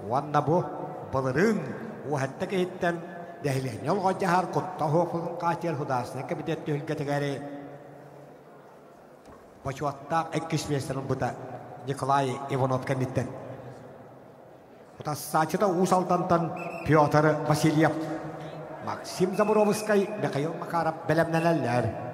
Уонна бу былырыын уоһатта киһиттэн нэһилиэнньэ олоҕо дьаһар куттал суохпутун хааччыйар художественнай кэмитиэт түһүлгэтигэр бочуоттаах иккис миэстэни ылбыта Николай Иванов кэнниттэн. Утассааччыта Уус Алдантан Петр Васильев, Максим Заборовскай, Михаил Макаров бэлэмнэнэллэр.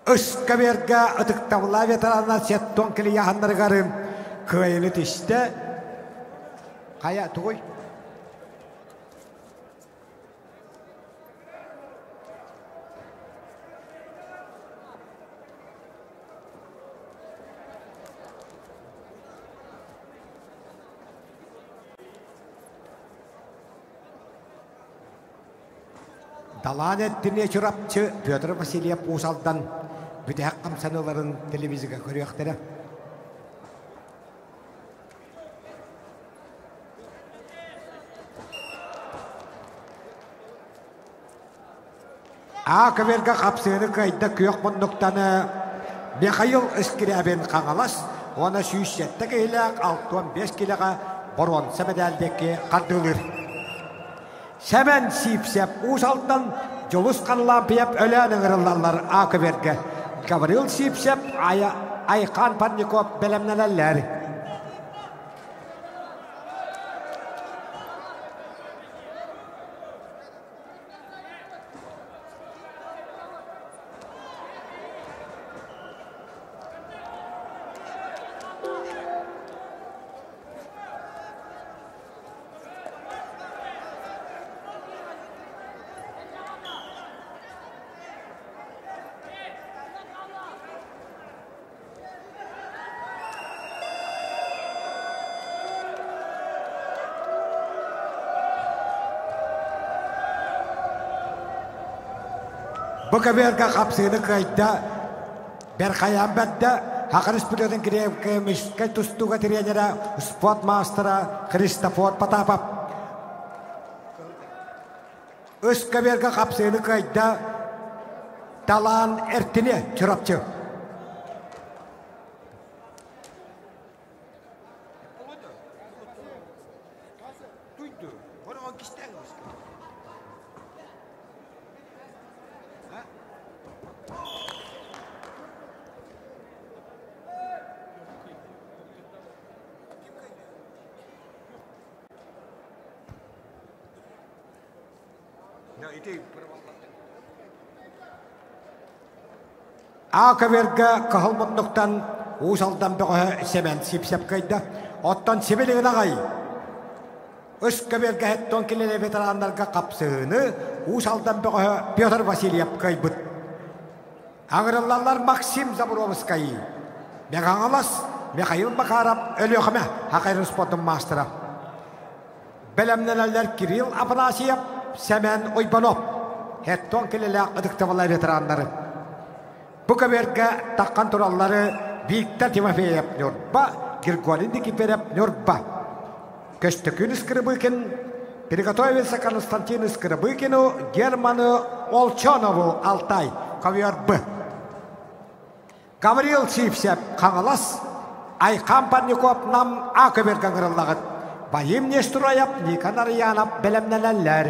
Ыскаверга ытыктабыллаах ветераннар сеттон килийаһаннарыгар кыайыны түстэ. Хайа тугуй? Далаан эртиниэ Чурапчы Петр Васильев Уус Алдан бүтэһик хамсаныыларын телевизорга көрүөхтэрэ. А көбүөргэ хапсыыны кыайда күөх муннуктаны Михаил Скрябин Хаҥалас уонна 107 киһилээх 65 килэҕэ боруонса мэдээлдиэкки хардыылыыр. Сэмэн Сиипсэп Уус Алдан Дьулус Харлампьев өлөөн ыҥырыллаллар А көбүөргэ. Гаврил Сиипсэп Айхан Парников бэлэмнэнэллэр. Бу көбүөргэ хапсыыны кыайда Бэрхайаан бэрдэ Саха Республикатын кириэкэмискэй тустууга тренерэ, спорт маастара Христофор Потапов. Үс көбүөргэ хапсыыны кыайда Талаан Эртине Чурапчы. А көбүөргэ кыһыл муннуктан Уус Алдан бөҕөһө Сэмэн Сипсэп кыайда. Оттон сибилигин аҕай Үс көбүөргэ һэттон килэлэ ветераннарга хапсыһыыны Уус Алдан бөҕөһө Петр Васильев кыайбыт. Аҥырыллаллар Максим Забровскай, Мэҥэ Михаил Макаров Өлүөхүмэ Хахайрын спордун маастара. Бэлэмнэнэллэр Кирилл Афанасьев, Сэмэн Уйбанов, Хеттон килэлээх ытыктабыллар ветераннары. Бу көбүөргэ таххан тураллары Виктор Тимофеев Ньурба, Григорий Никифоров Ньурба. Көстөкүүн Скрыбыкин приготовился Константину Скрыбыкину, Герману Олчонову Алтай, ковер Б. Гаврил Сивцев Хаҥалас, Айхан Парников Нам А көбүөргэ ыҥырыллаҕыт. Вадим Нестроев, Никон Арыйаанов бэлэмнэнэллэр.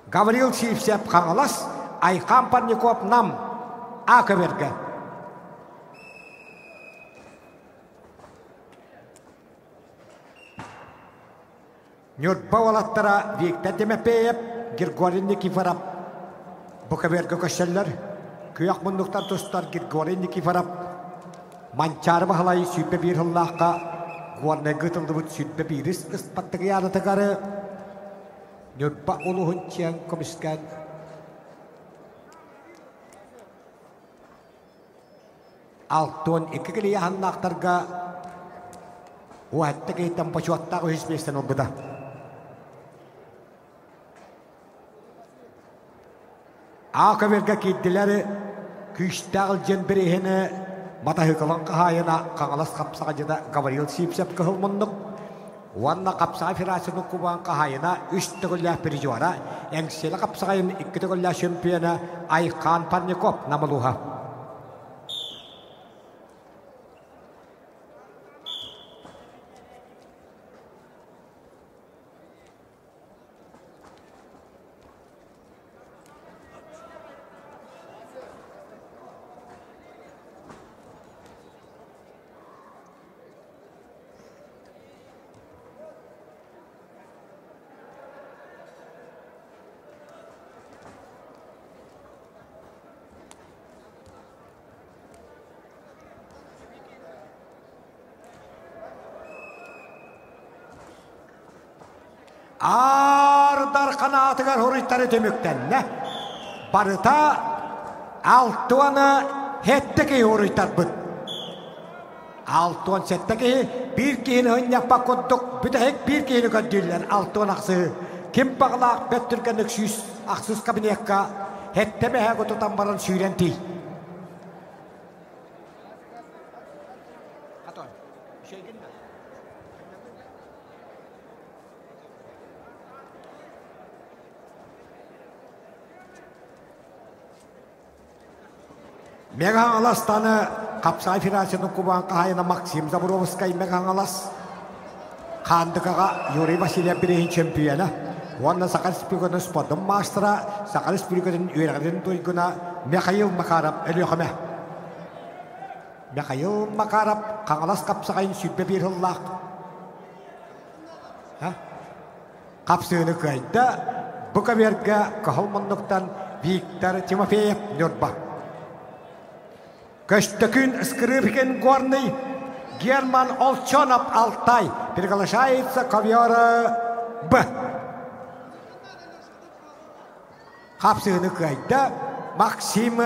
Гаврил Сивцев Хаҥалас, Айхан Парников Нам А көбүөргэ. Ньурба уолаттара Виктор Тимофеев, Григорий Никифоров бу көбүөргэ көрсөллөр. Күөх муннуктан тустар Григорий Никифоров Манчаары Баһылай 21 сыллаахха Горнайга ытыллыбыт 21 ыспаттыгыйаанатыгар Ньурба улууһун чиэн көмүскээн 62 килийаһаннаахтарга уһатта киһиттэн бочуоттаах үһүс миэстэни ылбыта. Аа көбүөргэ киирдилэр күүстээх илдьэн бирииһини матаһыыкылан хаһаайына Хаҥалас хапсаҕайдьыта Гаврил Сивцев кыһыл муннук уонна хапсаҕай федерациятын кубогын хаһаайына үс төгүллээх призера Эҥсиэли хапсаҕайын икки төгүллээх чемпиона Айхаан Парников Намылуһа. Аардар ханаатыгар хоруйтары түмүктэннэ. Барыта алтыаны сэттэ киһи хоруйтарбыт. 67 киһи биир киһини ынньаппа курдук бүтэһик биир киһини көрдүүллэр алтыан ахсыһы. Ким баҕалаах бэрт түргэнник сүүс ахсыс кабинекка сэттэ мэһээги тутан баран сүүрэн тиий. Мэҥэ-Хаҥаластаны Хапсаҕай Федерациятын кубогын хаһаайына Максим Забровскай Мэҥэ-Хаҥалас Хаандыкаҕа Юрий Васильев бирииһин чөмпүйүөнэ уонна Саха Республикатын спордун маастара, Саха Республикатын үөрэҕин туйгуна Михаил Макаров Өлүөхүмэ. Михаил Макаров Хаҥалас хапсаҕайын 21 сыллаах хапсыыны кыайда. Бу көбүөргэ кыһыл муннуктан Виктор Тимофеев Ньурба. Көстөкүүн Скрипкин Горный, Герман Олчонов Алтай приглашается ковера Б. Хапсыыны кыайда Максим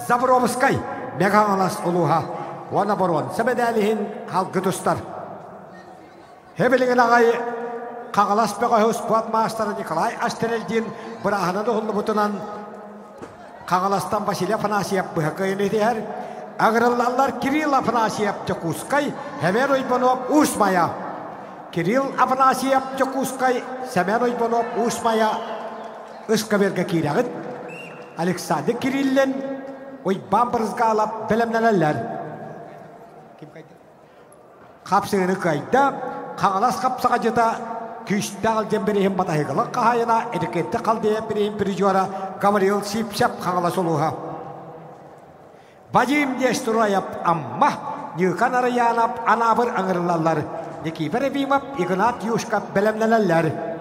Забровскай Мэҥэ-Хаҥалас улууһа уонна боруонса мэдээлиһин халгы тустар. Хэбилигин аҕай Хаҥалас бөҕөһү спорт маастара Николай Астерельдин бырааһынан уһуллубутунан Хаҥаластан Василий Афанасьев быһа кыайан итиһэр. Агырыллаллар Кирилл Афанасьев Дьокуускай, Сэмэн Уйбанов Уус Майа. Кирилл Афанасьев Дьокуускай, Сэмэн Уйбанов Уус Майа ыскаберга киирэҕит. Александр Кириллин, Уйбаан Брызгалов бэлэмнэнэллэр. Ким кайда? Хапсыгыны кыайда, Хаҥалас хапсаҕадьыта күүстээх илдьэн бирииһин батаһыгалык хаһаайына Этикетти Халдея бирииһин призера Гаврил Сивцев Хаҥалас улууһа. Вадим Нестураев Амма, Ньыыкан Арыйаанап Анаабыр ыҥырыллаллар. Никифор Ефимов, Игнат Юшков бэлэмнэнэллэр.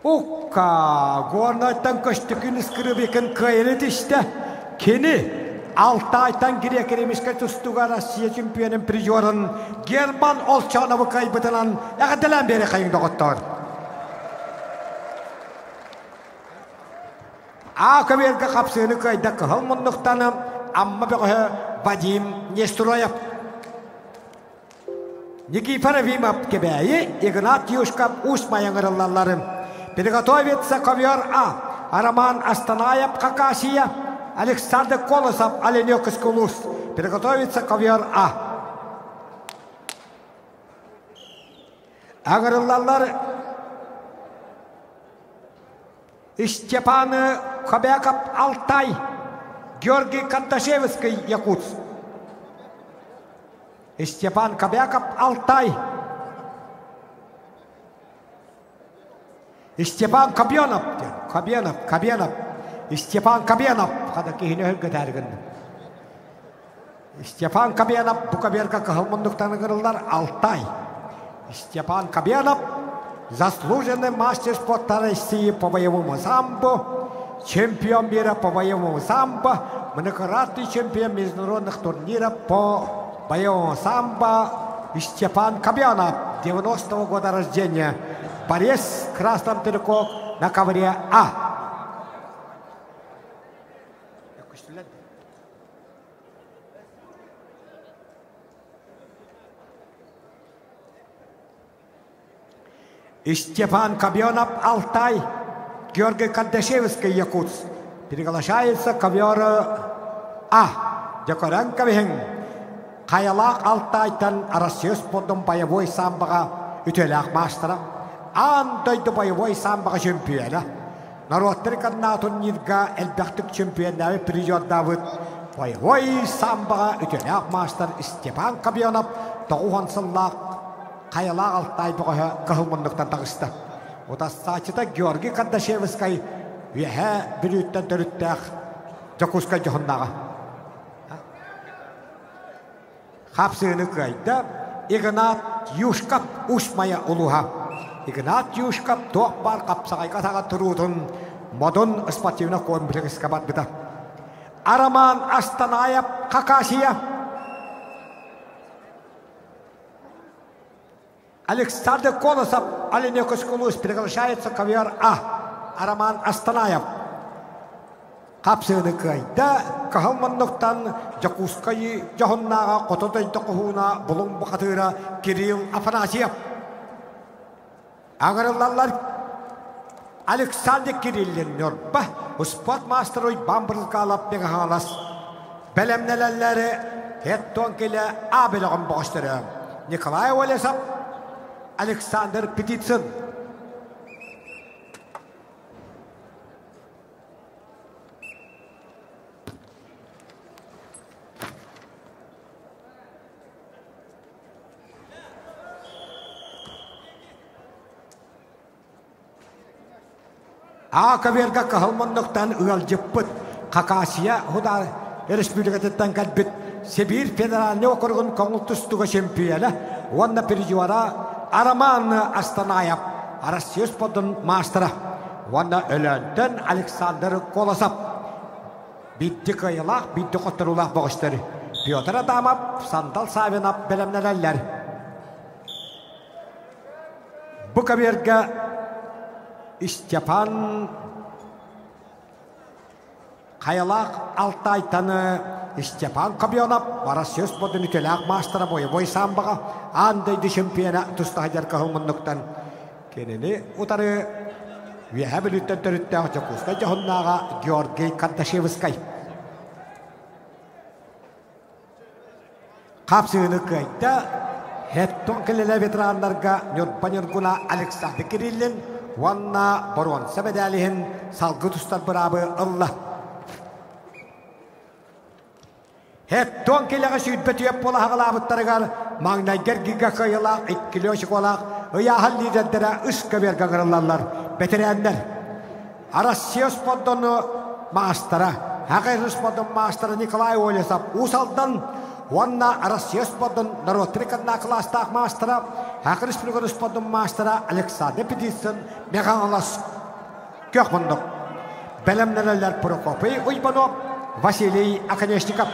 Укка Горнайтан көстүкүн Скрыбыкин кыайыны түстэ. Кини Алтайтан грек-римскэй тустууга Россия чемпионун призерын Герман Олчановы кыайбытынан эҕэрдэлээн биэри хайыҥ доҕоттоор. А көбүөргэ хапсыыны кыайда кыһыл муннуктан Амма бөҕөһө Вадим Нестроев. Никифор Ефимов Кэбээйи, Игнат Юшков Уус Майаҥырыллалларын. Приготовиться ковер А. Роман Астанаев Хакасия, Александр Колосов Оленек Улус. Приготовиться ковер А. Аҥырыллаллар Степан Кобяков Алтай, Георгий Канташевский Якутск. Степан Кобяков Алтай. Степан Кобенов диэн. Кобенов, Кобенов. Степан Кобенов хата киһини өһүргэтээри гынным. Степан Кобенов бу каберка кыһыл муннуктан ыҥырыллар Алтай. Степан Кобенов заслуженный мастер спорта России по боевому самбо, чемпион мира по боевому самбо, многократный чемпион международных турниров по боевому самбо Степан Кобенов, 90-го года рождения. Борец в красном трико на ковре А. Степан Кобенов Алтай, Георгий Кардашевский Якутск. Приглашается ковер А. Декоран кабиһин Хайалаах Алтайтан Россия спордун боевой самбаҕа үтүөлээх маастара, аан дойду боевой самбаҕа чемпиона, норуоттар каннаа турнирга элбэхтик чемпионнааҕы призердаабыт боевой самбаҕа үтүөлээх маастар Степан Кобенов 90 сыллаах Хайалаах Алтай бөҕөһө кыһыл муннуктан таҕыста. Утассааччыта Георгий Кардашевскай Үөһээ Бүлүүттэн төрүттээх Дьокуускай дьоһуннааҕа. Хапсыыны кыайда Игнат Юшков Усть-Майа улууһа. Игнат Юшков туох баар хапсаҕайга саҕа туруутун Модун спортивнай комплекска барбыта. Арамаан Астанаев Хакасия Александр Колосов Оленекоскулус приглашается ковер А. Роман Астанаев. Хапсыыны кыайда, кыһыл муннуктан Дьокуускай дьоһуннааҕа Хоту дойду хоһууна Булуҥ бухатыыра Кирилл Афанасьев. Аҥарыллаллар Александр Кириллин Ньурба спорт маастар Уйбаан Брызгалов Мегаһаҥалас бэлэмнэлэллэри Хеттон килэ А бөлөҕүн бөҕөстөрө Николай Олесов, Александр Птицын. Аакаверга кыһыл муннуктан ыалдьыппыт Хакасия Худаа Республикатыттан кэлбит Сибиир федеральнай округун көҥүл тустууга чемпиона уонна призера Роман Астанаев Россия спордун маастара уонна Өлөөнтөн Александр Колосов Биирдэ кыайыылаах, биирдэ хотторуулаах бөҕөстөр Петр Адамов, Сандал Савинов бэлэмнэнэллэр. Бу каберга Степан Хайалаах Алтайтаны Степан Кобьонов Россия спордун үтүөлээх маастара боевой самбаҕа аан дойду чемпиона туста сылдьар кыһыл муннуктан кинини утары Үөһээ Бүлүүттэн төрүттээх Дьокуускай дьоһуннааҕа Георгий Кардашевскай. Хапсыыны кыайда Хеттон кэлэлэ ветераннарга Ньурба Ньургуна Александр Кириллин уонна боруонса мэдээлиһин салгыы тустар быраабы ылла. Хеттон килэҕэ 24 буола хаҕалаабыттарыгар маҥнайгы эргииргэ кыайыылаах иккилиэ очукуолаах ыйааһын лидердэрэ үс көбүөргэ ыҥырыллаллар. Бэтэрээннэр Россия спордун маастара, ХХ спордун маастара Николай Олесов Уус Алдан уонна Россия спордун норуоттарын кытта кылаастаах маастара, ХХ Республикатын спордун маастара Александр Петицын Мегаҥалас Көх муннук. Бэлэмнэнэллэр Прокопий Уйбанов, Василий Оконешников.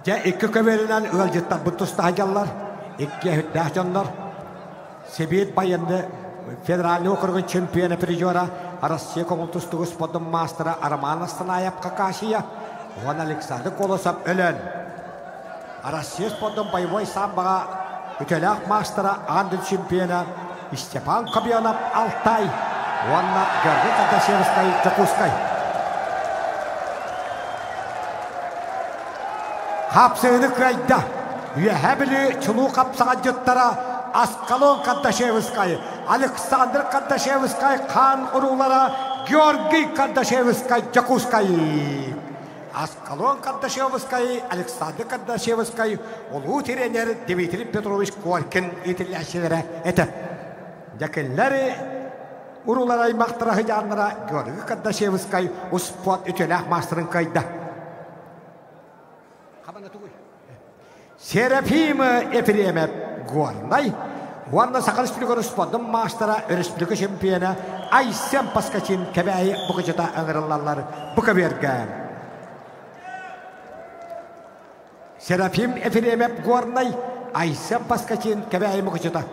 Дьэ, икки көбүөрүнэн ыалдьыттарбыт тустаһадьаллар, икки өһүттээх дьоннор. Сибиир байыанны федеральный округун чемпиона призера Россия көҥүл тустуугу спордун маастара Роман Астанаев Хакасия уонна Александр Колосов Өлөөн. Россия спордун боевой самбаҕа үтүөлээх маастара аан дойду чемпиона Степан Кобьонов Алтай уонна Георгий Кардашевскай Дьокуускай. Хапсыыны кыайда. Үөһээ Бүлүү чулуу хапсаҕайдьыттара Аскалон Кардашевскай, Александр Кардашевскай хаан уруулара Георгий Кардашевскай Дьокуускай. Аскалон Кардашевскай, Александр Кардашевскай, улуу тренер Дмитрий Петрович Коркин иитиллээччилэрэ этэ. Дьэкиллэр урулар аймахтара сыдьааннара Георгий Кардашевскай успуорт үтүөлээх маастарын кыайда. Серафим Ефремов Горнай уонна Саха Республикатын спордун маастара, өрөспүүбүлүкэ чемпиона Айсен Поскачин Кэбээйи букачыта ыҥырыллаллар бу көбүөргэ. Серафим Ефремов Горнай, Айсен Поскачин Кэбээйи мукучута.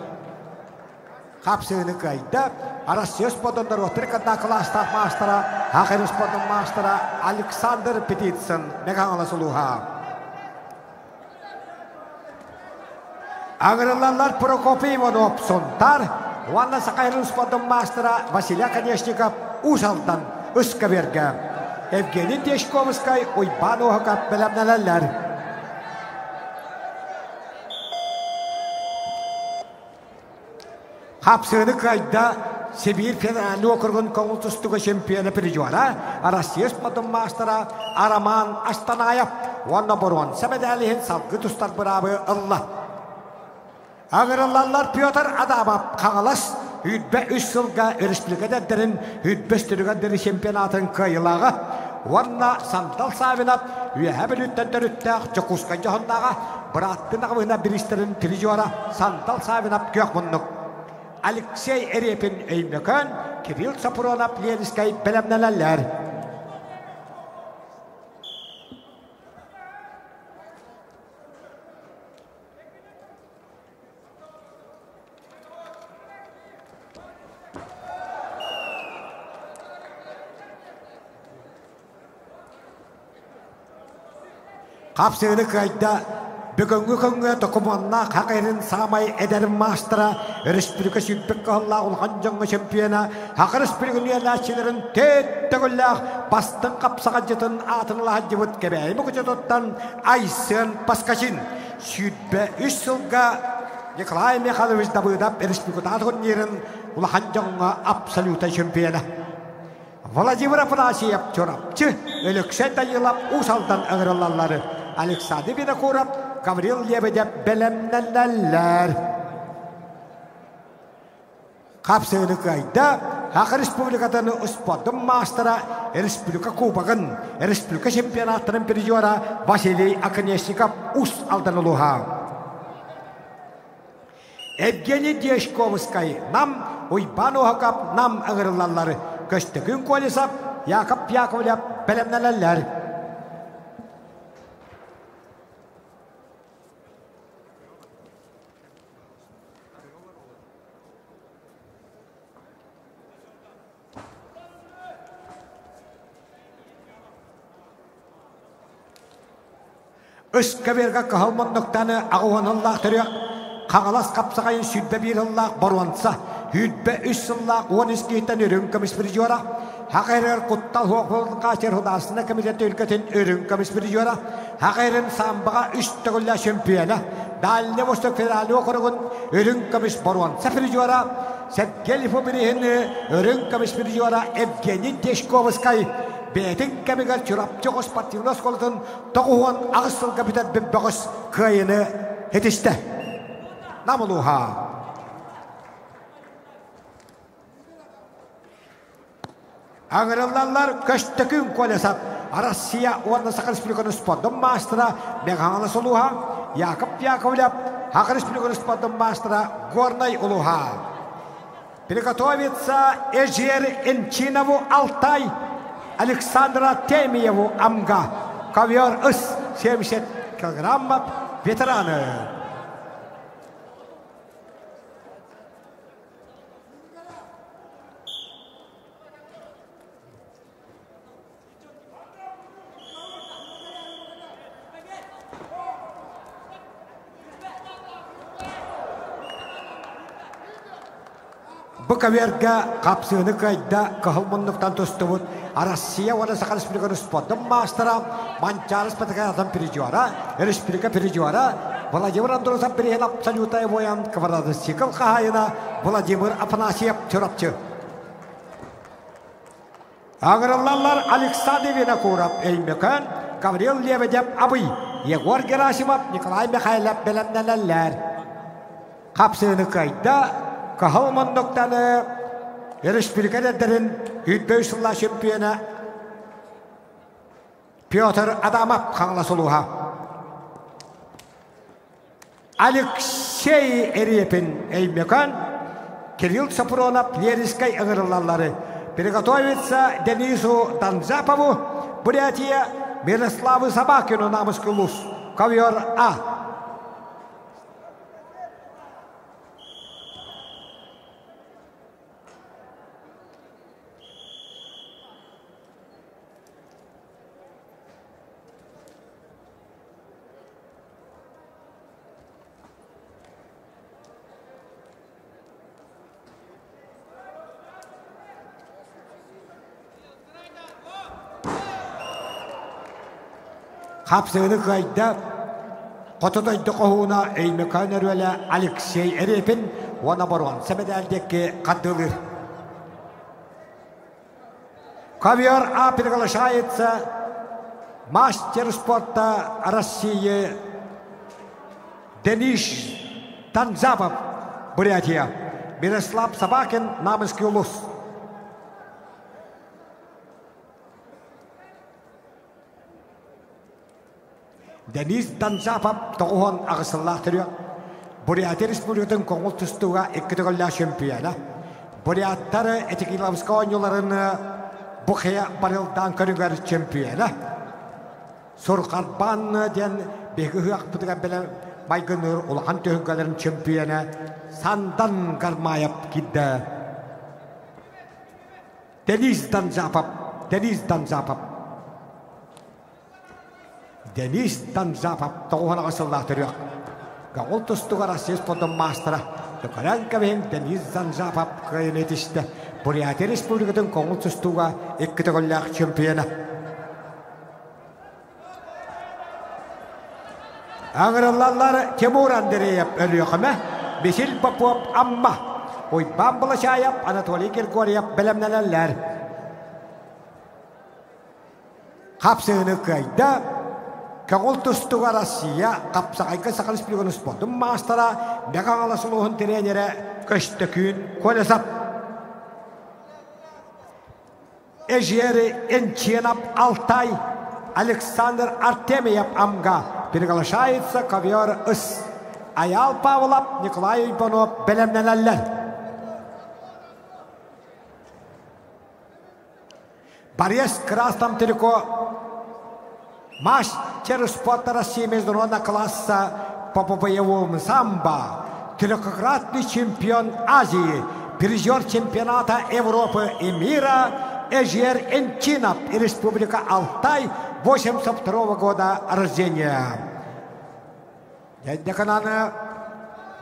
Хапсыыны кыайда Россия спордун норуоттар кытта кылаастаах маастара, Хахай спордун маастара Александр Петицын Мэҥэ улууһа. Аҥырыллаллар Прокопий Иванов Сунтар уонна Саха спордун маастара Василий Оконешников Уус Алдан Ыскаберга. Евгений Тешковскай Уйбаан Уоһукап бэлэмнэнэллэр. Хапсыыны кыайда Сибиир федеральный округун көҥүл тустууга чемпиона призера, Россия спордун маастара Роман Астанаев уонна боруонса мэдээлиһин салгыы тустар быраабы ылла. Аҥырыллаллар Петр Адамов Хаҥалас 23 сылга республика дэрдэрин 105 чемпионатын кыайыылааҕа уонна Сандал Савинов Үөһээ Бүлүүттэн төрүттээх Дьокуускай дьоһуннааҕа бырааттыы наҕабыһына бириистэрин призера Сандал Савинов күөх муннук Алексей Репин Өймөкөөн, Кирилл Сапронов Ленскэй бэлэмнэнэллэр. Хапсыыны кыайда бүгүҥҥү күҥҥэ докумуоннаах хах эрин саамай эдэр маастара, өрөспүүбүлүкэ сүүрбэт кыһыллаах улахан дьоҥҥо чемпиона, Саха Республикатын үөрэнээччилэрин төрт төгүллээх бастыҥ хапсаҕайдьытын аатын ыла сылдьыбыт Кэбээйи Мукучутуттан Айсен Поскачин 23 сылга Николай Михайлович Давыдов республикатааҕы турнирын улахан дьоҥҥо абсолютнай чемпиона. Владимир Афанасьев Чурапчы, Өлөксөй Данилов Уус Алдан ыҥырыллаллар. Александр Винокуров, Гаврил Лебедев бэлэмнэнэллэр. Хапсыыны кыайда Саха Республикатын спордун маастара, республика кубогын, республика чемпионаттарын призера Василий Оконешников Уус Алдан улууһа. Евгений Дьячковскай Нам, Уйбаан Уһакап Нам ыҥырыллаллар. Көстөкүүн Колесов, Яков Яковлев бэлэмнэнэллэр. Ыскаберга кыһыл муннуктаны аҕуһуналлаах төрүөх Хаҥалас хапсаҕайын 21 сыллаах боруонса, 23 сыллаах 13 киһиттэн үрүҥ көмүс призера, Хахайрыгар куттал суох буолан хааччар Художественнай комитет өлкөтүн үрүҥ көмүс призера, Хахайрын самбаҕа үс төгүллээх чемпиона, Дальний Восток федеральный округун үрүҥ көмүс боруонса призера, Сергей Лифобириһин үрүҥ көмүс призера Евгений Дешковскай бэйэтин кэмигэр Чурапчы оҕо спортивнай оскуолатын 98 сылга бүтэрбит бөҕөс кыайыыны ситистэ. Нам улууһа. Аҥырыллаллар Көстөкүүн Колесов, Россия уонна Саха Республикатын спордун маастара Мегаҥалас улууһа, Яков Яковлев, Саха Республикатын спордун маастара Горнай улууһа. Приготовиться Эжер Энчинову Алтай, Александра Темиеву Амга, ковер ыс 70 килограммов ветераны. Бу көбүөргэ хапсыыны кыайда кыһыл муннуктан тустубут Россия уонна Саха Республикатын спордун маастара, Манчаары спартакиадатын призера, республика призера Владимир Андросов бириһин абсолютнай воян квадроцикл хаһаайына Владимир Афанасьев Чурапчы. Аҥырыллаллар Александр Винокуров Өймөкөөн, Гаврил Лебедев Абый, Егор Герасимов, Николай Михайлов бэлэмнэнэллэр. Хапсыыны кыайда Кыһыл муннуктаны республика эдэрдэрин 105 сыллаах чемпиона Петр Адамов Хаҥалас улууһа. Алексей Репин Өймөкөөн, Кирилл Сапронов Лерискай ыҥырыллаллары приготовиться Денису Данзапову, Бурятия, Мирославу Собакину Намыскы улуус, ковер А. Хапсыгыны кыайда Хоту дойду хоһууна Өймөкөөн өрүөлэ Алексей Репин уонна боруонса мэдээлдиэкки хардыылыыр. Ковер А приглашается мастер спорта России Денис Танзапов, Бурятия. Мирослав Собакин, Намыский улус. Денис Данзапов 98 сыллаах төрүөх. Бурятия Республикатын көҥүл тустууга икки төгүллээх чемпиона. Буряттар Этикиловскай оонньууларын Бухия барылдаан көрүҥэр чемпиона. Сурхарбан диэн биһиги ыһыахпытыгар бэлэм майгыныыр улахан түһүлгэлэрин чемпиона Сандан Гармаев киирдэ. Денис Данзапов, Денис Данзапов. Денис Данзапов 98 сыллаах төрүөх. Көҥүл тустууга Россия спордун маастара Көкөрөн кэбиһин Денис Данзапов кыайыыны этистэ. Бурятия Республикатын көҥүл тустууга икки төгүллээх чемпиона. Аҥырыллаллар Тимур Андреев Өлүөхүмэ, Михил Попов Амма, Уйбаан Балачаев, Анатолий Григорьев бэлэмнэнэллэр. Хапсыһыны кыайда Көҥүл тустууга Россия хапсаҕайга Саха Республикатын спордун маастара, Мэҥэ Хаҥалас улууһун тренерэ Көстөкүүн Колесов. Эжери Энченов Алтай, Александр Артемьев Амга приглашается ковер ыс. Аял Павлов, Николай Иванов бэлэмнэнэллэр. Борис Красном Телеко мастер спорта России международного класса по боевому самбо, трехкратный чемпион Азии, призер чемпионата Европы и мира Эжер Энчинов и Республика Алтай 82 года рождения. Дьэкананы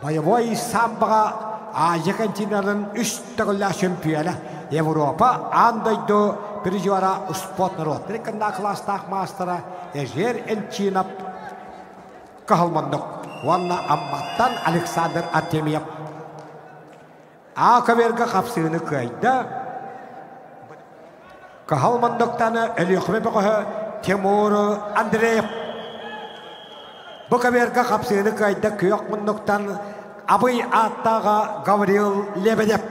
боевой самбоҕа Азия континенын үс төгүллээх чемпиона, Европа аан дойду призера спорт норуоттарын кынна кылаастаах маастара Эжер Энчинов кыһалманнык уонна Амматтан Александр Артемьев А көбүөргэ хапсыыны кыайда. Кыһыл мундуктаны Өлүөхүмэ бөҕөһө Тимур Андреев. Бу көбүөргэ хапсыыны кыайда күөх муннуктан Абый ааттааҕа Гаврил Лебедев.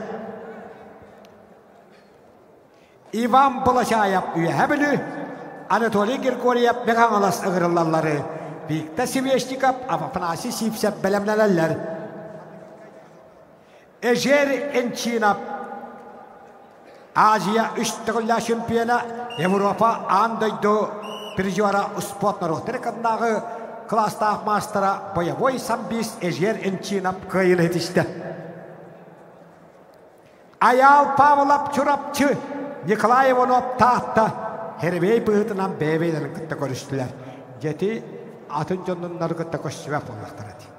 Иван Балачаев Үөһэ Бүлүү, Анатолий Григорьев Мэҥэ Хаҥалас ыҥырыллаллары Виктор Свешников, Афанасий Сивцев бэлэмнэнэллэр. Эжер Энчинов Азия үс төгүллээх чемпиона, Европа аан дойду призера спорт норуоттарын кыннааҕы кылаастаах маастара боевой самбист Эжер Энчинов кыайыыны ситистэ. Айаал Павлов Чурапчы, Николай Иванов Таатта Хэрбэй быһыытынан бэйэ-бэйэлэрин кытта көрүстүлэр. Дьэти атын дьоннуннары кытта көрсүбэт буоллахтара дии.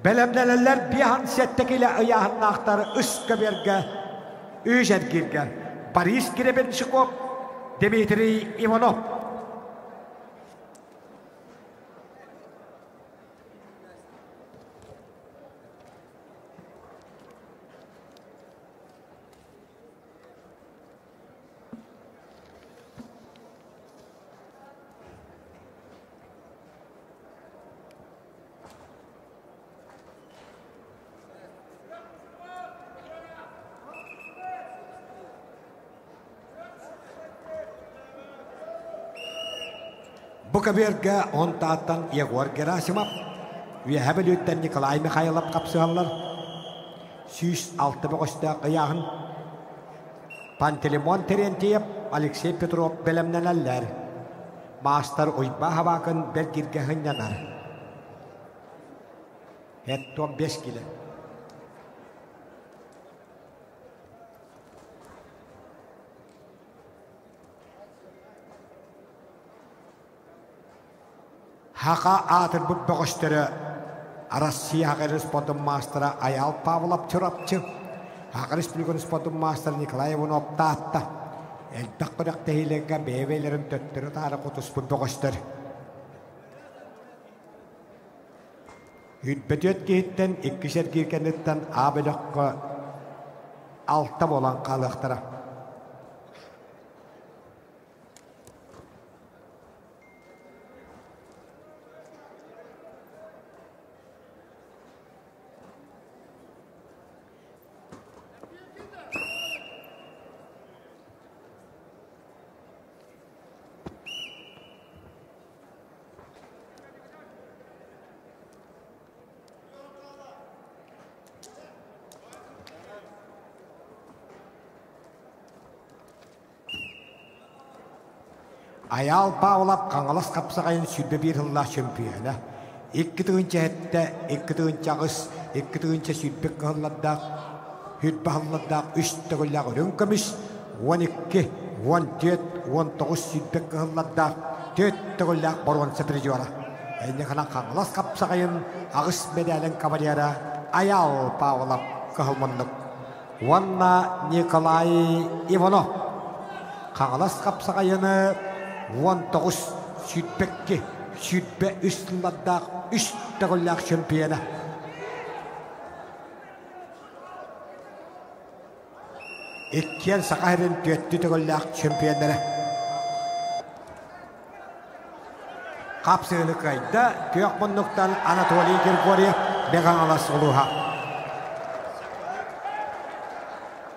Бэлэмнэнэллэр 57 килэ ыйааһыннаахтар үс көбүөргэ, үс эргииргэ Борис Гребенщиков, Дмитрий Иванов. Бу көбүөргэ он тааттан Егор Герасимов, Үөһэ Бүлүүттэн Николай Михайлов хапсыһаллар. 106 бөҕөстөөх ыйааһын. Пантелеймон Терентьев, Алексей Петров бэлэмнэнэллэр. Маастар Уйбаа Хабаакын бэргиргэ сынньанар. 75 кило. Хаха аатырбыт бөҕөстөрө Россия Хаха спортун маастара Айаал Павлов Чурапчы, Хаха Республикатын спортун маастара Николай Иванов Таатта элбэх күрэхтэһиилэргэ бэйэ-бэйэлэрин төттөрү-таары хотуспут бөҕөстөр. Үрбөтүөт киһиттэн иккис эргиир кэнниттэн А бөлөххө алта буолан хаалыахтара. Айаал Павлов Хаҥалас хапсаҕайын 21 сыллаах чөмпүйүөнэ. 2007, 2008, 2020 кыһыллардаах, хүрбэ сыллардаах үс төгүллээх үрүҥ көмүс, 12, 14, 19 сүүрбэ кыһыллардаах түөрт төгүллээх боруонса призера. Эйиэхэнэн Хаҥалас хапсаҕайын аҕыс мэдээлин кавалера Айаал Павлов кыһыл муннук уонна Николай Иванов Хаҥалас хапсаҕайыны 19 сүүрбэкки 23 сыллардаах үс төгүллээх чемпиона. Иккиэн Саха сирин түөттүү төгүллээх чемпионнара. Хапсыыны кыайда күөх муннуктан Анатолий Григорьев Бегаҥалас улууһа.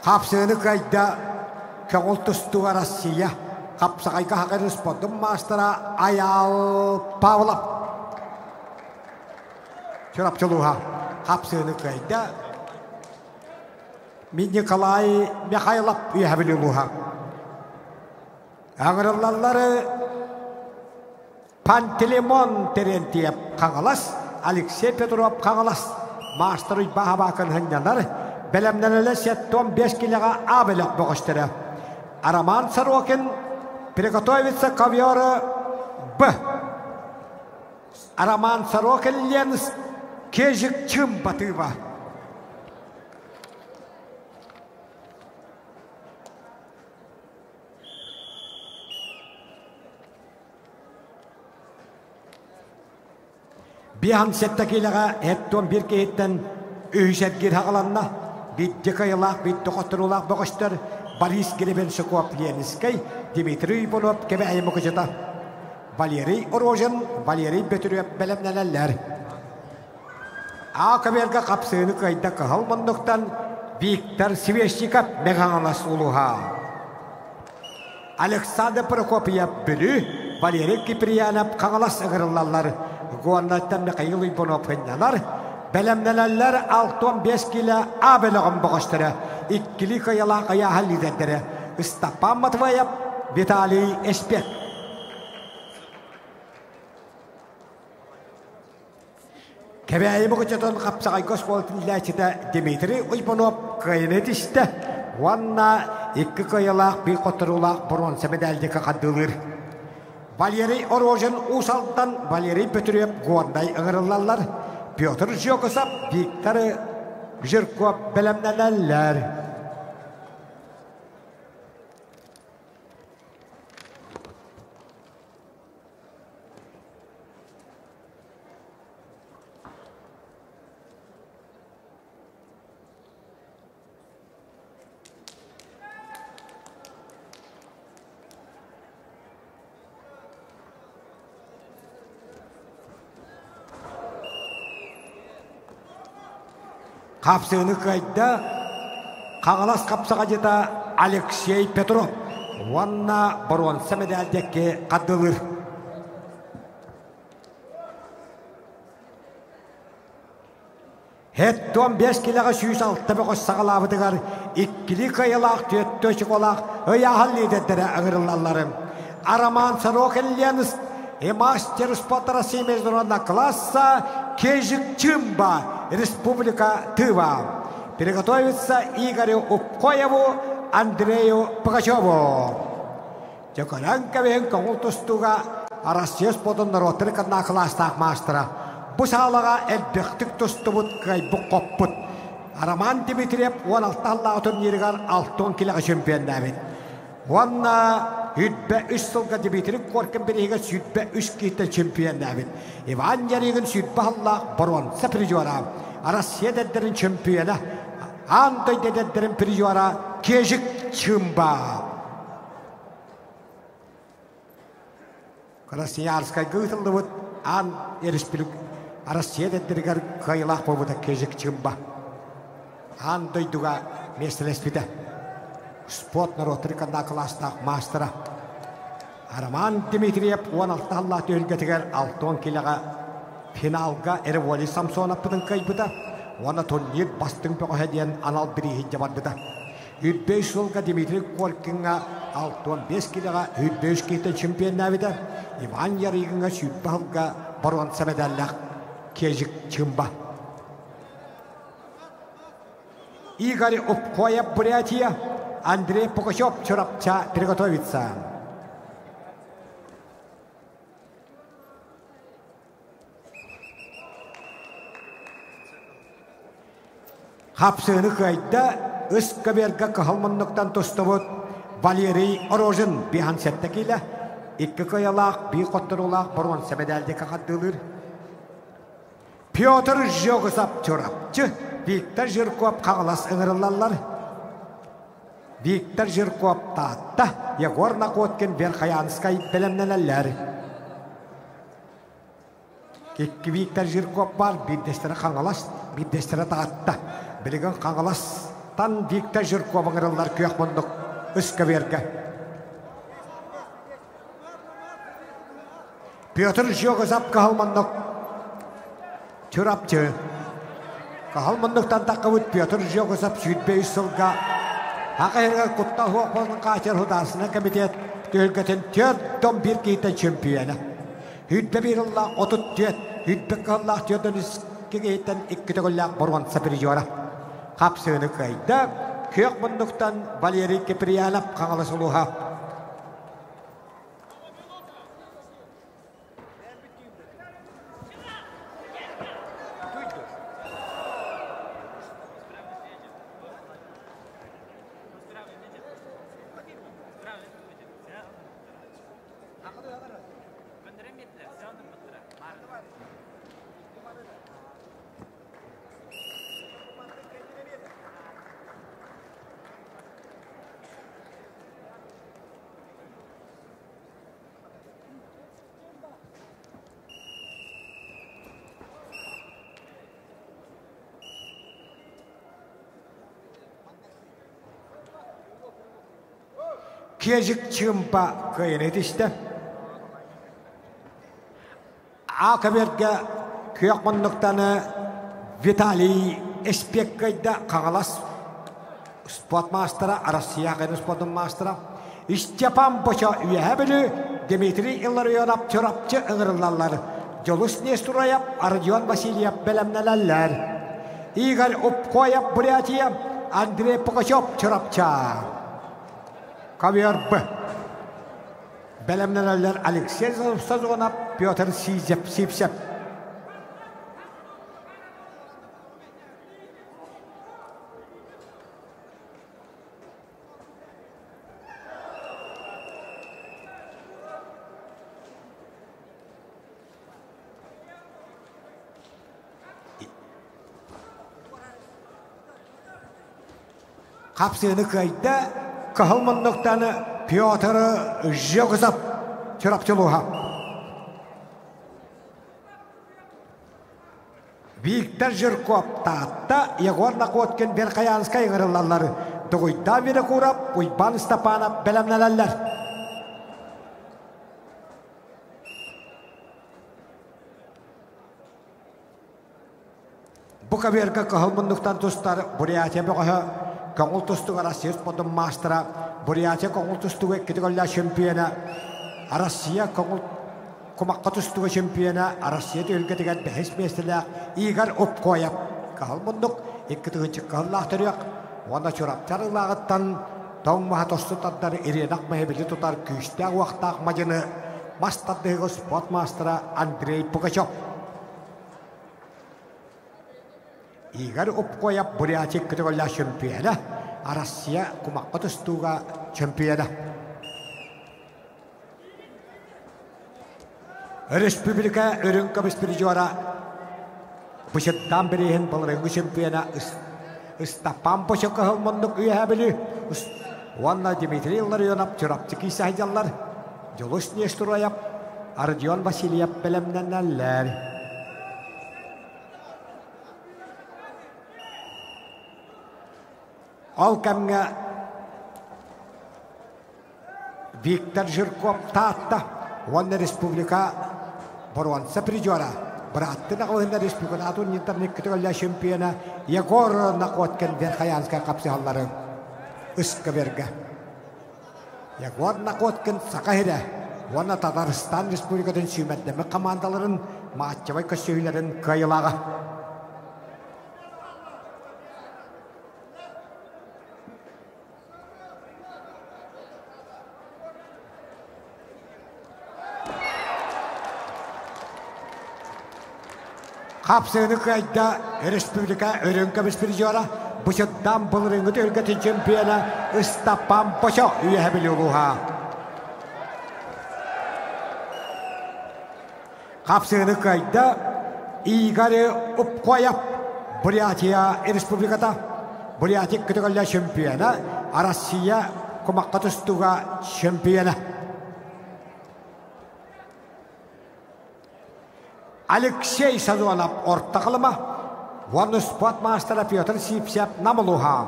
Хапсыыны кыайда көҥүл тустууга Россия хапсаҕайга хакыр спордун маастара Айаал Павлов. Чурапчы улууһа хапсыыны кыайда Мин Николай Михайлов үөһэбил улууһа. Аҥырыллаллары Пантелеймон Терентьев Хаҥалас, Алексей Петров Хаҥалас, маастар Уйбаа Абаакын сынньанар, бэлэмнэнэлэ 75 килэҕэ А бөлөх бөҕөстөрө. Роман Сорокин приготовится ковер Б. Роман Сорокин Ленс Кежик Чым Батыва. Биһан сэттэ киилэҕэ эттон бир киһиттэн үһүс эргиир хаҕаланна. Бидди кыайылаах, бидди хотторуулаах бөҕөстөр Борис Гребенщиков Ленинскэй, Дмитрий Иванов Кэбээйи Мукучута, Валерий Рожин, Валерий Бөтүрүөп бэлэмнэнэллэр. А көбүөргэ хапсыыны кыайда кыһыл муннуктан Виктор Свешников Мэҥэ улууһа. Александр Прокопьев Бүлүү, Валерий Киприянов Хаҥалас ыҥырыллаллар. Горнайтан Михаил Уйбунов сынньанар. Бэлэмнэнэллэр 65 килэ А бөлөҕүн бөҕөстөрө, иккилии кыайалаах ыйааһын лидердэрэ Ыстапаан Матвеев, Виталий Эспек. Кэбээйи Мукучутун хапсаҕайга оскуолатын иилээччитэ Дмитрий Уйбунов кыайыыны түстэ уонна икки кыайыылаах, биир хотторуулаах боруонса мэдээлдьиккэ хардыылыыр. Валерий Рожин Уус Алдан, Валерий Петров Горнай ыҥырыллаллар. Петр Жекосов, Виктор Жирков бэлэмнэнэллэр. Хапсыыны кыайда Хаҥалас хапсаҕадьыта Алексей Петров уонна боруонса мэдээлдьэкки хардылыыр. Һэттуон биэс килэҕэ 106 бөҕөс саҕалаабытыгар иккилии кыайылаах түөрт очколаах ыйааһын лидердэрэ ыҥырыллалларын. Роман Сорокин Ленс и мастер спорта России международного класса Кежик Чымба, Республика Тыва. Приготовиться Игорю Упкоеву, Андрею Пугачеву. Дьөкөрөн кэбиһин көҥүл тустууга Россия спордун норуоттарын кытта кылаастаах маастара. Бу саалаҕа элбэхтик тустубут, кыайбыт-хоппут. Роман Дмитриев 16 сыллааҕы турнирыгар 60 килэҕэ чемпионнаабыт. Уонна үрбэ үс сылга Дмитрий Коркин бирииһигэр 23 киһиттэн чемпионнаабыт. Иван Ярыгин 20 сыллаах боруонса призера, Россия эдэрдэрин чемпиона, аан дойду эдэрдэрин призера Кежик Чымба. Красноярскайга ыытыллыбыт аан республик Россия эдэрдэригэр кыайыылаах буолбута Кежик Чымба. Аан дойдуга миэстэлэспитэ. Спорт норуоттарын кытта кылаастаах маастара. Роман Дмитриев 16 сыллаах түһүлгэтигэр 60 килэҕэ финалга Эреволи Самсоновпытын кыайбыта уонна турнир бастыҥ бөҕөһө диэн анал бирииһи дьабарбыта. Үрбөй сылга Дмитрий Коркиҥҥа 65 килэҕэ үрбөй киһитэ чемпионнаабыта. Иван Ярыгиҥҥа 20 сылга боруонса медаллаах Кежик Чымба. Игорь Упкоев, Бурятия, Андрей Пугачев, Чурапча, приготовиться. Хапсыыны кыайда үс көбүөргэ кыһыл муннуктан тустубут Валерий Рожин биһан сэттэ киилэ, икки кыайалаах, биир хотторуулаах боруонса мэдээлдикэ хардыылыыр. Петр Жогусов Чурапчы, Виктор Жирков Хаҥалас ыҥырыллаллар. Виктор Жирков Таатта, Егор Находкин Верхоянскай бэлэмнэнэллэр. Икки Виктор Жирков баар, биирдэстэрэ Хаҥалас, биирдэстэрэ Таатта. Билигин Хаҥаластан Виктор Жирков ыҥырыллар күөх муннук ыскабиэргэ. Петр Жогозап кыһыл муннук Чурапчы. Кыһыл муннуктан таххыбыт Петр Жогозап 23 сылга Хахайырга куттал суох буолан хаачар Художественный комитет түһүлгэтин түөрт том биир киһитэ чемпиона. Хүрбэ биир ыллаах 34, хүрбэ кыһыллаах түөртөн киһиттэн икки төгүллээх боруонса призера. Хапсыыны кыайда. Күөх муннуктан Валерий Киприянов Хаҥалас улууһа. Киэжик чыымпа кыайан этистэ. А көбүөргэ күөх муннуктаны Виталий Эспиэккайда Хаҥалас спорт маастара, Россия кайын спортун маастара Степан Бочо Үөһээ Бүлүү, Дмитрий Илларионов Чурапчы ыҥырыллаллар. Дьулус Нестураев, Родион Васильев бэлэмнэнэллэр. Игорь Упкоев Бурятия, Андрей Пугачев Чурапча. Ковер Б. Бэлэмнэнэллэр Алексей Сазонов, Петр Сивцев. Хапсыыны кыайда кыһыл муннуктаны Петр Жегусов Чурапчылууһа. Виктор Жирков Таатта, Егор Находкин Верхоянскай ыҥырыллаллар. Дугуйдаан Винокуров, Уйбаан Степанов бэлэмнэнэллэр. Бу көбүөргэ кыһыл муннуктан тустар Бурятия бөҕөһө көҥүл тустууга Россия спордун маастара, Бурятия көҥүл тустууга иккити голлаах чемпиона, Россия көҥүл кумахха тустууга чемпиона, Россия түһүлгэтигэр бэһис миэстэлээх Игорь Упкоев кыһыл муннук 2 тыһыынча кыһыллаах төрүөх уонна Чурапчы арыылааҕыттан тоҥ маһа тосту тардар ириэнэх маһы тутар күүстээх уохтаах мадьыны мас тардыһыга спорт маастара Андрей Пугачев. Игорь Упкоев Бурятия көтөҕөллөөх чөмпүйүөнэ, Россия кумахха тустууга чөмпүйүөнэ. Өрөспүүбүлүкэ үрүҥ көмүс призера Бычыттаан бирииһин былырыыҥҥы чемпиона Ыстапаан Бочо кыһыл муннук Үөһээ Бүлүү уонна Дмитрий Ларионов Чурапчы киисэ сылдьаллар. Дьулус Нестроев, Родион Васильев бэлэмнэнэллэр. Ол кэмҥэ Виктор Жирков Таатта уонна республика боруонса призера, бырааттын аҕалыһыннар республикатын интернет чемпиона Егор Находкин Верхоянскай хапсыһаллары ыскаберга. Егор Находкин Саха сирэ уонна Татарстан Республикатын сүүмэрдэммит хамаандаларын матчевай көрсүһүүлэрин кыайыылааҕа. Хапсыыны кыайда республика үрүҥ көмүс призера, Бычыттан былырыыҥҥы түһүлгэтин чемпиона Ыстапан Бочо Үөһэ Бүлүү улууһа. Хапсыыны кыайда Игорь Упкоев, Бурятия Республиката, Бурятия көтөҕүллэ чемпиона, Россия кумахха тустууга чемпиона. Алексей Сазонов орто халыма, уонна спорт маастара Петр Сипсев Намылуха.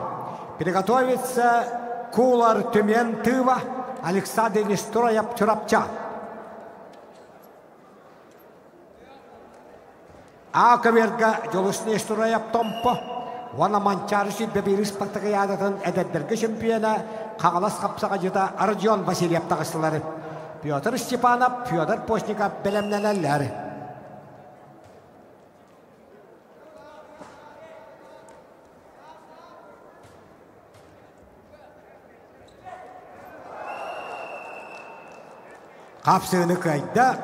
Приготовиться Кулар Түмен Тыва, Александр Нестроев Чурапча. А көбүөргэ Дьулус Нестороев Томпо уонна Манчаары сүүрбэ биирис спартакиадатын эдэрдэргэ чемпиона Хаҥалас хапсаҕайдьыта Родион Васильев таҕыстылар. Петр Степанов, Федор Постников бэлэмнэнэллэр. Хапсыыны кыайда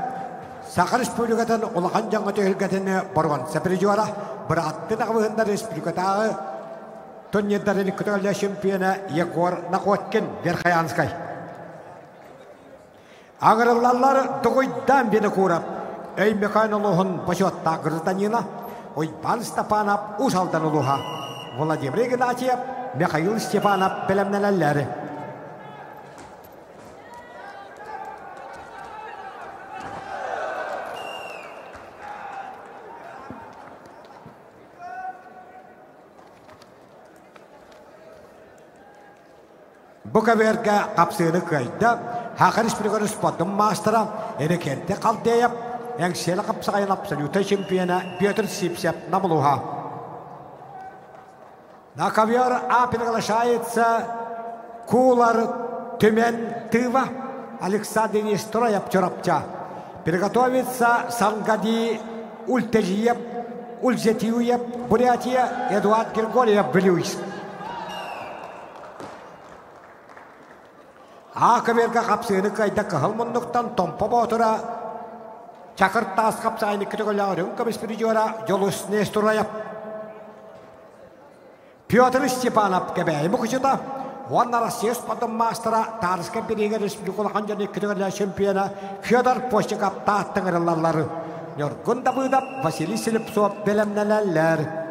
Саха Республикатын улахан дьоҥҥо түһүлгэтин боруонса призера, бырааттыы аҕабыһыннар республикатааҕы турнирдарын көтөҕүллэ чемпиона Егор Находкин Верхоянскай. Аҥырыллаллар Дугуйдаан Винокуров, Өймөкөөн улууһун бочуоттаах гражданина, Уйбаан Степанов Уус Алдан улууһа, Владимир Игнатьев, Михаил Степанов бэлэмнэнэллэр. Бу көбүөргэ хапсыыны кыайда Саха Республикатын спордун маастара Эрекенте Халдеев, Эҥсиэли хапсаҕайын абсолютнай чемпиона Петр Сипсев Намылуха. На ковер А приглашается Кулар Түмен Тыва Александр Нестроев Чурапча. Приготовится Сангади Ультежиев Ульзетиуев Бурятия Эдуард Григорьев Вилюйск. Аа көбүөргэ хапсыыны кыайда кыһыл муннуктан Томпо Боотура Чакыр таас хапсаайны көтөҕөлөөх көмүс призера Дьулус Нестураев Петр Степанов Кэбээйи мукучута уонна Россия спордун маастара Таарыска бириигэ республика улахан дьону икки чемпиона Федор Постников тааттыҥырыллаллар. Ньургун Давыдов, Василий Слепцов бэлэмнэнэллэр.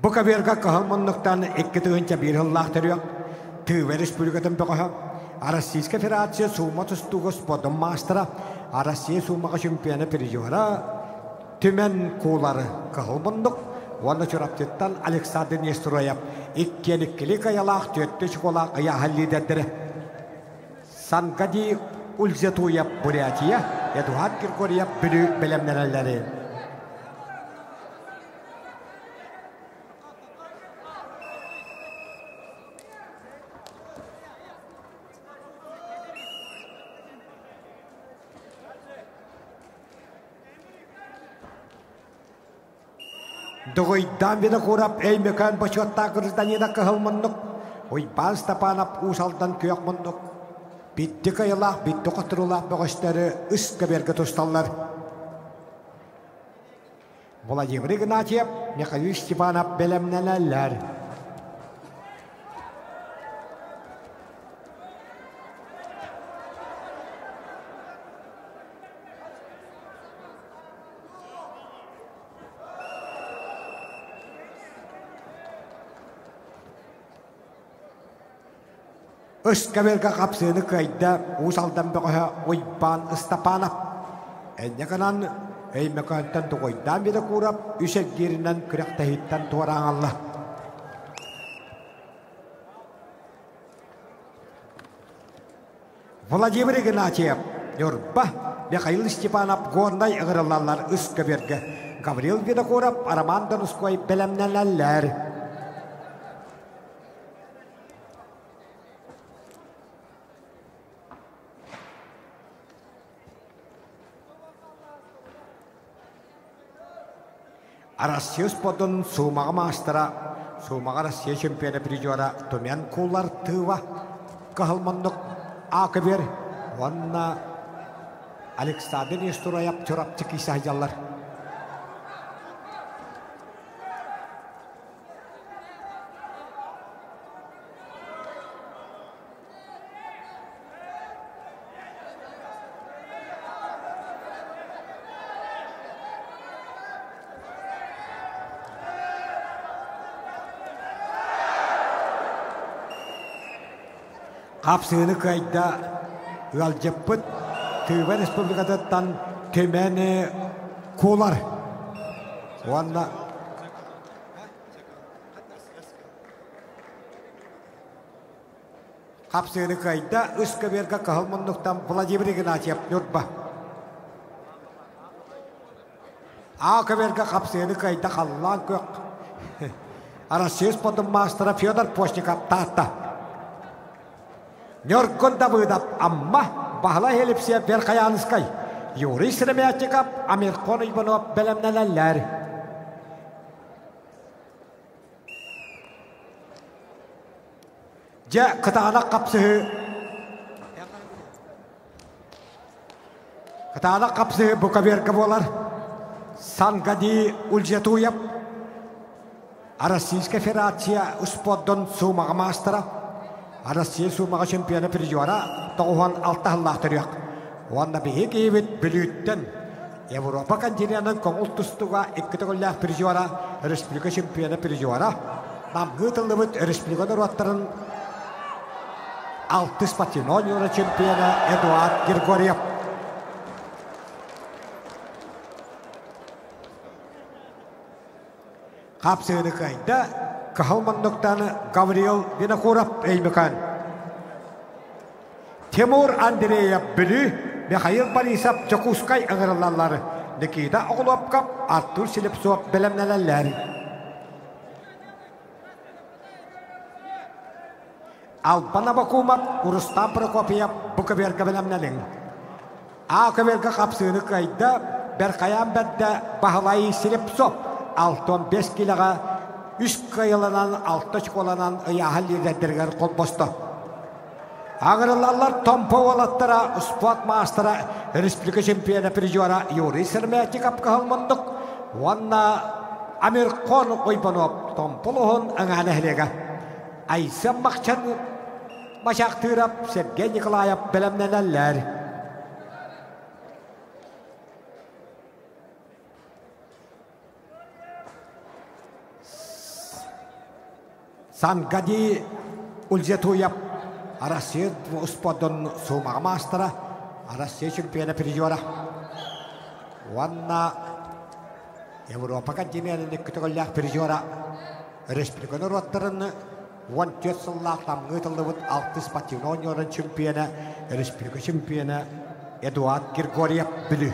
Бу көбүөргэ кыһыл муннуктан 2001 сыллаах төрүөх Тыва Республикатын бөҕөһө, Российская Федерация суума тустууга спордун маастара, Россия суумаҕа чемпиона призера. Түмэн Куулары Кыһыл Муннук уонна Чурапчыттан Александр Нестроев иккиэн иккилик айалаах түөртүү чукулаах ыйааһын лидердэрэ. Сангади Ульзетуев Бурятия, Эдуард Григорьев Бүлүү бэлэмнэнэллэри. Дугуйдаан Винокуров Өймөкөөн бочуоттаах гражданина Кыһыл Муннук, Уйбаан Степанов Уус Алдан Күөх Муннук, Битти кыайылаах, битти хотуруулаах бөҕөстөрү үс көбүөргэ тусталлар. Владимир Игнатьев, Михаил Степанов бэлэмнэнэллэр. Ыскабелга хапсыыны кыайда Уус Алдан бөҕөһө Уйбаан Ыстапаанап. Энньэ гынан Өймөкөөнтөн Дугуйдаан Винокуров үс эргииринэн күрэхтэһииттэн туораан Владимир Игнатьев, Ньурба, Михаил Степанов Горнай ыҥырыллаллар үс көбүөргэ. Гаврил Винокуров, Роман Донской бэлэмнэнэллэр. Россия спордун суумаҕа маастара, суумаҕа Россия чемпиона призера Тумен Кулартыва кыһыл муннук Акыбер уонна Александр Нестураев Чурапчы киисэ сылдьаллар. Хапсыыны кыайда ыалдьыппыт Тыыба Республикатыттан Түмэн Кулар уонна Хапсыыны кыайда үс көбүөргэ кыһыл муннуктан Владимир Игнатьев Ньурба. А көбүөргэ хапсыыны кыайда халлаан күөх Россия спортун маастара Федор Постников Таатта. Ньургун Давыдов Амма, Баһылай Елипсиев Верхоянскай, Юрий Сыромятников Амирхон Иванов бэлэмнэнэллэр. Дьэ, кытаанах хапсыһыы Кытаанах хапсыһыы Буковерка буолар. Сангади Ульжетуев Российская Федерация спордун суумаҕа маастара, Россия суумаҕа чемпиона призера 96 сыллаах төрүөх. Уонна биһиги киһибит Бүлүүттэн Европа континенын көҥүл тустууга икки төгүллээх призера, республика чемпиона призера, Намҥа ыытыллыбыт республика норуоттарын алтыс патино чемпиона Эдуард Григорьев. Хапсыыны кыайда Кыһыл Муннуктан Гавриил Винокуров Өймөкөөн. Тимур Андреев Бүлүү, Михаил Борисов Дьокуускай ыҥырыллаллар. Никита Оҕолуопкап, Артур Слепцов бэлэмнэнэллэр. Албан Абакумов, Рустам Прокопьев бу көбүөргэ бэлэмнэниҥ. А көбүөргэ хапсыыны кыайда Бэрхайаан бэрдэ Баһылай Слепцов 65 килэҕэ үс кыайыланан алта очколанан ыйааһын лидердэригэр холбосто. Аҕырылаллар Томпо уолаттара спорт маастара республика чемпиона призера Юрий Сырмятиков кыһыл мундук уонна Амирхон Уйбанов Томполуһун аҥаа нэһилиэгэ. Айсен Махчан Мачахтыырап Сергей Николаев бэлэмнэнэллэр. Сангади Ульзетуев Россия спордун суумаҕа маастара, Россия чемпиона призера. Уонна Европа континенын икки призера республика норуоттарын 14 сыллаах тамҥы тыллыбыт алтыс спортивный оонньуурун чемпиона, республика чемпиона Эдуард Григорьев Бүлүү.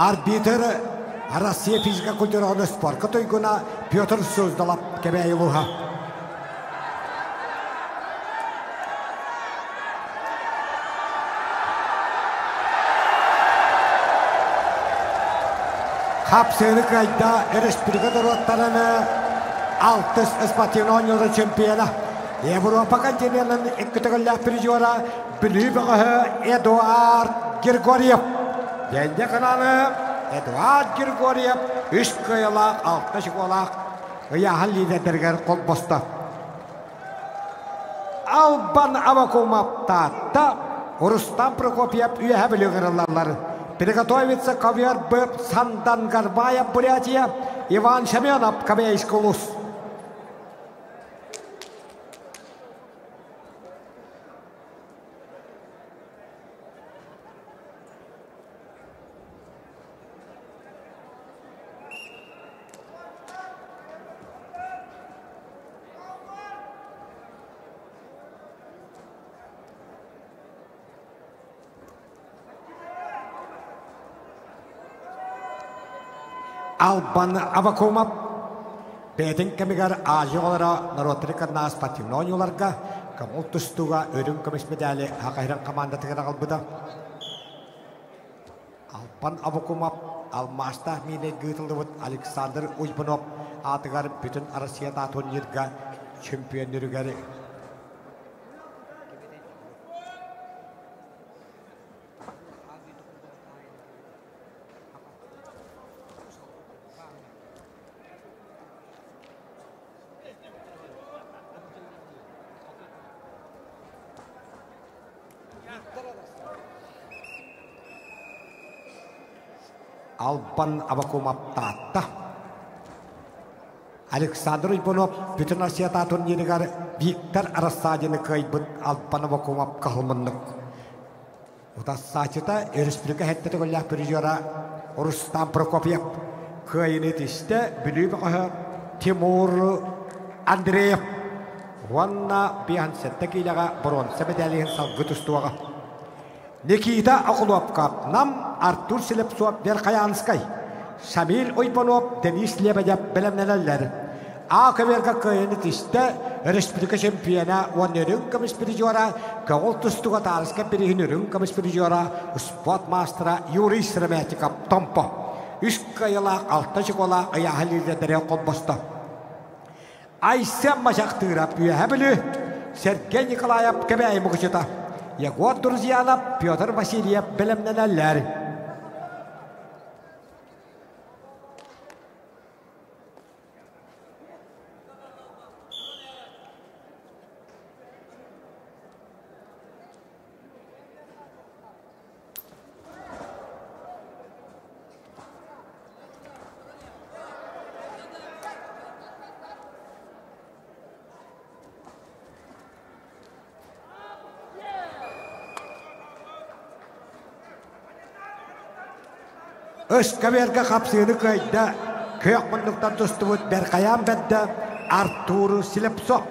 Арбитр Россия физика культураны спортка туйгуна Петр Суздалап Кэбээйи улууһа. Хапсыыны кыайда республика норуоттарын алтыс спортивный оонньуулар чемпиона. Европа континентын икки төгүллээх призера Бүлүү бөҕөһө Эдуард Григорьев. Дэнде каналы Эдуард Григорьев үс кыайылаах, алта чуколаах ыйааһын лидердэригэр холбосто. Албан Авакумов Таатта, Рустам Прокопьев Үөһэ Бүлүү кырыллаллар. Приготовиться ковер Б Сандан Гарбаев Бурятия, Иван Семенов Кабейский улус. Албан Авакумов бэйэтин кэмигэр Азия оҕолоро норуоттары кытта спортивнай оонньууларга көҥүл тустууга үрүҥ көмүс медали Хакайран командатыгар аҕалбыта. Албан Авакумов алмаастаах миинэ ыытыллыбыт Александр Уйбунов аатыгар бүтүн Россия турнирга чемпионнөрүгэр Албан Авакумов Таатта. Александр Уйбунов бүтүн Россията турнирыгар Виктор Рассадины кыайбыт Албан Авакумов каһылмыннык. Утассаачыта республика хэттэ төгүллээх призера Рустам Прокопьев кыайыны тистэ Бүлүү бөҕөһө Тимур Андреев уонна 57 киилэҕэ боруонса медалиһын салгыы тустуоҕа. Никита Окулуопка Нам Артур Слепцов Верхоянскай, Шамиль Уйбанов Денис Лебедев бэлэмнэнэллэр. А көбүөргэ кыайыны тистэ республика чемпиона уонна үрүҥ көмүс призера көҕүл тустууга таарыска бириһин үрүҥ көмүс призера спорт маастара Юрий Сыромятников Томпо. Үс кыайылаах алта чуколаах ыйааһын лидердэрэ холбосто. Айсен Мачахтыырап Үөһэ Бүлүү, Сергей Николаев Кэбээйи Мукучута, Егор Друзьянов, Петр Васильев бэлэмнэнэллэр. Өскөбүөргэ хапсыыны кыайда, күөх муннуктан тустубут Беркаян бэрдэ Артур Слепцов.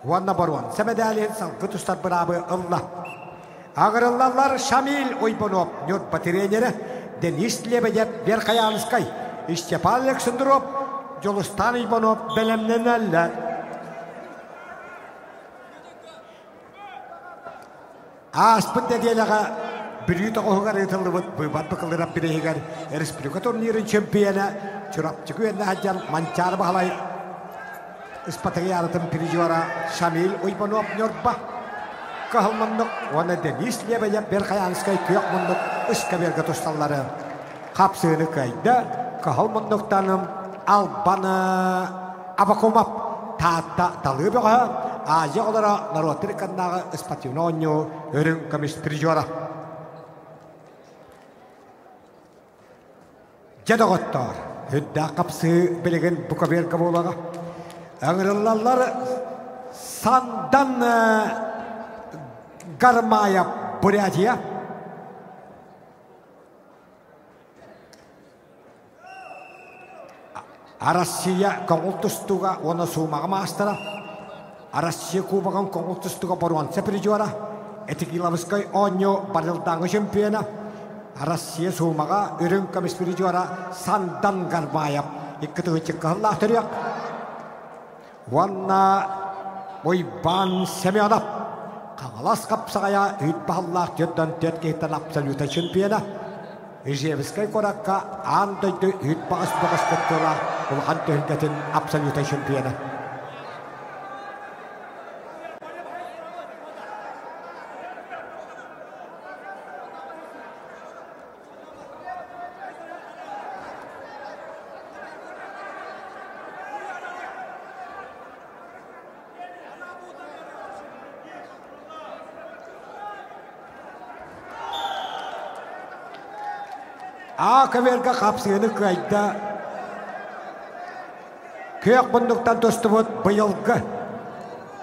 Уонна боруон сэмэдээлин салгы тустар быраабы ылла. Аҕырыллаллар Шамиль Уйбунов Ньурба тренерэ Денис Лебедев Верхоянскай, Степан Александров, Дьулустан Уйбунов бэлэмнэнэллэр. Ааспыт нэдиэлэҕэ Бүлүү тоҕуһугар ыытыллыбыт быыбар быкылырап бирииһигэр республика турнирын чемпиона Чурапчы күөннэ сылдьан Манчаары Баһылай Ыспатыйаанатын призера Шамиль Уйбанов Ньурба Кыһыл муннук уонна Денис Лебедев Верхоянскай күөх муннук ыскабиэргэ тусталлары хапсыыны кыайда. кыһыл муннуктан Албан Абакумов Таатта талыы бөҕөһө, Азия оҕолоро норуоттар ыккардынааҕы спортивнай оонньуу үрүҥ көмүс призера. Дьэ доҕоттоор, үрдээх хапсыы билигин Буковерка буолуоҕа. Ыҥырыллаллар Сандан Гармаев Бурятия. Россия көҥүл тустууга уонна суумаҕа маастара, Россия Кубогын көҥүл тустууга боруонса призера, Этикиловскай оонньуу барылдааҥы чемпиона, Россия суумаҕа үрүҥ көмүс призера Сандан Гарбаев икки кыһыллаах төрүөх уонна Уйбаан Семенов Хаҥалас хапсаҕайа үүт баһыллаах түөртэн түөрт киһиттэн абсолюта чемпиона Ижевскай куоракка аан дойду үүт баҕас бөҕөс кыттыылаах улахан түһүлгэтин абсолюта чемпиона. А көбүөргэ хапсыыны кыайда. Күөх муннуктан тустубут быйылгы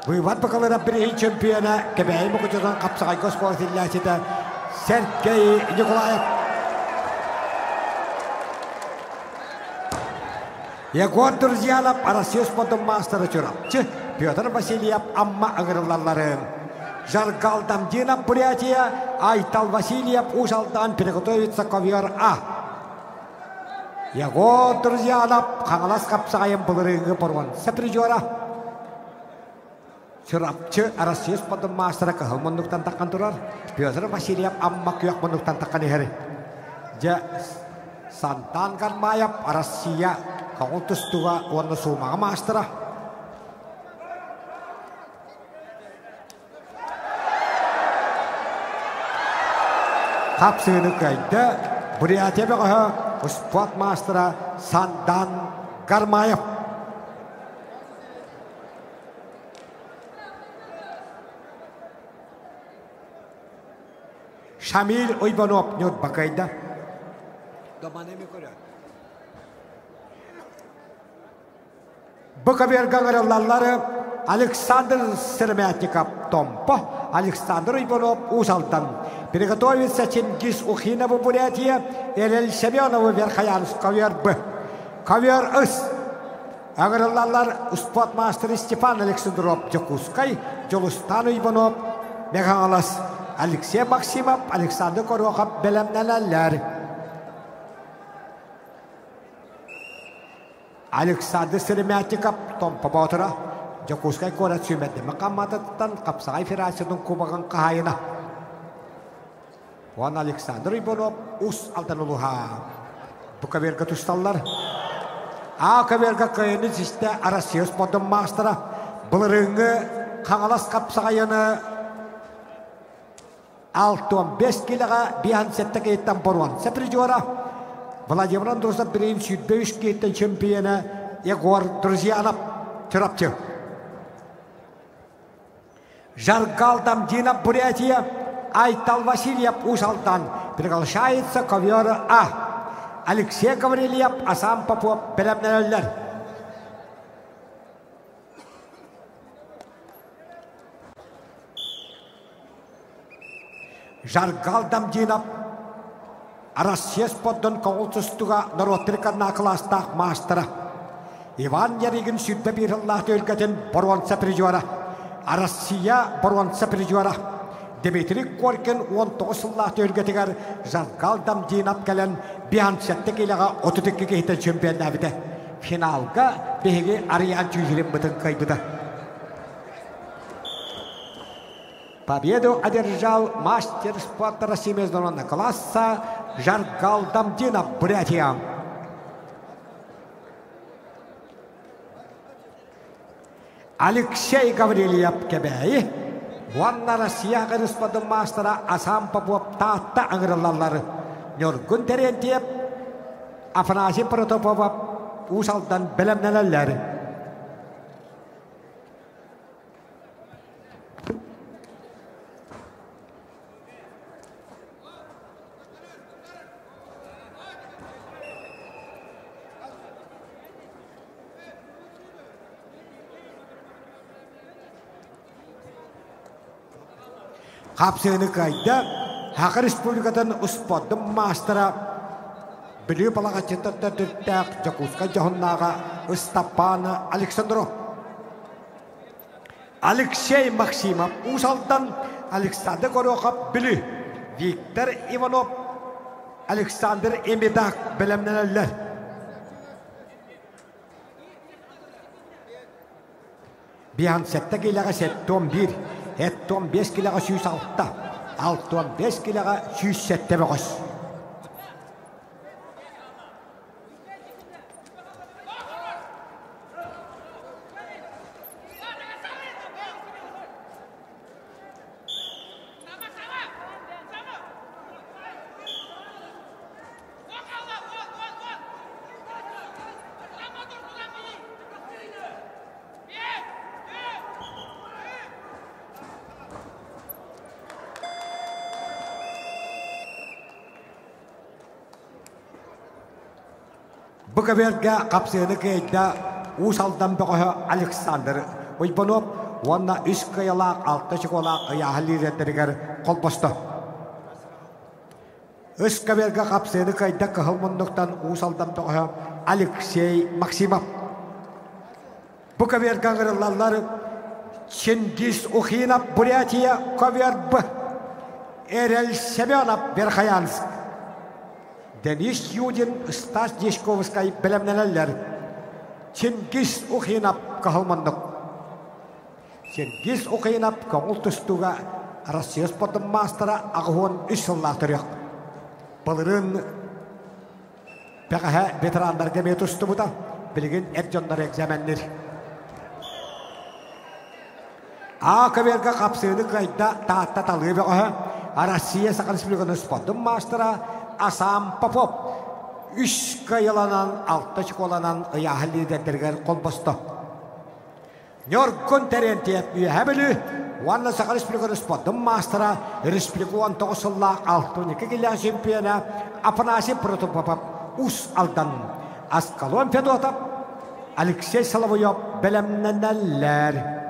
Быыбар бакалара бириһин чемпиона Кэбээйи Мукучутун хапсаҕайга оскуола силлээччитэ Сергей Николаев. Егор Друзьянов Россия спордун маастара Чурапчы, Петр Васильев Амма ыҥырыллалларын. Жаргал Дамдинов Бурятия, Айтал Васильев Уус Алдан приготовится ковер А. Егор Друзьянов Хаҥалас хапсаҕайын былырыыҥҥы боруонса призера. Чурапчы Россия спордун маастара кыһыл муннуктан таххан турар. Петр Васильев Амма күөх муннуктан таххан иһэр. Дьэ, Сантан Гармаев Россия көҥүл тустууга уонна суумаҕа маастара. Хапсыыны кыайда Бурятия бөҕөһө спорт маастара Сандан Гармаев. Шамиль Уйбанов Ньурба кыайда. Бу көбүөргэ ыҥырыллаллар Александр Сыромятников Томпо, Александр Уйбанов Уус Алдан, приготовится Чингис Ухинову Бурятия, Эрэл Семенову Верхоянск ковер Б. Ковер С. Ыҥырыллаллар спорт маастара Степан Александров Дьокуускай, Дьулустан Уйбанов Мэҥэ Алексей Максимов, Александр Горохов бэлэмнэнэллэр. Александр Сыромятников Томпо Боотура, Дьокуускай куорат сүүмэрдэммит хамаандатыттан хапсаҕай федерациятын кубогын хаһаайына. Уонна Александр Уйбанов Уус Алдан улууһа. Бу көбүөргэ тусталлар. А көбүөргэ кыайыыны систэ Россия спордун маастара былырыыҥҥы Хаҥалас хапсаҕайыны 65 килэҕэ 57 киһиттэн боруонса призера Владимир Андросов билигин 23 киһиттэн чемпиона Егор Друзьянов Чурапчы. Жаргал Дамдинов Бурятия, Айтал Васильев Уус Алдан приглашается ковер А. Алексей Гаврильев, Асам Попов бэлэмнэнэллэр. Жаргал Дамдинов Россия спордун көҥүл тустууга норуоттар кылаастаах маастара. Иван Ярыгин 21 сыллаах түһүлгэтин боруонса призера. Россия боруонса призера. Дмитрий Коркин 19 сыллаах түһүлгэтигэр Жаргал Дамдинов кэлэн 57 киилэҕэ 32 киһиттэн чемпионнаабыта. Финалга биһиги Арыйаан Чүүһүрүн кыайбыта. Победу одержал мастер спорта России международного класса Жаргал Дамдинов, Бурятия. Алексей Гаврильев Кэбээйи уонна Россия кырыспатын маастара Асам Попов Таатта ыҥырыллаллар. Ньургун Терентьев Афанасий Протопопов Уус Алдан бэлэмнэнэллэр. Хапсыыны кыайда Саха Республикатын успуордун маастара Бүлүү Балаҕаччыттан төрүттээх Дьокуускай дьоһуннааҕа Ыстапаана Александров. Алексей Максимов Уус Алдан, Александр Горохов Бүлүү, Виктор Иванов, Александр Эмидак бэлэмнэнэллэр. Биһан сэттэ киилэҕэ 71, 75 киилэҕэ 106, 65 киилэҕэ 107 бөҕөс. Бу көбүөргэ хапсыыны кыайда Уус Алдан бөҕөһө Александр Уйбанов уонна үс кыайалаах алта чоколаах ыйааһын лидердэригэр холбосто. Үс көбүөргэ хапсыыны кыайда кыһыл муннуктан Уус Алдан бөҕөһө Алексей Максимов. Бу көбүөргэ ыҥырыллаллар Чингиз Ухинов Бурятия көбүөр Б. Эрэл Семенов Верхоянск. Денис Юдин Стас Дьячковскай бэлэмнэнэллэр. Чингиз Ухинов кыһыл муннук. Чингиз Ухинов көҥүл тустууга Россия спордун маастара 83 сыллаах төрүөх. Былырыын Бэҕэһээ ветераннарга эмиэ тустубута, билигин эр дьоннор экзаменнир. А көбүөргэ хапсыыны кыайда Таатта талыы бөҕөһө, Россия Саха Республикатын спордун маастара Асам Попов үс кыайыланан, алта чоколанан ыйааһын лидердэригэр холбосто. Ньургун Терентьев Үөһээ Бүлүү уонна Саха Республикатын спордун маастара, республика 19 сыллаах 62 килэ чемпиона Афанасий Протопопов Уус Алдан, Аскалон Федотов, Алексей Соловьев бэлэмнэнэллэр.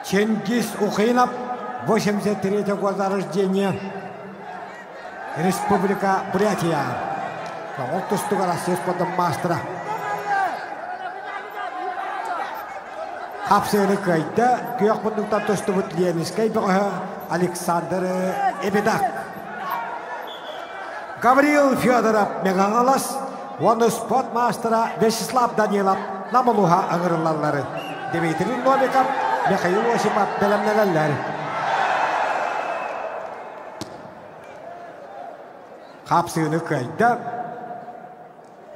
Чингиз Ухинов, 83 года рождения, Республика Бурятия. Ол тустуга Россия спортын маастара. Хапсыыны кыайда күөх муннуктан тустубут Ленинскэй бөҕөһө Александр Эбедак. Гаврил Федоров Мэҥэ-Хаҥалас уонна спорт маастара Вячеслав Данилов Нам улууһа ыҥырыллаллар. Дмитрий Новиков, Михаил Осипов бэлэмнэнэллэр. Хапсыыны кыайда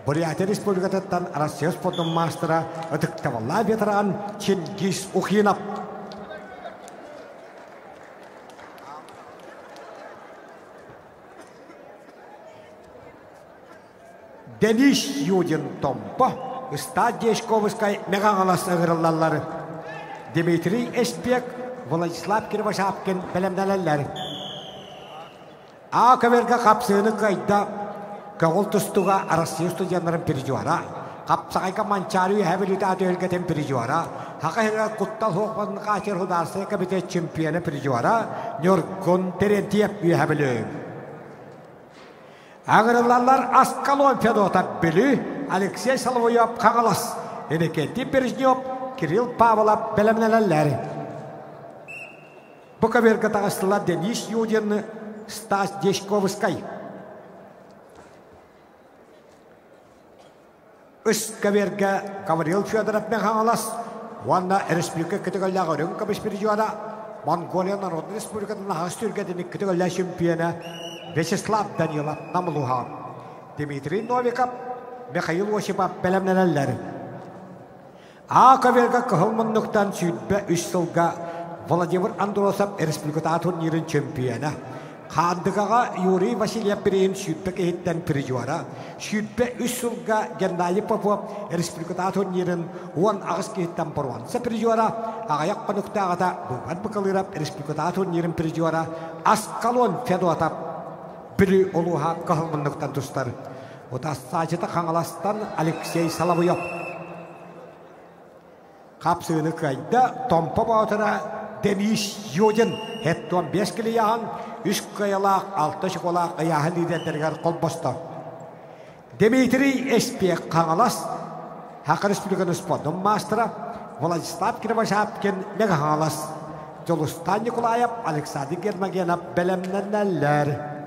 Бурятия Республикатыттан Россия спордун маастара ытыктабыллаах ветеран Чингиз Ухинов. Денис Юдин Томпо, Ыстаат Дьячковскай Мэҥэ-Хаҥалас ыҥырыллаллар. Дмитрий Эспек, Владислав Кривошапкин бэлэмнэнэллэр. А көбөргө хапсыыны кыайда көҕүл тустууга Россия студеннарын призера, хапсаҕайга Манчаары үөһэ Бүлүүтэ түһүлгэтин призера, Саха сиригэр куттал суох хаачыр судаарыстыба кэмитиэт чемпиона призера Ньургун Терентьев Үөһэ Бүлүү. Аҥырыллаллар Аскалон Федотов Бүлүү, Алексей Соловьев Хаҥалас, Иннокентий Бережнев, Кирилл Павлов бэлэмнэнэллэр. Бу көбүөргэ таҕыстылар Денис Юдин, Стас Дьячковскай. Үс көбүөргэ Гаврил Федоров Хаҥалас уонна республика көтөҕөллөөх үрүҥ көмүс призера, Монголия Народнай Республикатын аһаҕас түргэтин көтөҕөллөөх чемпиона Вячеслав Данилов Намылуха, Дмитрий Новиков, Михаил Осипов бэлэмнэнэллэр. А көбүөргэ кыһыл муннуктан 23 сылга Владимир Андросов республикатааҕы турнирын чемпиона, Хаандыгаҕа Юрий Васильев бирииһин 20 киһиттэн призера, 23 сылга Геннадий Попов республикатааҕы турнирын 18 киһиттэн боруонса призера, аҕыйах хонуктааҕыта Быыбар Быкалыырап республикатааҕы турнирын призера Аскалон Федотов Бүлүү улууһа кыһыл муннуктан тустар. Утассаачыта Хаҥаластан Алексей Соловьев. Хапсыыны кыайда Томпо Боотура Денис Юдин 75 килийаһын үс кыайалаах алта чоколаах ыйааһын лидердэригэр холбосто. Дмитрий Эспиэк Хаҥалас Саха Республикатын спордун маастара Владислав Кривошапкин Мэҥэ Хаҥалас Дьулустаан Николаев Александр Гермогенов бэлэмнэнэллэр.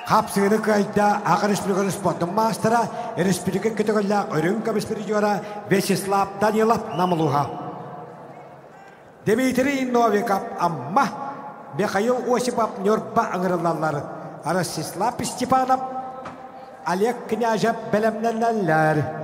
Хапсыыны кыайда Аҕа Республикатын спордун маастара, республика көтөҕөллөөх үрүҥ көмүс призера Вячеслав Данилов Намылуха. Дмитрий Новиков Амма, Михаил Осипов Ньурба ыҥырыллаллар. Ростислав Степанов, Олег Княжев бэлэмнэнэллэр.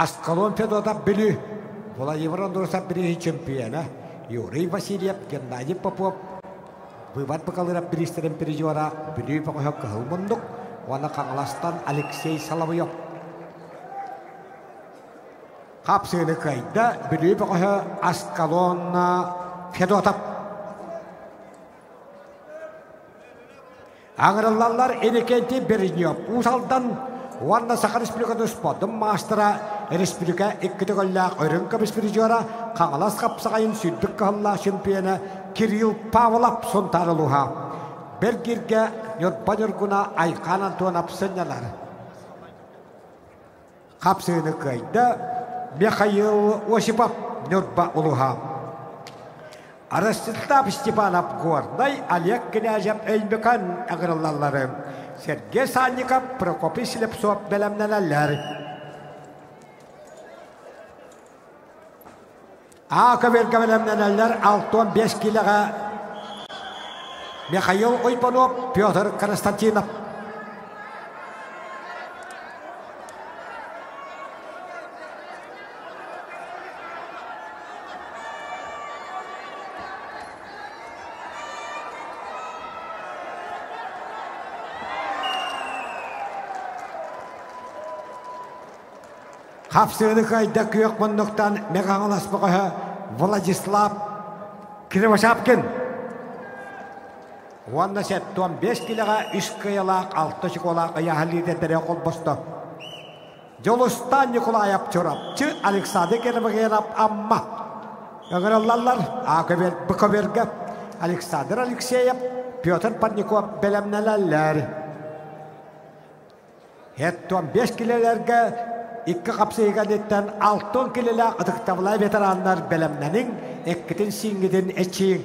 Аскалон Федотов Бүлүү, Владимир Андросов бирииһин чемпиона, Юрий Васильев, Геннадий Попов, Выбор Бакалыров бириистэрин призера, Бүлүү бөҕөһө Кыһыл Мундук уонна Хаҥаластан Алексей Соловьев. Хапсыыны кыайда Бүлүү бөҕөһө Аскалон Федотов. Аҥырыллаллар Иннокентий Бережнев Уус Алдан уонна Саха Республикатын спордун маастара, республика икки төгүллээх үрүҥ көмүс призера, Хаҥалас хапсаҕайын сүүрдүк кыһаллаах чемпиона Кирилл Павлов Сунтаар улууһа. Бэргиргэ Ньурба Ньургуна Айхаан Антонов сынньанар. Хапсыыны кыайда Михаил Осипов Ньурба улуһа. Ростислав Степанов Горнай, Олег Князев Өймөкөн ыҥырыллаллары. Сергей Санников, Прокопий Слепцов бэлэмнэнэллэр. А көбүөргэ бэлэмнэнэллэр 65 киилэҕэ Михаил Уйбанов, Петр Константинов. Хапсыыны кыайда күөх муннуктан Мэҥэ-Хаҥалас бөҕөһө Владислав Кривошапкин. Уонна 75 килэҕэ үс кыайалаах, алта очукуолаах ыйааһын лиидэрдэрэ холбосто. Дьулустаан Ньукулаайап Чурапчы, Александр Гермогенов Амма. Ыҥырыллаллар А Б Александр Алексеев, Петр Парников бэлэмнэнэллэр. Һэттон 5 килэлэргэ икки хапсыйыганниттан алтон килэлээх ытыктабылай ветераннар бэлэмнэниҥ, эккитин сииҥҥитин эчииҥ.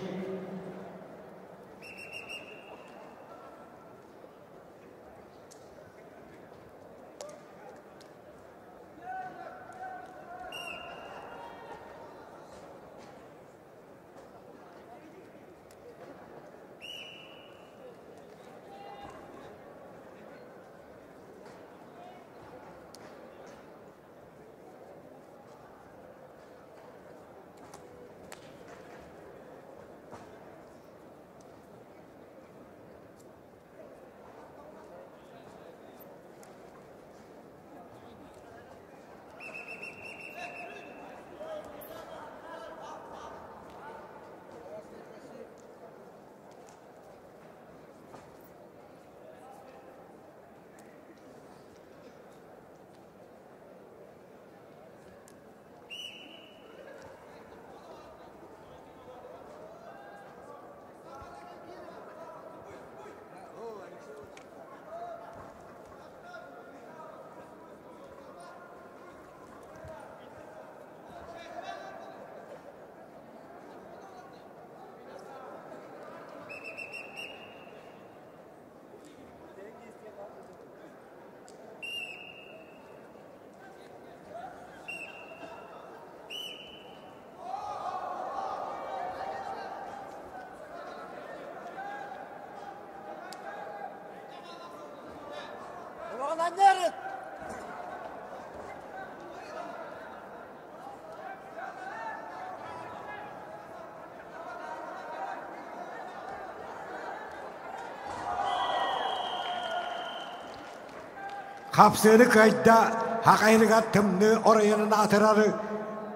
Хапсыыны кыайда хахайрыгар тымныы оройунун атырары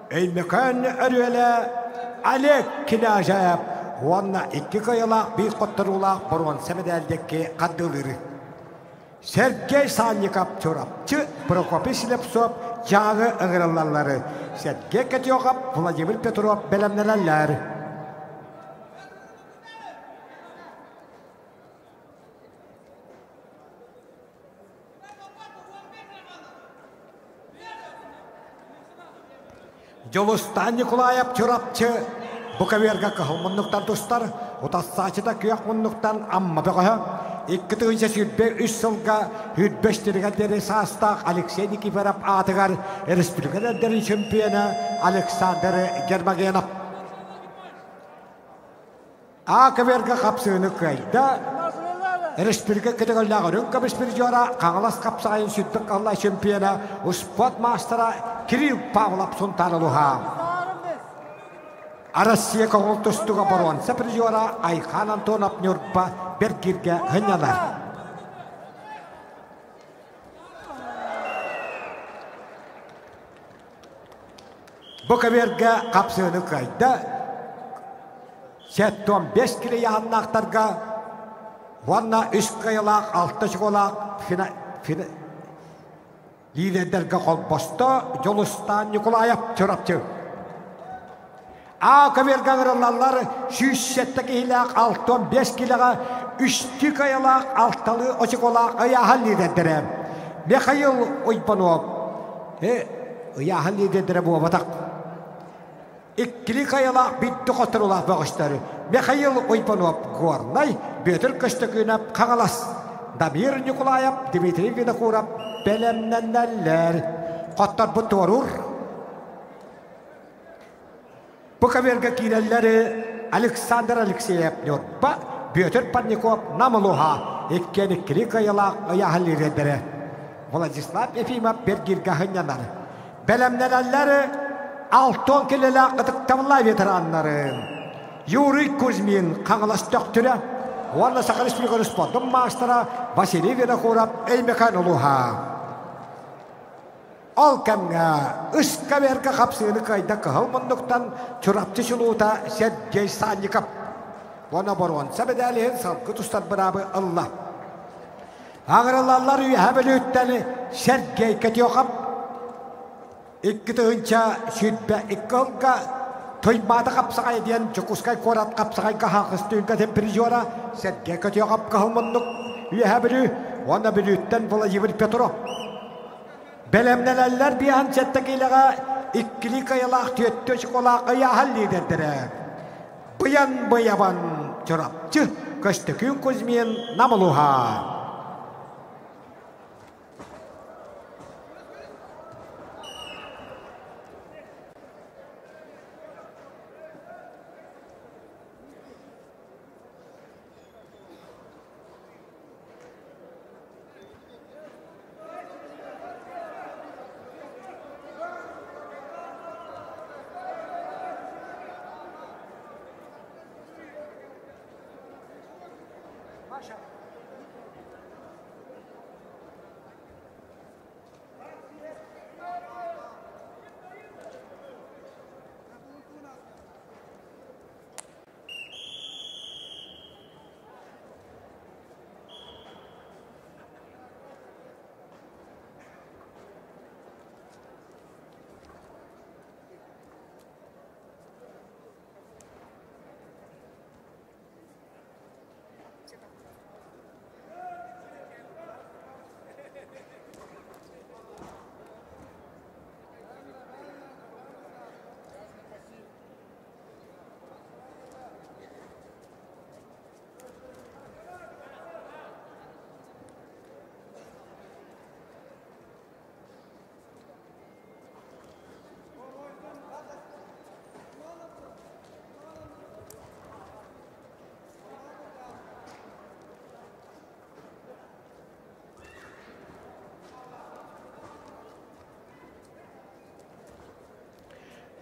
Өймөкөөн өрүөлэ Олег Княжев уонна икки кыайылаах биир хотторуулаах боруонса мэдээлдикки хардыылыыры. Сергей Санников Чурапчы, Прокопий Слепцов Дьааҥы ыҥырыллаллары Сергей Котехов, Владимир Петров бэлэмнэнэллэр. Дьулустаан Николаев Чурапчы бу көбүөргэ кыһыл муннуктан тустар, утассаачыта күөх муннуктан Амма бөҕөһө, 2023 сылга 105 диэри саастаах Алексей Никифоров аатыгар республикалардарын чемпиона Александр Гермогенов. А көбүөргэ хапсыыны кыайда. Республика кытыгыллаах үрүҥ көмүс призера Хаҥалас хапсаҕайын сүрдүк аллай чемпиона, успуорт маастара Кирилл Павлов Сунтаарылуһа. Россия көҥүл тустууга боруонса призера Айхан Антонов Ньурба Бэргиргэ сынньанар. Бу көбүөргэ хапсыыны кыайда. 75 кило ыйааһыннаахтарга уонна үс кыайылаах, алта очколаах лидердэргэ холбосто Дьулустаан Ньукулаев Чурапчы. А көбүөргэ ыҥырыллаллар 107 киһилээх 65 килэҕэ үстүү кыайалаах алталыы очуколаах ыйааһын лиидэрдэрэ Михаил Уйбанов ыйааһын лиидэрдэрэ буолбатах иккили кыайалаах бүттү хотторуулаах бөҕөстөр Михаил Уйбанов Горнай Бүөтүр Көстөкүүнэп Хаҥалас Дамир Ньукулаев Дмитрий Винокуров бэлэмнэнэллэр хотторбут туоруур Бу көбүөргэ киирэллэр Александр Алексеев Ньурба, Бүөтүр Парников Нам улууһа, иккиэн иккилии кыайыылаах ыйааһын лиидэрдэрэ Владислав Ефимов Бергиргэ сынньанар. Бэлэмнэнэллэр Алтон килэлээх ытыктабыллаах ветераннары Юрий Кузьмин Хаҥалас Төхтүрэ уонна Саха Республикатын спордун маастара Василий Винокуров Өймөкөөн улууһа. Ол кэмҥэ ыскамыарка хапсыыны кыайда кыһыл муннуктан Чурапчы чулуута Сергей Санников уонна боруонса мэдээлиһин салгы тустар быраабы ылла. Аҕырылаллар үөһэ Бүлүүттэн Сергей Кетехов 2022 ылга Туймаада хапсаҕай диэн Дьокуускай куорат хапсаҕайга хаахыс түһүлгэтин призера Сергей Кетехов кыһыл муннук Үөһэ Бүлүү уонна Бүлүүттэн Владимир Петров Бэлэмнэнэллэр биэһэн сэттэ киилэҕэ иккилии кыайалаах түөттүү очуколаах ыйааһын лиидэрдэрэ Быйан Быйабан Чурапчы Көстөкүүн Кузьмин Нам улууһа.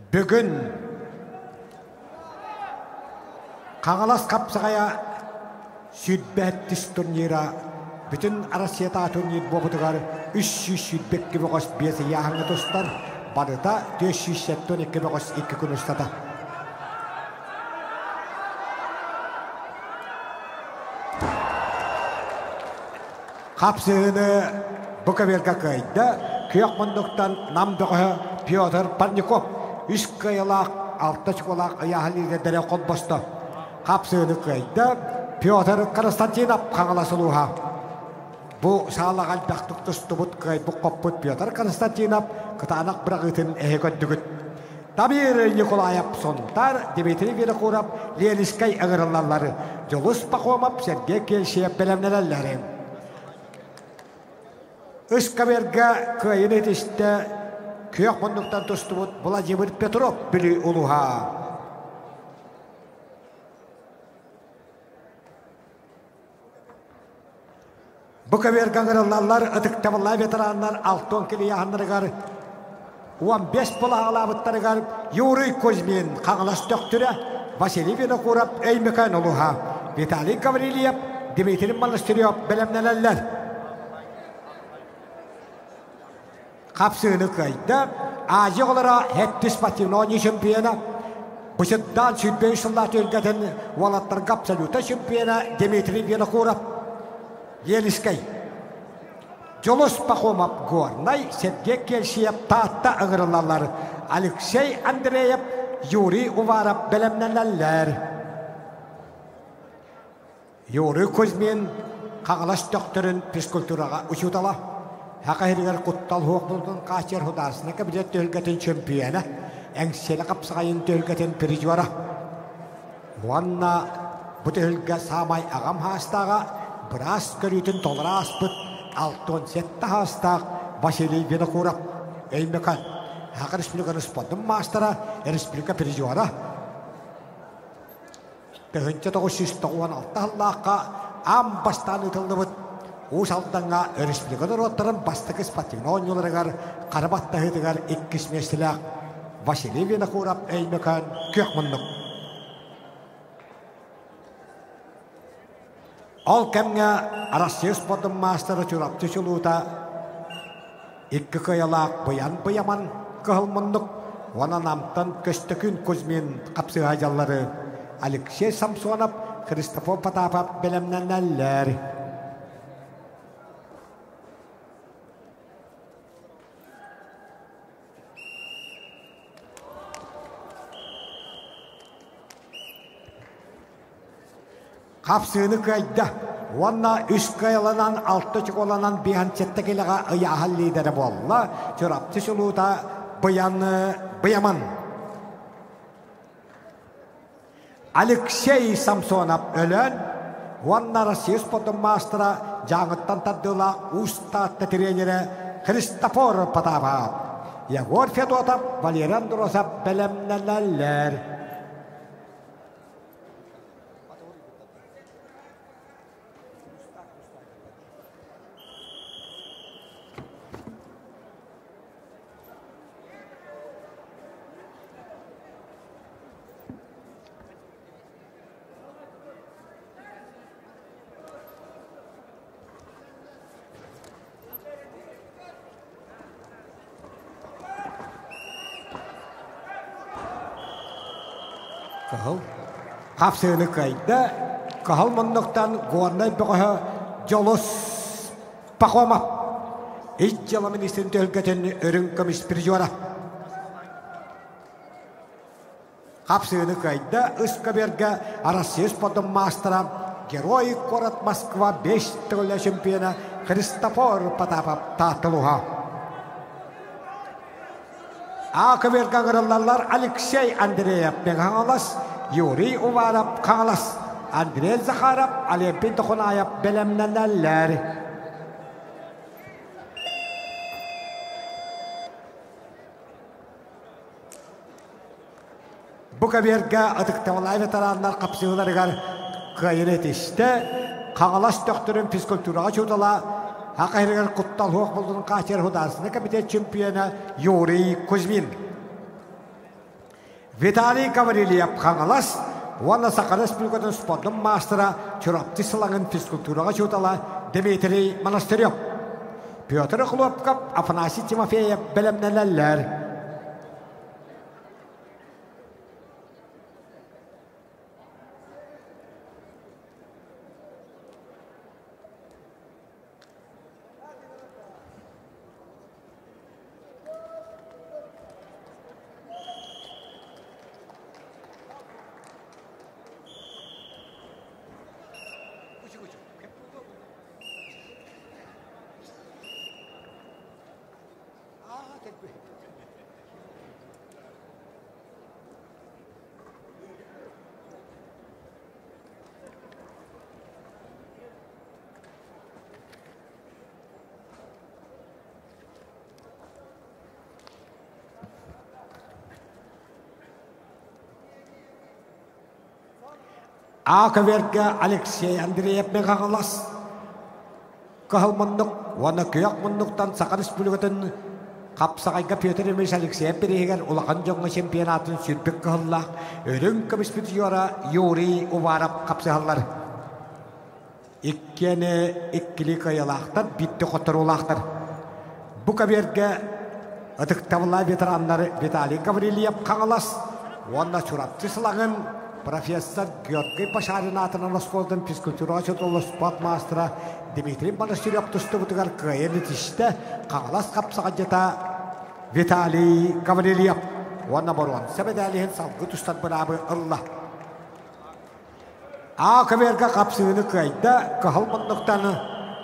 Бүгүн Хаҥалас хапсаҕайа сүүрбэһэттис турнира бүтүн Россиятааҕы турнир буолбутугар 322 бөҕөс биэс ыйааһыҥҥа тустар, барыта 472 бөҕөс икки күн устата. Хапсыһыыны бу көбүөргэ кыайда күөх муннуктан Нам бөҕөһө Петр Парников үс кыайылаах, алта очколаах ыйааһын лиидэрдэрэ холбосто. Хапсыһыыны кыайда Петр Константинов Хаҥалас улууһа. Бу саалаҕа элбэхтик тустубут, кыайбыт-хоппут Петр Константинов кытаанах быраҕыытын эһи көрдүгүт. Дамир Николаев Сунтар, Дмитрий Винокуров Ленинскэй ыҥырыллаллар. Дьулус Пахомов, Сергей Кельсиев бэлэмнэнэллэр. Ыскаверга кыайыны итистэ күөх муннуктан тустубут Владимир Петров Бүлүү улууһа. Бу көбүөргэ ыҥырыллаллар ытыктабыллаах ветераннар Алтон килийааһыннарыгар 15 былааҕалаабыттарыгар Юрий Кузьмин Хаҥалас Төхтүрэ, Василий Винокуров Өймөкөөн улууһа, Виталий Гаврильев, Дмитрий Монастырев бэлэмнэнэллэр. Хапсыыны кыайда. Азия оҕолоро сэттис спортивной оонньуу чемпиона, Бычытдаан 23 сыллаах түһүлгэтин уолаттарга абсолюта чемпиона Дмитрий Винокуров, Елискэй. Дьулус Пахомов Горнай, Сергей Кельсиев Таатта ыҥырыллаллар. Алексей Андреев Юрий Уваров бэлэмнэнэллэр. Юрий Кузьмин Хаҥалас Төхтөрүн физкультураҕа учуутала, Саха сиригэр куттал суох буолуутун хааччыйар судаарыстыбаннай кабинет түһүлгэтин чөмпүйүөнэ, Эҥсиэли хапсаҕайын түһүлгэтин призера. Уонна бу түһүлгэ саамай аҕам саастааҕа быраас көрүүтүн толоро ааспыт 67 саастаах Василий Винокуров, Өймөкөөн, Саха Республикатын спордун маастара, республика призера. 1996 сыллаахха аан бастаан ыытыллыбыт Уус Алдаҥҥа өрөспүүбүлүкэ норуоттарын бастакы спортивнай оонньууларыгар хара баттаһыытыгар иккис миэстэлээх Василий Винокуров Өймөкөөн күөх муннук. Ол кэмҥэ Арассыыйа спордун маастара Чурапчы чулуута икки кыайалаах Быйан Быйаман кыһыл муннук уонна Намтан Көстөкүүн Кузьмин хапсыһа дьаллары Алексей Самсонов, Христофор Потапов бэлэмнэнэллэр. Хапсыыны кыайда уонна үс кыайаланан, алта чукуланан биһан сэттэ килэҕэ ыйааһын лиидэрэ буолла. Чурапчы чулуута Быйан Быйаман. Алексей Самсонов өлөн уонна Россия спордун маастара Дьааҥыттан тардыылаах Уус Таатта тренерэ Христофор Потапов, Егор Федотов, Валерий Андросов бэлэмнэнэллэр. Кыһыл хапсыыны кыайда. Кыһыл муннуктан Горнай бөҕөһө Дьолус Пахомов ис дьыала министрин түһүлгэтин үрүҥ көмүс призера. Хапсыыны кыайда ыскаберга Россия спордун маастара, Герой куорат Москва бес төгүллэ чемпиона Христофор Потапов Таатталуха. Аакаберга ыҥырыллаллар Алексей Андреев Хаҥалас, Юрий Уваров Хаҥалас, Андрей Захаров, Олимпий Дохунаев бэлэмнэнэллэр. Бу кэбиэргэ ытыктабыллаах ветераннар хапсыһыыларыгар кыайыыны этистэ. Хаҥалас Төхтүрүн физкультураҕа учуутала, Саха сиригэр куттал суох буолуутун хааччыйар Художественнай комитет чемпиона Юрий Кузьмин. Виталий Гаврильев Хаҥалас уонна Саха Республикатын спордун маастара Чурапчы Сылаҥын физкультураҕа учуутала Дмитрий Монастырев. Петр Хлопков, Афанасий Тимофеев бэлэмнэнэллэр. А көбүөргэ Алексей Андреев Хаҥалас Кыһыл муннук уонна күөх муннуктан Саха Республикатын хапсаҕайга Петр Ильич Алексеев бирииһигэр улахан дьоҥҥо чемпионатын сүүрбүт кыһыллаах үрүҥ көмүс призера Юрий Уваров хапсыһаллар. Иккиэни иккилии кыайыылаахтар, биирдэ хотторуулаахтар. Бу кэбиэргэ ытыктабыллаах ветераннары Виталий Гаврильев Хаҥалас уонна Чурапчы Сылаҥын профессор Георгий Башарин аатынан оскуолатын физкультураҕа учуутала спорт маастара Дмитрий Монастырев тустубутугар кыайан итистэ Хаҥалас хапсаҕайдьыта Виталий Гаврильев. уонна боруонса мэдээлиһин салгыы тустар быраабы ылла. А көбүөргэ хапсыыны кыайда Кыһыл муннуктан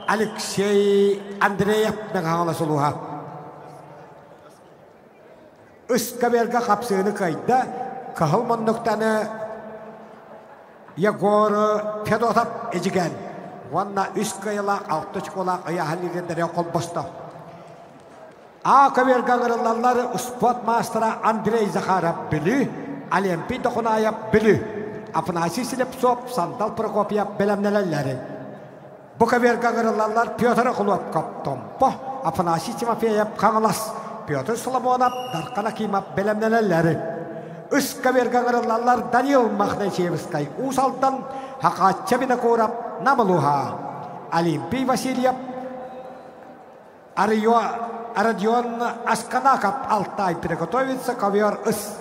Алексей Андреев Мэҥэ сулуһа. Үс көбүөргэ хапсыыны кыайда Кыһыл муннуктан Егор Федотов Эдьигээн уонна үс кыайыылаах алта очколаах ыйааһын лидердэрэ холбосто. А көбүөргэ ыҥырыллаллар спорт маастара Андрей Захаров Бүлүү, Олимпий Дохунаев Бүлүү, Афанасий Слепцов, Сандал Прокопьев бэлэмнэнэллэр. Бу көбүөргэ ыҥырыллаллар Петр Охлопков Томпо, Афанасий Тимофеев Хаҥалас, Петр Соломонов, Дархан Акимов бэлэмнэнэллэр. Үс көбүөргэ ыҥырыллаллар Данил Мохначевскай Уус Алдан, Хахаачча Винокуров Намылуха, Олимпий Васильев Родион Асканаков Алтай приготовится ковер ыс.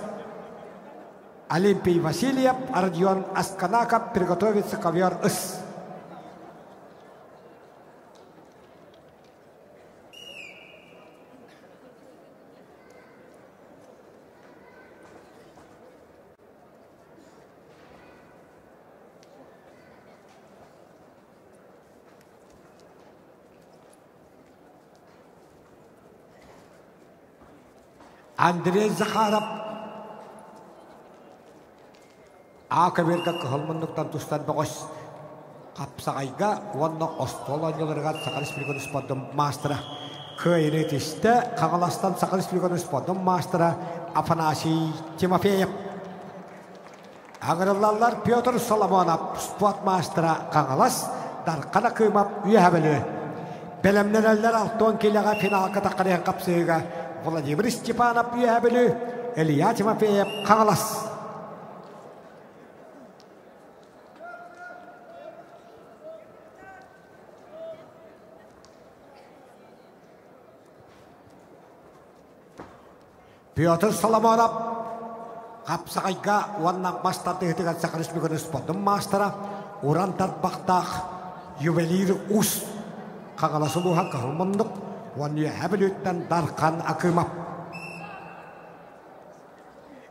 Олимпий Васильев, Родион Асканаков приготовится ковер ыс. Андрей Захаров А көбүөргэ кыһыл муннуктан тустан бөҕөс хапсаҕайга уонна остуол оонньууларыгар Саха Республикатын спордун маастара кыайыыны тистэ Хаҥаластан Саха Республикатын спордун маастара Афанасий Тимофеев. Аҥырыллаллар Петр Соломонов спорт маастара Хаҥалас, Дархан Акымов Үөһэ Бүлүү. Бэлэмнэнэллэр 60 киилэҕэ финалга таххарыһан хапсыһыыга Владимир Степанов Үөһэ Бүлүү, Илья Тимофеев Хаҥалас. Петр Соломонов хапсаҕайга уонна мас тардыһыытыгар Саха Республикатын спордун маастара, уран тарбахтаах ювелир уус Хаҥалас улууһа Кыһыл Муннук уонна Үөһээ Бүлүүттэн Дархан Акымов.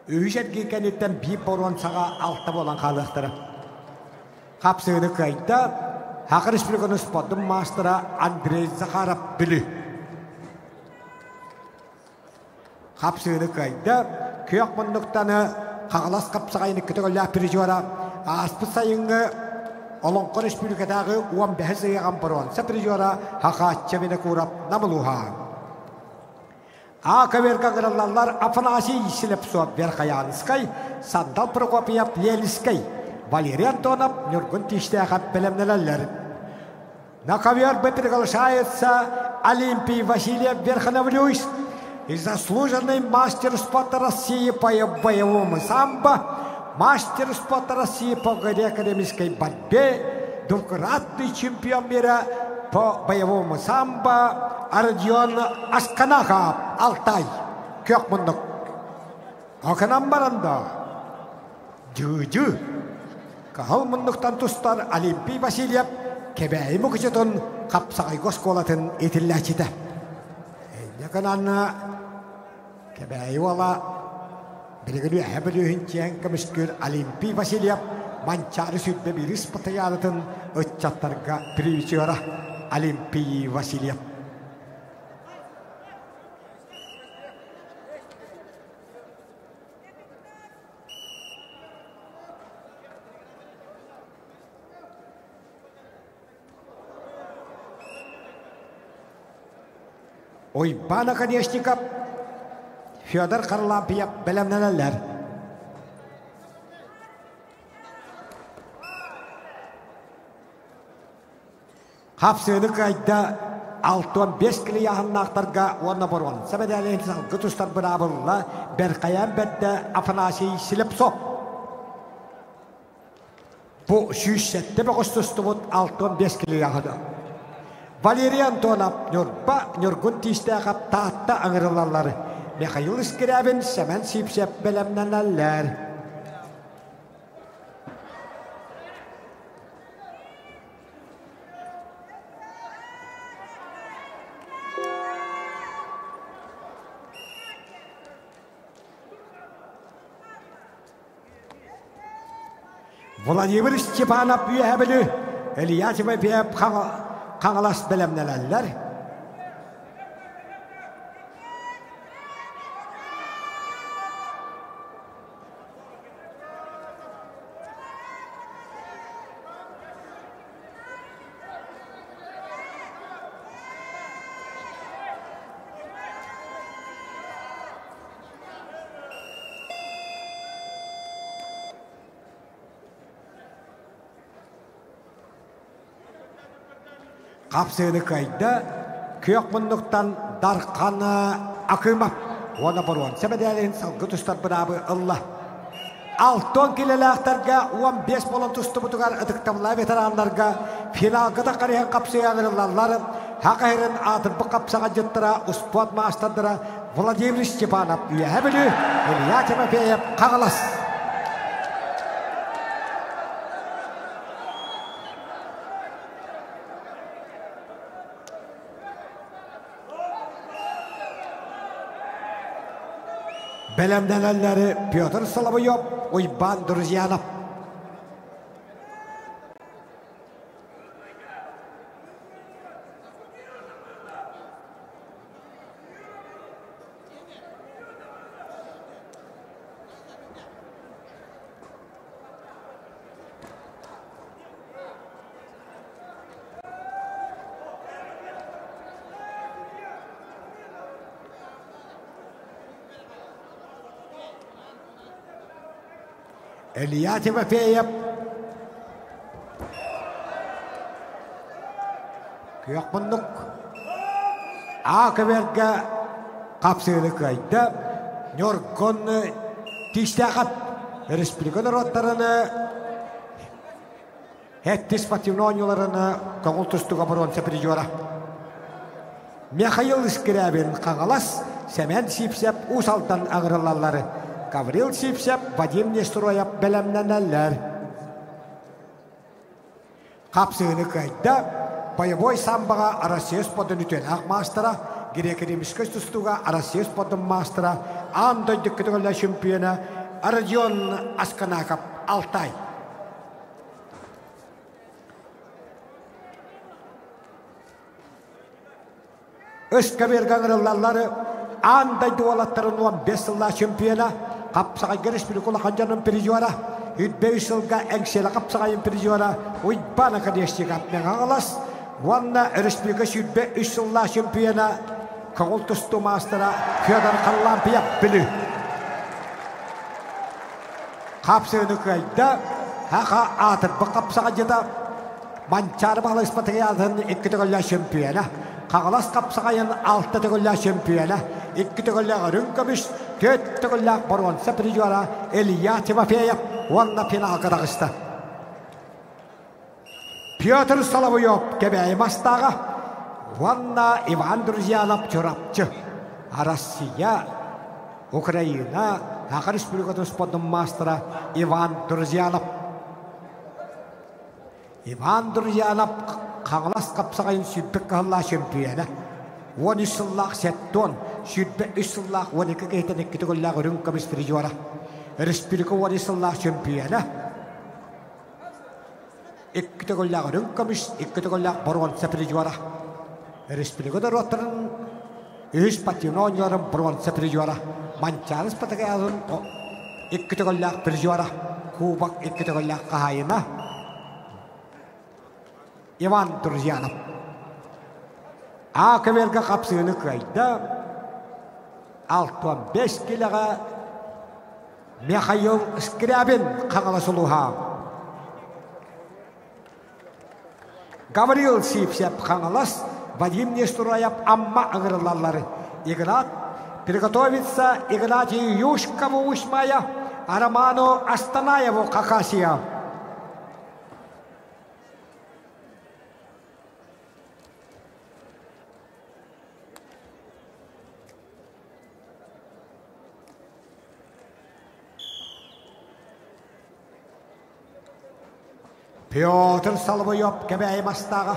Үһүс эргии кэнниттэн биир боруонсаҕа алта буолан хаалыахтара. Хапсыыны кыайда Саха Республикатын спордун маастара Андрей Захаров Бүлүү. Хапсыыны кыайда, күөх муннуктаны Хаҥалас хапсаҕайын икки төгүллээх призера ааспыт сайыҥҥы Олоҥхо Республикатааҕы 15 ыйаҕын боруонса призера Хахаачча Винокуров Намылуха. А көбүөргэ ыҥырыллаллар Афанасий Слепцов Верхоянскай, Сандал Прокопьев Ельскэй, Валерий Антонов Ньургун Тиистээхэп бэлэмнэнэллэр. На ковер приглашается Олимпий Васильев Верхоновлюйс и заслуженный мастер спорта России по боевому самбо, мастер спорта России по греко-римской борьбе, двукратный чемпион мира по боевому самбо Родион Асканахов, Алтай, Күөх муннук. Оканан баранда, Дьыдьы, Кыһыл муннуктан тустар Олимпий Васильев Кэбээйи Мукучутун хапсаҕайга оскуолатын иитиллээччитэ. Инньэ гынан Кэбээйи уола билигин үөһэ Бүлүүһүн чиэҥ көмүскүүр Олимпий Васильев Манчаары 21 спартакиадатын ыччаттарга призера Олимпий Васильев. Уйбаан Оконешников, Федор Харлампьев бэлэмнэнэллэр. Хапсыыны кыайда 65 килийааһыннаахтарга уонна боруонса мэдээлин салгы тустар быраабылла Бэркайаан бэрдэ Афанасий Слепцов. Бу 107 бөҕөс тустубут 65 килийааһына. Валерий Антонов Ньурба, Ньургун Тиистээхэп Таатта ыҥырылаллар. Михаил Скрябин, Сэмэн Сипсев бэлэмнэнэллэр. Владимир Степанов Үөһээ Бүлүү, Илья Тимофеев Хаҥалас бэлэмнэнэллэр. Хапсыыны кыайда, күөх муннуктан Дархан Акымов уонна боруонса мэдээлин салгы тустар быраабы ылла. Алтон килэлээхтэргэ 15 буолан тустубутугар ытыктабыллаах ветераннарга финалга да қарыһан хапсыйа ыҥырыллаллар. Хакайрын аатырбыт хапсаҕадьыттара, успуорт маастардара Владимир Степанов Үөһэ Бүлүү, Илья Тимофеев Хаҥалас. Бэлэмнэнэллэри Петр Соловьев, Уйбаан Друзьянов. Илья Тимофеев Күөх муннук А көбүөргэ хапсыыны кыайда. Ньургун Тиистээхэп республика норуоттарын Хэттис спортивный оонньууларын көҥүл тустууга боруонса призера. Михаил Скрябин Хаҥалас, Сэмэн Сипсеп Уус Алдан аҥырыллаллар. Гаврил Сипсеп, Вадим Нестроев бэлэмнэнэллэр. Хапсыыны кыайда боевой самбаҕа Россия спордун үтүөлээх маастара, греко-римскэй тустууга Россия спордун маастара, аан дойду көтөҕүллэр чемпиона Родион Асканаков Алтай. Ыскабыырга ыҥырыллаллар аан дойду уолаттарын 15 сыллаах чемпиона, хапсаҕайга республика улахан дьонун призера, 105 сылга Эҥсиэлэ хапсаҕайын призера Уйбаан Оконешников Мэҥэ уонна республика 23 сыллаах чемпиона көҥүл тустуу маастара Федор Харлампьев Бүлүү. Хапсыыны кыайда, хаха аатырбыт хапсаҕайдьыта Манчаары Баһылай Спартакиадатын икки төгүллээх чемпиона, Хаҥалас хапсаҕайын алта төгүллээх чемпиона, икки төгүллээх үрүҥ көмүс, түөрт төгүллээх боруонса призера Илья Тимофеев уонна финалга таҕыста. Петр Соловьев Кэбээйи Мастааҕа уонна Иван Друзьянов Чурапчы Россия, Украина, Саха Республикатын спордун маастара Иван Друзьянов. Иван Друзьянов Хаҥалас хапсаҕайын сүүрбэ кыһыллаах чөмпүйүөнэ. 13 сыллаах сеттон, 23 сыллаах 12 киһитэн икки төгүллээх үрүҥ көмүс призера. Республика 13 сыллаах чөмпүйүөнэ. Икки төгүллээх үрүҥ көмүс, икки төгүллээх боруонса призера. Республика норуоттарын үһүс спортивнай оонньууларын боруонса призера. Манчаары Спартакиадатын икки төгүллээх призера. Кубок икки төгүллээх хаһаайына Иван Друзьянов. А көбүөргэ хапсыыны кыайда. 65 килэҕэ Михаил Скрябин Хаҥалас улууһа. Гаврил Сипсев Хаҥалас, Вадим Нестураев Амма ыҥырыллаллар. Игнат приготовится Игнатию Юшкову Усмая, а Роману Астанаеву Хакасия. Петр Соловьев Кэбээйи Мастааҕа,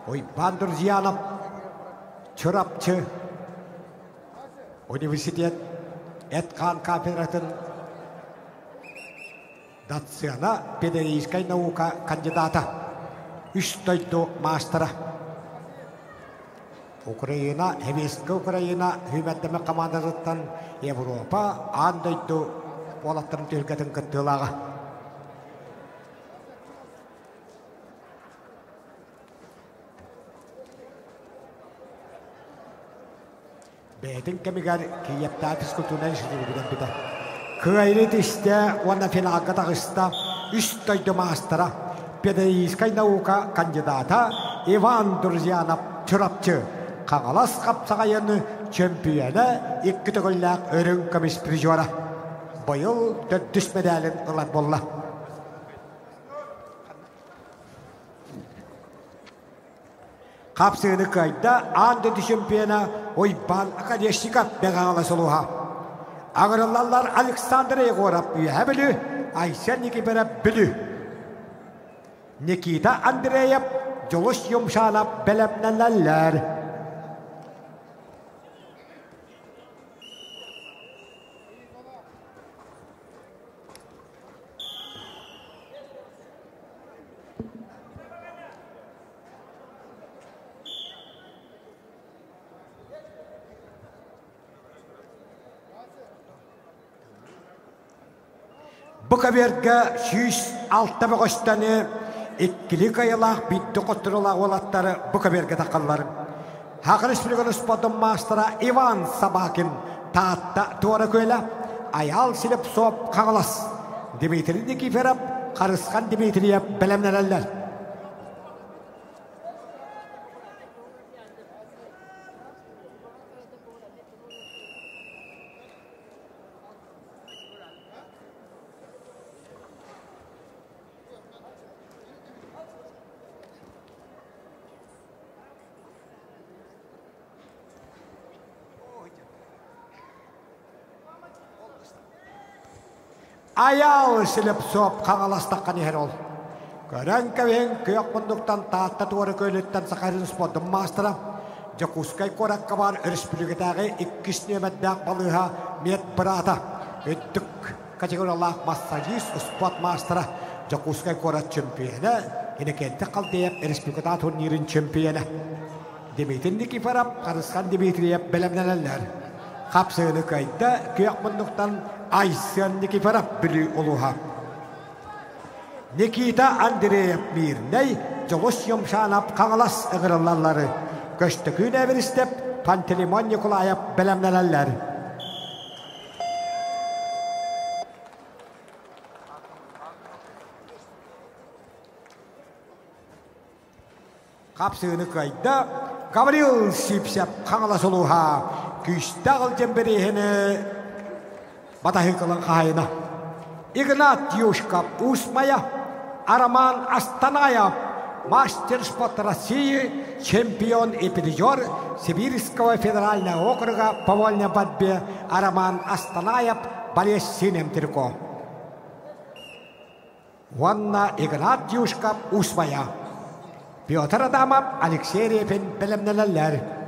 Уйбаан Друзьянов Чурапчы университет эт-хаан кафедратын. Доцена, педагогическай наука кандидата, үс дойду маастара. Украина, Сэбиэскэй Украина сүүмэрдэммит хамаандатыттан Европа, аан дойду уолаттарын түһүлгэтин кыттыылааҕа. Бэйэтин кэмигэр Киевтаах физкультурнай институту бүтэрбитэ. Кыайыы түстэ уонна финалга таҕыста үс дойду маастара, педагогическай наука кандидата Иван Друзьянов Чурапчы, Хаҥалас хапсаҕайын чөмпүйүөнэ, икки төгүллээх үрүҥ көмүс призера. Быйыл төрдүс мэдээлин ылар буолла. Хапсыыны кыайда аан дойду чемпиона Уйбаан Оконешников Бэҕэҕэлэ сулуһа. Аҥырыллаллар Александр Егоров Үөһэ Бүлүү, Айсен Никифоров Бүлүү. Никита Андреев, Дьулус Юмшанов бэлэмнэнэллэр. Бу кавертга 106 бөҕөстөнү иккили кыайылаах биирдэ хотторулаах уолаттары бу каверга тахаллар. Саха Республикатын спордун маастара Иван Собакин Таатта Туора Күөлэ, Айаал Слепцов Хаҥалас, Дмитрий Никифоров, Харысхан Дмитриев бэлэмнэнэллэр. Айаал Слепцов хаҥаластаххан иһэр ол. Көрөн кэбиһиҥ күөх муннуктан Таатта туора күөлүттэн Сахалин спордун маастара, Дьокуускай куоракка баар өрөспүүбүлүкэтээҕи иккис нүөмэрдээх балыыһа медбрата, үрдүк категориялаах массажист, спорт маастара, Дьокуускай куорат чөмпүйүөнэ, Иннокентий Халдеев республикатааҕы турнирын чөмпүйүөнэ. Дмитрий Никифоров, Харысхан Дмитриев бэлэмнэнэллэр. Хапсыыны кыайда күөх муннуктан Айсен Никифоров Бүлүү улууһа. Никита Андреев Мирнэй, Дьулус Юмшанов Хаҥалас ыҥырыллаллары Көстөкүүн Эверистеп, Пантелеймон Николаев бэлэмнэнэллэр. Хапсыыны кыайда Гаврил Сипсеп Хаҥалас улууһа күүстээх ылдьан бирииһини батаһыыкылын хаһайына. Игнат Юшков Уус-Майа, Роман Астанаев мастер спорта России, чемпион и призер Сибирского федерального округа по вольной борьбе Роман Астанаев борец синим трико. Уонна Игнат Юшков Уус-Майа. Петр Адамов Алексей Репин бэлэмнэнэллэр.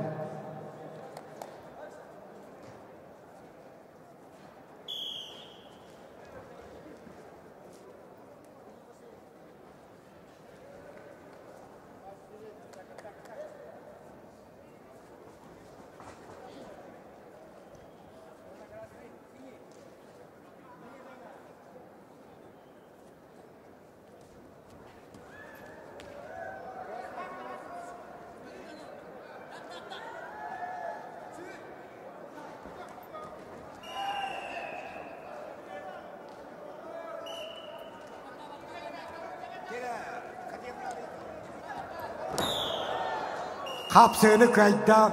Хапсыыны кыайда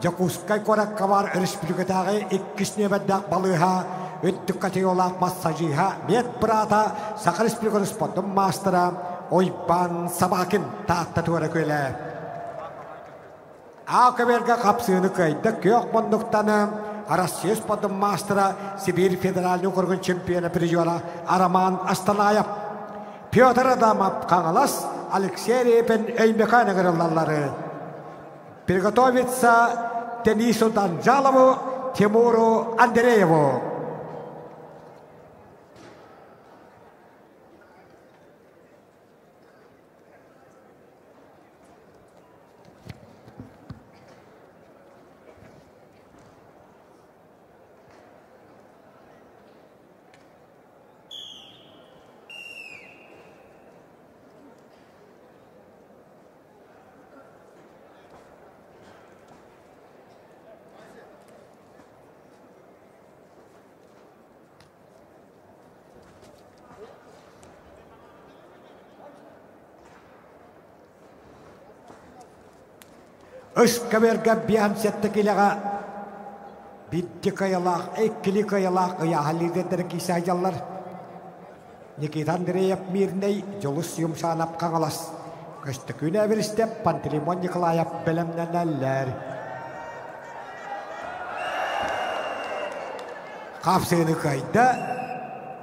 Дьокуускай куоракка баар өрөспүүбүлүкэтээҕи иккис нүөмэрдээх балыыһа үрдүк категориялаах массажиһа, медбрата, Саха Республикатын спордун маастара Уйбаан Собакин Таатта туора күөлэ. А көбүөргэ хапсыыны кыайда күөх муннуктаны Россия спордун маастара, Сибирь федеральный округун чемпиона призера Роман Астанаев, Петр Адамов Хаҥалас, Алексей Репин Өймөкөөн ыҥырыллаллары. Приготовиться Денису Данжалову, Тимуру Андрееву. Ыскаберга биэһэн сэттэ килэҕэ бидди кыайалаах, иккили кыайалаах ыйааһа лидердэрин киирсэ сылдьаллар. Никита Андреев Мирнэй, Дьулус Юмшанов Хаҥалас, Көстөкүүн Эбиристэп, Пантелеймон Николаев бэлэмнэнэллэр. Хапсыыны кыайда,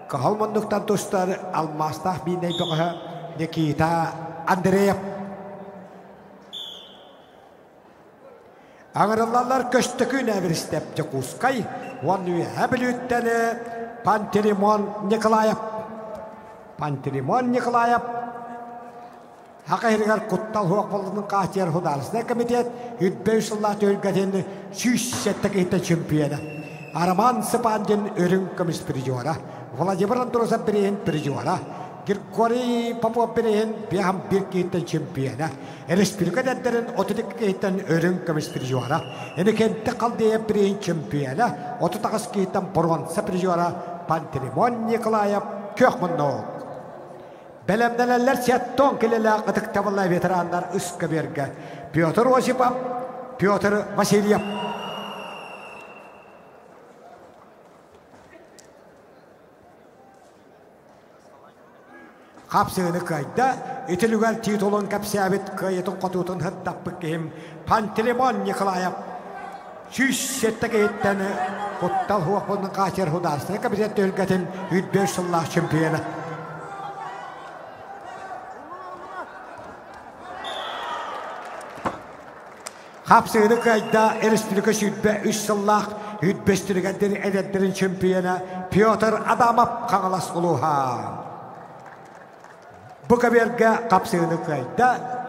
кыһыл муннуктан тустар алмаастаах биинэй бөҕөһө Никита Андреев. Аҥырыллаллар Көстөкүүн Эбиристэп Дьокуускай уонна Үөһээ Бүлүүттэн Пантелеймон Николаев. Пантелеймон Николаев Саха сиригэр куттал суох буолуутун хааччыйар судаарыстыбаннай комитет үрдүк сыллаах түһүлгэтин 107 киһиттэн чемпиона. Роман Сыпандин үрүҥ көмүс призера, Владимир Андросов бирииһин призера, Григорий Попов бирииһин биэһэн биир киһиттэн чемпиона, Республика эдэрдэрин 32 киһиттэн үрүҥ көмүс призера, Иннокентий Халдеев бирииһин чемпиона, 38 киһиттэн боруонса призера Пантелеймон Николаев күөх муннук. Бэлэмнэнэллэр сеттон килэлээх ытыктабыллаах ветераннар ыскабиэргэ Петр Осипов, Петр Васильев. Хапсыыны кыайда, итилүгэр титулун кэпсээбит кыайытын хотуутун сырдаппыт киһим Пантелеймон Николаев 107 киһиттэн куттал хуохпунун хаачыйар художественнай комитет түһүлгэтин 105 сыллаах чемпиона. Хапсыыны кыайда республика 23 сыллаах үрбэстиригэрдин эдэрдэрин чемпиона Петр Адамов Хаҥалас улууһа. Бу каберга хапсыыны кыайда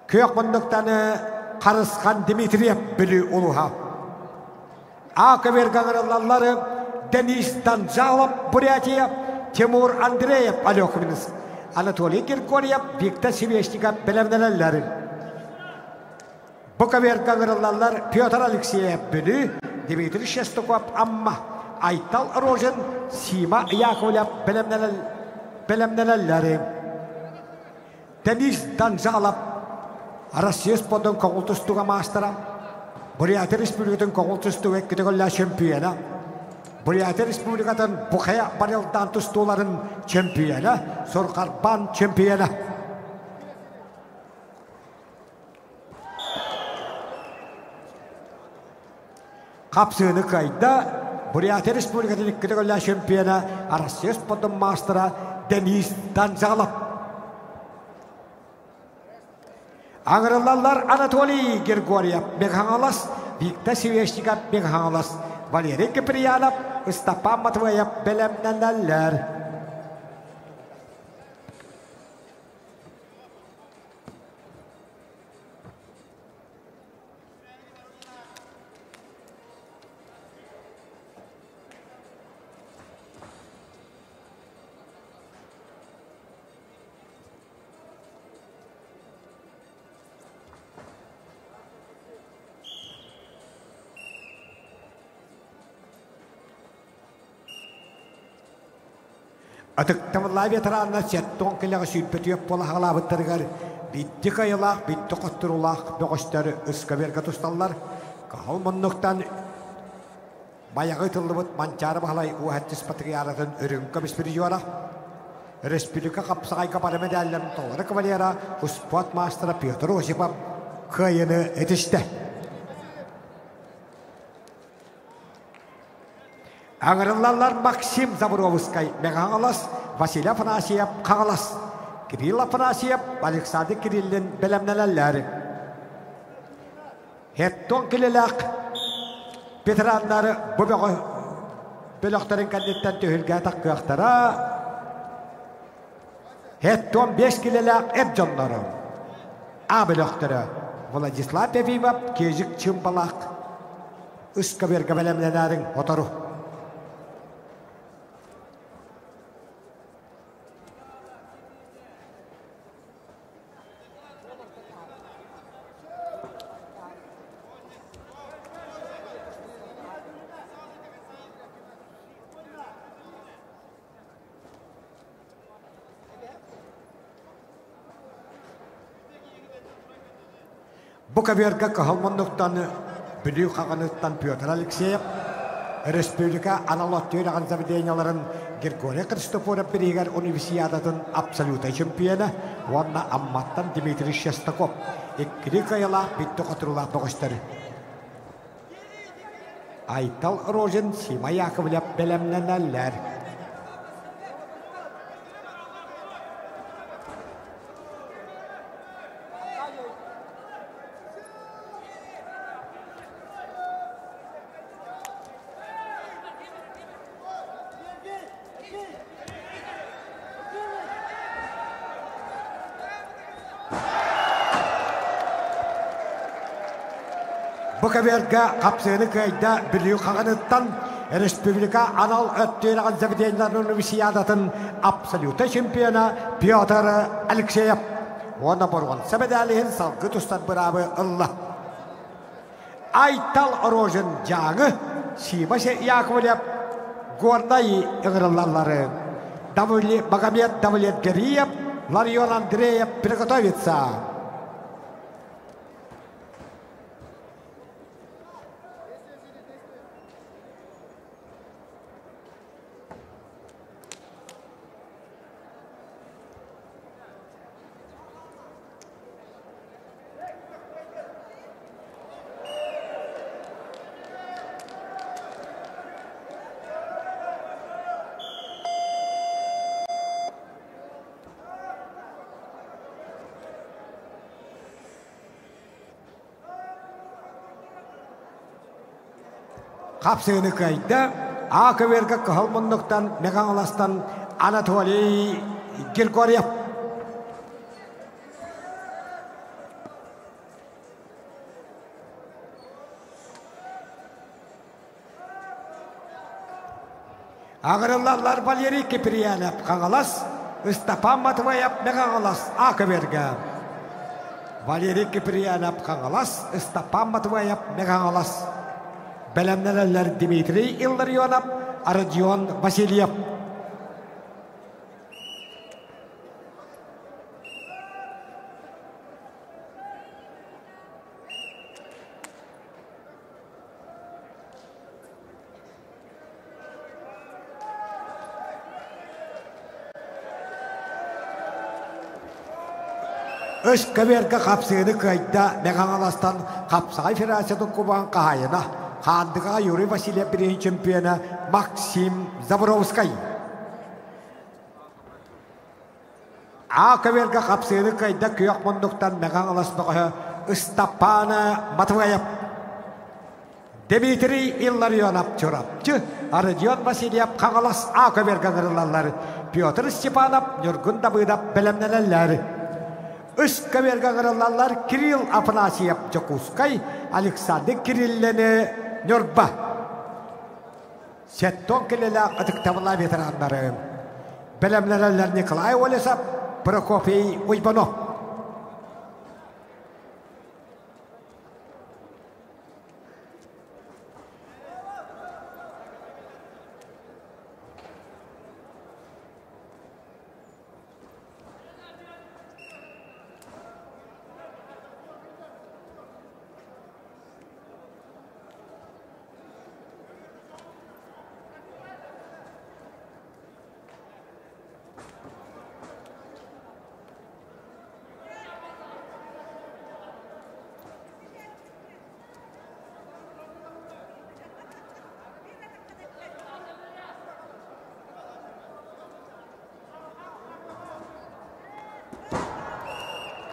Күөх муннуктаны Харысхан Дмитриев Бүлүү улууһа. А каберга ыҥырыллаллары Денис Данжалов Бурятия, Тимур Андреев Алекминск, Анатолий Григорьев, Виктор Свешников бэлэмнэнэллэр. Бу каверга ыҥырыллаллар Петр Алексеев Бүлүү, Дмитрий Шестаков Амма, Айтал Рожин, Сима Яковлев бэлэмнэнэллэр. Денис Данжалов Россия спордун көҥүл тустууга маастара, Бурятия Республикатын көҥүл тустууга икки төгүллээх чемпиона, Бурятия Республикатын Бухая барылдаан тустууларын чемпиона, Сурхарбан чемпиона. Хапсыыны кыайда Бурятия Республикатын икки төгүллээх чемпиона, Россия спордун маастара Денис Данзалов. Аҥырыллаллар Анатолий Григорьев Мехаҥалас, Виктор Свешников Мехаҥалас, Валерий Киприянов, Ыстапаан Матвеев бэлэмнэнэллэр. Ытыктабыллаах ветераннар сеттон кэлэҕэ сүүрбэтиэп буола хаалаабыттарыгар бидди кыайылаах, бидди хотторуулаах бөҕөстөр ыскаверга тусталлар. Кыһыл муннуктан Байаҕы ытыллыбыт Манчаары Баһылай Уоһаттис патриаратын үрүҥ көмүс призера, республика хапсаҕайга бары медалларын толору кавалера, успуорт маастара Петр Осипов кыайыыны этистэ. Аҥырыллаллар Максим Забровскай Мэҥэ-Хаҥалас, Василий Афанасьев Хаҥалас, Кирилл Афанасьев, Александр Кириллин бэлэмнэнэллэр. Хеттон килэлээх ветераннары бу бөҕө бөлөхтөрүн кэнниттэн түһүлгэ таххыахтара. Хеттон 5 килэлээх эр дьоннору А бөлөхтөрө Владислав Ефимов, Кезик Чымбалаах ыскаберга бэлэмнэнээриҥ отору. Бу көбүөргэ кыһыл муннуктан Бүлүү Хаҕыныттан Петр Алексеев, республика анал от үөрэҕин заведениеларын Григорий Христофоров бирииһигэр универсиадатын абсолютнай чемпиона уонна Амматтан Дмитрий Шестаков иккилии кыайыылаах бүттэ хотуруулаах бөҕөстөр. Айтал Рожин, Сима Яковлев бэлэмнэнэллэр. Бу көбүөргэ хапсыыны кыайда Бүлүү Хаҕыныттан республика анал өттүөрэҕин заведениеларын универсиадатын абсолютнай чемпиона Петр Алексеев уонна боруонса мэдээлиһин салгыы тустар быраабы ылла. Айтал Рожин Дьааҥы, Сима Яковлев Горнай ыҥырыллаллары. Магомед Давлетгериев, Ларион Андреев приготовиться. Хапсыыны кыайда, А көбүөргэ кыһыл муннуктан Мегаҥаластан Анатолий Григорьев. Аҕырыллаллар Валерий Киприянов Хаҥалас, Ыстапаан Матвеев Мэҥэ-Хаҥалас А көбүөргэ. Валерий Киприянов Хаҥалас, Ыстапаан Матвеев Мэҥэ-Хаҥалас. Бэлэмнэнэллэр Дмитрий Илларионов, Родион Васильев. Үс көбүөргэ хапсыыны кыайда Мэҥэ-Хаҥаластан хапсаҕай федерациятын кубогын хаһаайына, Хаандыгаҕа Юрий Васильев бирииһин чемпиона Максим Заборовскай. А көбүөргэ хапсыыны кыайда күөх муннуктан Мэҥэ-Хаҥалас бөҕөһө Ыстапаана Матвеев. Дмитрий Илларионов Чурапчы, Родион Васильев Хаҥалас А көбүөргэ ыҥырыллаллар. Петр Степанов, Ньургун Давыдов бэлэмнэнэллэр. Үс көбүөргэ ыҥырыллаллар Кирилл Афанасьев Дьокуускай, Александр Кириллини Ньурба. Сеттон килэлээх ытыктабыллаах ветераннары бэлэмнэнэллэр Николай Олесов, Прокопий Уйбанов.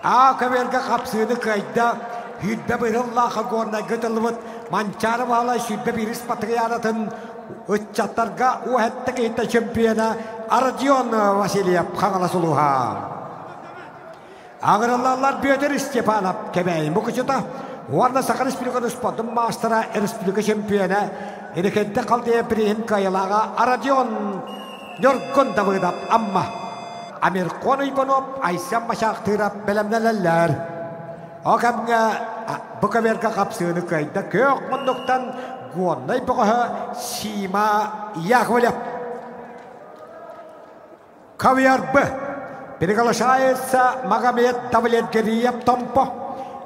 Аа көбүөргэ хапсыыны кыайда, сүүрбэ быһыллаах Горнайга ытыллыбыт Манчаары Баһылай 21 патриаратын ыччаттарга уһэтте киһитэ чемпиона Родион Васильев Хаҥалас улууһа. Аҕырыллаллар Бүөтүр Степанов Кэбээйи мукучута уонна Саха Республикатын спордун маастара республика чемпиона Инекенте Халдея бирииһин кыайылааҕа Родион Ньургун Давыдов Амма Амирхон Уйбанов Айсен Мачаахтыырап бэлэмнэнэллэр. Ол кэмҥэ бу көбүөргэ хапсыыны кыайда күөх муннуктан Гоннай бөҕөһө Сима Яковлев. Кавиарбы приглашается Магомед Давлетгериев Томпо.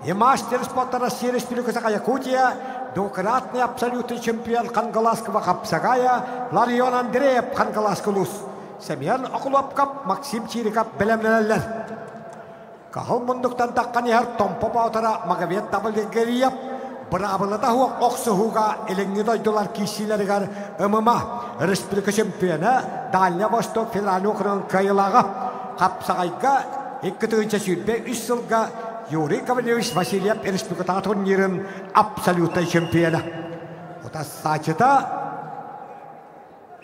и мастер спорта России Республика Саха-Якутия, двукратный абсолютный чемпион Хангаласского Хапсагая Ларион Андреев Хангаласскы улус. Семен Окулопкап, Максим Чириков бэлэмнэнэллэр. Каһыл мундуктан таххан иһэр Томпо Боотура Магомед Табылгериев быраабылата суох охсуһууга илиҥҥи дойдулар киирсиилэригэр ММА республика чемпиона Дальний Восток федеральный округун кыайыылааҕа Хапсаҕайга 2023 сылга Юрий Гаврильевич Васильев республикатааҕы турнирын абсолютнай чемпиона. Утассаачыта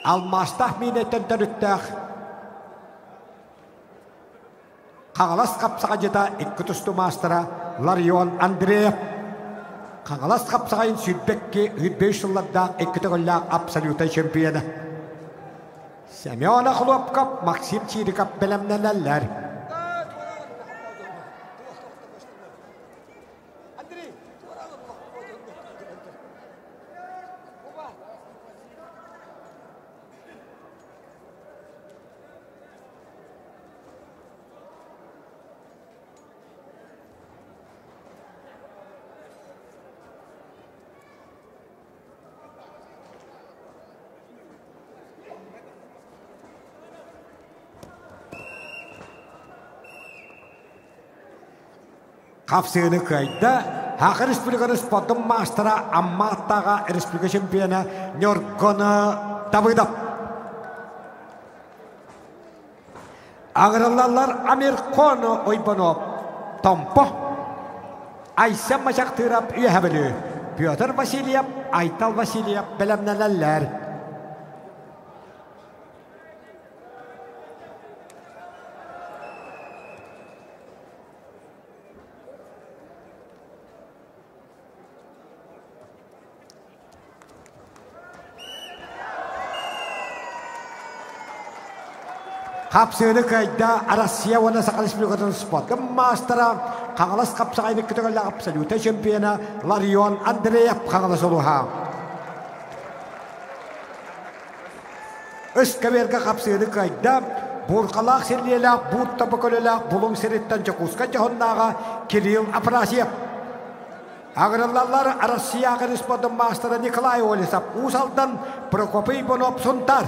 алмаастаах миинэттэн төрүттээх Хаҥалас хапсаҕайдьыта икки тустуу маастара Ларион Андреев Хаҥалас хапсаҕайын 22 23 сыллардаах икки төгүллээх абсолютнай чемпиона. Семен Охлопков, Максим Чириков бэлэмнэнэллэр. Хапсыыны кыайда Саха Республикатын спордун маастара Амма аттааҕа республика чемпиона Ньургун Давыдов. Аҥырыллаллар Амирхон Ойбонов, Томпо, Айсен Мачахтыырап Үөһэ Бүлүү, Петр Васильев, Айтал Васильев бэлэмнэнэллэр. Хапсыыны кыайда Россия уонна Саха Республикатын спордун маастара, Хаҥалас хапсаҕайын көтөҕөллөөх абсолютнай чемпиона Ларион Андреев Хаҥалас улууһа. Ыскаверга хапсыыны кыайда Буурхалаах силлиэлээх Буут тобо көлөлөөх Булуҥ сириттэн Дьокуускай дьоһуннааҕа Кирилл Афанасьев. Аҕырыллаллар Россия спордун маастара Николай Олесов, Уус Алдан, Прокопий Иванов, Сунтаар.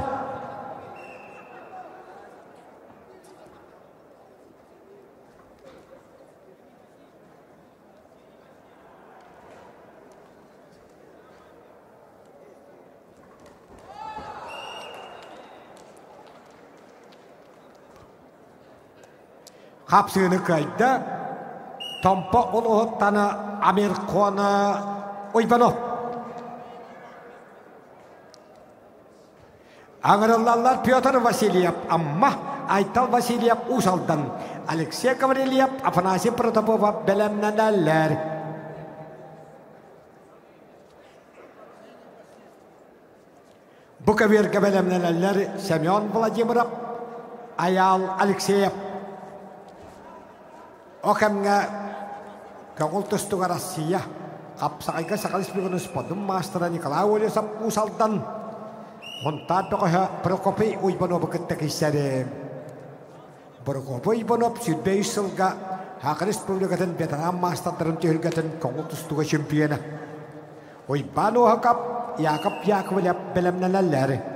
Хапсыыны кыайда Томпо улууһуттан Амирхон Уйбанов. Аҥырыллаллар Петр Васильев Амма, Айтал Васильев Уус Алдан, Алексей Гаврильев, Афанасий Протопопов бэлэмнэнэллэр. Бу көбүөргэ бэлэмнэнэллэр Семен Владимиров, Айаал Алексеев. О кэмҥэ көҥүл тустууга Россия хапсаҕайга Саха Республикатын спордун маастара Николай Олесов Уус Алдан, Хунтаар бөҕөһө Прокопий Уйбановы кытта киирсэрим. Прокопий Иванов 23 сылга Саха Республикатын ветеран маастардарын түһүлгэтин көҥүл тустууга чемпиона. Уйбаан Уоһукап, Яков Яковлев бэлэмнэнэллэр.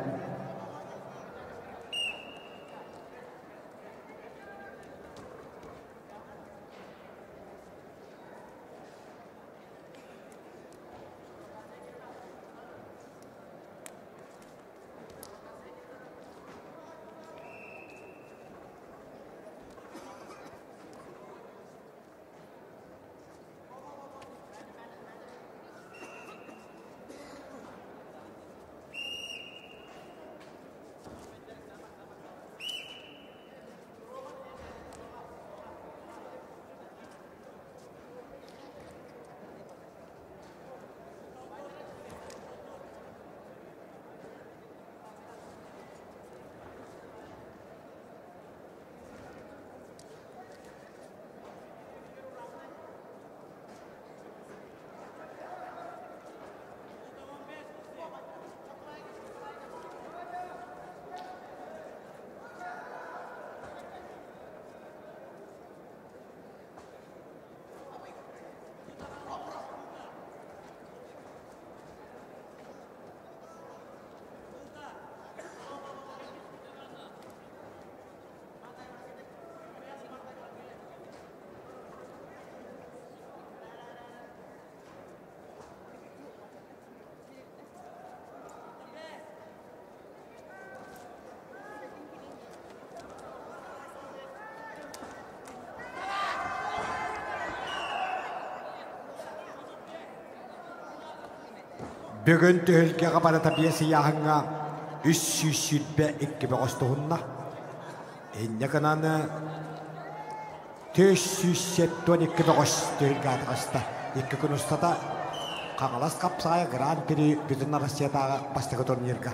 Бүгүн түһүлгэҕэ барыта биэс ыйааһыҥҥа 322 бөҕөс туһунна. Инньэ гынан 472 бөҕөс түһүлгэ атаҕаста. Икки күн устата Хаҥалас хапсаҕайа Гран-при Бүтүн Россиятааҕы бастакы турнирга.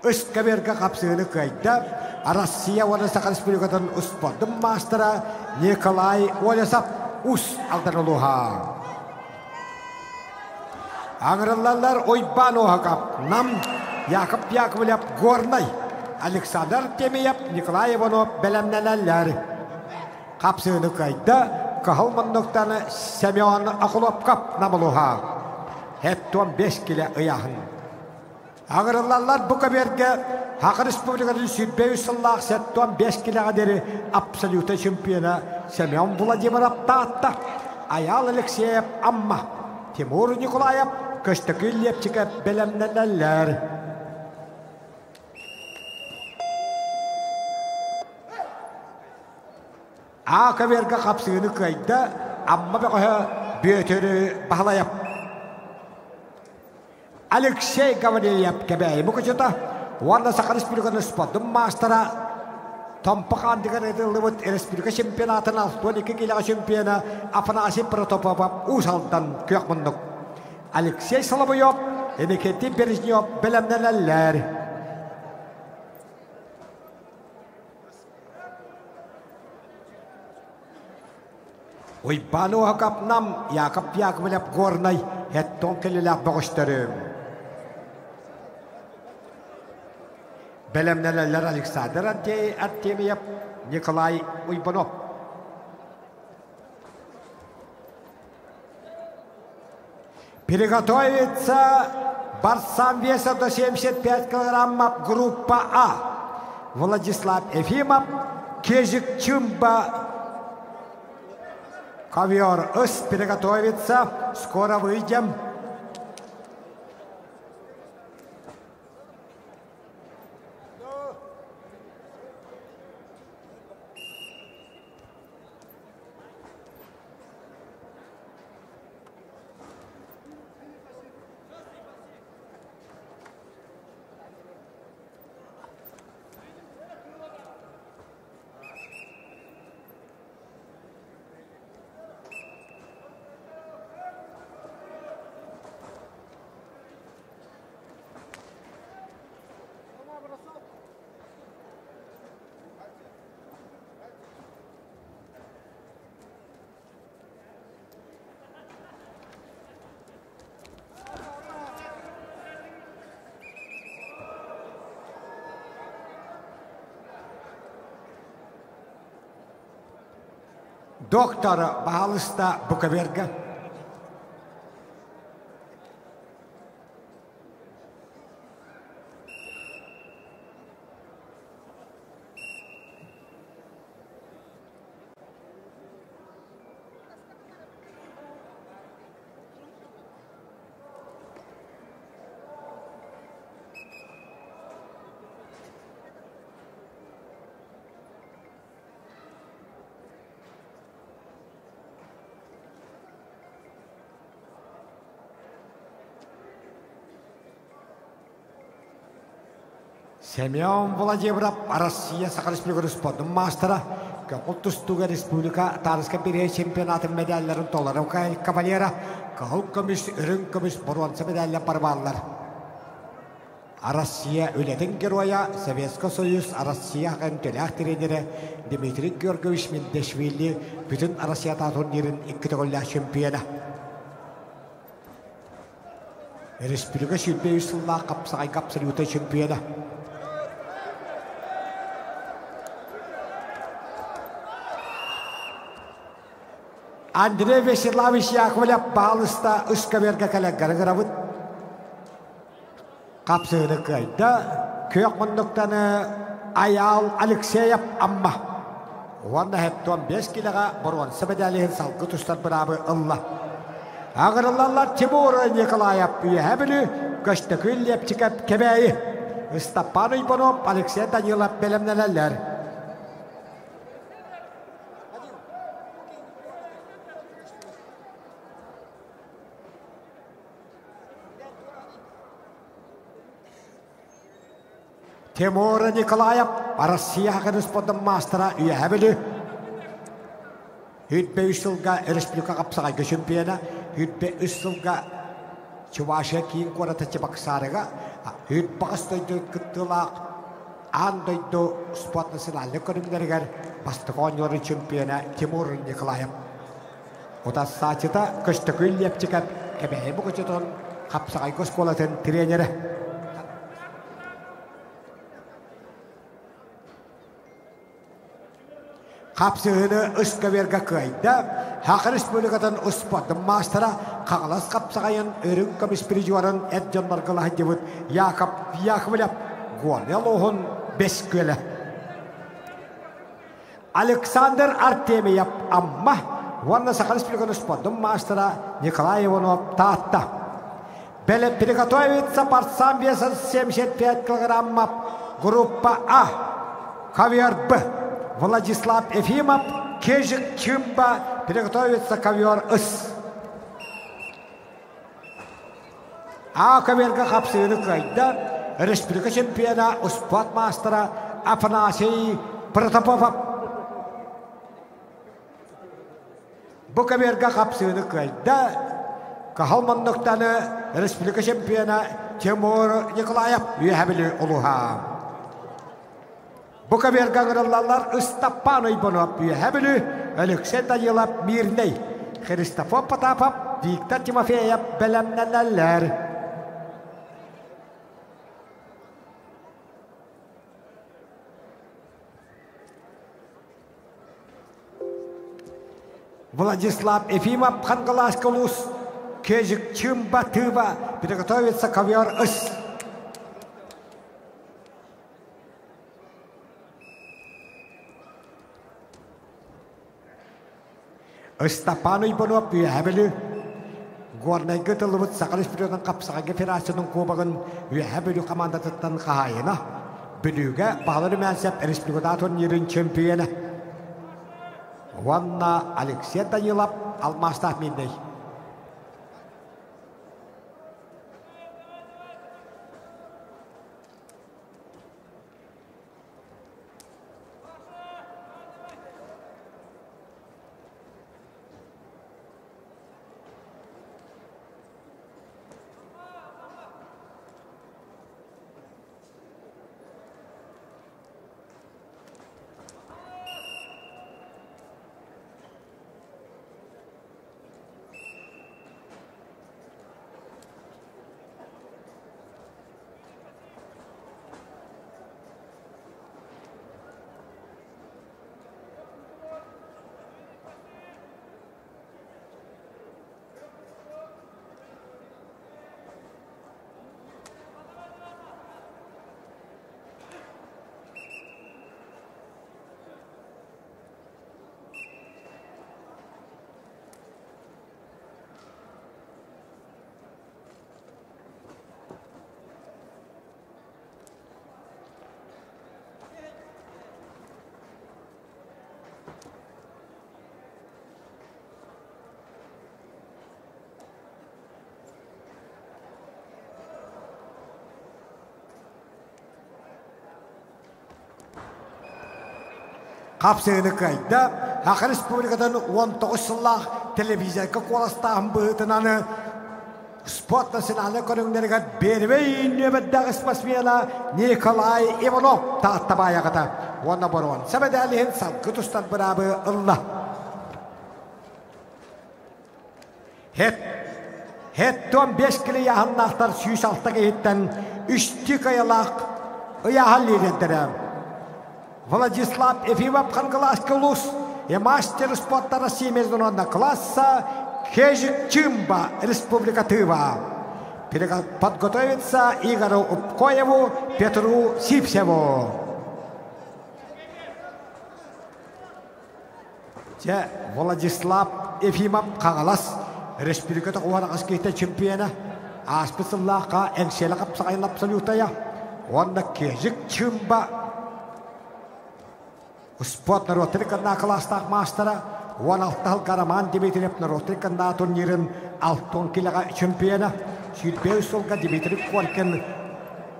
Үскэбиэргэ хапсыыны кыайда Россия уонна Саха Республикатын успуордун маастара Николай Олесов Ус Алдан улууһа. Аҥырыллаллар Уйбаан Оһоков, Нам, Яков Яковлев, Горнай, Александр Темиев, Николай Иванов бэлэмнэнэллэр. Хапсыыны кыайда Кыһыл муннуктан Семен Охлопков Нам улууһа. 75 килэ ыйааһын. Аҥырыллаллар бу көбүөргэ Саха Республикатын 23 сыллаах 75 килэҕэ диэри абсолютнай чемпиона Семен Владимиров Таатта, Айаал Алексеев Амма, Тимур Николаев Көстөкүүн Лепчиков бэлэмнэнэллэр. А көбүөргэ хапсыыны кыайда Амма бөҕөһө Бүөтүр Баһылайап. Алексей Гаврильев Кэбээйи мукучута уонна Саха Республикатын спордун маастара Томпо хаандыгар ыытыллыбыт республика чемпионатын 62 киилэҕэ чемпиона Афанасий Протопопов Уус Алдан күөх муннук. Алексей Соловьев, Иннокентий Бережнев бэлэмнэнэллэр. Уйбаан Уоһукап Нам, Яков Яковлев Горнай Эттон кэлилээх бөҕөстөрүм. Бэлэмнэнэллэр Александр Артемьев, Николай Уйбанов. Приготовиться борцам веса до 75 килограммов группа А. Владислав Ефимов, Кезик Чымба, Ковер С приготовиться. Скоро выйдем. Доктор, баһаалыста, Буковерга. Семен Владимиров Россия Саха Республикатын спордун маастара, көҥүл тустууга республика Таарыска бириһэ чемпионатын медалларын толору кавалера, кыһыл көмүс, үрүҥ көмүс, боруонса медаллар барбааллар. Россия үлэтин геройа, Советский Союз Россия төлөөх тренерэ Дмитрий Георгиевич Мендешвили бүтүн Россията турнирын икки төгүллээх чемпиона. Республика 23 сыллаах хапсаҕайга абсолютнай чемпиона. Андрей Вячеславович Яковлев баалыста ыскаверга кэлэн гырабыт. Хапсыыны кыайда. Күөх муннуктаны Айаал Алексеев Амма. Уонна 75 килэҕэ боруонса медалиһын салгы тустар быраабы ылла. Аҕырыллаллар Тимур Николаев Үөһээ Бүлүү, Көстөкүүн Лепчиков Кэбээйи, Ыстаппаан Уйбанов, Алексей Данилов бэлэмнэнэллэр. Тимур Николаев Россия спортун маастара Үөһэ Бүлүү. 23 сылга республика хапсаҕайга чемпиона, 23 сылга Чувашия киин куората Чебоксарыга 28 дойду кыттыылаах аан дойду спорт национальнай көрүҥнэригэр бастакы оонньууларын чемпиона Тимур Николаев. Утассааччыта Көстөкүүн Лепчиков Кэбээйи Мукучутун хапсаҕайга оскуолатын тренерэ. Хапсыһыыны ыскаверга кыайда Саха Республикатын успуордун маастара Хаҥалас хапсаҕайын үрүҥ көмүс призерын эр дьоннорго сылдьыбыт Яков Яковлев Горнай улууһун Бэс Күөлэ. Александр Артемьев Амма уонна Саха Республикатын успуордун маастара Николай Иванов Таатта. Приготовиться борцам весом 75 килограммов группа А. Ковер Б. Владислав Ефимов, Кежик Чимба, приготовиться ковер С. А коверга хапсыыны кыайда республика чемпиона, успуорт маастара Афанасий Протопопов. Бу көбүөргэ хапсыыны кыайда Каһыл Муннуктаны республика чемпиона Тимур Николаев Үөһэ Бүлүү улууһа. Бу көбүөргэ ыҥырыллаллар Ыстаппаан Уйбанов Үөһэ Бүлүү, Алексей Данилов Мирнэй, Христофор Потапов, Виктор Тимофеев бэлэмнэнэллэр. Владислав Ефимов Хангалааска улуус Кежик Чымба-Тыба приготовится ковер ыс. Ыстапаан Уйбанов Үөһээ Бүлүү Горнайга тыллыбыт Саха Республикатын хапсаҕайга федерациятын кубогын Үөһээ Бүлүү хамаандатыттан хаһаайына, Бүлүүгэ Баһылай Румянцев республикатааҕы турнирын чемпиона уонна Алексей Данилов алмаастаах мииннэй. Хапсыыны кыайда Саха Республикатын 19 сыллаах телевизорга куоластааһын быһыытынан спорт национальнай көрүҥнэригэр первэй нүөмэрдээх спортсмена Николай Иванов Таатта баайаҕата уонна боруонса мэдээлиһин салгы тустар быраабы ылла. Хет Хеттон 5 кили ыйааһыннаахтар 106 киһиттэн үстүү кыайалаах ыйааһын лидердэрэ. Владислав Ефимов Хангалааска улуус и мастер спорта России международного класса Кежик Чимба Республика Тыва. Подготовиться Игорю Упкоеву, Петру Сипсеву. Дьэ, Владислав Ефимов Хаҥалас Республиката уһараҕас киһитэ чемпиона, ааспыт сыллаахха Эҥсиэлэ хапсаҕайын абсолютая уонна Кежик Чымба спорт норуоттарын кыннаа кылаастаах маастара 16 сылга Роман Дмитриев норуоттарын кыннаа турнирын 60 килоҕа чемпиона, 25 сылга Дмитрий Коркин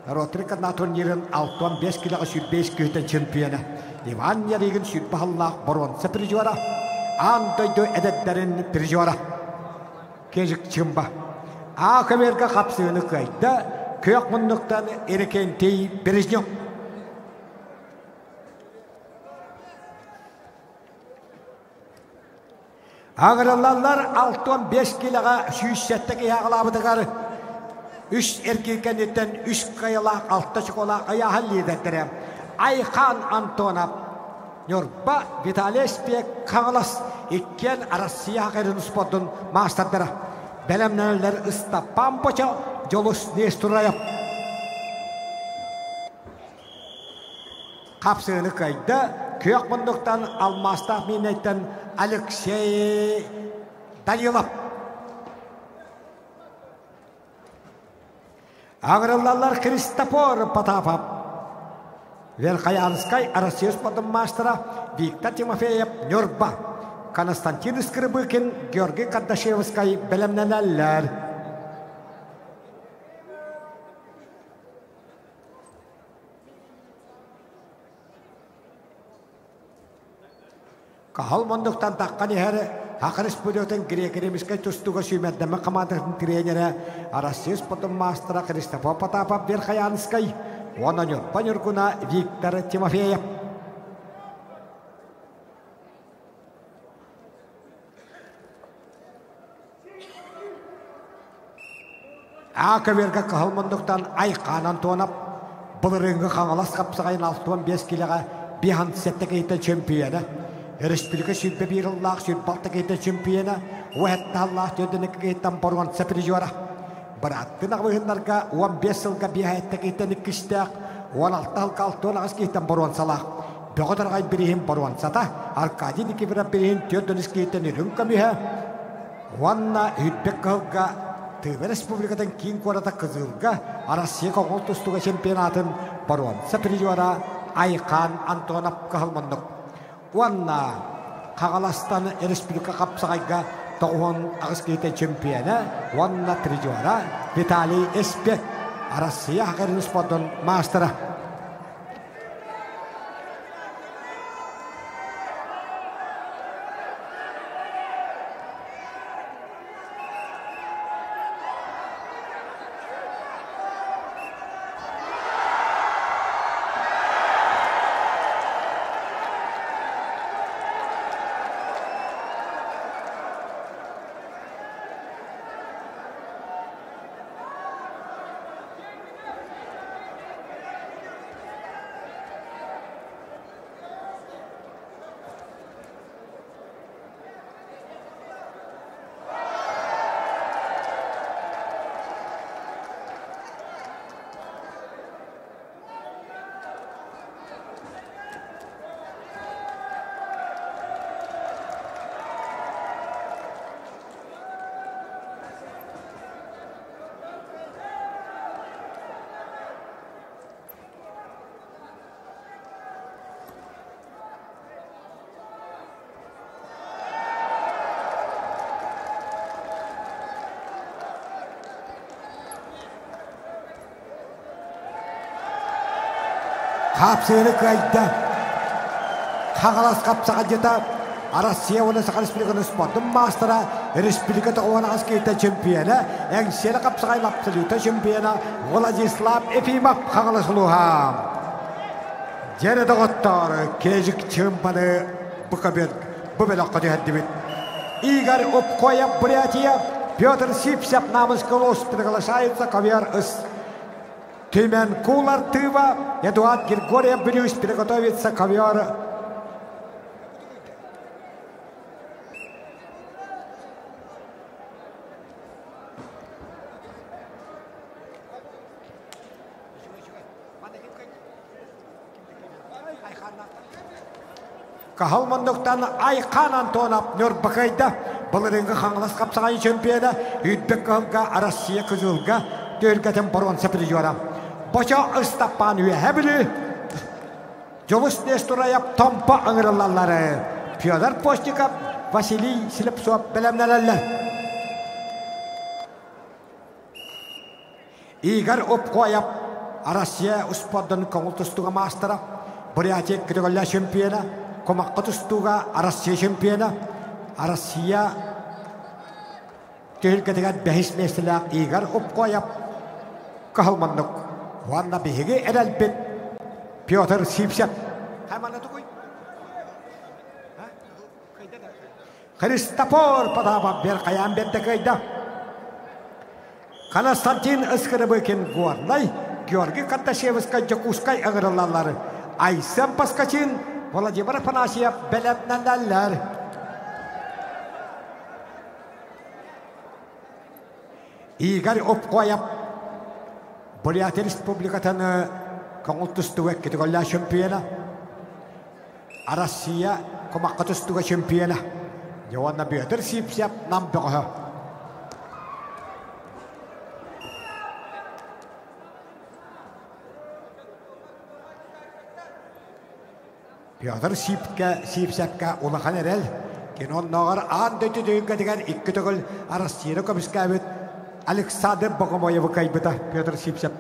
Ротари канаа турнирын 65 килоҕа 105 киһитэн чемпиона Иван Ярыгин 20 сыллаах боруонса призера, аан дойду эдэрдэрин призера. Кежик Чымба. А көмөргө хапсыыны кыайда, күөх муннуктан Эрикентий Бережнев. Аҥырыллаллар 65 килэҕэ 107 киһи аҕалаабытыгар үс эргиир кэнниттэн үс кыайылаах алта чоколаах ыйааһын лиидэрдэрэ Айхан Антонов, Ньурба, Виталий Спек, Хаҥалас иккиэн Россия хакерын спордун маастардара. Бэлэмнэнэллэр Ыстаппан Бочо, Дьулус Нестураев. Хапсыыны кыайда күөх муннуктан алмаастаах миинэйтэн Алексей Данилов. Аҥырыллаллар Христофор Потапов, Верхоянскай Россия спордун маастара Виктор Тимофеев Ньурба, Константин Скрыбыкин, Георгий Кардашевскай бэлэмнэнэллэр. Каһыл муннуктан таххан иһэр Саха Республикатын греко-римскэй тустууга сүүмэрдэммит хамаандатын тренерэ, Россия спордун маастара Христофор Потапов Верхоянскай уонна Ньурба Ньургуна Виктор Тимофеев. Аакаверга кыһыл муннуктан Айхаан Антонов былырыыҥҥы Хаҥалас хапсаҕайын 65 килэҕэ биһан сэттэ киһиттэн чөмпүйүөнэ, республика 21 ыллаах 26 киһиттэн чөмпүйүөнэ, уһэттааллаах 42 киһиттэн боруонса призера. Бырааттын аҕабыһыннарга 15 сылга биэһэттэ киһиттэн иккистээх, 16 сылга 68 киһиттэн боруонсалаах. Бөҕө Дарҕай бириһин боруонсата, Аркадий Никифоров бириһин 4 киһиттэн үрүҥ көмүһэ, Уонна Үрбэк кыһылга Тыва Республикатын киин куората Кызылга Россия коҥол тустууга чемпионатын боруонса призера Айхан Антонов кыһыл муннук. Уонна Хаҥаластан республика хапсаҕайга 98 киһитэ чемпиона уонна призера Виталий Эспек Россия хакерин спордун маастара. Хапсыыны кыайда. Хаҥалас хапсаҕайдьыта Россия уонна Саха Республикатын спордун маастара, республика тоҕуонаҕас киһитэ чемпиона, Эҥсиэли хапсаҕай абсолюта чемпиона Владислав Ефимов Хаҥалас улууһа. Дьэрэ доҕоттоор, Кежик Чымпаны бу бу бөлөххө түһэрдибит. Игорь Упкоев, Бурятия, Петр Сипсев, Намыска улуус приглашается ковер из Түмэн Кулар Тыва, Эдуард Григорьев Брюс приготовится ковер Каһыл муннуктан Айхан Антонов Ньурбакайда былырыыҥҥы Хаҥалас хапсаҕайын чемпиона Үрдүк Кыһылга Россия Кызылга түһүлгэтин боруонса призера. Бочо Ыстаппаан Үөһэ Бүлүү Дьулус Нестураев Томпо ыҥырыллаллары Федор Постников, Василий Слепцов бэлэмнэнэллэр. Игорь Упкоев. Россия успуордун көҥүл тустууга маастара, Бурятия көтөҕүллээх чемпиона, кумахха тустууга Россия чемпиона, Россия түһүлгэтигэр бэһис миэстэлээх Игорь Упкоев кыһыл муннук. Уонна биһиги эрэлбит Петр Сивцев. Христофор Потапов бер хайаан берде кыайда. Константин Ыскырыбыкин Горнай, Георгий Карташевскай Дьокуускай ыҥырыллаллар. Айсен Поскачин, Владимир Афанасьев бэлэмнэнэллэр. Игорь Опкоев Бурятия Республикатын көҥүл тустууга икки төгүллээх чемпиона. Россия кумахха тустууга чемпиона. Дьэ уонна Бүөтүр Сивцев Нам бөҕөһө. Петр Сипкэ, Сивцевкэ улахан эрэл. Кини оннооҕор аан дойду түһүлгэтигэр икки төгүл Россияны көмүскээбит Александр Богомоевы кыайбыта Петр Сивцев.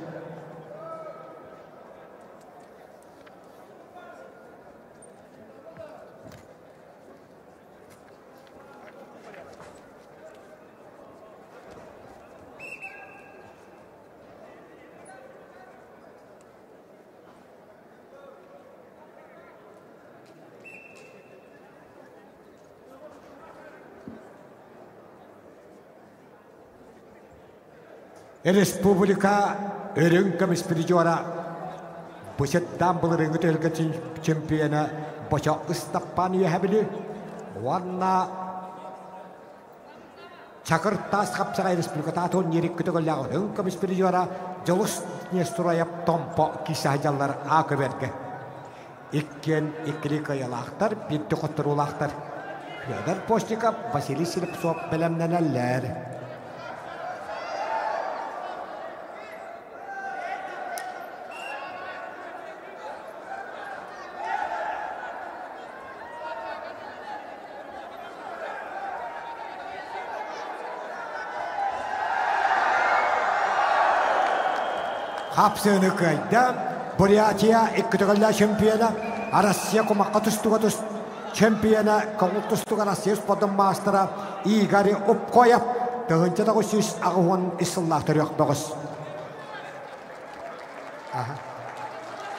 Республика үрүҥ көмүс призера Бычыттаан былырыыҥҥы түһүлгэ чемпиона Бочо Ыстаппаан Үөһэ Бүлүү уонна Чакыр Таас Хапсаҕай Республикатааҕы турнир икки төгүллээх үрүҥ көмүс призера Дьулус Нестроев Томпо киирсэ сылдьаллар А көбүөргэ. Иккиэн иккилии кыайыылаахтар, биирдэ хотторуулаахтар. Федор Постников, Василий Слепцов бэлэмнэнэллэр. Хапсыыны кыайда Бурятия икки төгүллээх чемпиона, Россия кумахха тустууга тус чемпиона, көҥүл тустууга Россия спордун маастара Игорь Упкоев 1983 сыллаах төрүөх бөҕөс.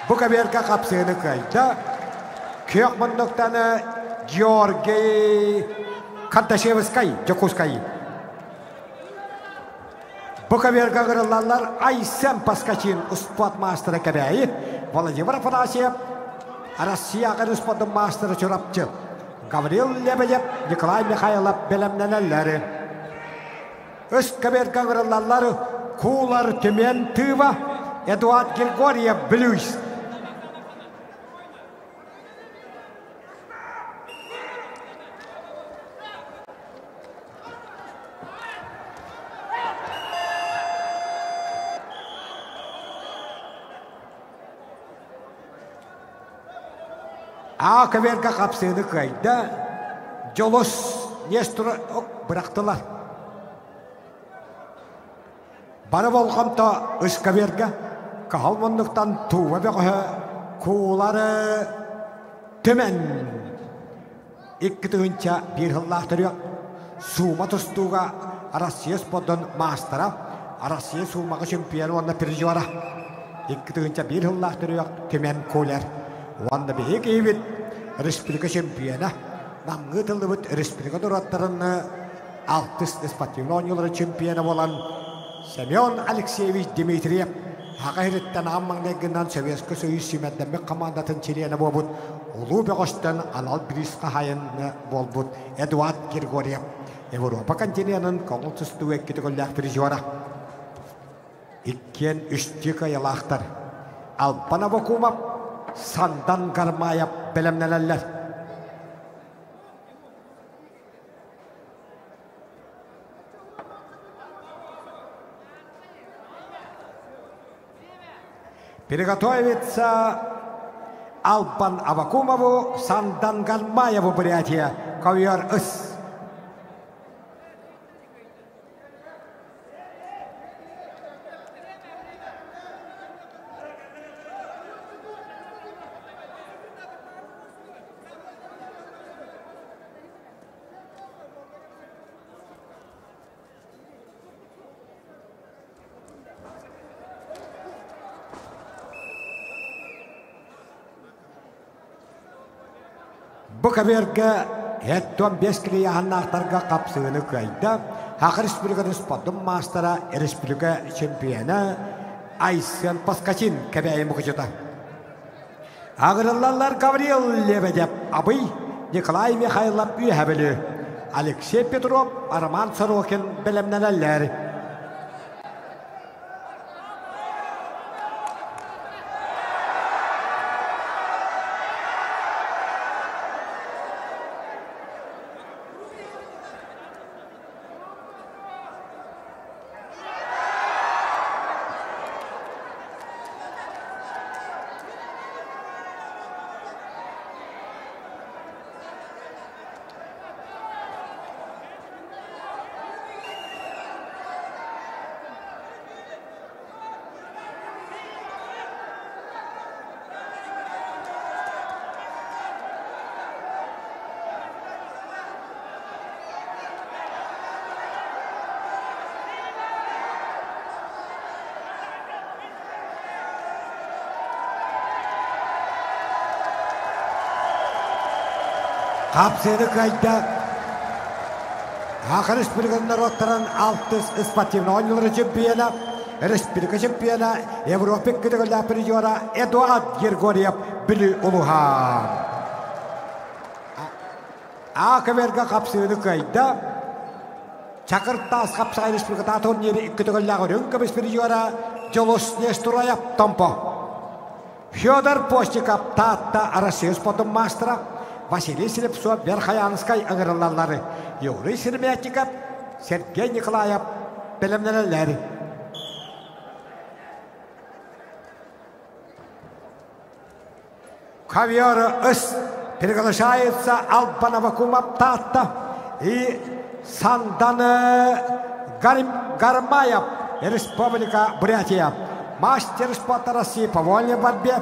Бу каберга хапсыыны кыайда. Күөх муннуктан Георгий Кардашевскай, Дьокуускай. Бу каберга ыҥырыллаллар Айсен Паскачин успуорт маастара Кэбээйи, Владимир Афанасьев, Россияҕа спордун маастара Чурапчы, Гаврил Лебедев, Николай Михайлов бэлэмнэнэллэр. Үс каберга ыҥырыллаллар Куулар Түмэн Тыва, Эдуард Григорьев Блюз. А каверга хапсыыны кыайда, Дьолус Нестора бырахтылар. Бары болҕомто ыскаверга каһал муннуктан тууба бөҕөһө куулары түмэн 2001 сыллаах төрүөх суума тустууга Россия спордун маастара, Россия суумаҕа чемпиона уонна призера. 2001 сыллаах төрүөх Түмэн Кулер уонна биһиги киһибит республика чемпиона, Намҥа ыытыллыбыт республика норуоттарын алтыс спортивнай оонньууларын чемпиона буолан Семен Алексеевич Дмитриев Аҕа иһиттэн аан маҥнайгынан Советскай Союз сүүмэрдэммит командатын чилиэнэ буолбут Улуу бөҕөстөн анал бириис хаһаайын буолбут Эдуард Григорьев Европа континенын көҥүл тустуу икки төгүллээх призера. Иккиэн үстүү кыайыылаахтар. Албан Абакумов, Сандан Гармаев бэлэмнэнэллэр. Приготовиться Албан Авакумову, Сандан Галмаеву Бурятия, ковер ыс. Бу көбүөргэ 75 килийааһыннаахтарга хапсыыны кыайда Саха Республикатын спордун маастара, республика чемпиона Айсен Поскачин Кэбээйи мукучута. Агырыллаллар Гаврил Лебедев Абый, Николай Михайлов Үөһэ Алексей Петров, Роман Сорокин бэлэмнэнэллэр. Хапсыыны кыайда Саха Республикатын норуоттарын алтыс спортивный оонньуулары чемпиона, республика чемпиона, Европа икки призера Эдуард Григорьев Бүлүү улуһа. Аакаверга хапсыыны кыайда Чакыртаас хапсаҕай республиката турниры икки төгүллээх үрүҥ көмүс призера Дьулус Нестураев Томпо. Федор Постников Таатта Россия спортун маастара, Василий Слепцов Верхоянскай ыҥырыллаллары, Юрий Сермятников, Сергей Николаев бэлэмнэнэллэр. Ковер ыс приглашается Албан Авакумов Таатта и Сандан Гармаев, Республика Бурятия. Мастер спорта России по вольной борьбе,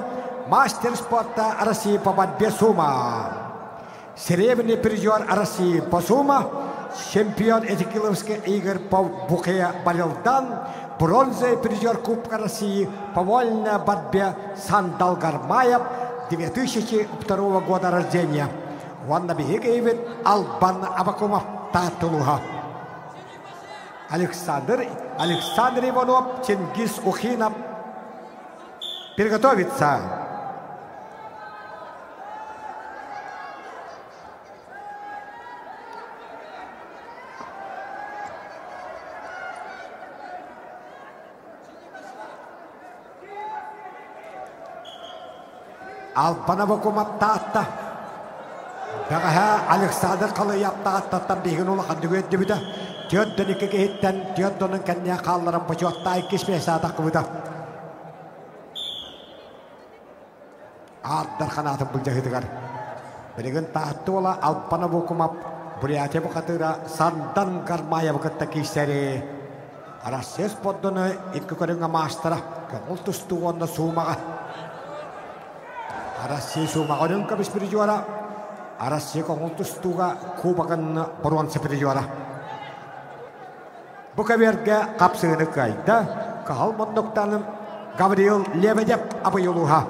мастер спорта России по борьбе сумо. Серебряный призер России по сумо, чемпион Этикиловских игр по Бухе Балилдан, бронзовый призер Кубка России по вольной борьбе Сандал Гармаев, 2002 года рождения. Уонна биһиги Албан Абакумов Таатта улууһа. Александр, Александр Иванов, Чингис Ухинов приготовиться. Албан Абакумов Таатта. Бэҕэһээ Александр Халыйап Тааттаттан биһигин улахан үөрдүбүтэ. Түөрт икки киһиттэн түөрт онун кэнниэ хаалларан бочуоттаах иккис миэстэ таххыбыта. Аардар ханаатын былдьаһыытыгар. Билигин Таатта уола Албан Абакумов Бурятия бухатыыра Сандан Гармаевы кытта киирсэри. Россия спордуну икки көрүҥҥэ маастара көҥүл тустуу уонна суумаҕа. Россия суумаҕа үрүҥ көмүс призера, Россия көҥүл тустууга кубогын боруонса призера. Бу көбүөргэ хапсыыны кыайда Кыһыл муннуктан Гаврил Лебедев Абый улууһа.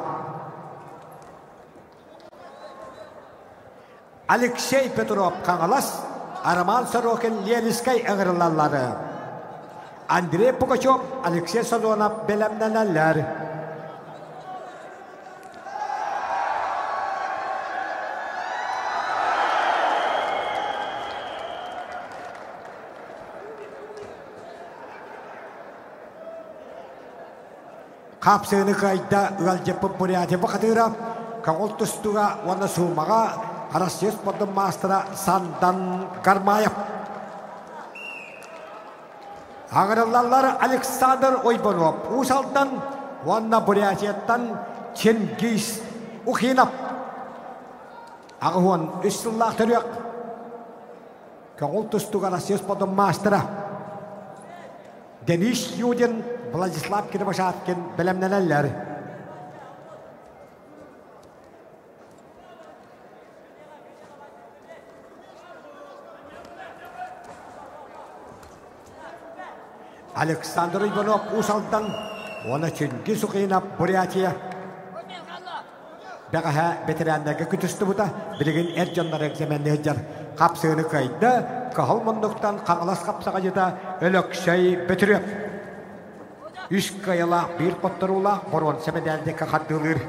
Алексей Петров Хаҥалас, Роман Сорокин Ленинскэй ыҥырыллаллары. Андрей Пугачев, Алексей Сазонов бэлэмнэнэллэр. Хапсыыны кыайда ыалдьыппыт Бурятия бухатыыра, көҥүл тустууга уонна суумаҕа Россия спордун маастара Сандан Гармаев. Аҥырыллаллар Александр Ойбонов Уус Алдан уонна Бурятияттан Чингиз Ухинов. 83 сыллаах төрүөх көҥүл тустууга Россия спордун маастара Денис Юдин, Владислав Кривошапкин бэлэмнэнэллэр. Александр Иванов Уус Алдан уонна Чингис Ухинов Бурятия. Бэҕэһээ бэтэрээннэргэ күтүстүбүтэ, билигин эр дьоннор экзаменныы сылдьар. Хапсыыны кыайда, кыһыл муннуктан Хаҥалас хапсаҕайдьыта Өлөксөй Бөтүрүөп. Үс кыайылаах, биир хотторуулаах боруонса мэдээлдиккэ хардыылыыр.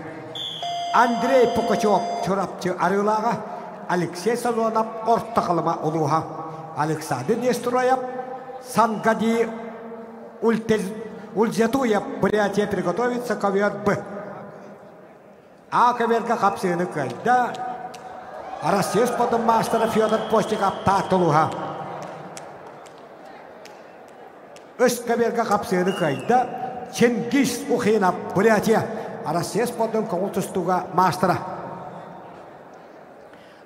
Андрей Пукачев Чурапчы Арыылааҕа, Алексей Сазонов Орто Халыма улууһа, Александр Нестроев Сангади Ульзетуев Бурятия приготовится ковер Б. А көбүөргэ хапсыыны кыайда. Россия спортун маастара Федор Постников Тааттулуһа. Үс көбүөргэ хапсыыны кыайда. Чингиз Ухинов Бурятия. Россия спортун көҥүл тустууга маастара.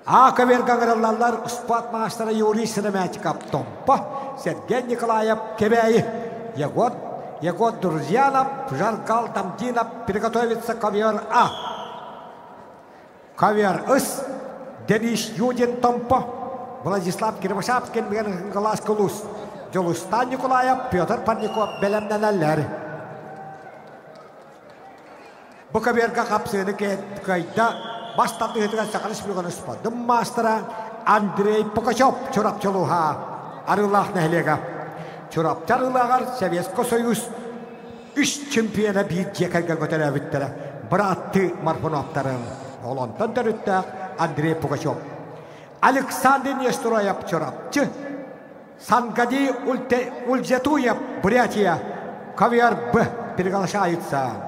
А көбүөргэ ыҥырыллаллар спорт маастара Юрий Сыромятников Томпо, Сергей Николаев Кэбээйи, Егор Егор Друзьянов, Жаргал Дамдинов приготовится ковер А. Ковер С. Денис Юдин Томпо, Владислав Кривошапкин Глаз Кулус, Дьулустан Николаев, Петр Парников бэлэмнэнэллэр. Бу көбүөргэ хапсыыны кыайда бас тардыһыытыгар Саха Республикатын спордун маастара Андрей Пукачев Чурапчы улууһа Арыылаах нэһилиэгэ. Чурапчы Арыылааҕар Советский Союз үс чемпиона биир дьиэ кэргэҥҥэ төрөөбүттэрэ бырааттыы Марфуновтарын. Олонтон төрүттээх Андрей Пугачев. Александр Нестроев Чурапчы Сангади Ульзетуев, Бурятия, ковер Б приглашаются.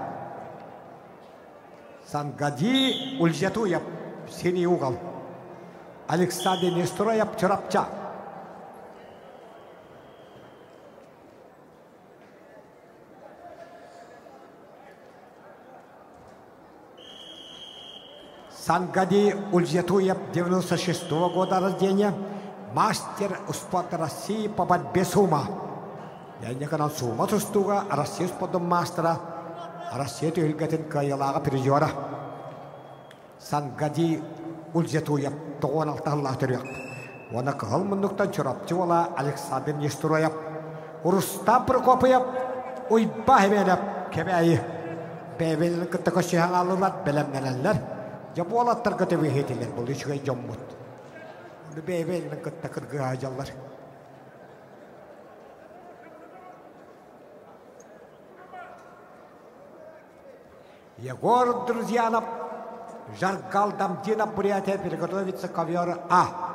Сангади Ульзетуев, синий угол. Александр Нестроев, Чурапча. Сангади Ульзетуев, 96 -го года рождения, мастер спорта России по борьбе с ума. Яннеканан сума тустууга Россия спордун маастара, Россия түһүлгэтин кыайыылааҕа призера. Сангади Ульзетуев 96 сыллаах төрүөх. Уонна кыһыл муннуктан Чурапчы уола Александр Нестроев, Рустам Прокопьев, Уйба Хименов Кэбээйи бэйэбэлэрин кытта көрсүһэн ааллылар, бэлэмнэнэллэр. Дьэ буолаттарга төбүһүтилэр бұл үчүгэй дьоммут. Ону бэйэбэлэрин кытта кыргыһа дьаллар. Егор Друзьянов, Жаргал Дамдинов, Бурятия, приготовится ковер А.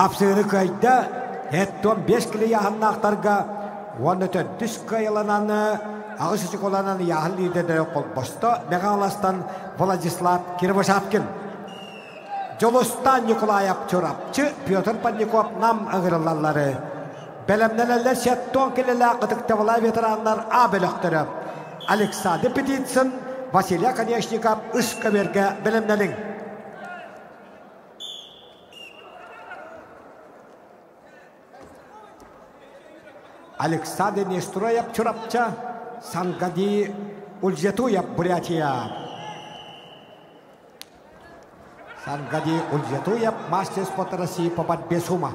Хапсыыны кыайда, эттон бес кили яһаннаахтарга уонна төрдүс кыайыланан аҕыс очуколанан яһан лидердэрэ холбосто Мэҥэ Владислав Кировошапкин. Дьулустан Ньукулаайап Чурапчы, Петр Парников Нам ыҥырыллаллары. Бэлэмнэнэллэр сеттон килэлээх ытыктабылаах ветераннар А бөлөхтөрө. Александр Петицын, Василий Оконешников үс көбүөргэ бэлэмнэниҥ. Александр Нестроев Чурапча, Сангади Ульзетуев Бурятия. Сангади Ульзетуев, мастер спорта России по борьбе с ума.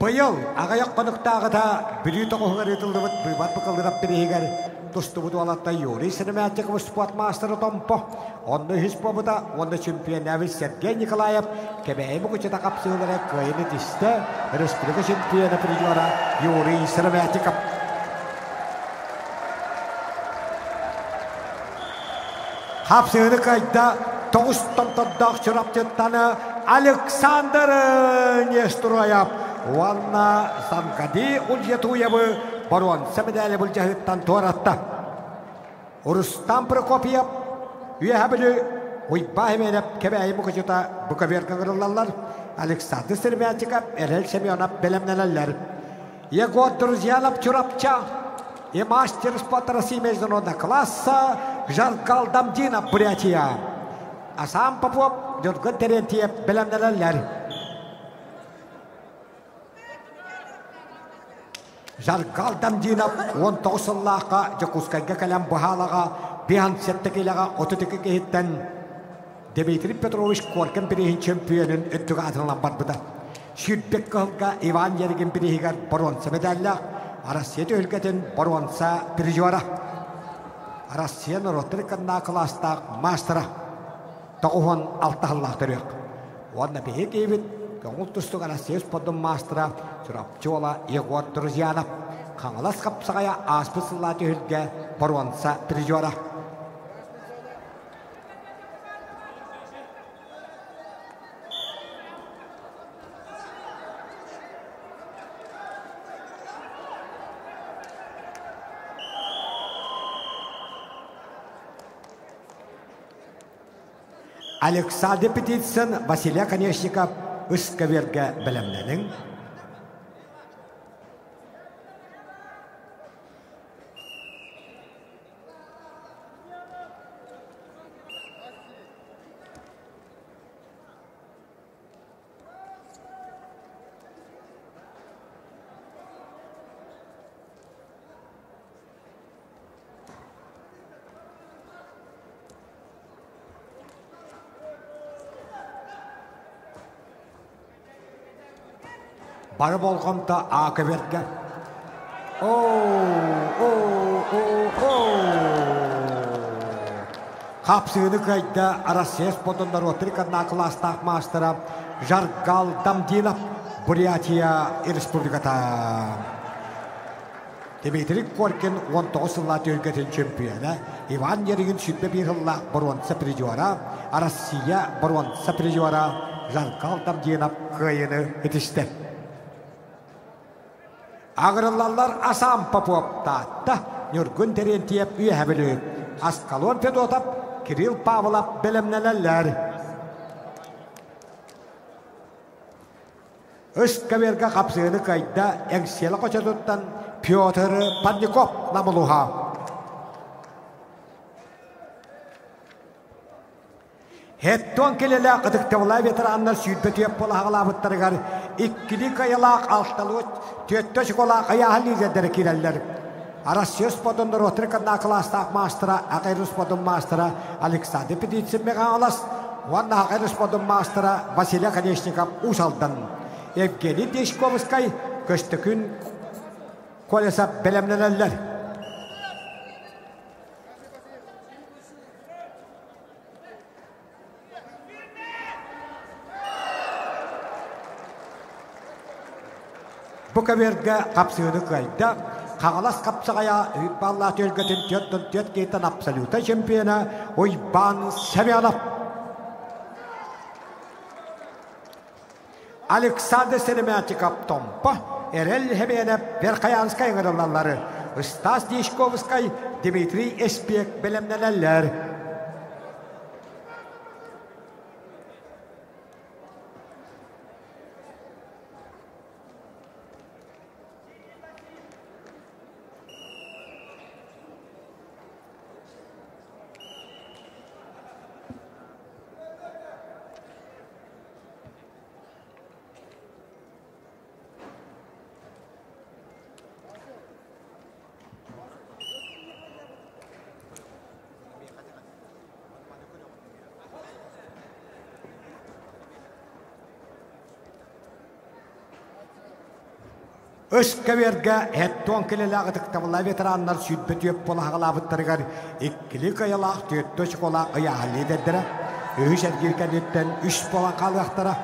Быйыл аҕыйах хонуктааҕыта Бүлүү тоҕуһугар ыытыллыбыт быыбар быкыллырап бирииһигэр тустубут уолатта Юрий Сыромятников спорт маастара Томпо, онно үһүс буолбута уонна чемпионнээбит Сергей Николаев Кэбээйи Мукучута хапсыһыылара кыайыны тистэ республика чемпиона призера Юрий Сыромятников. Хапсыһыны кыайда тоҕус томтордоох Чурапчыттан Александр Нестроев уонна Сангади Ульятуевы боруонса мэдээлэ былдьаһыттан туоратта. Рустам Прокопьев Үөһэ Бүлүү Уйбаа Химиэнэп Кэбээйи Мукучута Буковерга ыҥырыллаллар. Александр Сермятиков, Эрэл Семенов бэлэмнэнэллэр. Егор Друзьянов Чурапча и мастер спорта России международного класса Жаргал Дамдинов Бурятия. Асам Попов, Ньургун Терентьев бэлэмнэнэллэр. Жаргал Дамдинов 19 сыллаахха Дьокуускайга кэлэн быһаалаҕа 57 киилэҕэ 32 киһиттэн Дмитрий Петрович Коркин бирииһин чөмпүйүөнүн өттүгэ атыылан барбыта. Сүүрбэт кыһылга Иван Еригин бирииһигэр боруонса медаллаах Россия түһүлгэтин боруонса призера. Россия норуоттар ыккардынааҕы кылаастаах маастара. 96 сыллаах төрүөх. Уонна биһиги киһибит көҥүл тустууга Россия спордун маастара Чурапчы уола Егор Друзьянов Хаҥалас хапсаҕайа ааспыт сыллаа түһүлгэ боруонса призера. Александр Петицын, Василий Оконешников ыскавергэ бэлэмнэниҥ. Бары болҕомто Аакыбергэ. Хапсыыны кыайда Россия спордун норуоттар иккардынааҕы кылаастаах маастара Жаргал Дамдинов Бурятия Республиката. Дмитрий Коркин 19 сыллаах түһүлгэтин чемпиона, Иван Еригин 21 сыллаах боруонса призера, Россия боруонса призера Жаргал Дамдинов кыайыыны итистэ. Агырыллаллар Асам Попов Таатта, Ньургун Терентьев Үөһэ Бүлүү, Аскалон Федотов, Кирилл Павлов бэлэмнэнэллэр. Ыскаверга хапсыыны кыайда Эҥсиэлэ хочотуттан Петр Парников намылуһа. Хеттон келелээх ытыктабылаах ветераннар 22 буолаһаҕалаабыттарыгар иккилии кыайылаах алталыы түөттэ шоколаах ыйааһын лидердэрэ киирэллэр. Россия спордун норуоттар кыннаа кылаастаах маастара, Акайры спордун маастара Александр Петицын Мегаалас уонна Акайры спордун маастара Василий Конечников Уус Алдан. Евгений Дешковскай Көстөкүн Колесов бэлэмнэнэллэр. Бу көбүөргэ хапсыыны кыайда. Хаҥалас хапсаҕайа баллаах түһүлгэтин 44 киһиттэн абсолюта чемпиона Уйбаан Семенов. Александр Серемятиков Томпо, Эрэл Хебиэнэп Верхоянскай ыҥырыллаллары Стас Дьячковскай, Дмитрий Эспиэк бэлэмнэнэллэр. Өскөбүөргэ хеттуон килэлээх ытыктабыллаах ветераннар 24 буолаһаҕалаабыттарыгар иккилии кыайалаах түөртэ очколаах ыйааһын лиидэрдэрэ үһүс эргиир кэнниттэн үс буолан хаалыахтара.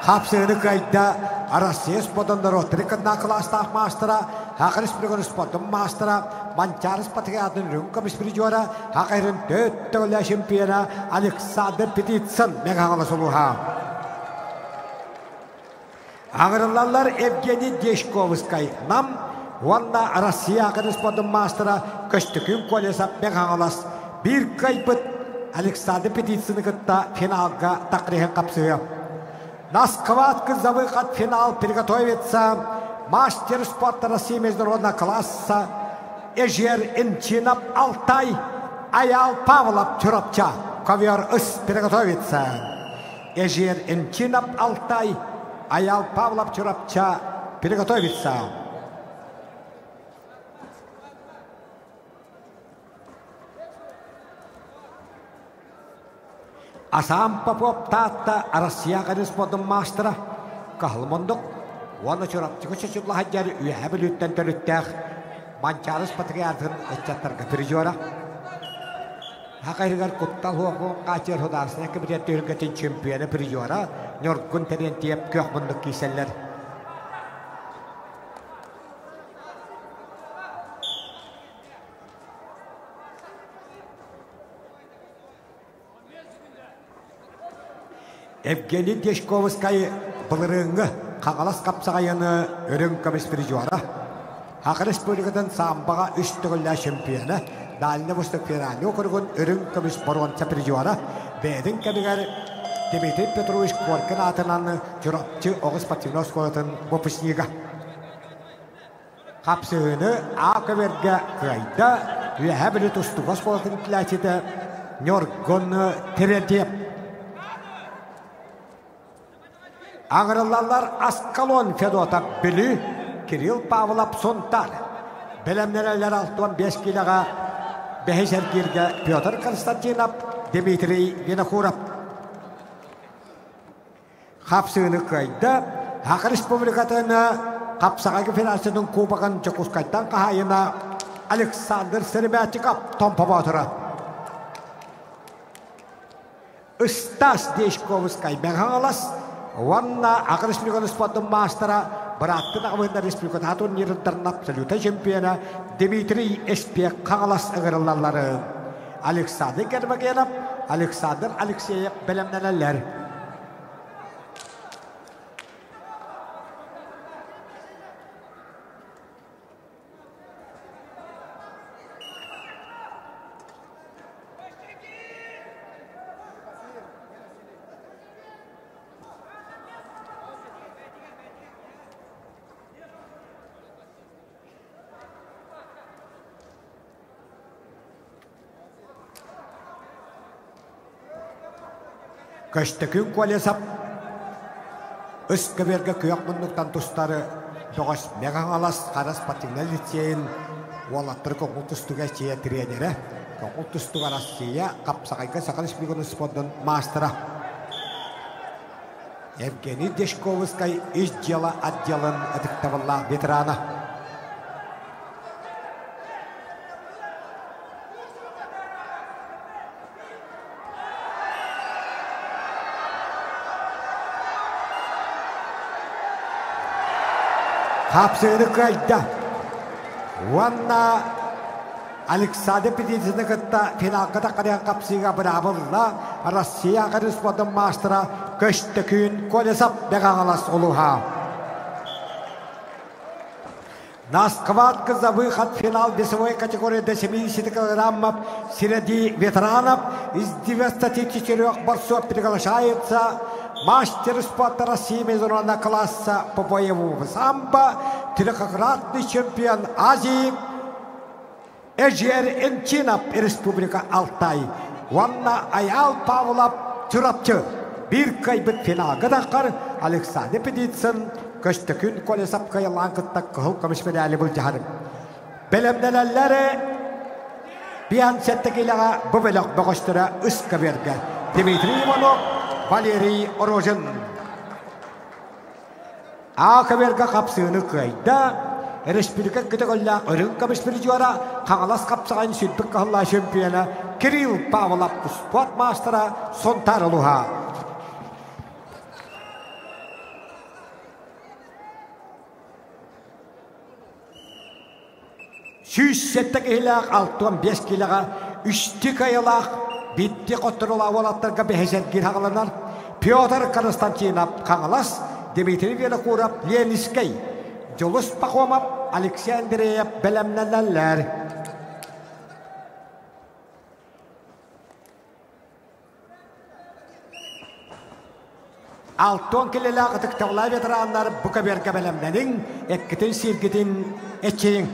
Хапсыыны кыайда Россия спордун норуоттарын кытына кылаастаах маастара, Саха Республикатын спордун маастара, Манчаары спартакиадатын үрүҥ көмүс призера, Саха сирин төрт төгүллээх чемпиона Александр Петицын Мэҥэ сулуһа. Аҕырыллаллар Евгений Дешковскай, Нам, Уонна Россия спордун маастара Көстөкүүн Колесов Мэҥэ Хаҥалас биир кыайбыт Александр Петицыны кытта финалга тахриһын хапсыһыа. На схватку за выход в финал приготовится мастер спорта России международного класса Эжер Инчинов Алтай Аял Павлов Чурапча. Ковер ыс приготовится. Эжер Инчинов Алтай Аял Павлов Чурапча приготовится. Асаам Попов Таатта Россия спордун маастара Каһылмондук уонна Чурапчыга чочулла сылдьар Үөһээ Бүлүүттэн төрүттээх Манчаарыс патриархын ыччаттарга призера. Хакайыгар куттал хуохуон хаачыар судаарыстыбаннай кэмитиэт түһүлгэтин чемпиона призера Ньургун Терентьев күөх муннук киирсэллэр. Евгений Дьячковскай былырыыҥҥы Хаҥалас хапсаҕайыны үрүҥ көмүс призера, Саха Республикатын самбоҕа үс төгүллээх чемпиона, Дальний Восток федеральнай округун үрүҥ көмүс боруонса призера, бэйэтин кэмигэр Дмитрий Петрович Коркин аатынан Чурапчы оҕус спортивнай оскуолатын выпускнига. Хапсыһыыны А көбүөргэ кыайда Үөһээ Бүлүү тустууга оскуолатын иитиллээччитэ Ньургун Терентьев. Аҥырыллаллар Аскалон Федотов Бүлүү, Кирилл Павлов Сунтаар. Бэлэмнэнэллэр 65 киилэҕэ бэһис эргииргэ Петр Константинов, Дмитрий Винокуров. Хапсыыны кыайда. Саха Республикатын Хапсаҕайга Федерациятын Кубогын Дьокуускайтан хаһаайына Александр Сыромятников Томпо Боотура. Ыстас Дьячковскай Мэҥэ Хаҥалас уонна Аҕа Республикатын спордун маастара бырааттын аҕабыһыннар республикатааҕы турнирыттан абсолютнай чемпиона Дмитрий Эспек Хаҥалас ыҥырыллалларын Александр Гермогенов, Александр Алексеев бэлэмнэнэллэр. Көстөкүүн Колесов ыскыбыарга күөх муннуктан тустары бөҕөс Мэҥэ Хаҥалас Хара спортивнай лицейин уолаттары көҥүл тустууга чиэ тренерэ, көҥүл тустууга Россия хапсаҕайга Саха Республикатын спордун маастара Евгений Дьячковскай ис дьыала отделын ытыктабыллаах ветерана. Хапсыгыны кыайда. Уонна Александр Петицыны кытта финалга таххарыан хапсыыга быраабылла Россия спордун маастара Көстөкүүн Колесов Бэҕаҥалас улууһа. На схватка за выход в финал весовой категории до 70 килограммов среди ветеранов из 94 борцов приглашается мастер спорта России международного класса по боевому самбо, трехкратный чемпион Азии Эжер Энчинов, Республика Алтай. Уонна Айаал Павлов Чурапчы. Биир кыайбыт финалга таххар Александр Петицын Көстөкүүн Колесов кыайылаан кытта кыһыл көмүс медали былдьаһар. Бэлэмнэнэллэр 57 киилэҕэ бу бөлөх бөҕөстөрө ыскабыарга Дмитрий Иванов, Валерий Рожин. А көбүөргэ хапсыыны кыайда. Республика көтөҕөллөөх үрүҥ көмүс призера, Хаҥалас хапсаҕайын сүүрбүт кыһыллаах чемпиона Кирилл Павлов спорт маастара Сунтаар улууһа. 107 киһилээх 65 киилэҕэ үстүү кыайыылаах биирдии хотторуулаах уолаттарга бэһис эргиир хаҕаланар Петр Константинов Хаҥалас, Дмитрий Винокуров Ленинскэй, Дьулус Пахомов. Алексей Андреев бэлэмнэнэллэр. Алтон килэлээх ытыктабылаах ветераннар бу кэбиэргэ бэлэмнэниҥ, эккитин сииргитин эчийиҥ.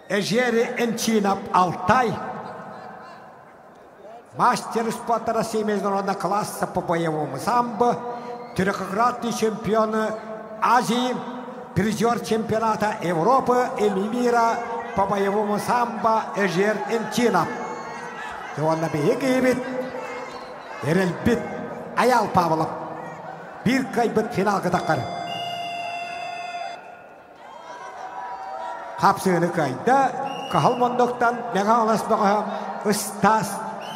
Эжери Энчинов Алтай Мастер спорта России международного класса по боевому самбо, трехкратный чемпион Азии, призер чемпионата Европы и мира по боевому самбо Эжер Энчинов. Уонна биһиги киһибит эрэлбит Айал Павлов биир кыайбыт финалга таххар. Хапсыыны кыайда Каһыл Мондуктан Мэҥэ Хаҥалас бөҕөһө Ыстаас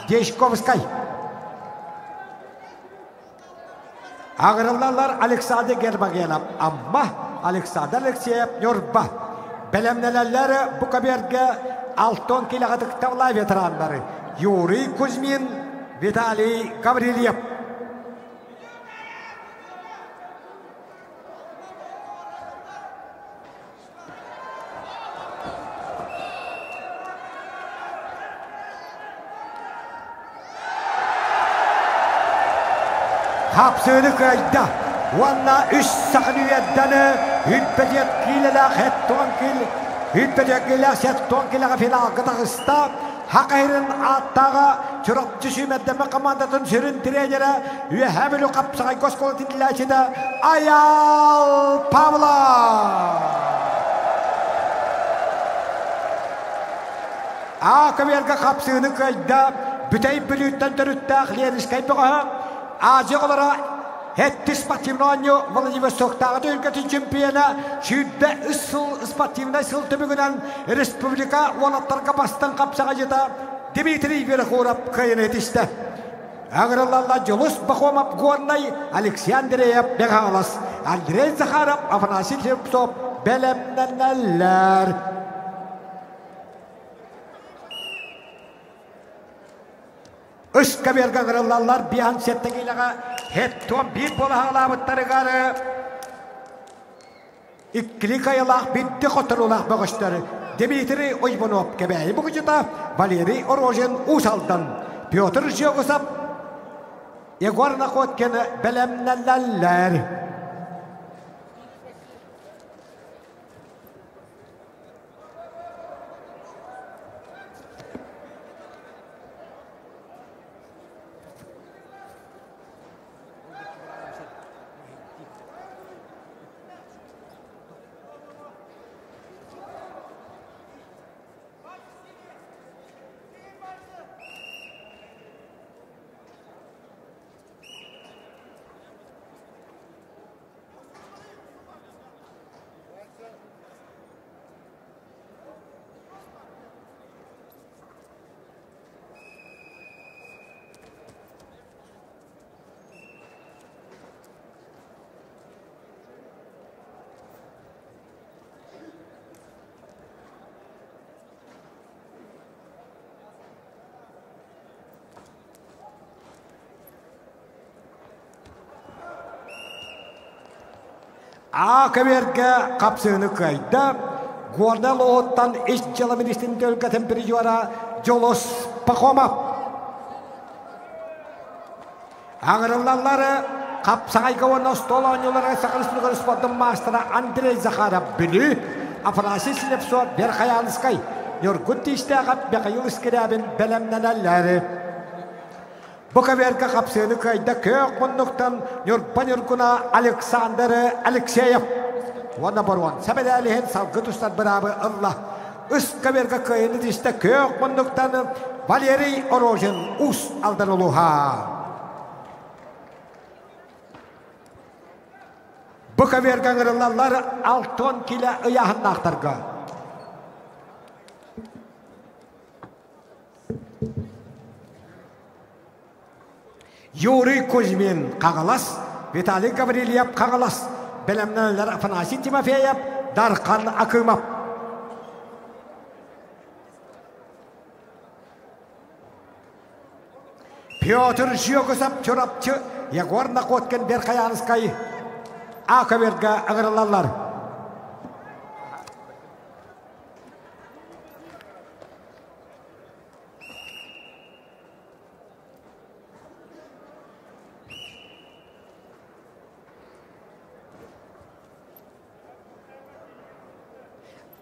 Дьячковскай. Аҕырыллаллар Александр Гермогенов Амма, Александр Алексеев Ньурба. Бэлэмнэнэллэр бу кабергэ Алтон килэҕэ ытыктабылаах ветераннары Юрий Кузьмин, Виталий Гаврильев. Хапсыыны кыайда уонна үс сахан үйэддэни үппэтиэт киилэлээх хеттуон кил үппэтиэт киилэлээх сеттуон килэҕэ финалга таҕыста. Хакайрын ааттааҕа Чурапчы сүүмэрдэммэ командатын сүрүн тренерэ Үөһээ Бүлүү хапсаҕайга оскуолатын иитиллээччитэ Айаал Павлов. А көбүөргэ хапсыыны кыайда Бүтэй Бүлүүттэн төрүттээх Ленинскэй бөҕөһө Азия оҕолоро Хэттис спортивнай оонньуу Владивостоктааҕы түһүлгэтин чемпиона 23 сыл спортивнай сыл түмүгүнэн республика уолаттарга бастыҥ хапсаҕайдьыта Дмитрий Винокуров кыайыыны ситистэ. Ыҥырыллаллар Дьулус Пахомов Горнай, Алексей Андреев Бегалас, Андрей Захаров, Афанасий Слепцов бэлэмнэнэллэр. Ыскаберга ыҥырыллаллар биан сеттэгилэҕэ хеттуон биир буолаһаҕалаабыттарыгар иккили кайалаах бидди хоторуулаах бөҕөстөр Дмитрий Уйбунов Кэбээйи Бугучута, Валерий Рожин Уус Алдан, Петр Жегусов, Егор Находкин бэлэмнэнэллэр. А көбүөргэ хапсыыны кыайда. Горнай улууһуттан ис дьыала министрин төлкөтүн призера Дьулус Пахомов. Аҥырыллаллар хапсаҕайга уонна остуол оонньууларыгар Саха Республикатын спордун маастара Андрей Захаров Бүлүү, Афанасий Слепцов Верхоянскай, Ньургун Тиистээхэп Михаил Скрябин бэлэмнэнэллэр. Бу көбүөргэ хапсыыны кыайда күөх муннуктан Ньурба Ньургуна Александр Алексеев уонна боруонса мэдээлиһин салгы тустар быраабы ылла. Үс көбүөргэ кыайыыны тистэ күөх муннуктан Валерий Орожин Уус Алдан улууһа. Бу көбүөргэ ыҥырыллаллар алтон килэ ыйааһыннаахтарга. Юрий Кузьмин Хаҥалас, Виталий Гаврильев Хаҥалас, бэлэмнэнэллэр Афанасий Тимофеев, Дархан Акымов. Петр Жегусов Чурапчы, Егор Находкин Верхоянскай А көбүөргэ ыҥырыллаллар.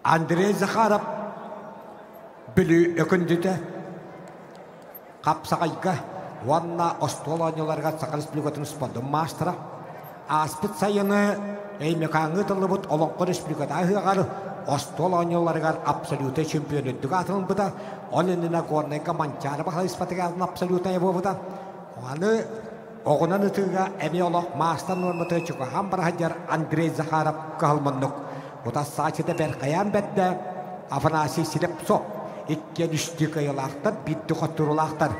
Андрей Захаров Бүлүү Өкүндүтэ Хапсаҕайга уонна остуол оонньууларыгар Саха Республикатын спордун маастара ааспыт сайыны Өймөкөөҥҥө ыытыллыбыт Олоҥхо Республиката ыһыаҕар остуол оонньууларыгар абсолютнай чемпион үрдүк аатын ылбыта. Ол иннинэ Горнайга Манчаары Баһылай абсолютнай буолбута. Аны Оҕунан ытыыга эмиэ олох маастар нуормата чугаһаан бара сылдьар Андрей Захаров кыһалманнык утассааччыта бэркайаан бэрдэ Афанасий Слепцов иккиэн үстүү кыайыылаахтар, биирдэ хотторуулаахтар.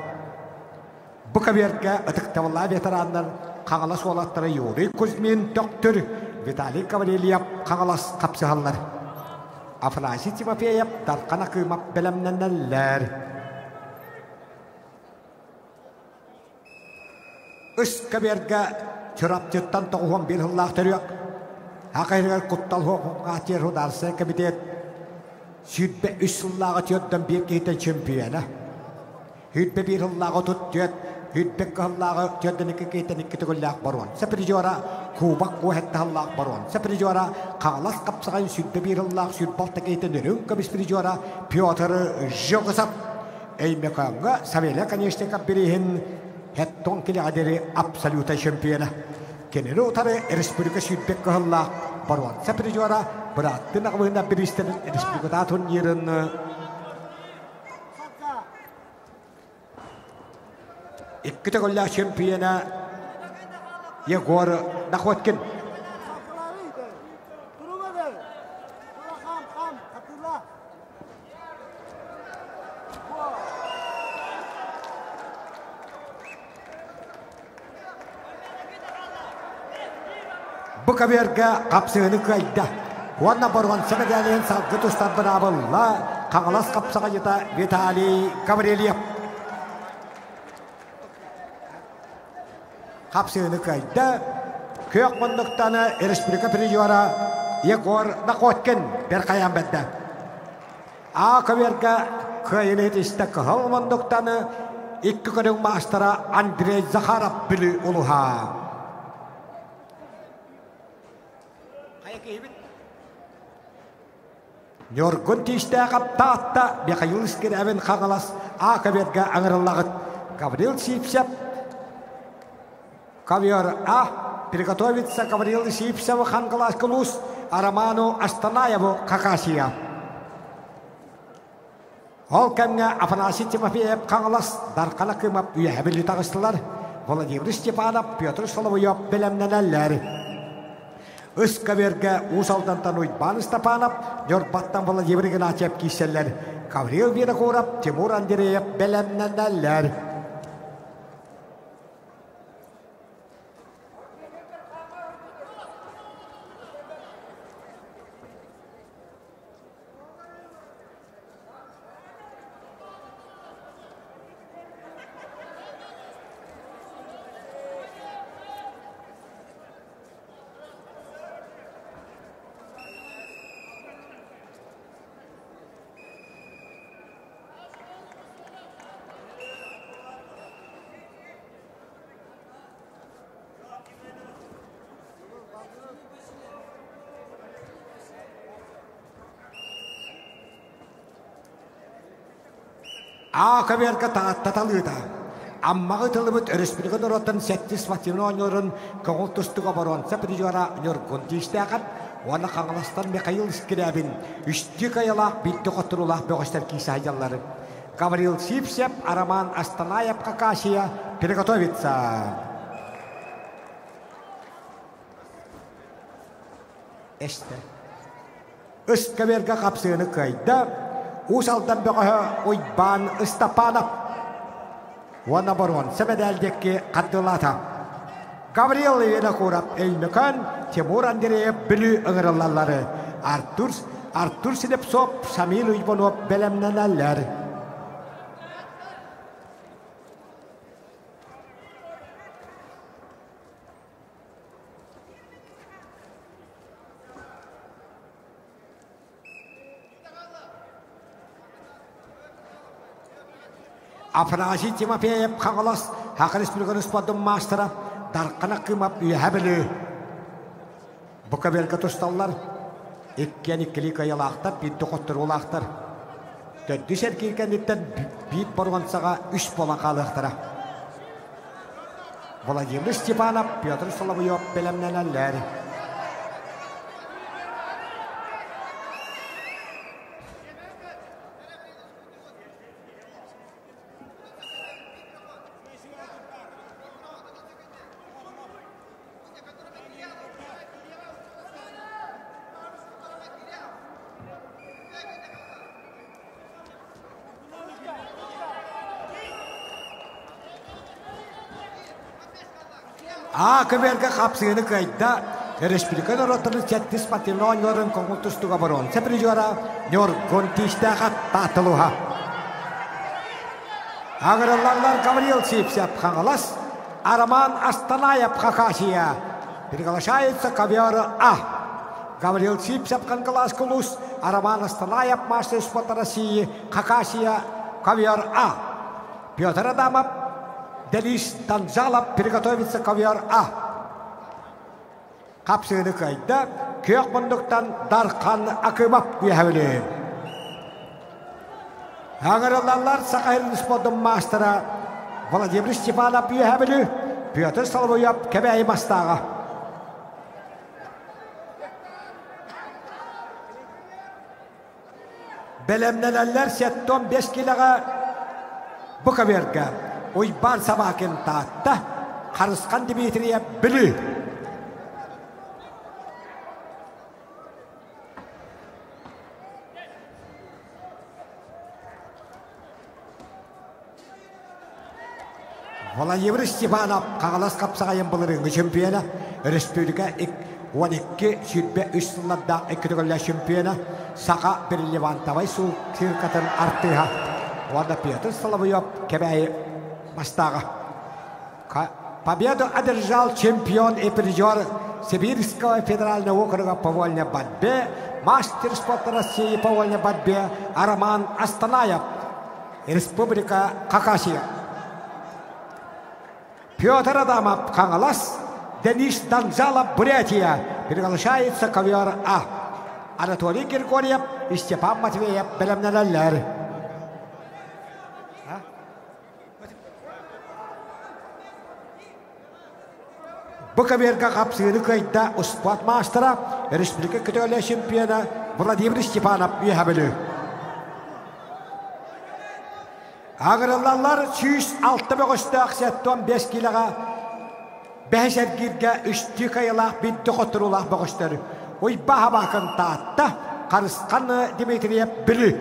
Бу кавиэргэ ытыктабыллаах ветераннар Хаҥалас уолаттара Юрий Кузьмин Төхтүр, Виталий Гаврильев Хаҥалас хапсыһаллар. Афанасий Тимофеев Дархан Акымов бэлэмнэнэллэр. Ыскабиэргэ Чурапчыттан 91 сыллаах төрүөх, Хахайыгар куттал суох Ударсай комитет 23 сыллааҕы түөртэн биир киһитэ чемпиона. 21 сыллааҕы 34, 22 сыллааҕы түөртэн икки киһиттэн икки төгүллээх боруонса призера, Кубок куоһэтте сыллаах боруонса призера, Хаҥалас хапсаҕайын 21 сыллаах 26 киһитин үрүҥ көмүс призера Петр Жогосов Өймөкөөҥҥө Савелий Оконешников бирииһин Хеттон килэҕэдири абсолюта чемпиона. Кинини утары республика сүүрбэт кыһыллаах боруонса призера бырааттын аҕабыһына бириистэрин республиката турнирын икки төгүллээх чемпиона Егор Находкин. Бу кавиарга хапсыһыны кыайда. Уонна боруонса мэдээлин салгы тустар быраабылла Хаҥалас хапсаҕайыта Виталий Гаврильев. Хапсыһыны кыайда. Күөх муннуктаны республика призера Егор Находкин бэркайан бэрдэ. А көбүөргэ кыайыыны ситистэ кыһыл мундуктаны икки көрүҥ маастара Андрей Захаров Бүлүү улуһа. Ньургун тиистээх аптаатта Михаил Скрябин Хаҥалас А көбүөргэ ыҥырыллаҕыт Гаврил Сивцев Ковер А приготовиться Гаврил Сивцеву Хангалас Улуус Роману Астанаеву Хакасия. Ол кэмҥэ Афанасий Тимофеев Хаҥалас Дархан Акымов үөһэ били таҕыстылар. Владимир Степанов, Петр Соловьев бэлэмнэнэллэр. Ыскавергэ Уус Алдантан Уйбаан Степанов, Ньурбаттан Владимир Игнатьев киирсэллэр. Гаврил Винокуров, Тимур Андреев бэлэмнэнэллэр. Аакаберга Таатта талыыта. Аммаҕа ытыллыбыт өрөспүүбүлүкэ норуоттарын сэттис спортивнай оонньууларын көҥүл тустууга боруонса призера Ньургун Тиистээхэп уонна Хаҥаластан Михаил Скрябин үстүү кыайыылаах биирдэ хотторуулаах бөҕөстөр киирсэ сылдьаллар. Гаврил Сивцев, Роман Астанаев Хакасия приготовиться. Эстэ. Ыскаверга хапсыыны кыайда. Уус Алдан бөҕөһө Уйбаан Ыстапанов уонна боруонса мэдээлдикки диэки хардыылаата. Гаврил Винокуров Өймөкөөн, Тимур Андреев Бүлүү ыҥырыллаллары Артур, Артур Слепцов, Самил Уйбанов бэлэмнэнэллэр. Афанасий Тимофеев Хаҥалас Саха Республикатын спордун маастара Дархан Акимов Үөһээ Бүлүү. Бу көбүөргэ тусталлар. Иккиэн иккилии кыайыылаахтар, биирдэ хотторуулаахтар. Төрдүс эргиир кэнниттэн биир боруонсаҕа үс буолан хаалыахтара. Владимир Степанов, Петр Соловьев бэлэмнэнэллэр. А көбүөргэ хапсыыны кыайда республика норуоттарын сэттис спортивнай оонньууларын көҥүл тустууга боруонса призера Ньургун Тиистээх Таатталуһа. Агырыллаллар Гаврил Сивцев Хаҥалас, Роман Астанаев Хакасия. Приглашается ковер А. Гаврил Сивцев Кангалас Кулус, Роман Астанаев мастер спорта России, Хакасия, ковер А. Петр Адамов, Денис Танзалов приготовится ковер А. Хапсыыны кыайда, күөх мундуктан Дархан Акымов үөһэбили. Аҥырыллаллар Саха сирин спордун маастара Владимир Степанов үөһэбили, Петр Соловьев Кэбээйи бастааҕа. Бэлэмнэнэллэр 75 килэҕэ бу көбүөргэ Уйбаан Собакин Таатта, Харысхан Дмитриев Бүлүү. Владимир Степанов Хаҥалас хапсаҕайын былырыыҥҥы чемпиона, республика 12 23 сыллардаах икки төгүллээх чемпиона, саха бриллиантовай циркатын артыыһа уонна Петр Соловьев Кэбээйи бастааҕа. Победу одержал чемпион и призер Сибирского федерального округа по вольной борьбе, мастер спорта России по вольной борьбе Роман Астанаев, Республика Хакасия. Петр Адамов, Хаҥалас, Денис Донзалов, Бурятия. Приглашается ковер А. Анатолий Григорьев и Степан Матвеев бэлэмнэнэллэр. Бу көбүөргэ хапсыыны кыайда успуорт маастара, республика көтөҕүлэ чемпиона Владимир Степанов үөһэ Бүлүү. Агырыллаллар 106 бөҕөстөөх 75 килоҕа бэһис эргииргэ үстүү кыайыылаах биирдэ хотторуулаах бөҕөстөр Уйбаа Абаакын Таатта, Харысхан Дмитриев Бүлүү,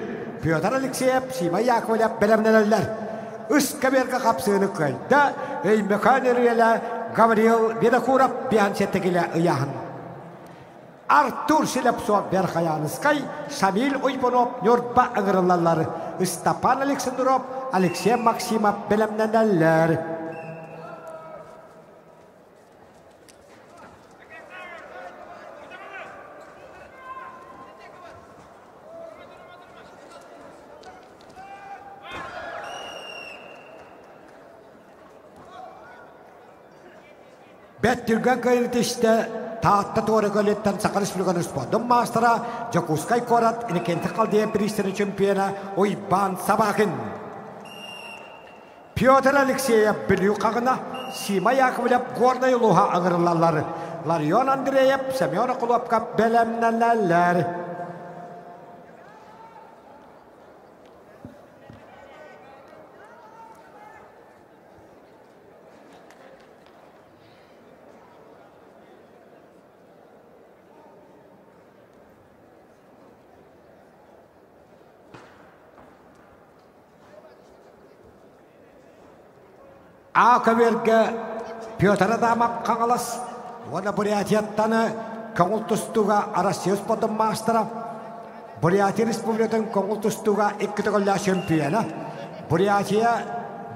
Петр Алексеев, Сима Яковлев бэлэмнэнэллэр. Үс көбүөргэ хапсыыны кыайда Өймөкөөн ырыала Гаврил Винокуров биһан сэттэ ыйааһын. Артур Слепцов Верхоянскай, Шамиль Уйбунов Ньурба ыҥырыллаллар. Ыстапан Александров, Алексей Максимов бэлэмнэнэллэр. Бэрт түргэн кыайыытистэ Таатта туора көлүттэн Саха Республикатын спордун маастара, Дьокуускай куорат Иннокентий Халдеев бириистэрин чемпиона Уйбаан Собакин. Петр Алексеев Бүлүү хаҕына, Сима Яковлев Горнай улууһа ыҥырыллаллар. Ларион Андреев, Семен Окуловка бэлэмнэнэллэр. А көбүөргэ Петр Адамов Хаҥалас уонна Бурятияттан көҥүл тустууга Россия спордун маастара, Бурятия Республикатын көҥүл тустууга икки төгүллээх чемпиона, Бурятия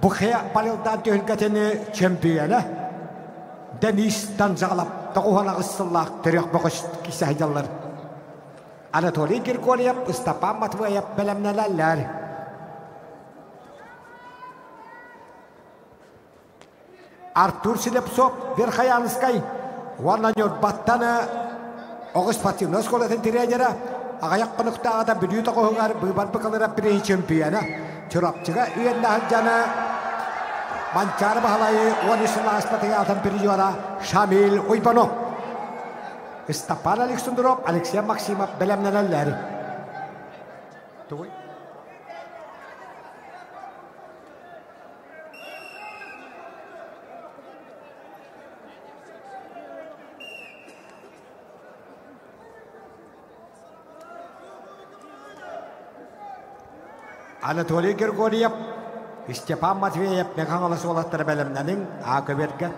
Бухе Парилдан түһүлгэтин чемпиона Денис Танзалов 98 сыллаах төрүөх бөҕөс кисэһдьаллар. Анатолий Григорьев, Ыстапаан Матвеев бэлэмнэнэллэр. Артур Слепцов Верхоянскай уонна Ньурбаттан оҕус спортивнай оскуолатын тренера аҕыйах хонуктааҕыта Бүлүү тоҕуһугар быыбар быкалара приһи чемпиона Чурапчыга үөннэ сылдьаны Манчаары Баһылайы 13 сыл ааспатыгар атын призера Шамиль Уйбанов. Степан Александров, Алексей Максимов бэлэмнэнэллэр. Тугуй? Анатолий Григорьев, Степан Матвеев Мэҥэ уолаттара бэлэмнэниҥ, аа көбүөргэ.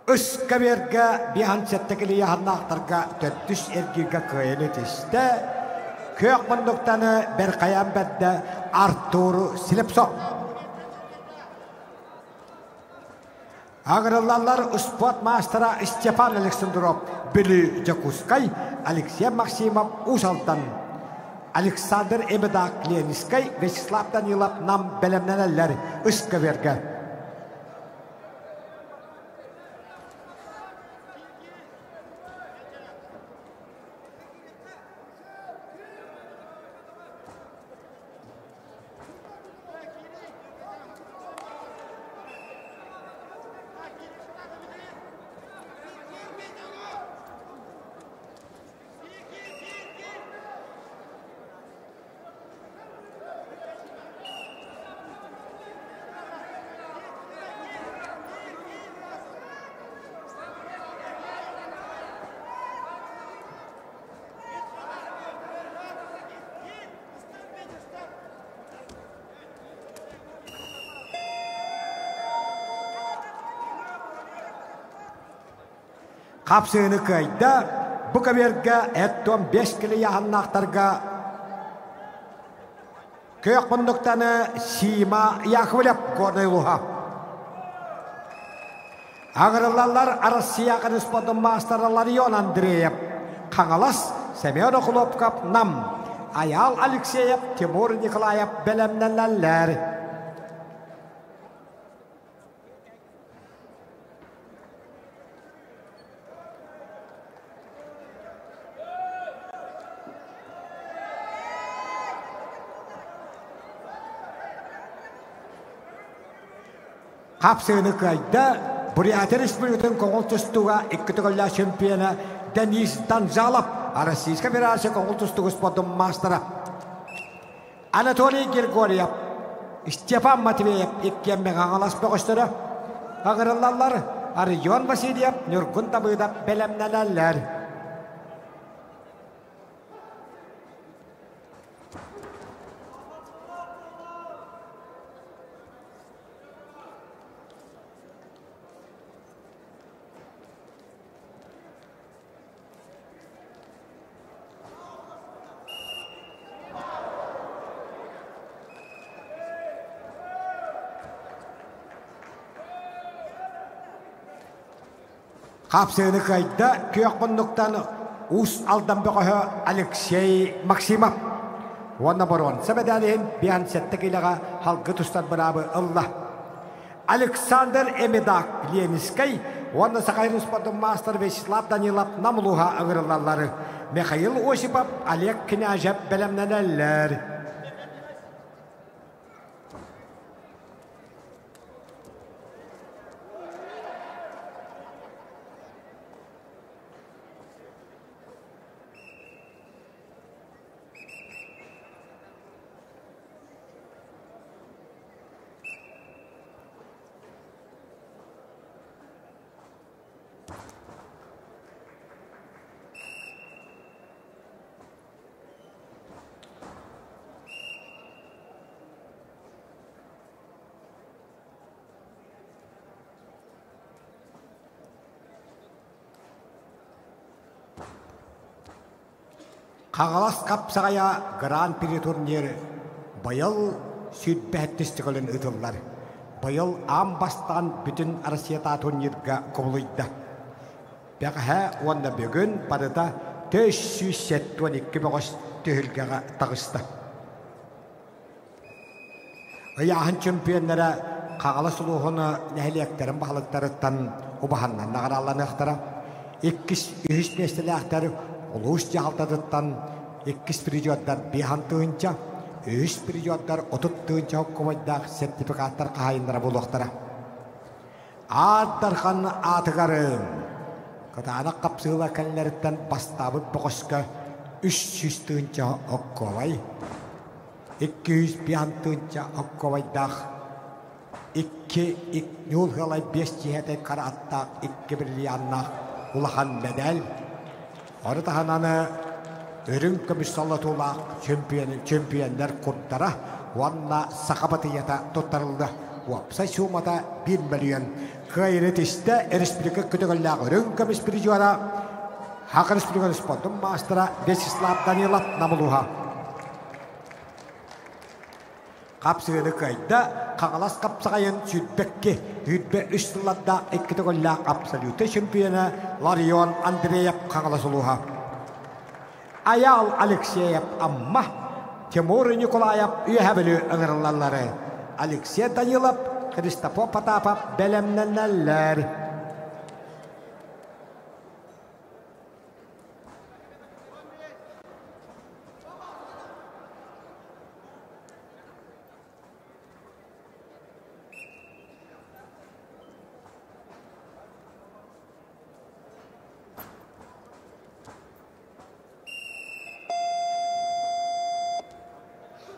Ыскаверга биһан сэттэ килийаһаннаахтарга төрдүс эргииргэ кыайан итистэ. Күөх муннуктаны Берхаян бэрдэ Артур Слепцов. Агырыллаллар спорт маастара Степан Александров Бүлүү Дьокуускай, Алексей Максимов Уус Алдан, Александр Эбедак Ленинскэй, Вячеслав Данилов Нам бэлэмнэнэллэр ыскаверга. Хапсыыны кыайда, бу көбүөргэ эт-туом 5 килийааһыннаахтарга Күөх муннуктаны Сима Яковлев Горнай улууһа. Аҥырыллаллар Россия спортун маастара Ларион Андреев, Хаҥалас, Семен Охлопков, Нам, Айаал Алексеев, Тимур Николаев бэлэмнэнэллэр. Хапсыыны кыайда Бурятия Республикатын көҥүл тустууга икки төгүллээх чемпиона Денис Данзалов, Российскай Федерация көҥүл тустууга спордун маастара. Анатолий Григорьев, Степан Матвеев иккиэн Мэҥэ бөҕөстөрө ыҥырыллаллар. Арион Васильев, Ньургун Табыдов бэлэмнэнэллэр. Хапсыыны кыайда күөх муннуктан Уус Алдан бөҕөһө Алексей Максимов уонна боруонса мэдээлиһин 57 киилэҕэ халгы тустар быраабы ылла. Александр Эмедак Ленинскэй уонна Саха спордун маастар Вячеслав Данилов Нам улууһа ыҥырыллаллар. Михаил Осипов, Олег Княжев бэлэмнэнэллэр. Хаҥалас хапсаҕайа Гран-при турнир быйыл 27 төгүлүн ыытыллар. Быйыл аан бастаан бүтүн Россията турнирга кубулуйда. Бэҕэһээ уонна бүгүн барыта 472 бөҕөс түһүлгэҕэ таҕыста. Ыйааһын чөмпүйүөннэрэ Хаҥалас улууһун нэһилиэктэрин баһылыктарыттан убаһаннан наҕарааланыахтара. Иккис, үһүс миэстэлээхтэр улуус дьаһалтатыттан иккис призердар биэһэн тыһыынча, үһүс призердар 30 тыһыынча хоккубайдаах сертификаттар хаһаайыннара буолуохтара. Аар Дархан аатыгар кытаанах хапсыыла кэллэриттэн бастаабыт бөҕөскө 300 тыһыынча оккуобай, 205 тыһыынча оккуобайдаах, икки ньуул ыалай биэс дьиэһэтэй хара аттаах икки бриллианнаах улахан мэдээл, ону таһынан үрүҥ көмүс солотуулаах чөмпүйэннэр курдара уонна саха батыйата туттарылла. Уопсай суумата 1 мөлүйүөн. Кыайыыны тистэ республика көтөҕүллээх үрүҥ көмүс призера Саха Республикатын спордун маастара Вячеслав Данилов Намылуха. Хапсыгыны кыайда Хаҥалас хапсаҕайын сүүрбэкки, 23 сыллардаах икки төгүллээх абсолютнай чемпиона Ларион Андреев Хаҥалас улууһа. Айаал Алексеев Амма, Тимур Николаев Үөһэ Бүлүү ыҥырыллаллары. Алексей Данилов, Христофор Потапов бэлэмнэнэллэр.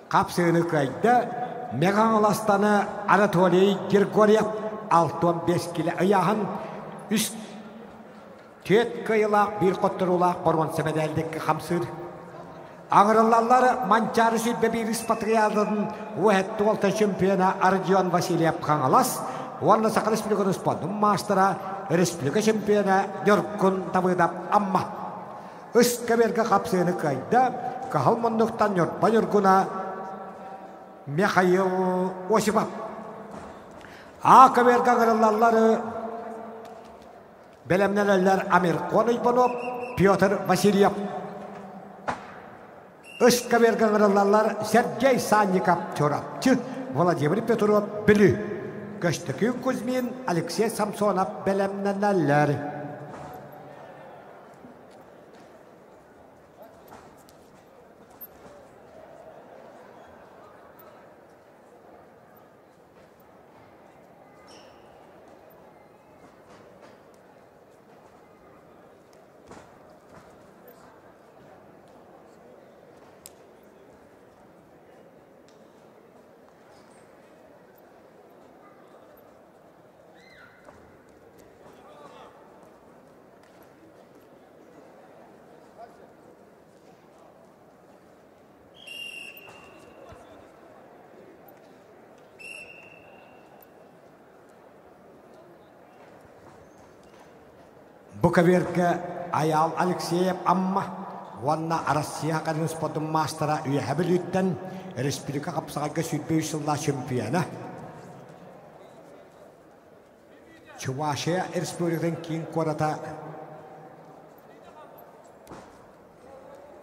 Хапсыыны кыайда Мэҥэ-Хаҥаластаны Анатолий Григорьев 65 килэ ыйааһын үс түөрт кыайыылаах биир хотторуулаах боруонса мэдээлликкэ хамсыыр. Аҥырыллаллар Манчаары 21 патриотын уһэт туолта чемпиона Родион Васильев Хаҥалас уонна Саха Республикатын спордун маастара, республика чемпиона Ньургун Давыдов Амма. Үс кэбэргэ хапсыыны кыайда, кыһыл муннуктан Ньурба Ньургуна Михаил Осипов. А кэбэргэ аҥырыллаллар Бэлэмнэнэллэр Амирхон Уйбанов, Петр Васильев. Ыскаверга ыҥырыллаллар Сергей Санников Чурапчы, Владимир Петров Бүлүү. Көстөкүүн Кузьмин, Алексей Самсонов бэлэмнэнэллэр. Бу көбүөргэ Айаал Алексеев Амма уонна Россия Академия спордун маастара Үөһэ Бүлүүттэн республика хапсаҕайга 23 сыллаах чемпиона Чувашия Республикатын киин куората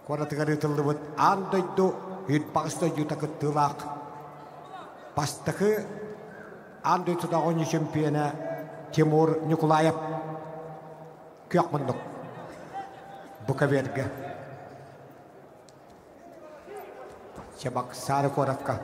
куоратыгар ыытыллыбыт аан дойду Үрбаҕас дойдута кыттыылаах бастакы аан дойдутааҕы оонньуу чемпиона Тимур Ньукулаев күөх муннук бу көбүөргэ Чебоксары куоракка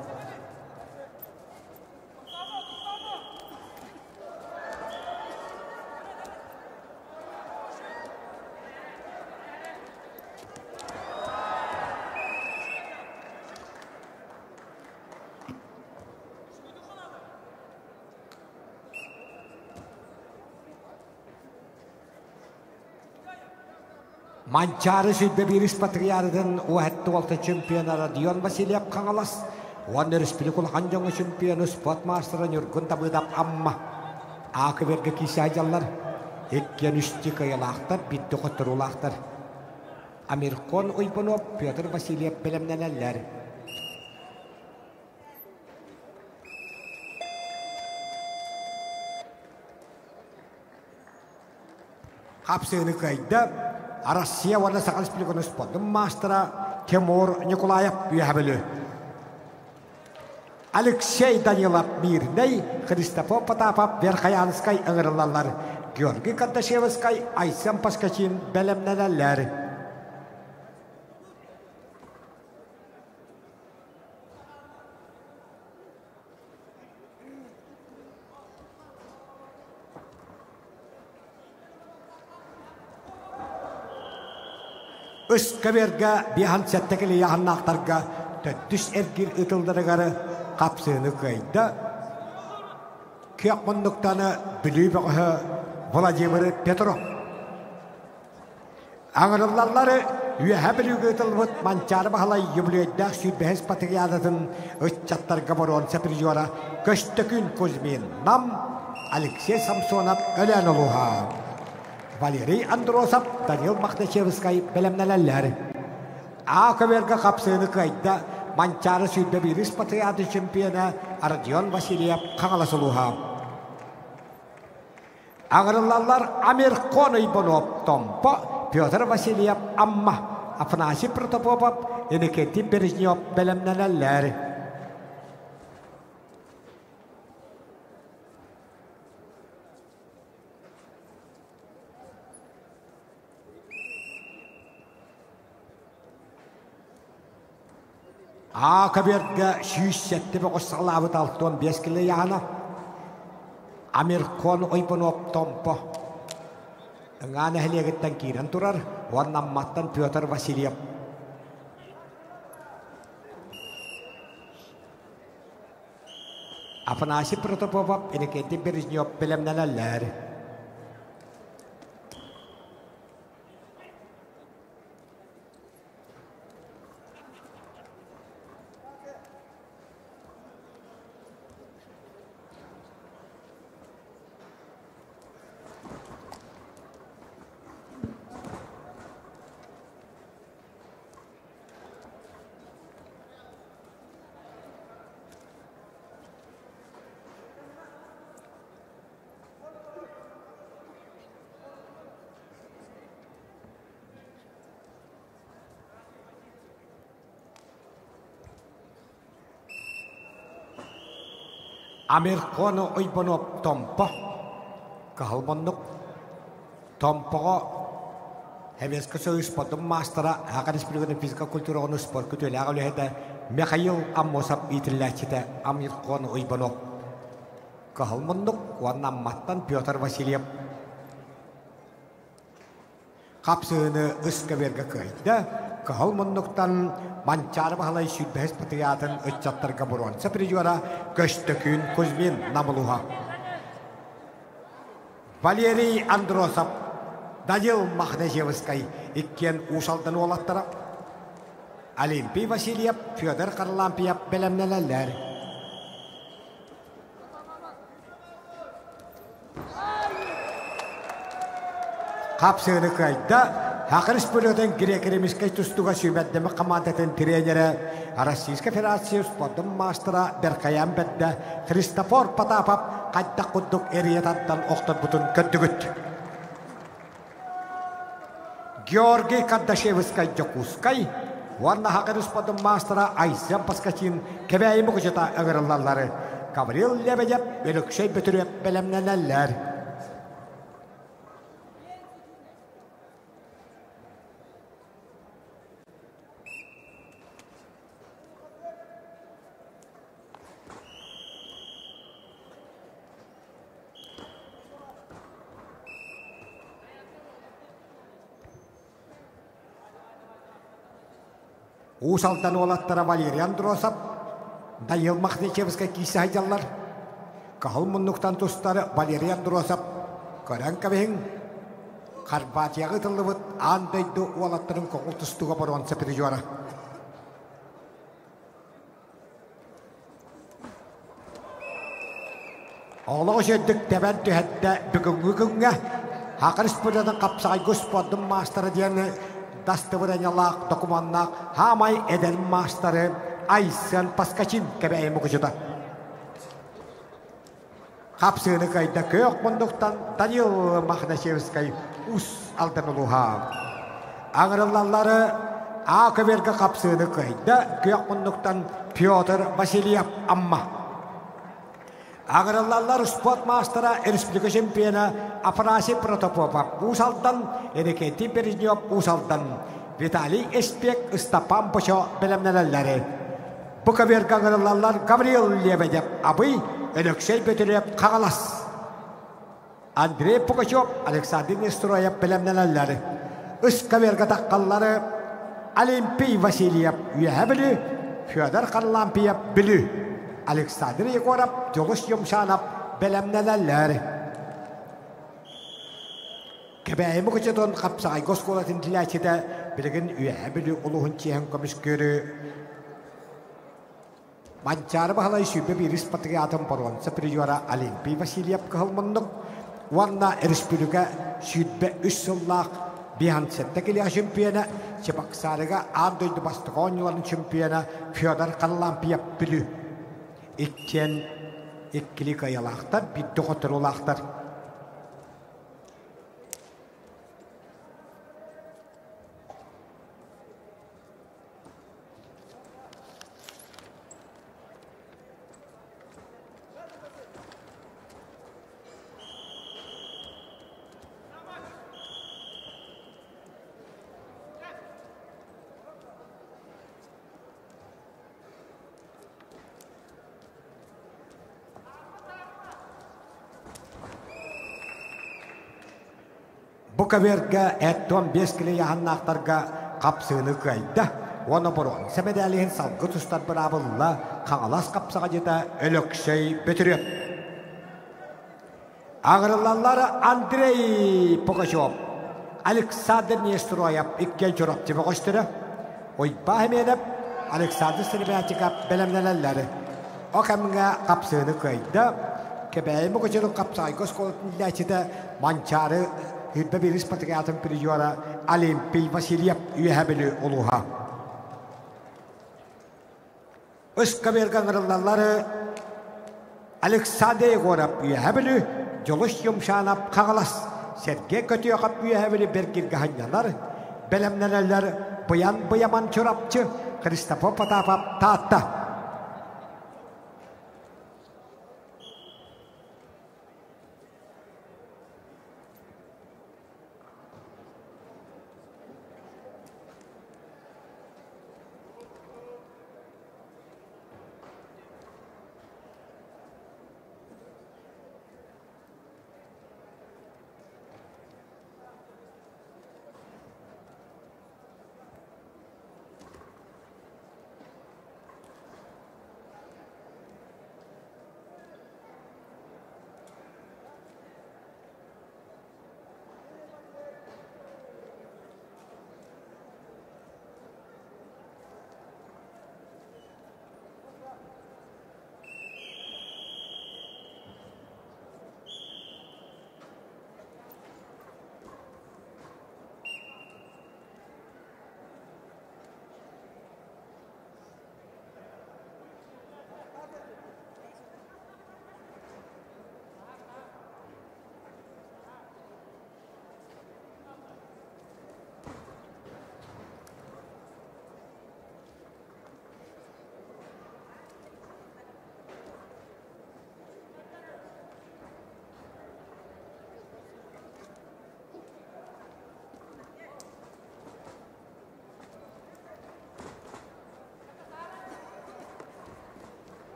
Манчаары сүүрбэ биирис патриарытын уһэтти уолта чемпиона Родион Васильев Хаҥалас уонна республика улахан дьоҥҥо чемпиону спорт маастара Ньургун Давыдов Амма Аакыберга киисэ дьаллар иккиэн үстүү кыайылаахтар, биирдэ хотторуулаахтар. Амиркон Уйбунов, Петр Васильев бэлэмнэнэллэр. Хапсыыны кыайда Россия уонна Саха Республикатын спордун маастара Тимур Николаев үөһэ Бүлүү. Алексей Данилов Мирнэй, Христофор Потапов Верхоянскай ыҥырыллаллар. Георгий Кардашевскай, Айсен Паскачин бэлэмнэнэллэр. Ыскаверга биэһэн сэттэ килийаһаннаахтарга төрдүс эргиир ытылларыгар хапсыыны кыайда. Күөх муннуктаны Бүлүү бөҕөһө Владимир Петров. Аҥырыллаллары Үөһээ Бүлүүгэ ыытыллыбыт Манчаары Баһылай үбүлүөйдээх сүүрбэһис патриадатын ыччаттарга боруонса призера Көстөкүүн Кузьмин Нам, Алексей Самсонов Өлөөн улууһа. Валерий Андросов, Данил Махначевскай бэлэмнэнэллэр. А көбүөргэ хапсыыны кыайда Манчаары 21 патриады чемпиона Родион Васильев Хаҥалас улууһа. Аҥырыллаллар Амирхон Ойбонов Томпо, Петр Васильев Амма, Афанасий Протопопов, Иннокентий Бережнев бэлэмнэнэллэр. Аа көбүөргэ 107 бөҕөс саҕалаабыт 65 кило ыйааһына. Амиркон Ойбонуоп Томпо Ыҥаа нэһилиэгиттэн киирэн турар уонна Амматтан Петр Васильев. Афанасий Протопопов, Иннокентий Бережнев бэлэмнэнэллэр. Амирхону Уйбанов Томпо кыһыл муннук Томпоҕо Советскай Союз спордун маастара, Саха Республикатын физика культураҕын спорт күтүөлээх үлэһитэ Михаил Аммосов иитиллээччитэ Амирхон Уйбанов кыһыл муннук уонна Амматтан Петр Васильев Хапсыһыыны ыскабыарга кыайда, кыһыл муннуктан Манчаары Баһылай сүүрбэһис патриатын ыччаттарга боруонса призера Көстөкүүн Кузьмин Намылуһа. Валерий Андросов, Данил Махназевскай иккиэн Уус Алдан уолаттара. Олимпий Васильев, Федор Харлампьев бэлэмнэнэллэр. Хапсыыны кыайда Саха Республикатын греко-римскэй тустууга сүүмэрдэммит хамаандатын тренерэ, Российскай Федерация спордун маастара Беркаян Бэрдэ Христофор Потапов хайдах курдук эрийэ тардан охторбутун көрдүгүт. Георгий Кардашевскай Дьокуускай уонна Саха спордун маастара Айсен Поскачин Кэбээйи Мукучута ыҥырыллаллары Гаврил Лебедев, Өлөксөй Бөтүрүөп бэлэмнэнэллэр. Уус Алдан уолаттара Валерий Андросов, Данил Махничевскай киирсэ сылдьаллар. Кыһыл муннуктан тустар Валерий Андросов көрөн кэбиһиҥ, Хорватияҕа ытыллыбыт аан дойду уолаттарын көҥүл тустууга боруонса призера. Олох үчүгэйдик тэбэн түһэрдэ бүгүҥҥү күҥҥэ Саха Республикатын хапсаҕайга спордун маастара диэн дастыбырыанньалаах докумуоннаах хаамай эдэр маастары Айсен Паскачин кэбээйи мукучута. Хапсыыны кыайда күөх мундуктан Данил Махначевскай Ус Алдан улууһа. Аҥырыллаллары А көбүөргэ хапсыыны кыайда күөх мундуктан Петр Васильев Амма. Аҥырыллаллар спорт маастара республика чемпиона Афанасий Протопопов Уус Алдан, Иннокентий Бережнев Уус Алдан, Виталий Эспек Ыстапан Бочо бэлэмнэнэллэри. Бу көбүөргэ ыҥырыллаллар Гаврил Лебедев Абый, Өлөксөй Бөтүрүөп Хаҥалас. Андрей Пугачев, Александр Нестроев бэлэмнэнэллэр. Үс көбүөргэ таххаллары Олимпий Васильев Үөһэ Бүлүү, Федор Харлампьев Бүлүү, Александр Егоров, Дьулус Юмшанов бэлэмнэнэллэр. Кэбээйи Мукучутун хапсаҕайга оскуолатын тилээччитэ билигин Үөһээ Бүлүү улууһун чиэһин көмүскүүрү Манчаары Баһылай 21 патриотын боруонса призера Олимпий Васильев кыһыл муннук уонна республика 23 сыллаах 57 килиэ чемпиона Чебоксарыга аан дойду бастакы оонньууларын чемпиона Федор Харлампьев Бүлүү иккиэн иккили кыайалаахтар, биирдэ хотторуулаахтар. Бу көбүөргэ 75 килэ ыйааһыннаахтарга хапсыыны кыайда уонна боруонса мэдээлиһин салгы тустар быраабылла Хаҥалас хапсаҕадьыта Өлөксөй Бөтүрүөп. Аҕырыллаллар Андрей Пугачев, Александр Нестроев иккиэн Чурапчы бөҕөстөрө, Уйбаа Химиэнэп, Александр Сыромятников бэлэмнэнэллэр. О кэмҥэ хапсыыны кыайда, Кэбээйи Мукучунун хапсаҕайга оскуолатын иитээччитэ Манчаары 21 патриотын призера Олимпий Васильев Үөһээ Бүлүү улууһа. Ыскамыарга ыҥырыллаллар Александр Егоров Үөһээ Бүлүү, Дьулус Юмшанов Хаҥалас, Сергей Көтүөхөп Үөһээ Бүлүү Бэргиргэ сынньанар, бэлэмнэнэллэр Быйан Быйаман Чурапчы, Христофор Потапов Таатта.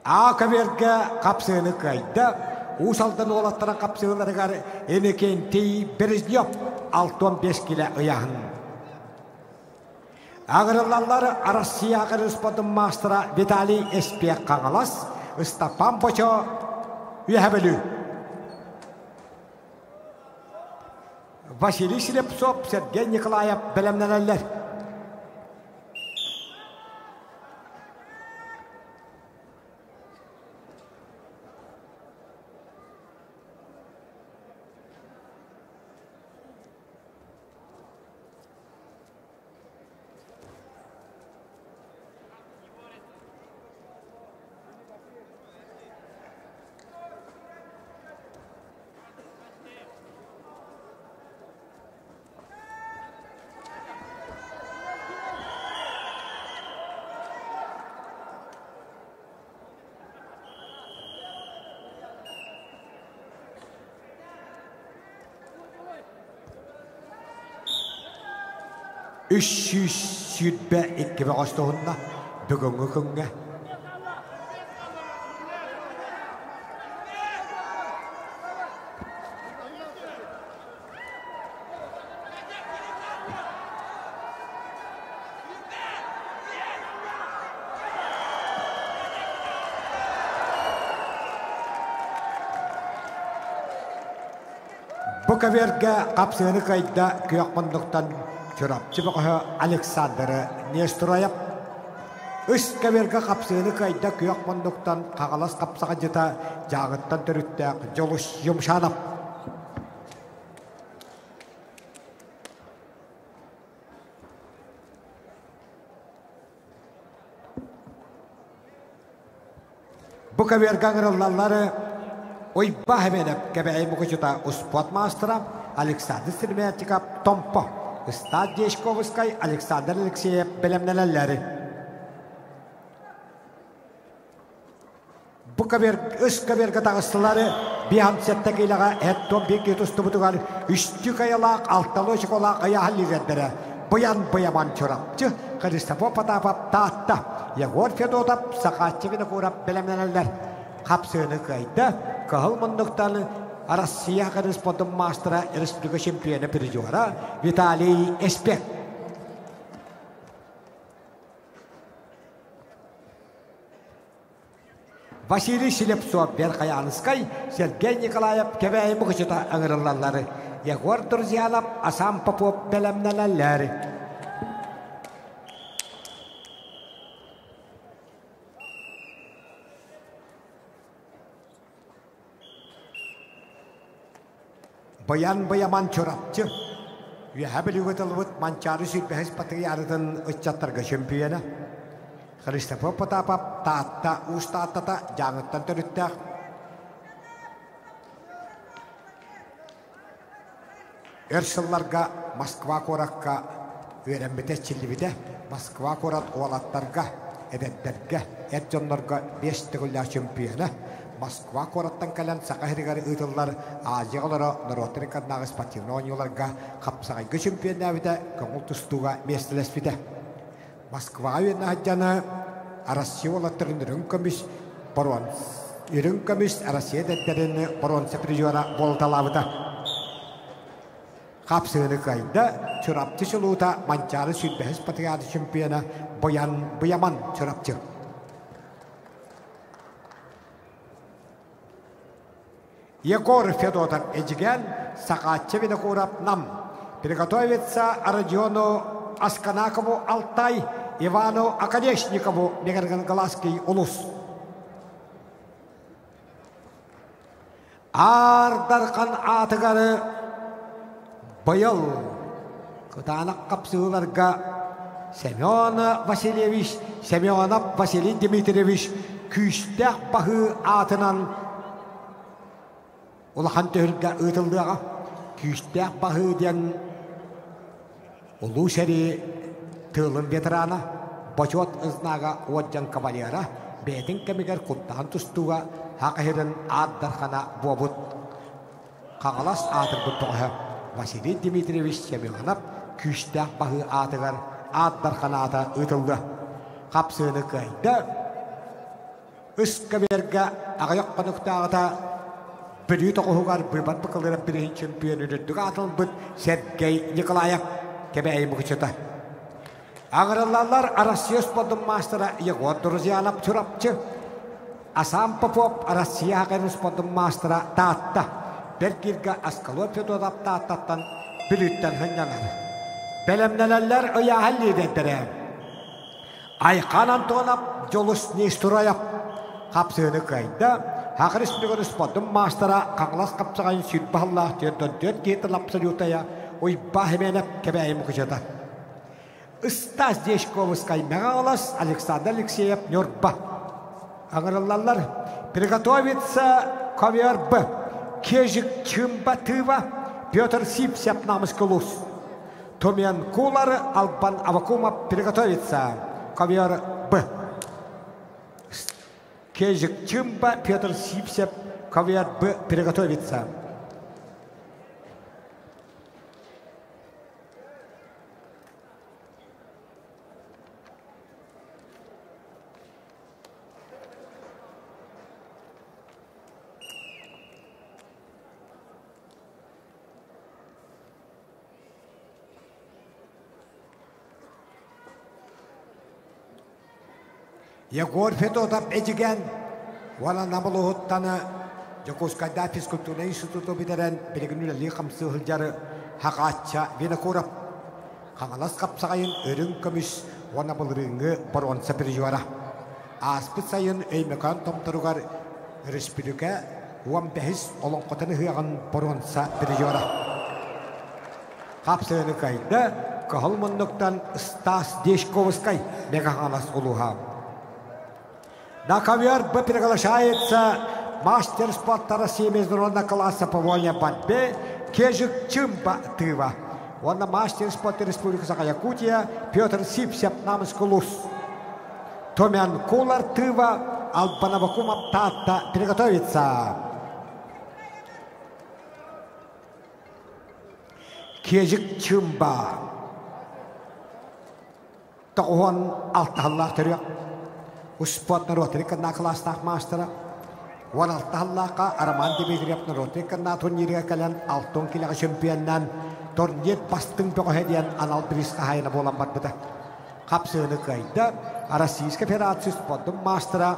А көбүөргэ хапсыыны кыайда. Уус Алдан уолаттарын хапсыыларыгар Иннокентий Березнев 65 килэ ыйааһын. Аҕырыллаллар Россия спортун маастара Виталий Эспиэк Хаҥалас, Ыстапаан Бочо Үөһэ Бүлүү. Василий Слепцов, Сергей Николаев бэлэмнэнэллэр. 322 бөҕөс туһунна бүгүҥҥү күҥҥэ. Бу көбүөргэ хапсыһыны кыайда күөх муннуктан Чурапчы бөҕөһө Александр Нестроев. Үс көбүөргэ хапсыһыны кыайда күөх муннуктан Хаҥалас хапсаҕайдьыта Дьааҥыттан төрүттээх Дьулус Юмшанов. Бу көбүөргэ ыҥырыллаллар Уйба Хабенов Кэбээйи Мукучута успуорт маастара Александр Стремятников Томпо, Ыстаат Дьячковскай Александр Алексеев бэлэмнэнэллэр. Бу көбүөр үс көбүөргэ таҕыстылар биһамсетта киилэҕэ эт том биир тустубутугар үстүү кайалаах алталыы чоколаах ыйааһын лидердэрэ Быйан Быйаман Чурапчы, Христофор Потапов Таатта, Егор Федотов Сахааччы Винокуров бэлэмнэнэллэр. Хапсыыны кыайда Кыһыл муннуктан Россия корреспондент маастара республика чемпиона призера Виталий Эспек. Василий Слепцов, Верхоянскай, Сергей Николаев Кэбээйи Мукучута ыҥырыллаллар. Егор Друзьянов, Асам Попов бэлэмнэнэллэр. Быйан Быйаман Чурапчы Үөһээ Бүлүүгэ тылбыт Манчаары сүүрбэһис патриарытын ыччаттарга чөмпүйүөнэ. Христофор Потапов Таатта Уус Тааттата Дьааҥыттан төрүттээх. Өр сылларга Москва куоракка үөрэммитэ, эрчиллибитэ. Москва куорат уолаттарга, эдэрдэргэ, эр дьоннорго биэс төгүллээх чөмпүйүөнэ. Москва куораттан кэлэн Саха сиригэр ыытыллар Азия оҕолоро норуоттар ыккардынааҕы спортивнай оонньууларга хапсаҕайга чөмпүйүөннээбитэ, көҥүл тустууга миэстэлэспитэ. Москваҕа үөрэнэ сылдьан Россия уолаттарын үрүҥ көмүс боруонс үрүҥ көмүс Россия эдэрдэрин боруонса призера буолуталаабыта. Хапсыыны кыайда Чурапчы чулуута Манчаары сүүрбэһис патриарх чемпиона Боян Буяман Чурапчы. Егор Федотов Эдьигээн, Сахааччы Винокуров Нам. Приготовиться Родиону Асканакову Алтай, Ивану Оконечникову Мегаргангаласский улус. Аар Дархан аатыгары быйыл кытаанах хапсыһыыларга Семен Васильевич Семенов Василий Дмитриевич күүстээх баһыы аатынан улахан түһүлгэ ыытыллыаҕа. Күүстээх баһыы диэн Улуу сэрии тыылын ветерана, Бочуот ызнага уордьан кавалера, бэйэтин кэмигэр куттаан тустууга Хах иһирин аат дархана буолбут Хаҥалас аатырбыт бөҕөһө Василий Дмитриевич Семенов күүстээх баһыы аатыгар аат дархан аата ыытыллыа. Хапсыыны кыайда. Ыскаберга аҕыйах хонуктааҕыта Бүлүү тоҕуһугар быыбар быкылыырап бириһин чемпион үрдүк аатылбыт Сергей Николаев Кэбээйи Мукучута. Аҕырыллаллар Россия спордун маастара Егор Друзьянов Чурапчы, Асам Попов Россия хакерин спордун маастара Таатта, Бэркииргэ Аскалон Федотов Тааттаттан Бүлүүттэн сынньанар. Бэлэмнэнэллэр ыйааһын лидердэрэ Айхан Антонов Дьулус Нестураев хапсыыны кыайда. Хакыр Республикатын спордун маастара Хаҥалас хапсаҕайын сүүрбэ сыллаах 44 киһи абсолютая Уйбаа Хименов Кэбээйи Мукучата. Ыстас Дьячковскай Мэҥэ Александр Алексеев Ньурба. Аҥырыллаллар. Приготовиться ковер Б. Кежик Чымбатыва Петр Сипсев Намыскулус. Тумен Кулар Албан Авакумов приготовиться. Ковер Б. Кежик Чымба Петр Сипсев ковер Б приготовиться. Егор Федотов Эдьигээн уонна Нам улууһуттан Дьокуускайдаах физкультурнай институту бүтэрэн билигин үлэлии-хамсыы сылдьар Хаҕаачча Винокуров Хаҥалас хапсаҕайын үрүҥ көмүс уонна былырыыҥҥы боруонса призера. Ааспыт сайын Өймөкөөн томторугар өрөспүүбүлүкэ 15-ис олоҥхотун ыһыаҕын боруонса призера. Хапсыгыны кыайда Кыһыл муннуктан Стас Дешковскай Мегахаҥалас улууһа. На ковер Б приглашается мастер спорта России международного класса по вольной борьбе Кежик Чымба Тыва. Уонна мастер спорта Республика Саха-Якутия Петр Сипсев Намский улуус. Томян Кулар Тыва Албанавакумов Таатта приготовится. Киэдьик Чымба 96 сыллаах төрүөх успуорт норуоттарын кыннаа кылаастаах маастара 16 сыллаахха Роман Дмитриев норуоттарын кыннаа турнирыгар кэлэн 60 килэҕэ чемпионнаан турнир бастыҥ бөҕөһө диэн анал бириис хаһаайына буолан барбыта. Хапсыыны кыайда Российскай Федерация спордун маастара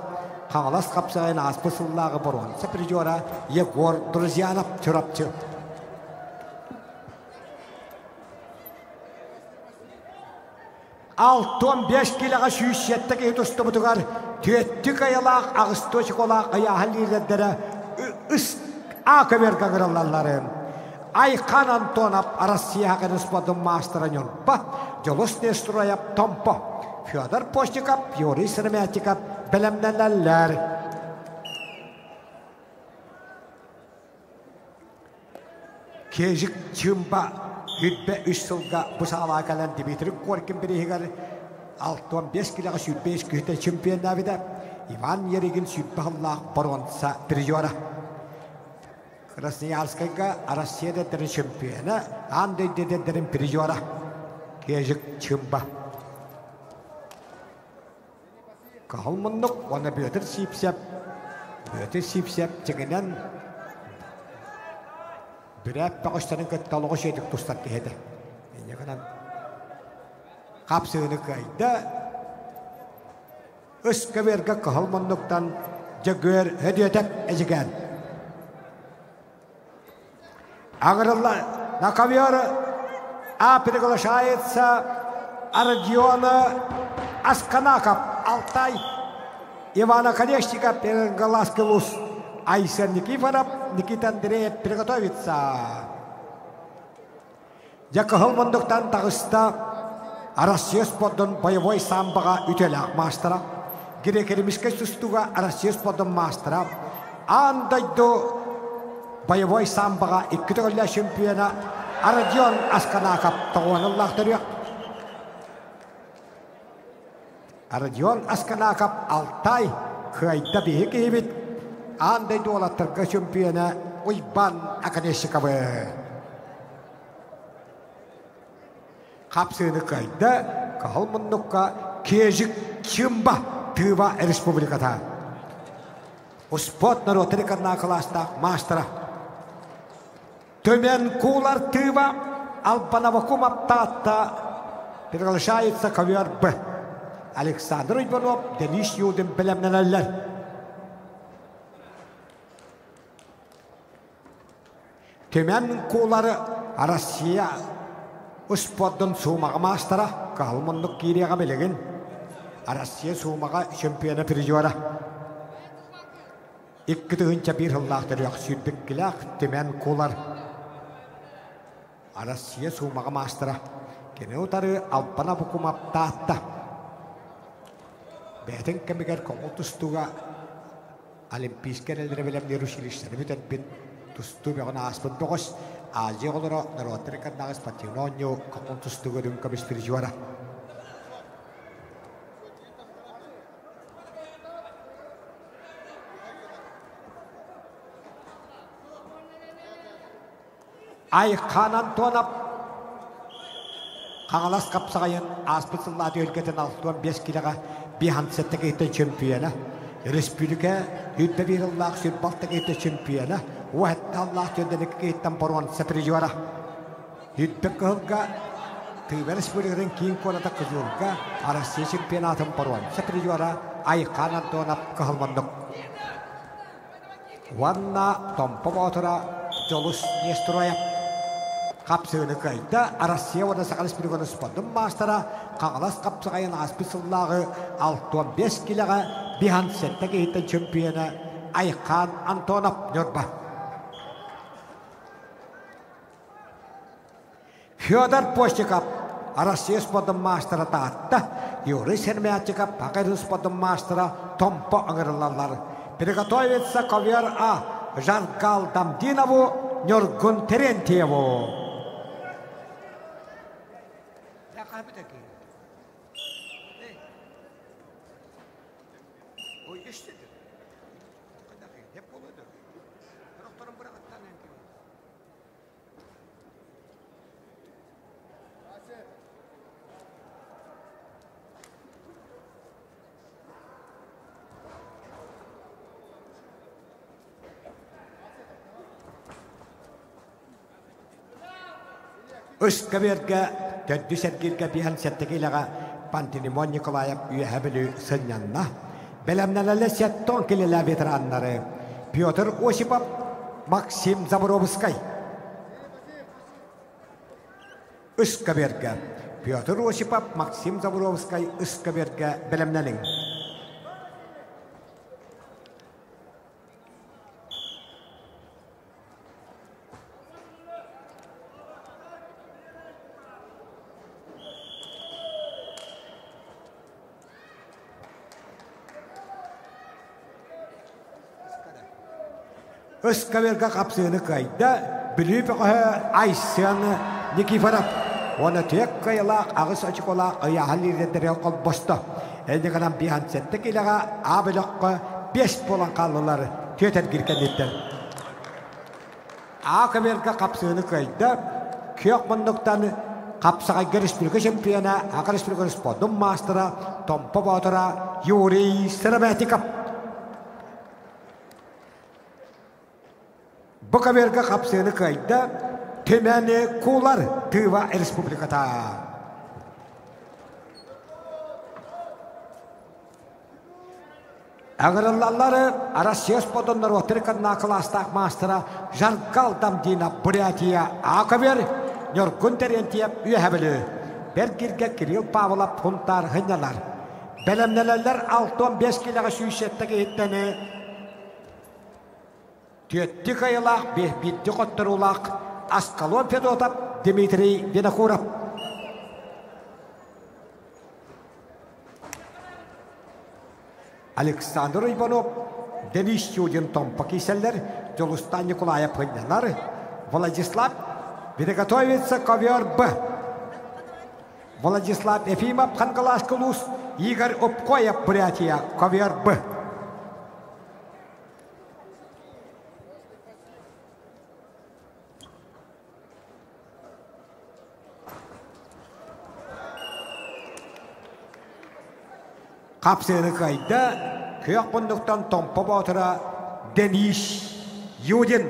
Хаҥалас хапсаҕайын ааспыт сыллааҕы боруонса призера Егор Друзьянов Чурапчы. 65 килэҕэ 107 киһи тустубутугар түөттүк айалаах аҕыстыы очуколаах айааһын лиидэрдэрэ ыс А көбүөргэ ыҥырыллалларын Айхан Антонов Россия спордун маастара Ньурба, Дьулус Нестроев Томпо, Федор Постников, Юрий Сыромятников бэлэмнэнэллэр. Кежик Чымба 23 сылга бу саалаҕа кэлэн Дмитрий Коркин бирииһигэр 65 килэҕэ 105 күһүтэ чемпионнаабыта. Иван Еригин 100 сыллаах боруонса призера. Красноярскайга Россия дэттэрин чемпиона, аан дойду дэттэрин призера. Кежик Чымба. Кыһыл муннук уонна Бүөтүр Сиипсэп Бүөтүр Сиипсэп дьиҥинэн бүрээт бөҕөстөрүн кытта олоҕу үчүгэйдик тустар киһи этэ. Инньэ гынан хапсыыны кыайда. Үс көбүөргэ кыһыл муннуктан Дьөгүөр Һөдүөтэп Эдьигээн. Аҥырылла на ковер А приглашается Родиона Асканаков, Алтай, Ивана Колесников, Переголаский Лус, Айсен Никифоров, Никита Андреев приготовится. Дьэ кыһыл мундуктан таҕыста Россия спордун боевой самбоҕа үтүөлээх маастара, греко-римскэй тустууга Россия спордун маастара, аан дойду боевой самбоҕа икки төгүллээх чемпиона Родион Асканаков тоҕуонуллаах төрүөх. Родион Асканаков Алтай кыайда биһи киһибит аан дойду уолаттарга чемпиона Уйбан Оконешниковы. Хапсыыны кыайда Кыһыл муннукка Кежик Чымба Тыва Республиката. Успуорт норуотун иккардына кылаастаах маастара. Төмен Куулар Тыва Албанавакумов Таатта приглашается ковер Б. Александр Иванов, Денис Юдин бэлэмнэнэллэр. Түмэн куулары Россия успуордун суумаҕа маастара кыһыл муннук киириэҕэ билигин Россия суумаҕа чемпиона призера. 2001 сыллаах төрүөх сүүрбүккилээх Түмэн Кулар Россия суумаҕа маастара. Кини утары Албан Абукумап Таатта. Бэйэтин кэмигэр көҥүл тустууга Олимпийскай эрэллэри бэлэмниир училищены бүтэрбит, тустуу бөҕөнү ааспыт бөҕөс, Азия оҕолоро норуоттар ыккардааҕы спортивнай оонньуу көҥүл тустууга үрүҥ көмүс призера. Айхан Антонов Хаҥалас хапсаҕайын ааспыт сыллааты өлгөтөн 65 килэҕэ 57 киһиттэн чемпиона, республика 101 ыллаах 106 киһиттэн чемпиона, 17 аллаах 42 киһиттэн боруонса призера. Үрдүк кыһылга Тыва Республикатын киин куората Кызылга Россия чемпионатын боруонса призера Айхан Антонов кыһылманнык. Уонна Томпо Боотура Дьолус Нестроев хапсыыны кыайда. Россия уонна Саха Республикатын спордун маастара Хаҥалас хапсаҕайын ааспыт сыллааҕы 65 килэҕэ биһан сэттэ киһиттэн чемпиона Айхан Антонов Ньурба. Федор Постиков Россия спордун маастара Таатта, Юрий Сермятчиков Пакыр спордун маастара Томпо ыҥырыллаллар. Приготовиться ковер А Жаргал Дамдинову, Нюргун Терентьеву. Ыскабыарга төрдүс эргииргэ биһэн сэттэ Пантелеймон Николаев Үөһэ Бүлүү сынньанна. Бэлэмнэнэллэр сеттон килэлээ ветераннары Петр Осипов, Максим Заборовскай. Ыскабыарга Петр Осипов, Максим Заборовскай ыскабыарга бэлэмнэниҥ. Ыскаверга хапсыыны кыайда Бүлүү бөҕөһө Айсен Никифоров уонна түөрт кыайылаах аҕыс очуколаах ыйааһын лидердэригэр холбосто. Инньэ гынан биһансеттик илэҕэ А бөлөххө биэс буолан хааллылар түөрт эргиир кэнниттэн. А көбүөргэ хапсыыны кыайда күөх муннуктан хапсаҕайга республика чемпиона, Ака республика спордун маастара Томпо Боотура Юрий Сыромятников. Бу көбүөргэ хапсыыны кыайда Түмэни Кулар Тыва Республиката. Ыҥырыллаллары Россия спордун норуоттар кылаастаах маастара Жаргал Дамдина Бурятия Аковер Ньургун Терентьев Үөһэ Бүлүү Бэргиргэ Кирилл Павлов Хунтаар хынньалар. Бэлэмнэнэллэр 65 килэҕэ 107 киһиттэн Түөттүк айылаах, биирдик хотторуулаах Аскалон Федотов, Дмитрий Винокуров. Александр Иванов, Денис Чудин Томпо киселлер, Дьулустан Николаев хынньанар, Владислав приготовится ковер Б. Владислав Ефимов Хангалас Кулус, Игорь Упкоев Бурятия, ковер Б. Хапсыыны кыайда күөх муннуктан Томпо Боотура Денис Юдин.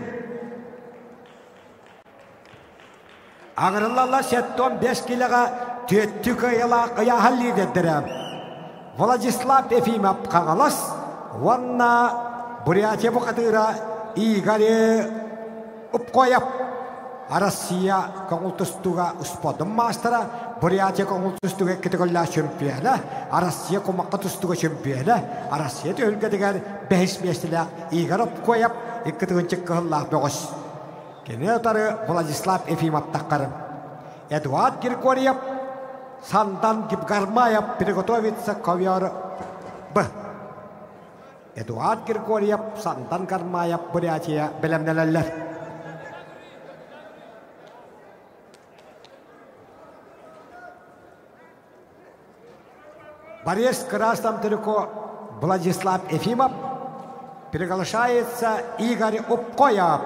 Аҥырыллалла 75 килэҕэ түөттүү кыайыылаах ыйааһын лидердэрэ Владислав Ефимов Хаҥалас уонна Бурятия бухатыыра Игорь Упкоев Россия көҥүл тустууга спордун маастара, Бурятия көҥүл тустууга иккитигөллөөх чемпиона, Россия кумахха тустууга чемпиона, Россия түһүлгэтигэр бэһис миэстэлээх Игорь Упкоев икки тыһыынча кыһыллаах бөҕөс. Кини утары Владислав Ефимов таххар. Эдуард Григорьев, Сандан Гибгармаев приготовится ковер Б. Эдуард Григорьев, Сандан Гармаев Бурятия бэлэмнэнэллэр. Борис Красном Трико Владислав Ефимов приглашается Игорь Упкоев,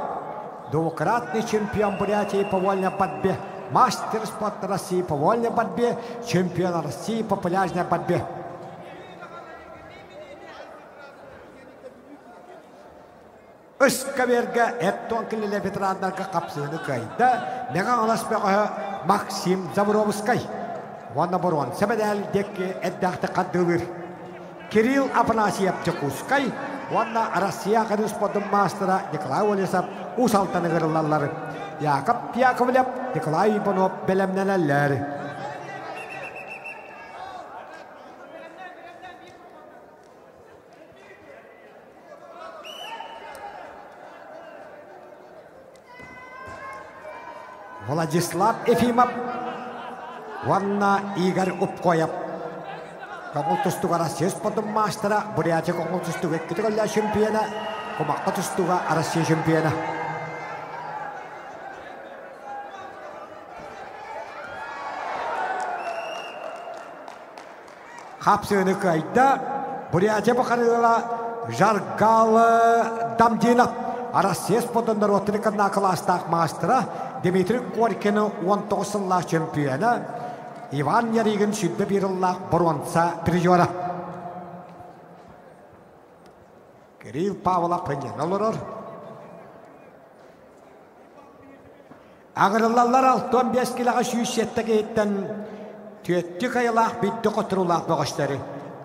двукратный чемпион Бурятии по вольной борьбе, мастер спорта России по вольной борьбе, чемпион России по пляжной борьбе. Ыскаверга эттон килиле ветераннарга хапсыыны кыайда Мэҥэ Хаҥалас бөҕөһө Максим Забровскай уонна боруонса мэдээль диэки эрдээхтик хардыылыыр. Кирилл Афанасьев Дьокуускай уонна Россия Академия спордун маастара Николай Олесов Уус Алтан ыҥырыллаллар. Яков Яковлев, Николай Иванов бэлэмнэнэллэр. Владислав Ефимов уонна Игорь Упкоев. Көҥүл тустууга Россия спордун маастара, Бурятия көҥүл тустууга икки төгүллээх чемпиона, кумахха тустууга Россия чемпиона. Хапсыыны кыайда Бурятия бухарыыла Жаргал Дамдинов Россия спордун норуоттарын кылаастаах маастара Дмитрий Коркины 19 сыллаах чемпиона Иван Ярыгин 21 сыллаах боруонса призера. Кирилл Павлов пынньан олорор. Аҕырыллаллар 65 килэҕэ 107 киһиттэн түөттүк айылаах бүттү хотуруулаах бөҕөстөрү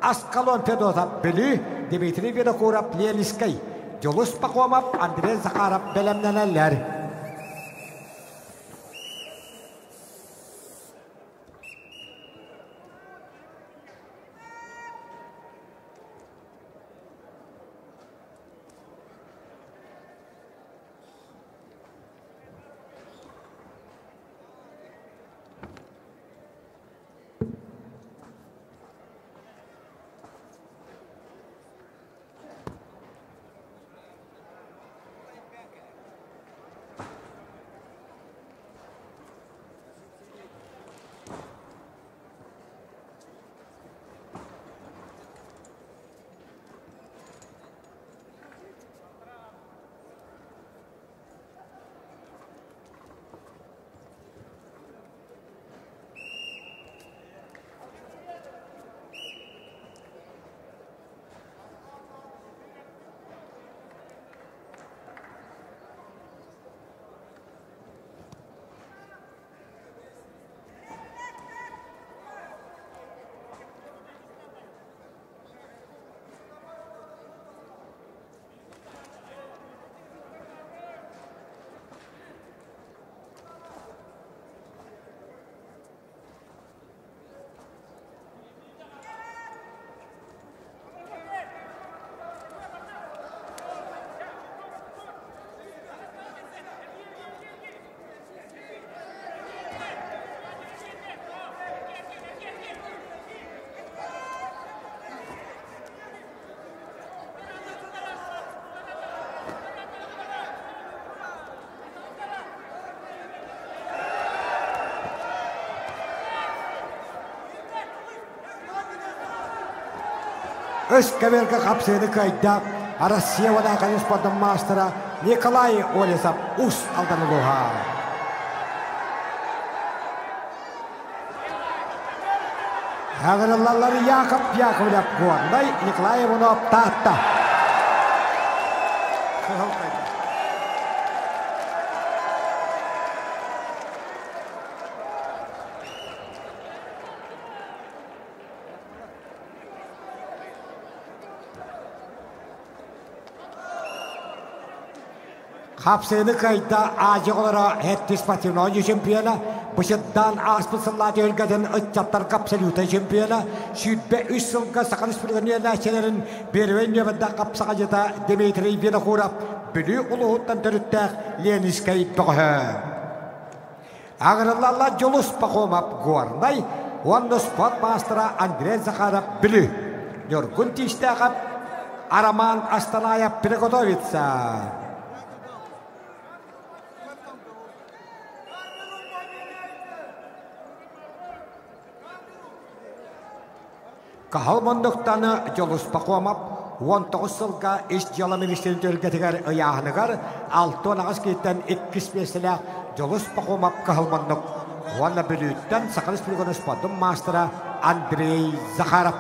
Аскалон Федотов Бүлүү, Дмитрий Винокуров Ленискэй, Дьулус Пахомов, Андрей Захаров бэлэмнэнэллэр. Өскөбөргө хапсыыны кыайда Россия уонна спордун маастара Николай Олесов Ус Алдан улууһа. Аҕырыллаллар Яков Яковлев Горнай, Николай Иванов Таатта. Хапсыыны кыайда Азия оҕолоро ХЭТ спортивной чемпиона, бычыттаан ааспыт сыллаах түһүлгэтин ыччаттарга абсолютнай чемпиона, 23 сылга Саха Республикатын үөрэнээччилэрин первэй нүөмэрдээх хапсаҕайдьыта Дмитрий Винокуров Бүлүү улууһуттан төрүттээх Ленинскэй бөҕөһө. Аҕырыллаллар Дьулус Пахомов Горнай уонна спорт маастара Андрей Захаров Бүлүү. Ньургун Тиистээхэп Роман Астанаев приготовится. Каһыл муннуктаны Дьулус Пахомов 19 сылга ис дьыала министрин түһүлгэтигэр ыйааһыныгар 68 киһиттэн иккис миэстэлээх Дьулус Пахомов кыһыл муннук уонна Бүлүүттэн Саха Республикатын спордун маастара Андрей Захаров.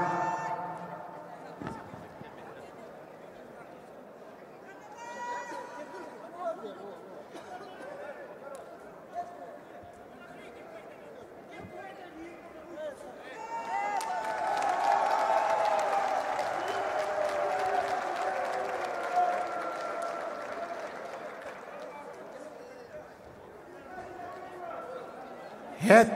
Хет.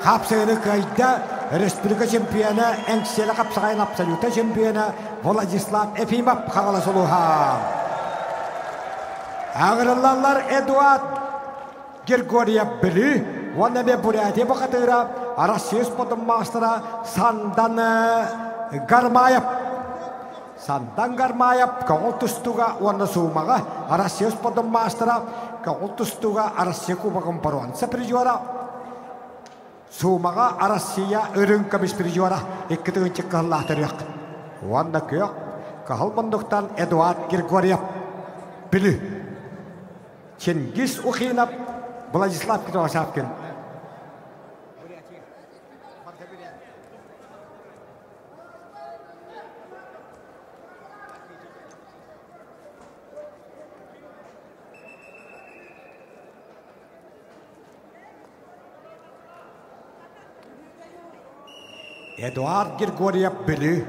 Хапсыгыны кыайда республика чемпиона, Эҥсиэлэ хапсаҕайын абсолюта чемпиона Владислав Ефимов Хаҥалас улууһа. Аҕырыллаллар Эдуард Григорьев Бүлүү уонна эмиэ Бурятия бухатыыра Россия спортун маастара Сандан Гармаев. Сандан Гармаев көҥүл тустууга уонна суумаҕа Россия спортун маастара, көҥүл тустууга Россия Кубогын боруонса призера, Суумаҕа Россия үрүҥ көмүс призера икки тыһыынча кыһыллаах төрүөх. Уонна күөх кыһыл мундуктан Эдуард Григорьев Бүлүү. Чингиз Ухинов, Владислав Кривошапкин. Эдуард Григорьев Бүлүү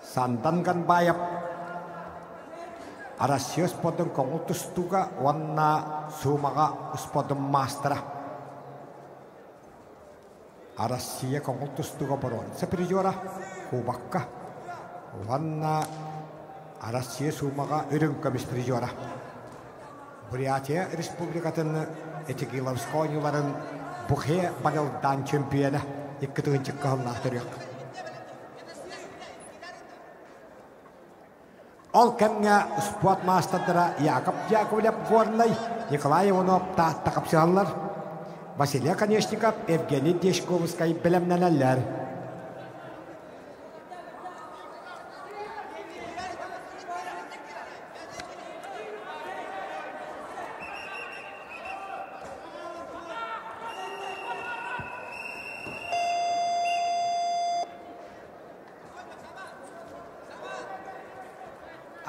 Сандан Ганбаев Россия спордун көҥүл тустууга уонна суумаҕа спордун маастара. Россия көҥүл тустууга боруонса призера Кубокка уонна Россия суумаҕа үрүҥ көмүс призера. Бурятия Республикатын Этигиловскай оонньууларын Бухе Балелдан чемпиона икки тыһыынча кыһыллаах төрүөх. Ол кэмҥэ спорт маастардара Яков Яковлев Горнай, Николай Иванов Таатта хапсыһаллар. Василий Оконешников, Евгений Дешковскай бэлэмнэнэллэр.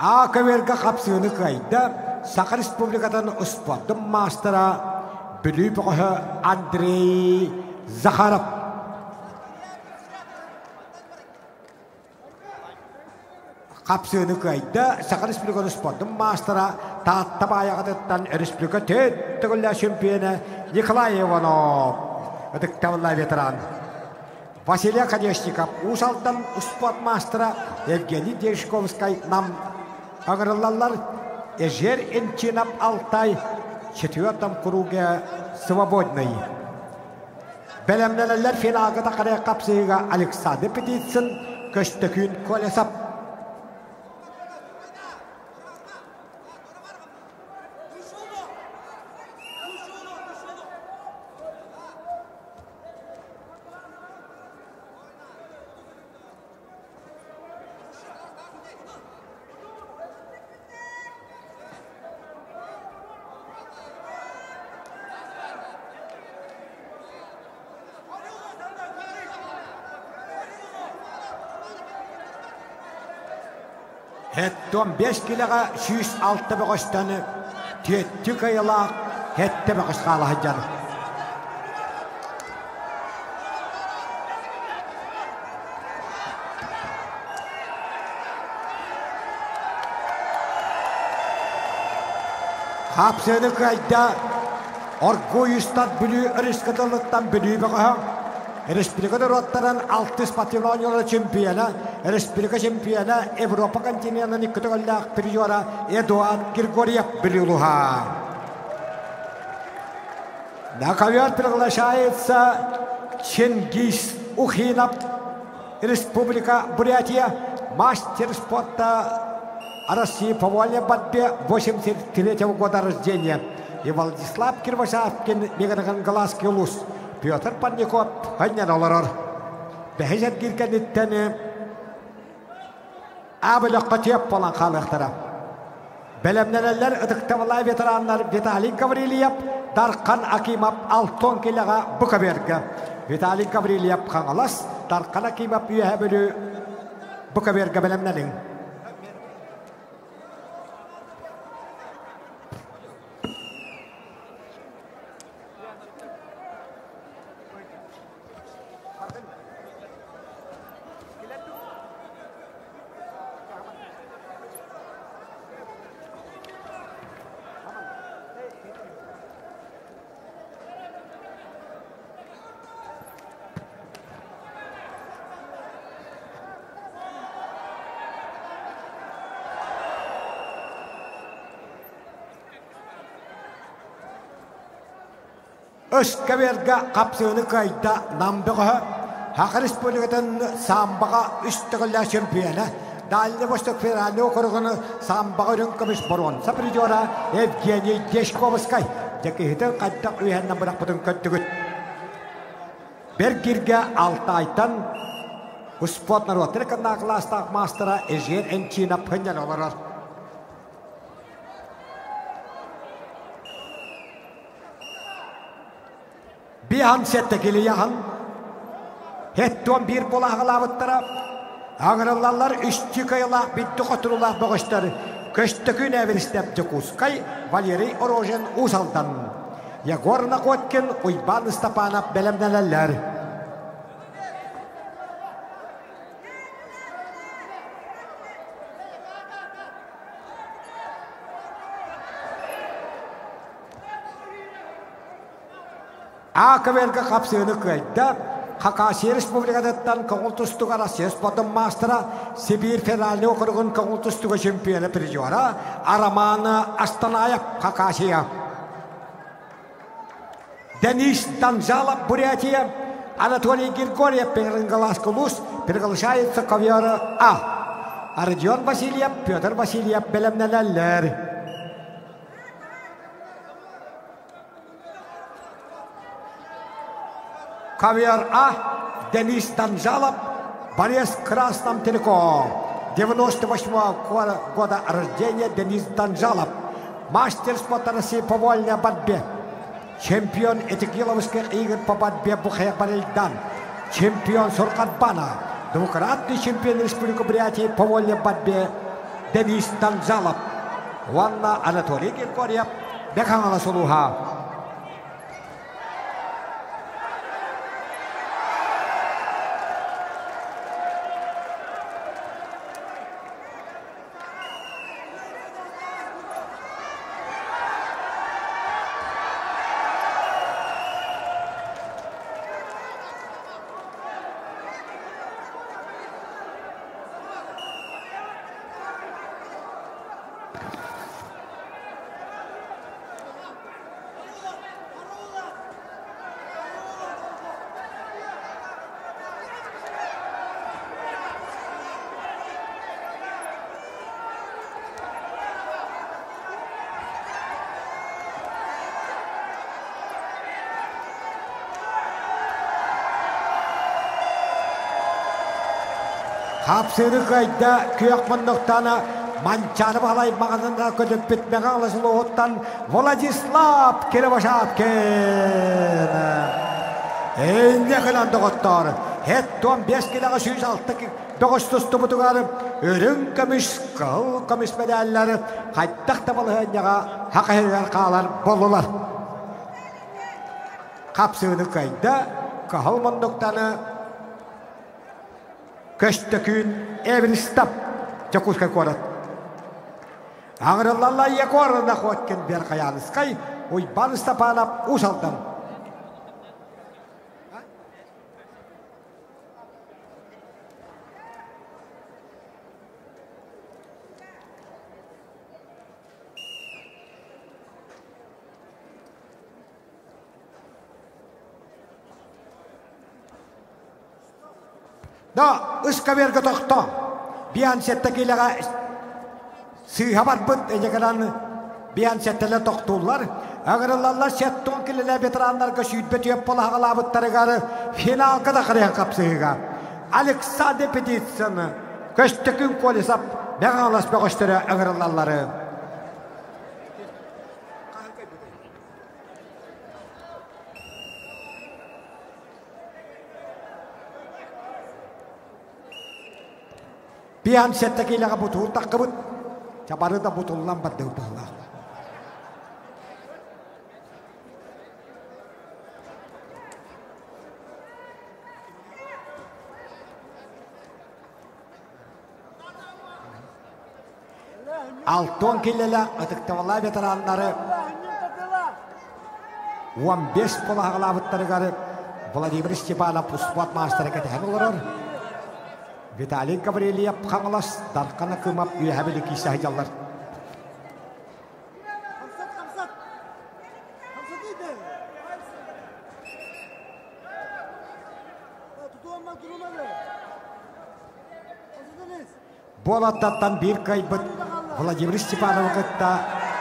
А көбүөргэ хапсыыны кыайда Саха Республикатын успуордун маастара Бүлүү бөҕөһө Андрей Захаров. Хапсыыны кыайда Саха Республикатын успуордун маастара Таатта Баайаҕатыттан республика төрт төгүллээх чемпиона Николай Иванов. Ытыктабыллаах ветеран. Василий Оконешников, Уус Алдан успуорт маастара Евгений Дешковскай Нам ыҥырыллаллар. Эжер Энчинов Алтай четвертом круге свободный. Бэлэмнэнэллэр финалга тахарыах хапсыһыыга Александр Петицын, Көстөкүүн Колесов. Хэттон 5 килэҕэ 106 бөҕөстөн түөттү кыайылаах хэттэ бөҕөс хаала сылдьар. Хапсыаны кыайда Оргууй устат Бүлүү өрүскэ тылыттан Бүлүү бөҕөһө Республика норуоттарын алтыс спортивнай оонньуулара чемпиона, республика чемпиона, Европа континенын икки төгүллээх призера Эдуард Григорьев Бүлүү улууһа. На ковер приглашается Чингис Ухинов, Республика Бурятия, мастер спорта России по вольной борьбе 83 года рождения. И Владислав Кирвашавкин, Меганагангалаский улус, Петр Парников, ханнан олорор. Бэһис эргиргэниттэн Абылыққа тиэп болан хаалыахтара. Бэлэмнэнэллэр ытыктабыллаах ветераннар Виталий Гаврильев, Дархан Акимов Алтон килэҕэ Букаверга. Виталий Гаврильев Хаҥалас, Дархан Акимов Үөһээ Бүлүү бу көбүөргэ бэлэмнэниҥ. Өскөбүөргэ хапсыыны кыайда Нам бөҕөһө, Саха Республикатын самбаҕа үс төгүллээх чемпиона, Дальний Восток федеральный округун самбаҕа үрүҥ көмүс боруонса призера Евгений Дешковскай дьэ киһитин хайдах үөһэннэн бырахпытын көрдүгүт. Бергиргэ Алтайтан успуорт норуоттар кылаастаах маастара Эжен Энчинов хынньан олорор. Биһан сэттэ килийаһын хеттуон биир булааҕылаабыттара аҥырыллаллар үстүү кыайылаах бүттү хотуруулаах бөҕөстөр Көстөкүүн Эверстеп Дьокуускай, Валерий Рожин Уус Алдан, Егор Находкин, Уйбаан Ыстапаанап бэлэмнэнэллэр. АКВР-га хапсыыны кыайда. Хакасия Республикатыттан көҥүл тустууга Россия спордун маастара, Сибиир федеральный округун көҥүл тустууга чемпиона призера Роман Астанаев Хакасия. Денис Танзалов Бурятия, Анатолий Григорьев Петрингалас приглашается ковер А. Родион Васильев, Петр Васильев бэлэмнэнэллэр. Ковер А, Денис Танзалов, борец в красном трико. 98 года рождения Денис Танзалов. Мастер спорта России по вольной борьбе. Чемпион Этикиловских игр по борьбе Бухая Барельдан. Чемпион Суркатбана. Двукратный чемпион Республики Бурятии по вольной борьбе Денис Танзалов. Уонна Анатолий Григорьев Бекаҥала сулуһа. Хапсыыры кыайда күөх муннуктана Манчаары Баһылай маҕанына көтүппүт Мэҥэ улууһуттан Владислав Кривошапкин. Инньэ гынан доҕоттоор, хет 15 килэҕэ 106 бөҕөс тустубутугар үрүҥ көмүс, кыһыл көмүс медаллар хайдах да балаһыанньаҕа хахыһыгар хаалар буоллулар. Хапсыыны кыайда, кыһыл муннуктаны Көстөкүүн Эверстов, Дьокуускай куорат. Аҥырыллалла Егор Находкин Верхоянскай, Уйбаан Степанов Уус Алдан. Да, ыскаверга тохто. Биан сетте килэҕэ сыыһа барбыт эдьэкэран биан сеттеле тохтууллар. Агырыллаллар сеттон килэлэ ветераннарга сүүрбэ түөп полаһаҕалаабыттарыгар финалга да харыһан хапсыһыга. Александр Петицын, Көстөкүн Колесов Мэҥэ бөҕөстөрө ыҥырыллаллары. Пиан сэттэ киилэҕэ бутуур таххыбыт. Чабары да бутуллан бардыбыт быһыылаах. Алтон киллэлээх ытыктабыллаах ветераннары 15 балаһаҕалаабыттарыгар Владимир Степанов успуорт маастара кэтэһэн олорор. Виталий Гаврильев Хаҥалас, Дархан Акымов Үөһэ Бүлүү киирсэ сылдьаллар. Буолаттаттан биир кыайбыт Владимир Степановы кытта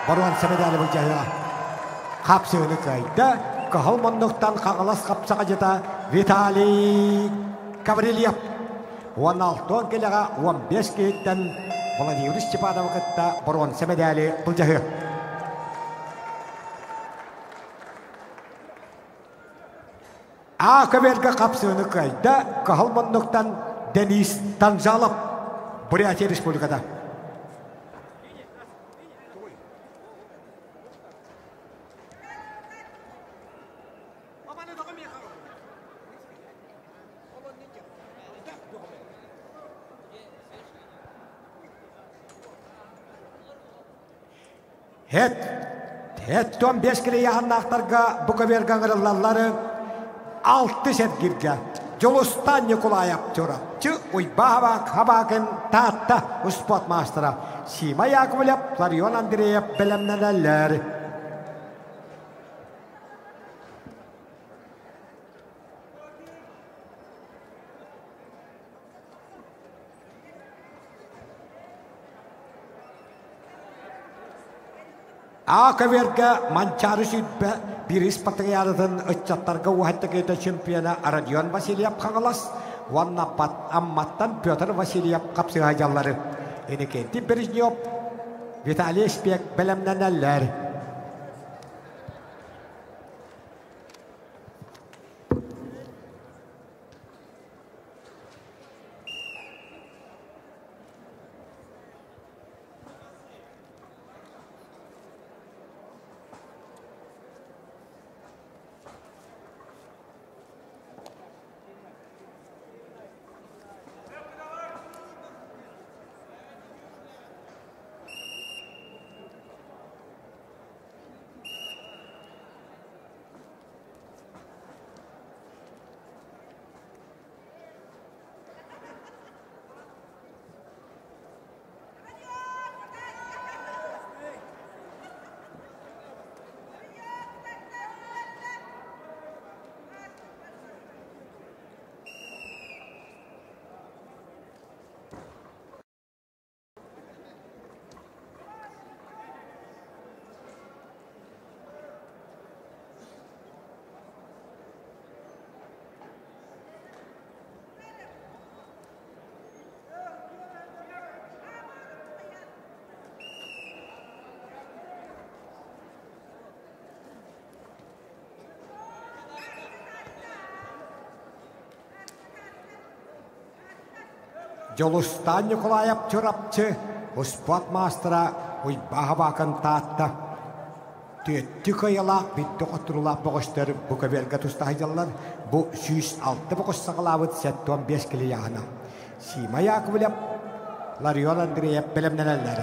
боруонса медали былдьаһыа. Хапсыыны кыайда Кыһыл муннуктан Хаҥалас хапсаҕадьыта Виталий Гаврильев. Уонна алтуон килэҕэ 15 киһиттэн Владимир Степановы кытта боруонса медали былдьаһыа. А көбүөргэ хапсыыны кыайда Кыһыл муннуктан Денис Танзалов, Бурятия Республиката. Хэт, хэттон бес килийааннаахтарга бу көбүөргэ ыҥырыллаллары алты сэргиргэ Дьулустан Ньукулаев Чурапчы Уйбаабак Хабакин Таатта успуорт маастара Сима Яковлев Ларион Андреев бэлэмнэнэллэр. А көбүөргэ Манчаары сүүрбэ биирис патриаратын ыччаттарга уһаттакыта чемпиона Родион Васильев Хаҥалас уонна Амматтан Петр Васильев хапсыһа дьаллары Иннокентий Бережнев, Виталий Спек бэлэмнэнэллэр. Дьулустаан Ньукулаайап Чурапчы успуорт маастара Уйбаа Хабаакын Таатта түөттүү кыайыылаах бүттэ хотторуулаах бөҕөстөр бу көбүөргэ туста сылдьаллар. Бу 106 бөҕөс саҕалаабыт 75 килийааһына. Сима Яковлев, Ларион Андреев бэлэмнэнэллэр.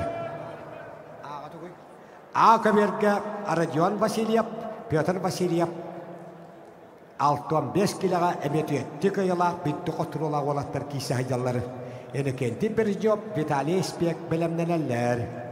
А көбүөргэ Родион Васильев, Петр Васильев 65 килэҕэ эмиэ түөттүү кыайыылаах бүттэ хотторуулаах уолаттар киирсэ сылдьаллар. Иннокентий Бережнев, Виталий Спек бэлэмнэнэллэр.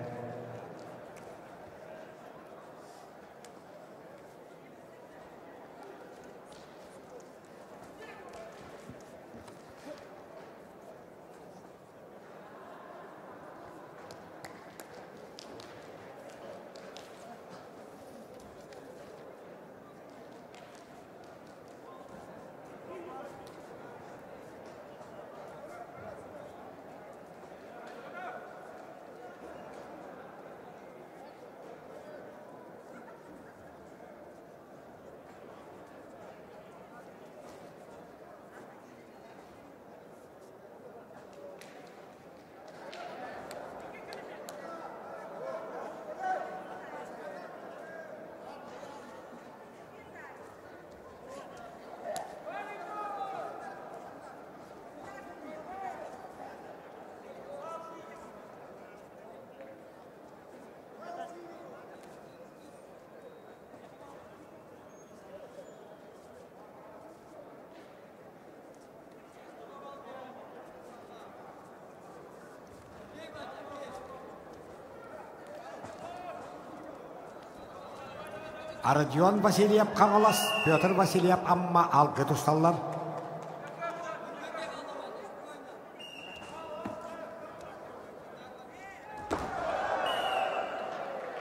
Родион Васильев Хаҥалас, Петр Васильев Амма алгы тусталлар.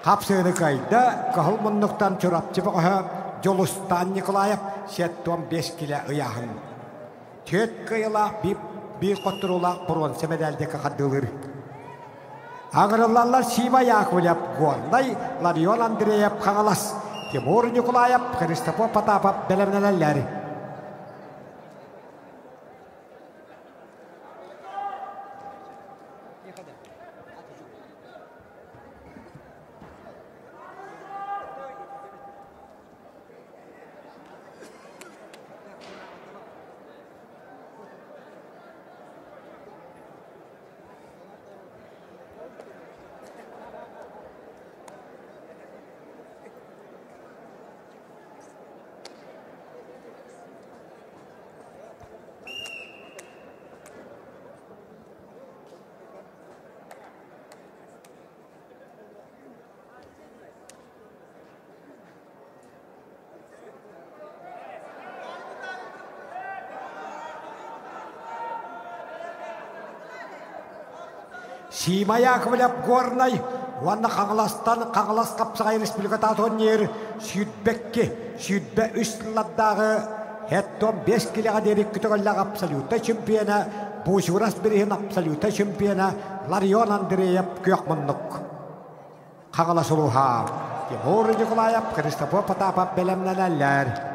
Хапсыыны кыайда Кыһыл муннуктан Чурапчы бөҕөһө Дьулустаан Николаев 75 килэ ыйааһын. Түөрт кыайыылаах биир хотторуулаах боруонса мэдээлдикэ хардыылыыр. Аҥырыллаллар Сима Яковлев Горнай, Ларион Андреев Хаҥалас, Тимур Ньукулаев, Христофор Потапов бэлэмнэнэллэр. Сима Яковлев Горнай уонна Хаҥаластан Хаҥалас Хапсаҕай Республиката турнир сүүрбэкки, 23 сыллардааҕы Хеттон 5 килэҕэ диэри көтөҕөллөөх абсолютнай чемпиона, Бусурас бириһин абсолютнай чемпиона Ларион Андреев күөх муннук. Хаҥалас улууһа Тимур Николаев, Христофор Потапов бэлэмнэнэллэр.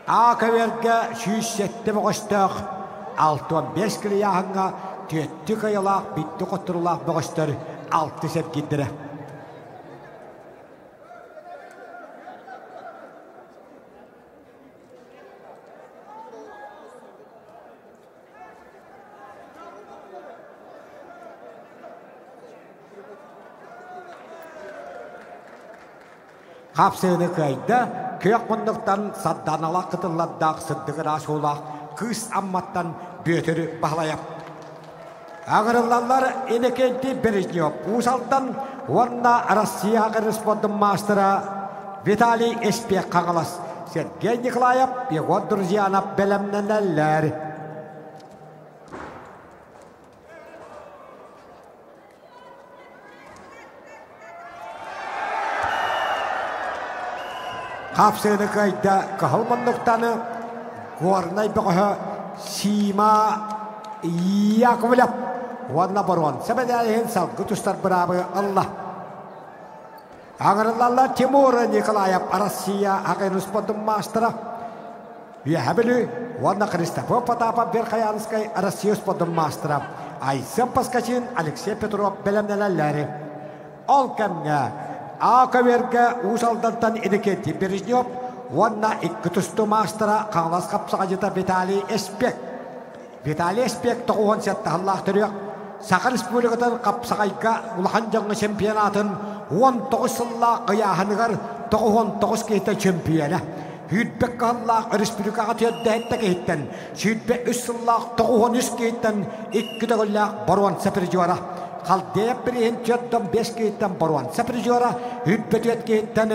А көбүөргэ 107 бөҕөстөөх, 65 килийааһыҥҥа түөттүк айылаах, биттик хотторуулаах бөҕөстөр алты сэргиирдэрэ. Хапсыыны кыайда, күөх муннуктан сарданалаах кытыллардаах сырдык ыраас уулаах кыыс Амматтан Бүөтүрү Баһылайап. Аҕырыллаллар Иннокентий Бережнев Уус Алдан уонна Россия спордун маастара Виталий Эспиэк Хаҥалас, Сергей Николаев, Егор Друзьянов бэлэмнэнэллэр. Хапсыыны кыайда Кыһыл муннуктаны Горнай бөҕөһө Сима Яковлев уонна боруонса мэдээлиһин салгы тустар быраабы ылла. Аҥырыллаллар Тимур Николаев Россия аҕын спордун маастара Үөһэ Бүлүү уонна Христофор Потапов Верхоянскай Россия спордун маастара Айсен Поскачин Алексей Петров бэлэмнэнэллэр. Ол кэмҥэ А көбүөргэ Уус Алдантан Иннокентий Бережнев уонна икки тустуу маастара Хаҥалас хапсаҕайдьыта Виталий Эспек. Виталий Эспек 97 сыллаах төрүөх Саха Республикатын хапсаҕайга улахан дьоҥҥо чемпионатын 19 сыллаах ыйааһыныгар 99 киһитэ чемпиона. Сүүрбэ кыһаллаах республикаҕа түөрдэһиттэ киһиттэн, 23 сыллаах 93 киһиттэн икки төгүллээх боруонса призера. Халдеев бирииһин 45 киһиттэн боруонса призера, 24 киһиттэн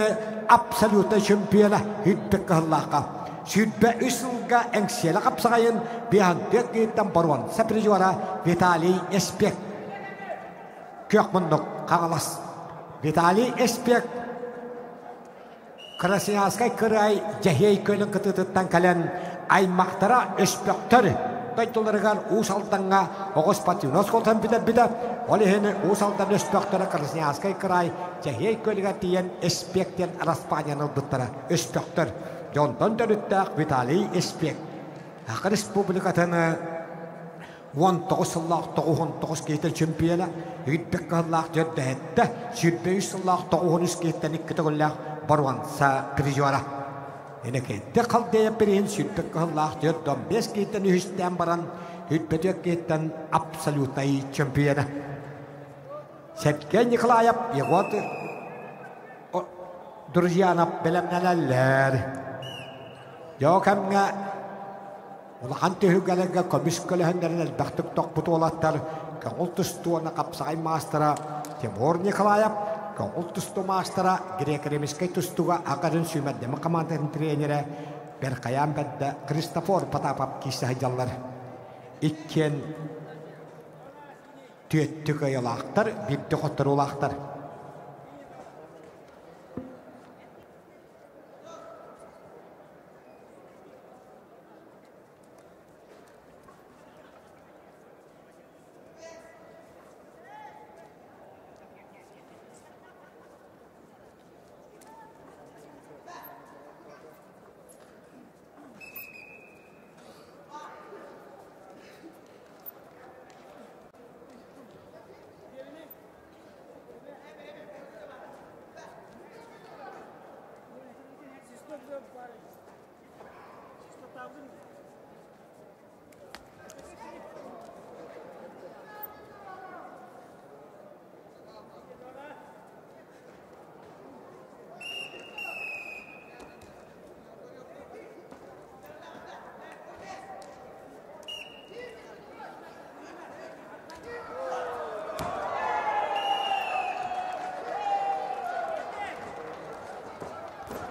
абсолютнай чемпиона сүүрбэ кыһыллаахха. 23 сылга Эҥсиэлэ хапсаҕайын 54 киһиттэн боруонса призера Виталий Эспек. Күөх муннук Хаҥалас. Виталий Эспек Красноярскай кыраай Дьэһиэй күөлүн кытыытыттан кэлэн аймахтара өспөхтөр дойдуларыгар Уус Алдаҥҥа оҕус спортивнай оскуолатын бүтэрбитэ. Ол иһин Уус Алдан өспөхтөрө Красноярскай кыраай Дьэһиэй күөлүгэр тиийэн Эспиэк диэн араспаанньаны ылбыттара. Өспөхтөр. Дьонтон төрүттээх Виталий Эспиэк. Саха Республикатын 19 сыллаах 99 киһитэ чемпиона, үрбэк кыһыллаах дьөрдөһөттө, 23 сыллаах 93 киһиттэн икки төгүллээх боруонса призера. Энекетте халдея приһин сүүрбэк кыһыллаах 45 киһиттэн үһүстээн баран, үрбөтүөк киһиттэн абсолютнай чемпиона. Сергей Николаев, Егор Друзьянов бэлэмнэнэллэр. Дьоо кэмҥэ улахан түһүлгэлэргэ көмүс көлөһүннэрин элбэхтик тохпут уолаттар көҥүл тустууна хапсаҕай маастара Тимур Николаев, көҥүл тустуу маастара греко-римскэй тустууга Аҕарын сүүмэрдэмэ хамаандатын тренерэ Берхаян бэрдэ Христофор Потапов киирсэ сылдьаллар. Иккиэн түөттүк айылаахтар, биирдэ хотторуулаахтар.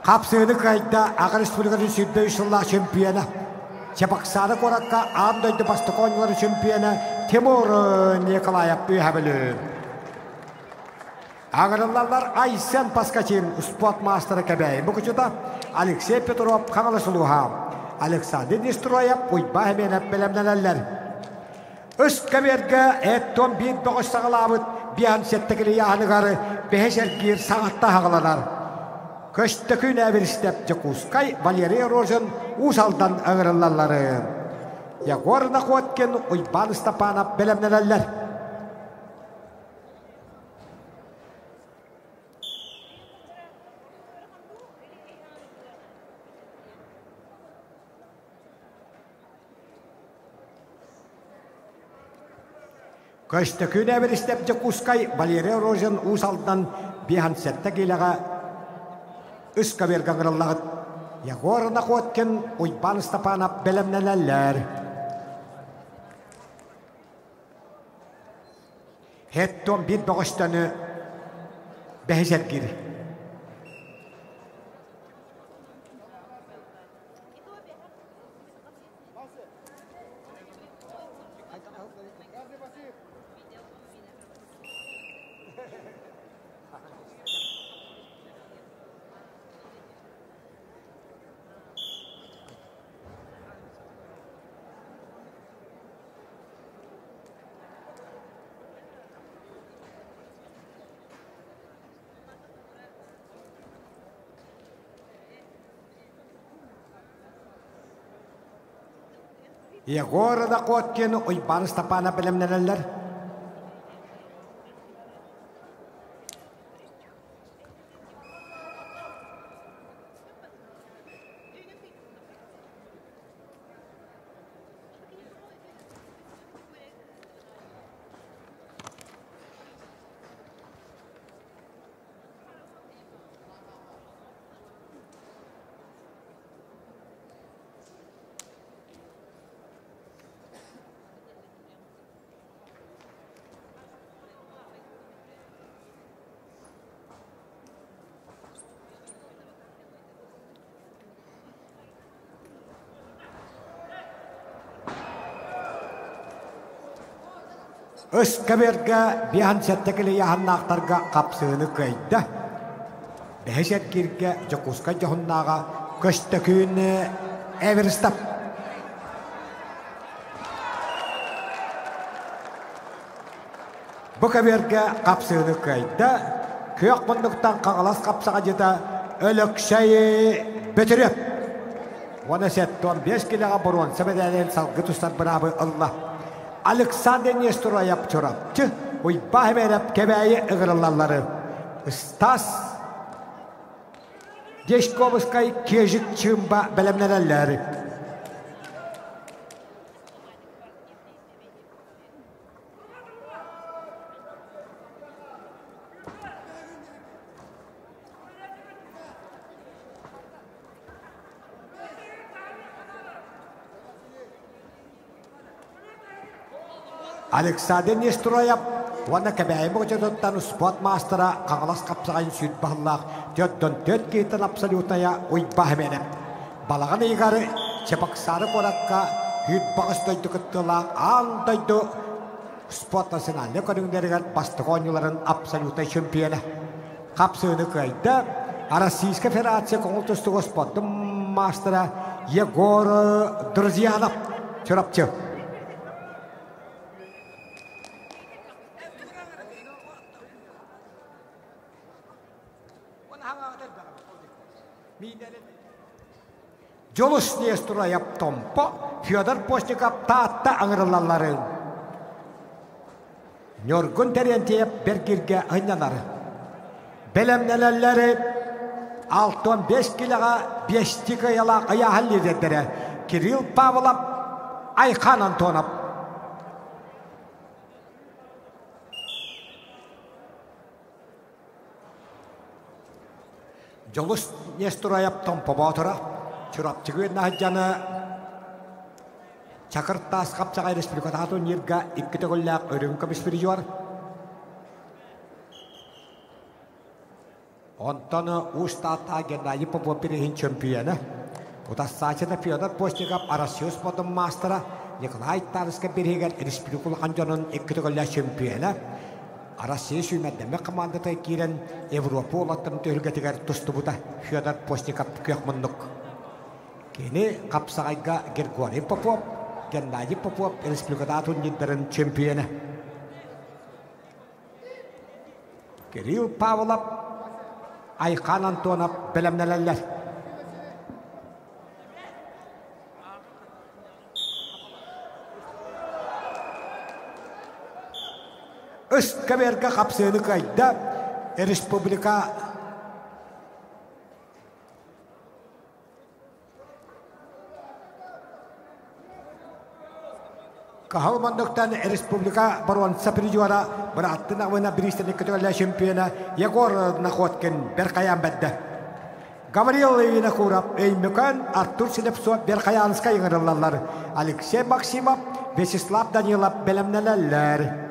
Хапсыыны кыайда Аҕа Республикатын 23 сыллаах чемпиона, Чебоксары куоракка аан дойду бастакы оонньууларын чемпиона Тимур Николаев үөһэ Бүлүү. Аҕырыллаллар Айсен Паскачин спорт маастара Кэбээйи Мукучута, Алексей Петров Хаҥалас улууһа, Александр Нестроев Уйбаа Хэмиэнэп бэлэмнэнэллэр. Үс кэмиэргэ эттон биир бөҕөс саҕалаабыт биэһэн сэттэ килийааһыныгар бэһис эргиир саҥатта аһаҕаланар. Көстөкүүн Эбиристэп Дьокуускай, Валерий Рожин Уус Алдан ыҥырыллаллары. Егор Находкин, Уйбаан Степанов бэлэмнэнэллэр. Көстөкүүн Эбиристэп Дьокуускай, Валерий Рожин Уус Алдан 57 киилэҕэ үс көбүөргэ ыҥырыллаҕыт. Егор Находкин, Уйбаан Степанов бэлэмнэнэллэр. Хеттон биир бөҕөстөнү бэһис эргиир. Егор Находкин, Уйбаан Степанов бэлэмнэнэллэр. Өскөбүөргэ биэһэн сэттэ килийааһыннаахтарга хапсыыны кыайда. Бэһис эргииргэ Дьокуускай дьоһуннааҕа Көстөкүүн Эверстов. Бу көбүөргэ хапсыыны кыайда. Күөх муннуктан Хаҥалас хапсаҕадьыта Өлөксөй Бөтүрүөп. Уонна 75 килэҕэ боруонса мэдээлин салгыы тустар быраабы ылла. Александр Нестероев Чурапчы, Уйбаах Бэрэп Кэбээйи ыҥырыллаллары Стас Дьячковскай Кежик Чыымба бэлэмнэнэллэр. Александр Нестроев уонна Кэбээйи Муочатыттан спорт маастара Хаҥалас хапсаҕайын сүүт баһыллаах төрдөн төрт киһиттэн абсолютная Уйбаһ Эмиэнэп. Балаҕан ыйыгар Чебоксары куоракка Үүт-баҕас дойду кыттыылаах аан дойду спорт национальнай көрүҥнэригэр бастакы оонньууларын абсолютнай чемпиона. Хапсыыны кыайда Российская Федерация көҥүл тустууга спордун маастара Егор Друзьянов Чурапчы. Дьулус Нестураев Томпо, Федор Постников Таатта аҥырыллалларын. Ньургун Терентьев Бэргиргэ ынньанар. Бэлэмнэнэллэри 65 килэҕэ биэсти кыайалаах ыйааһын лидердэрэ Кирилл Павлов, Айхан Антонов. Дьулус Нестураев Томпо Боотура, Чурапчыгы Наһдьаны Чакыр Таас Хапчаҕай Республикатааҕы турнирга икки төгүллээх үрүҥ көмүс призер. Онтон Уус Таатта Геннадий Попов бирииһин чөмпүйүөнэ. Утарсааччыта Федор Постников Арассыыйа спордун маастара Николай Тарскай бирииһигэр республика улахан дьонун икки төгүллээх чөмпүйүөнэ. Арассыыйа сүүмэрдэммит хамаандата киирэн Европа уолаттарын түһүлгэтигэр тустубута Федор Постников күөх муннук. Кини хапсаҕайга Григорий Попов, Геннадий Попов республикатааҕы турнирдарын чемпиона. Кирилл Павлов, Айхан Антонов бэлэмнэнэллэр. Ыскаберга хапсыыны кыайда республика Каһыл мандыктан республика боруонса призера бырааттын абына бириистэни көтөҕөллө чемпиона Егор Находкин Берхаян бэрдэ. Гаврил Винокуров, Өймөкөөн, Артур Слепцов Верхоянскай ыҥырыллаллар. Алексей Максимов, Вячеслав Данилов бэлэмнэнэллэр.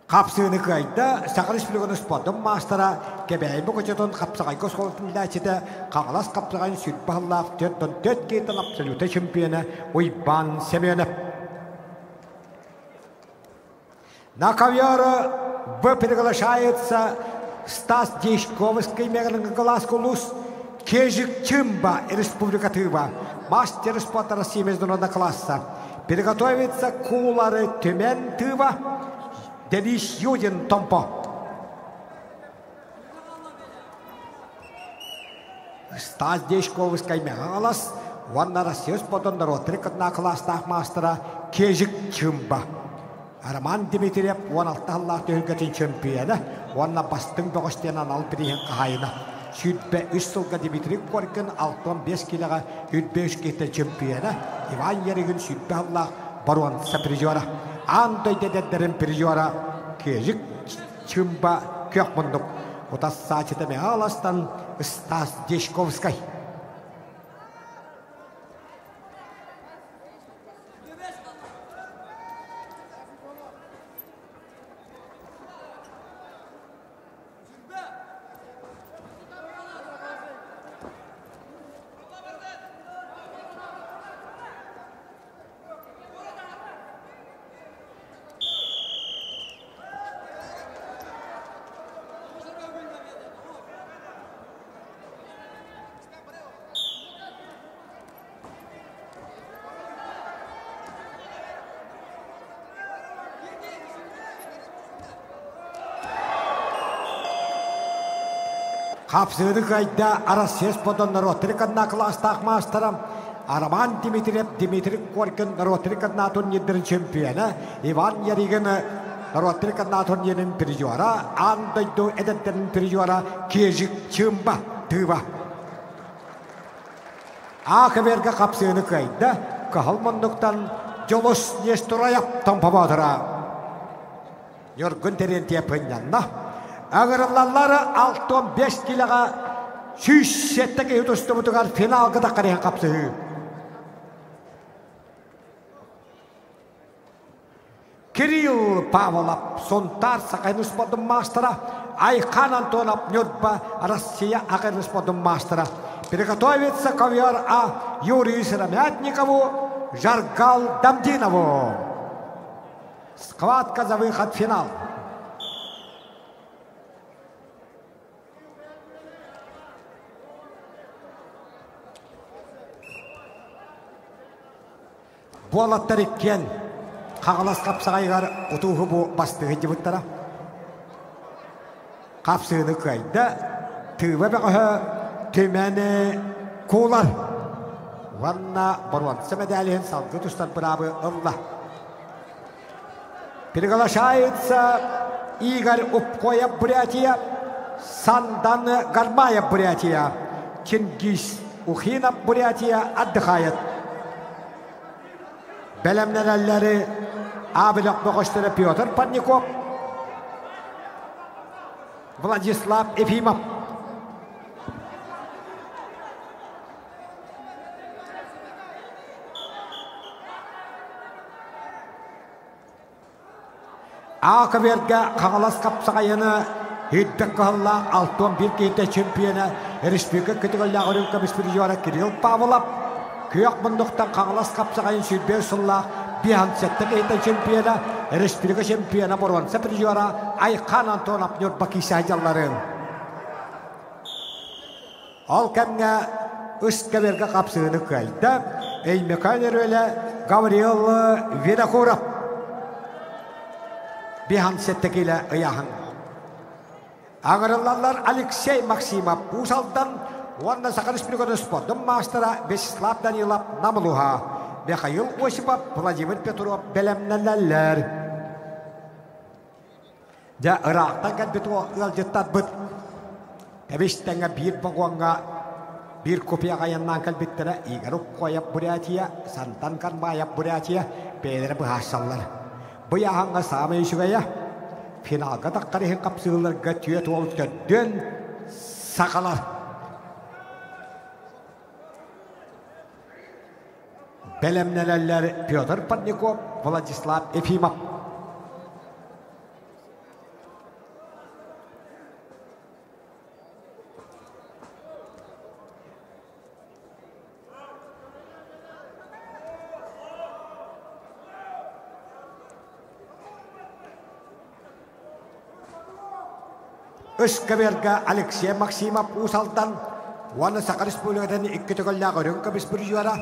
Хапсыыны кыайда Саха Республикатын спордун маастара Кэбээйи Бокочотун хапсаҕайга оскуолатын үлээччитэ Хаҥалас хапсаҕайын сүүрбэ сыллаах 44 киһиттэн абсолютнай чемпиона Уйбаан Семенов. На ковер В приглашается Стас Дьячковский Меганагалас Улус Кежик Чымба Республика Тыва, мастер спорта России международного класса. Приготовится Кулары Түмен Тыва, Денис Юдин Томпо. Стас Дьячковский Меганалас, уонна Россия спордун норуоттарын кытына кылаастаах маастара Кежик Чымба. Роман Дмитриев 16 сыллаах түһүлгэтин чөмпүйүөнэ уонна бастыҥ бөҕөс диэн анал бирииһин хаһаайына. 23 сылга Дмитрий Коркин 65 килоҕа 105 киһиттэн чемпиона, Иван Ярыгин 20 сыллаах боруонса призера, аан дойду эдэрдэрин призера Кежик Чымба күөх муннук утассаачыта Михайластан Стас Дьячковскай. Хапсыыны кыайда Россия спордун норуоттары кынна кылаастаах маастара Роман Дмитриев, Дмитрий Коркин норуоттары кынна турнирдарын чемпиона, Иван Яригин норуоттары кынна турнирин призера, аан дойду эдэрдэрин призера Кежик Чымба Тыва. Аахыверга хапсыыны кыайда, кыһыл муннуктан Дьолус Нестураяп Томпобоотура. Ньургун Терентьев пынньанна. Ыҥырыллаллар 65 килоҕа 107 киһи тустубутугар финалга да қарыһан хапсыһыы. Кирилл Павлов Сунтаар Сахайын спордун маастара, Айхан Антонов Ньурба Россия Ахайын спордун маастара. Приготовиться ковер А Юрию Сыромятникову, Жаргал Дамдинову. Схватка за выход в финал. Буолаттар иккиэн Хаҥалас хапсаҕайыгар утууһу бу бастыҥы дьыбыттара. Хапсыыны кыайда, Тыыба бөҕөһө Түмэни куулар уонна боруонса мэдээлиһин салгыы тустар быраабы ылла. Приглашается Игорь Упкоев Бурятия, Сандан Гармаев Бурятия, Чингис Ухинов Бурятия отдыхает. Бэлэмнэнэллэри Абылек бөҕөстөрө Петр Парников, Владислав Ефимов. Аакаверга Хаҥалас хапсаҕайыны үрдүк кыһаллаах 61 киһитэ чемпиона республика көтөҕөллөөх үрүҥ көмүс призера Кирилл Павлов күөх муннуктан Хаҥалас хапсаҕайын 25 сыллаах 57 киһитэ чемпиона республика чемпиона боруонса призера Айхан Антонов Ньурба киисаһдьалларын Ол кэмҥэ Ыскаверга хапсыыны кыайда Өймөкөөн өрүөлэ Гаврил Винокуров. Биһан сэттэ ыйааһын. Аҥырыллаллар Алексей Максимов Уус Алдан уонна Саха Республикатын спордун маастара Вячеслав Данилов Намылуха, Михаил Осипов, Владимир Петров бэлэмнэнэллэр. Дьэ, ыраахтан кэлбит ыалдьыттарбыт тэбис-тэҥэ биир вагоҥҥа биир купеҕа айаннаан кэлбиттэрэ Игорь Уккоев Бурятия, Сантан Кармаев Бурятия бэйэлэрэ быһаарсаллар. Бу ыйааһыҥҥа саамай үчүгэйэ финалга таххар иһин хапсыһыыларга түөрт уол төрдүөн сахалар. Бэлэмнэнэллэр Петр Парников, Владислав Ефимов. Ыскаверга Алексей Максимов Уус Алдан уонна Саха Республикатын икки төгүллээх үрүҥ көмүс призера,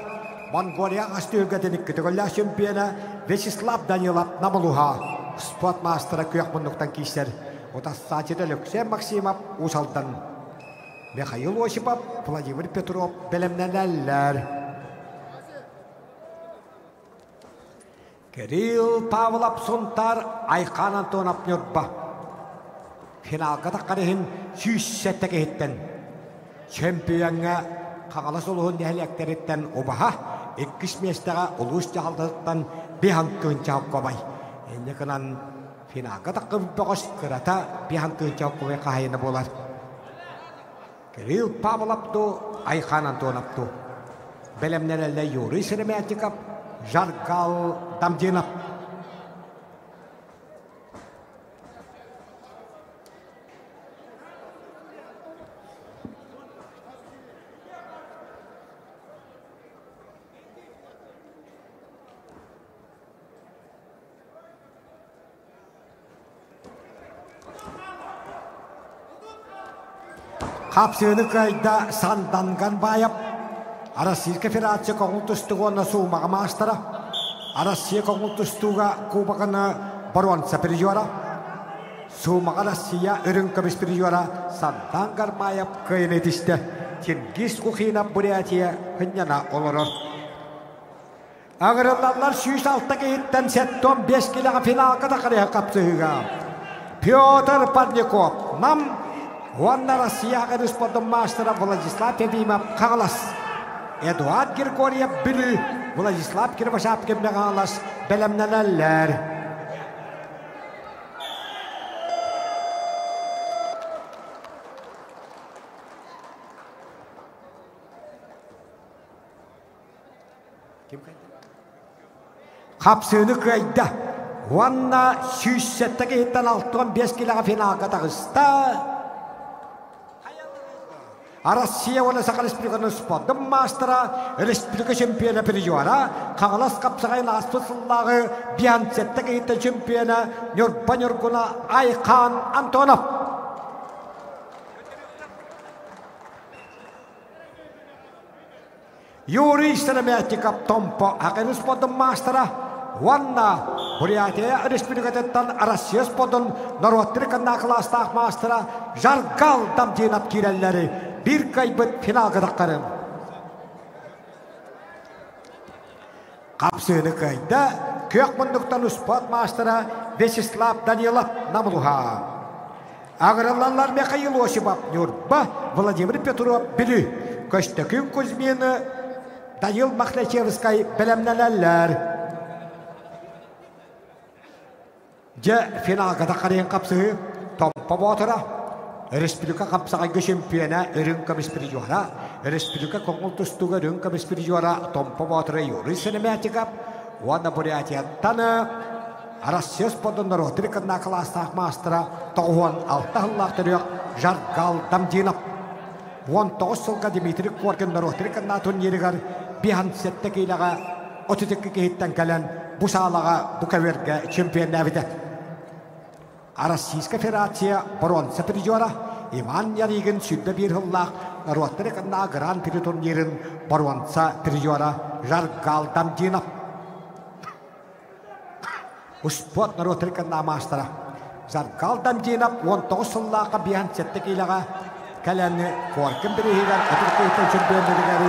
Монголия ас түһүлгэтин икки төгүллээх чемпиона Вячеслав Данилов Намылуха спорт маастара күөх муннуктан киирсэр. Утассааччыта Алексей Максимов Уус Алдан. Михаил Осипов, Владимир Петров бэлэмнэнэллэр. Кирилл Павлов Сунтаар, Айхан Антонов Ньурба. Финалга таххар иһин 107 киһиттэн. Чемпиоҥҥа Хаҥалас улууһун нэһилиэктэриттэн убаһа, иккис миэстэҕэ улуус дьаһалтатыттан биһан тыынча кобай. Инньэ гынан финалга таххыбыт бөҕөс кырата биһан тыынча кобай хаһайына буолар. Кирилл Павлов дуу, Айхан Антонов дуу. Бэлэмнэнэллэр Юрий Сыромятников, Жаргал Дамдинов. Хапсыыны кыайда Санданган Баайап, Российскай Федерация көҥүл тустууга уонна суумаҕа маастара, Россия көҥүл тустууга кубогын боруонса призера, Суумаҕа Россия үрүҥ көмүс призера Сандан Гармаев кыайан этистэ. Чингиз Кухинов Бурятия сынньана олорор. Аҕырыллаллар 106 киһиттэн 75 килэҕэ финалга тахарыһа хапсыһыыга. Петр Парников, Нам уонна Россияҕа спордун маастара Владислав Ефимов Хаҥалас. Эдуард Григорьев Бүлүү, Владислав Кривошапкин Хаҥалас бэлэмнэнэллэр. Хапсыыны кыайда уонна 107 киһиттэн 65 килэҕэ финалга таҕыста. Россия уонна Саха Республикатын спордун маастара, республика чемпиона призера, Хаҥалас хапсаҕайын ааспыт сыллааҕы Бианцетта киһиттэн чемпиона Ньурба Ньургуна Айхан Антонов. Юрий Сыромятников Томпо Акын спордун маастара уонна Бурятия Республикатыттан Россия спордун норуоттары кынна кылаастаах маастара Жаргал Дамдинов киирэллэри биир кыайбыт финалга таххарын. Хапсыыны кыайда күөх муннуктан успуорт маастара Вячеслав Данилов Намылуха. Аҕыраллаллар Михаил Осипов Ньурба, Владимир Петров Бүлүү, Көстөкүүн Кузьмины Данил Мохначевскай бэлэмнэнэллэр. Дьэ, финалга тахарыйан хапсыһыы Томпо Боотура, республика хапсаҕайга чемпиона Үрүҥ көмүс призера, республика көҥүл тустууга Үрүҥ көмүс призера Томпо Боотура Юрий Сыромятников уонна Бурятияттан Россия спордун норуоттарын кынна кылаастаах маастара 96 сыллаах төрүөх Жаргал Дамдинов. 19 сылга Дмитрий Коркин норуоттарын кынна турнирыгар 57 киилэҕэ 32 киһиттэн кэлэн бу саалаҕа бу көбүөргэ чемпионнаабыта. Российская Федерация боруонса призера Иван Ярыгин 101 сыллаах норуоттары кынна Гран-при турнирын боруонса призера Жаргал Дамдинов. Успуорт норуоттарын кынна маастара Жаргал Дамдинов 19 сыллаахха 57 киилэҕэ кэлэн Коркин бирииһигэр 32 чемпионнарыгар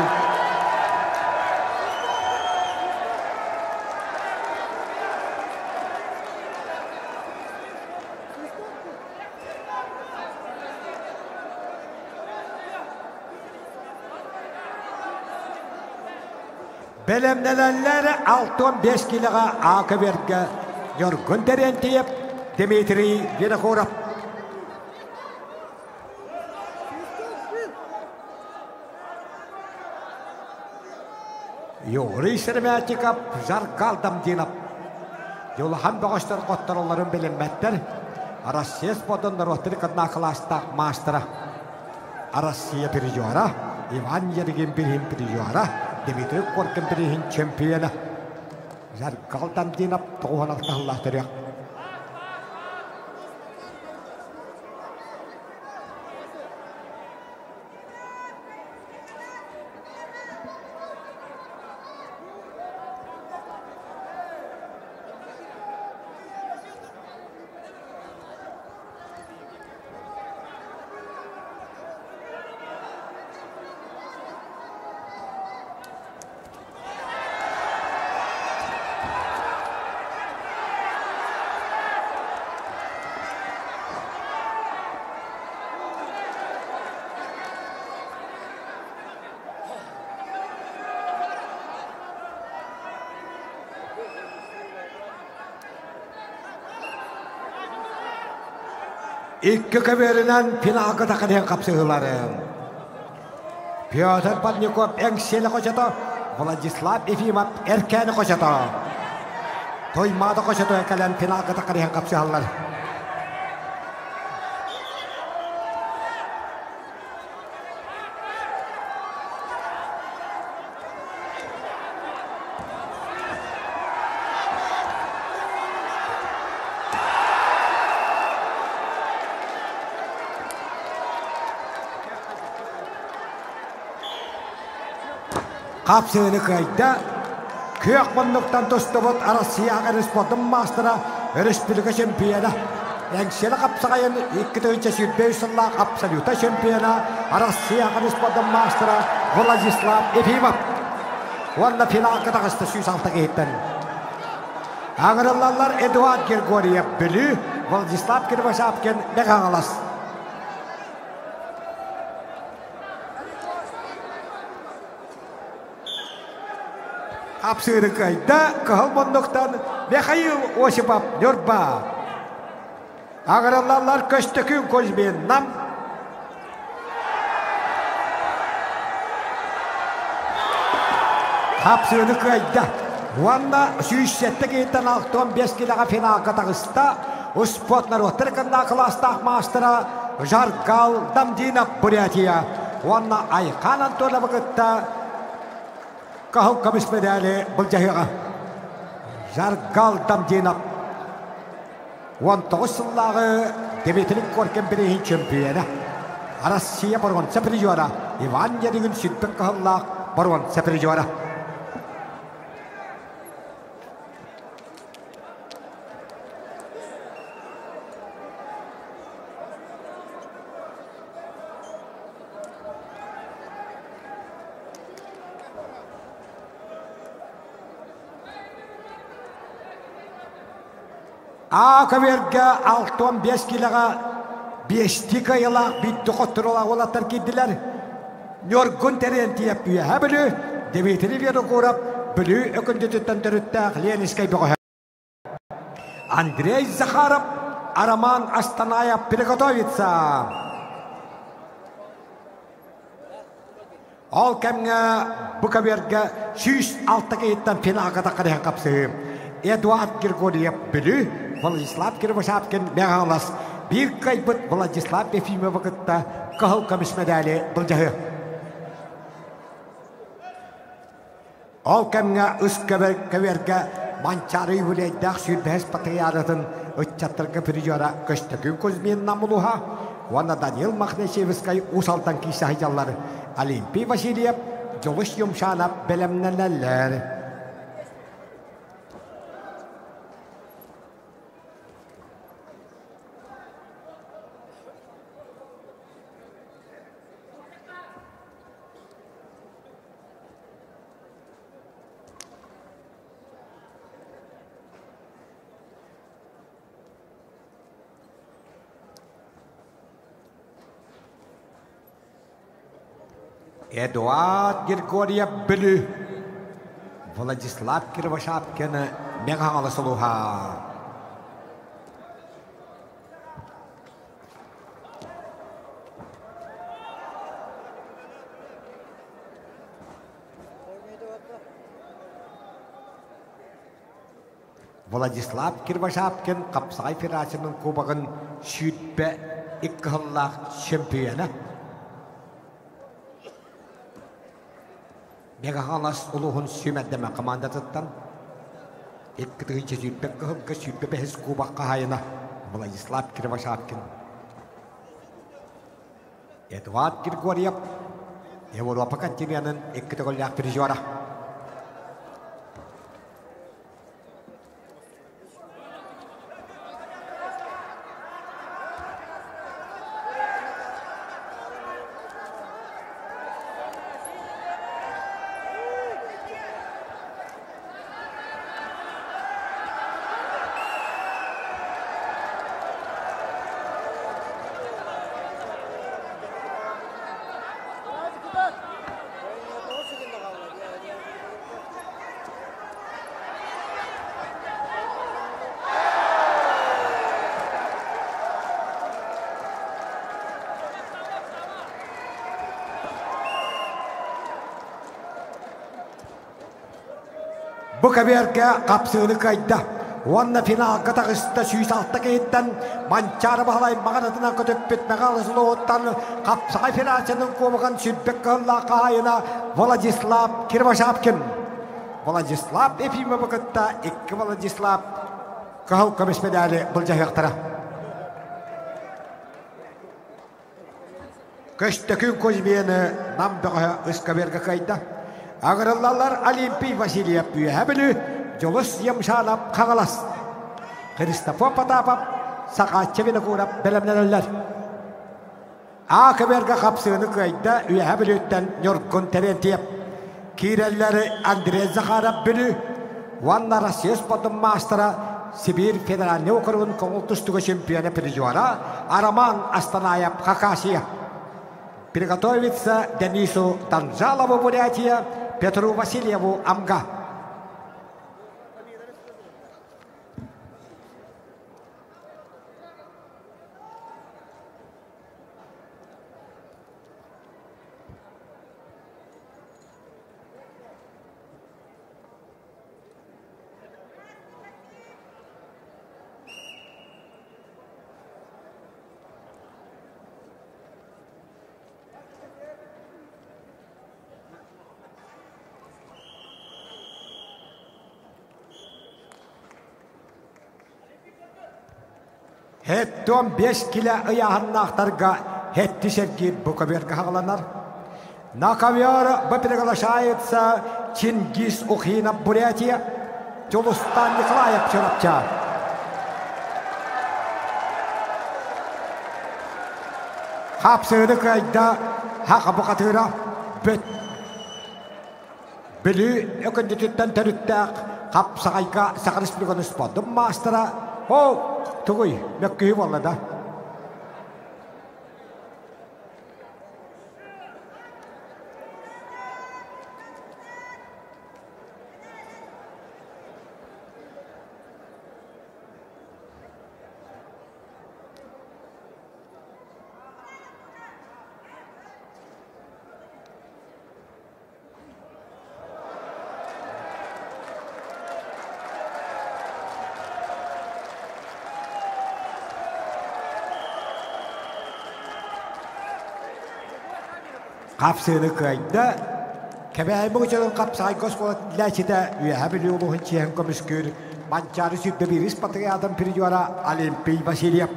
Бэлэмнэнэллэр 65 килоҕа Аакаберга Ньургун Терентьев, Дмитрий Винокуров. Юрий Сыромятников, Жаргал Дамдинов. Дьулахан бөҕөстөр хоттороллорун билиммэттэр. Россия спордун норуоттарын кытна кылаастаах маастара. Россия призера, Иван Ерыгин бириһин призера, Дмитрий Коркин бириһин чемпиона. Жаргал Дамдинов 96 сыллаах төрүөх. Икки көбүөрүнэн финалга тахарыан хапсыһыылары. Петр Парников Эҥсиэлэ хочото, Владислав Ефимов Эркээни хочото. Тоймаада хочото кэлэн финалга тахарыан хапсыһаллар. Хапсыыны кыайда. Күөх муннуктан тустубут Арассыйаҕа спортун маастара, өрөспүүбүлүкэ чемпиона, Эҥсиэли хапсаҕайын 2023 сыллаах абсолюта чемпиона, Арассыйаҕа спортун маастара Владислав Ефимов уонна финалга таҕыста 106 киһиттэн. Аҥырыллаллар Эдуард Григорьев Бүлүү, Владислав Кривошапкин Мэҥэ Хапсыыры кыайда кыһыл муннуктан Михаил Осипов Ньурба. Аҕыраллаллар Көстөкүүн Кузьмин Нам. Хапсыыны кыайда. Уонна 107 киһиттэн 65 килэҕэ финалга таҕыста. Успуорт норуоттар кынна кылаастаах маастара Жаргал Дамдинов Бурятия уонна Айхан Антоновы кытта кыһыл көмүс медали былдьаһыаҕа. Жаргал Дамдинов 19 сыллааҕы Дмитрий Коркин бирииһин чемпиона, Россия боруонса призера Иван Ярыгин сүрбэт кыһыллаах боруонса призера. А көбүөргэ 65 килоҕа биэстии кыайыылаах биирдэ хотторуулаах уолаттар киирдилэр. Ньургун Терентьев Үөһээ Бүлүү, Дмитрий Винокуров Бүлүү Өкүндүтүттэн төрүттээх Ленинскэй бөҕөһө. Андрей Захаров, Роман Астанаев приготовиться. Ол кэмҥэ бу көбүөргэ 106 киһиттэн финалга таххарыһан хапсыһыы. Эдуард Григорьев Бүлүү, Владислав Кривошапкин Мэҥэ биир кыайбыт Владислав Ефимовы кытта кыһыл көмүс мэдээли былдьаһыы. Ол кэмҥэ үс көбүөргэ Манчаары юбилейдаах сүүрбэһис патриаратын ыччаттарга призера Көстөкүүн Кузьмин Намулуһа уонна Данил Махнесевскай Уус Алдан киирсэ сылдьаллар. Олимпий Васильев, Дьулус Юмшанов бэлэмнэнэллэр. Эдуард Григорьев Бүлүү Владислав Кривошапкины Мэҥэ Хаҥалас улууһа. Владислав Кривошапкин хапсаҕай федерациятын кубогын 22 сыллаах чемпиона. Мегаһалас улууһун сүүмэрдэмэ командатыттан 2021 кыһылга 25 кубок хаһаайына Владислав Кривошапкин. Эдуард Григорьев Европа континенын икки төгүллээх призера. Бу көбүөргэ хапсыыны кыайда уонна финалга таҕыста 106 киһиттэн Манчаары Баһылай маҕанатынан көтүппүт Мэхээлэ Сулуһуттан хапсаҕай федерациятын кубогын сүрбэк кыһыллаах хаһаайына Владислав Кривошапкин. Владислав Ефимовы кытта икки Владислав кыһыл көмүс медали былдьаһыахтара. Көстөкүүн Кузьмины Нам бөҕөһө ыскабыарга кыайда. Аҕырыллаллар Олимпий Васильев Үөһэ Бүлүү, Дьулус Емшанов Хаҥалас, Христофор Потапов, Сахааччы Винокуров бэлэмнэнэллэр. А көбүөргэ хапсыыны кыайда Үөһэ Бүлүүттэн Ньургун Терентьев. Киирэллэри Андрей Захаров Бүлүү уонна Россия спордун маастара Сибиир федеральнай округун көҥүл тустууга чемпиона призера Роман Астанаев Хакасия. Приготовиться Денису Танжалову Бурятия, Петру Васильеву Амга. Хэттон 5 килэ ыйааһыннаахтарга хэтти сэргиир бу көбүөргэ хаҕаланар. На ковер приглашается Чингис Ухинов Бурятия, Дьулустан Николаев Чурапча. Хапсыыны кыайда Хаха Бухатыра Бүт Бүлүү өкүндүтүттэн төрүттээх хапсаҕайга Саха Республикатын спордун маастара О, тугуй, мөккүһүү буолла да. Хапсыыны кыайда. Кэбээйи муҥучалын хапсаҕайга оскуолатын лээчитэ Үөһээ Бүлүү улууһун чиэһин көмүскүүр Манчаары сүүрдэ биирис патриотын призера Олимпий Васильев.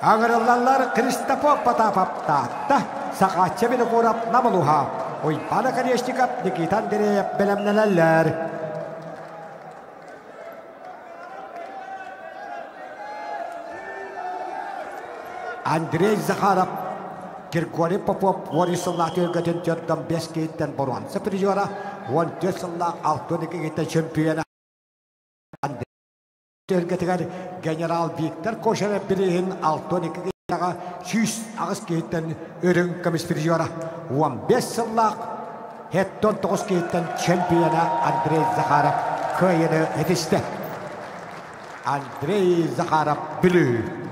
Аҥырыллаллар Христофор Потапов Таатта, Сахаачча Винокуров Намылуха, Уйбаан Оконешников, Никита Андреев бэлэмнэнэллэр. Андрей Захаров, Григорий Попов уон сыллаах түһүлгэтин төрдөн бэс киһиттэн боруонса призера, 14 сыллаах 62 киһиттэн чемпиона Түһүлгэтигэр генерал Виктор Кошелев бирииһин 62 киһиэхэ 108 киһиттэн үрүҥ көмүс призера, 15 сыллаах 79 киһиттэн чемпиона Андрей Захаров кыайыыны ситистэ. Андрей Захаров Бүлүү.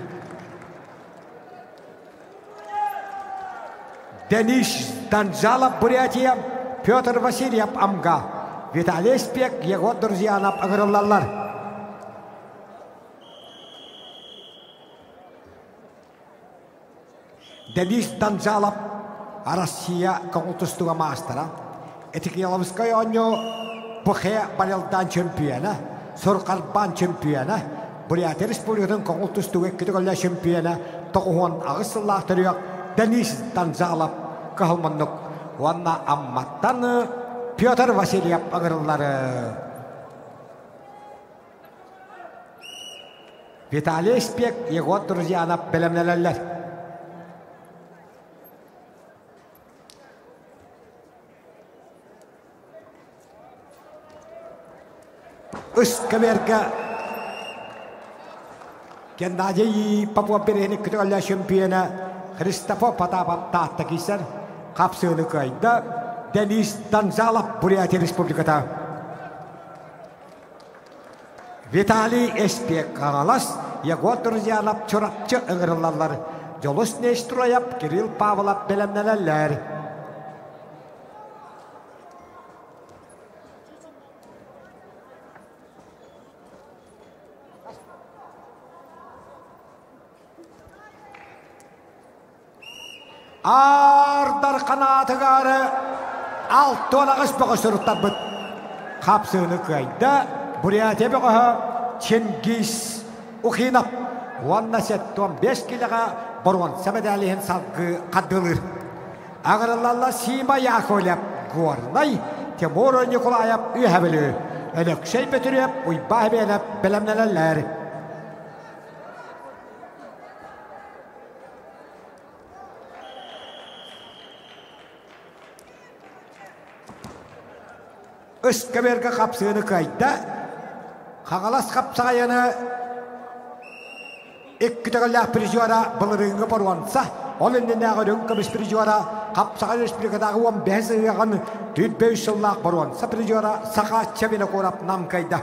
Денис Данзалов Бурятия, Петр Васильев Амга, Виталий Спек, Егор Друзьянов ыҥырыллаллар. Денис Данзалов Россия көҥүл тустууга маастара, Этикеловскай оонньуу БХ барылдаан чемпиона, Сурхарбаан чемпиона, Бурятия Республикатын көҥүл тустууга икки төгүллээх чемпиона, 98 сыллаах төрүөх Денис Танзалов кыһыл муннук уонна Амматтан Петр Васильев ыҥырыллары. Виталий Спек, Егор Друзьянов бэлэмнэнэллэр. Ыскамерга Геннадий Попов бириһини күтүгөллө чемпиона Христофор Потапов Таатта киирсэр хапсыыны кыайда Денис Донзалов Бурятия Республиката. Виталий Эспек Хаҥалас, Егор Друзьянов Чурапчы ыҥырыллаллар. Дьолус Нестроев, Кирилл Павлов бэлэмнэнэллэр. Аардар ханаатыгар 68 бөҕө суруттарбыт. Хапсыыны кыайда Бурятия бөҕөһө Чингиз Ухинов уонна 75 килэҕэ боруонса мэдээлиһин салгыы хардыылыыр. Аҕырыллалла Сима Яковлев Горнай, Тимур Николаев Үөһэ Бүлүү, Өлөксөй Бөтүрүөп Уйбаа Эбиэнэп бэлэмнэнэллэр. Ыскаберга хапсыыны кыайда. Хаҥалас хапсаҕайаны икки төгүллээх призера былырыыҥҥы боруонса, ол иннинээҕи үрүҥ көмүс призера Хапсаҕай республикатааҕы 15 ыһыаҕын 45 сыллаах боруонса призера Саха Чевинокуров Нам кыайда.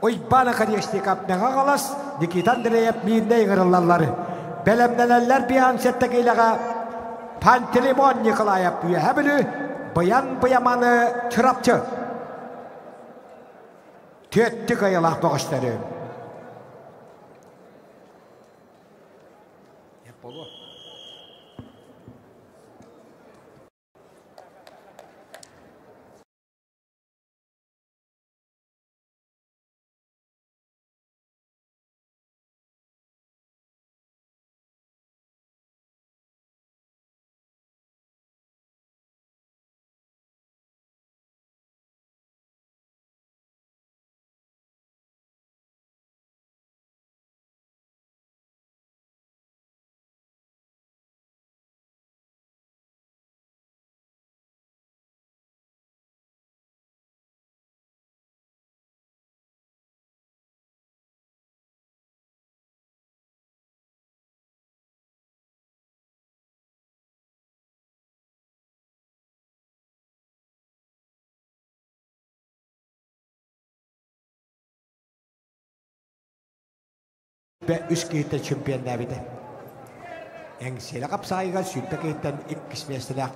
Уйбаан Оконешников Мэҥэ Хаҥалас, Никита Андреев Миирнэй ыҥырыллаллар. Бэлэмнэнэллэр биһан сэттэ киилэҕэ Пантелеймон Николаев Үөһэ Бүлүү, Быйан Быйаманы Чурапчы. Түөттүк айылаах бөҕөстөрү. Үс киһиттэн чемпионнаабыта. Эҥсиэлэ хапсаайыгар 20 киһиттэн иккис миэстэлээх.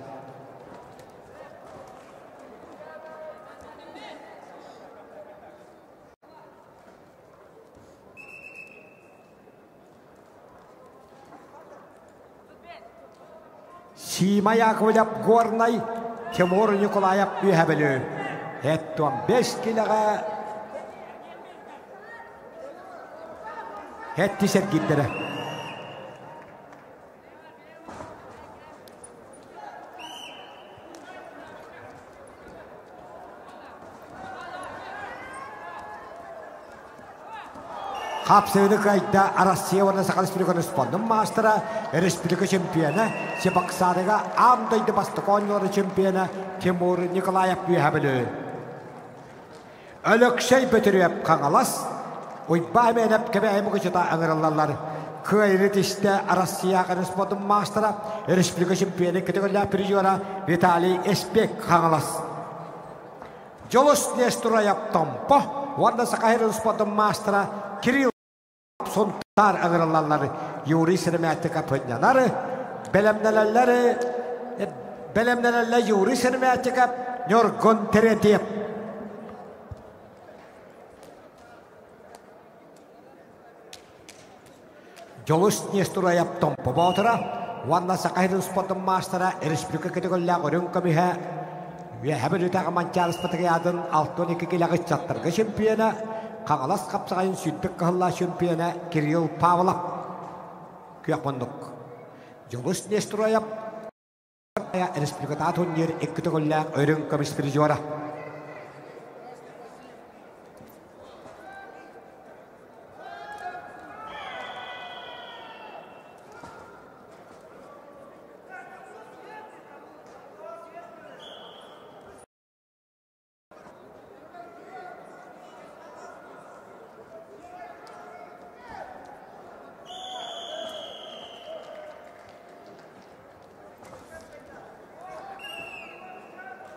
Сима Яковлев Горнай, Тимур Николаев Үөһэ Бүлүү. Эттон 5 килэҕэ Һэтти сэргиирдэрэ. Хапсыыны кыайда Россия уонна Саха Республикатын спордун маастара, республика чемпиона, Чебоксарыга аан дойду бастакы оонньууларын чемпиона Тимур Николаев Үөһэ Бүлүү. Өлөксөй Бөтүрүөп Хаҥалас, Уйбаа Эмиэнэп Кэбээйи Мукучута ыҥырыллаллар. Кыайыыны тистэ Россия спордун маастара, республика чемпиона көтөҕүллээх призера Виталий Эспек Хаҥалас. Дьолус Нестураев Томпо уонна Саха сирин спордун маастара Кирилл Сунтаар ыҥырыллаллар. Юрий Сыромятников ынньанар. Бэлэмнэнэллэр бэлэмнэнэллэр Юрий Сыромятников, Ньургун Терентьев. Дьолус Нестураев Томпо Боотура уонна Саха сирин спордун маастара республика көтөгөллөөх үрүҥ көмүһэ Үөһэ Бүлүүтээҕи Манчаары Спартакиадын 62 килэҕэ ыччаттарга чемпиона, Хаҥалас хапсаҕайын сүүрбүк кыһыллаах чемпиона Кирилл Павлов. Күөх муннук. Дьулус Нестроев республикатааҕы турнир икки төгүллээх үрүҥ көмүс призера.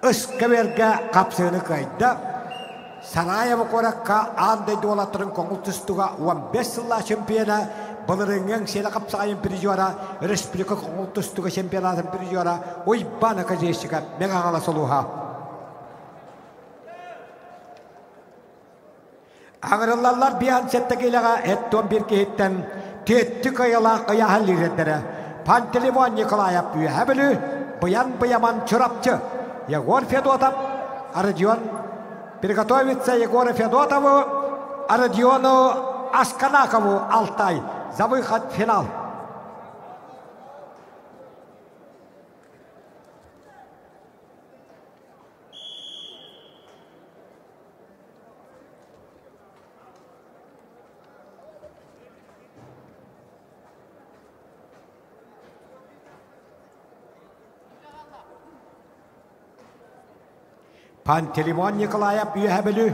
Ыскэбэргэ хапсыыны кыайда. Сараево куоракка аан дойду уолаттарын көҥүл тустууга 15 сыллаах чемпиона, былырыыҥҥы Сиэлэ хапсаҕайын призера, республика көҥүл тустууга чемпионатын призера Уйбаан Академика Мэҥэ Хаҥалас улууһа. Аҥырыллаллар биан сэттэ киилэҕэ эт 11 киһиттэн түөттүк айылаах ыйааһын лидердэрэ. Пантелеймон Николаев Үөһэ Бүлүү, Быйан Быйаман Чурапчы, Егор Федотов, Родион приготовится Егору Федотову, Родиону Асканакову Алтай за выход в финал. Пантелеймон Николаев Үөһэ Бүлүү,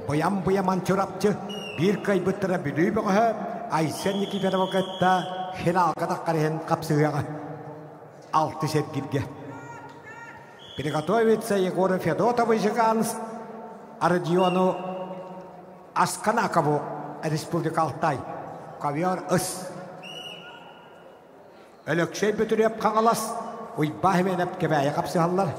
Быйам Быйаман Чурапчы биир кыайбыттара Бүлүү бөҕөһө Айсен Никифоровы кытта финалга таххар иһин хапсыһыаҕа. Алтыс эргиргэ. Приготовиться Егору Федотову Жиганск, Родиону Асканакову Республика Алтай, ковер ыс. Өлөксөй Бөтүрүөп Хаҥалас, Уйбаа Химиэнэп Кэбээйи хапсыһаллар.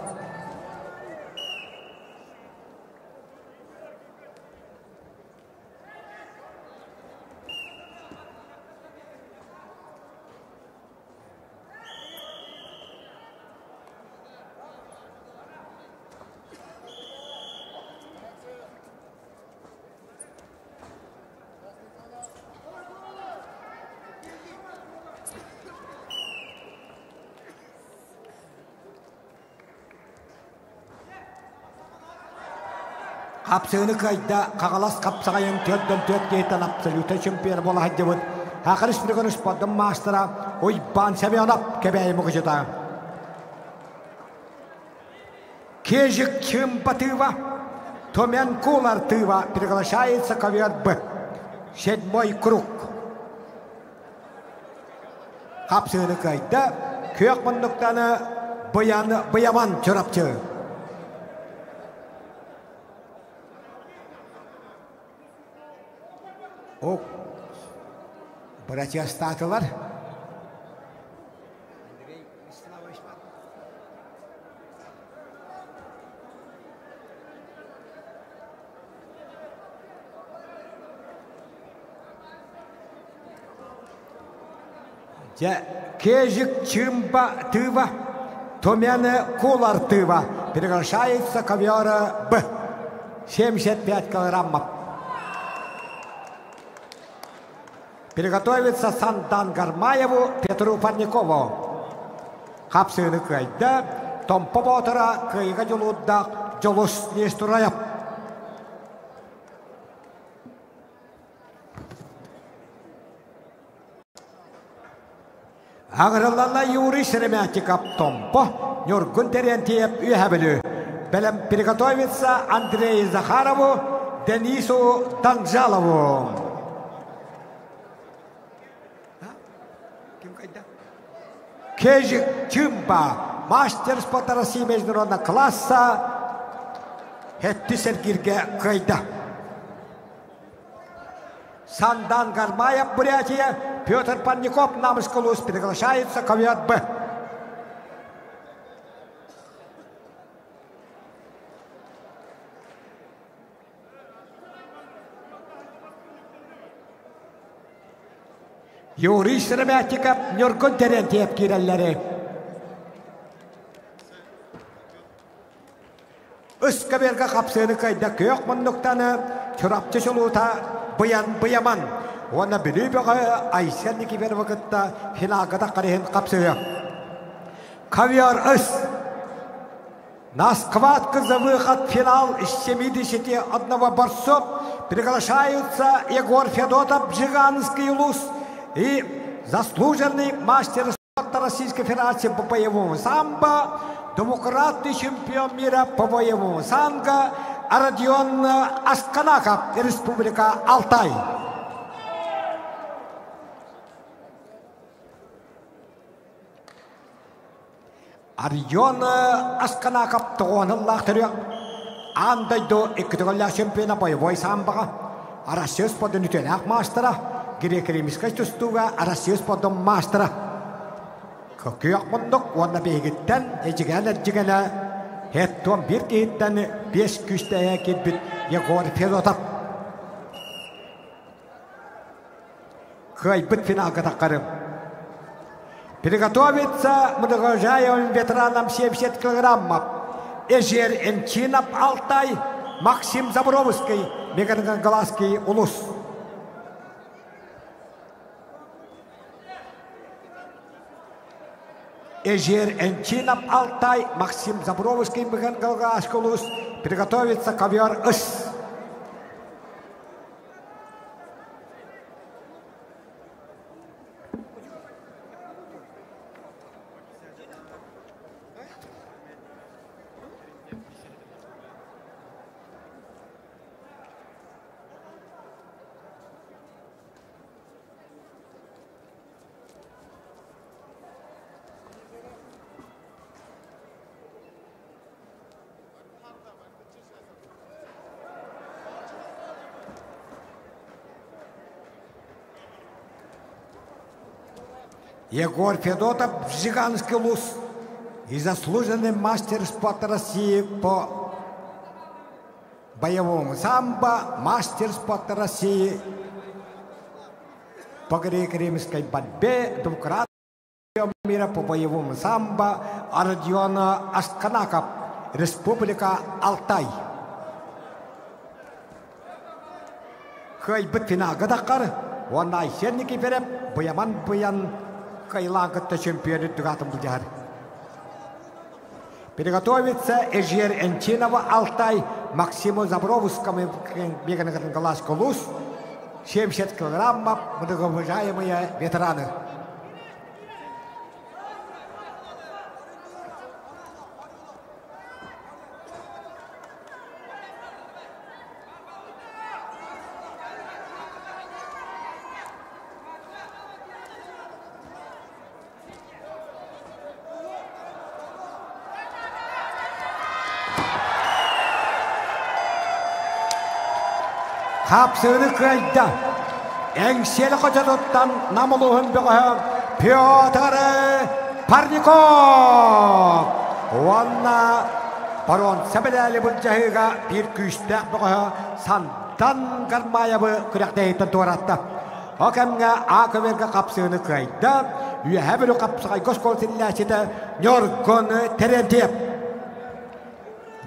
Хапсыыны кыайда Хаҥалас хапсаҕайын төрдөн төрт киһиттэн абсолютнай чемпион буола сылдьыбыт Саха Республикатын спордун маастара Уйбаан Семенов Кэбээйи Мукучута. Кежик Чымпатыва, Томенкул Артыва приглашается ковер Б. Седьмой круг. Хапсыыны кыайда, күөх муннуктаны Быяны Быйаман Чурапчы. О, братья статылар. Дьэ, Кежик Чымба Тыва, Томены Кулар Тыва приглашается ковера Б. 75 килограммов. Приготовиться Сандан Гармаеву, Петру Парникову. Хапсыыны кыайда, Томпо Боотура кыайыыга дьулуурдаах Дьулус Нестураев. Аҕырыллалла Юрий Шереметиков Томпо, Ньургун Терентьев Үөһэ Бүлүү. Бэлэм приготовиться Андрею Захарову, Денису Танжалову. Кежик Чымба, мастер спорта России международного класса, Хетти Сергирге кыайда. Сандан Гармаев, Бурятия, Петр Парников, Намский улус, приглашается ковер Б. Юрий Шереметиков, Нюргун Терентьев киирэллэри. Үс көбүөргэ хапсыыны кыайда күөх муннуктаны Чурапчы чулуута Быйан Быйаман уонна Бүлүү бөҕө Айсен Никифоровы кытта финалга таххар иһин хапсыһыа. Ковер ыс На схватку за выход в финал из 71 борцов приглашаются Егор Федотов, Жиганский улус и заслуженный мастер спорта Российской Федерации по боевому самбо, двукратный чемпион мира по боевому самбо Родион Асканаков, Республика Алтай. Родион Асканаков тоҕуон төрүөх аан дойду икки төгүллээх чемпиона боевой самбоҕа Россия спордун үтүөлээх маастара, греко-римскай тустууга Россия спордун маастара. Күөх муннук уонна биһигиттэн эдьигээн эрдьигэнэ хеттуон биир киһиттэн биэс күүстээх киирбит Егор Федотов. Кыайбыт финалга таххарым. Приготовиться многоуважаемым ветеранам 70 килограммов. Эжер Энчинов Алтай, Максим Забровский, Мегангаласский Улус. Эжер Энчинов Алтай, Максим Забровский, Мегангаласский Улус. Приготовиться ковер Ыс. Егор Федотов, Жиганский улуус и заслуженный мастер спорта России по боевому самбо, мастер спорта России по греко-римской борьбе, двукратный мира по боевому самбо Родиона Асканаков, Республика Алтай. Кыайбыт финалга таххар, уонна Айсен Никифоров Быйаман Быйан кыайыылааҕы кытта чемпион үрдүк аатын былдьаһар. Приготовиться Эжер Энчинова Алтай, Максиму Забровскому Беганаган Улус, 70 килограммов, многоуважаемые ветераны. Хапсыыны кыайда. Эҥсиэли хочотуттан Нам улууһун бөҕөһө Петр Парников уонна боруонса бэлээли былдьаһыыга биир күүстээх бөҕөһө Сандан Гармаевы күрэхтэһииттэн туоратта. Ол кэмҥэ А көбүөргэ хапсыыны кыайда, Үөһээ Бүлүү хапсаҕайга оскуола тиллээччитэ Ньургун Терентьев.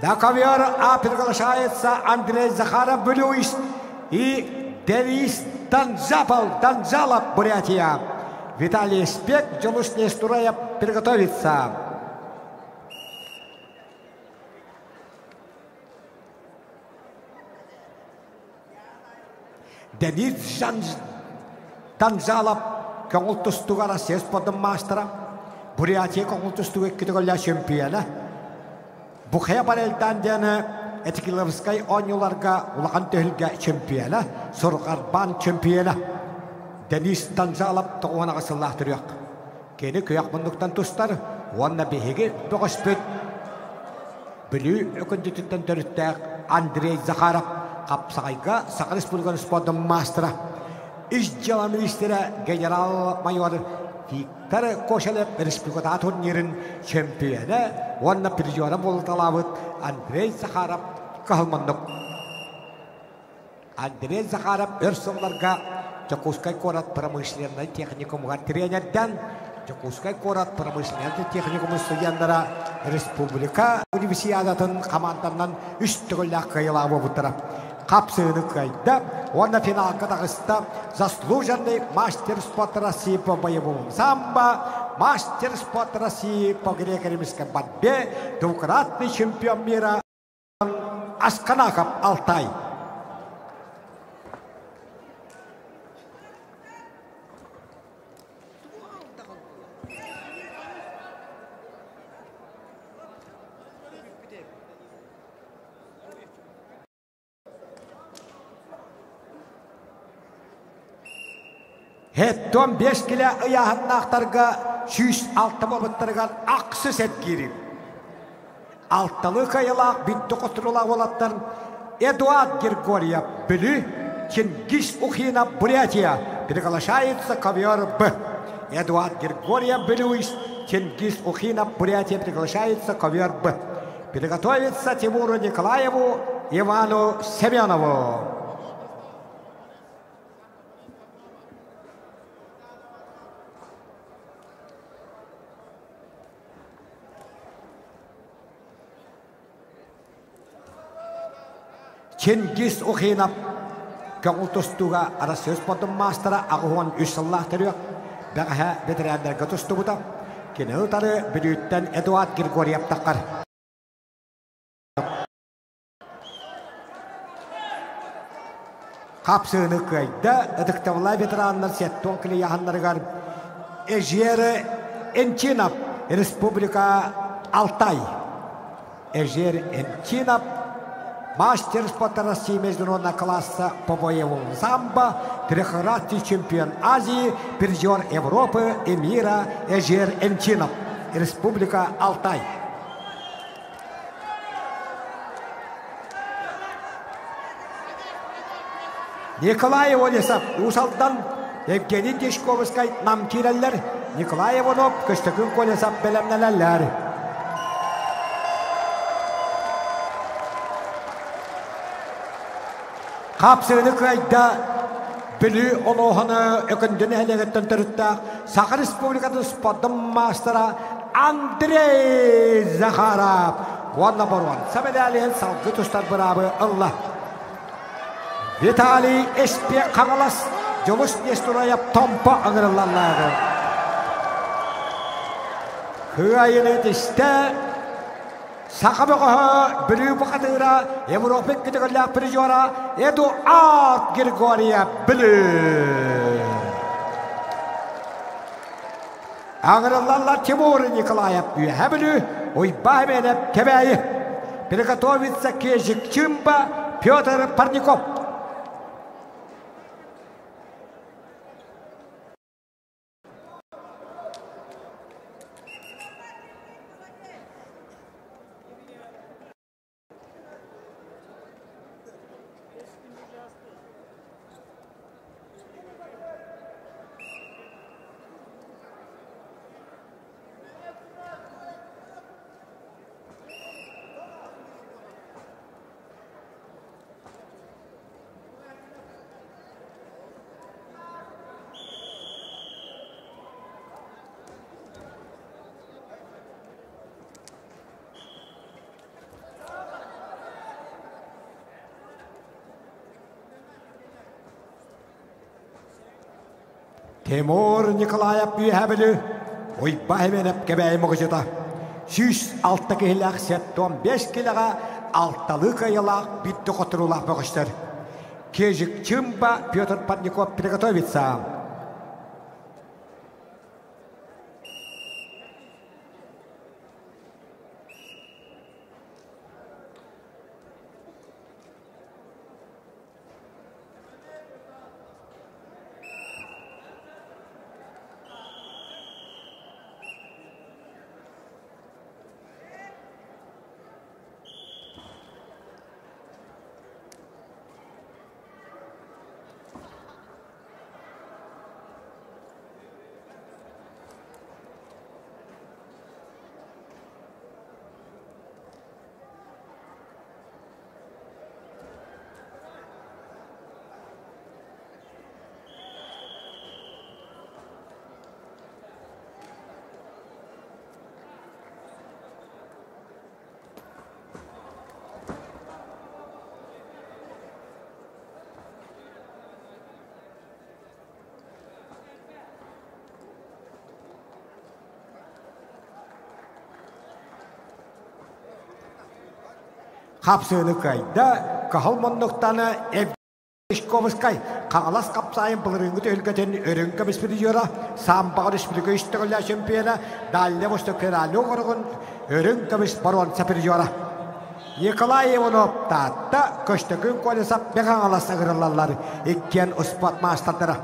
На ковер А приглашается Андрей Захаров Блюйс и Денис Данзапал, Данзалов, Бурятия. Виталий Спек, Джулус Нестураев приготовится. Денис Данзалов көҥүл тустууга Россия спордун маастара, Бурятия көҥүл тустууга икки төгүллээх чемпиона. Бухая Барельтан диэн Этикиловскай оонньууларга улахан түһүлгэ чемпиона, Сурҕарбаан чемпиона. Денис Данзалов 98 сыллаах төрүөх. Кини күөх муннуктан тустар уонна биһиги бөҕөспүт Бүлүү Өкүндүтүттэн төрүттээх Андрей Захаров хапсаҕайга Саха Республикатын спордун маастара, ис дьыала министрэ генерал-майор Виктор Кошелев республикатааҕы турнирын чөмпүйүөнэ уонна призера буолуталаабыт Андрей Захаров кыһыл муннук. Андрей Захаров өр сылларга Дьокуускай куорат промышленнай техникумугар тренердэн Дьокуускай куорат промышленнай техникумун студеннара республика универсиадатын хамаанданан үс төгүллээх кыайыылаах буолбуттара. Хапсыыны кыайда уонна финалга таҕыста заслуженный мастер спорта России по боевому самбо, мастер спорта России по греко-римской борьбе, двукратный чемпион мира Асканаков Алтай. Хеттон бес килэ ыйааһыннаахтарга 106 буолбуттарыгар ахсыс эргиирим. Алталыы кыайыылаах бүттэ хотуруулаах уолаттар Эдуард Григорьев Бүлүү, Чингиз Ухинов Бурятия приглашается ковер Б. Эдуард Григорьев Бүлүү, Чингиз Ухинов Бурятия приглашается ковер Б. Приготовиться Тимуру Николаеву, Ивану Семенову. Чингиз Ухинов көҥүл тустууга Арассыыйа спордун маастара 83 сыллаах төрүөх, бэҕэһээ бэтэрээннэргэ тустубута. Кини утары Бүлүүттэн Эдуард Григорьев таххар. Хапсыыны кыайда, ытыктабыллаах ветераннар сеттон клеяһаннарыгар Эжер Энчинов, Республика Алтай. Эжер Энчинов, мастер спорта России международного класса по боевому самбо, трехкратный чемпион Азии, призер Европы и мира Эжер Энчинов, Республика Алтай. Николай Олесов Уус-Алдан, Евгений Дьячковскай Нам киирэллэр, Николай Иванов, Көстөкүүн Колесов бэлэмнэнэллэр. Хапсыыны кыайда Бүлүү олоһону Өкүндү нэһилиэгиттэн төрүттээх Саха Республикатын спордун маастара Андрей Захаров уонна боруонса мэдээлиһин салгыы тустар быраабы ылла. Виталий Эспе Хаҥалас, Дьулус Нестураев Томпо ыҥырыллаллааҕы. Кыайыны тистэ Саха бөҕөһө Бүлүү бухатыыра Европа икки призера Эдуард Григорьев Бүлүү. Аҕырыллаллар Тимур Николаев Үөһэ Бүлүү, Уйбаа Эбиэнэп Кэбээйи. Приготовиться Кежик Чымба Петр Парников. Тимур Николаев Үөһээ Бүлүү Уйбаа Эмиэнэп Кэбээйи Мугучута 106 киһилээх 75 килэҕэ алталыы кыайыылаах бүттэ хотуруулаах бөҕөстөр. Кежик Чымба Петр Парников приготовится. Хапсыыны кыайда, кыһыл муннуктаны Ишковскай Хаҥалас хапсаайын былырыыҥҥы түһүлгэтин үрүҥ көмүс призера, Самбаҕа республика үстөгүллээх чемпиона, Дальний Восток федеральный округун үрүҥ көмүс боруонса призера. Николай Иванов Таатта, Көстөкүүн Колесов Хаҥалас ыҥырыллаллар иккиэн успуорт маастардара.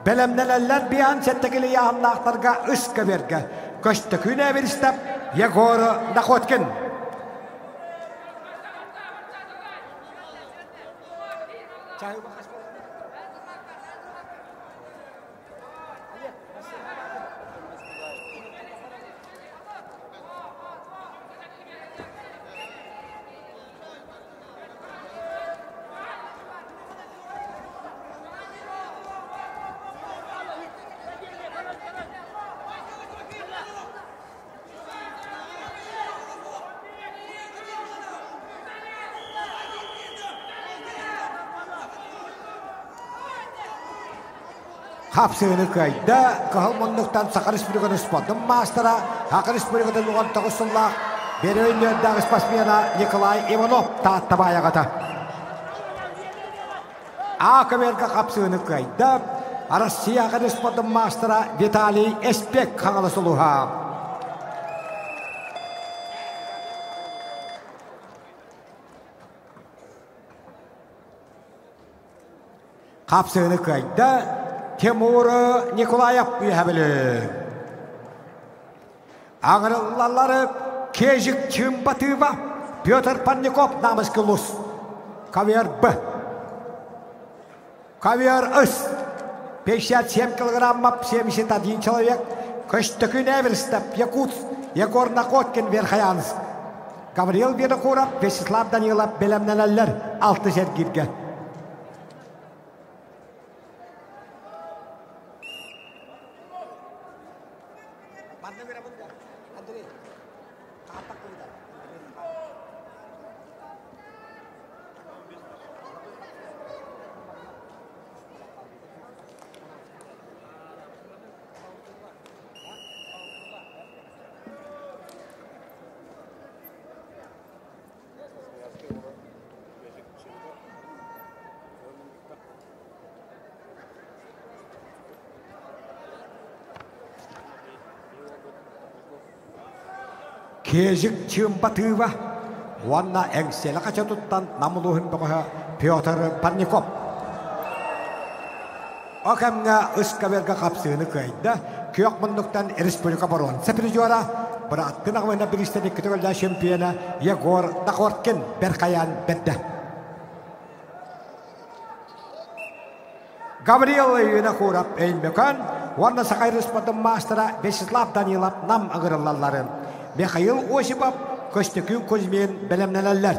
Бэлэмнэнэллэр биһан сэттэкили ыйааһыннаахтарга үс көбүөргэ Көстөкүүн Эверстов, Егор Находкин. Хапсыыны кыайда Кыһыл муннуктан Саха Республикатын спордун маастара, Саха Республикатын 19 сыллаах Берөй нөөрдээх спортсмена Николай Иванов Таатта баайаҕата. А көбүөргэ хапсыыны кыайда Россияҕа спордун маастара Виталий Эспек Хаҥалас улууһа. Хапсыыны кыайда Тимур Николаев үһэбилі. Аҥырыллаллары Кежик Чымбатыва, Петр Парников намыскы лус. Ковер Б. Ковер С. 57 килограммов 71 человек. Көстөкүн Эверстов, Якутск, Егор Находкин, Верхоянск. Гаврил Винокуров, Вячеслав Данилов бэлэмнэнэллэр алты сэргиргэ. Киэжик Чыымпатыыба уонна Эҥсиэлэ хачатыттан Нам улууһун бөҕөһө Петр Парников. О кэмҥэ ыскаверга хапсыыны кыайда, күөх муннуктан республика боруонса призера, бырааттын аҕабына бириистэн икки төгүллээх чемпиона Егор Нахоркин бэрхайаан бэрдэ. Гаврил Винокуров Өймөкөөн уонна Саха Республикатын маастара Вячеслав Данилов Нам ыҥырыллалларын Михаил Осипов, Көстөкүүн Кузьмин бэлэмнэнэллэр.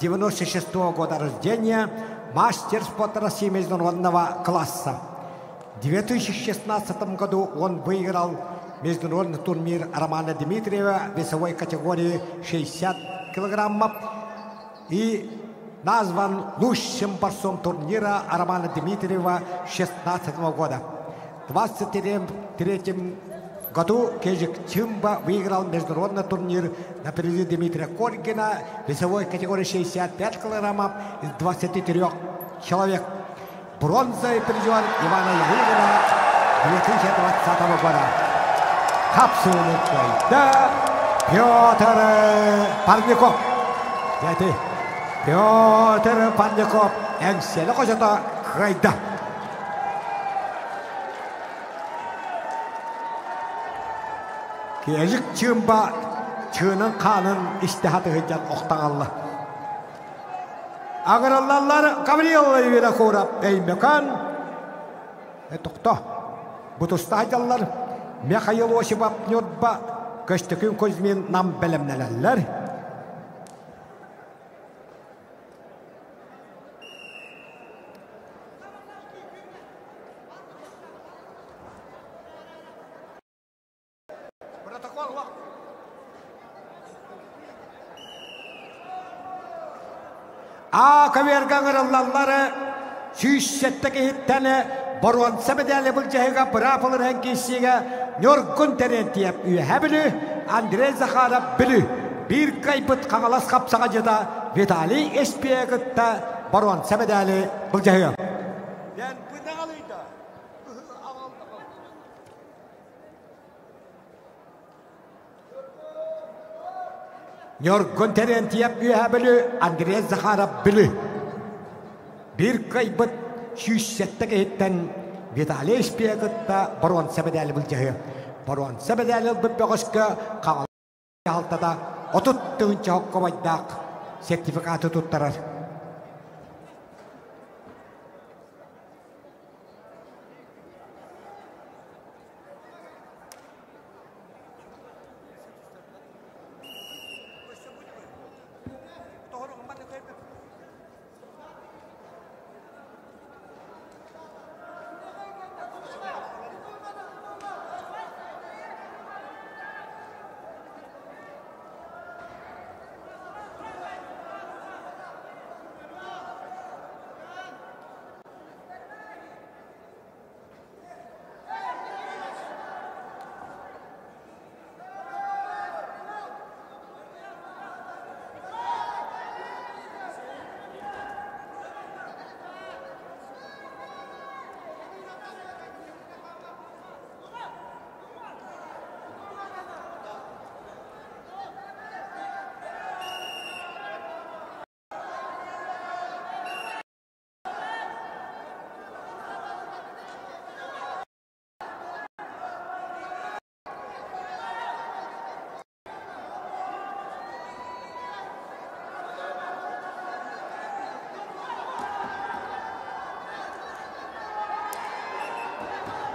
96 года рождения, мастер спорта России международного класса. В 2016 году он выиграл международный турнир Романа Дмитриева весовой категории 60 килограммов и назван лучшим борцом турнира Романа Дмитриева 2016 года. В 2023 году Кежик Чимба выиграл международный турнир на призы Дмитрия Коргина весовой категории 65 килограммов из 23 человек. Бронзовый призер Ивана Ярыгина 2020 года. Капсулы да Петр Парников. Дяти. Петр Парников. Эҥсиэли хочото кыайда. Киэжик Чыымба чыынын хаанын истэ хатыһыдьан охтаҥалла. Аҥыраллаллар Гаврил Винокуров Өймөкөөн тохто. Бутустаһдьаллар Михаил Осипов Ньурба Көстөкүүн Кузьмин Нам бэлэмнэнэллэр. А көбүөргэ ыҥырыллаллар 107 киһиттэн боруонса мэдээлэ былдьаһыга быраапылар киирсиигэ Ньургун Терентьев Үөһээ Бүлүү, Андрей Захаров Бүлүү биир кыайбыт Хаҥалас хапсаҕадьыта Виталий Эспиэ кытта боруонса мэдээли былдьаһыа. Ньургун Терентьев Үөһээ Бүлүү, Андрей Захаров Бүлүү. Биир кыайбыт 107 киһиттэн Виталий Шпия кытта боруонса мэдээли былдьаһыа. Боруонса мэдээли ылбыт бөҕөскө Хаҥалас дьаһалтата 30 тыһыынча хоккобайдаах сертификаты туттарар.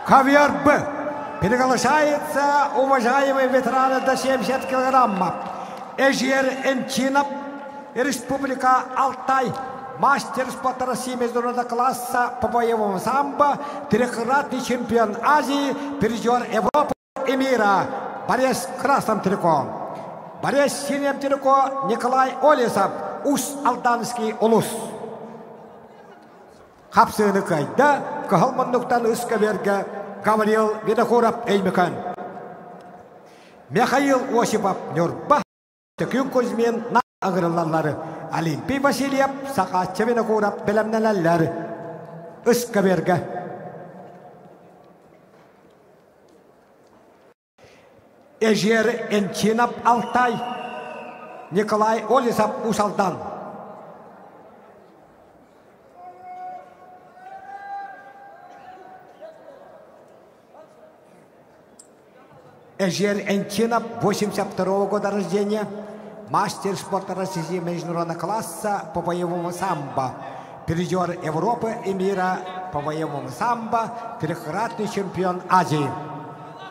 Ковер Б. Приглашается уважаемые ветераны до 70 килограмма. Эжер Энчинов, Республика Алтай, мастер спорта России международного класса по боевому самбо, трехкратный чемпион Азии, призер Европы и мира. Борец в красном трико. Борец в синем трико Николай Олесов, Усть-Алданский улус. Хапсыыны кыайда, кыһыл муннуктан ыскаверга Гаврил Винокуров Өймөкөн. Михаил Осипов Ньурба, Төкүн Кузьмин ыҥырыллаллар. Олимпий Васильев Сахааччы Винокуров бэлэмнэнэллэр. Ыскаверга. Эжер Энчинов Алтай, Николай Олесов Уус-Алдан. Эжер Энчинов, 82 года рождения, мастер спорта России международного класса по боевому самбо, призер Европы и мира по боевому самбо, трехкратный чемпион Азии.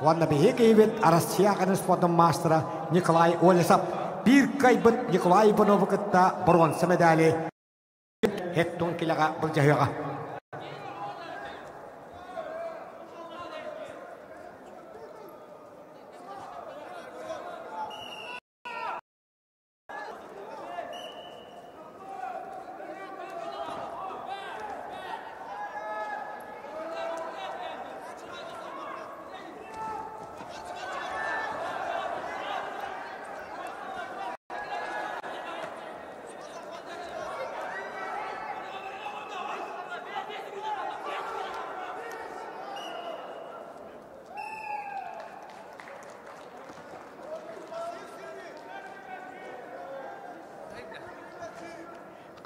Уонна биһиги киһибит Россия спордун маастара Николай Олесов биир кыайбыт Николай Иванову кытта боруонса медали хеттун килэҕэ былдьаһыаҕа.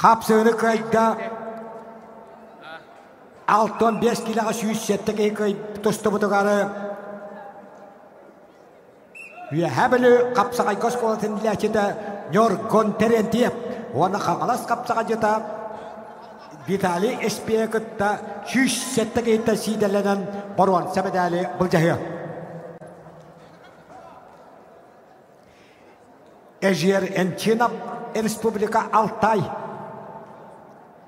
Хапсыыны кыайда 65 килэҕэ 107 киһи кыай тустубутугары Үөһээ Бүлүү хапсаҕайга оскуолатын билээччитэ Ньургун Терентьев уонна Хаҥалас хапсаҕайдьыта Виталий Эспиэ кытта 107 киһиттэн сиидэлэнэн боруонса мэдээли былдьаһыа. Эжер Энчинов Республика Алтай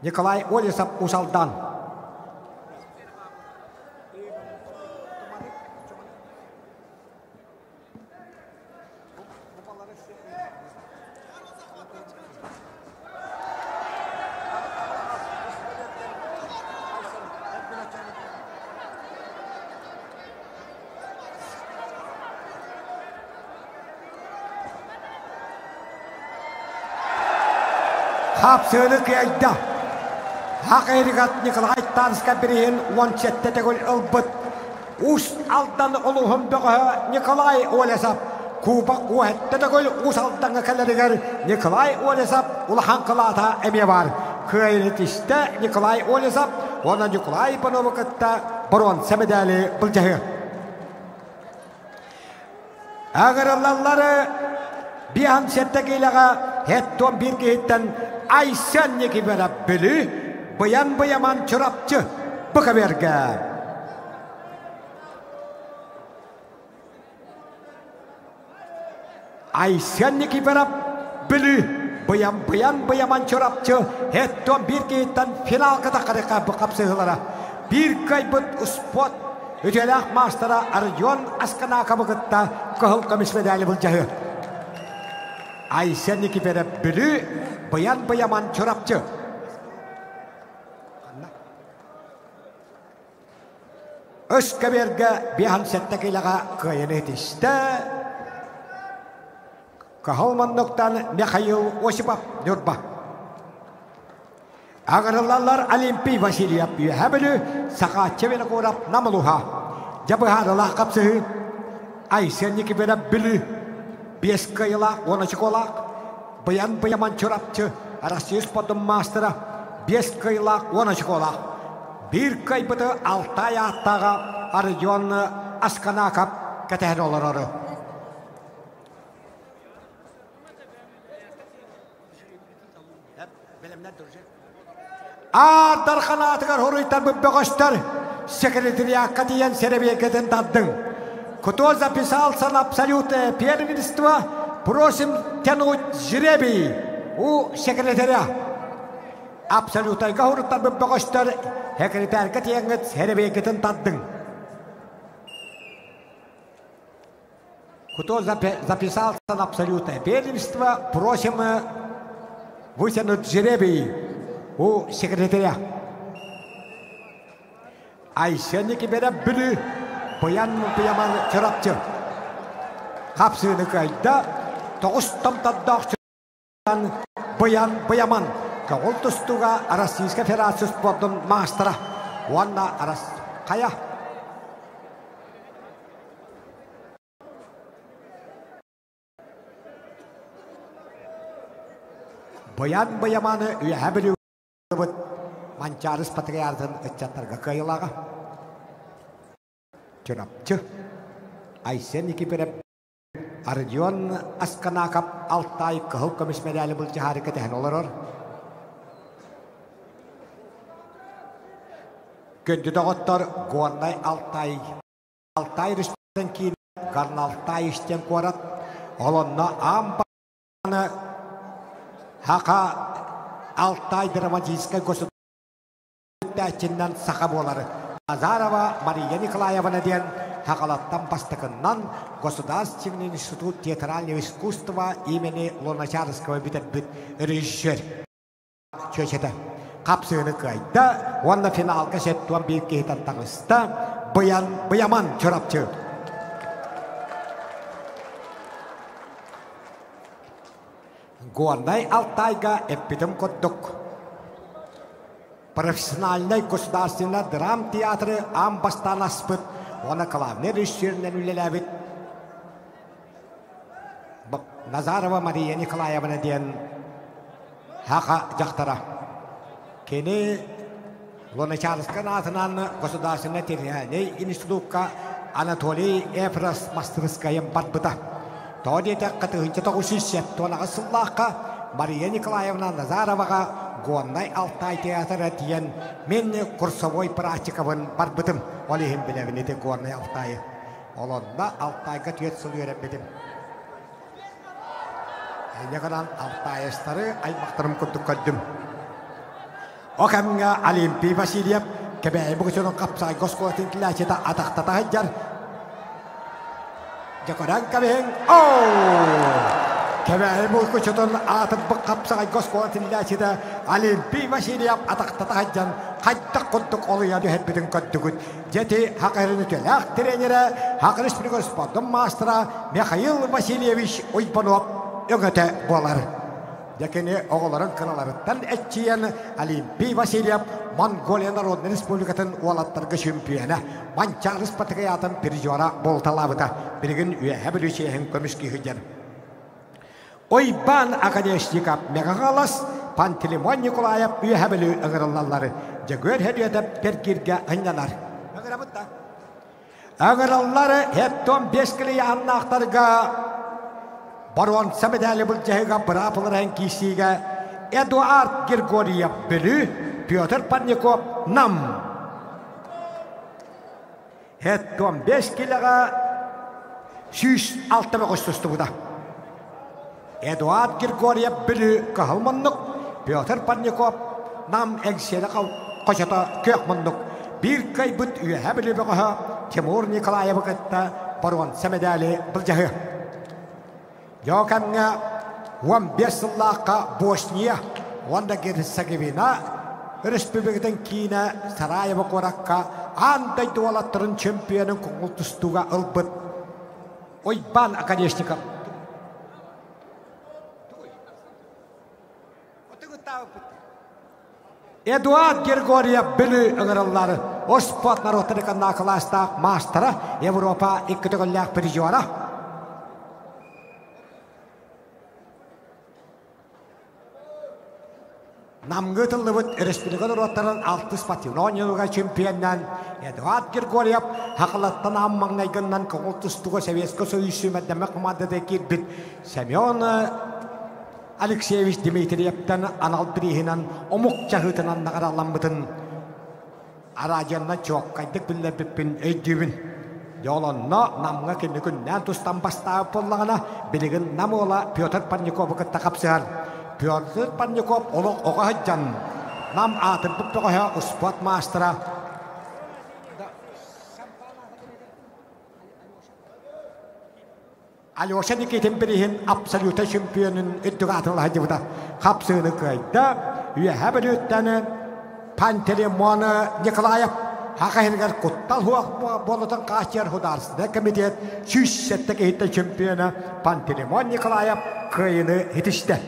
Николай Олесов Усалдан Хапсыыны кыайда. Хақыригат Николай Танска бириһин 17 төгүл ылбыт. Уус Алдан улууһун бөҕөһө Николай Олесов Кубок уһэтте төгүл Уус Алдаҥҥа кэлэригэр Николай Олесов улахан кылаата эмиэ баар. Кыайыыны тистэ Николай Олесов уонна Николай Иванову кытта боруонса мэдээли былдьаһыа. Ыҥырыллаллары биэһэн сэттэ киилэҕэ һэттуон биир киһиттэн Айсен Никифоров Бүлүү, Быйан Быйаман Чурапчы Быкабергэ. Айсен Никифоров Бүлүү, Быйан Быйан Быйаман Чурапчы һэттуон биир киһиттэн финалга таххарыка хапсыһыылара. Биир кыайбыт спорт үтүөлээх маастара Родион Асканаковы кытта кыһыл көмүс медали былдьаһыа. Айсен Никифоров Бүлүү, Быйан Быйаман Чурапчы. Өс кэбиэргэ биэһэн сэттэ киилэҕэ кыайыны итистэ. Кыһыл муннуктан Михаил Осипов Ньурба. Аҕырыллаллар Олимпий Васильев Үөһээ Бүлүү, Сахааччы Винокуров Нам улууһа. Дьэ быһаарылаах хапсыһыы. Айсен Никифоров Бүлүү. Биэс кыайыылаах уон очукуолаах. Быйан Быйаман Чурапчы Россия спордун маастара. Биэс кыайыылаах уон очукуолаах. Биир кыайбыты Алтай ааттааҕа Родион Асканаков кэтэһэн олорору. Аар Дархан аатыгар хоруйтарбыт бөҕөстөр. Секретариакка тиийэн сэрэбиэйгэтин тардыҥ. Кто записался на абсолютное первенство, просим тянуть жребий у секретаря. Абсолютайга уруттарбыт бөҕөстөр секретарьга тиийэҥҥит сэрэбиэйгэтин тардыҥ. Кто записался на абсолютное первенство, просим вытянуть жребий у секретаря. Айсен Никиберэ Бүлүү Быйан Пыйаман Чурапчы хапсыыны кыайда тоҕус томтордоох Быйан Быйаман көҕүл тустууга Российскай Федерация спордун маастара уонна хайа Быйан Быйаманы Үөһээ Бүлүүбүт Манчаарыс патриархын ыччаттарга кыайылааҕа. Чурапчы Айсен Никифоров Родион Асканаков Алтай кыһыл көмүс мэдээли былдьаһаары кэтэһэн олорор. Күндү доҕоттор, Горнай Алтай Алтай Республикатын киин Горно-Алтай истэн куорат олонно аан бааны Хака Алтай драматическай государственнан саха буолар Назарова Мария Николаевна диэн Хагалаттан бастакыннан Государственный институт театрального искусства имени Луначарского бүтэрбит режиссер чүөчэтэ хапсыыны кыайда уонна финалга сеттуон биир киһитэн таҕыста Быйан Быйаман Чурапчы. Горнай Алтайга эппитим курдук профессиональнай государственный драм театры аан бастаан аспыт уонна главный режиссеринэн үлэлээбит Назарова Мария Николаевна диэн саха дьахтара. Кини Луначарскай аатынан государственнай театральнай институкка Анатолий Эфрос мастырыскайын барбыта. Тоҕо диэтэххэ, 1978 сыллаахха Мария Николаевна Назароваҕа Горнай Алтай театра тиийэн мин курсовой практикабын барбытым. Ол иһин билэбин ити Горнай Алтайы. Ол онно Алтайга түөрт сыл үөрэммитим. Инньэ гынан алтаайыстары аймахтарым курдук көрдүм. О кэмҥэ Олимпий Васильев Кэбээйи Букучунун хапсаайга оскуолатын килээччитэ атахтата сылдьар. Дьэ көрөн кэбиһиҥ. Оо! Кэбээйи Букучутун аатырбыт хапсаҕайга оскуолатын килээччитэ Олимпий Васильев атахтата сылдьан хайдах курдук олуйа түһэрбитин көрдүгүт. Дети Хакырын үтүөлээх тренерэ, Хакыр Республика спордун маастара Михаил Васильевич Уйбанов өҥөтө буолар. Дьэ кини оҕолорун кыраларыттан эччийэн Олимпий Васильев Монголия Народнай Республикатын уолаттарга чемпиона, Манчаары спартакиадатын призера буолуталаабыта. Билигин Үөһээ Бүлүү чиэһин көмүскүү сылдьар. Уйбаан Оконешников Мегагалас, Пантелеймон Николаев Үөһэ Бүлүү ыҥырыллаллар. Дьөгүөр Һөдүөтэп Тергиргэ ынньанар. Ыҥырабыт да. Ыҥыраллар хеттон бес килийааннаахтарга боруонса медали былдьаһыга быраапыларан киирсиигэ Эдуард Григорьев Бүлүү, Петр Парников Нам. Хеттон бес килэҕэ 106 бөҕөс тустубута. Эдуард Григорьев Бүлүү кыһыл муннук, Петр Парников Нам Эҥсиэли хочото күөх муннук. Биир кыайбыт Үөһээ Бүлүү бөҕөһө Тимур Николаевы кытта боруонса медали былдьаһыа. Дьоо кэмҥэ 15 сыллаахха Босния уонна Герцеговина Өрөспүүбүлүкэтин киинэ Сараево куоракка аан дойду уолаттарын чемпионун көҥүл тустууга ылбыт Уйбаан Оконешников. Эдуард Григорьев Бүлүү ыҥырыллар Оспот норуоттарын кылаастаах маастара, Европа икки төгүллээх призера. Намҥа ытыллыбыт республика норуоттарын алтыс спортивнай оонньууга чемпионнаан Эдуард Григорьев Хахалаттан аан маҥнайгыннан көҥүл тустууга Советскай Союз сүүмэрдэммит командата киирбит Семен Алексеевич Дмитриевтэн анал бирииһинэн омук чаһыытынан наҕарааламмытын. Араадьыйаннан чуоккайдык биллэрбиппин өйдүүбүн. Дьэ ол онно Намҥа кини күннээн тустан бастаабыт буоллаҕына, билигин Нам уола Петр Парникову кытта хапсыһар. Петр Парников олох оҕо сылдьан Нам аатырбыт бөҕөһө успуорт маастара Алеша Никитин бирииһин абсолюта чемпионун үрдүк аатын сылдьыбыта. Хапсыыны кыайда. Үөһээ Бүлүүттэн Пантелеймон Николаев Саха сиригэр куттал суох буолуутун хааччыйар Судаарыстыбаннай комитет 107 киһиттэн чемпиона Пантелеймон Николаев кыайыыны ситистэ.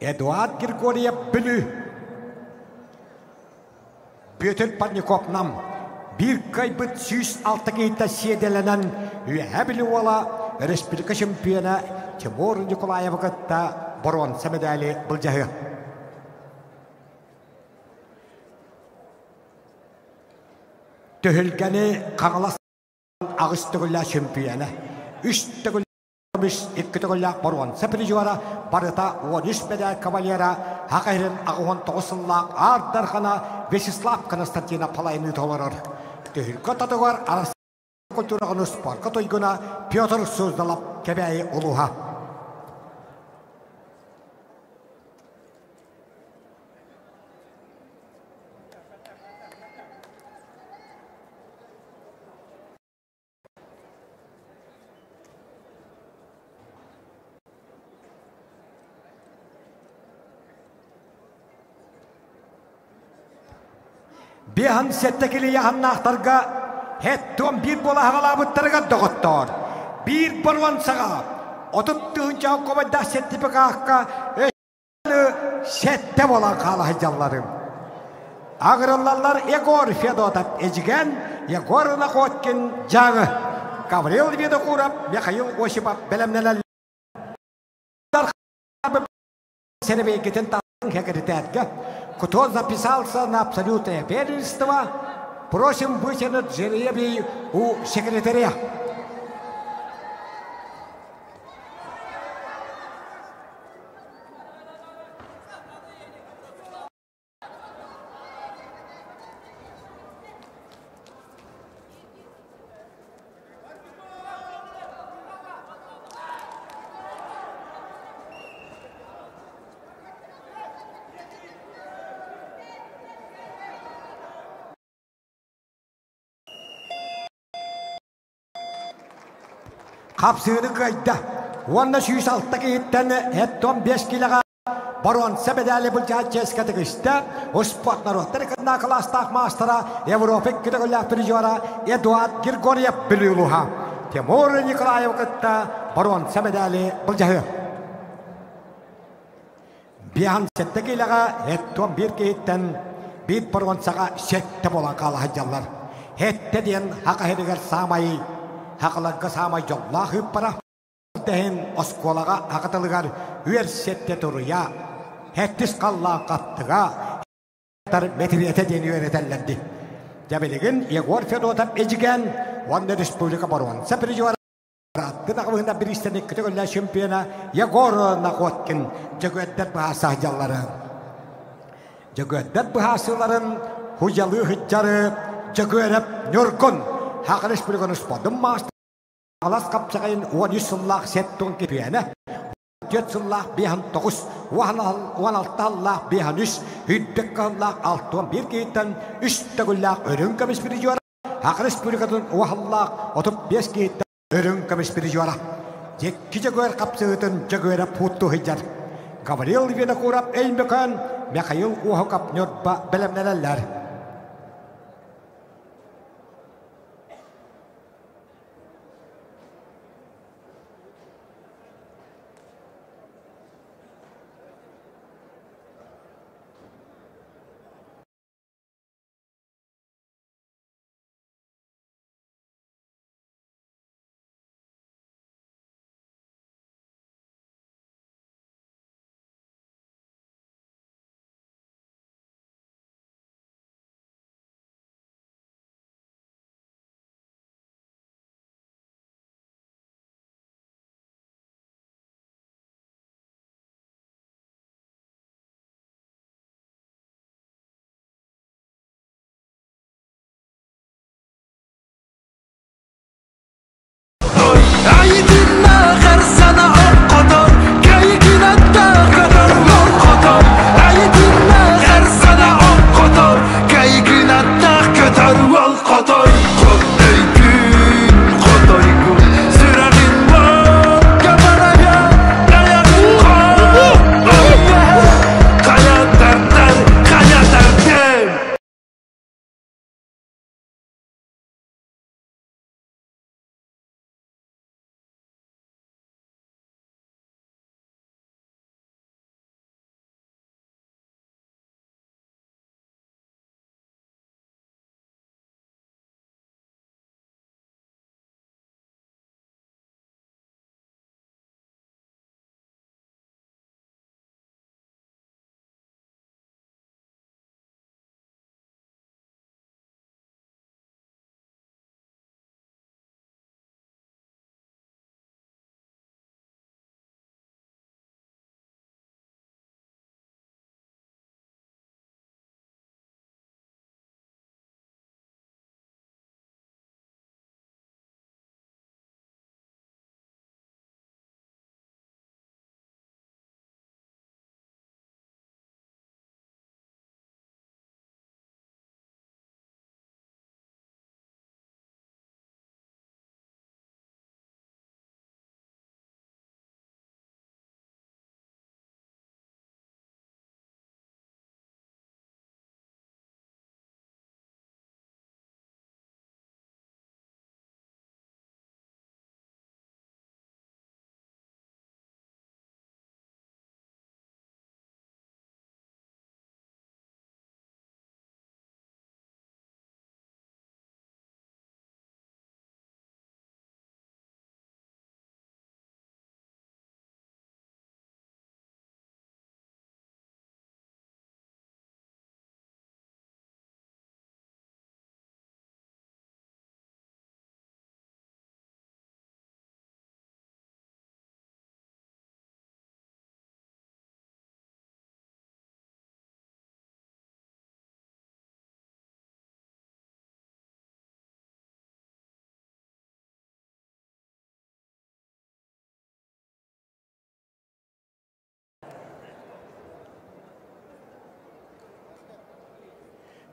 Эдуард Григорьев Бүлүү Бүөтүр Парников Нам биир кыайбыт 106 киһиттэн сиэдэлэнэн Үөһээ Бүлүү уола республика чемпиона Тимур Николаевы кытта боруонса мэдээли былдьаһыа. Түһүлгэни Хаҥалас аҕыс төгүллээх чөмпүйүөнэ, үс төгүл көмүс, икки төгүллээх боруонса призера, барыта 13 мэдээль кавалера, Саха сирин 89 сыллаах Аар Дархана Вячеслав Константинов салайыныы толорор. Түһүлгэ ортотугар Арассыыйа культураҕын спорка туйгуна Петр Суздалов Кэбээйи улууһа. Биэһэн сэттэ килийаһаннаахтарга һэттуон биир буола аҕалаабыттарыгар доҕоттоор, биир боруонсаҕа 30 000 холкуобайдаах сертификакка сэттэ буолан хаала сылдьалларым. Аҕырыллаллар Егор Федотов Эдьигээн, Егор Находкин Дьааҥы, Гаврил Винокуров, Михаил Осипов бэлэмнэнэллэр. Сэрэбиэйгитин секретарьга, кто записался на абсолютное первенство, просим вытянуть жребий у секретаря. Хапсыыны кыайда. Уонна 106 киһиттэн 75 килоҕа боруонса медали былдьаан чиэскэ тигистэ. Успуорт норуоттар иккитинэ кылаастаах маастара Европа икки төгүллээх призера Эдуард Григорьев Бүлүү улууһа. Тимур Николаев кытта боруонса медали былдьаһыа. Биэһэн сэттэ киилэҕэ 71 киһиттэн биир боруонсаҕа сэттэ буолан хаала сылдьаллар. Сэттэ диэн саха сиригэр саамай сахаларга саамай дьоллоох ыыппара. Тэһин оскуолаҕа саха тылыгар үөр сэттэ туруйа, сэттис халлаан хаттыга, мэтириэтэ диэн үөрэтэллэр дии. Дьэ билигин Егор Федотов Эдьигээн уонна республика боруонса призера Аттын аҕабыһына бириистэн икки төгүллээх чемпиона Егор Находкин Дьөгүөрдэр быһааса сылдьаллары. Дьөгүөрдэр быһаасыыларын худьалыы сылдьары Дьөгүөрэп Ньургун Саха Республикатын спордун маастара Алас хапсаҕайын 13 сыллаах сеттун кипиэнэ 4 сыллаах 59, 16 сыллаах 53, үрдүк кыһыллаах 61 киһиттэн үс төгүллээх үрүҥ көмүс призера Саха Республикатын уһаллаах 35 киһиттэн үрүҥ көмүс призера. Дьикки Дьөгүөр хапсыһыытын Дьөгүөрэ путту сылдьар. Гаврил Винокуров Өймөкөөн, Михаил Уоһукап Ньурба бэлэмнэнэллэр.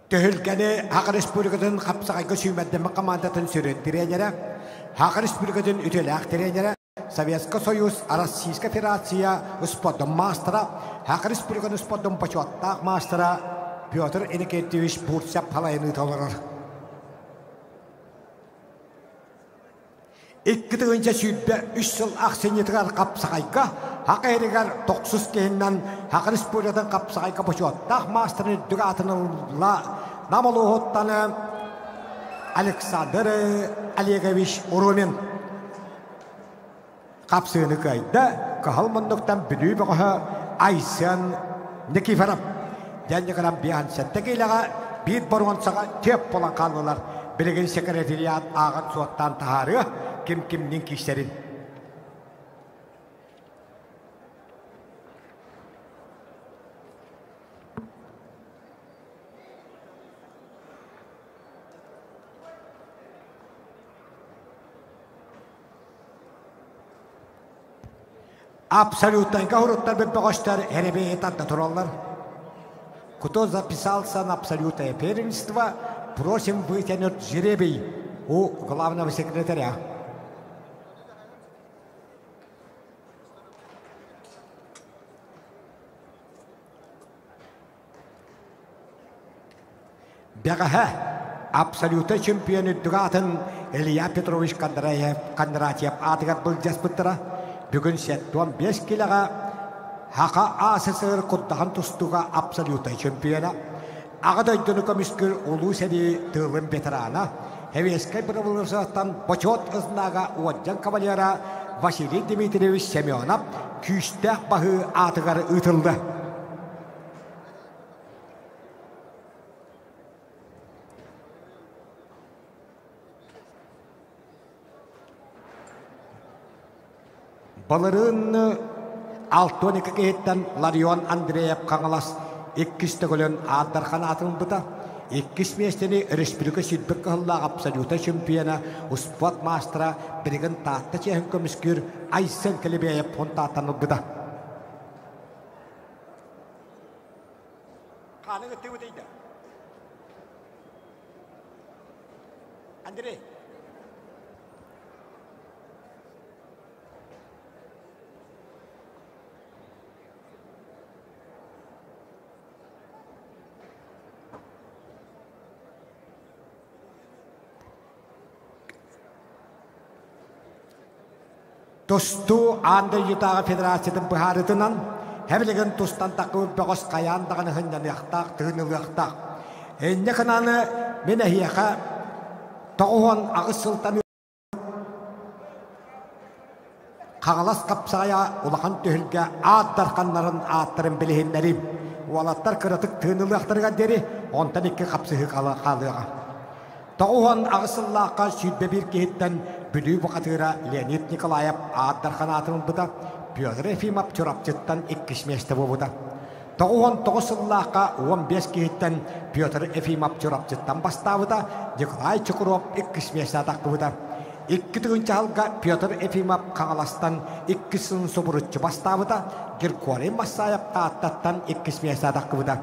Түһүлгэни Саха Республикатын хапсаҕайга сүүмэрдэммит хамаандатын сүрүн тренерэ, Саха Республикатын үтүөлээх тренерэ, Советскай Союз Российскай Федерация спордун маастара, Саха Республикатын спордун бочуоттаах маастара Петр Иннокентьевич Бурцев салайан ыыта олорор. 2023 сыл ахсынньытыгар хапсаҕайга Саха иһигэр тохсус киһинэн Саха Республикатын хапсаҕайга бочуоттаах маастарын үрдүк аатын ылла Нам улууһуттан Александр Олегович Урумин хапсыыны кыайда. Кыһыл муннуктан Бүлүү бөҕөһө Айсен Никифоров диэн гынан 57 киилэҕэ биир боруонсаҕа төп буолан хааллылар. Билигин секретариат ааҕан суоттаан таһаарыа ким кимнин киирсэрин. Абсолютнайга уруттар бөҕөстөр эребеи тарда тураллар. Кто записался на абсолютное первенство, просим вытянуть жребий у главного секретаря. Бэҕэһээ абсолютнай чемпион үрдүк аатын Илья Петрович Кондратьев аатыгар былдьаспыттара. Бүгүн 75 килэҕэ Саха АССР курдахан тустууга абсолютнай чемпиона, Аҕа дойдуну көмүскүүр Улуу сэрии тыылын ветерана, Сэбиэскэй бырабыыталыстыбаттан бочуот ызнага уордьан кавалера Василий Дмитриевич Семенов күүстээх баһыы аатыгар ыытылла. Былырыын 62 киһиттэн Ларион Андреев Хаҥалас иккис төгүлүн Аат Дархан аатын ылбыта. Иккис миэстэни республика сүүрбэт кыһыллаах абсолюта чемпиона, успуорт маастара билигин Таатта чиэһин көмүскүүр Айсен Килибеев Хунтааттан ылбыта. Хааны ыттыбыт Андрей. Тустуу аан дойдутааҕы федерациятын быһаарыытынан, эбилигин тустан такыбыт бөҕөс хайаан даҕаны сынньаныахтаах, тыынылыахтаах. Инньэ гынан мин эһиэхэ 98 сылтан Хаҥалас хапсаҕайа улахан түһүлгэ аат дарханнарын ааттарын билиһиннэриим. Уолаттар кыратык тыынылыахтарыгар диэри, онтон икки хапсыһыы хаалыаҕа. 98 сыллаахха 21 киһиттэн Бүлүү бухатыыра Леонид Николаев аат дархан аатын ылбыта, Петр Ефимов Чурапчыттан иккис миэстэ буолбута. 99 сыллаахха 15 киһиттэн Петр Ефимов Чурапчыттан бастаабыта, Николай Чукуров иккис миэстэ тахсыбыта. Икки тыһыынча сылга Петр Ефимов Хаҥаластан иккис сылын субуруччу бастаабыта, Григорий Массаев Тааттаттан иккис миэстэ тахсыбыта.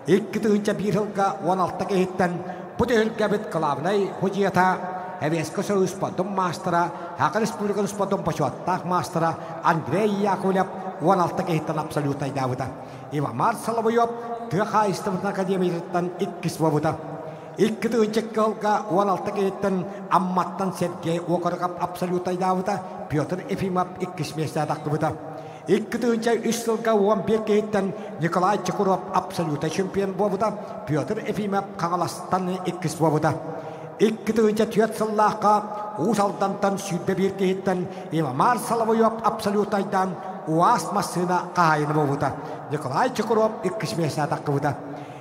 2001 сылга 16 киһиттэн бу түһүлгэбит кылаабынай судьуйата Советскай Союз спордун маастара, Саха Республикатын спордун бочуоттаах маастара Андрей Яковлев 16 киһиттэн абсолютнайдаабыта. Ивамар Соловьев тыа хаһаайыстыбатын академиятыттан иккис буолбута. 2002 сылга 16 киһиттэн Амматтан Сергей Окороков абсолютнайдаабыта, Петр Ефимов иккис миэстэ тахсыбыта. 2003 сылга 11 киһиттэн Николай Чекуров абсолюта чемпион буолбута, Петр Ефимов Хаҥаластан иккис буолбута. 2004 сыллаахха Уус Алдантан 21 киһиттэн Ивамар Соловьев абсолютайдаан УАЗ массыына хаһаайына буолбута. Николай Чекуров иккис миэстэ тахсыбыта.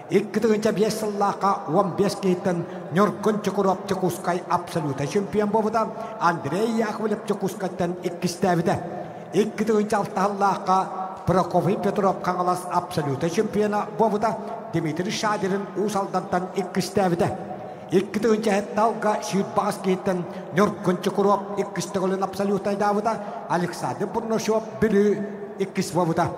2005 сыллаахха 15 киһиттэн Ньургун Чекуров Дьокуускай абсолюта чемпион буолбута, Андрей Яковлев Дьокуускайтан иккистээбитэ. 2006 сыллаахха Прокопий Петров Хаҥалас абсолюта чемпиона буолбута, Дмитрий Шадрин Уус Алдантан иккистээбитэ. 2007 сылга сүүрбэҕис киһиттэн Ньургун Чукуров иккис төгүлүн абсолютайдаабыта, Александр Бурнашов Бүлүү иккис буолбута.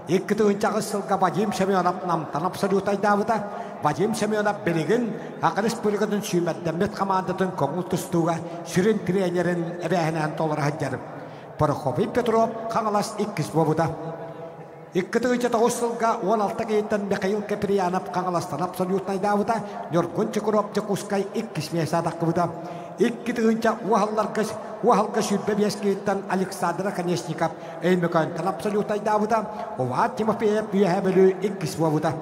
2008 сылга Вадим Семенов Намтан абсолютайдаабыта. Вадим Семенов билигин Саха Республикатын сүүмэрдэммит хамаандатын көҥүл тустууга сүрүн тренерин эбээһинэһин толоро сылдьар. Пороховой Петров Хаҥалас иккис буолбута. 2009 сылга 16 киһиттэн Михаил Киприянов Хаҥаластан абсолютнайдаабыта, Ньургун Чукуров Дьокуускай иккис миэстэ тахсыбыта. 2000 уоһалларга уоһалга 25 киһиттэн Александр Оконешников Өймөкөөнтөн абсолютнайдаабыта, Увар Тимофеев Үөһээ Бүлүү иккис буолбута.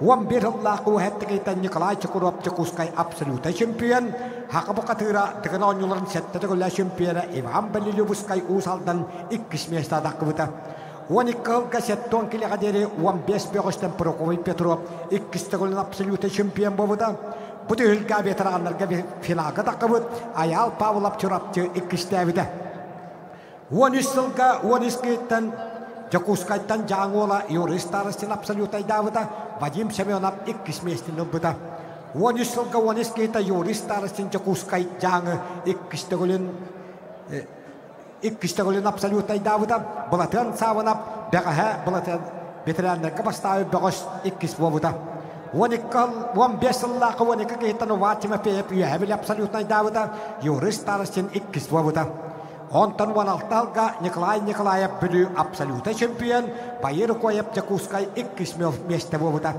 11 сыллаах уоһэттикиттэн Николай Чукуров Дьокуускай абсолютнай чемпион, Хака бухатыыра Дыгын оонньууларын сэттэ төгүллээх чемпиона Иван Белилюбускай Уус Алдан иккис миэстэ тахсыбыта. 12 сылга 70 килэҕэ диэри 15 бөҕөстөн Прокопий Петров иккис төгүлүн абсолютнай чемпион буолбута. Бу түһүлгэ ветераннарга финалга таххыбыт Айаал Павлов Чурапчы иккистээбитэ. 13 сылга 13 киһиттэн Дьокуускайтан Дьааҥы уола Юрий Старостин абсолютайдаабыта, Вадим Семенов иккис миэстэни ылбыта. 13 сылга 13 киһитэ Юрий Старостин Дьокуускай Дьааҥы иккис төгүлүн иккис төгүлүн абсолютнайдаабыта. Былатыан Саабынап бэҕэһээ Былатыан ветераннарга бастаабыт бөҕөс иккис буолбута. 12 15 сыллаах 12 киһиттэн Увар Тимофеев үөһэ били абсолютнайдаабыта, Юрий Старостин иккис буолбута. Онтон 16 сылга Николай Николаев Бүлүү абсолютнай чемпион, Баир Укоев Дьокуускай иккис миэстэ буолбута.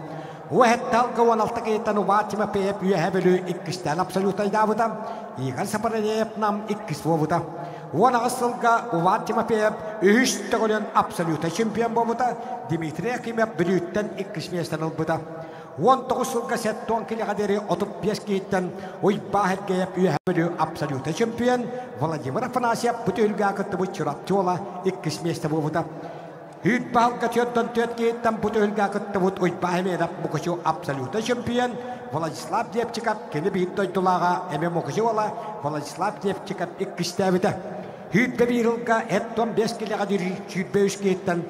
Уэһэттэ сылга 16 киһиттэн Увар Тимофеев Үөһэ Бүлүү иккистээн абсолютнайдаабыта, Игорь Сапаралеев Нам иккис буолбута. 18 сылга Увар Тимофеев үһүс төгүлүн абсолютнай чемпион буолбута, Дмитрий Акимов Бүлүүттэн иккис миэстэни ылбыта. 19 сылга 70 килэҕэ диэри 35 киһиттэн Уйбаа Сергеев Үөһээ Бүлүү абсолютнай чемпион, Владимир Афанасьев бу түһүлгэҕэ кыттыбыт Чурапчы уола иккис миэстэ буолбута. Үүт баһылга 44 киһиттэн бу түһүлгэҕэ кыттыбыт Уйбаа Химедов Мукучу абсолютнай чемпион, Владислав Лепчиков кини биир дойдулааҕа эмиэ Мукучу уола Владислав Лепчиков иккистээбитэ. Сүүрбэ биир ылга эт 15 килэҕэ диэри 23 киһиттэн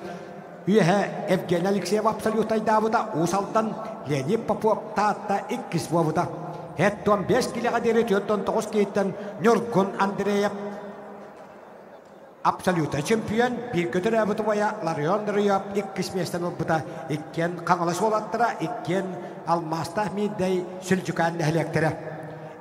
үөһэ Евгений Алексеев абсолютайдаабыта, Уус Алдан Леонид Попов Таатта иккис буолбута. Эт 15 килэҕэ диэри 49 киһиттэн Ньургун Андреев Абсолютно чемпион бииргэ төрөөбүт убайа Ларион Рыев иккис миэстэни ылбыта. Иккиэн Хаҥалас уолаттара, иккиэн Алмаастаах Миирдэй Сүлдьүкээн нэһилиэктэрэ.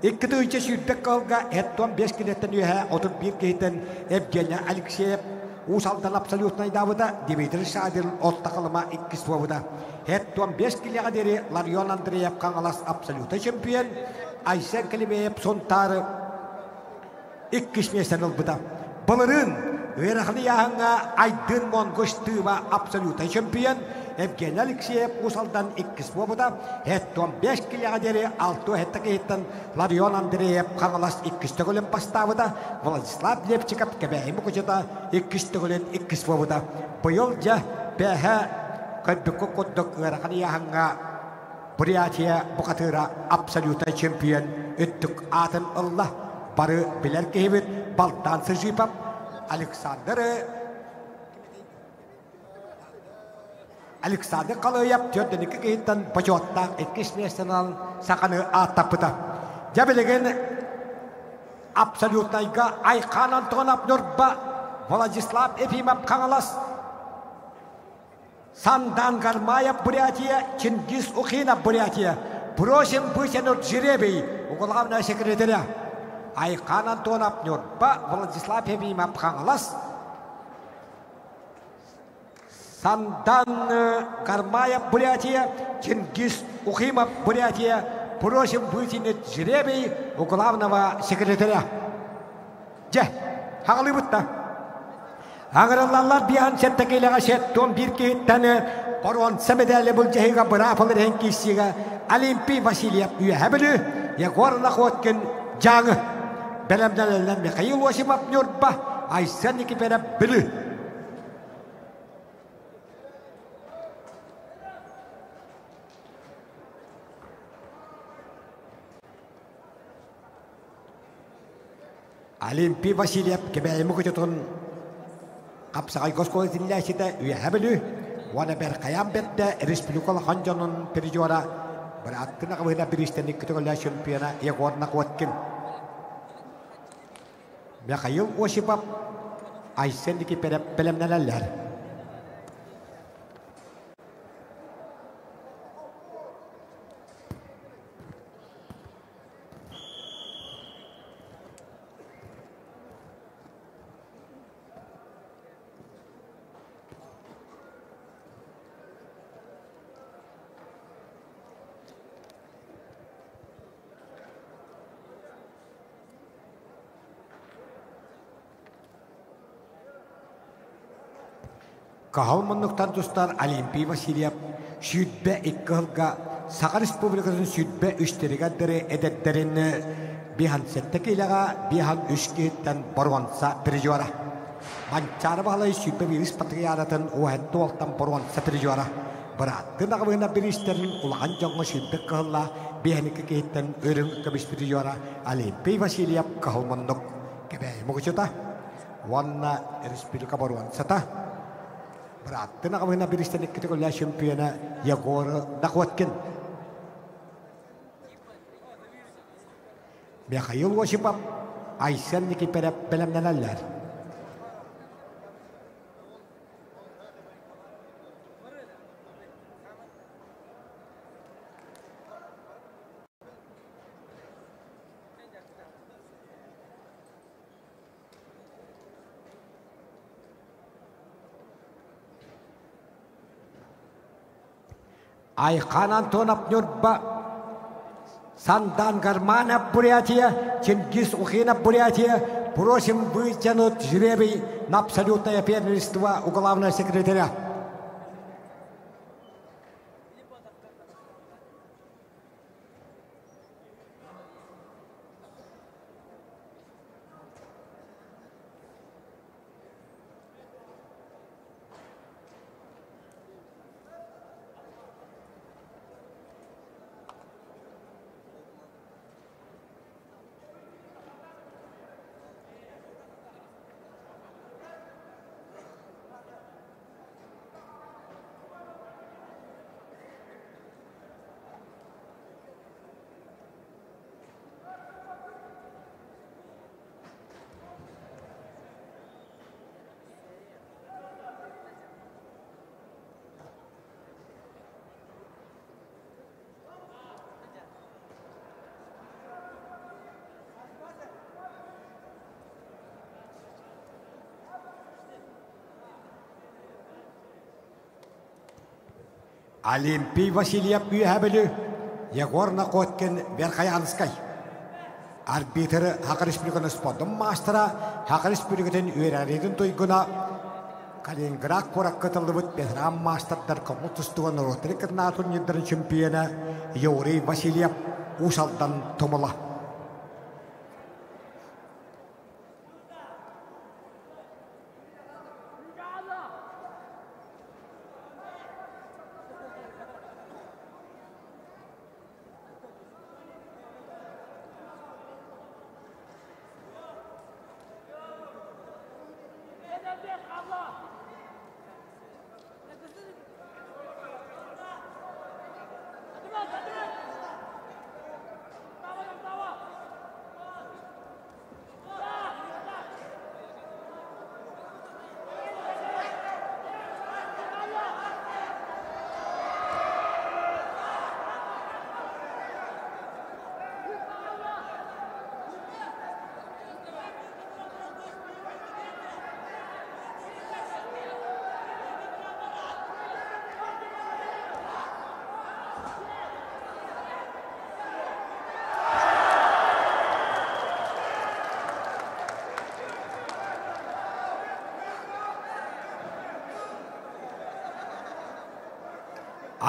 2021 кыһылга 75 килэттэн үөһэ 31 киһиттэн Евгений Алексеев Уус Алдан абсолютнайдаабыта, Дмитрий Шадин орто халыма иккис буолбута. 75 килэҕэ диэри Ларион Андреев Хаҥалас абсолютно чемпион, Айсен Климеев Сунтаары иккис миэстэни ылбыта. Былырыын ыарахан ыйааһыҥҥа Айдын Монгуш тыыба абсолютнай чемпион Евгений Алексеев Уус Алдан иккис буолбута. 75 килэҕэ диэри 67 киһиттэн Ларион Андреев Хаҥалас иккис төгүлүн бастаабыта. Владислав Лепчиков Кэбээйи Мукучута иккис төгүлүн иккис буолбута. Быйыл дьэ бэһэ көрбүккүт курдук ыарахан ыйааһыҥҥа Бурятия бухатыыра абсолютнай чемпион үрдүк аатын ылла. Бары билэр киһибит Балтан Сыжипов Александр Александр Халыев 42 киһиттэн бочуоттаах иккис миэстэнэн саханы ааттаппыта. Дьэ билигин абсолютнайга Айхан Антонов Ньурба, Владислав Ефимов Хаҥалас, Сандан Гармаев Бурятия, Чингиз Ухинов Бурятия. Просим вытянуть жребий у главного секретаря. Айхан Антонов Нюрба, Владислав Ефимов Хаҥалас, Сандан Кармаев Бурятия, Чингиз Ухимов Бурятия. Просим вытянуть жребий у главного секретаря. Дьэ, хаҕалыыбыт да. Аҥырыллаллар биһан сэттэ киилэҕэ 71 киһиттэн боруонса медали былдьаһыыга быраапылар иһин киирсиигэ Олимпий Васильев Үөһэ Бүлүү, Егор Находкин Дьааҥы. Бэлэмнэнэллэр Михаил Осипов Ньурба, Айсен Никифоров Бүлүү. Олимпий Васильев Кэбээйи Мукучутун хапсаҕайга оскуола итиллээччитэ Үөһээ Бүлүү уонна Бэрхайаан бэрдэ республика улахан дьонун призера бырааттын аҕабыһына бириистэни көтөҕөлөөх чемпиона Егор Находкин. Михаил Осипов, Айсен Никифоров бэлэмнэнэллэр. Кыһыл муннуктан тустар Олимпий Васильев 22 сылга Саха Республикатын 23 дэрэ эдэрдэрин 57 киилэҕэ 53 киһиттэн боруонса призера. Манчаары Баһылай 21 спартакиадатын уһэтти уолтан боруонса призера. Бырааттыы наҕабыына бириистэрин улахан дьоҥҥо сүүрбэ кыһыллаах биэһэникки киһиттэн үрүҥ көмүс призера Олимпий Васильев кыһыл муннук Кэбээйи мугучута уонна республика боруонсата бырааттыы наҕабыына бириистэн иккитэ көллөө чемпиона Егор Находкин. Михаил Осипов, Айсен Никифоров бэлэмнэнэллэр. Айхан Антонов Ньурба, Сандан Гарманов Бурятия, Чингиз Ухинов Бурятия, просим вытянуть жребий на абсолютное первенство у главного секретаря. Олимпий Васильев Үөһээ Бүлүү, Егор Находкин Верхоянскай. Арбитры Саха Республикатын спордун маастара, Саха Республикатын үөрэҕириитин туйгуна, Калининград куоракка ытыллыбыт ветеран маастардар көҥүл тустууга норуоттарын кытына турнирдарын чемпиона Юрий Васильев Уус Алдан Тумула.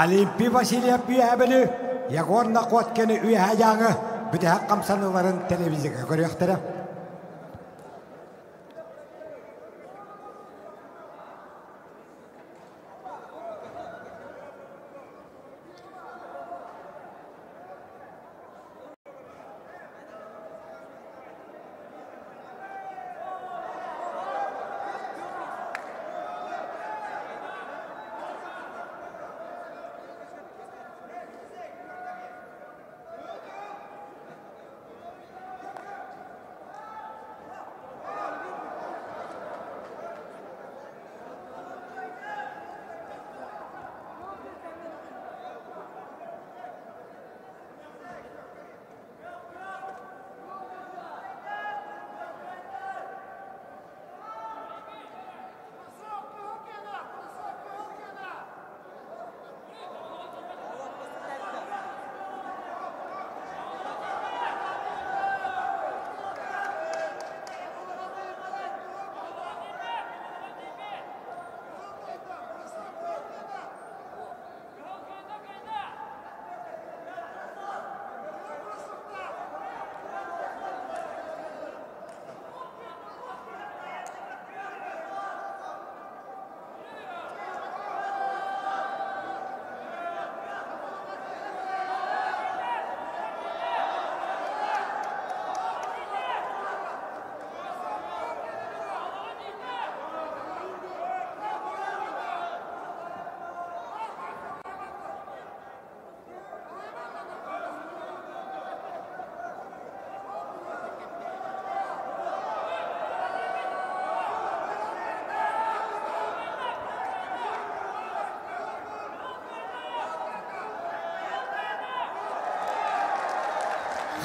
Олимпий Васильев Үөһээ Бүлүү, Егор Находкины Үөһээ Дьааҥы бүтэһик хамсаныыларын телевизорга көрүөхтэрэ.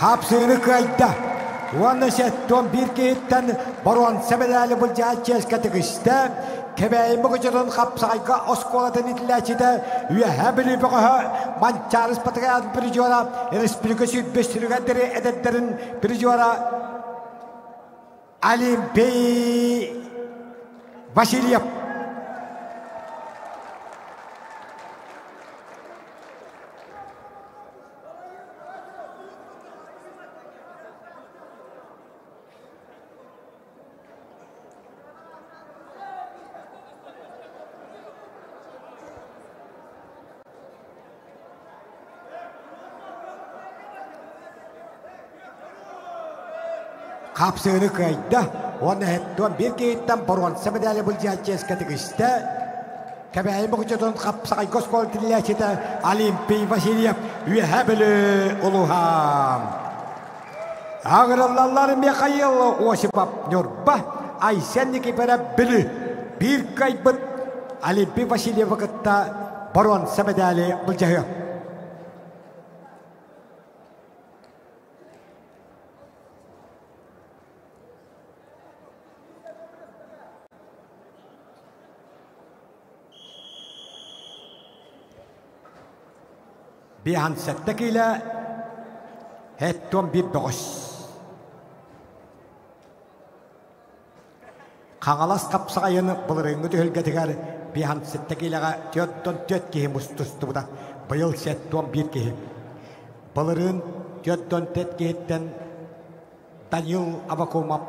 Хапсыыны кыайда. Уонна сэттион биир киһиттэн боруонса медали былдьаан чиэскэ тигистэ. Кэбээйи Мукучутун хапсаҕайга оскуолатын иитиллээччитэ Үөһээ Бүлүү бөҕөһө Манчаары Спартакиадатын призера, республика сүүрбэс сүрүгэрдэри эдэрдэрин призера Олимпий Васильев. Хапсыыны кыайда уонна һэттуон биир киһиттэн боруонса медали былдьаан чиэскэ тигистэ. Кэбээйи Мукучутун хапсаҕайга оскуола тиллээччитэ Олимпий Васильев Үөһээ Бүлүү улууһа. Аҕырыллаллар Михаил Осипов Ньурба, Айсен Никифоров Бүлүү. Биир кыайбыт Олимпий Васильевы кытта боруонса медали былдьаһыа. Биһан сэттэ киилэ һэттуон биир бөҕөс. Хаҥалас хапсаҕайын былырыыҥҥы түһүлгэтигэр биһан сэттэ киилэҕэ түөртөн түөрт киһи мустустубута. Быйыл сэттуон биир киһи. Былырыын түөртөн түөрт киһиттэн Данил Авакумов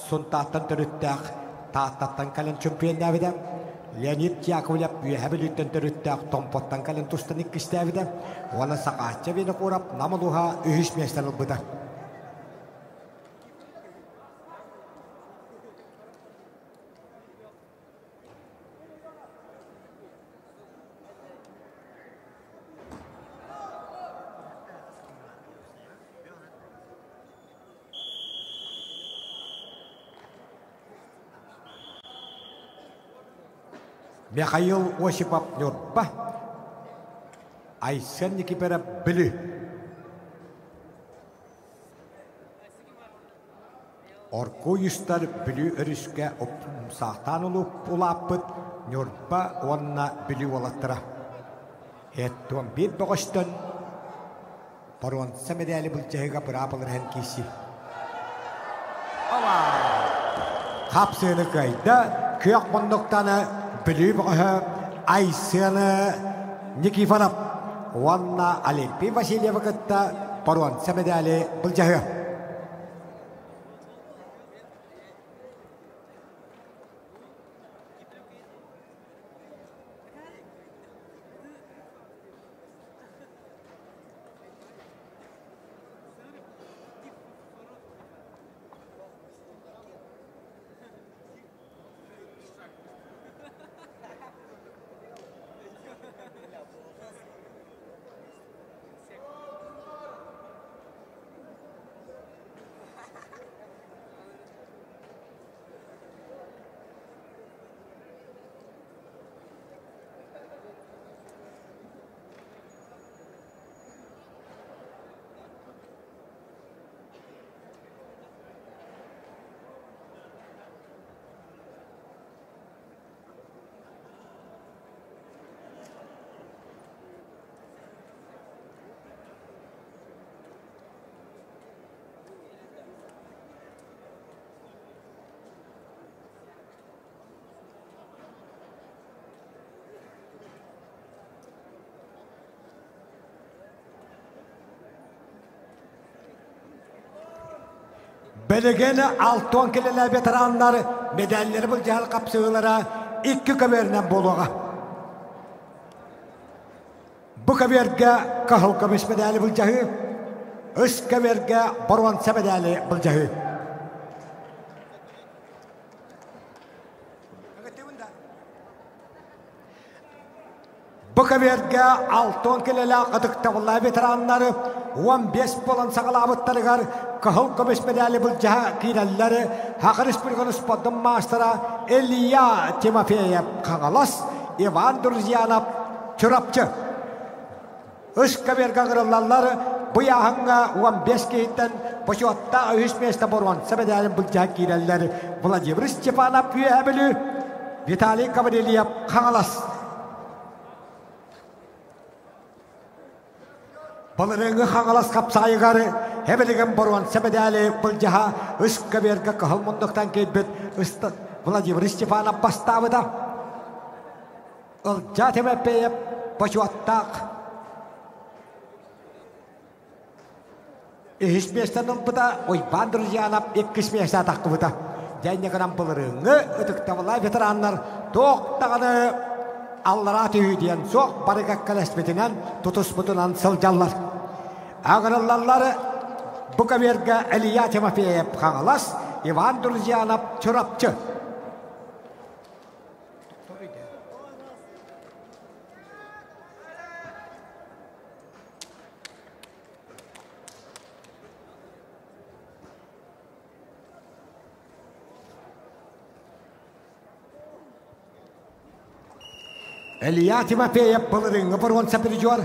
Сунтаартан төрүттээх Тааттаттан кэлэн чөмпүйэннээбитэ. Леонид Яковлев Үөһээ Бүлүүттэн төрүттээх Томпоттон кэлэн тустан иккистээбитэ. Уонна Сахаачча Винокуров Нам улууһа үһүс миэстэни ылбыта. Михаил Осипов Ньурба, Айсен Никифоров Бүлүү. Оргууй устар Бүлүү өрүскэ умсаахтаан улааппыт Ньурба уонна Бүлүү уолаттара. Эттуон биир бөҕөстөн Боруонса мэдээли былдьаһыыга быраабылар иһэн киирсии. Хапсыаны кыайда, күөх муннуктаны Бүлүү бөҕөһө Айсыаны Никифоров уонна Олимпий Васильевы кытта боруонса мэдээли былдьаһыа. Билигин алтон килэлээ ветераннар медаллары былдьаһар хапсыһыылара икки көбүөрүнэн буолуоҕа. Бу көбүөргэ кыһыл көмүс медали былдьаһыы, үс көбүөргэ боруонса медали былдьаһыы. Бу көбүөргэ алтон килэлээх ытыктабыллаах ветераннары 15 буолан саҕалаабыттарыгар кыһыл көмүс медали былдьаһа киирэллэр Саха Республикатын спордун маастара Илья Тимофеев Хаҥалас, Иван Друзьянов Чурапчы. Үс көбүөргэ ыҥырыллаллар. Бу ыйааһыҥҥа 15 киһиттэн бочуоттаах үһүс миэстэ боруонса мэдээлин былдьаһан киирэллэр Владимир Степанов Үөһээ Бүлүү, Виталий Гаврильев Хаҥалас. Былырыыҥҥы Хаҥалас хапсаҕайыгар эбилигин боруонса мэдээли былдьаһа ыскабиэргэ кыһыл мундуктан киирбит Владимир Степанов бастаабыта. Ылдьаа Тимофеев бочуоттаах үһүс миэстэни ылбыта, Уйбаан Друзьянов иккис миэстэ тахсыбыта. Дьэ гынан былырыыҥҥы ытыктабыллаах ветераннар туох даҕаны аллараа түһүү диэн суох бары кэккэлэспитинэн тутуспутунан сылдьаллар. Аҕырыллаллар бу көбүөргэ Илья Тимофеев Хаҥалас, Иван Друзьянов Чурапчы. Илья Тимофеев былырыыҥҥы боруонса призер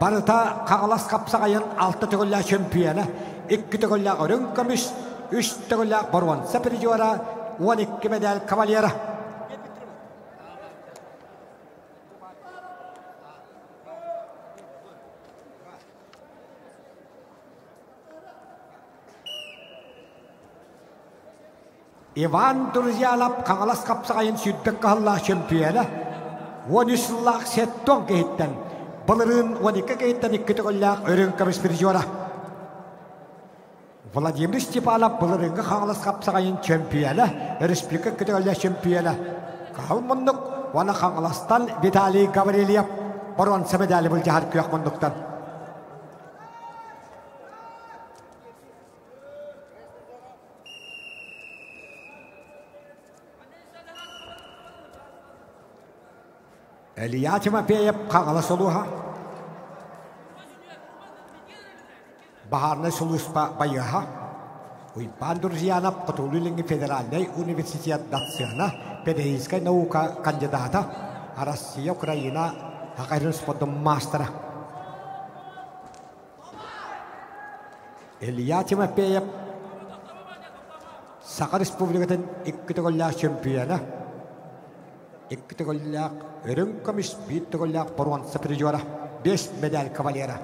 барыта Хаҥалас хапсаҕайын алта төгүллээх чөмпүйүөнэ, икки төгүллээх үрүҥ көмүс, үс төгүллээх боруонса призера, 12 медаль кавалера. Иван Друзьялов Хаҥалас хапсаҕайын сүүрбэт кыһаллаах чөмпүйүөнэ, 13 сыллаах сеттон киһиттэн, былырыын 12 киһиттэн икки төгүллээх үрүҥ көмүс призера. Владимир Степанов былырыыҥҥы Хаҥалас хапсаҕайын чөмпүйүөнэ, республика көтөҕүллэр чөмпүйүөнэ. Кыһыл муннук уонна Хаҥаластан Виталий Гаврильев боруонса медали былдьаһар күөх муннуктан. Илья Тимофеев Хаҥалас улууһа Баһаарынай сулууспа байыаһа Уйбаан Друзьянов Хотугулуу-Илиҥҥи федеральнай университет доцена, педагогическай наука кандидата, Россия, Украина Хакайрын спордун маастара. Илья Тимофеев Саха Республикатын икки төгүллээх чемпиона, икки төгүллээх үрүҥ көмүс, биир төгүллээх боруонса призера, биэс медаль кавалера.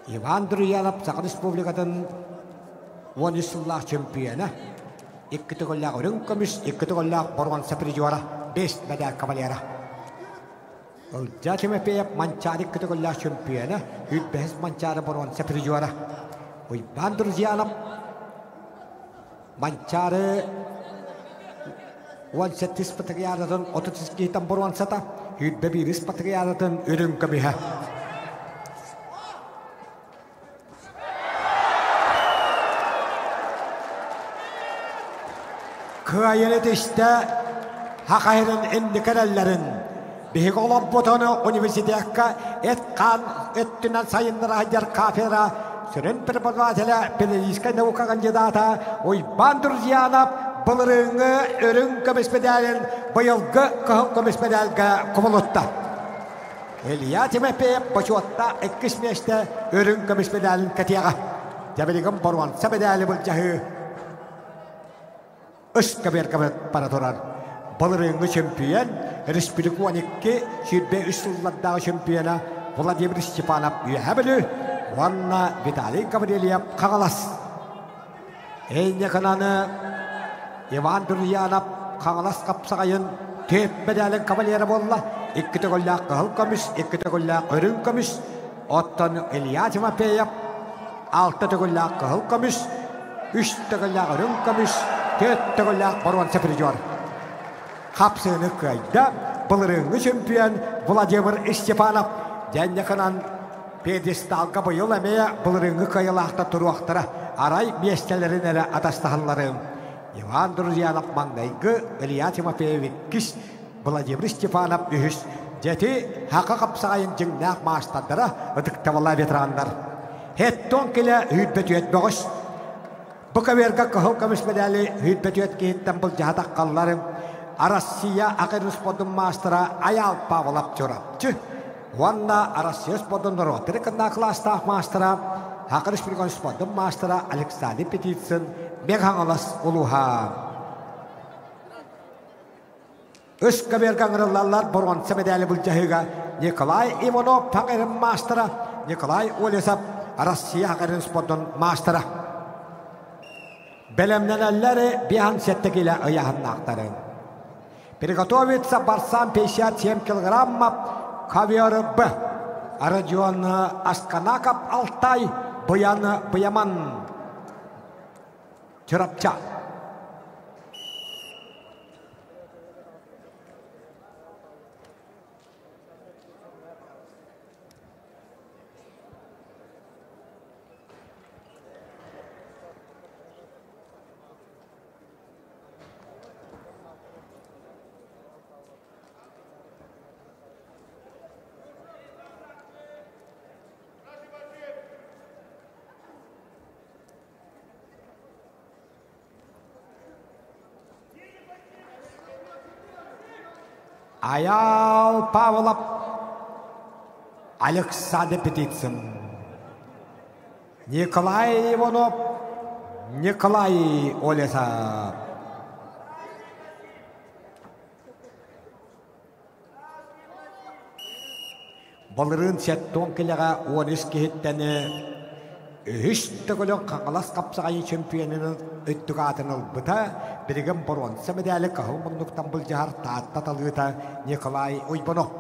Иван Друянов Саха Республикатын 13 сыллаах чемпиона, икки төгүллээх үрүҥ көмүс, икки төгүллээх боруонса призера, биэс медаль кавалера. Ылдьаа Тимофеев Манчаары икки төгүллээх чемпиона, 105 Манчаары боруонса призера. Уйбаан Друзьянов Манчаары 18 патриаратын 30 киһитэн боруонсата, 21 патриаратын үрүҥ көмүһэ. Кыайан этистэ хахайрын инникэрэллэрин биһиги олорбутуну университекка эт-хаан өттүнэн сайыннара сылдьар кафедра сүрүн преподавателэ педагогическай наука кандидата Уйбаан Друзьянов былырыыҥҥы үрүҥ көмүс мэдээлин быйылгы кыһыл көмүс мэдээлгэ кубулутта. Илья Тимофеев бочуотта иккис миэстэ үрүҥ көмүс мэдээлин кэтиэҕэ. Дьэбилигин боруонса мэдээли былдьаһыы ыскабыарга бара турар. Былырыыҥҥы чөмпүйүөн, республика 12 23 сыллардаах чемпиона Владимир Степанов Үөһээ Бүлүү уонна Виталий Гаврильев Хаҥалас. Эйнекананы Иван Друзьянов Хаҥалас хапсаҕайын түөрт мэдээлин кавалера буолла. Икки төгүллээх кыһыл көмүс, икки төгүллээх үрүҥ көмүс. Оттон Илья Тимофеев алта төгүллээх кыһыл көмүс, үс төгүллээх үрүҥ көмүс, түөрт төгүллээх боруонса призер. Хапсыыны кыайда былырыыҥҥы чемпион Владимир Степанов. Дьэнньэкынан пьедесталга быйыл эмиэ былырыыҥҥы кыайыылаахтар туруохтара, арай миэстэлэрин эрэ атастаһалларын. Иван Друзьянов маҥнайгы, Илья Тимофеев иккис, Владимир Степанов үһүс. Дьэти хака хапсаҕайын дьиҥнээх маастардара, ытыктабыллаах ветераннар. Хеттон килэ үүрбэтүөт бөҕөс. Бу көбүөргэ кыһыл көмүс мэдээли үүрбэтүөт киһиттэн былдьаһатаххалларын Россия акын спордун маастара Айаал Павлов Чурапчы. уонна Россия спордун норуоттары кынна кылаастаах маастара, Саха Республикатын спордун маастара Александр Петицын Мэҥэ-Хаҥалас улууһа. Үс көбүөргэ ыҥырыллаллар боруонса мэдээли былдьаһыыга Николай Иванов Хаҥырын маастара, Николай Олесов Россия Хаҥырын спордун маастара. Бэлэмнэнэллэр биһан сэттэ килэ ыйааһыннаахтары. Приготовиться борцам 57 килограммов ковер Б. Родион Асканаков Алтай, Буян Буяман. Чурапча. Айаал Павлов, Александр Петицын, Николай Иванов, Николай Олесов. Былырыын сеттон килэҕэ 13 киһиттэн үһүс төгүлүн Хаҥалас хапсаҕайын чемпионун өттүк аатын ылбыта, билигин боруонса мэдээли кыһыл муннуктан былдьаһар Таатта талыыта Николай Уйбанов.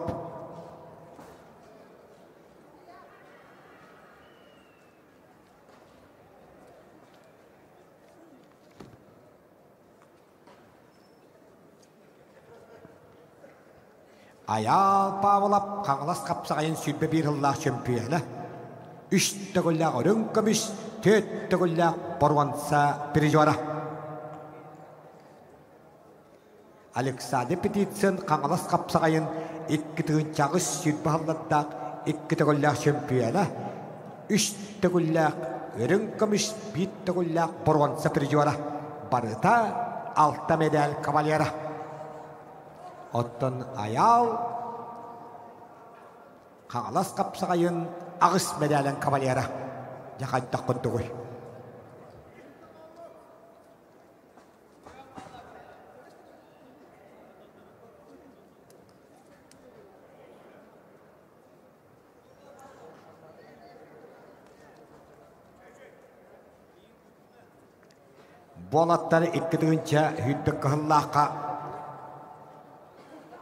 Айаал Павлов Хаҥалас хапсаҕайын 21 сыллаах чөмпүйүөнэ, үс төгүллээх үрүҥ көмүс, түөрт төгүллээх боруонса призера. Александр Петицын Хаҥалас хапсаҕайын 2 820 сыллардаах икки төгүллээх чөмпүйүөнэ, үс төгүллээх үрүҥ көмүс, биир төгүллээх боруонса призера. Барыта алта медаль кавалера. Оттон Айаал Хаҥалас хапсаҕайын аҕыс медалын кавалера. Дьэ хайдах курдугуй? Буолаттар 2 020 кыһыллаахха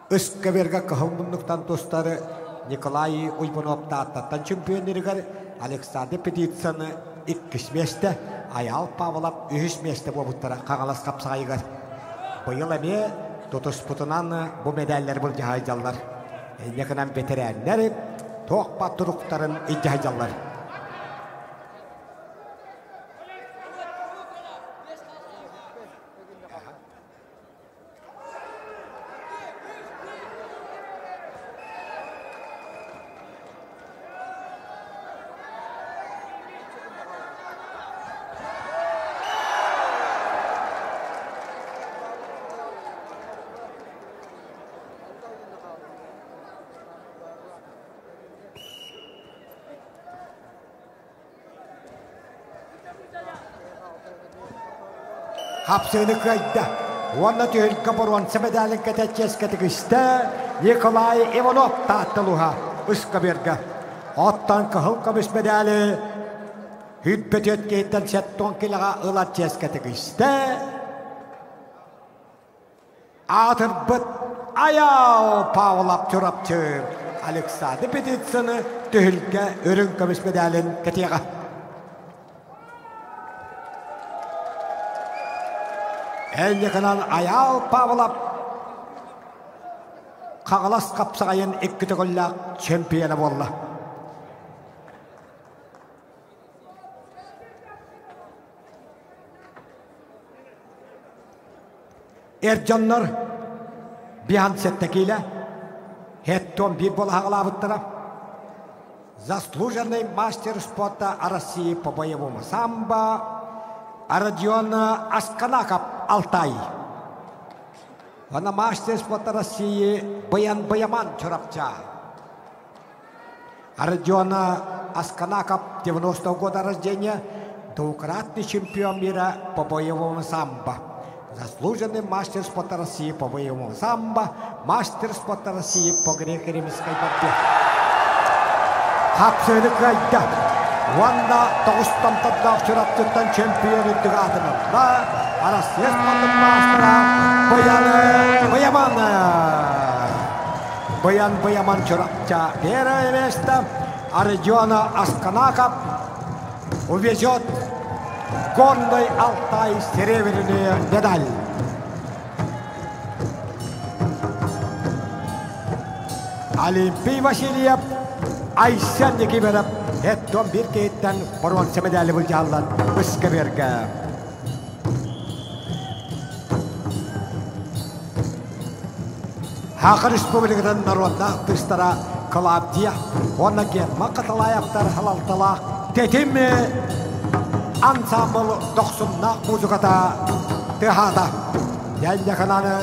Ыскаберга кыһыл муннуктан тустары Николай Уйбунов Тааттаттан чемпионнарыгар Александр Петицаны иккис миэстэ, Айаал Павлов үһүс миэстэ буолбуттара Хаҥалас хапсаҕайыгар. Быйыл эмиэ тутуспутунан бу медаллэр былдьаһа сылдьаллар. Инньэ гынан бэтэрээннэр туох баар туруктарын илдьэ сылдьаллар. Хапсыыны кыайда уонна түһүлгэ боруонса медалын кэтэ чиэскэ тигистэ Николай Иванов Таатталуһа ыскабыарга. Оттон кыһыл көмүс медали Хүппөтүөт киһиттэн сеттон килэҕэ ылар чиэскэ тигистэ Аатырбыт Айаал Павлов Чурапчы Александр Петицыны түһүлгэ үрүҥ көмүс медалин кэтиэҕэ. Элликынан Айаал Павлов Хаҥалас хапсаҕайын икки төгүллээх чемпиона буолла. Эр дьоннор биһан сэттэ киилэ, хеттон биир буолаһаҕалаабыттара. Заслуженный мастер спорта России по боевому самбо Родион Асканаков Алтай. Она мастер спорта России Баян Баяман Чурапча. Родиона Асканаков, 90 года рождения, двукратный чемпион мира по боевому самбо. Заслуженный мастер спорта России по боевому самбо, мастер спорта России по греко-римской борьбе. Хапсыны кыайда. Уонна тоҕустан таддаах Чурапчыттан чемпион үрдүк аатын ылла. Арассыйа спордун маастара Быйан Быйаман. Быйан Быйаман Чурапча первое место. Родиона Асканаков увезет Горный Алтай серебряную медаль. Олимпий Васильев, Айсен Никифоров эттон бир кейттен боруонса медали былдьааллар ыскаберге. Саха Республикатын народнаах тыстара Клавдия уонна Герман Каталаевтар халалталаах Тэтим ансамбл дохсуннаах музыката тыаһаата. Дьэллэхананы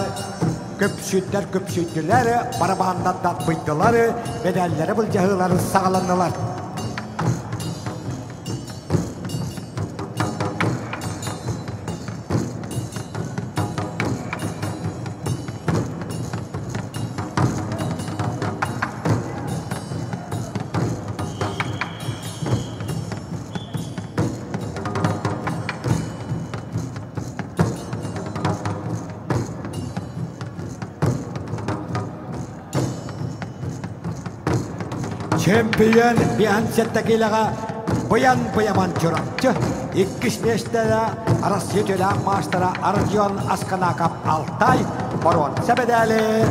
көпсүттэр көпсүттүлэр, барабааннар быйдылар, медаллары былдьаһыылары саҕаланнылар. Чемпион биһан килэҕэ Быйан Быйаман Чурапчы, иккис миэстэлэ Россия төлөөх маастара Родион Асканаков Алтай, боруонса медали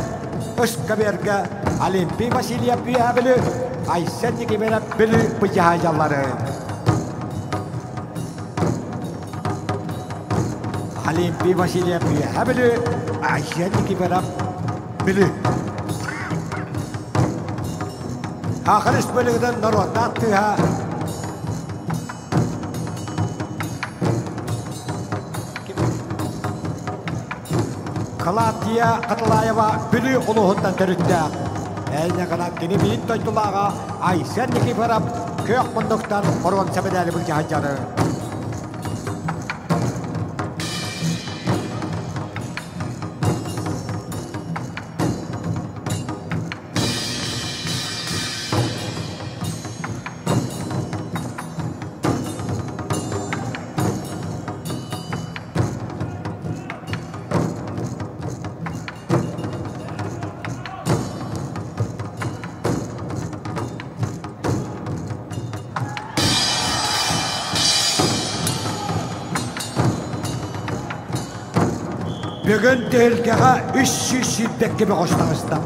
Ыскабергэ Олимпий Васильев Бүһэ Айсен Никифоров Бүлүү быдьаһайдьаллары. Олимпий Васильев Үөһэ Бүлүү, Айсен Никифоров Бүлүү. Саха Республикатын норуоттаах тыаһа Клавдия Каталаева Бүлүү улууһуттан төрүттээх. Эйне гынан кини биир дойдулааҕа Айсен Никифоров күөх муннуктан боруонса медали былдьаһадьары. Бүгүн түһүлгэҕэ 320 бөҕөс таҕыста.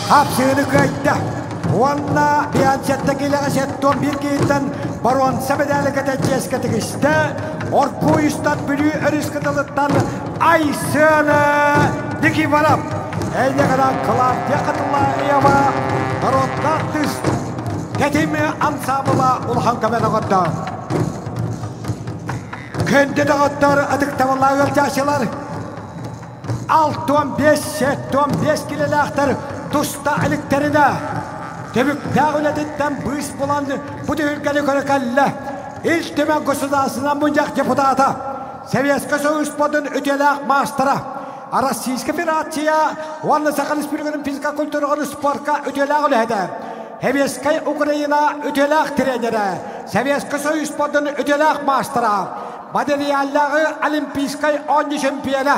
Хапсыыны кыайда. Уонна бианчетта килэҕэ сеттон биир киһиттэн боруонса медали кэтэ чиэскэ тигистэ. Оркуйустан Бүлүү өрүс кытылыттан Айсыана Никифоров. Эйнэҕинэн Клавдия Хатылаева народнаах тыс тэтим ансаамбыла улахан көмөнү оҥордо. Күндү доҕоттор, ытыктабыллаах ыалдьааччылар, 65-75 килэлээхтэр туста иликтэринэ, түбүктээх үлэтиттэн быыс булан бу түһүлгэни көрө кэллэ. Ил Түмэн Государственнай мунньах депутата, Советскай Союз спордун үтүөлээх маастара, Российскай Федерация уонна Саха Республикатын физкультураҕа спорка үтүөлээх үлэһитэ, Советскай Украина үтүөлээх тренерэ, Советскай Союз спордун үтүөлээх маастара, Материаллааҕы Олимпийскай оонньуу чемпиона,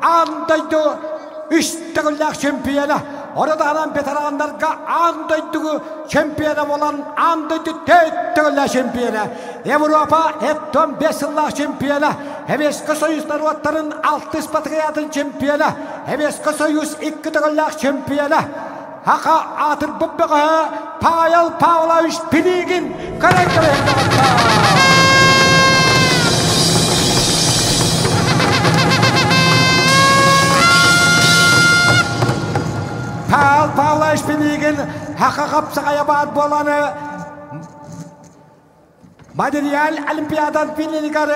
аан дойду үс төгүллээх чемпиона, ону таһынан ветераннарга аан дойдугу чемпиона буолан аан дойду төрт төгүллээх чемпиона, Европа эттон бес сыллаах чемпиона, Советскай Союз норуоттарын алтыс патриотын чемпиона, Советскай Союз икки төгүллээх чемпиона, Хаха аатырбыт бөҕөһө Павел Павлович Пилигин көрөн Павел Павлович Пилигин хаха хапсаҕайа баар буоланы Материал Олимпиадан финалигар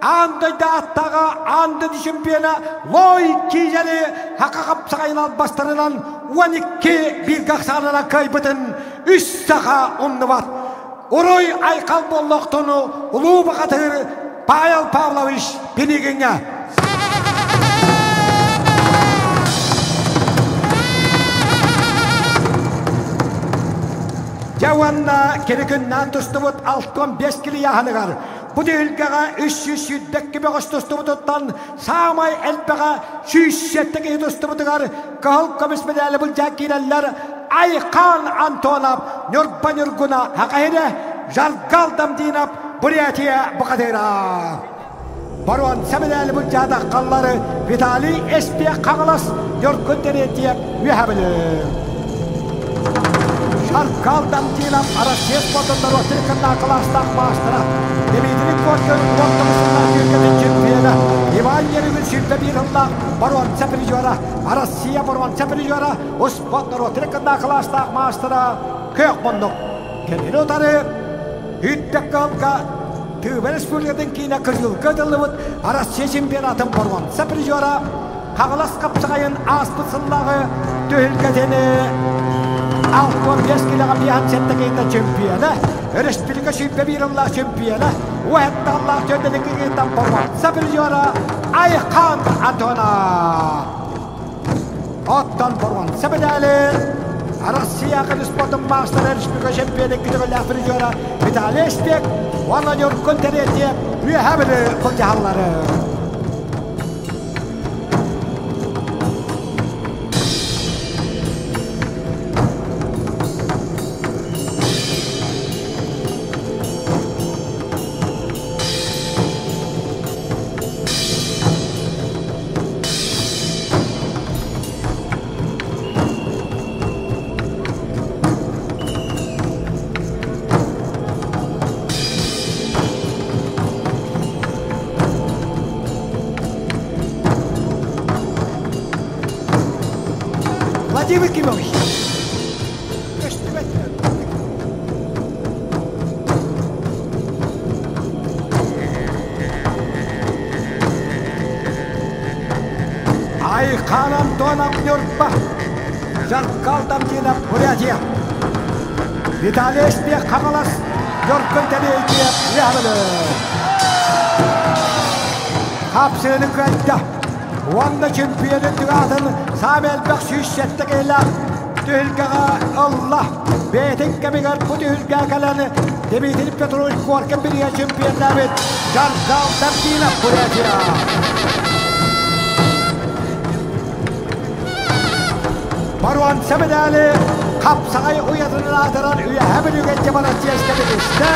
аан дойду аттаҕа аан дойду чемпиона Лой Кизели хака хапсаҕайынан бастарынан 12 бииргэ ахсаанынан кыайбытын үс саха умнубат. Уруй айхал буоллохтуну улуу бухатыыр Павел Павлович Пинигиҥҥэ. Дьэ уонна кини күннээн тустубут 65 килийааһыныгар бу түһүлгэҕэ 322 бөҕөс тустубутуттан саамай элбэҕэ 107 киһи тустубутугар кыһыл көмүс медали былдьаан киирэллэр Айхан Антонов, Ньурба Ньургуна Хакахире, Жаргал Дамдинов, Бурятия Бухатыра. Боруонса медали былдьаатаххаллары Виталий Эспиэх Хаҥалас, Ньургун Терентьев үөһэ Бүлүү. Шаркал Дамдинов Россия спордун норуоттарын кытта кылаастаах маастара, Дмитрий Коркин 19 сыллаах түүлгэтин чемпиона, Иван Ерюгин 21 сыллаах боруонса призера, Россия боруонса призера, успорт норуоттарын кытта кылаастаах маастара Күөх Муннук. Кинини утары Үрдүк кыһылга Тыыба Республикатын киинэ Кызылга ыытыллыбыт Россия чемпионатын боруонса призера Хаҥалас хапсаҕайын ааспыт сыллааҕы түһүлгэтини 65 килэҕэ биэһэн сэттэ киһитэ чемпиона, өрөспүүбүлүкэ 121 ыллаах чемпиона, уһэттааллаах төрдөнү киһиттэн боруонса призера Айхан Антонов. Оттон боруонса медали Россия спортун маастара республика чемпиона күтүгүлээх призера Виталий Спек уонна Ньургун Терентьев үөһэ Бүлүү былдьаһаллары. Владимир Кимович. Айхан Антонов Ньурба, Жаркал Дамдинов Бурятия, Виталий Эспиэх Хаҥалас, Ньургун Тэбиэйдиев Үөһэ Хапсыыны кыайда. Уонна чемпионун түгатын саамай элбэх 107 киһилээх түһүлгэҕэ ылла. Бэйэтин кэмигэр бу түһүлгэ кэлэн Дмитрий Петрович Коркин билигэ чемпионнаабыт Жаргал Дардинов Бурятия. Боруонса медали хапсаҕай уйатынан аатырар Үөһээ Бүлүүгэ дьабара чиэскэ тигистэ.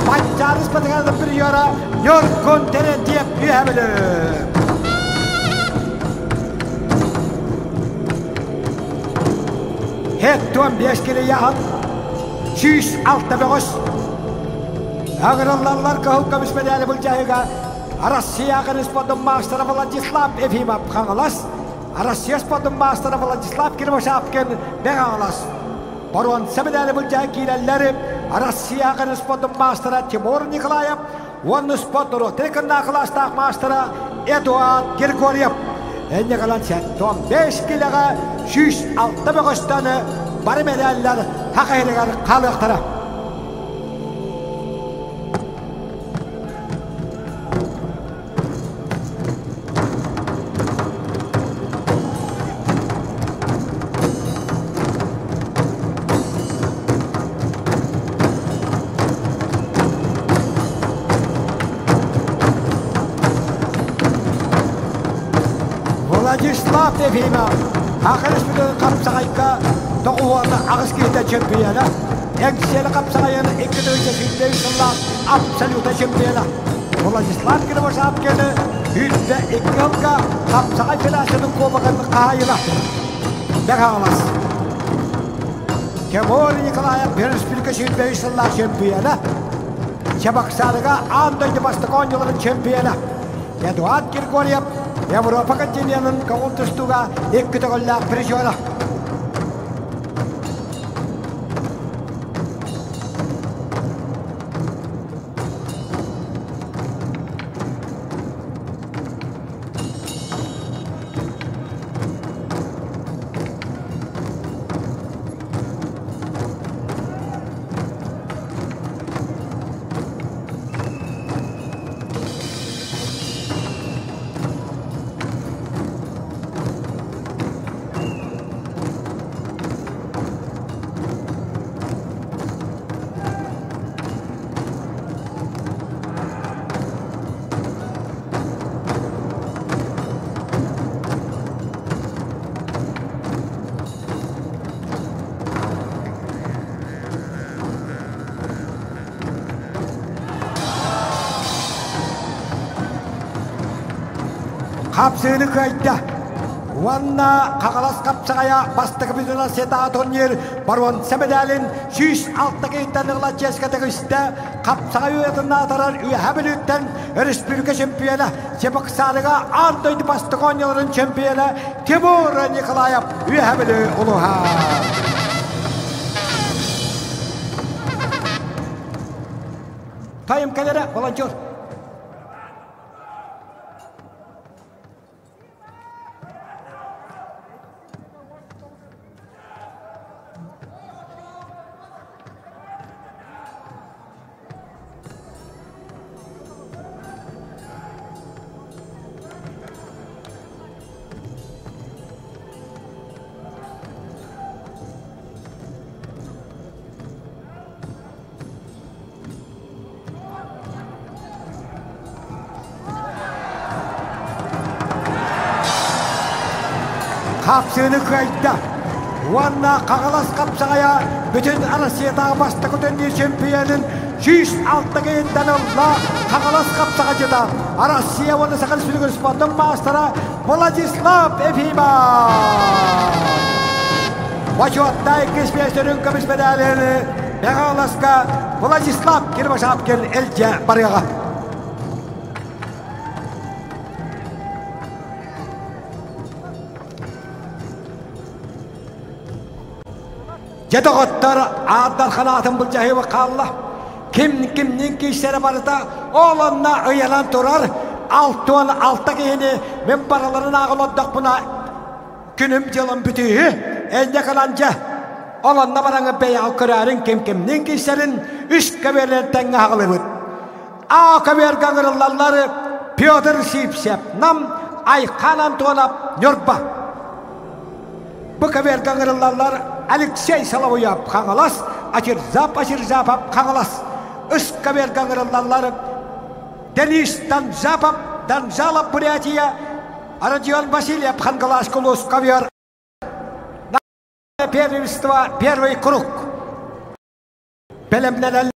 Манчаары спартакиадатын призера Ньургун Терентьев Үөһээ Бүлүү. 75 килийаһын 106 бөҕөс. Ыҥырыллаллар кыһыл көмүс мэдээли былдьаһыыга Россия спортун маастара Владислав Ефимов Хаҥалас, Россия спортун маастара Владислав Кривошапкин Бэҕаҥалас. Боруонса мэдээли былдьаһа киирэллэр Россия спортун маастара Тимур Николаев уонна спорт норуоттары кыннаах кылаастаах маастара Эдуард Григорьев. Энньэ кэлэн 75 килэҕэ 106 бөҕөстөн бары мэдээллэр хах иһигэр хаалыахтара. Владислав Ефимов Ахырыс бүтүн хапсаҕайга 98 киһитэ чемпиона, Эҥсиэли хапсаҕайын 2023 сыллаах абсолюта чемпиона. Владислав Кривошапкины 102 сылга хапсаҕай федерациятын кубогын хаһаайына. Бэҕэҕэлэс. Тимур Николаев Республика 23 сыллаах чемпиона. Чебоксарыга аан дойду бастакы оонньууларын чемпиона. Эдуард Григорьев Европа континенын көҥүл тустууга икки төгүллээх призера. Хапсыыны кыайда. Уонна Хаҥалас хапсаҕайа бастакы бүтүнэн сета турнир боруонса медалин 106 киһиттэн ыла чиэскэ тигистэ. Хапсаҕай уйатыннаатарар Үөһээ Бүлүүттэн республика чемпиона, Чебоксарыга аан дойду бастакы оонньууларын чемпиона Тимур Николаев Үөһээ Бүлүү улууһа. Тайым кэлэрэ волонтер. Хапсыыны кыайда. Уонна Хаҥалас хапсаҕайа бүтүн Россиятааҕы бастакы төннүү чемпионун 106 киһиттэн ылла Хаҥалас хапсаҕайдьыта Россия уонна Саха Республикатын спордун маастара Владислав Ефимов. Бочуоттай иккис миэстэ көмүс медалын Хаҥаласка Владислав Кирбашапкин илдьэ барыаҕа. Дьэ доҕоттор, аардар ханаатын былдьаһыыба хаалла. Ким кимниин киирсэрэ барыта ол онно ыйанан турар. 66 киһини мин барыларын ааҕан олордохпуна күнүм-дьылым бүтүүһү. Энньэ кылан дьэ, ол онно бараҥы бэйэҕэ көрөөрүн ким кимниин киирсэрин үс көбүөрүнэн тэҥҥэ аҕалыбыт. А көбүөргэ ыҥырыллаллар Петр Сивцев, Нам, Айхан Антонов, Ньурба. Бу көбүөргэ ыҥырыллаллар Алексей Соловьев, Хаҥалас, Ачирзап Ачирзапов, Хаҥалас. Үс көбүөргэ ыҥырыллаллар Денис Данзапов, Данзалов, Бурятия, Родион Васильев, Хангалас Кулус, ковер. Первенство, первый круг. Бэлэмнэнэллэр.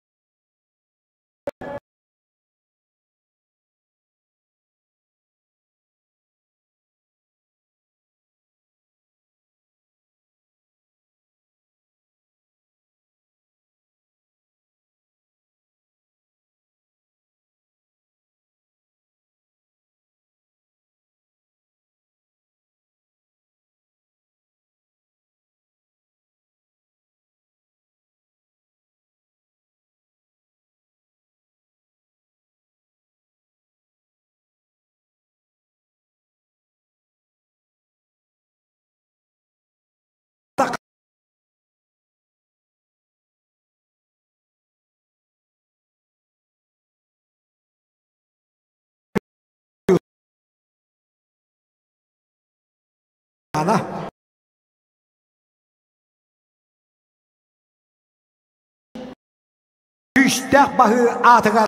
Күүстээх баһыы аатыгар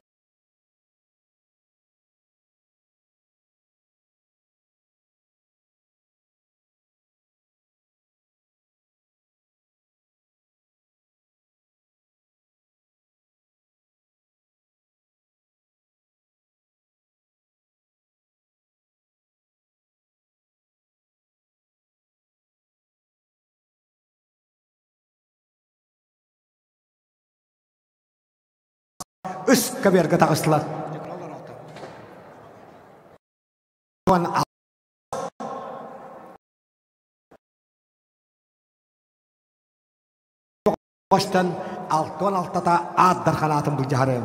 Ыскаберга таҕыстылар. Бостон алтон алтата ааддар ханаатын былдьаһарым.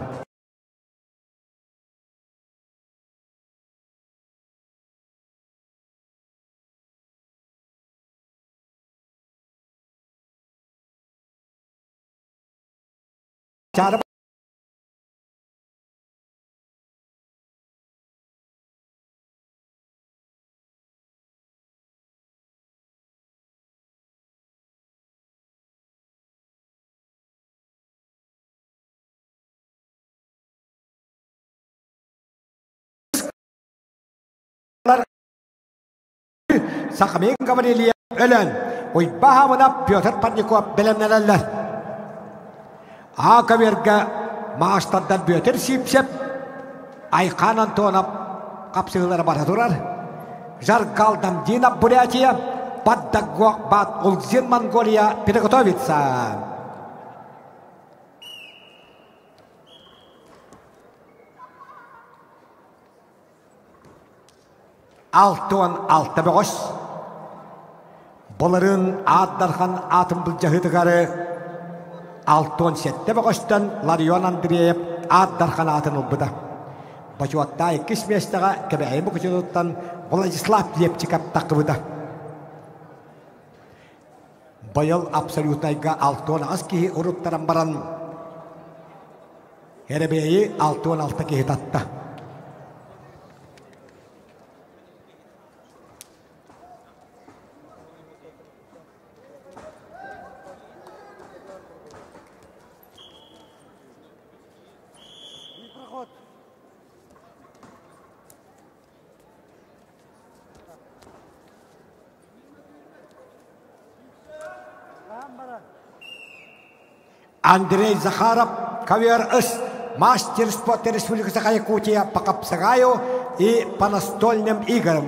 Сахамин Гаврильев өлөн, Уйбаһабына Петр Парников бэлэмнэнэллэр. А көбүөргэ маастардар Бүөтүр Сиипсэп, Айхан Антонов хапсыһыылара бара турар. Жаргал Дамдинов Бурятия, Паддагуак Бат Улзин Монголия приготовится. 66 бөҕөс. Былырыын Аат Дархан аатын былдьаһыытыгары 67 бөҕөстөн Ларион Андреев Аат Дархан аатын ылбыта. Бочуоттаах иккис миэстэҕэ Кэбээйи Мукучутуттан Владислав Лепчиков таххыбыта. Быйыл абсолютнайга 68 киһи уруттаран баран Эрэбиэйи 66 киһи татта. Андрей Захаров, ковер С, мастер спорта Республики Саха-Якутия по Капсагаю и по настольным играм.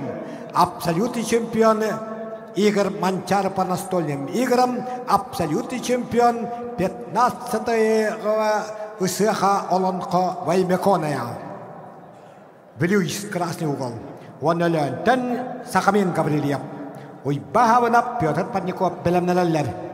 Абсолютный чемпион Игорь Манчар по настольным играм, абсолютный чемпион 15-го Ысыаха Олонхо Ваймеконая. Вилюйск Красный угол. Уонна Өлөөнтөн Сахамин Гаврильев. Уйбаһабына Петр Парников бэлэмнэнэллэр.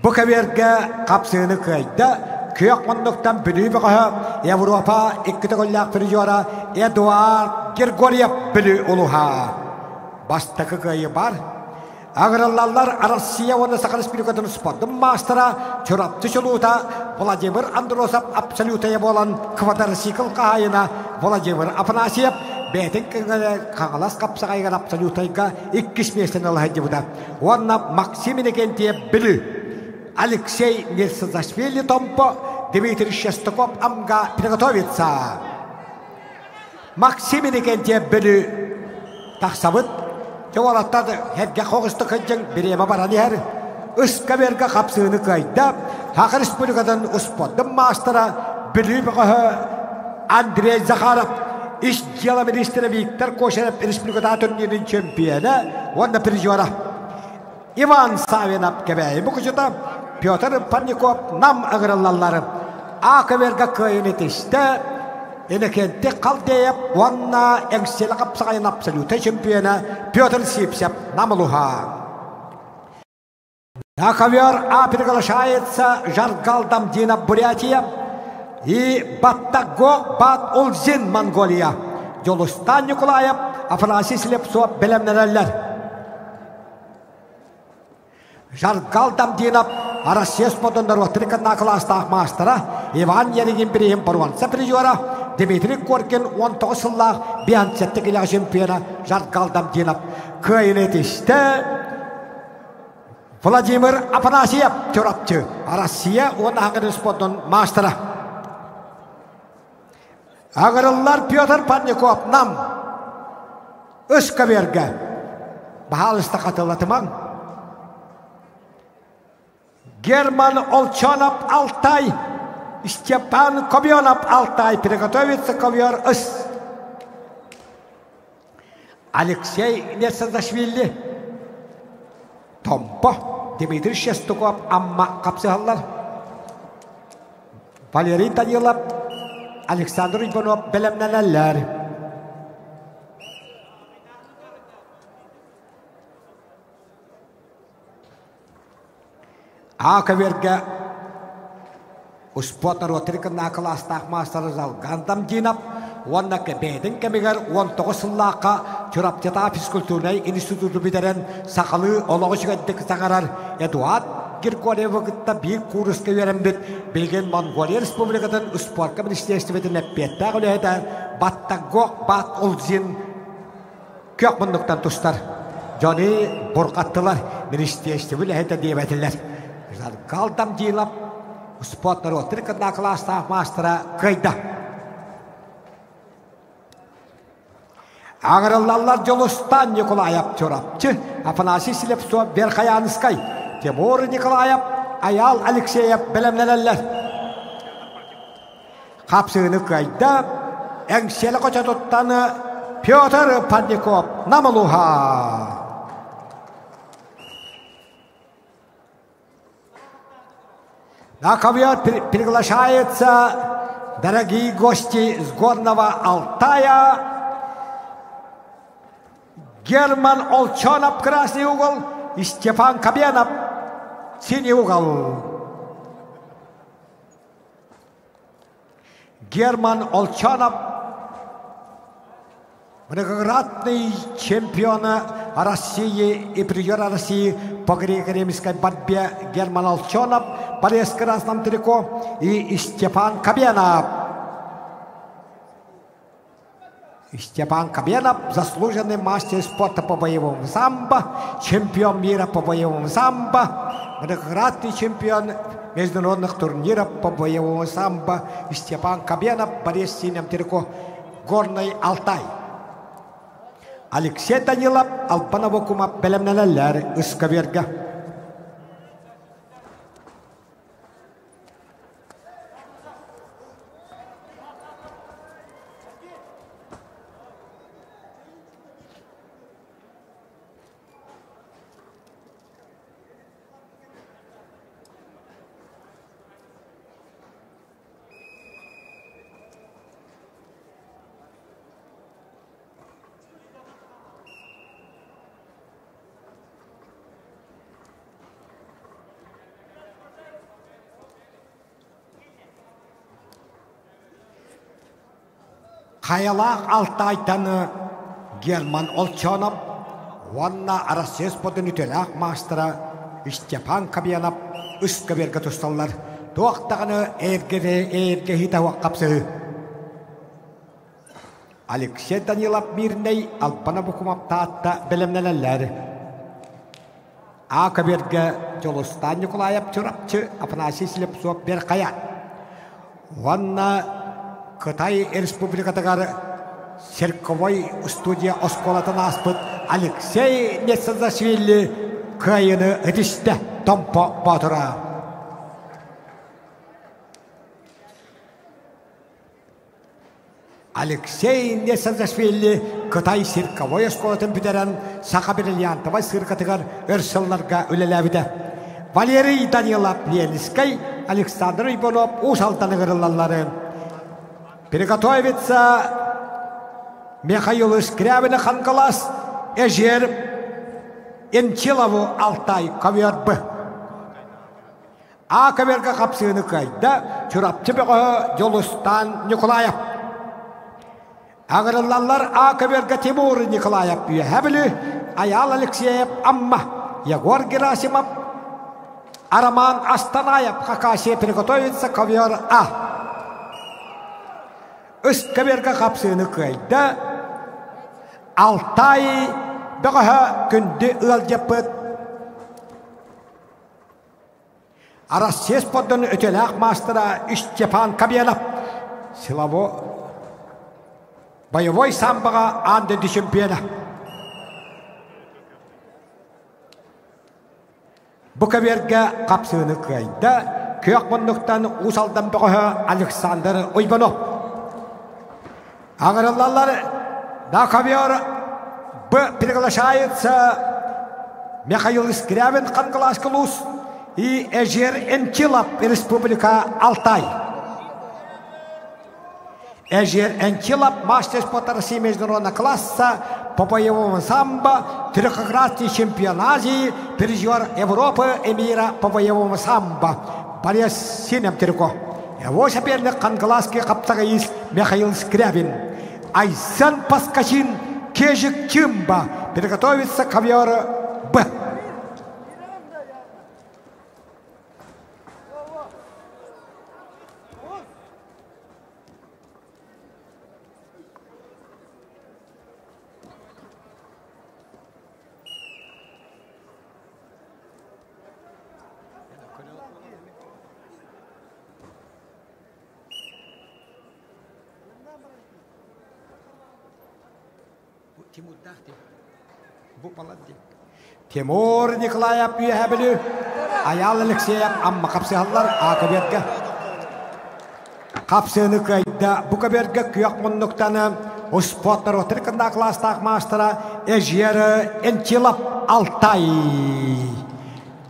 Бу кэбиэргэ хапсыыны кыайда күөх муннуктан Бүлүү бөҕөһө Европа икки төгүллээх призера Эдуард Григорьев Бүлүү улуһа. Бастакы кыайыы бар. Агыраллаллар Россия уонна Саха Республикатын спордун маастара Чурапчы чулуута Владимир Андросов абсолютая буолан квадроцикл хаһаайына Владимир Афанасьев бэйэтин кыҥале Хаҥалас хапсаҕайыгар абсолютайга иккис миэстэни ыла сылдьыбыта. Уонна Максим Иннокентьев Бүлүү, Алексей Нерсазашвили Томпо, Дмитрий Шестаков Амга приготовится. Максим Иннокентьев Бүлүү тахсабыт. Дьэ уолаттар эргэ хоҕустук сылдьан бириэмэ баран иһэр. Ыскаверга хапсыыны кыайда. Саха Республикатын успуордун маастара Бүлүү бөҕөһө Андрей Захаров ис дьыала министрэ Виктор Кошеров республикатааҕы турнирын чемпиона уонна призера Иван Савинов Кэбээйи мукучута Петр Парников Нам ыҥырыллаллар. Аковерга кыайын итистэ Иннокентий Халдеев уонна Эҥсиэлэ хапсаҕайын абсолютнай чемпиона Петр Сипсев Нам улуһа. На ковер А приглашается Жаргал Дамдинов Бурятия. и Баттаго Бат Улзин Монголия. Дьулустан Николаев, Афанасий Слепцов бэлэмнэнэллэр. Жаргал Дамдинов Россия спордун норуоттарын кытта кылаастаах маастара Иван Ярыгин бирииһин боруонса призера Дмитрий Коркин 19 сыллаах бианцетти килэҕэ чемпиона Жаргал Дамдинов кыайыны тистэ. Владимир Афанасьев Чурапчы Россия уонна Аҥарын спордун маастара. Аҕырыллар Петр Парников Нам Ыскаверга баһаалыста хатылатымаҥ. Герман Олчонов Алтай Степан Кобионов Алтай приготовится ковер ыс. Алексей Несадашвили Томпо Дмитрий Шестуков Амма хапсыһаллар. Валерий Данилов Александр Иванов бэлэмнэнэллэр. А көбүөргэ успуорт норуоттарын кыннаа кылаастаах маастара Залган Дамдинов уонна бэйэтин кэмигэр 19 сыллаахха Чурапчытаа физкультурнай институту бүтэрэн сахалыы олоҕу үчүгэйдик саҥарар Эдуард Григорьевы кытта биир кууруска үөрэммит билигин Монголия Республикатын успуорка министиэристибэтин эппиэттээх үлэһитэ Баттагок Бат Улзин күөх муннуктан тустар. Дьону бурҕаттылар, министиэристибэ үлэһитэ диэбэтилэр. Галдам Дилов спорт норуоттарын кытта кылаастаах маастара кыайда. Аҥырыллаллар Дьулустан Николаев Чурапчы, Афанасий Слепцов Верхоянскай, Тимур Николаев, Айаал Алексеев бэлэмнэнэллэр. Хапсыыны кыайда Эҥсиэли хочотуттан Петр Парников Намылуха. На ковер приглашаются дорогие гости с Горного Алтая. Герман Олчонов, красный угол, и Степан Кабенов, синий угол. Герман Олчанов многократный чемпион России и призер России по греко-римской борьбе Герман Олчанов, борец в красном трико, и Степан Кабенов. Степан Кабенов, заслуженный мастер спорта по боевому самбо, чемпион мира по боевому самбо, многократный чемпион международных турниров по боевому самбо Степан Кабенов, борец в синем трико, Горный Алтай. Алексей Данилов, Албанова кума бэлэмнэнэллэр ыскаверга. Хайалаах Алтайтаны Герман Олчонов уонна Арассыыйа спордун үтүөлээх маастара Степан Кабьянов ыскабыарга тусталлар. Туох даҕаны эргэһиитэ хапсыһыы. Алексей Данилов Мирнэй Албана Букумап Таатта бэлэмнэнэллэр. А көбүөргэ Дьулустаан Ньукулаайап Чурапчы, Афанасий Слепцов Берхая уонна Кытай Республикатыгар цирковой студия оскуолатын ааспыт Алексей Несазашвили кыайыны ытыстэ Томпо Боотура. Алексей Несазашвили Кытай цирковой оскуолатын бүтэрэн Саха бриллиантовай циркатыгар өр сылларга үлэлээбитэ. Валерий Данилов Ленскэй, Александр Иванов Уус Алданы ыҥырыллаллары. Приготовиться Михаил Скрябина Хангалас, Эжер Энчилову Алтай ковер Б. А көбүөргэ хапсыыны кыайда Чурапчы бөҕөһө Дьулустаан Ньукулаев. Аҕырыллаллар А көбүөргэ Тимур Николаев Үөһээ Бүлүү, Айаал Алексеев Амма, Егор Герасимов, Роман Астанаев Хакасия приготовится ковер А. Үс көбүөргэ хапсыыны кыайда Алтай бөҕөһө күндү ыалдьыппыт Россия спордун үтүөлээх маастара Степан Кабенов силово боевой самбоҕа аан дойду чемпиона. Бу көбүөргэ хапсыыны кыайда күөх муннуктан Уус Алдан бөҕөһө Александр Уйбанов. Аҥырыллаллар на ковер Б приглашается Михаил Скрябин Хангалас Улуус и Эжер Энчилов Республика Алтай. Эжер Энчилов мастер спорта России международного класса по боевому самбо, трехкратный чемпион Азии, призер Европы и мира по боевому самбо. Борец с синим трико. Его соперник хангаласский хапсагаист Михаил Скрябин. Айсен Паскачин Кежик Чимба приготовится ковер Б. Тимур Николаев Үөһээ Бүлүү, Айаал Алексеев Амма хапсыһаллар Аакыбергэ. Хапсыыны кыайда. Бу көбүөргэ күөх муннуктаны успуорт норуоттар кыннаа кылаастаах маастара Эжер Энтилов Алтай.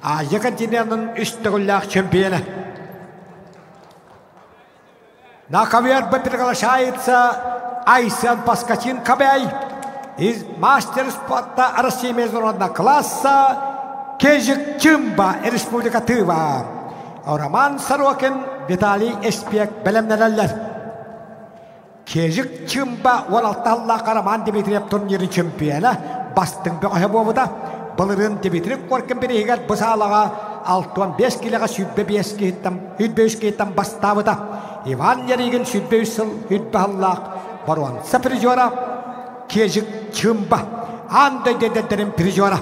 Азия континенын үс төгүллээх чемпиона. На ковер приглашается Айсен Паскачин Кабей из мастер спорта России международного класса Кежик Чымба, Республика Тыва. Роман Сорокин, Виталий Эспек бэлэмнэнэллэр. Кежик Чымба 16 Роман Дмитриев турнирын чемпиона бастыҥ бөҕөһө буолбута. Былырыын Дмитрий Коркин бирииһигэр бу саалаҕа 65 киилэҕэ 105 киһиттэн 105 киһиттэн бастаабыта. Иван Ярыгин 103 сыл үрбэ сыллаах боруонса призера Кежик Чымба аан дойду эдэрдэрин призера.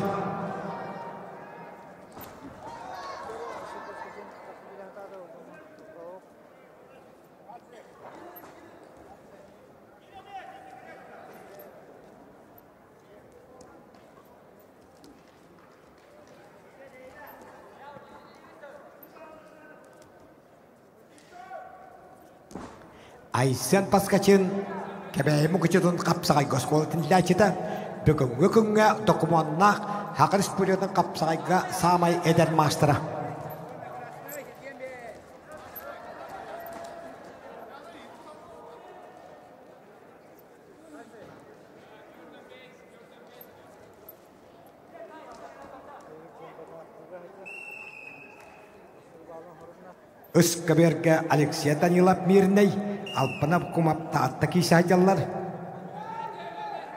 Айсен Паскачин Кэбээйи Мукучутун хапсаҕайга оскуолатын иитээччитэ бүгүҥҥү күҥҥэ докумуоннаах Саха Республикатын хапсаҕайга саамай эдэр маастара. Ыскабергэ Алексей Данилов Мирнэй, Алпанов Кумап Таатта киисаайдаллар.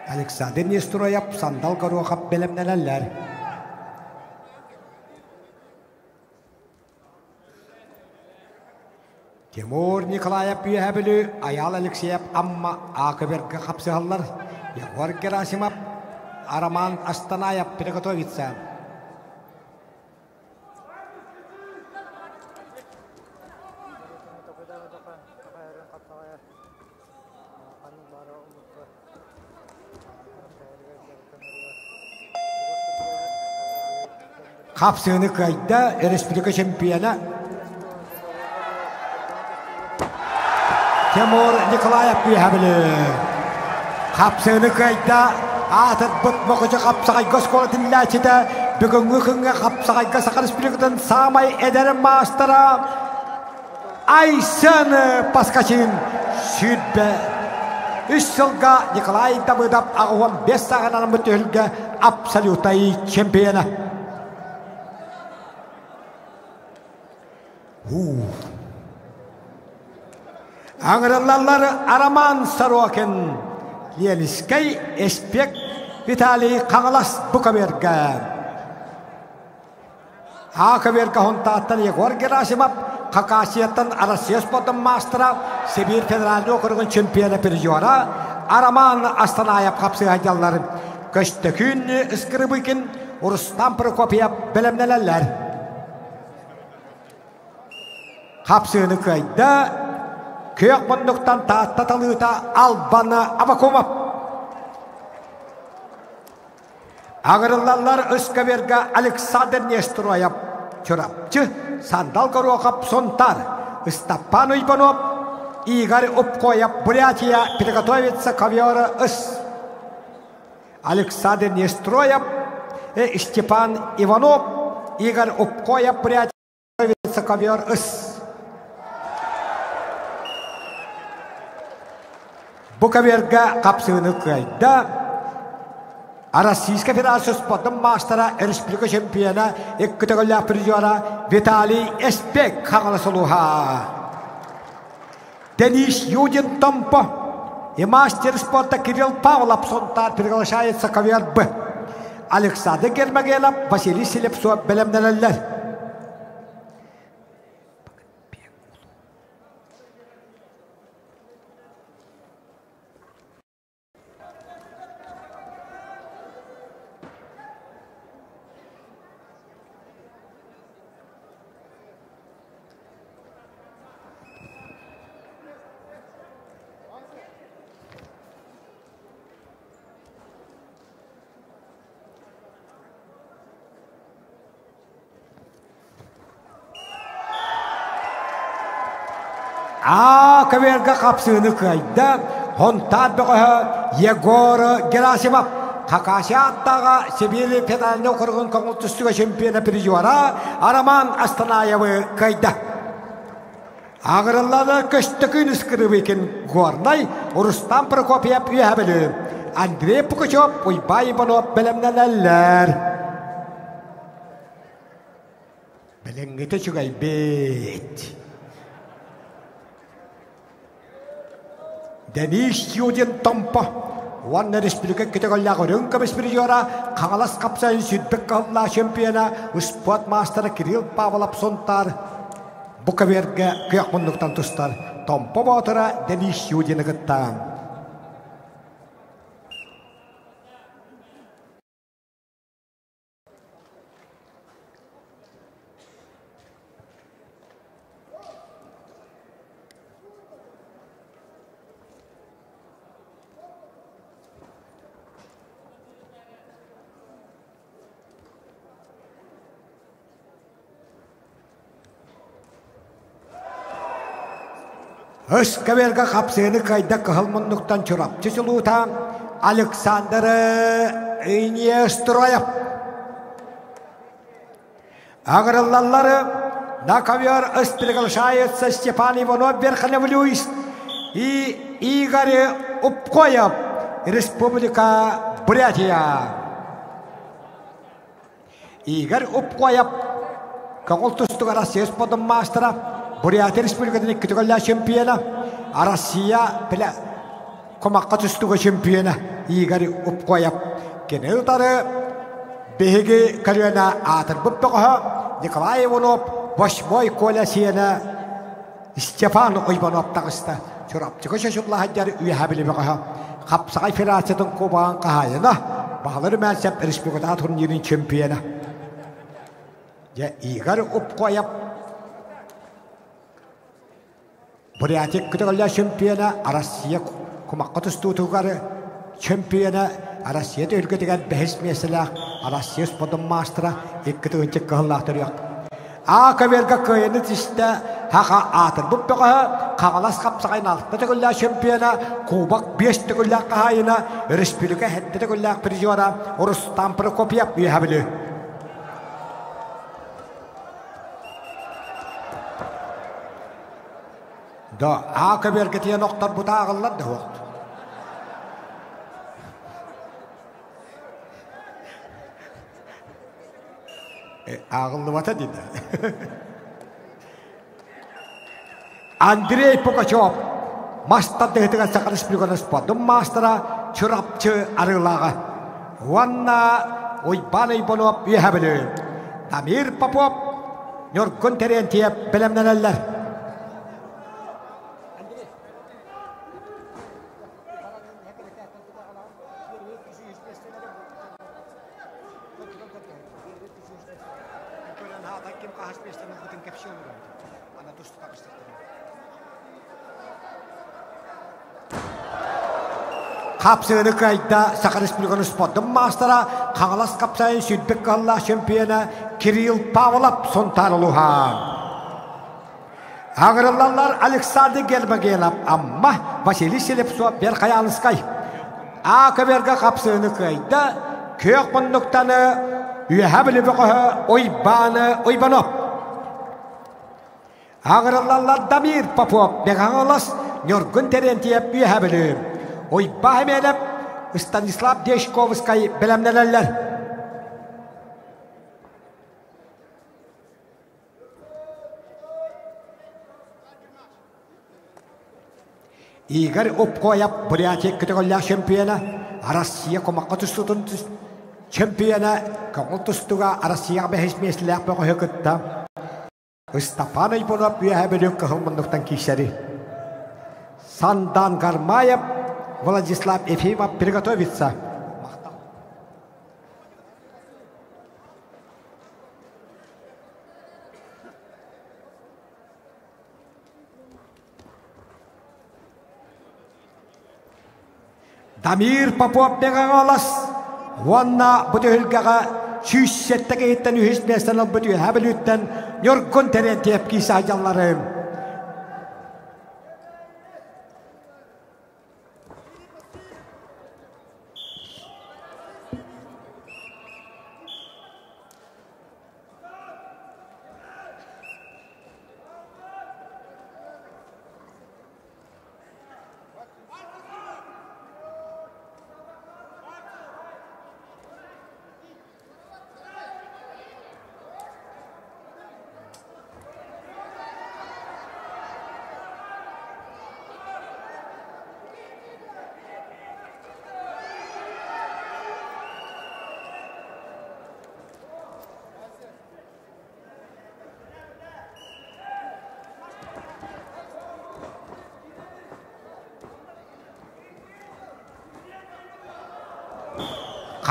Александр Нестроев Сандал Горохов бэлэмнэнэллэр. Тимур Николаев Үөһээ Бүлүү, Айаал Алексеев Амма Аакыберга хапсыһаллар. Егор Герасимов, Роман Астанаев приготовится. Хапсыыны кыайда республика чемпиона Тимур Николаев Үөһээ Хапсыыны кыайда аатырбыт Мокучу хапсаҕайга оскуолатын үлээччитэ бүгүҥҥү күҥҥэ хапсаҕайга Саха Республикатын саамай эдэр маастара Айсен Паскачин 23 сылга Николай Давыдов 85 сааһынан түһүлгэ абсолютнай чемпиона. Аҥырыллаллар Роман Сорокин, Ленскэй Эспек Виталий Хаҥалас Буковерга. Аковерга Хонтааттан Егор Герасимов, Хакасияттан Россия спордун маастара, Сибиир федеральный округун чемпиона призера Роман Астанаев хапсыһайдаллар. Көстөкүүн Скрыбыкин, Рустам Прокопьев бэлэмнэнэллэр. Хапсыыны кыайда, күөх муннуктан Таатта талыыта Албана Авакумов. Аҥырыллаллар ыскаверга Александр Нестроев, Чурапчы, Сандал Горохов, Сунтар, Ыстаппан Уйбанов, Игорь Упкоев, Бурятия, приготовиться ковера ыс. Александр Нестроев, Степан Иванов, Игорь Упкоев, Бурятия, ковер ыс. Бу коверга хапсыыны кыайда. Российская Федерация спордун маастара, республика чемпиона, икки төгүллээх призера Виталий Эспек Хаҥалас улууһа. Денис Юдин Томпо и мастер спорта Кирилл Павлов Сунтаар приглашается ковер Б. Александр Гермогенов, Василий Селепцов бэлэмнэнэллэр. Аа, көбүөргэ хапсыыны кыайда Хонтаар бөҕөһө Егор Герасимов. Хакасия аттааҕа Сибири федеральнай округун көҥүл түстүгэ чемпиона призера Роман Астанаевы кыайда. Аҕырылланы Көстөкүүн Скрыбыкин Горнай, Рустам Прокопьев Үөһэ Бүлүү, Андрей Пукачев, Уйбай Иванов бэлэмнэнэллэр. Билиҥҥитэ үчүгэйбит. Денис Юдин Томпо уонна республика көтөҕөллөөх үрүҥ көмүс призера Хаҥалас хапсайын сүүрбэк кыһыллаах чемпиона успуорт маастара Кирилл Павлов Сунтаар бу көбүөргэ күөх муннуктан тустар Томпо боотура Денис Юдины кытта. Өскөбүөргэ хапсыыны кыайда кыһыл муннуктан Чурапчы чулуута Александр Инестроев. Аҕырыллаллары на ковер приглашается Степан Иванов Верхневлюйск и Игорь Упкоев, Республика Бурятия. Игорь Упкоев көҥүл тустууга Россия спордун маастара, Бурятия Республикатын икки төгүллээх чемпиона, Россия кумахха тустууга чемпиона Игорь Упкоев. Кини утары биһиги көлүөнэ аатырбыт бөҕөһө Николай Иванов, восьмой Коля сиэнэ Степан Уйбанов таҕыста. Чурапчыга чочуллаһадьар үөһэ били бөҕөһө. Хапсаҕай федерациятын кубогын хаһаайына, Баһылар Үмээсэп республикатааҕы турнирын чемпиона. Дьэ, Игорь Упкоев Бурятия көтөҕүллээх чемпиона, Россия кумахха тустуутугар чемпиона, Россия түһүлгэтигэр бэһис миэстэлээх Россия спордун маастара икки тыһыынча кыһыллаах төрүөх. А көбүөргэ кыайыны тистэ Хаха аатырбыт бөҕөһө, Хаҥалас хапсаҕайын алта төгүллээх чемпиона, Кубок биэс төгүллээх хаһаайына, республика сэттэ төгүллээх призера Рустам Прокопьев Үөһэ Бүлүү. Да, А көбүөргэ тиийэн охторбута ааҕыллар да суох. Ааҕыллыбата диде. Андрей Пугачев. Мас тардыһытыгар Саха Республикатын спордун маастара Чурапчы Арыылааҕа уонна Уйбаан Уйбанов Үөһэ Бүлүү, Дамир Попов, Ньургун Терентьев бэлэмнэнэллэр. Хапсыгыны кыайда Саха Республикатын спордун маастара, Хаҥалас хапсайын сүүрбэт кыһаллаах чемпиона Кирилл Павлов Сунтаар улууһа. Аҕырыллаллар Александр Гермогенов, Амма, Василий Слепцов, Верхоянскай. А көбүөргэ хапсыыны кыайда, күөх муннуктаны Үөһэ Бүлүү бөҕөһө Уйбааны Уйбанов. Аҕырыллаллар Дамир Попов, Бегаҥалас, Ньургун Терентьев, Үөһэ Бүлүү. Уйбаа Химиэнэп, Станислав Дьячковскай бэлэмнэнэллэр. Игорь Упкоев Бурятия көтөҕөллөөх чемпиона, Россия кумахха тустуутун чемпиона, көҥүл тустууга Россияҕа бэһис миэстэлээх бөҕөһү кытта Ыстапаан Айбонов Үөһээ Бүлүү кыһыл муннуктан киирсэри. Сандан Гармаев, Владислав Ефимов приготовиться. Дамир Попов Бегаҥалас уонна бу түһүлгэҕэ 107 киһиттэн үһүс миэстэни ылбыт Үөһээ Бүлүүттэн Ньургун Терентьев киирсэ сылдьалларын.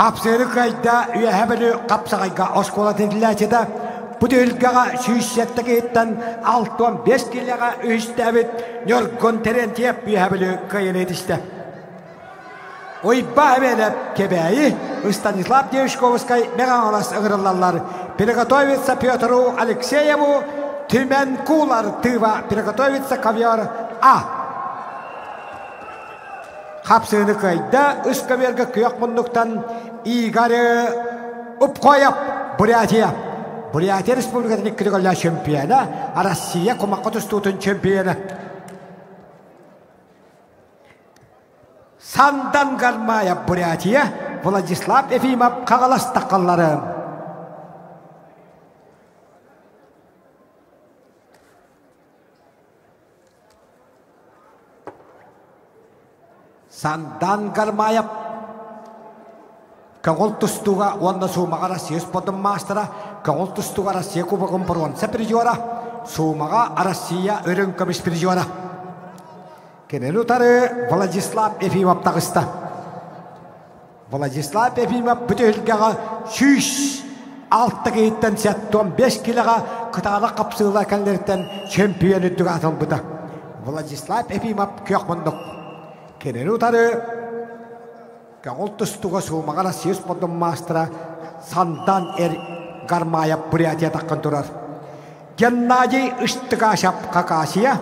Хапсыыры кыайда Үөһээ Бүлүү хапсаҕайга оскуола тиллээччитэ бу түһүлгэҕэ 107 киһиттэн 65 киилэҕэ үһүстээбит Ньургун Терентьев Үөһээ Бүлүү кыайыыны итистэ. Уйбаа Эбиэлэп Кэбээйи, Станислав Дьячковскай Мэҥэ-Хаҥалас ыҥырыллаллар. Приготовиться Петру Алексееву, Түмэн Куулар Тыва приготовиться ковер А. Хапсыыны кыайда үс көбүөргэ күөх муннуктан Игорь Упкоев, Бурятия. Бурятия Республикатын икки төгүллээх чемпиона, Россия кумахха тустуутун чемпиона. Сандан Гармаев Бурятия, Владислав Ефимов Хаҥалас таххаллары. Сандан Гармаев көҥүл тустууга уонна суумаҕа Россия спордун маастара, көҥүл тустууга Россия Кубогын боруонса призера, суумаҕа Россия үрүҥ көмүс призера. Кинини утары Владислав Ефимов таҕыста. Владислав Ефимов бүтүһүлгэҕэ 106 киһиттэн 75 килоҕа кытаанах хапсыылар кэллэриттэн чемпион үрдүк аатылбыта. Владислав Ефимов күөх муннук. Кинини утары көҥүл тустууга суумаҕа Россия спордун маастара Сандан Эр Гармаев Бурятия таххан турар. Геннадий Ыштыгашев Хакасия,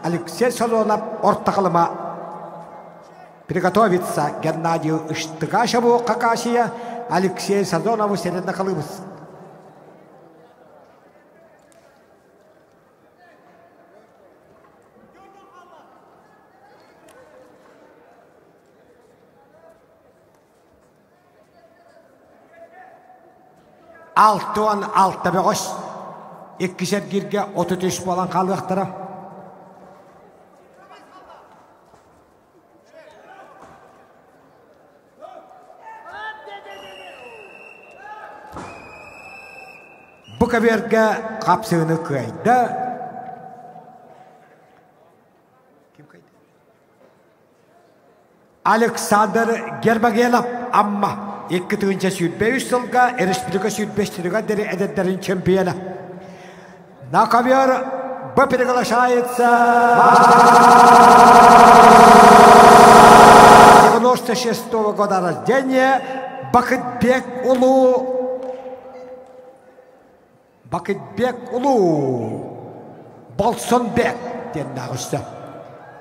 Алексей Солонов Орто Халыма приготовиться Геннадию Ыштыгашеву Хакасия, Алексей Сазонову Северноколымск. 66 бөҕөс иккис эргииргэ 33 буолан хаалыахтара. Бу көбүөргэ хапсыыны кыайда. Александр Гермогенов Амма 2023 сылга республика 105 диэри эдэрдэрин чемпиона. На ковер Б приглашается 96 -го года рождения Бакытбек Улу Бакытбек Улуу Болсунбек диэн өссө.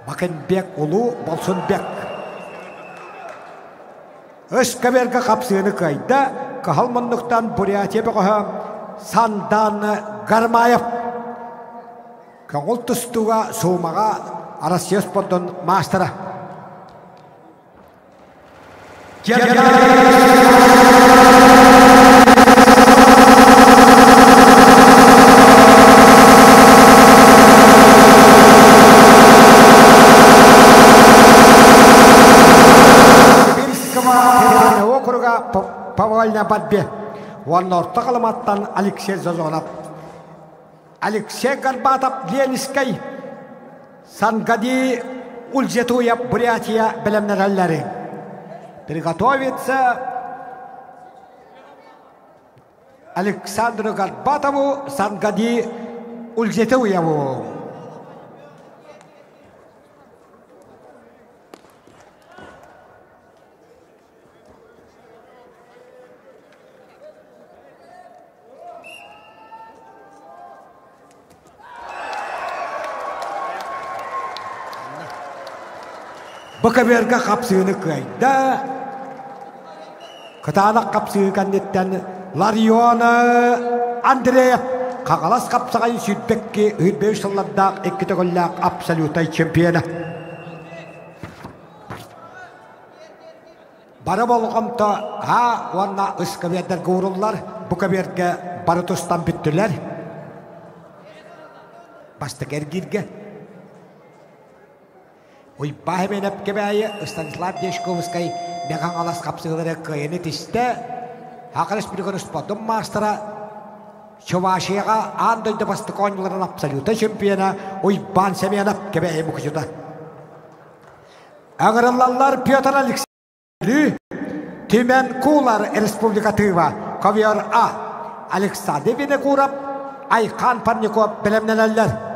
Бакытбек Улуу Болсунбек. Өскөберге хапсыыны кыайда, кыһыл муннуктан Бурятия бөҕөһө Сандан Гармаев. Көҥүл тустууга Суумаҕа Россия спордун маастара. Сибирского округа по вольной борьбе. Уонна орто Халыматтан Алексей Зозонов. Алексей Горбатов Ленинскэй Сангади Ульзетуя Бурятия бэлэмнэрэллэри. Приготовиться Александру Горбатову Сангади Ульзетуеву. Бу көбүөргэ хапсыыны кыайда. Кытаанах хапсыы кэнниттэн Ларион Андреев Хаҥалас хапсаҕайын сүүрбэкки 25 сыллардаах икки төгүллээх абсолютнай чемпиона. Бары болҕомто А уонна Ыс көбүөрдэргэ ууруллар. Бу көбүөргэ бары тустан бүттүлэр. Бастакы эргииргэ. Уйбаа Хименеп Кэбээйи Станислав Дешковскай Мэҥэ хапсыһыылары кыайыны тистэ. Саха Республикатын спордун маастара Чувашияҕа аан дойду бастакы оонньууларын абсолютнай чемпиона Уйбаан Семенов Кэбээйи мукучута. Ыҥырыллаллар Петр Алексеевич Түмэн Куулар Республикатыыва Ковер А Александр Винокуров Айхан Парников бэлэмнэнэллэр.